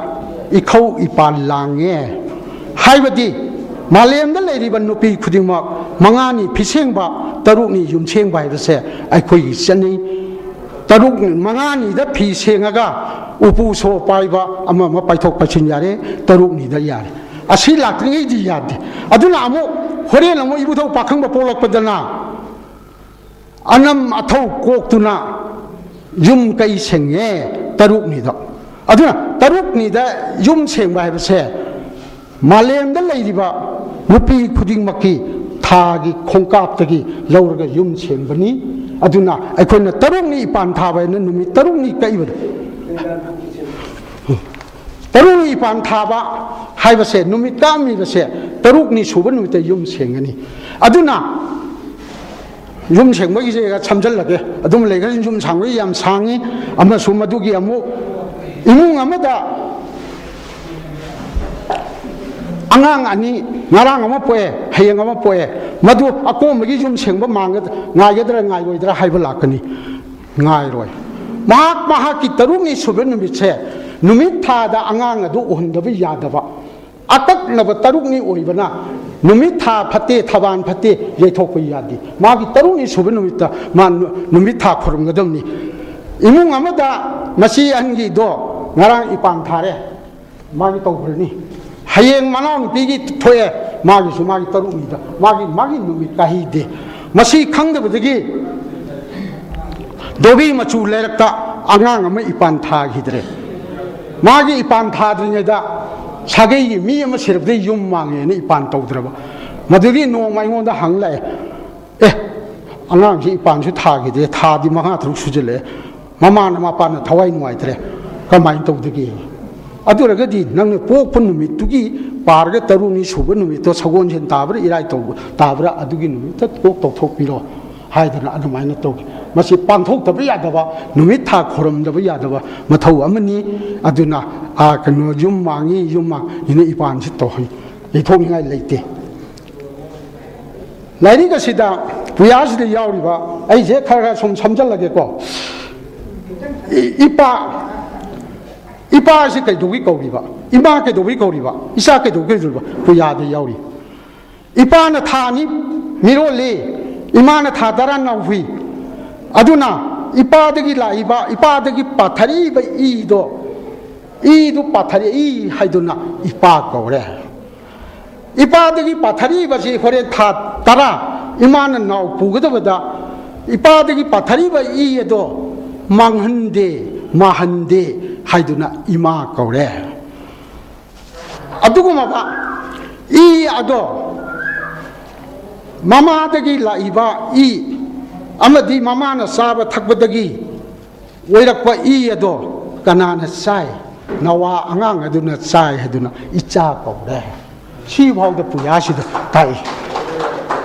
ꯏꯈꯧ ꯏꯄꯥꯜ ꯂꯥꯡꯉꯦ꯫ ꯍꯥꯏꯕꯗꯤ ꯃꯥꯂꯦꯝꯗ ꯂꯩꯔꯤꯕ ꯅꯨꯄꯤ ꯈꯨꯗꯤꯡꯃꯛ ꯃꯉꯥꯅꯤ ꯐꯤꯁꯦꯡꯕ, ꯇꯔꯨꯛꯅꯤ ꯌꯨꯝ ꯁꯦꯡꯕ ꯍꯥꯏꯕꯁꯦ ꯑꯩꯈꯣꯏꯒꯤ ꯆꯠꯅꯩ꯫ ꯇꯔꯨꯛ, ꯃꯉꯥꯅꯤꯗ ꯐꯤ ꯁꯦꯡꯉꯒ ꯎꯄꯨ ꯁꯣ ꯄꯥꯏꯕ ꯑꯃ ꯑꯃ ꯄꯥꯏꯊꯣꯛ ꯄꯥꯏꯁꯤꯟ ꯌꯥꯔꯦ, ꯇꯔꯨꯛꯅꯤꯗ ꯌꯥꯔꯦ꯫ ꯑꯁꯤ ꯂꯥꯛꯇ꯭ꯔꯤꯉꯩꯗꯤ ꯌꯥꯗꯦ꯫ ꯑꯗꯨꯅ ꯑꯃꯨꯛ ꯍꯣꯔꯦꯟ ꯑꯃꯨꯛ ꯏꯕꯨꯙꯧ ꯄꯥꯈꯪꯕ ꯄꯣꯛꯂꯛꯄꯗꯅ ꯑꯅꯝ ꯑꯊꯧ ꯀꯣꯛꯇꯨꯅ ꯌꯨꯝ ꯀꯩ ꯁꯦꯡꯉꯦ ꯇꯔꯨꯛꯅꯤꯗ꯫ ꯑꯗꯨꯅ ꯇꯔꯨꯛꯅꯤꯗ ꯌꯨꯝ ꯁꯦꯡꯕ ꯍꯥꯏꯕꯁꯦ ꯃꯥꯂꯦꯝꯗ ꯂꯩꯔꯤꯕ ꯅꯨꯄꯤ ꯈꯨꯗꯤꯡꯃꯛꯀꯤ ꯊꯥꯒꯤ ꯈꯣꯡꯀꯥꯞꯇꯒꯤ ꯂꯧꯔꯒ ꯌꯨꯝ ꯁꯦꯡꯕꯅꯤ꯫ ꯑꯗꯨꯅ ꯑꯩꯈꯣꯏꯅ ꯇꯔꯨꯛꯅꯤ ꯏꯄꯥꯟ ꯊꯥꯕ ꯍꯥꯏꯅ ꯅꯨꯃꯤꯠ ꯇꯔꯨꯛꯅꯤ ꯀꯛꯏꯕꯗ, ꯇꯔꯨꯛꯅꯤ ꯏꯄꯥꯟ ꯊꯥꯕ ꯍꯥꯏꯕꯁꯦ, ꯅꯨꯃꯤꯠ ꯀꯛꯑꯝꯃꯤꯕꯁꯦ ꯇꯔꯨꯛꯅꯤ ꯁꯨꯕ ꯅꯨꯃꯤꯠꯇ ꯌꯨꯝ ꯁꯦꯡꯒꯅꯤ꯫ ꯑꯗꯨꯅ ꯌꯨꯝ ꯁꯦꯡꯕꯒꯤꯁꯦ ꯁꯝꯖꯜꯂꯒꯦ, ꯑꯗꯨꯝ ꯂꯩꯈ꯭ꯔꯦ꯫ ꯌꯨꯝ ꯁꯥꯡꯕꯒꯤ ꯌꯥꯝ ꯁꯥꯡꯉꯤ꯫ ꯑꯃꯁꯨ ꯃꯗꯨꯒꯤ ꯑꯃꯨꯛ ꯏꯃꯨꯡ ꯑꯃꯗ ꯑꯉꯥꯡ ꯑꯅꯤ, ꯉꯔꯥꯡ ꯑꯃ ꯄꯣꯛꯑꯦ, ꯍꯌꯦꯡ ꯑꯃ ꯄꯣꯛꯑꯦ, ꯃꯗꯨ ꯑꯀꯣꯟꯕꯒꯤ ꯌꯨꯝ ꯁꯦꯡꯕ ꯃꯥꯡꯒꯗ-, ꯉꯥꯏꯒꯗ꯭ꯔꯥ ꯉꯥꯏꯔꯣꯏꯗ꯭ꯔꯥ ꯍꯥꯏꯕ ꯂꯥꯛꯀꯅꯤ꯫ ꯉꯥꯏꯔꯣꯏ꯫ ꯃꯍꯥꯛ ꯃꯍꯥꯛꯀꯤ ꯇꯔꯨꯛꯅꯤ ꯁꯨꯕ ꯅꯨꯃꯤꯠꯁꯦ ꯅꯨꯃꯤꯠ ꯊꯥꯗ ꯑꯉꯥꯡ ꯑꯗꯨ ꯎꯍꯟꯗꯕ ꯌꯥꯗꯕ꯫ ꯑꯀꯛꯅꯕ ꯇꯔꯨꯛꯅꯤ ꯑꯣꯏꯕꯅ ꯅꯨꯃꯤꯠ ꯊꯥ ꯐꯠꯇꯦ, ꯊꯕꯥꯟ ꯐꯠꯇꯦ ꯌꯩꯊꯣꯛꯄ ꯌꯥꯗꯦ꯫ ꯃꯥꯒꯤ ꯇꯔꯨꯛꯅꯤ ꯁꯨꯕ ꯅꯨꯃꯤꯠꯇ ꯃꯥ ꯅꯨ-, ꯅꯨꯃꯤꯠ ꯊꯥ ꯈꯨꯔꯨꯝꯒꯗꯕꯅꯤ꯫ ꯏꯃꯨꯡ ꯑꯃꯗ ꯃꯆꯦ ꯑꯍꯟꯒꯤꯗꯣ ꯉꯔꯥꯡ ꯏꯄꯥꯟ ꯊꯥꯔꯦ, ꯃꯥꯒꯤ ꯇꯧꯈ꯭ꯔꯅꯤ꯫ ꯍꯌꯦꯡ ꯃꯅꯥꯎꯅꯨꯄꯤꯒꯤ ꯊꯣꯛꯑꯦ, ꯃꯥꯒꯤꯁꯨ ꯃꯥꯒꯤ ꯇꯔꯨꯛꯅꯤꯗ ꯃꯥꯒꯤ, ꯃꯥꯒꯤ ꯅꯨꯃꯤꯠ ꯀꯥꯍꯩꯗꯦ꯫ ꯃꯁꯤ ꯈꯪꯗꯕꯗꯒꯤ ꯗꯣꯕꯤ ꯃꯆꯨ ꯂꯩꯔꯛꯇ ꯑꯉꯥꯡ ꯑꯃ ꯏꯄꯥꯟ ꯊꯥꯈꯤꯗ꯭ꯔꯦ꯫ ꯃꯥꯒꯤ ꯏꯄꯥꯟ ꯊꯥꯗ꯭ꯔꯤꯉꯩꯗ ꯁꯥꯒꯩꯒꯤ ꯃꯤ ꯑꯃ ꯁꯤꯔꯕꯗꯒꯤ ꯌꯨꯝ ꯃꯥꯡꯉꯦꯅ ꯏꯄꯥꯟ ꯇꯧꯗ꯭ꯔꯕ꯫ ꯃꯗꯨꯒꯤ ꯅꯣꯡꯃ ꯑꯩꯉꯣꯟꯗ ꯍꯪ ꯂꯥꯛꯑꯦ, "ꯑꯦ, ꯑꯉꯥꯡꯁꯤ ꯏꯄꯥꯟꯁꯨ ꯊꯥꯈꯤꯗꯦ, ꯊꯥꯗꯤ ꯃꯉꯥ ꯇꯔꯨꯛ ꯁꯨꯖꯜꯂꯛꯑꯦ, ꯃꯃꯥꯅ ꯃꯄꯥꯅ ꯊꯋꯥꯏ ꯅꯨꯡꯉꯥꯏꯇ꯭ꯔꯦ, ꯀꯃꯥꯏꯅ ꯇꯧꯗꯒꯦ?" ꯑꯗꯨ ꯑꯣꯏꯔꯒꯗꯤ ꯅꯪꯅ ꯄꯣꯛꯄ ꯅꯨꯃꯤꯠꯇꯨꯒꯤ ꯄꯥꯔꯒ ꯇꯔꯨꯛꯅꯤ ꯁꯨꯕ ꯅꯨꯃꯤꯠꯇꯣ ꯁꯒꯣꯜꯁꯦꯟ ꯇꯥꯕ꯭ꯔꯥ, ꯏꯔꯥꯏ ꯇꯧꯕ ꯇꯥꯕ꯭ꯔꯥ, ꯑꯗꯨꯒꯤ ꯅꯨꯃꯤꯠꯇ ꯀꯣꯛ ꯇꯧꯊꯣꯛꯄꯤꯔꯣ ꯍꯥꯏꯗꯅ ꯑꯗꯨꯃꯥꯏꯅ ꯇꯧꯈꯤ꯫ ꯃꯁꯤ ꯄꯥꯡꯊꯣꯛꯇꯕ ꯌꯥꯗꯕ, ꯅꯨꯃꯤꯠ ꯊꯥ ꯈꯨꯔꯨꯝꯗꯕ ꯌꯥꯗꯕ ꯃꯊꯧ ꯑꯃꯅꯤ꯫ ꯑꯗꯨꯅ, ꯑꯥ, ꯀꯩꯅꯣ, ꯌꯨꯝ ꯃꯥꯡꯉꯤ, ꯌꯨꯝ ꯃꯥꯡꯉꯤꯅ ꯏꯄꯥꯟꯁꯤ ꯇꯧꯍꯩ, ꯌꯩꯊꯣꯛꯅꯤꯡꯉꯥꯏ ꯂꯩꯇꯦ꯫ ꯂꯥꯏꯔꯤꯛ ꯑꯁꯤꯗ, ꯄꯨꯌꯥꯁꯤꯗ ꯌꯥꯎꯔꯤꯕ, ꯑꯩꯁꯦ ꯈꯔ ꯈꯔ ꯁꯨꯝ ꯁꯝꯖꯜꯂꯒꯦꯀꯣ꯫ ꯏ-, ꯏꯄꯥ, ꯏꯄꯥ ꯑꯁꯤ ꯀꯩꯗꯧꯕꯩ ꯀꯧꯔꯤꯕ? ꯏꯃꯥ ꯀꯩꯗꯧꯕꯩ ꯀꯧꯔꯤꯕ? ꯏꯆꯥ ꯀꯩꯗꯧꯕꯩ ꯀꯧꯔꯤꯕ? ꯄꯨꯌꯥꯗ ꯌꯥꯎꯔꯤ꯫ ꯏꯄꯥꯅ ꯊꯥ ꯑꯅꯤ ꯃꯤꯔꯣꯜꯂꯤ, ꯏꯃꯥꯅ ꯊꯥ ꯇꯔꯥ ꯅꯥꯎꯍꯨꯏ꯫ ꯑꯗꯨꯅ ꯏꯄꯥꯗꯒꯤ ꯂꯥꯛꯏꯕ, ꯏꯄꯥꯗꯒꯤ ꯄꯥꯊꯔꯛꯏꯕ ꯏꯗꯣ, ꯏꯗꯨ ꯄꯥꯊꯔꯛꯏ ꯍꯥꯏꯗꯨꯅ ꯏꯄꯥ ꯀꯧꯔꯦ꯫ ꯏꯄꯥꯗꯒꯤ ꯄꯥꯊꯔꯛꯏꯕꯁꯤ ꯍꯣꯔꯦꯟ ꯊꯥ ꯇꯔꯥ ꯏꯃꯥꯅ ꯅꯥꯎ ꯄꯨꯒꯗꯕꯗ ꯏꯄꯥꯗꯒꯤ ꯄꯥꯊꯔꯛꯏꯕ ꯏ ꯑꯗꯣ ꯃꯥꯡꯍꯟꯗꯦ, ꯃꯥꯍꯟꯗꯦ ꯍꯥꯏꯗꯨꯅ ꯏꯃꯥ ꯀꯧꯔꯦ꯫ ꯑꯗꯨꯒꯨꯝꯂꯕ ꯏ ꯑꯗꯣ ꯃꯃꯥꯗꯒꯤ ꯂꯥꯛꯏꯕ ꯏ ꯑꯃꯗꯤ ꯃꯃꯥꯅ ꯆꯥꯕ ꯊꯛꯄꯗꯒꯤ ꯑꯣꯏꯔꯛꯄ ꯏ ꯑꯗꯣ ꯀꯅꯥꯅ ꯆꯥꯏ? ꯅꯋꯥ ꯑꯉꯥꯡ ꯑꯗꯨꯅ ꯆꯥꯏ ꯍꯥꯏꯗꯨꯅ ꯏꯆꯥ ꯀꯧꯔꯦ꯫ ꯁꯤꯐꯥꯎꯗ ꯄꯨꯌꯥꯁꯤꯗ ꯇꯥꯛꯏ꯫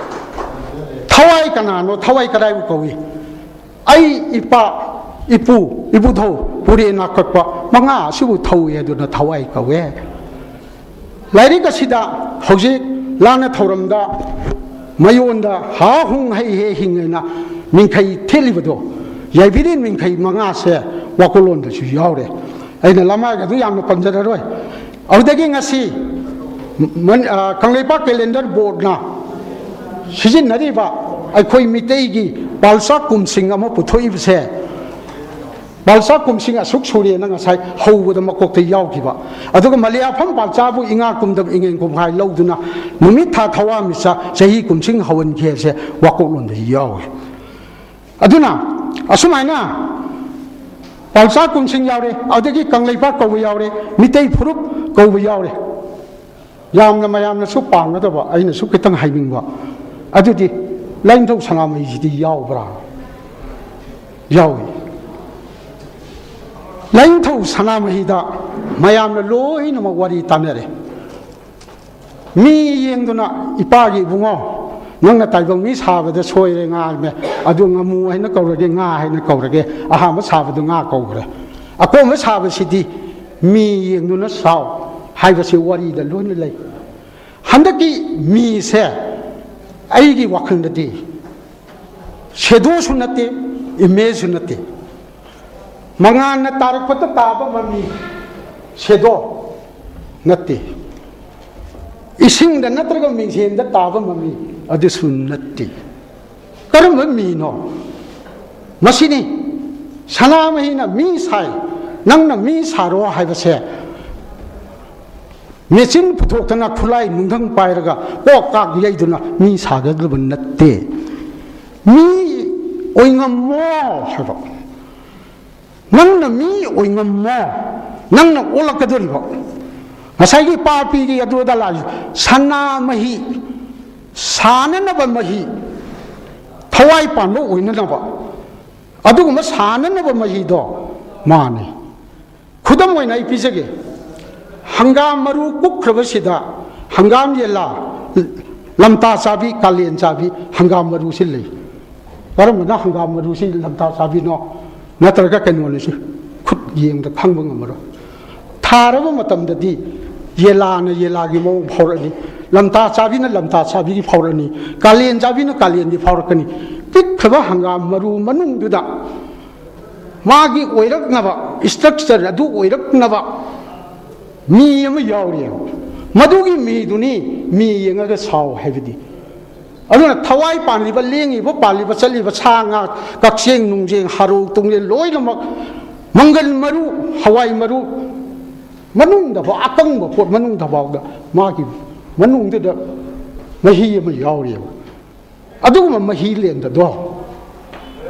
ꯊꯋꯥꯏ ꯀꯅꯥꯅꯣ? ꯊꯋꯥꯏ ꯀꯗꯥꯏꯕꯨ ꯀꯧꯏ? ꯑꯩ, ꯏꯄꯥ, ꯏꯄꯨ, ꯏꯕꯨꯙꯧ, ꯄꯨꯔꯦꯟ ꯅꯥꯀꯛꯄ ꯃꯉꯥ ꯑꯁꯤꯕꯨ ꯊꯧꯏ ꯍꯥꯏꯗꯨꯅ ꯊꯋꯥꯏ ꯀꯧꯋꯦ꯫ ꯂꯥꯏꯔꯤꯛ ꯑꯁꯤꯗ ꯍꯧꯖꯤꯛ ꯂꯥꯟꯅ ꯊꯧꯔꯝꯗ ꯃꯌꯣꯟꯗ ꯍꯥ ꯍꯨꯡ ꯍꯩ ꯍꯦ ꯍꯤꯡ ꯍꯥꯏꯅ ꯃꯤꯡꯈꯩ ꯊꯦꯠꯂꯤꯕꯗꯣ, ꯌꯥꯏꯕꯤꯔꯦꯟ ꯃꯤꯡꯈꯩ ꯃꯉꯥꯁꯦ ꯋꯥꯀꯣꯛꯂꯣꯟꯗꯁꯨ ꯌꯥꯎꯔꯦ꯫ ꯑꯩꯅ ꯂꯃꯥꯏꯒꯗꯨ ꯌꯥꯝꯅ ꯄꯟꯖꯔꯔꯣꯏ꯫ ꯑꯗꯨꯗꯒꯤ ꯉꯁꯤ ꯃꯟ-, ꯑ, ꯀꯪꯂꯩꯄꯥꯛ ꯀꯦꯂꯦꯟꯗꯔ ꯕꯣꯔꯗꯅ ꯁꯤꯖꯤꯟꯅꯔꯤꯕ ꯑꯩꯈꯣꯏ ꯃꯤꯇꯩꯒꯤ ꯄꯥꯜꯆꯥꯛ ꯀꯨꯝꯁꯤꯡ ꯑꯃ ꯄꯨꯊꯣꯛꯏꯕꯁꯦ, ꯄꯥꯜꯆꯥꯛ ꯀꯨꯝꯁꯤꯡ ꯑꯁꯨꯛ ꯁꯨꯔꯦꯅ ꯉꯁꯥꯏ ꯍꯧꯕꯗ ꯃꯀꯣꯛꯇ ꯌꯥꯎꯈꯤꯕ, ꯑꯗꯨꯒ ꯃꯂꯦ ꯑꯐꯝ ꯄꯥꯜꯆꯥꯕꯨ ꯏꯉꯥ ꯀꯨꯝꯗ ꯏꯉꯦꯟ ꯀꯨꯝꯈꯥꯏ ꯂꯧꯗꯨꯅ ꯅꯨꯃꯤꯠ ꯊꯥ ꯊꯋꯥ ꯃꯤꯆꯥ ꯆꯍꯤ ꯀꯨꯝꯁꯤꯡ ꯍꯧꯍꯟꯈꯤ ꯍꯥꯏꯕꯁꯦ ꯋꯥꯀꯣꯛꯂꯣꯟꯗ ꯌꯥꯎꯏ꯫ ꯑꯗꯨꯅ ꯑꯁꯨꯃꯥꯏꯅ ꯄꯥꯜꯆꯥ ꯀꯨꯝꯁꯤꯡ ꯌꯥꯎꯔꯦ, ꯑꯗꯒꯤ ꯀꯪꯂꯩꯄꯥꯛ ꯀꯧꯕ ꯌꯥꯎꯔꯦ, ꯃꯤꯇꯩ ꯐꯨꯔꯨꯞ ꯀꯧꯕ ꯌꯥꯎꯔꯦ꯫ ꯌꯥꯝꯅ ꯃꯌꯥꯝꯅꯁꯨ ꯄꯥꯝꯒꯗꯕ, ꯑꯩꯅꯁꯨ ꯈꯤꯇꯪ ꯍꯥꯏꯅꯤꯡꯕ ꯑꯗꯨꯗꯤ, ꯂꯥꯏꯅꯤꯡꯊꯧ ꯁꯅꯥꯃꯍꯤꯁꯤꯗꯤ ꯌꯥꯎꯕ꯭ꯔꯥ? ꯌꯥꯎꯏ꯫ ꯂꯥꯏꯅꯤꯡꯊꯧ ꯁꯅꯥꯃꯍꯤꯗ ꯃꯌꯥꯝꯅ ꯂꯣꯏꯅꯃꯛ ꯋꯥꯔꯤ ꯇꯥꯟꯅꯔꯦ꯫ ꯃꯤ ꯌꯦꯡꯗꯨꯅ, "ꯏꯄꯥꯒꯤ ꯏꯕꯨꯡꯉꯣ, ꯅꯪꯅ ꯇꯥꯏꯕꯪ ꯃꯤ ꯁꯥꯕꯗ ꯁꯣꯏꯔꯦ, ꯉꯥ ꯍꯥꯏꯕ, ꯑꯗꯨ ꯉꯥꯃꯨ ꯍꯥꯏꯅ ꯀꯧꯔꯒꯦ, ꯉꯥ ꯍꯥꯏꯅ ꯀꯧꯔꯒꯦ, ꯑꯍꯥꯟꯕ ꯁꯥꯕꯗꯨ ꯉꯥ ꯀꯧꯈ꯭ꯔꯦ꯫ ꯑꯀꯣꯟꯕ ꯁꯥꯕꯁꯤꯗꯤ ꯃꯤ ꯌꯦꯡꯗꯨꯅ ꯁꯥꯎ" ꯍꯥꯏꯕꯁꯤ ꯋꯥꯔꯤꯗ ꯂꯣꯏꯅ ꯂꯩ꯫ ꯍꯟꯗꯛꯀꯤ ꯃꯤꯁꯦ ꯑꯩꯒꯤ ꯋꯥꯈꯜꯗꯗꯤ ꯁꯦꯗꯣꯁꯨ ꯅꯠꯇꯦ, ꯏꯃꯦꯖꯁꯨ ꯅꯠꯇꯦ꯫ ꯃꯉꯥꯜꯅ ꯇꯥꯔꯛꯄꯗ ꯇꯥꯕ ꯃꯃꯤ, ꯁꯦꯗꯣ ꯅꯠꯇꯦ꯫ ꯏꯁꯤꯡꯗ ꯅꯠꯇ꯭ꯔꯒ ꯃꯤꯡꯁꯦꯟꯗ ꯇꯥꯕ ꯃꯃꯤ, ꯑꯗꯨꯁꯨ ꯅꯠꯇꯦ꯫ ꯀꯔꯝꯕ ꯃꯤꯅꯣ? ꯃꯁꯤꯅꯤ ꯁꯅꯥꯃꯍꯤꯅ ꯃꯤ ꯁꯥꯏ, ꯅꯪꯅ ꯃꯤ ꯁꯥꯔꯣ ꯍꯥꯏꯕꯁꯦ꯫ ꯃꯦꯆꯤꯟ ꯄꯨꯊꯣꯛꯇꯅ ꯈꯨꯠꯂꯥꯏ ꯅꯨꯡꯊꯪ ꯄꯥꯏꯔꯒ ꯀꯣꯛ ꯀꯥꯛ ꯌꯩꯗꯨꯅ ꯃꯤ ꯁꯥꯒꯗꯕ ꯅꯠꯇꯦ꯫ ꯃꯤ ꯑꯣꯏꯉꯝꯃꯣ ꯍꯥꯏꯕ꯫ ꯅꯪꯅ ꯃꯤ ꯑꯣꯏꯉꯝꯃꯣ, ꯅꯪꯅ ꯑꯣꯜꯂꯛꯀꯗꯣꯔꯤꯕ꯫ ꯉꯁꯥꯏꯒꯤ ꯄꯥꯄꯤꯒꯤ ꯑꯗꯨꯗ ꯂꯥꯛꯏ ꯁꯅꯥ ꯃꯍꯤ, ꯁꯥꯅꯅꯕ ꯃꯍꯤ, ꯊꯋꯥꯏ ꯄꯥꯟꯕ ꯑꯣꯏꯅꯅꯕ ꯑꯗꯨꯒꯨꯝꯕ ꯁꯥꯅꯅꯕ ꯃꯍꯤꯗꯣ ꯃꯥꯅꯤ꯫ ꯈꯨꯗꯝ ꯑꯣꯏꯅ ꯑꯩ ꯄꯤꯖꯒꯦ꯫ ꯍꯪꯒꯥꯝ ꯃꯔꯨ ꯀꯨꯞꯈ꯭ꯔꯕꯁꯤꯗ ꯍꯪꯒꯥꯝ ꯌꯦꯂꯥ, ꯂꯝꯇꯥ ꯆꯥꯕꯤ, ꯀꯥꯂꯦꯟ ꯆꯥꯕꯤ ꯍꯪꯒꯥꯝ ꯃꯔꯨꯁꯤ ꯂꯩ꯫ ꯀꯔꯝꯕꯅ ꯍꯪꯒꯥꯝ ꯃꯔꯨꯁꯤ ꯂꯝꯇꯥ ꯆꯥꯕꯤꯅꯣ? ꯅꯠꯇ꯭ꯔꯒ ꯀꯩꯅꯣꯅꯤ ꯁꯤ? ꯈꯨꯠ ꯌꯦꯡꯕꯗ ꯈꯪꯕ ꯉꯝꯃꯔꯣꯏ꯫ ꯊꯥꯔꯕ ꯃꯇꯝꯗꯗꯤ ꯌꯦꯂꯥꯅ ꯌꯦꯂꯥꯒꯤ ꯃꯑꯣꯡ ꯐꯥꯎꯔꯛꯑꯅꯤ, ꯂꯝꯇꯥ ꯆꯥꯕꯤꯅ ꯂꯝꯇꯥ ꯆꯥꯕꯤꯒꯤ ꯐꯥꯎꯔꯛꯑꯅꯤ, ꯀꯥꯂꯦꯟ ꯆꯥꯕꯤꯅ ꯀꯥꯂꯦꯟꯒꯤ ꯐꯥꯎꯔꯛꯀꯅꯤ꯫ ꯄꯤꯛꯈ꯭ꯔꯕ ꯍꯪꯒꯥꯝ ꯃꯔꯨ ꯃꯅꯨꯡꯗꯨꯗ ꯃꯥꯒꯤ ꯑꯣꯏꯔꯛꯅꯕ structure ꯑꯗꯨ ꯑꯣꯏꯔꯛꯅꯕ ꯃꯤ ꯑꯃ ꯌꯥꯎꯔꯤꯑꯕ꯫ ꯃꯗꯨꯒꯤ ꯃꯤꯗꯨꯅꯤ ꯃꯤ ꯌꯦꯡꯉꯒ ꯁꯥꯎ ꯍꯥꯏꯕꯗꯤ꯫ ꯑꯗꯨꯅ ꯊꯋꯥꯏ ꯄꯥꯟꯂꯤꯕ, ꯂꯦꯡꯉꯤꯕ, ꯄꯥꯜꯂꯤꯕ, ꯆꯠꯂꯤꯕ ꯁꯥ ꯉꯥ, ꯀꯛꯆꯦꯡ ꯅꯨꯡꯖꯦꯡ, ꯍꯥꯔꯧ ꯇꯨꯡꯂꯦꯟ ꯂꯣꯏꯅꯃꯛ, ꯃꯪꯒꯟ ꯃꯔꯨ, ꯍꯋꯥꯏ ꯃꯔꯨ, ꯃꯅꯨꯡꯗ ꯐꯥꯎ, ꯑꯀꯪꯕ ꯄꯣꯠ ꯃꯅꯨꯡꯗ ꯐꯥꯎꯗ ꯃꯥꯒꯤ ꯃꯅꯨꯡꯗꯨꯗ ꯃꯍꯤ ꯑꯃ ꯌꯥꯎꯔꯤꯑꯕ꯫ ꯑꯗꯨꯒꯨꯝꯕ ꯃꯍꯤ ꯂꯦꯟꯕꯗꯣ,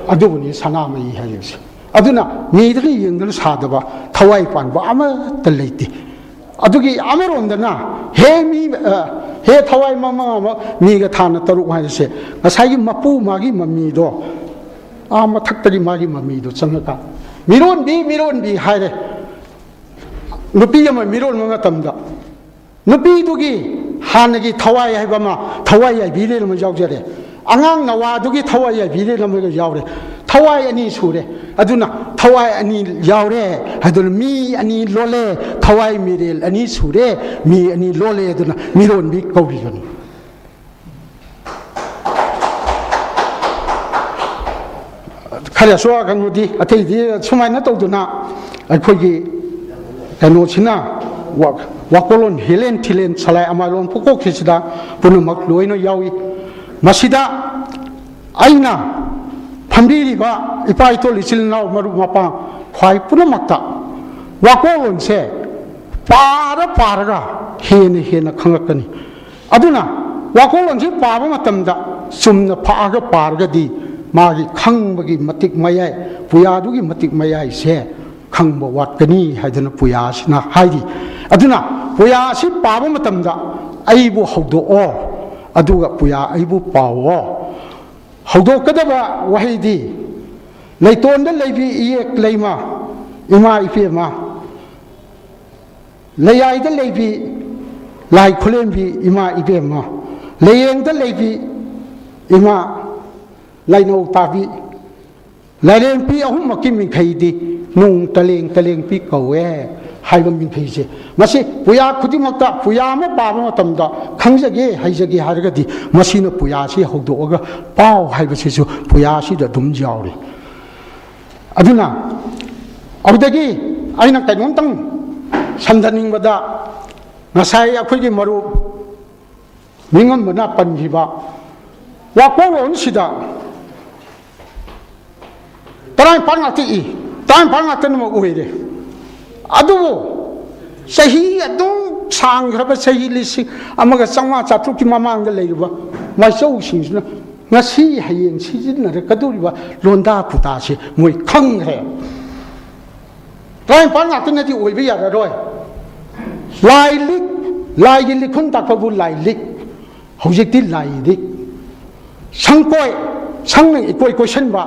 ꯑꯗꯨꯕꯨꯅꯤ ꯁꯅꯥꯃꯍꯤ ꯍꯥꯏꯔꯤꯕꯁꯦ꯫ ꯑꯗꯨꯅ ꯃꯤꯗꯒ ꯌꯦꯡꯗꯨꯅ ꯁꯥꯗꯕ ꯊꯋꯥꯏ ꯄꯥꯟꯕ ꯑꯃꯠꯇ ꯂꯩꯇꯦ꯫ ꯑꯗꯨꯒꯤ ꯑꯃꯔꯣꯝꯗꯅ, ꯍꯦ ꯃꯤ, ꯑ, ꯍꯦ ꯊꯋꯥꯏ ꯃꯃꯥ ꯑꯃ, ꯃꯤꯒ ꯊꯥꯅ ꯇꯔꯨꯛ ꯍꯥꯏꯔꯤꯁꯦ, ꯉꯁꯥꯏꯒꯤ ꯃꯄꯨ ꯃꯥꯒꯤ ꯃꯃꯤꯗꯣ, ꯑꯥ ꯃꯊꯛꯇꯒꯤ ꯃꯥꯒꯤ ꯃꯃꯤꯗꯣ ꯆꯪꯉꯀꯥꯟ, "ꯃꯤꯔꯣꯟꯕꯤ, ꯃꯤꯔꯣꯟꯕꯤ" ꯍꯥꯏꯔꯦ꯫ ꯅꯨꯄꯤ ꯑꯃ ꯃꯤꯔꯣꯟꯕ ꯃꯇꯝꯗ, ꯅꯨꯄꯤꯗꯨꯒꯤ ꯍꯥꯟꯅꯒꯤ ꯊꯋꯥꯏ ꯍꯥꯏꯕ ꯑꯃ, ꯊꯋꯥꯏ ꯌꯥꯏꯕꯤꯔꯦꯜ ꯑꯃ ꯌꯥꯎꯖꯔꯦ꯫ ꯑꯉꯥꯡ ꯅꯋꯥꯗꯨꯒꯤ ꯊꯋꯥꯏ ꯌꯥꯏꯕꯤꯔꯦꯜ ꯑꯃꯒ ꯌꯥꯎꯔꯦ꯫ ꯊꯋꯥꯏ ꯑꯅꯤ ꯁꯨꯔꯦ꯫ ꯑꯗꯨꯅ ꯊꯋꯥꯏ ꯑꯅꯤ ꯌꯥꯎꯔꯦ ꯍꯥꯏꯗꯨꯅ ꯃꯤ ꯑꯅꯤ ꯂꯣꯜꯂꯦ꯫ ꯊꯋꯥꯏ ꯃꯤꯔꯦꯜ ꯑꯅꯤ ꯁꯨꯔꯦ, ꯃꯤ ꯑꯅꯤ ꯂꯣꯜꯂꯦ꯫ ꯑꯗꯨꯅ ꯃꯤꯔꯣꯟꯕꯤ ꯀꯧꯔꯤꯕꯅꯤ꯫ ꯈꯔꯁꯨ ꯀꯩꯅꯣꯗꯤ, ꯑꯇꯩꯗꯤ ꯁꯨꯃꯥꯏꯅ ꯇꯧꯗꯅ ꯑꯩꯈꯣꯏꯒꯤ ꯀꯩꯅꯣꯁꯤꯅ ꯋꯥ-, ꯋꯥꯀꯣꯜꯂꯣꯟ ꯍꯤꯂꯦꯟ ꯊꯤꯂꯦꯟ ꯁꯂꯥꯏ ꯑꯃꯥꯏꯂꯣꯟ ꯄꯨꯀꯣꯛꯁꯤꯁꯤꯗ ꯄꯨꯝꯅꯃꯛ ꯂꯣꯏꯅ ꯌꯥꯎꯏ꯫ ꯃꯁꯤꯗ ꯑꯩꯅ ꯐꯝꯕꯤꯔꯤꯕ ꯏꯄꯥ ꯏꯇꯣꯜ ꯏꯆꯤꯜ ꯏꯅꯥꯎ ꯃꯔꯨꯞ ꯃꯄꯥꯡ ꯈ꯭ꯋꯥꯏ ꯄꯨꯝꯅꯃꯛꯇ ꯋꯥꯀꯣꯛꯂꯣꯟꯁꯦ ꯄꯥꯔ ꯄꯥꯔꯒ ꯍꯦꯟꯅ ꯍꯦꯟꯅ ꯈꯪꯉꯛꯀꯅꯤ꯫ ꯑꯗꯨꯅ ꯋꯥꯀꯣꯛꯂꯣꯟꯁꯤ ꯄꯥꯕ ꯃꯇꯝꯗ ꯆꯨꯝꯅ ꯐꯥꯛꯑꯒ ꯄꯥꯔꯒꯗꯤ ꯃꯥꯒꯤ ꯈꯪꯕꯒꯤ ꯃꯇꯤꯛ ꯃꯌꯥꯏ, ꯄꯨꯌꯥꯗꯨꯒꯤ ꯃꯇꯤꯛ ꯃꯌꯥꯏꯁꯦ ꯈꯪꯕ ꯋꯥꯠꯀꯅꯤ ꯍꯥꯏꯗꯅ ꯄꯨꯌꯥꯁꯤꯅ ꯍꯥꯏꯔꯤ꯫ ꯑꯗꯨꯅ ꯄꯨꯌꯥ ꯑꯁꯤ ꯄꯥꯕ ꯃꯇꯝꯗ ꯑꯩꯕꯨ ꯍꯧꯗꯣꯛꯑꯣ, ꯑꯗꯨꯒ ꯄꯨꯌꯥ ꯑꯩꯕꯨ ꯄꯥꯎꯑꯣ꯫ ꯍꯧꯗꯣꯛꯀꯗꯕ ꯋꯥꯍꯩꯗꯤ ꯂꯩꯇꯣꯟꯗ ꯂꯩꯕꯤ ꯏꯌꯦꯛ ꯂꯩꯃ ꯏꯃꯥ ꯏꯄꯦꯝꯃ, ꯂꯩꯌꯥꯏꯗ ꯂꯩꯕꯤ ꯂꯥꯏ ꯈꯨꯂꯦꯝꯕꯤ ꯏꯃꯥ ꯏꯕꯦꯝꯃ, ꯂꯩꯌꯦꯡꯗ ꯂꯩꯕꯤ ꯏꯃꯥ ꯂꯥꯏꯅꯧ ꯇꯥꯕꯤ, ꯂꯥꯏꯔꯦꯝꯕꯤ ꯑꯍꯨꯝꯃꯛꯀꯤ ꯃꯤꯡꯈꯩꯗꯤ ꯅꯣꯡ ꯇꯂꯦꯡ ꯇꯂꯦꯡꯕꯤ ꯀꯧꯋꯦ ꯍꯥꯏꯕ ꯃꯤꯡꯈꯩꯁꯦ, ꯃꯁꯤ ꯄꯨꯌꯥ ꯈꯨꯗꯤꯡꯃꯛꯇ ꯄꯨꯌꯥ ꯑꯃ ꯄꯥꯕ ꯃꯇꯝꯗ ꯈꯪꯖꯒꯦ ꯍꯩꯖꯒꯦ ꯍꯥꯏꯔꯒꯗꯤ ꯃꯁꯤꯅ ꯄꯨꯌꯥꯁꯤ ꯍꯧꯗꯣꯛꯑꯒ ꯄꯥꯎ ꯍꯥꯏꯕꯁꯤꯁꯨ ꯄꯨꯌꯥꯁꯤꯗ ꯑꯗꯨꯝ ꯌꯥꯎꯔꯤ꯫ ꯑꯗꯨꯅ ꯑꯗꯨꯗꯒꯤ ꯑꯩꯅ ꯀꯩꯅꯣꯝꯇꯪ ꯁꯝꯖꯅꯤꯡꯕꯗ, ꯉꯁꯥꯏ ꯑꯩꯈꯣꯏꯒꯤ ꯃꯔꯨꯞ ꯃꯤꯉꯝꯕꯅ ꯄꯟꯈꯤꯕ ꯋꯥꯀꯣꯛꯂꯣꯟꯁꯤꯗ ꯇꯔꯥꯅꯤꯄꯥꯜ ꯉꯥꯛꯇ ꯏ, ꯇꯔꯥꯅꯤꯄꯥꯜ ꯉꯥꯛꯇꯅꯃꯛ ꯑꯣꯏꯔꯦ꯫ ꯑꯗꯨꯕꯨ ꯆꯍꯤ ꯑꯗꯨꯝ ꯁꯥꯡꯈ꯭ꯔꯕ, ꯆꯍꯤ ꯂꯤꯁꯤꯡ ꯑꯃꯒ ꯆꯥꯝꯃꯉꯥ ꯆꯥꯇ꯭ꯔꯨꯛꯀꯤ ꯃꯃꯥꯡꯗ ꯂꯩꯔꯨꯕ ꯃꯥꯏꯆꯧꯁꯤꯡꯁꯤꯅ ꯉꯁꯤ ꯍꯌꯦꯡ ꯁꯤꯖꯤꯟꯅꯔꯛꯀꯗꯧꯔꯤꯕ ꯂꯣꯟꯗꯥ ꯄꯨꯇꯥꯁꯤ ꯃꯣꯏ ꯈꯪꯈ꯭ꯔꯦ꯫ ꯇꯔꯥꯅꯤꯄꯥꯜ ꯉꯥꯛꯇꯅꯗꯤ ꯑꯣꯏꯕ ꯌꯥꯔꯔꯣꯏ꯫ ꯂꯥꯏ ꯂꯤꯛ, ꯂꯥꯏꯒꯤ ꯂꯤꯛꯈꯨꯟ ꯇꯥꯛꯄꯕꯨ ꯂꯥꯏ ꯂꯤꯛ, ꯍꯧꯖꯤꯛꯇꯤ ꯂꯥꯏ ꯂꯤꯛ꯫ ꯁꯪꯀꯣꯏ, ꯁꯪꯅ ꯏꯀꯣꯏ ꯀꯣꯏꯁꯟꯕ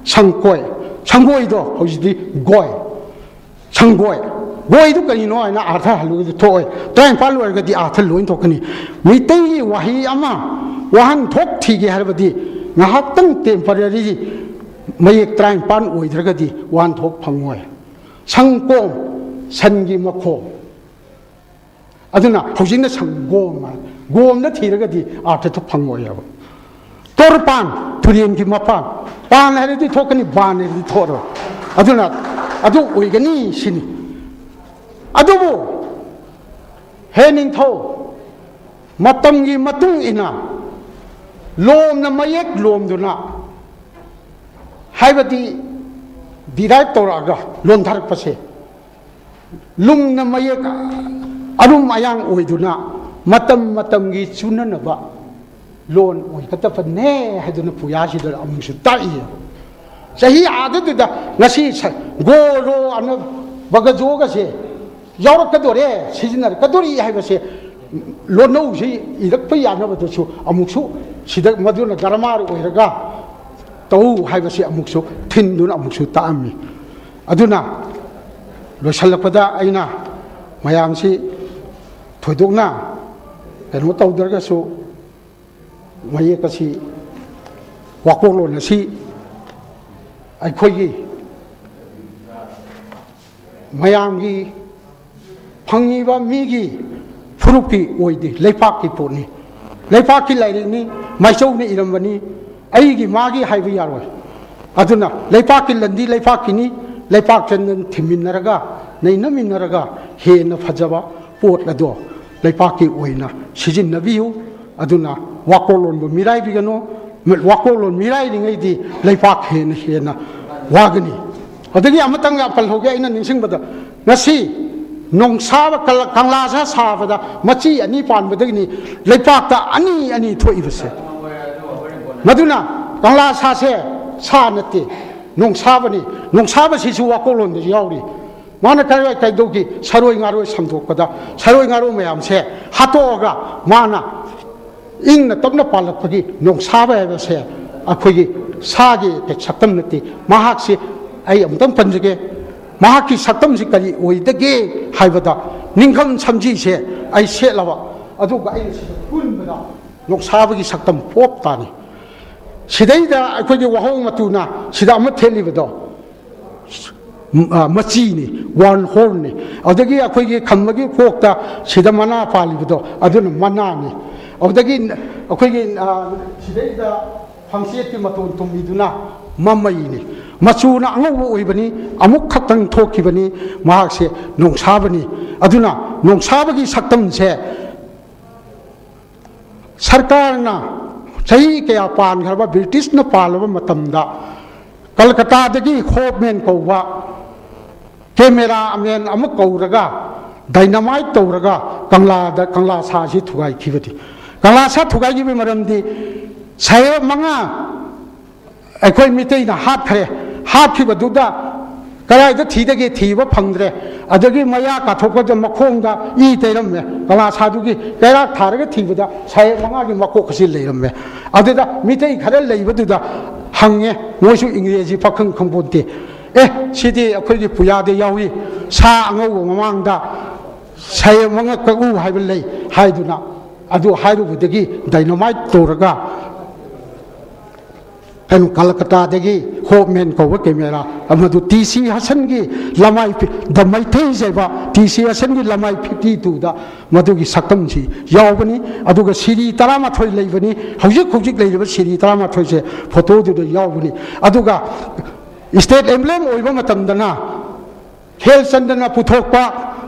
ꯁꯪꯀꯣꯏ, ꯁꯪꯒꯣꯏꯗꯣ ꯍꯧꯖꯤꯛꯇꯤ ꯒꯣꯏ꯫ ꯁꯪꯒꯣꯏ꯫ ꯒꯣꯏꯗꯨ ꯀꯔꯤꯅꯣ ꯍꯥꯏꯅ ꯑꯥꯔꯊ ꯍꯜꯂꯨꯒꯗꯤ ꯊꯣꯛꯑꯣꯏ꯫ ꯇꯔꯥꯅꯤꯄꯥꯜ ꯑꯣꯏꯔꯒꯗꯤ ꯑꯥꯔꯊ ꯂꯣꯏ ꯊꯣꯛꯀꯅꯤ꯫ ꯃꯩꯇꯩꯒꯤ ꯋꯥꯍꯩ ꯑꯃ ꯋꯥꯍꯟꯊꯣꯛ ꯊꯤꯒꯦ ꯍꯥꯏꯔꯕꯗꯤ ꯉꯥꯏꯍꯥꯛꯇꯪ temporary ꯃꯌꯦꯛ ꯇꯔꯥꯅꯤꯄꯥꯜ ꯑꯣꯏꯗ꯭ꯔꯒꯗꯤ ꯋꯥꯍꯟꯊꯣꯛ ꯐꯪꯉꯣꯏ꯫ ꯁꯪꯀꯣꯝ, ꯁꯟꯒꯤ ꯃꯈꯣꯝ꯫ ꯑꯗꯨꯅ ꯍꯧꯖꯤꯛꯅ ꯁꯪꯒꯣꯝ ꯍꯥꯏ꯫ ꯒꯣꯝꯗ ꯊꯤꯔꯒꯗꯤ ꯑꯥꯔꯊꯗꯨ ꯐꯪꯉꯣꯏ ꯍꯥꯏꯕ꯫ ꯇꯣꯔꯄꯥꯟ, ꯇꯨꯔꯦꯟꯒꯤ ꯃꯄꯥꯟ꯫ ꯄꯥꯟ ꯍꯥꯏꯔꯗꯤ ꯊꯣꯛꯀꯅꯤ, ꯕꯥꯟ ꯍꯥꯏꯔꯗꯤ ꯊꯣꯛꯑꯔꯣꯏ꯫ ꯑꯗꯨꯅ ꯑꯗꯨ ꯑꯣꯏꯒꯅꯤ ꯁꯤꯅꯤ꯫ ꯑꯗꯨꯕꯨ ꯍꯦ ꯅꯤꯡꯊꯧ, ꯃꯇꯝꯒꯤ ꯃꯇꯨꯡ ꯏꯟꯅ ꯂꯣꯝꯅ ꯃꯌꯦꯛ ꯂꯣꯝꯗꯨꯅ, ꯍꯥꯏꯕꯗꯤ derive ꯇꯧꯔꯛꯑꯒ ꯂꯣꯟꯊꯔꯛꯄꯁꯦ, ꯂꯨꯝꯅ ꯃꯌꯦꯛ ꯑꯔꯨꯝ ꯑꯌꯥꯡ ꯑꯣꯏꯗꯨꯅ ꯃꯇꯝ ꯃꯇꯝꯒꯤ ꯆꯨꯅꯅꯕ ꯂꯣꯟ ꯑꯣꯏꯒꯗꯕꯅꯦ ꯍꯥꯏꯗꯨꯅ ꯄꯨꯌꯥꯁꯤꯗ ꯑꯃꯨꯛꯁꯨ ꯇꯥꯛꯏ꯫ ꯆꯍꯤ ꯑꯥꯗꯗꯨꯗ ꯉꯁꯤ ꯁ-, ꯒꯣ ꯔꯣ ꯑꯅ ꯕꯒꯖꯣꯒꯁꯦ ꯌꯥꯎꯔꯛꯀꯗꯣꯔꯦ, ꯁꯤꯖꯤꯟꯅꯔꯛꯀꯗꯣꯔꯤ ꯍꯥꯏꯕꯁꯦ ꯂꯣꯟꯅꯧꯁꯤ ꯏꯔꯛꯄ ꯌꯥꯅꯕꯗꯁꯨ ꯑꯃꯨꯛꯁꯨ ꯁꯤꯗ ꯃꯗꯨꯅ ꯒ꯭ꯔꯥꯃꯥꯔ ꯑꯣꯏꯔꯒ ꯇꯧ ꯍꯥꯏꯕꯁꯤ ꯑꯃꯨꯛꯁꯨ ꯊꯤꯟꯗꯨꯅ ꯑꯃꯨꯛꯁꯨ ꯇꯥꯛꯑꯝꯃꯤ꯫ ꯑꯗꯨꯅ ꯂꯣꯏꯁꯤꯜꯂꯛꯄꯗ ꯑꯩꯅ ꯃꯌꯥꯝꯁꯤ ꯊꯣꯏꯗꯣꯛꯅ ꯀꯩꯅꯣ ꯇꯧꯗ꯭ꯔꯒꯁꯨ, ꯃꯌꯦꯛ ꯑꯁꯤ, ꯋꯥꯀꯣꯛꯂꯣꯟ ꯑꯁꯤ ꯑꯩꯈꯣꯏꯒꯤ ꯃꯌꯥꯝꯒꯤ, ꯐꯪꯉꯤꯕ ꯃꯤꯒꯤ ꯐꯨꯔꯨꯞꯀꯤ ꯑꯣꯏꯗꯦ, ꯂꯩꯄꯥꯛꯀꯤ ꯄꯣꯠꯅꯤ꯫ ꯂꯩꯄꯥꯛꯀꯤ ꯂꯥꯏꯔꯤꯛꯅꯤ, ꯃꯥꯏꯆꯧꯅ ꯏꯔꯝꯕꯅꯤ, ꯑꯩꯒꯤ ꯃꯥꯒꯤ ꯍꯥꯏꯕ ꯌꯥꯔꯣꯏ꯫ ꯑꯗꯨꯅ ꯂꯩꯄꯥꯛꯀꯤ ꯂꯟꯗꯤ ꯂꯩꯄꯥꯛꯀꯤꯅꯤ, ꯂꯩꯄꯥꯛ ꯆꯟꯗꯅ ꯊꯤꯃꯤꯟꯅꯔꯒ, ꯅꯩꯅꯃꯤꯟꯅꯔꯒ ꯍꯦꯟꯅ ꯐꯖꯕ ꯄꯣꯠ ꯑꯗꯣ ꯂꯩꯄꯥꯛꯀꯤ ꯑꯣꯏꯅ ꯁꯤꯖꯤꯟꯅꯕꯤꯌꯨ꯫ ꯑꯗꯨꯅ ꯋꯥꯀꯣꯛꯂꯣꯟꯕꯨ ꯃꯤꯔꯥꯏꯕꯤꯒꯅꯨ꯫ ꯋꯥꯀꯣꯛꯂꯣꯟ ꯃꯤꯔꯥꯏꯔꯤꯉꯩꯗꯤ ꯂꯩꯄꯥꯛ ꯍꯦꯟꯅ ꯍꯦꯟꯅ ꯋꯥꯒꯅꯤ꯫ ꯑꯗꯒꯤ ꯑꯃꯇꯪ ꯌꯥꯝ ꯄꯜꯍꯧꯒꯦ ꯑꯩꯅ ꯅꯤꯡꯁꯤꯡꯕꯗ, ꯉꯁꯤ ꯅꯣꯡꯁꯥꯕ ꯀꯪꯂꯥ-, ꯀꯪꯂꯥꯁꯥ ꯁꯥꯕꯗ ꯃꯆꯤ ꯑꯅꯤ ꯄꯥꯟꯕꯗꯒꯤꯅꯤ ꯂꯩꯄꯥꯛꯇ ꯑꯅꯤ ꯑꯅꯤ ꯊꯣꯛꯏꯕꯁꯦ꯫ ꯃꯗꯨꯅ ꯀꯪꯂꯥꯁꯥꯁꯦ ꯁꯥ ꯅꯠꯇꯦ, ꯅꯣꯡꯁꯥꯕꯅꯤ꯫ ꯅꯣꯡꯁꯥꯕꯁꯤꯁꯨ ꯋꯥꯀꯣꯛꯂꯣꯟꯗꯁꯨ ꯌꯥꯎꯔꯤ꯫ ꯃꯥꯅ ꯀꯔꯥꯏ ꯀꯥꯏꯗꯧꯒꯤ ꯁꯔꯣꯏ ꯉꯥꯔꯣꯏ ꯁꯟꯗꯣꯛꯄꯗ, ꯁꯔꯣꯏ ꯉꯥꯔꯣꯏ ꯃꯌꯥꯝꯁꯦ ꯍꯥꯠꯇꯣꯛꯑꯒ ꯃꯥꯅ ꯏꯪꯅ ꯇꯞꯅ ꯄꯥꯜꯂꯛꯄꯒꯤ ꯅꯣꯡꯁꯥꯕ ꯍꯥꯏꯕꯁꯦ ꯑꯩꯈꯣꯏꯒꯤ ꯁꯥꯒꯤ ꯁꯛꯇꯝ ꯅꯠꯇꯦ꯫ ꯃꯍꯥꯛꯁꯤ ꯑꯩ ꯑꯃꯨꯛꯇꯪ ꯄꯟꯖꯒꯦ, ꯃꯍꯥꯛꯀꯤ ꯁꯛꯇꯝꯁꯤ ꯀꯔꯤ ꯑꯣꯏꯗꯒꯦ ꯍꯥꯏꯕꯗ, ꯅꯤꯡꯈꯝ ꯁꯝꯖꯤꯁꯦ ꯑꯩ ꯁꯦꯠꯂꯕ, ꯑꯗꯨꯒ ꯑꯩꯅ ꯁꯤꯗ ꯀꯨꯟꯕꯗ ꯅꯣꯡꯁꯥꯕꯒꯤ ꯁꯛꯇꯝ ꯄꯣꯞ ꯇꯥꯅꯤ꯫ ꯁꯤꯗꯩꯗ ꯑꯩꯈꯣꯏꯒꯤ ꯋꯥꯍꯣꯡ ꯃꯇꯨꯅ ꯁꯤꯗ ꯑꯃ ꯊꯦꯠꯂꯤꯕꯗꯣ, ꯃꯆꯤꯅꯤ, ꯋꯥꯟ ꯍꯣꯔꯟꯅꯤ꯫ ꯑꯗꯒꯤ ꯑꯩꯈꯣꯏꯒꯤ ꯈꯝꯕꯒꯤ ꯀꯣꯛꯇ ꯁꯤꯗ ꯃꯅꯥ ꯄꯥꯜꯂꯤꯕꯗꯣ, ꯑꯗꯨꯅ ꯃꯅꯥꯅꯤ꯫ ꯑꯗꯨꯗꯒꯤ ꯑꯩꯈꯣꯏꯒꯤ, ꯑ, ꯁꯤꯗꯩꯗ ꯐꯪꯆꯦꯠꯀꯤ ꯃꯇꯣꯟ ꯇꯨꯝꯃꯤꯗꯨꯅ ꯃꯃꯩꯅꯤ꯫ ꯃꯆꯨꯅ ꯑꯉꯧꯕ ꯑꯣꯏꯕꯅꯤ, ꯑꯃꯨꯛ ꯈꯛꯇꯪ ꯊꯣꯛꯈꯤꯕꯅꯤ, ꯃꯍꯥꯛꯁꯦ ꯅꯣꯡꯁꯥꯕꯅꯤ꯫ ꯑꯗꯨꯅ ꯅꯣꯡꯁꯥꯕꯒꯤ ꯁꯛꯇꯝꯁꯦ ꯁꯔꯀꯥꯔꯅ ꯆꯍꯤ ꯀꯌꯥ ꯄꯥꯟꯈ꯭ꯔꯕ, ꯕ꯭ꯔꯤꯇꯤꯁꯅ ꯄꯥꯜꯂꯕ ꯃꯇꯝꯗ ꯀꯜꯀꯇꯥꯗꯒꯤ ꯍꯣꯞꯃꯦꯟ ꯀꯧꯕ ꯀꯦꯃꯦꯔꯥ ꯃꯦꯟ ꯑꯃ ꯀꯧꯔꯒ ꯗꯥꯏꯅꯥꯃꯥꯏꯠ ꯇꯧꯔꯒ ꯀꯪꯂꯥꯗ, ꯀꯪꯂꯥ ꯁꯥꯁꯤ ꯊꯨꯒꯥꯏꯈꯤꯕꯅꯤ꯫ ꯀꯪꯂꯥ ꯁꯥ ꯊꯨꯒꯥꯏꯈꯤꯕꯒꯤ ꯃꯔꯝꯗꯤ ꯁꯥꯍꯦꯕ ꯃꯉꯥ ꯑꯩꯈꯣꯏ ꯃꯤꯇꯩꯅ ꯍꯥꯠꯈ꯭ꯔꯦ꯫ ꯍꯥꯠꯈꯤꯕꯗꯨꯗ ꯀꯗꯥꯏꯗ ꯊꯤꯗꯒꯦ? ꯊꯤꯕ ꯐꯪꯗ꯭ꯔꯦ꯫ ꯑꯗꯒꯤ ꯃꯌꯥ ꯀꯥꯊꯣꯛꯄꯗ ꯃꯈꯣꯡꯗ ꯏ ꯇꯩꯔꯝꯃꯦ꯫ ꯀꯪꯂꯥ ꯁꯥꯗꯨꯒꯤ ꯀꯩꯔꯥꯛ ꯊꯥꯔꯒ ꯊꯤꯕꯗ ꯁꯥꯍꯦꯕ ꯃꯉꯥꯒꯤ ꯃꯀꯣꯛ ꯑꯁꯤ ꯂꯩꯔꯝꯃꯦ꯫ ꯑꯗꯨꯗ ꯃꯤꯇꯩ ꯈꯔ ꯂꯩꯕꯗꯨꯗ ꯍꯪꯉꯦ, ꯃꯣꯏꯁꯨ ꯏꯪꯒ꯭ꯔꯦꯖꯤ ꯄꯥꯈꯪ ꯈꯪꯄꯣꯟꯇꯦ꯫ "ꯑꯦ, ꯁꯤꯗꯤ ꯑꯩꯈꯣꯏꯒꯤ ꯄꯨꯌꯥꯗ ꯌꯥꯎꯏ, ꯁꯥ ꯑꯉꯧꯕ ꯃꯃꯥꯡꯗ ꯁꯥꯍꯦꯕ ꯃꯉꯥ ꯀꯛꯎ ꯍꯥꯏꯕ ꯂꯩ" ꯍꯥꯏꯗꯨꯅ, ꯑꯗꯨ ꯍꯥꯏꯔꯨꯕꯗꯒꯤ ꯗꯥꯏꯅꯥꯃꯥꯏꯠ ꯇꯧꯔꯒ ꯀꯩꯅꯣ, ꯀꯜꯀꯇꯥꯗꯒꯤ ꯍꯣꯞꯃꯦꯟ ꯀꯧꯕ ꯀꯦꯃꯦꯔꯥ, ꯃꯗꯨ ꯇꯤ ꯁꯤ ꯍꯁꯟꯒꯤ ꯂꯃꯥꯏ ꯐꯤ-, ꯗ ꯃꯩꯇꯩꯁ ꯍꯥꯏꯕ ꯇꯤ ꯁꯤ ꯍꯁꯟꯒꯤ ꯂꯃꯥꯏ ꯐꯤꯐꯇꯤ ꯇꯨꯗ ꯃꯗꯨꯒꯤ ꯁꯛꯇꯝꯁꯤ ꯌꯥꯎꯕꯅꯤ꯫ ꯑꯗꯨꯒ ꯁꯤꯔꯤ ꯇꯔꯥꯃꯥꯊꯣꯏ ꯂꯩꯕꯅꯤ, ꯍꯧꯖꯤꯛ ꯍꯧꯖꯤꯛ ꯂꯩꯔꯤꯕ ꯁꯤꯔꯤ ꯇꯔꯥꯃꯥꯊꯣꯏꯁꯦ ꯐꯣꯇꯣꯗꯨꯗ ꯌꯥꯎꯕꯅꯤ꯫ ꯑꯗꯨꯒ ꯁ꯭ꯇꯦꯠ ꯑꯦꯝꯕ꯭ꯂꯦꯝ ꯑꯣꯏꯕ ꯃꯇꯝꯗꯅ ꯈꯦꯜꯆꯟꯗ꯭ꯔꯅ ꯄꯨꯊꯣꯛꯄ,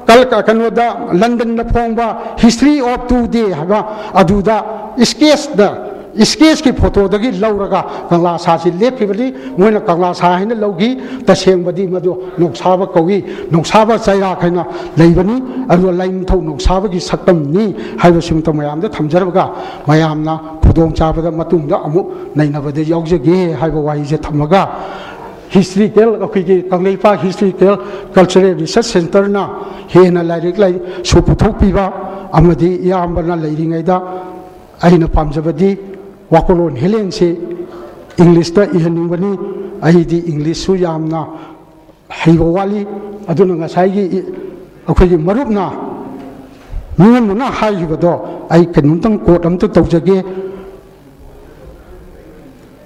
ꯀꯜ-, ꯀꯩꯅꯣꯗ, ꯂꯟꯗꯟꯗ ꯐꯣꯡꯕ History of Today ꯍꯥꯏꯕ, ꯑꯗꯨꯗ ꯁ꯭ꯀꯦꯠꯁꯇ, ꯁ꯭ꯀꯦꯠꯁꯀꯤ ꯐꯣꯇꯣꯗꯒꯤ ꯂꯧꯔꯒ ꯀꯪꯂꯥ ꯁꯥꯁꯤ ꯂꯦꯞꯈꯤꯕꯅꯤ꯫ ꯃꯣꯏꯅ ꯀꯪꯂꯥ ꯁꯥ ꯍꯥꯏꯅ ꯂꯧꯈꯤ꯫ ꯇꯁꯦꯡꯕꯗꯤ ꯃꯗꯨ ꯅꯣꯡꯁꯥꯕ ꯀꯧꯏ꯫ ꯅꯣꯡꯁꯥꯕ ꯆꯩꯔꯥꯛ ꯍꯥꯏꯅ ꯂꯩꯕꯅꯤ꯫ ꯑꯗꯨꯒ ꯂꯥꯏꯅꯤꯡꯊꯧ ꯅꯣꯡꯁꯥꯕꯒꯤ ꯁꯛꯇꯝꯅꯤ ꯍꯥꯏꯕꯁꯤꯃꯇ ꯃꯌꯥꯝꯗ ꯊꯝꯖꯔꯒ, ꯃꯌꯥꯝꯅ ꯈꯨꯗꯣꯡꯆꯥꯕꯗ ꯃꯇꯨꯡꯗ ꯑꯃꯨꯛ ꯅꯩꯅꯕꯗ ꯌꯥꯎꯖꯒꯦ ꯍꯥꯏꯕ ꯋꯥꯍꯩꯁꯦ ꯊꯝꯃꯒ, ꯍꯤꯁꯇ꯭ꯔꯤꯀꯦꯜ, ꯑꯩꯈꯣꯏꯒꯤ ꯀꯪꯂꯩꯄꯥꯛ ꯍꯤꯁꯇ꯭ꯔꯤꯀꯦꯜ ꯀꯜꯆꯔꯦꯜ ꯔꯤꯁꯔꯁ ꯁꯦꯟꯇꯔꯅ ꯍꯦꯟꯅ ꯂꯥꯏꯔꯤꯛ ꯂꯥꯏꯁꯨ ꯄꯨꯊꯣꯛꯄꯤꯕ ꯑꯃꯗꯤ ꯏꯌꯥꯝꯕꯅ ꯂꯩꯔꯤꯉꯩꯗ ꯑꯩꯅ ꯄꯥꯝꯖꯕꯗꯤ ꯋꯥꯀꯣꯂꯣꯟ ꯍꯤꯂꯦꯟꯁꯤ ꯏꯪꯂꯤꯁꯇ ꯏꯍꯟꯅꯤꯡꯕꯅꯤ꯫ ꯑꯩꯗꯤ ꯏꯪꯂꯤꯁꯁꯨ ꯌꯥꯝꯅ ꯍꯩꯕ ꯋꯥꯠꯂꯤ꯫ ꯑꯗꯨꯅ ꯉꯁꯥꯏꯒꯤ ꯏ-, ꯑꯩꯈꯣꯏꯒꯤ ꯃꯔꯨꯞꯅ, ꯃꯤꯉꯣꯟꯗꯅ ꯍꯥꯏꯈꯤꯕꯗꯣ ꯑꯩ ꯀꯩꯅꯣꯝꯇꯪ ꯀꯣꯠ ꯑꯝꯇ ꯇꯧꯖꯒꯦ꯫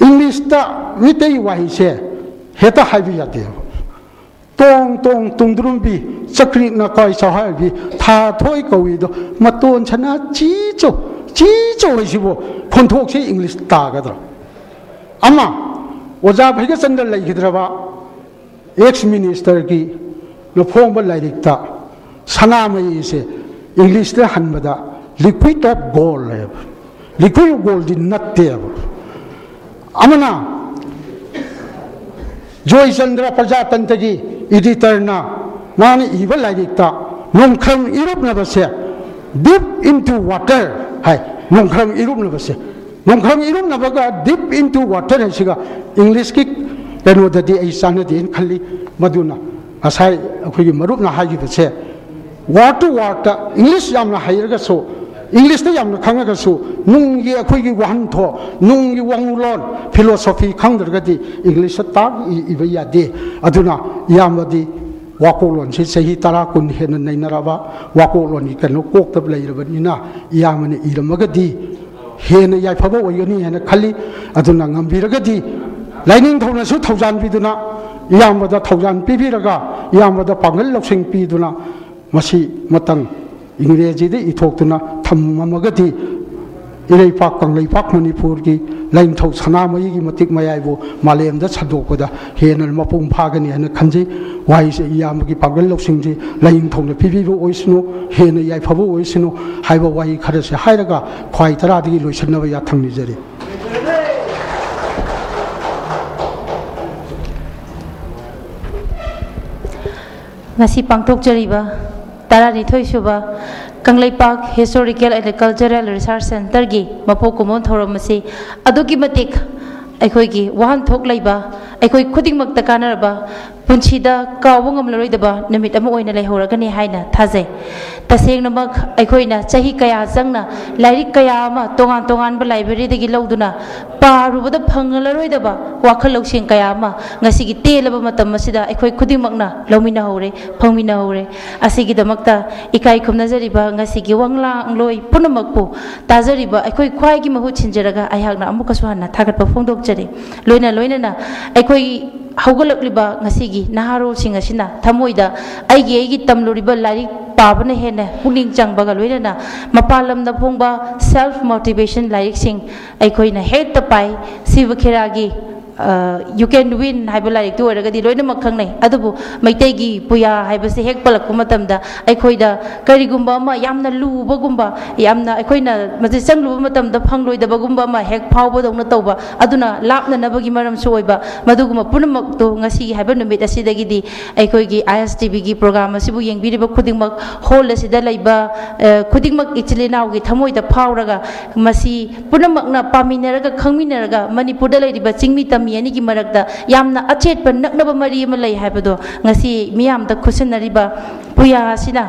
ꯏꯪꯂꯤꯁꯇ ꯃꯤꯇꯩ ꯋꯥꯍꯩꯁꯦ ꯍꯦꯛꯇ ꯍꯥꯏꯕ ꯌꯥꯗꯦꯕ꯫ ꯇꯣꯡ ꯇꯣꯡ ꯇꯨꯡꯗ꯭ꯔꯨꯝꯕꯤ, ꯆꯀ꯭ꯔꯤꯛꯅ ꯀꯣꯏ ꯆꯥꯎꯍꯥꯏꯕꯤ, ꯊꯥ ꯊꯣꯏ ꯀꯧꯏꯗꯣ, ꯃꯇꯣꯟ ꯁꯅꯥ ꯆꯤꯆꯧ, ꯆꯤꯆꯧ ꯍꯥꯏꯁꯤꯕꯨ ꯈꯣꯟꯊꯣꯛꯁꯤ ꯏꯪꯂꯤꯁ ꯇꯥꯒꯗ꯭ꯔꯣ? ꯑꯃ, ꯑꯣꯖꯥ ꯚꯩꯒꯆꯟꯗ꯭ꯔ ꯂꯩꯈꯤꯗ꯭ꯔꯕ ꯑꯦꯛꯁ ꯃꯤꯅꯤꯁꯇꯔꯒꯤ ꯅ ꯐꯣꯡꯕ ꯂꯥꯏꯔꯤꯛꯇ ꯁꯅꯥꯃꯍꯤꯁꯦ ꯏꯪꯂꯤꯁꯇ ꯍꯟꯕꯗ liquid of gold ꯍꯥꯏꯕ꯫ ꯂꯤꯀꯨꯌꯨ ꯒꯣꯜꯗꯤ ꯅꯠꯇꯦꯕ꯫ ꯑꯃꯅ ꯖꯣꯏꯆꯟꯗ꯭ꯔ ꯄ꯭ꯔꯖꯥꯇꯟꯇꯒꯤ ꯏꯗꯤꯇꯔꯅ ꯃꯥꯅ ꯏꯕ ꯂꯥꯏꯔꯤꯛꯇ ꯅꯣꯡꯈ꯭ꯔꯝ ꯏꯔꯨꯞꯅꯕꯁꯦ, deep into water ꯍꯥꯏ꯫ ꯅꯣꯡꯈ꯭ꯔꯝ ꯏꯔꯨꯞꯅꯕꯁꯦ, ꯅꯣꯡꯈ꯭ꯔꯝ ꯏꯔꯨꯞꯅꯕꯒ deep into water ꯍꯥꯏꯁꯤꯒ ꯏꯪꯂꯤꯁꯀꯤ ꯀꯩꯅꯣꯗꯗꯤ ꯑꯩ ꯆꯥꯟꯅꯗꯦꯅ ꯈꯜꯂꯤ꯫ ꯃꯗꯨꯅ ꯉꯁꯥꯏ ꯑꯩꯈꯣꯏꯒꯤ ꯃꯔꯨꯞꯅ ꯍꯥꯏꯈꯤꯕꯁꯦ, ꯋꯥꯔꯗ ꯇꯨ ꯋꯥꯔꯗꯇ ꯏꯪꯂꯤꯁ ꯌꯥꯝꯅ ꯍꯩꯔꯒꯁꯨ, ꯏꯪꯂꯤꯁꯇ ꯌꯥꯝꯅ ꯈꯪꯉꯒꯁꯨ, ꯅꯨꯡꯒꯤ ꯑꯩꯈꯣꯏꯒꯤ ꯋꯥꯍꯟꯊꯣꯛ, ꯅꯨꯡꯒꯤ ꯋꯥꯉꯨꯂꯣꯟ, ꯐꯤꯂꯣꯁꯣꯐꯤ ꯈꯪꯗ꯭ꯔꯒꯗꯤ ꯏꯪꯂꯤꯁꯇ ꯇꯥꯛ ꯏ-, ꯏꯕ ꯌꯥꯗꯦ꯫ ꯑꯗꯨꯅ ꯏꯌꯥꯝꯕꯗꯤ ꯋꯥꯀꯣꯛꯂꯣꯟꯁꯤ ꯆꯍꯤ ꯇꯔꯥ ꯀꯨꯟ ꯍꯦꯟꯅ ꯅꯩꯅꯔꯕ ꯋꯥꯀꯣꯛꯂꯣꯟꯒꯤ ꯀꯩꯅꯣ ꯀꯣꯛꯇ ꯂꯩꯔꯕꯅꯤꯅ, ꯏꯌꯥꯝꯕꯅ ꯏꯔꯝꯃꯒꯗꯤ ꯍꯦꯟꯅ ꯌꯥꯏꯐꯕ ꯑꯣꯏꯒꯅꯤ ꯍꯥꯏꯅ ꯈꯜꯂꯤ꯫ ꯑꯗꯨꯅ ꯉꯝꯕꯤꯔꯒꯗꯤ ꯂꯥꯏꯅꯤꯡꯊꯧꯅꯁꯨ ꯊꯧꯖꯥꯟ ꯄꯤꯗꯨꯅ, ꯏꯌꯥꯝꯕꯗ ꯊꯧꯖꯥꯟ ꯄꯤꯕꯤꯔꯒ, ꯏꯌꯥꯝꯕꯗ ꯄꯥꯡꯒꯜ ꯂꯧꯁꯤꯡ ꯄꯤꯗꯨꯅ, ꯃꯁꯤ ꯃꯇꯪ ꯏꯪꯔꯦꯖꯤꯗ ꯏꯊꯣꯛꯇꯨꯅ ꯊꯝꯃꯝꯃꯒꯗꯤ, ꯏꯔꯩꯄꯥꯛ ꯀꯪꯂꯩꯄꯥꯛ ꯃꯅꯤꯄꯨꯔꯒꯤ ꯂꯥꯏꯅꯤꯡꯊꯧ ꯁꯅꯥꯃꯍꯤꯒꯤ ꯃꯇꯤꯛ ꯃꯌꯥꯏꯕꯨ ꯃꯥꯂꯦꯝꯗ ꯁꯟꯗꯣꯛꯄꯗ ꯍꯦꯟꯅ ꯃꯄꯨꯡ ꯐꯥꯒꯅꯤ ꯍꯥꯏꯅ ꯈꯟꯖꯩ꯫ ꯋꯥꯍꯩꯁꯦ ꯏꯌꯥꯝꯕꯒꯤ ꯄꯥꯡꯒꯜ ꯂꯧꯁꯤꯡꯁꯤ ꯂꯥꯏꯅꯤꯡꯊꯧꯅ ꯄꯤꯕꯤꯕ ꯑꯣꯏꯁꯅꯨ, ꯍꯦꯟꯅ ꯌꯥꯏꯐꯕ ꯑꯣꯏꯁꯅꯨ ꯍꯥꯏꯕ ꯋꯥꯍꯩ ꯈꯔꯁꯦ ꯍꯥꯏꯔꯒ ꯈ꯭ꯋꯥꯏ ꯇꯔꯥꯗꯒꯤ ꯂꯣꯏꯁꯤꯟꯅꯕ ꯌꯥꯊꯪ ꯅꯤꯖꯔꯤ꯫ ꯉꯁꯤ ꯄꯥꯡꯊꯣꯛꯆꯔꯤꯕ ꯇꯔꯥꯅꯤꯊꯣꯏ ꯁꯨꯕ Kangleipak Historical and Cultural Research Centreꯒꯤ ꯃꯄꯣꯛ ꯀꯨꯝꯑꯣꯟ ꯊꯧꯔꯝ ꯑꯁꯤ ꯑꯗꯨꯛꯀꯤ ꯃꯇꯤꯛ ꯑꯩꯈꯣꯏꯒꯤ ꯋꯥꯍꯟꯊꯣꯛ ꯂꯩꯕ, ꯑꯩꯈꯣꯏ ꯈꯨꯗꯤꯡꯃꯛꯇ ꯀꯥꯟꯅꯔꯕ, ꯄꯨꯟꯁꯤꯗ ꯀꯥꯎꯕ ꯉꯝꯂꯔꯣꯏꯗꯕ ꯅꯨꯃꯤꯠ ꯑꯃ ꯑꯣꯏꯅ ꯂꯩꯍꯧꯔꯒꯅꯤ ꯍꯥꯏꯅ ꯊꯥꯖꯩ꯫ ꯇꯁꯦꯡꯅꯃꯛ ꯑꯩꯈꯣꯏꯅ ꯆꯍꯤ ꯀꯌꯥ ꯆꯪꯅ ꯂꯥꯏꯔꯤꯛ ꯀꯌꯥ ꯑꯃ ꯇꯣꯉꯥꯟ ꯇꯣꯉꯥꯟꯕ libraryꯗꯒꯤ ꯂꯧꯗꯨꯅ ꯄꯥꯔꯨꯕꯗ ꯐꯪꯂꯔꯣꯏꯗꯕ ꯋꯥꯈꯜ ꯂꯧꯁꯤꯡ ꯀꯌꯥ ꯑꯃ ꯉꯁꯤꯒꯤ ꯇꯦꯜꯂꯕ ꯃꯇꯝ ꯑꯁꯤꯗ ꯑꯩꯈꯣꯏ ꯈꯨꯗꯤꯡꯃꯛꯅ ꯂꯧꯃꯤꯟꯅꯍꯧꯔꯦ, ꯐꯪꯃꯤꯟꯅꯍꯧꯔꯦ꯫ ꯑꯁꯤꯒꯤꯗꯃꯛꯇ ꯏꯀꯥꯏ ꯈꯨꯝꯅꯖꯔꯤꯕ ꯉꯁꯤꯒꯤ ꯋꯥꯉꯥꯡꯂꯣꯏ ꯄꯨꯝꯅꯃꯛꯄꯨ ꯇꯥꯖꯔꯤꯕ ꯑꯩꯈꯣꯏ ꯈ꯭ꯋꯥꯏꯒꯤ ꯃꯍꯨꯠ ꯁꯤꯟꯖꯔꯒ ꯑꯩꯍꯥꯛꯅ ꯑꯃꯨꯛꯀꯁꯨ ꯍꯟꯅ ꯊꯥꯒꯠꯄ ꯐꯣꯡꯗꯣꯛꯆꯔꯤ꯫ ꯂꯣꯏꯅ ꯂꯣꯏꯅꯅ ꯑꯩꯈꯣꯏ ꯍꯧꯒꯠꯂꯛꯂꯤꯕ ꯉꯁꯤꯒꯤ ꯅꯍꯥꯔꯣꯜꯁꯤꯡ ꯑꯁꯤꯅ ꯊꯃꯣꯏꯗ ꯑꯩꯒꯤ, ꯑꯩꯒꯤ ꯇꯝꯂꯨꯔꯤꯕ ꯂꯥꯏꯔꯤꯛ ꯄꯥꯕꯅ ꯍꯦꯟꯅ ꯄꯨꯛꯅꯤꯡ ꯆꯪꯕꯒ ꯂꯣꯏꯅꯅ ꯃꯄꯥꯟ ꯂꯝꯗ ꯐꯣꯡꯕ self motivation ꯂꯥꯏꯔꯤꯛꯁꯤꯡ ꯑꯩꯈꯣꯏꯅ ꯍꯦꯛꯇ ꯄꯥꯏ꯫ ꯁꯤꯕ ꯈꯦꯔꯥꯒꯤ You Can Win ꯍꯥꯏꯕ ꯂꯥꯏꯔꯤꯛꯇꯨ ꯑꯣꯏꯔꯒꯗꯤ ꯂꯣꯏꯅꯃꯛ ꯈꯪꯅꯩ꯫ ꯑꯗꯨꯕꯨ ꯃꯩꯇꯩꯒꯤ ꯄꯨꯌꯥ ꯍꯥꯏꯕꯁꯦ ꯍꯦꯛ ꯄꯜꯂꯛꯄ ꯃꯇꯝꯗ ꯑꯩꯈꯣꯏꯗ ꯀꯔꯤꯒꯨꯝꯕ ꯑꯃ ꯌꯥꯝꯅ ꯂꯨꯕꯒꯨꯝꯕ, ꯌꯥꯝꯅ ꯑꯩꯈꯣꯏꯅ ꯃꯁꯤ ꯆꯪꯂꯨꯕ ꯃꯇꯝꯗ ꯐꯪꯂꯣꯏꯗꯕꯒꯨꯝꯕ ꯑꯃ ꯍꯦꯛ ꯐꯥꯎꯕꯗꯧꯅ ꯇꯧꯕ, ꯑꯗꯨꯅ ꯂꯥꯞꯅꯅꯕꯒꯤ ꯃꯔꯝꯁꯨ ꯑꯣꯏꯕ꯫ ꯃꯗꯨꯒꯨꯝꯕ ꯄꯨꯝꯅꯃꯛꯇꯨ ꯉꯁꯤꯒꯤ ꯍꯥꯏꯕ ꯅꯨꯃꯤꯠ ꯑꯁꯤꯗꯒꯤꯗꯤ ꯑꯩꯈꯣꯏꯒꯤ I S T Vꯒꯤ program ꯑꯁꯤꯕꯨ ꯌꯦꯡꯕꯤꯔꯤꯕ ꯈꯨꯗꯤꯡꯃꯛ, hall ꯑꯁꯤꯗ ꯂꯩꯕ, ꯑ, ꯈꯨꯗꯤꯡꯃꯛ ꯏꯆꯤꯜ ꯏꯅꯥꯎꯒꯤ ꯊꯃꯣꯏꯗ ꯐꯥꯎꯔꯒ, ꯃꯁꯤ ꯄꯨꯝꯅꯃꯛꯅ ꯄꯥꯃꯤꯟꯅꯔꯒ, ꯈꯪꯃꯤꯟꯅꯔꯒ, ꯃꯅꯤꯄꯨꯔꯗ ꯂꯩꯔꯤꯕ ꯆꯤꯡꯃꯤ ꯇꯝꯃꯤ ꯑꯅꯤꯒꯤ ꯃꯔꯛꯇ ꯌꯥꯝꯅ ꯑꯆꯦꯠꯄ ꯅꯛꯅꯕ ꯃꯔꯤ ꯑꯃ ꯂꯩ ꯍꯥꯏꯕꯗꯣ ꯉꯁꯤ ꯃꯤꯌꯥꯝꯗ ꯈꯨꯠꯁꯤꯟꯅꯔꯤꯕ ꯄꯨꯌꯥ ꯑꯁꯤꯅ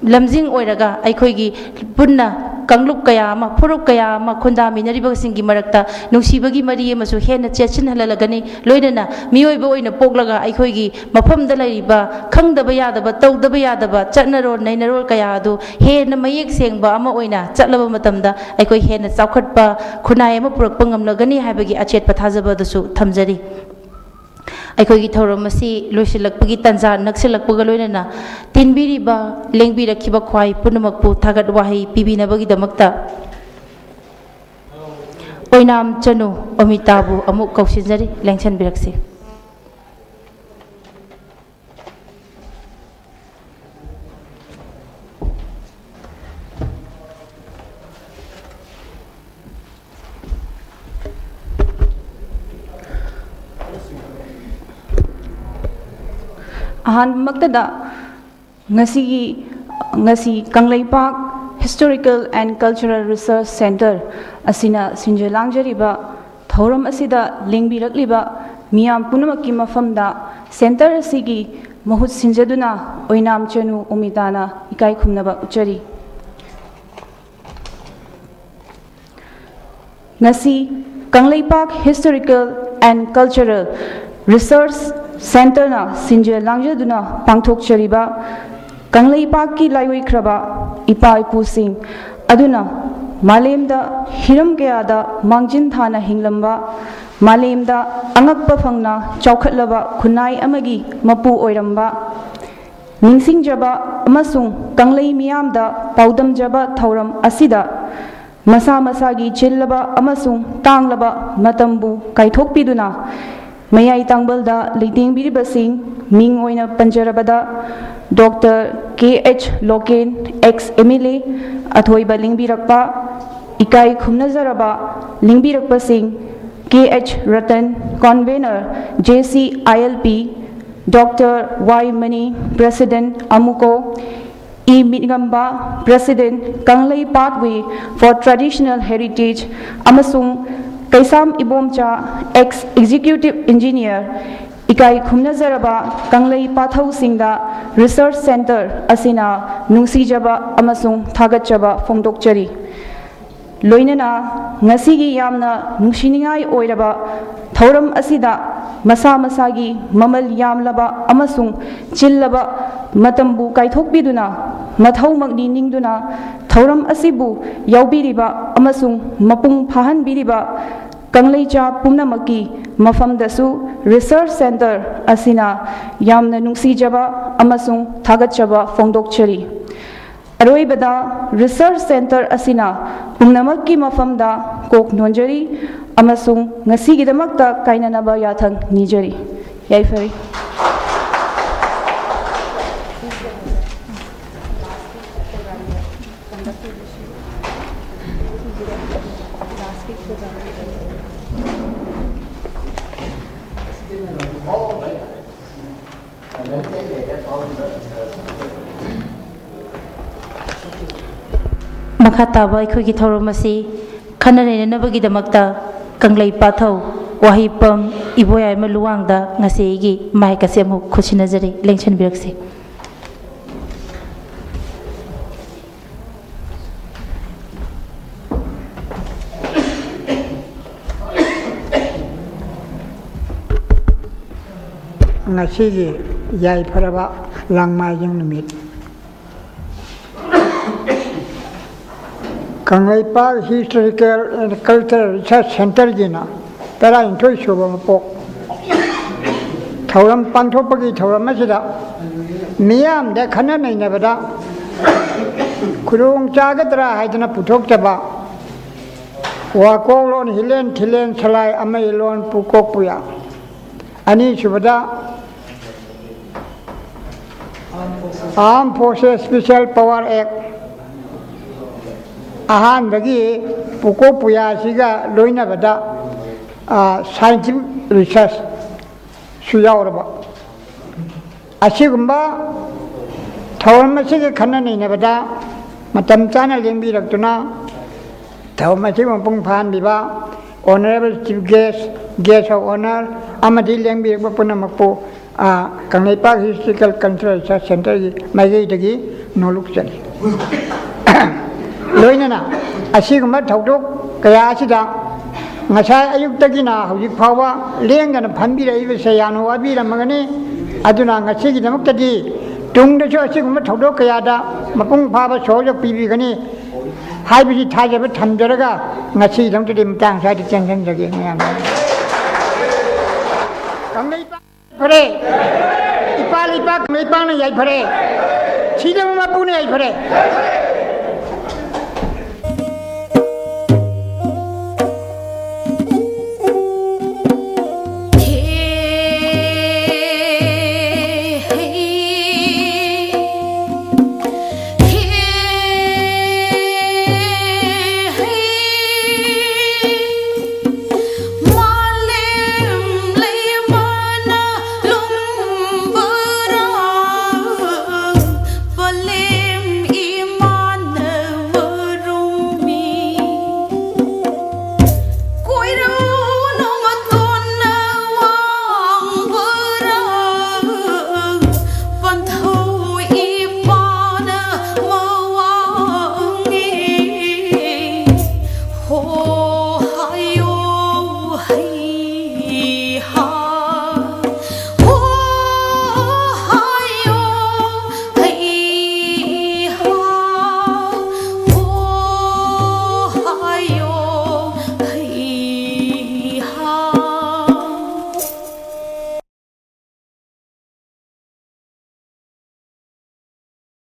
ꯂꯝꯖꯤꯡ ꯑꯣꯏꯔꯒ, ꯑꯩꯈꯣꯏꯒꯤ ꯄꯨꯟꯅ ꯀꯥꯡꯂꯨꯞ ꯀꯌꯥ ꯑꯃ, ꯐꯨꯔꯨꯞ ꯀꯌꯥ ꯑꯃ ꯈꯨꯟꯗꯥꯃꯤꯟꯅꯔꯤꯕꯁꯤꯡꯒꯤ ꯃꯔꯛꯇ ꯅꯨꯡꯁꯤꯕꯒꯤ ꯃꯔꯤ ꯑꯃꯁꯨ ꯍꯦꯟꯅ ꯆꯦꯠꯁꯤꯟꯍꯜꯂꯒꯅꯤ꯫ ꯂꯣꯏꯅꯅ ꯃꯤꯑꯣꯏꯕ ꯑꯣꯏꯅ ꯄꯣꯛꯂꯒ ꯑꯩꯈꯣꯏꯒꯤ ꯃꯐꯝꯗ ꯂꯩꯔꯤꯕ ꯈꯪꯗꯕ ꯌꯥꯗꯕ, ꯇꯧꯗꯕ ꯌꯥꯗꯕ ꯆꯠꯅꯔꯣꯜ ꯅꯩꯅꯔꯣꯜ ꯀꯌꯥ ꯑꯗꯨ ꯍꯦꯟꯅ ꯃꯌꯦꯛ ꯁꯦꯡꯕ ꯑꯃ ꯑꯣꯏꯅ ꯆꯠꯂꯕ ꯃꯇꯝꯗ, ꯑꯩꯈꯣꯏ ꯍꯦꯟꯅ ꯆꯥꯎꯈꯠꯄ ꯈꯨꯟꯅꯥꯏ ꯑꯃ ꯄꯨꯔꯛꯄ ꯉꯝꯂꯒꯅꯤ ꯍꯥꯏꯕꯒꯤ ꯑꯆꯦꯠꯄ ꯊꯥꯖꯕ ꯑꯗꯨꯁꯨ ꯊꯝꯖꯔꯤ꯫ ꯑꯩꯈꯣꯏꯒꯤ ꯊꯧꯔꯝ ꯑꯁꯤ ꯂꯣꯏꯁꯤꯜꯂꯛꯄꯒꯤ ꯇꯥꯟꯖꯥ ꯅꯛꯁꯤꯜꯂꯛꯄꯒ ꯂꯣꯏꯅꯅ, ꯇꯤꯟꯕꯤꯔꯤꯕ, ꯂꯦꯡꯕꯤꯔꯛꯈꯤꯕ ꯈ꯭ꯋꯥꯏ ꯄꯨꯝꯅꯃꯛꯄꯨ ꯊꯥꯒꯠ ꯋꯥꯍꯩ ꯄꯤꯕꯤꯅꯕꯒꯤꯗꯃꯛꯇ ꯑꯣꯏꯅꯥꯝ ꯆꯅꯨ ꯑꯣꯃꯤꯇꯥꯕꯨ ꯑꯃꯨꯛ ꯀꯧꯁꯤꯟꯖꯔꯤ, ꯂꯦꯡꯁꯤꯟꯕꯤꯔꯛꯁꯤ꯫ ꯑꯍꯥꯟꯕꯃꯛꯇꯗ ꯉꯁꯤꯒꯤ, ꯉꯁꯤ Kangleipak Historical and Cultural Research Centre ꯑꯁꯤꯅ ꯁꯤꯟꯖ ꯂꯥꯡꯖꯔꯤꯕ ꯊꯧꯔꯝ ꯑꯁꯤꯗ ꯂꯦꯡꯕꯤꯔꯛꯂꯤꯕ ꯃꯤꯌꯥꯝ ꯄꯨꯝꯅꯃꯛꯀꯤ ꯃꯐꯝꯗ centre ꯑꯁꯤꯒꯤ ꯃꯍꯨꯠ ꯁꯤꯟꯖꯗꯨꯅ ꯑꯣꯏꯅꯥꯝ ꯆꯅꯨ ꯎꯃꯤꯇꯥꯅ ꯏꯀꯥꯏ ꯈꯨꯝꯅꯕ ꯎꯠꯆꯔꯤ꯫ ꯉꯁꯤ Kangleipak Historical and Cultural Research Centreꯅ ꯁꯤꯟꯖ ꯂꯥꯡꯖꯗꯨꯅ ꯄꯥꯡꯊꯣꯛꯆꯔꯤꯕ ꯀꯪꯂꯩꯄꯥꯛꯀꯤ ꯂꯥꯏꯑꯣꯏꯈ꯭ꯔꯕ ꯏꯄꯥ ꯏꯄꯨꯁꯤꯡ ꯑꯗꯨꯅ ꯃꯥꯂꯦꯝꯗ ꯍꯤꯔꯝ ꯀꯌꯥꯗ ꯃꯥꯡꯖꯤꯟ ꯊꯥꯅ ꯍꯤꯡꯂꯝꯕ, ꯃꯥꯂꯦꯝꯗ ꯑꯉꯛꯄ ꯐꯪꯅ ꯆꯥꯎꯈꯠꯂꯕ ꯈꯨꯟꯅꯥꯏ ꯑꯃꯒꯤ ꯃꯄꯨ ꯑꯣꯏꯔꯝꯕ, ꯅꯤꯡꯁꯤꯡꯖꯕ ꯑꯃꯁꯨꯡ ꯀꯪꯂꯩ ꯃꯤꯌꯥꯝꯗ ꯄꯥꯎꯗꯝꯖꯕ ꯊꯧꯔꯝ ꯑꯁꯤꯗ ꯃꯁꯥ ꯃꯁꯥꯒꯤ ꯆꯤꯜꯂꯕ ꯑꯃꯁꯨꯡ ꯇꯥꯡꯂꯕ ꯃꯇꯝꯕꯨ ꯀꯥꯏꯊꯣꯛꯄꯤꯗꯨꯅ ꯃꯌꯥꯏ ꯇꯥꯡꯕꯜꯗ ꯂꯩꯇꯦꯡꯕꯤꯔꯤꯕꯁꯤꯡ, ꯃꯤꯡ ꯑꯣꯏꯅ ꯄꯟꯖꯔꯕꯗ, doctor K H Loken, ex M L A, ꯑꯊꯣꯏꯕ ꯂꯦꯡꯕꯤꯔꯛꯄ, ꯏꯀꯥꯏ ꯈꯨꯝꯅꯖꯔꯕ ꯂꯦꯡꯕꯤꯔꯛꯄꯁꯤꯡ, K H Ratan, convener, J C I L P, doctor Y Mani, president, Amuko, E Mitngamba, president, Kanglei Pathway for Traditional Heritage, ꯑꯃꯁꯨꯡ Keisham Ibomcha, ex executive engineer, ꯏꯀꯥꯏ ꯈꯨꯝꯅꯖꯔꯕ ꯀꯪꯂꯩ ꯄꯥꯊꯧꯁꯤꯡꯗ ꯔꯤꯁꯔꯁ ꯁꯦꯟꯇꯔ ꯑꯁꯤꯅ ꯅꯨꯡꯁꯤꯖꯕ ꯑꯃꯁꯨꯡ ꯊꯥꯒꯠꯆꯕ ꯐꯣꯡꯗꯣꯛꯆꯔꯤ꯫ ꯂꯣꯏꯅꯅ ꯉꯁꯤꯒꯤ ꯌꯥꯝꯅ ꯅꯨꯡꯁꯤꯅꯤꯡꯉꯥꯏ ꯑꯣꯏꯔꯕ ꯊꯧꯔꯝ ꯑꯁꯤꯗ ꯃꯁꯥ ꯃꯁꯥꯒꯤ ꯃꯃꯜ ꯌꯥꯝꯂꯕ ꯑꯃꯁꯨꯡ ꯆꯤꯜꯂꯕ ꯃꯇꯝꯕꯨ ꯀꯥꯏꯊꯣꯛꯄꯤꯗꯨꯅ ꯃꯊꯧꯃꯛꯅꯤ ꯅꯤꯡꯗꯨꯅ ꯊꯧꯔꯝ ꯑꯁꯤꯕꯨ ꯌꯥꯎꯕꯤꯔꯤꯕ ꯑꯃꯁꯨꯡ ꯃꯄꯨꯡ ꯐꯥꯍꯟꯕꯤꯔꯤꯕ ꯀꯪꯂꯩꯆꯥ ꯄꯨꯝꯅꯃꯛꯀꯤ ꯃꯐꯝꯗꯁꯨ ꯔꯤꯁꯔꯁ ꯁꯦꯟꯇꯔ ꯑꯁꯤꯅ ꯌꯥꯝꯅ ꯅꯨꯡꯁꯤꯖꯕ ꯑꯃꯁꯨꯡ ꯊꯥꯒꯠꯆꯕ ꯐꯣꯡꯗꯣꯛꯆꯔꯤ꯫ ꯑꯔꯣꯏꯕꯗ, ꯔꯤꯁꯔꯁ ꯁꯦꯟꯇꯔ ꯑꯁꯤꯅ ꯄꯨꯝꯅꯃꯛꯀꯤ ꯃꯐꯝꯗ ꯀꯣꯛ ꯅꯣꯟꯖꯔꯤ ꯑꯃꯁꯨꯡ ꯉꯁꯤꯒꯤꯗꯃꯛꯇ ꯀꯥꯏꯅꯅꯕ ꯌꯥꯊꯪ ꯅꯤꯖꯔꯤ꯫ ꯌꯥꯏꯐꯔꯦ꯫ ꯃꯈꯥ ꯇꯥꯕ ꯑꯩꯈꯣꯏꯒꯤ ꯊꯧꯔꯝ ꯑꯁꯤ ꯈꯟꯅ ꯅꯩꯅꯅꯕꯒꯤꯗꯃꯛꯇ ꯀꯪꯂꯩ ꯄꯥꯊꯧ, ꯋꯥꯍꯩꯄꯝ ꯏꯕꯣꯌꯥꯏꯃ ꯂꯨꯋꯥꯡꯗ ꯉꯁꯤ ꯑꯩꯒꯤ ꯃꯥꯏꯛ ꯑꯁꯤ ꯑꯃꯨꯛ ꯈꯨꯠꯁꯤꯟꯅꯖꯔꯤ, ꯂꯦꯡꯁꯤꯟꯕꯤꯔꯛꯁꯤ꯫ ꯉꯁꯤꯒꯤ ꯌꯥꯏꯐꯔꯕ ꯂꯥꯡꯃꯥꯏꯖꯤꯡ ꯅꯨꯃꯤꯠ, Kangleipak Historical and Cultural Research Centerꯒꯤꯅ ꯇꯔꯥꯅꯤꯊꯣꯏ ꯁꯨꯕ ꯃꯄꯣꯛ ꯊꯧꯔꯝ ꯄꯥꯡꯊꯣꯛꯄꯒꯤ ꯊꯧꯔꯝ ꯑꯁꯤꯗ ꯃꯤꯌꯥꯝꯗ ꯈꯟꯅ ꯅꯩꯅꯕꯗ ꯈꯨꯗꯣꯡ ꯆꯥꯒꯗ꯭ꯔꯥ ꯍꯥꯏꯗꯅ ꯄꯨꯊꯣꯛꯆꯕ ꯋꯥꯀꯣꯛꯂꯣꯟ ꯍꯤꯂꯦꯟ ꯊꯤꯂꯦꯟ ꯁꯂꯥꯏ ꯑꯃꯒꯤ ꯂꯣꯟ ꯄꯨꯀꯣꯛ ꯄꯨꯌꯥ꯫ ꯑꯅꯤꯁꯨꯕꯗ Armed Forces Special Power Act꯫ ꯑꯍꯥꯟꯕꯒꯤ ꯄꯨꯀꯣꯛ ꯄꯨꯌꯥꯁꯤꯒ ꯂꯣꯏꯅꯕꯗ, ꯑ, scientific research ꯁꯨ ꯌꯥꯎꯔꯕ꯫ ꯑꯁꯤꯒꯨꯝꯕ ꯊꯧꯔꯝ ꯑꯁꯤꯒꯤ ꯈꯟꯅ ꯅꯩꯅꯕꯗ ꯃꯇꯝ ꯆꯥꯅ ꯂꯦꯡꯕꯤꯔꯛꯇꯨꯅ ꯊꯧꯔꯝ ꯑꯁꯤꯕꯨ ꯃꯄꯨꯡ ꯐꯥꯍꯟꯕꯤꯕ Honourable Chief Guest, Guest of Honour ꯑꯃꯗꯤ ꯂꯦꯡꯕꯤꯔꯛꯄ ꯄꯨꯝꯅꯃꯛꯄꯨ, ꯑ, ꯀꯪꯂꯩꯄꯥꯛ Historical Cultural Research Centreꯒꯤ ꯃꯥꯏꯀꯩꯗꯒꯤ ꯅꯣꯂꯨꯛꯆꯔꯤ꯫ ꯂꯣꯏꯅꯅ ꯑꯁꯤꯒꯨꯝꯕ ꯊꯧꯗꯣꯛ ꯀꯌꯥ ꯑꯁꯤꯗ ꯉꯁꯥꯏ ꯑꯌꯨꯛꯇꯒꯤꯅ ꯍꯧꯖꯤꯛ ꯐꯥꯎꯕ ꯂꯦꯡꯗꯅ ꯐꯝꯕꯤꯔꯛꯏꯕꯁꯦ ꯌꯥꯝꯅ ꯋꯥꯕꯤꯔꯝꯃꯒꯅꯤ꯫ ꯑꯗꯨꯅ ꯉꯁꯤꯒꯤꯗꯃꯛꯇꯗꯤ ꯇꯨꯡꯗꯁꯨ ꯑꯁꯤꯒꯨꯝꯕ ꯊꯧꯗꯣꯛ ꯀꯌꯥꯗ ꯃꯄꯨꯡ ꯐꯥꯕ ꯁꯍꯌꯣꯒ ꯄꯤꯕꯤꯒꯅꯤ ꯍꯥꯏꯕꯁꯤ ꯊꯥꯖꯕ ꯊꯝꯖꯔꯒ ꯉꯁꯤꯒꯤꯗꯃꯛꯇꯗꯤ ꯃꯇꯥꯡ ꯁ꯭ꯋꯥꯏꯗ ꯇꯦꯟꯁꯤꯟꯖꯒꯦ꯫ ꯃꯌꯥꯝ ꯀꯪꯂꯩꯄꯥꯛ ꯐꯔꯦ, ꯏꯄꯥ ꯂꯩꯄꯥꯛ ꯀꯪꯂꯩꯄꯥꯛꯅ ꯌꯥꯏꯐꯔꯦ, ꯁꯤꯗꯕ ꯃꯄꯨꯅ ꯌꯥꯏꯐꯔꯦ꯫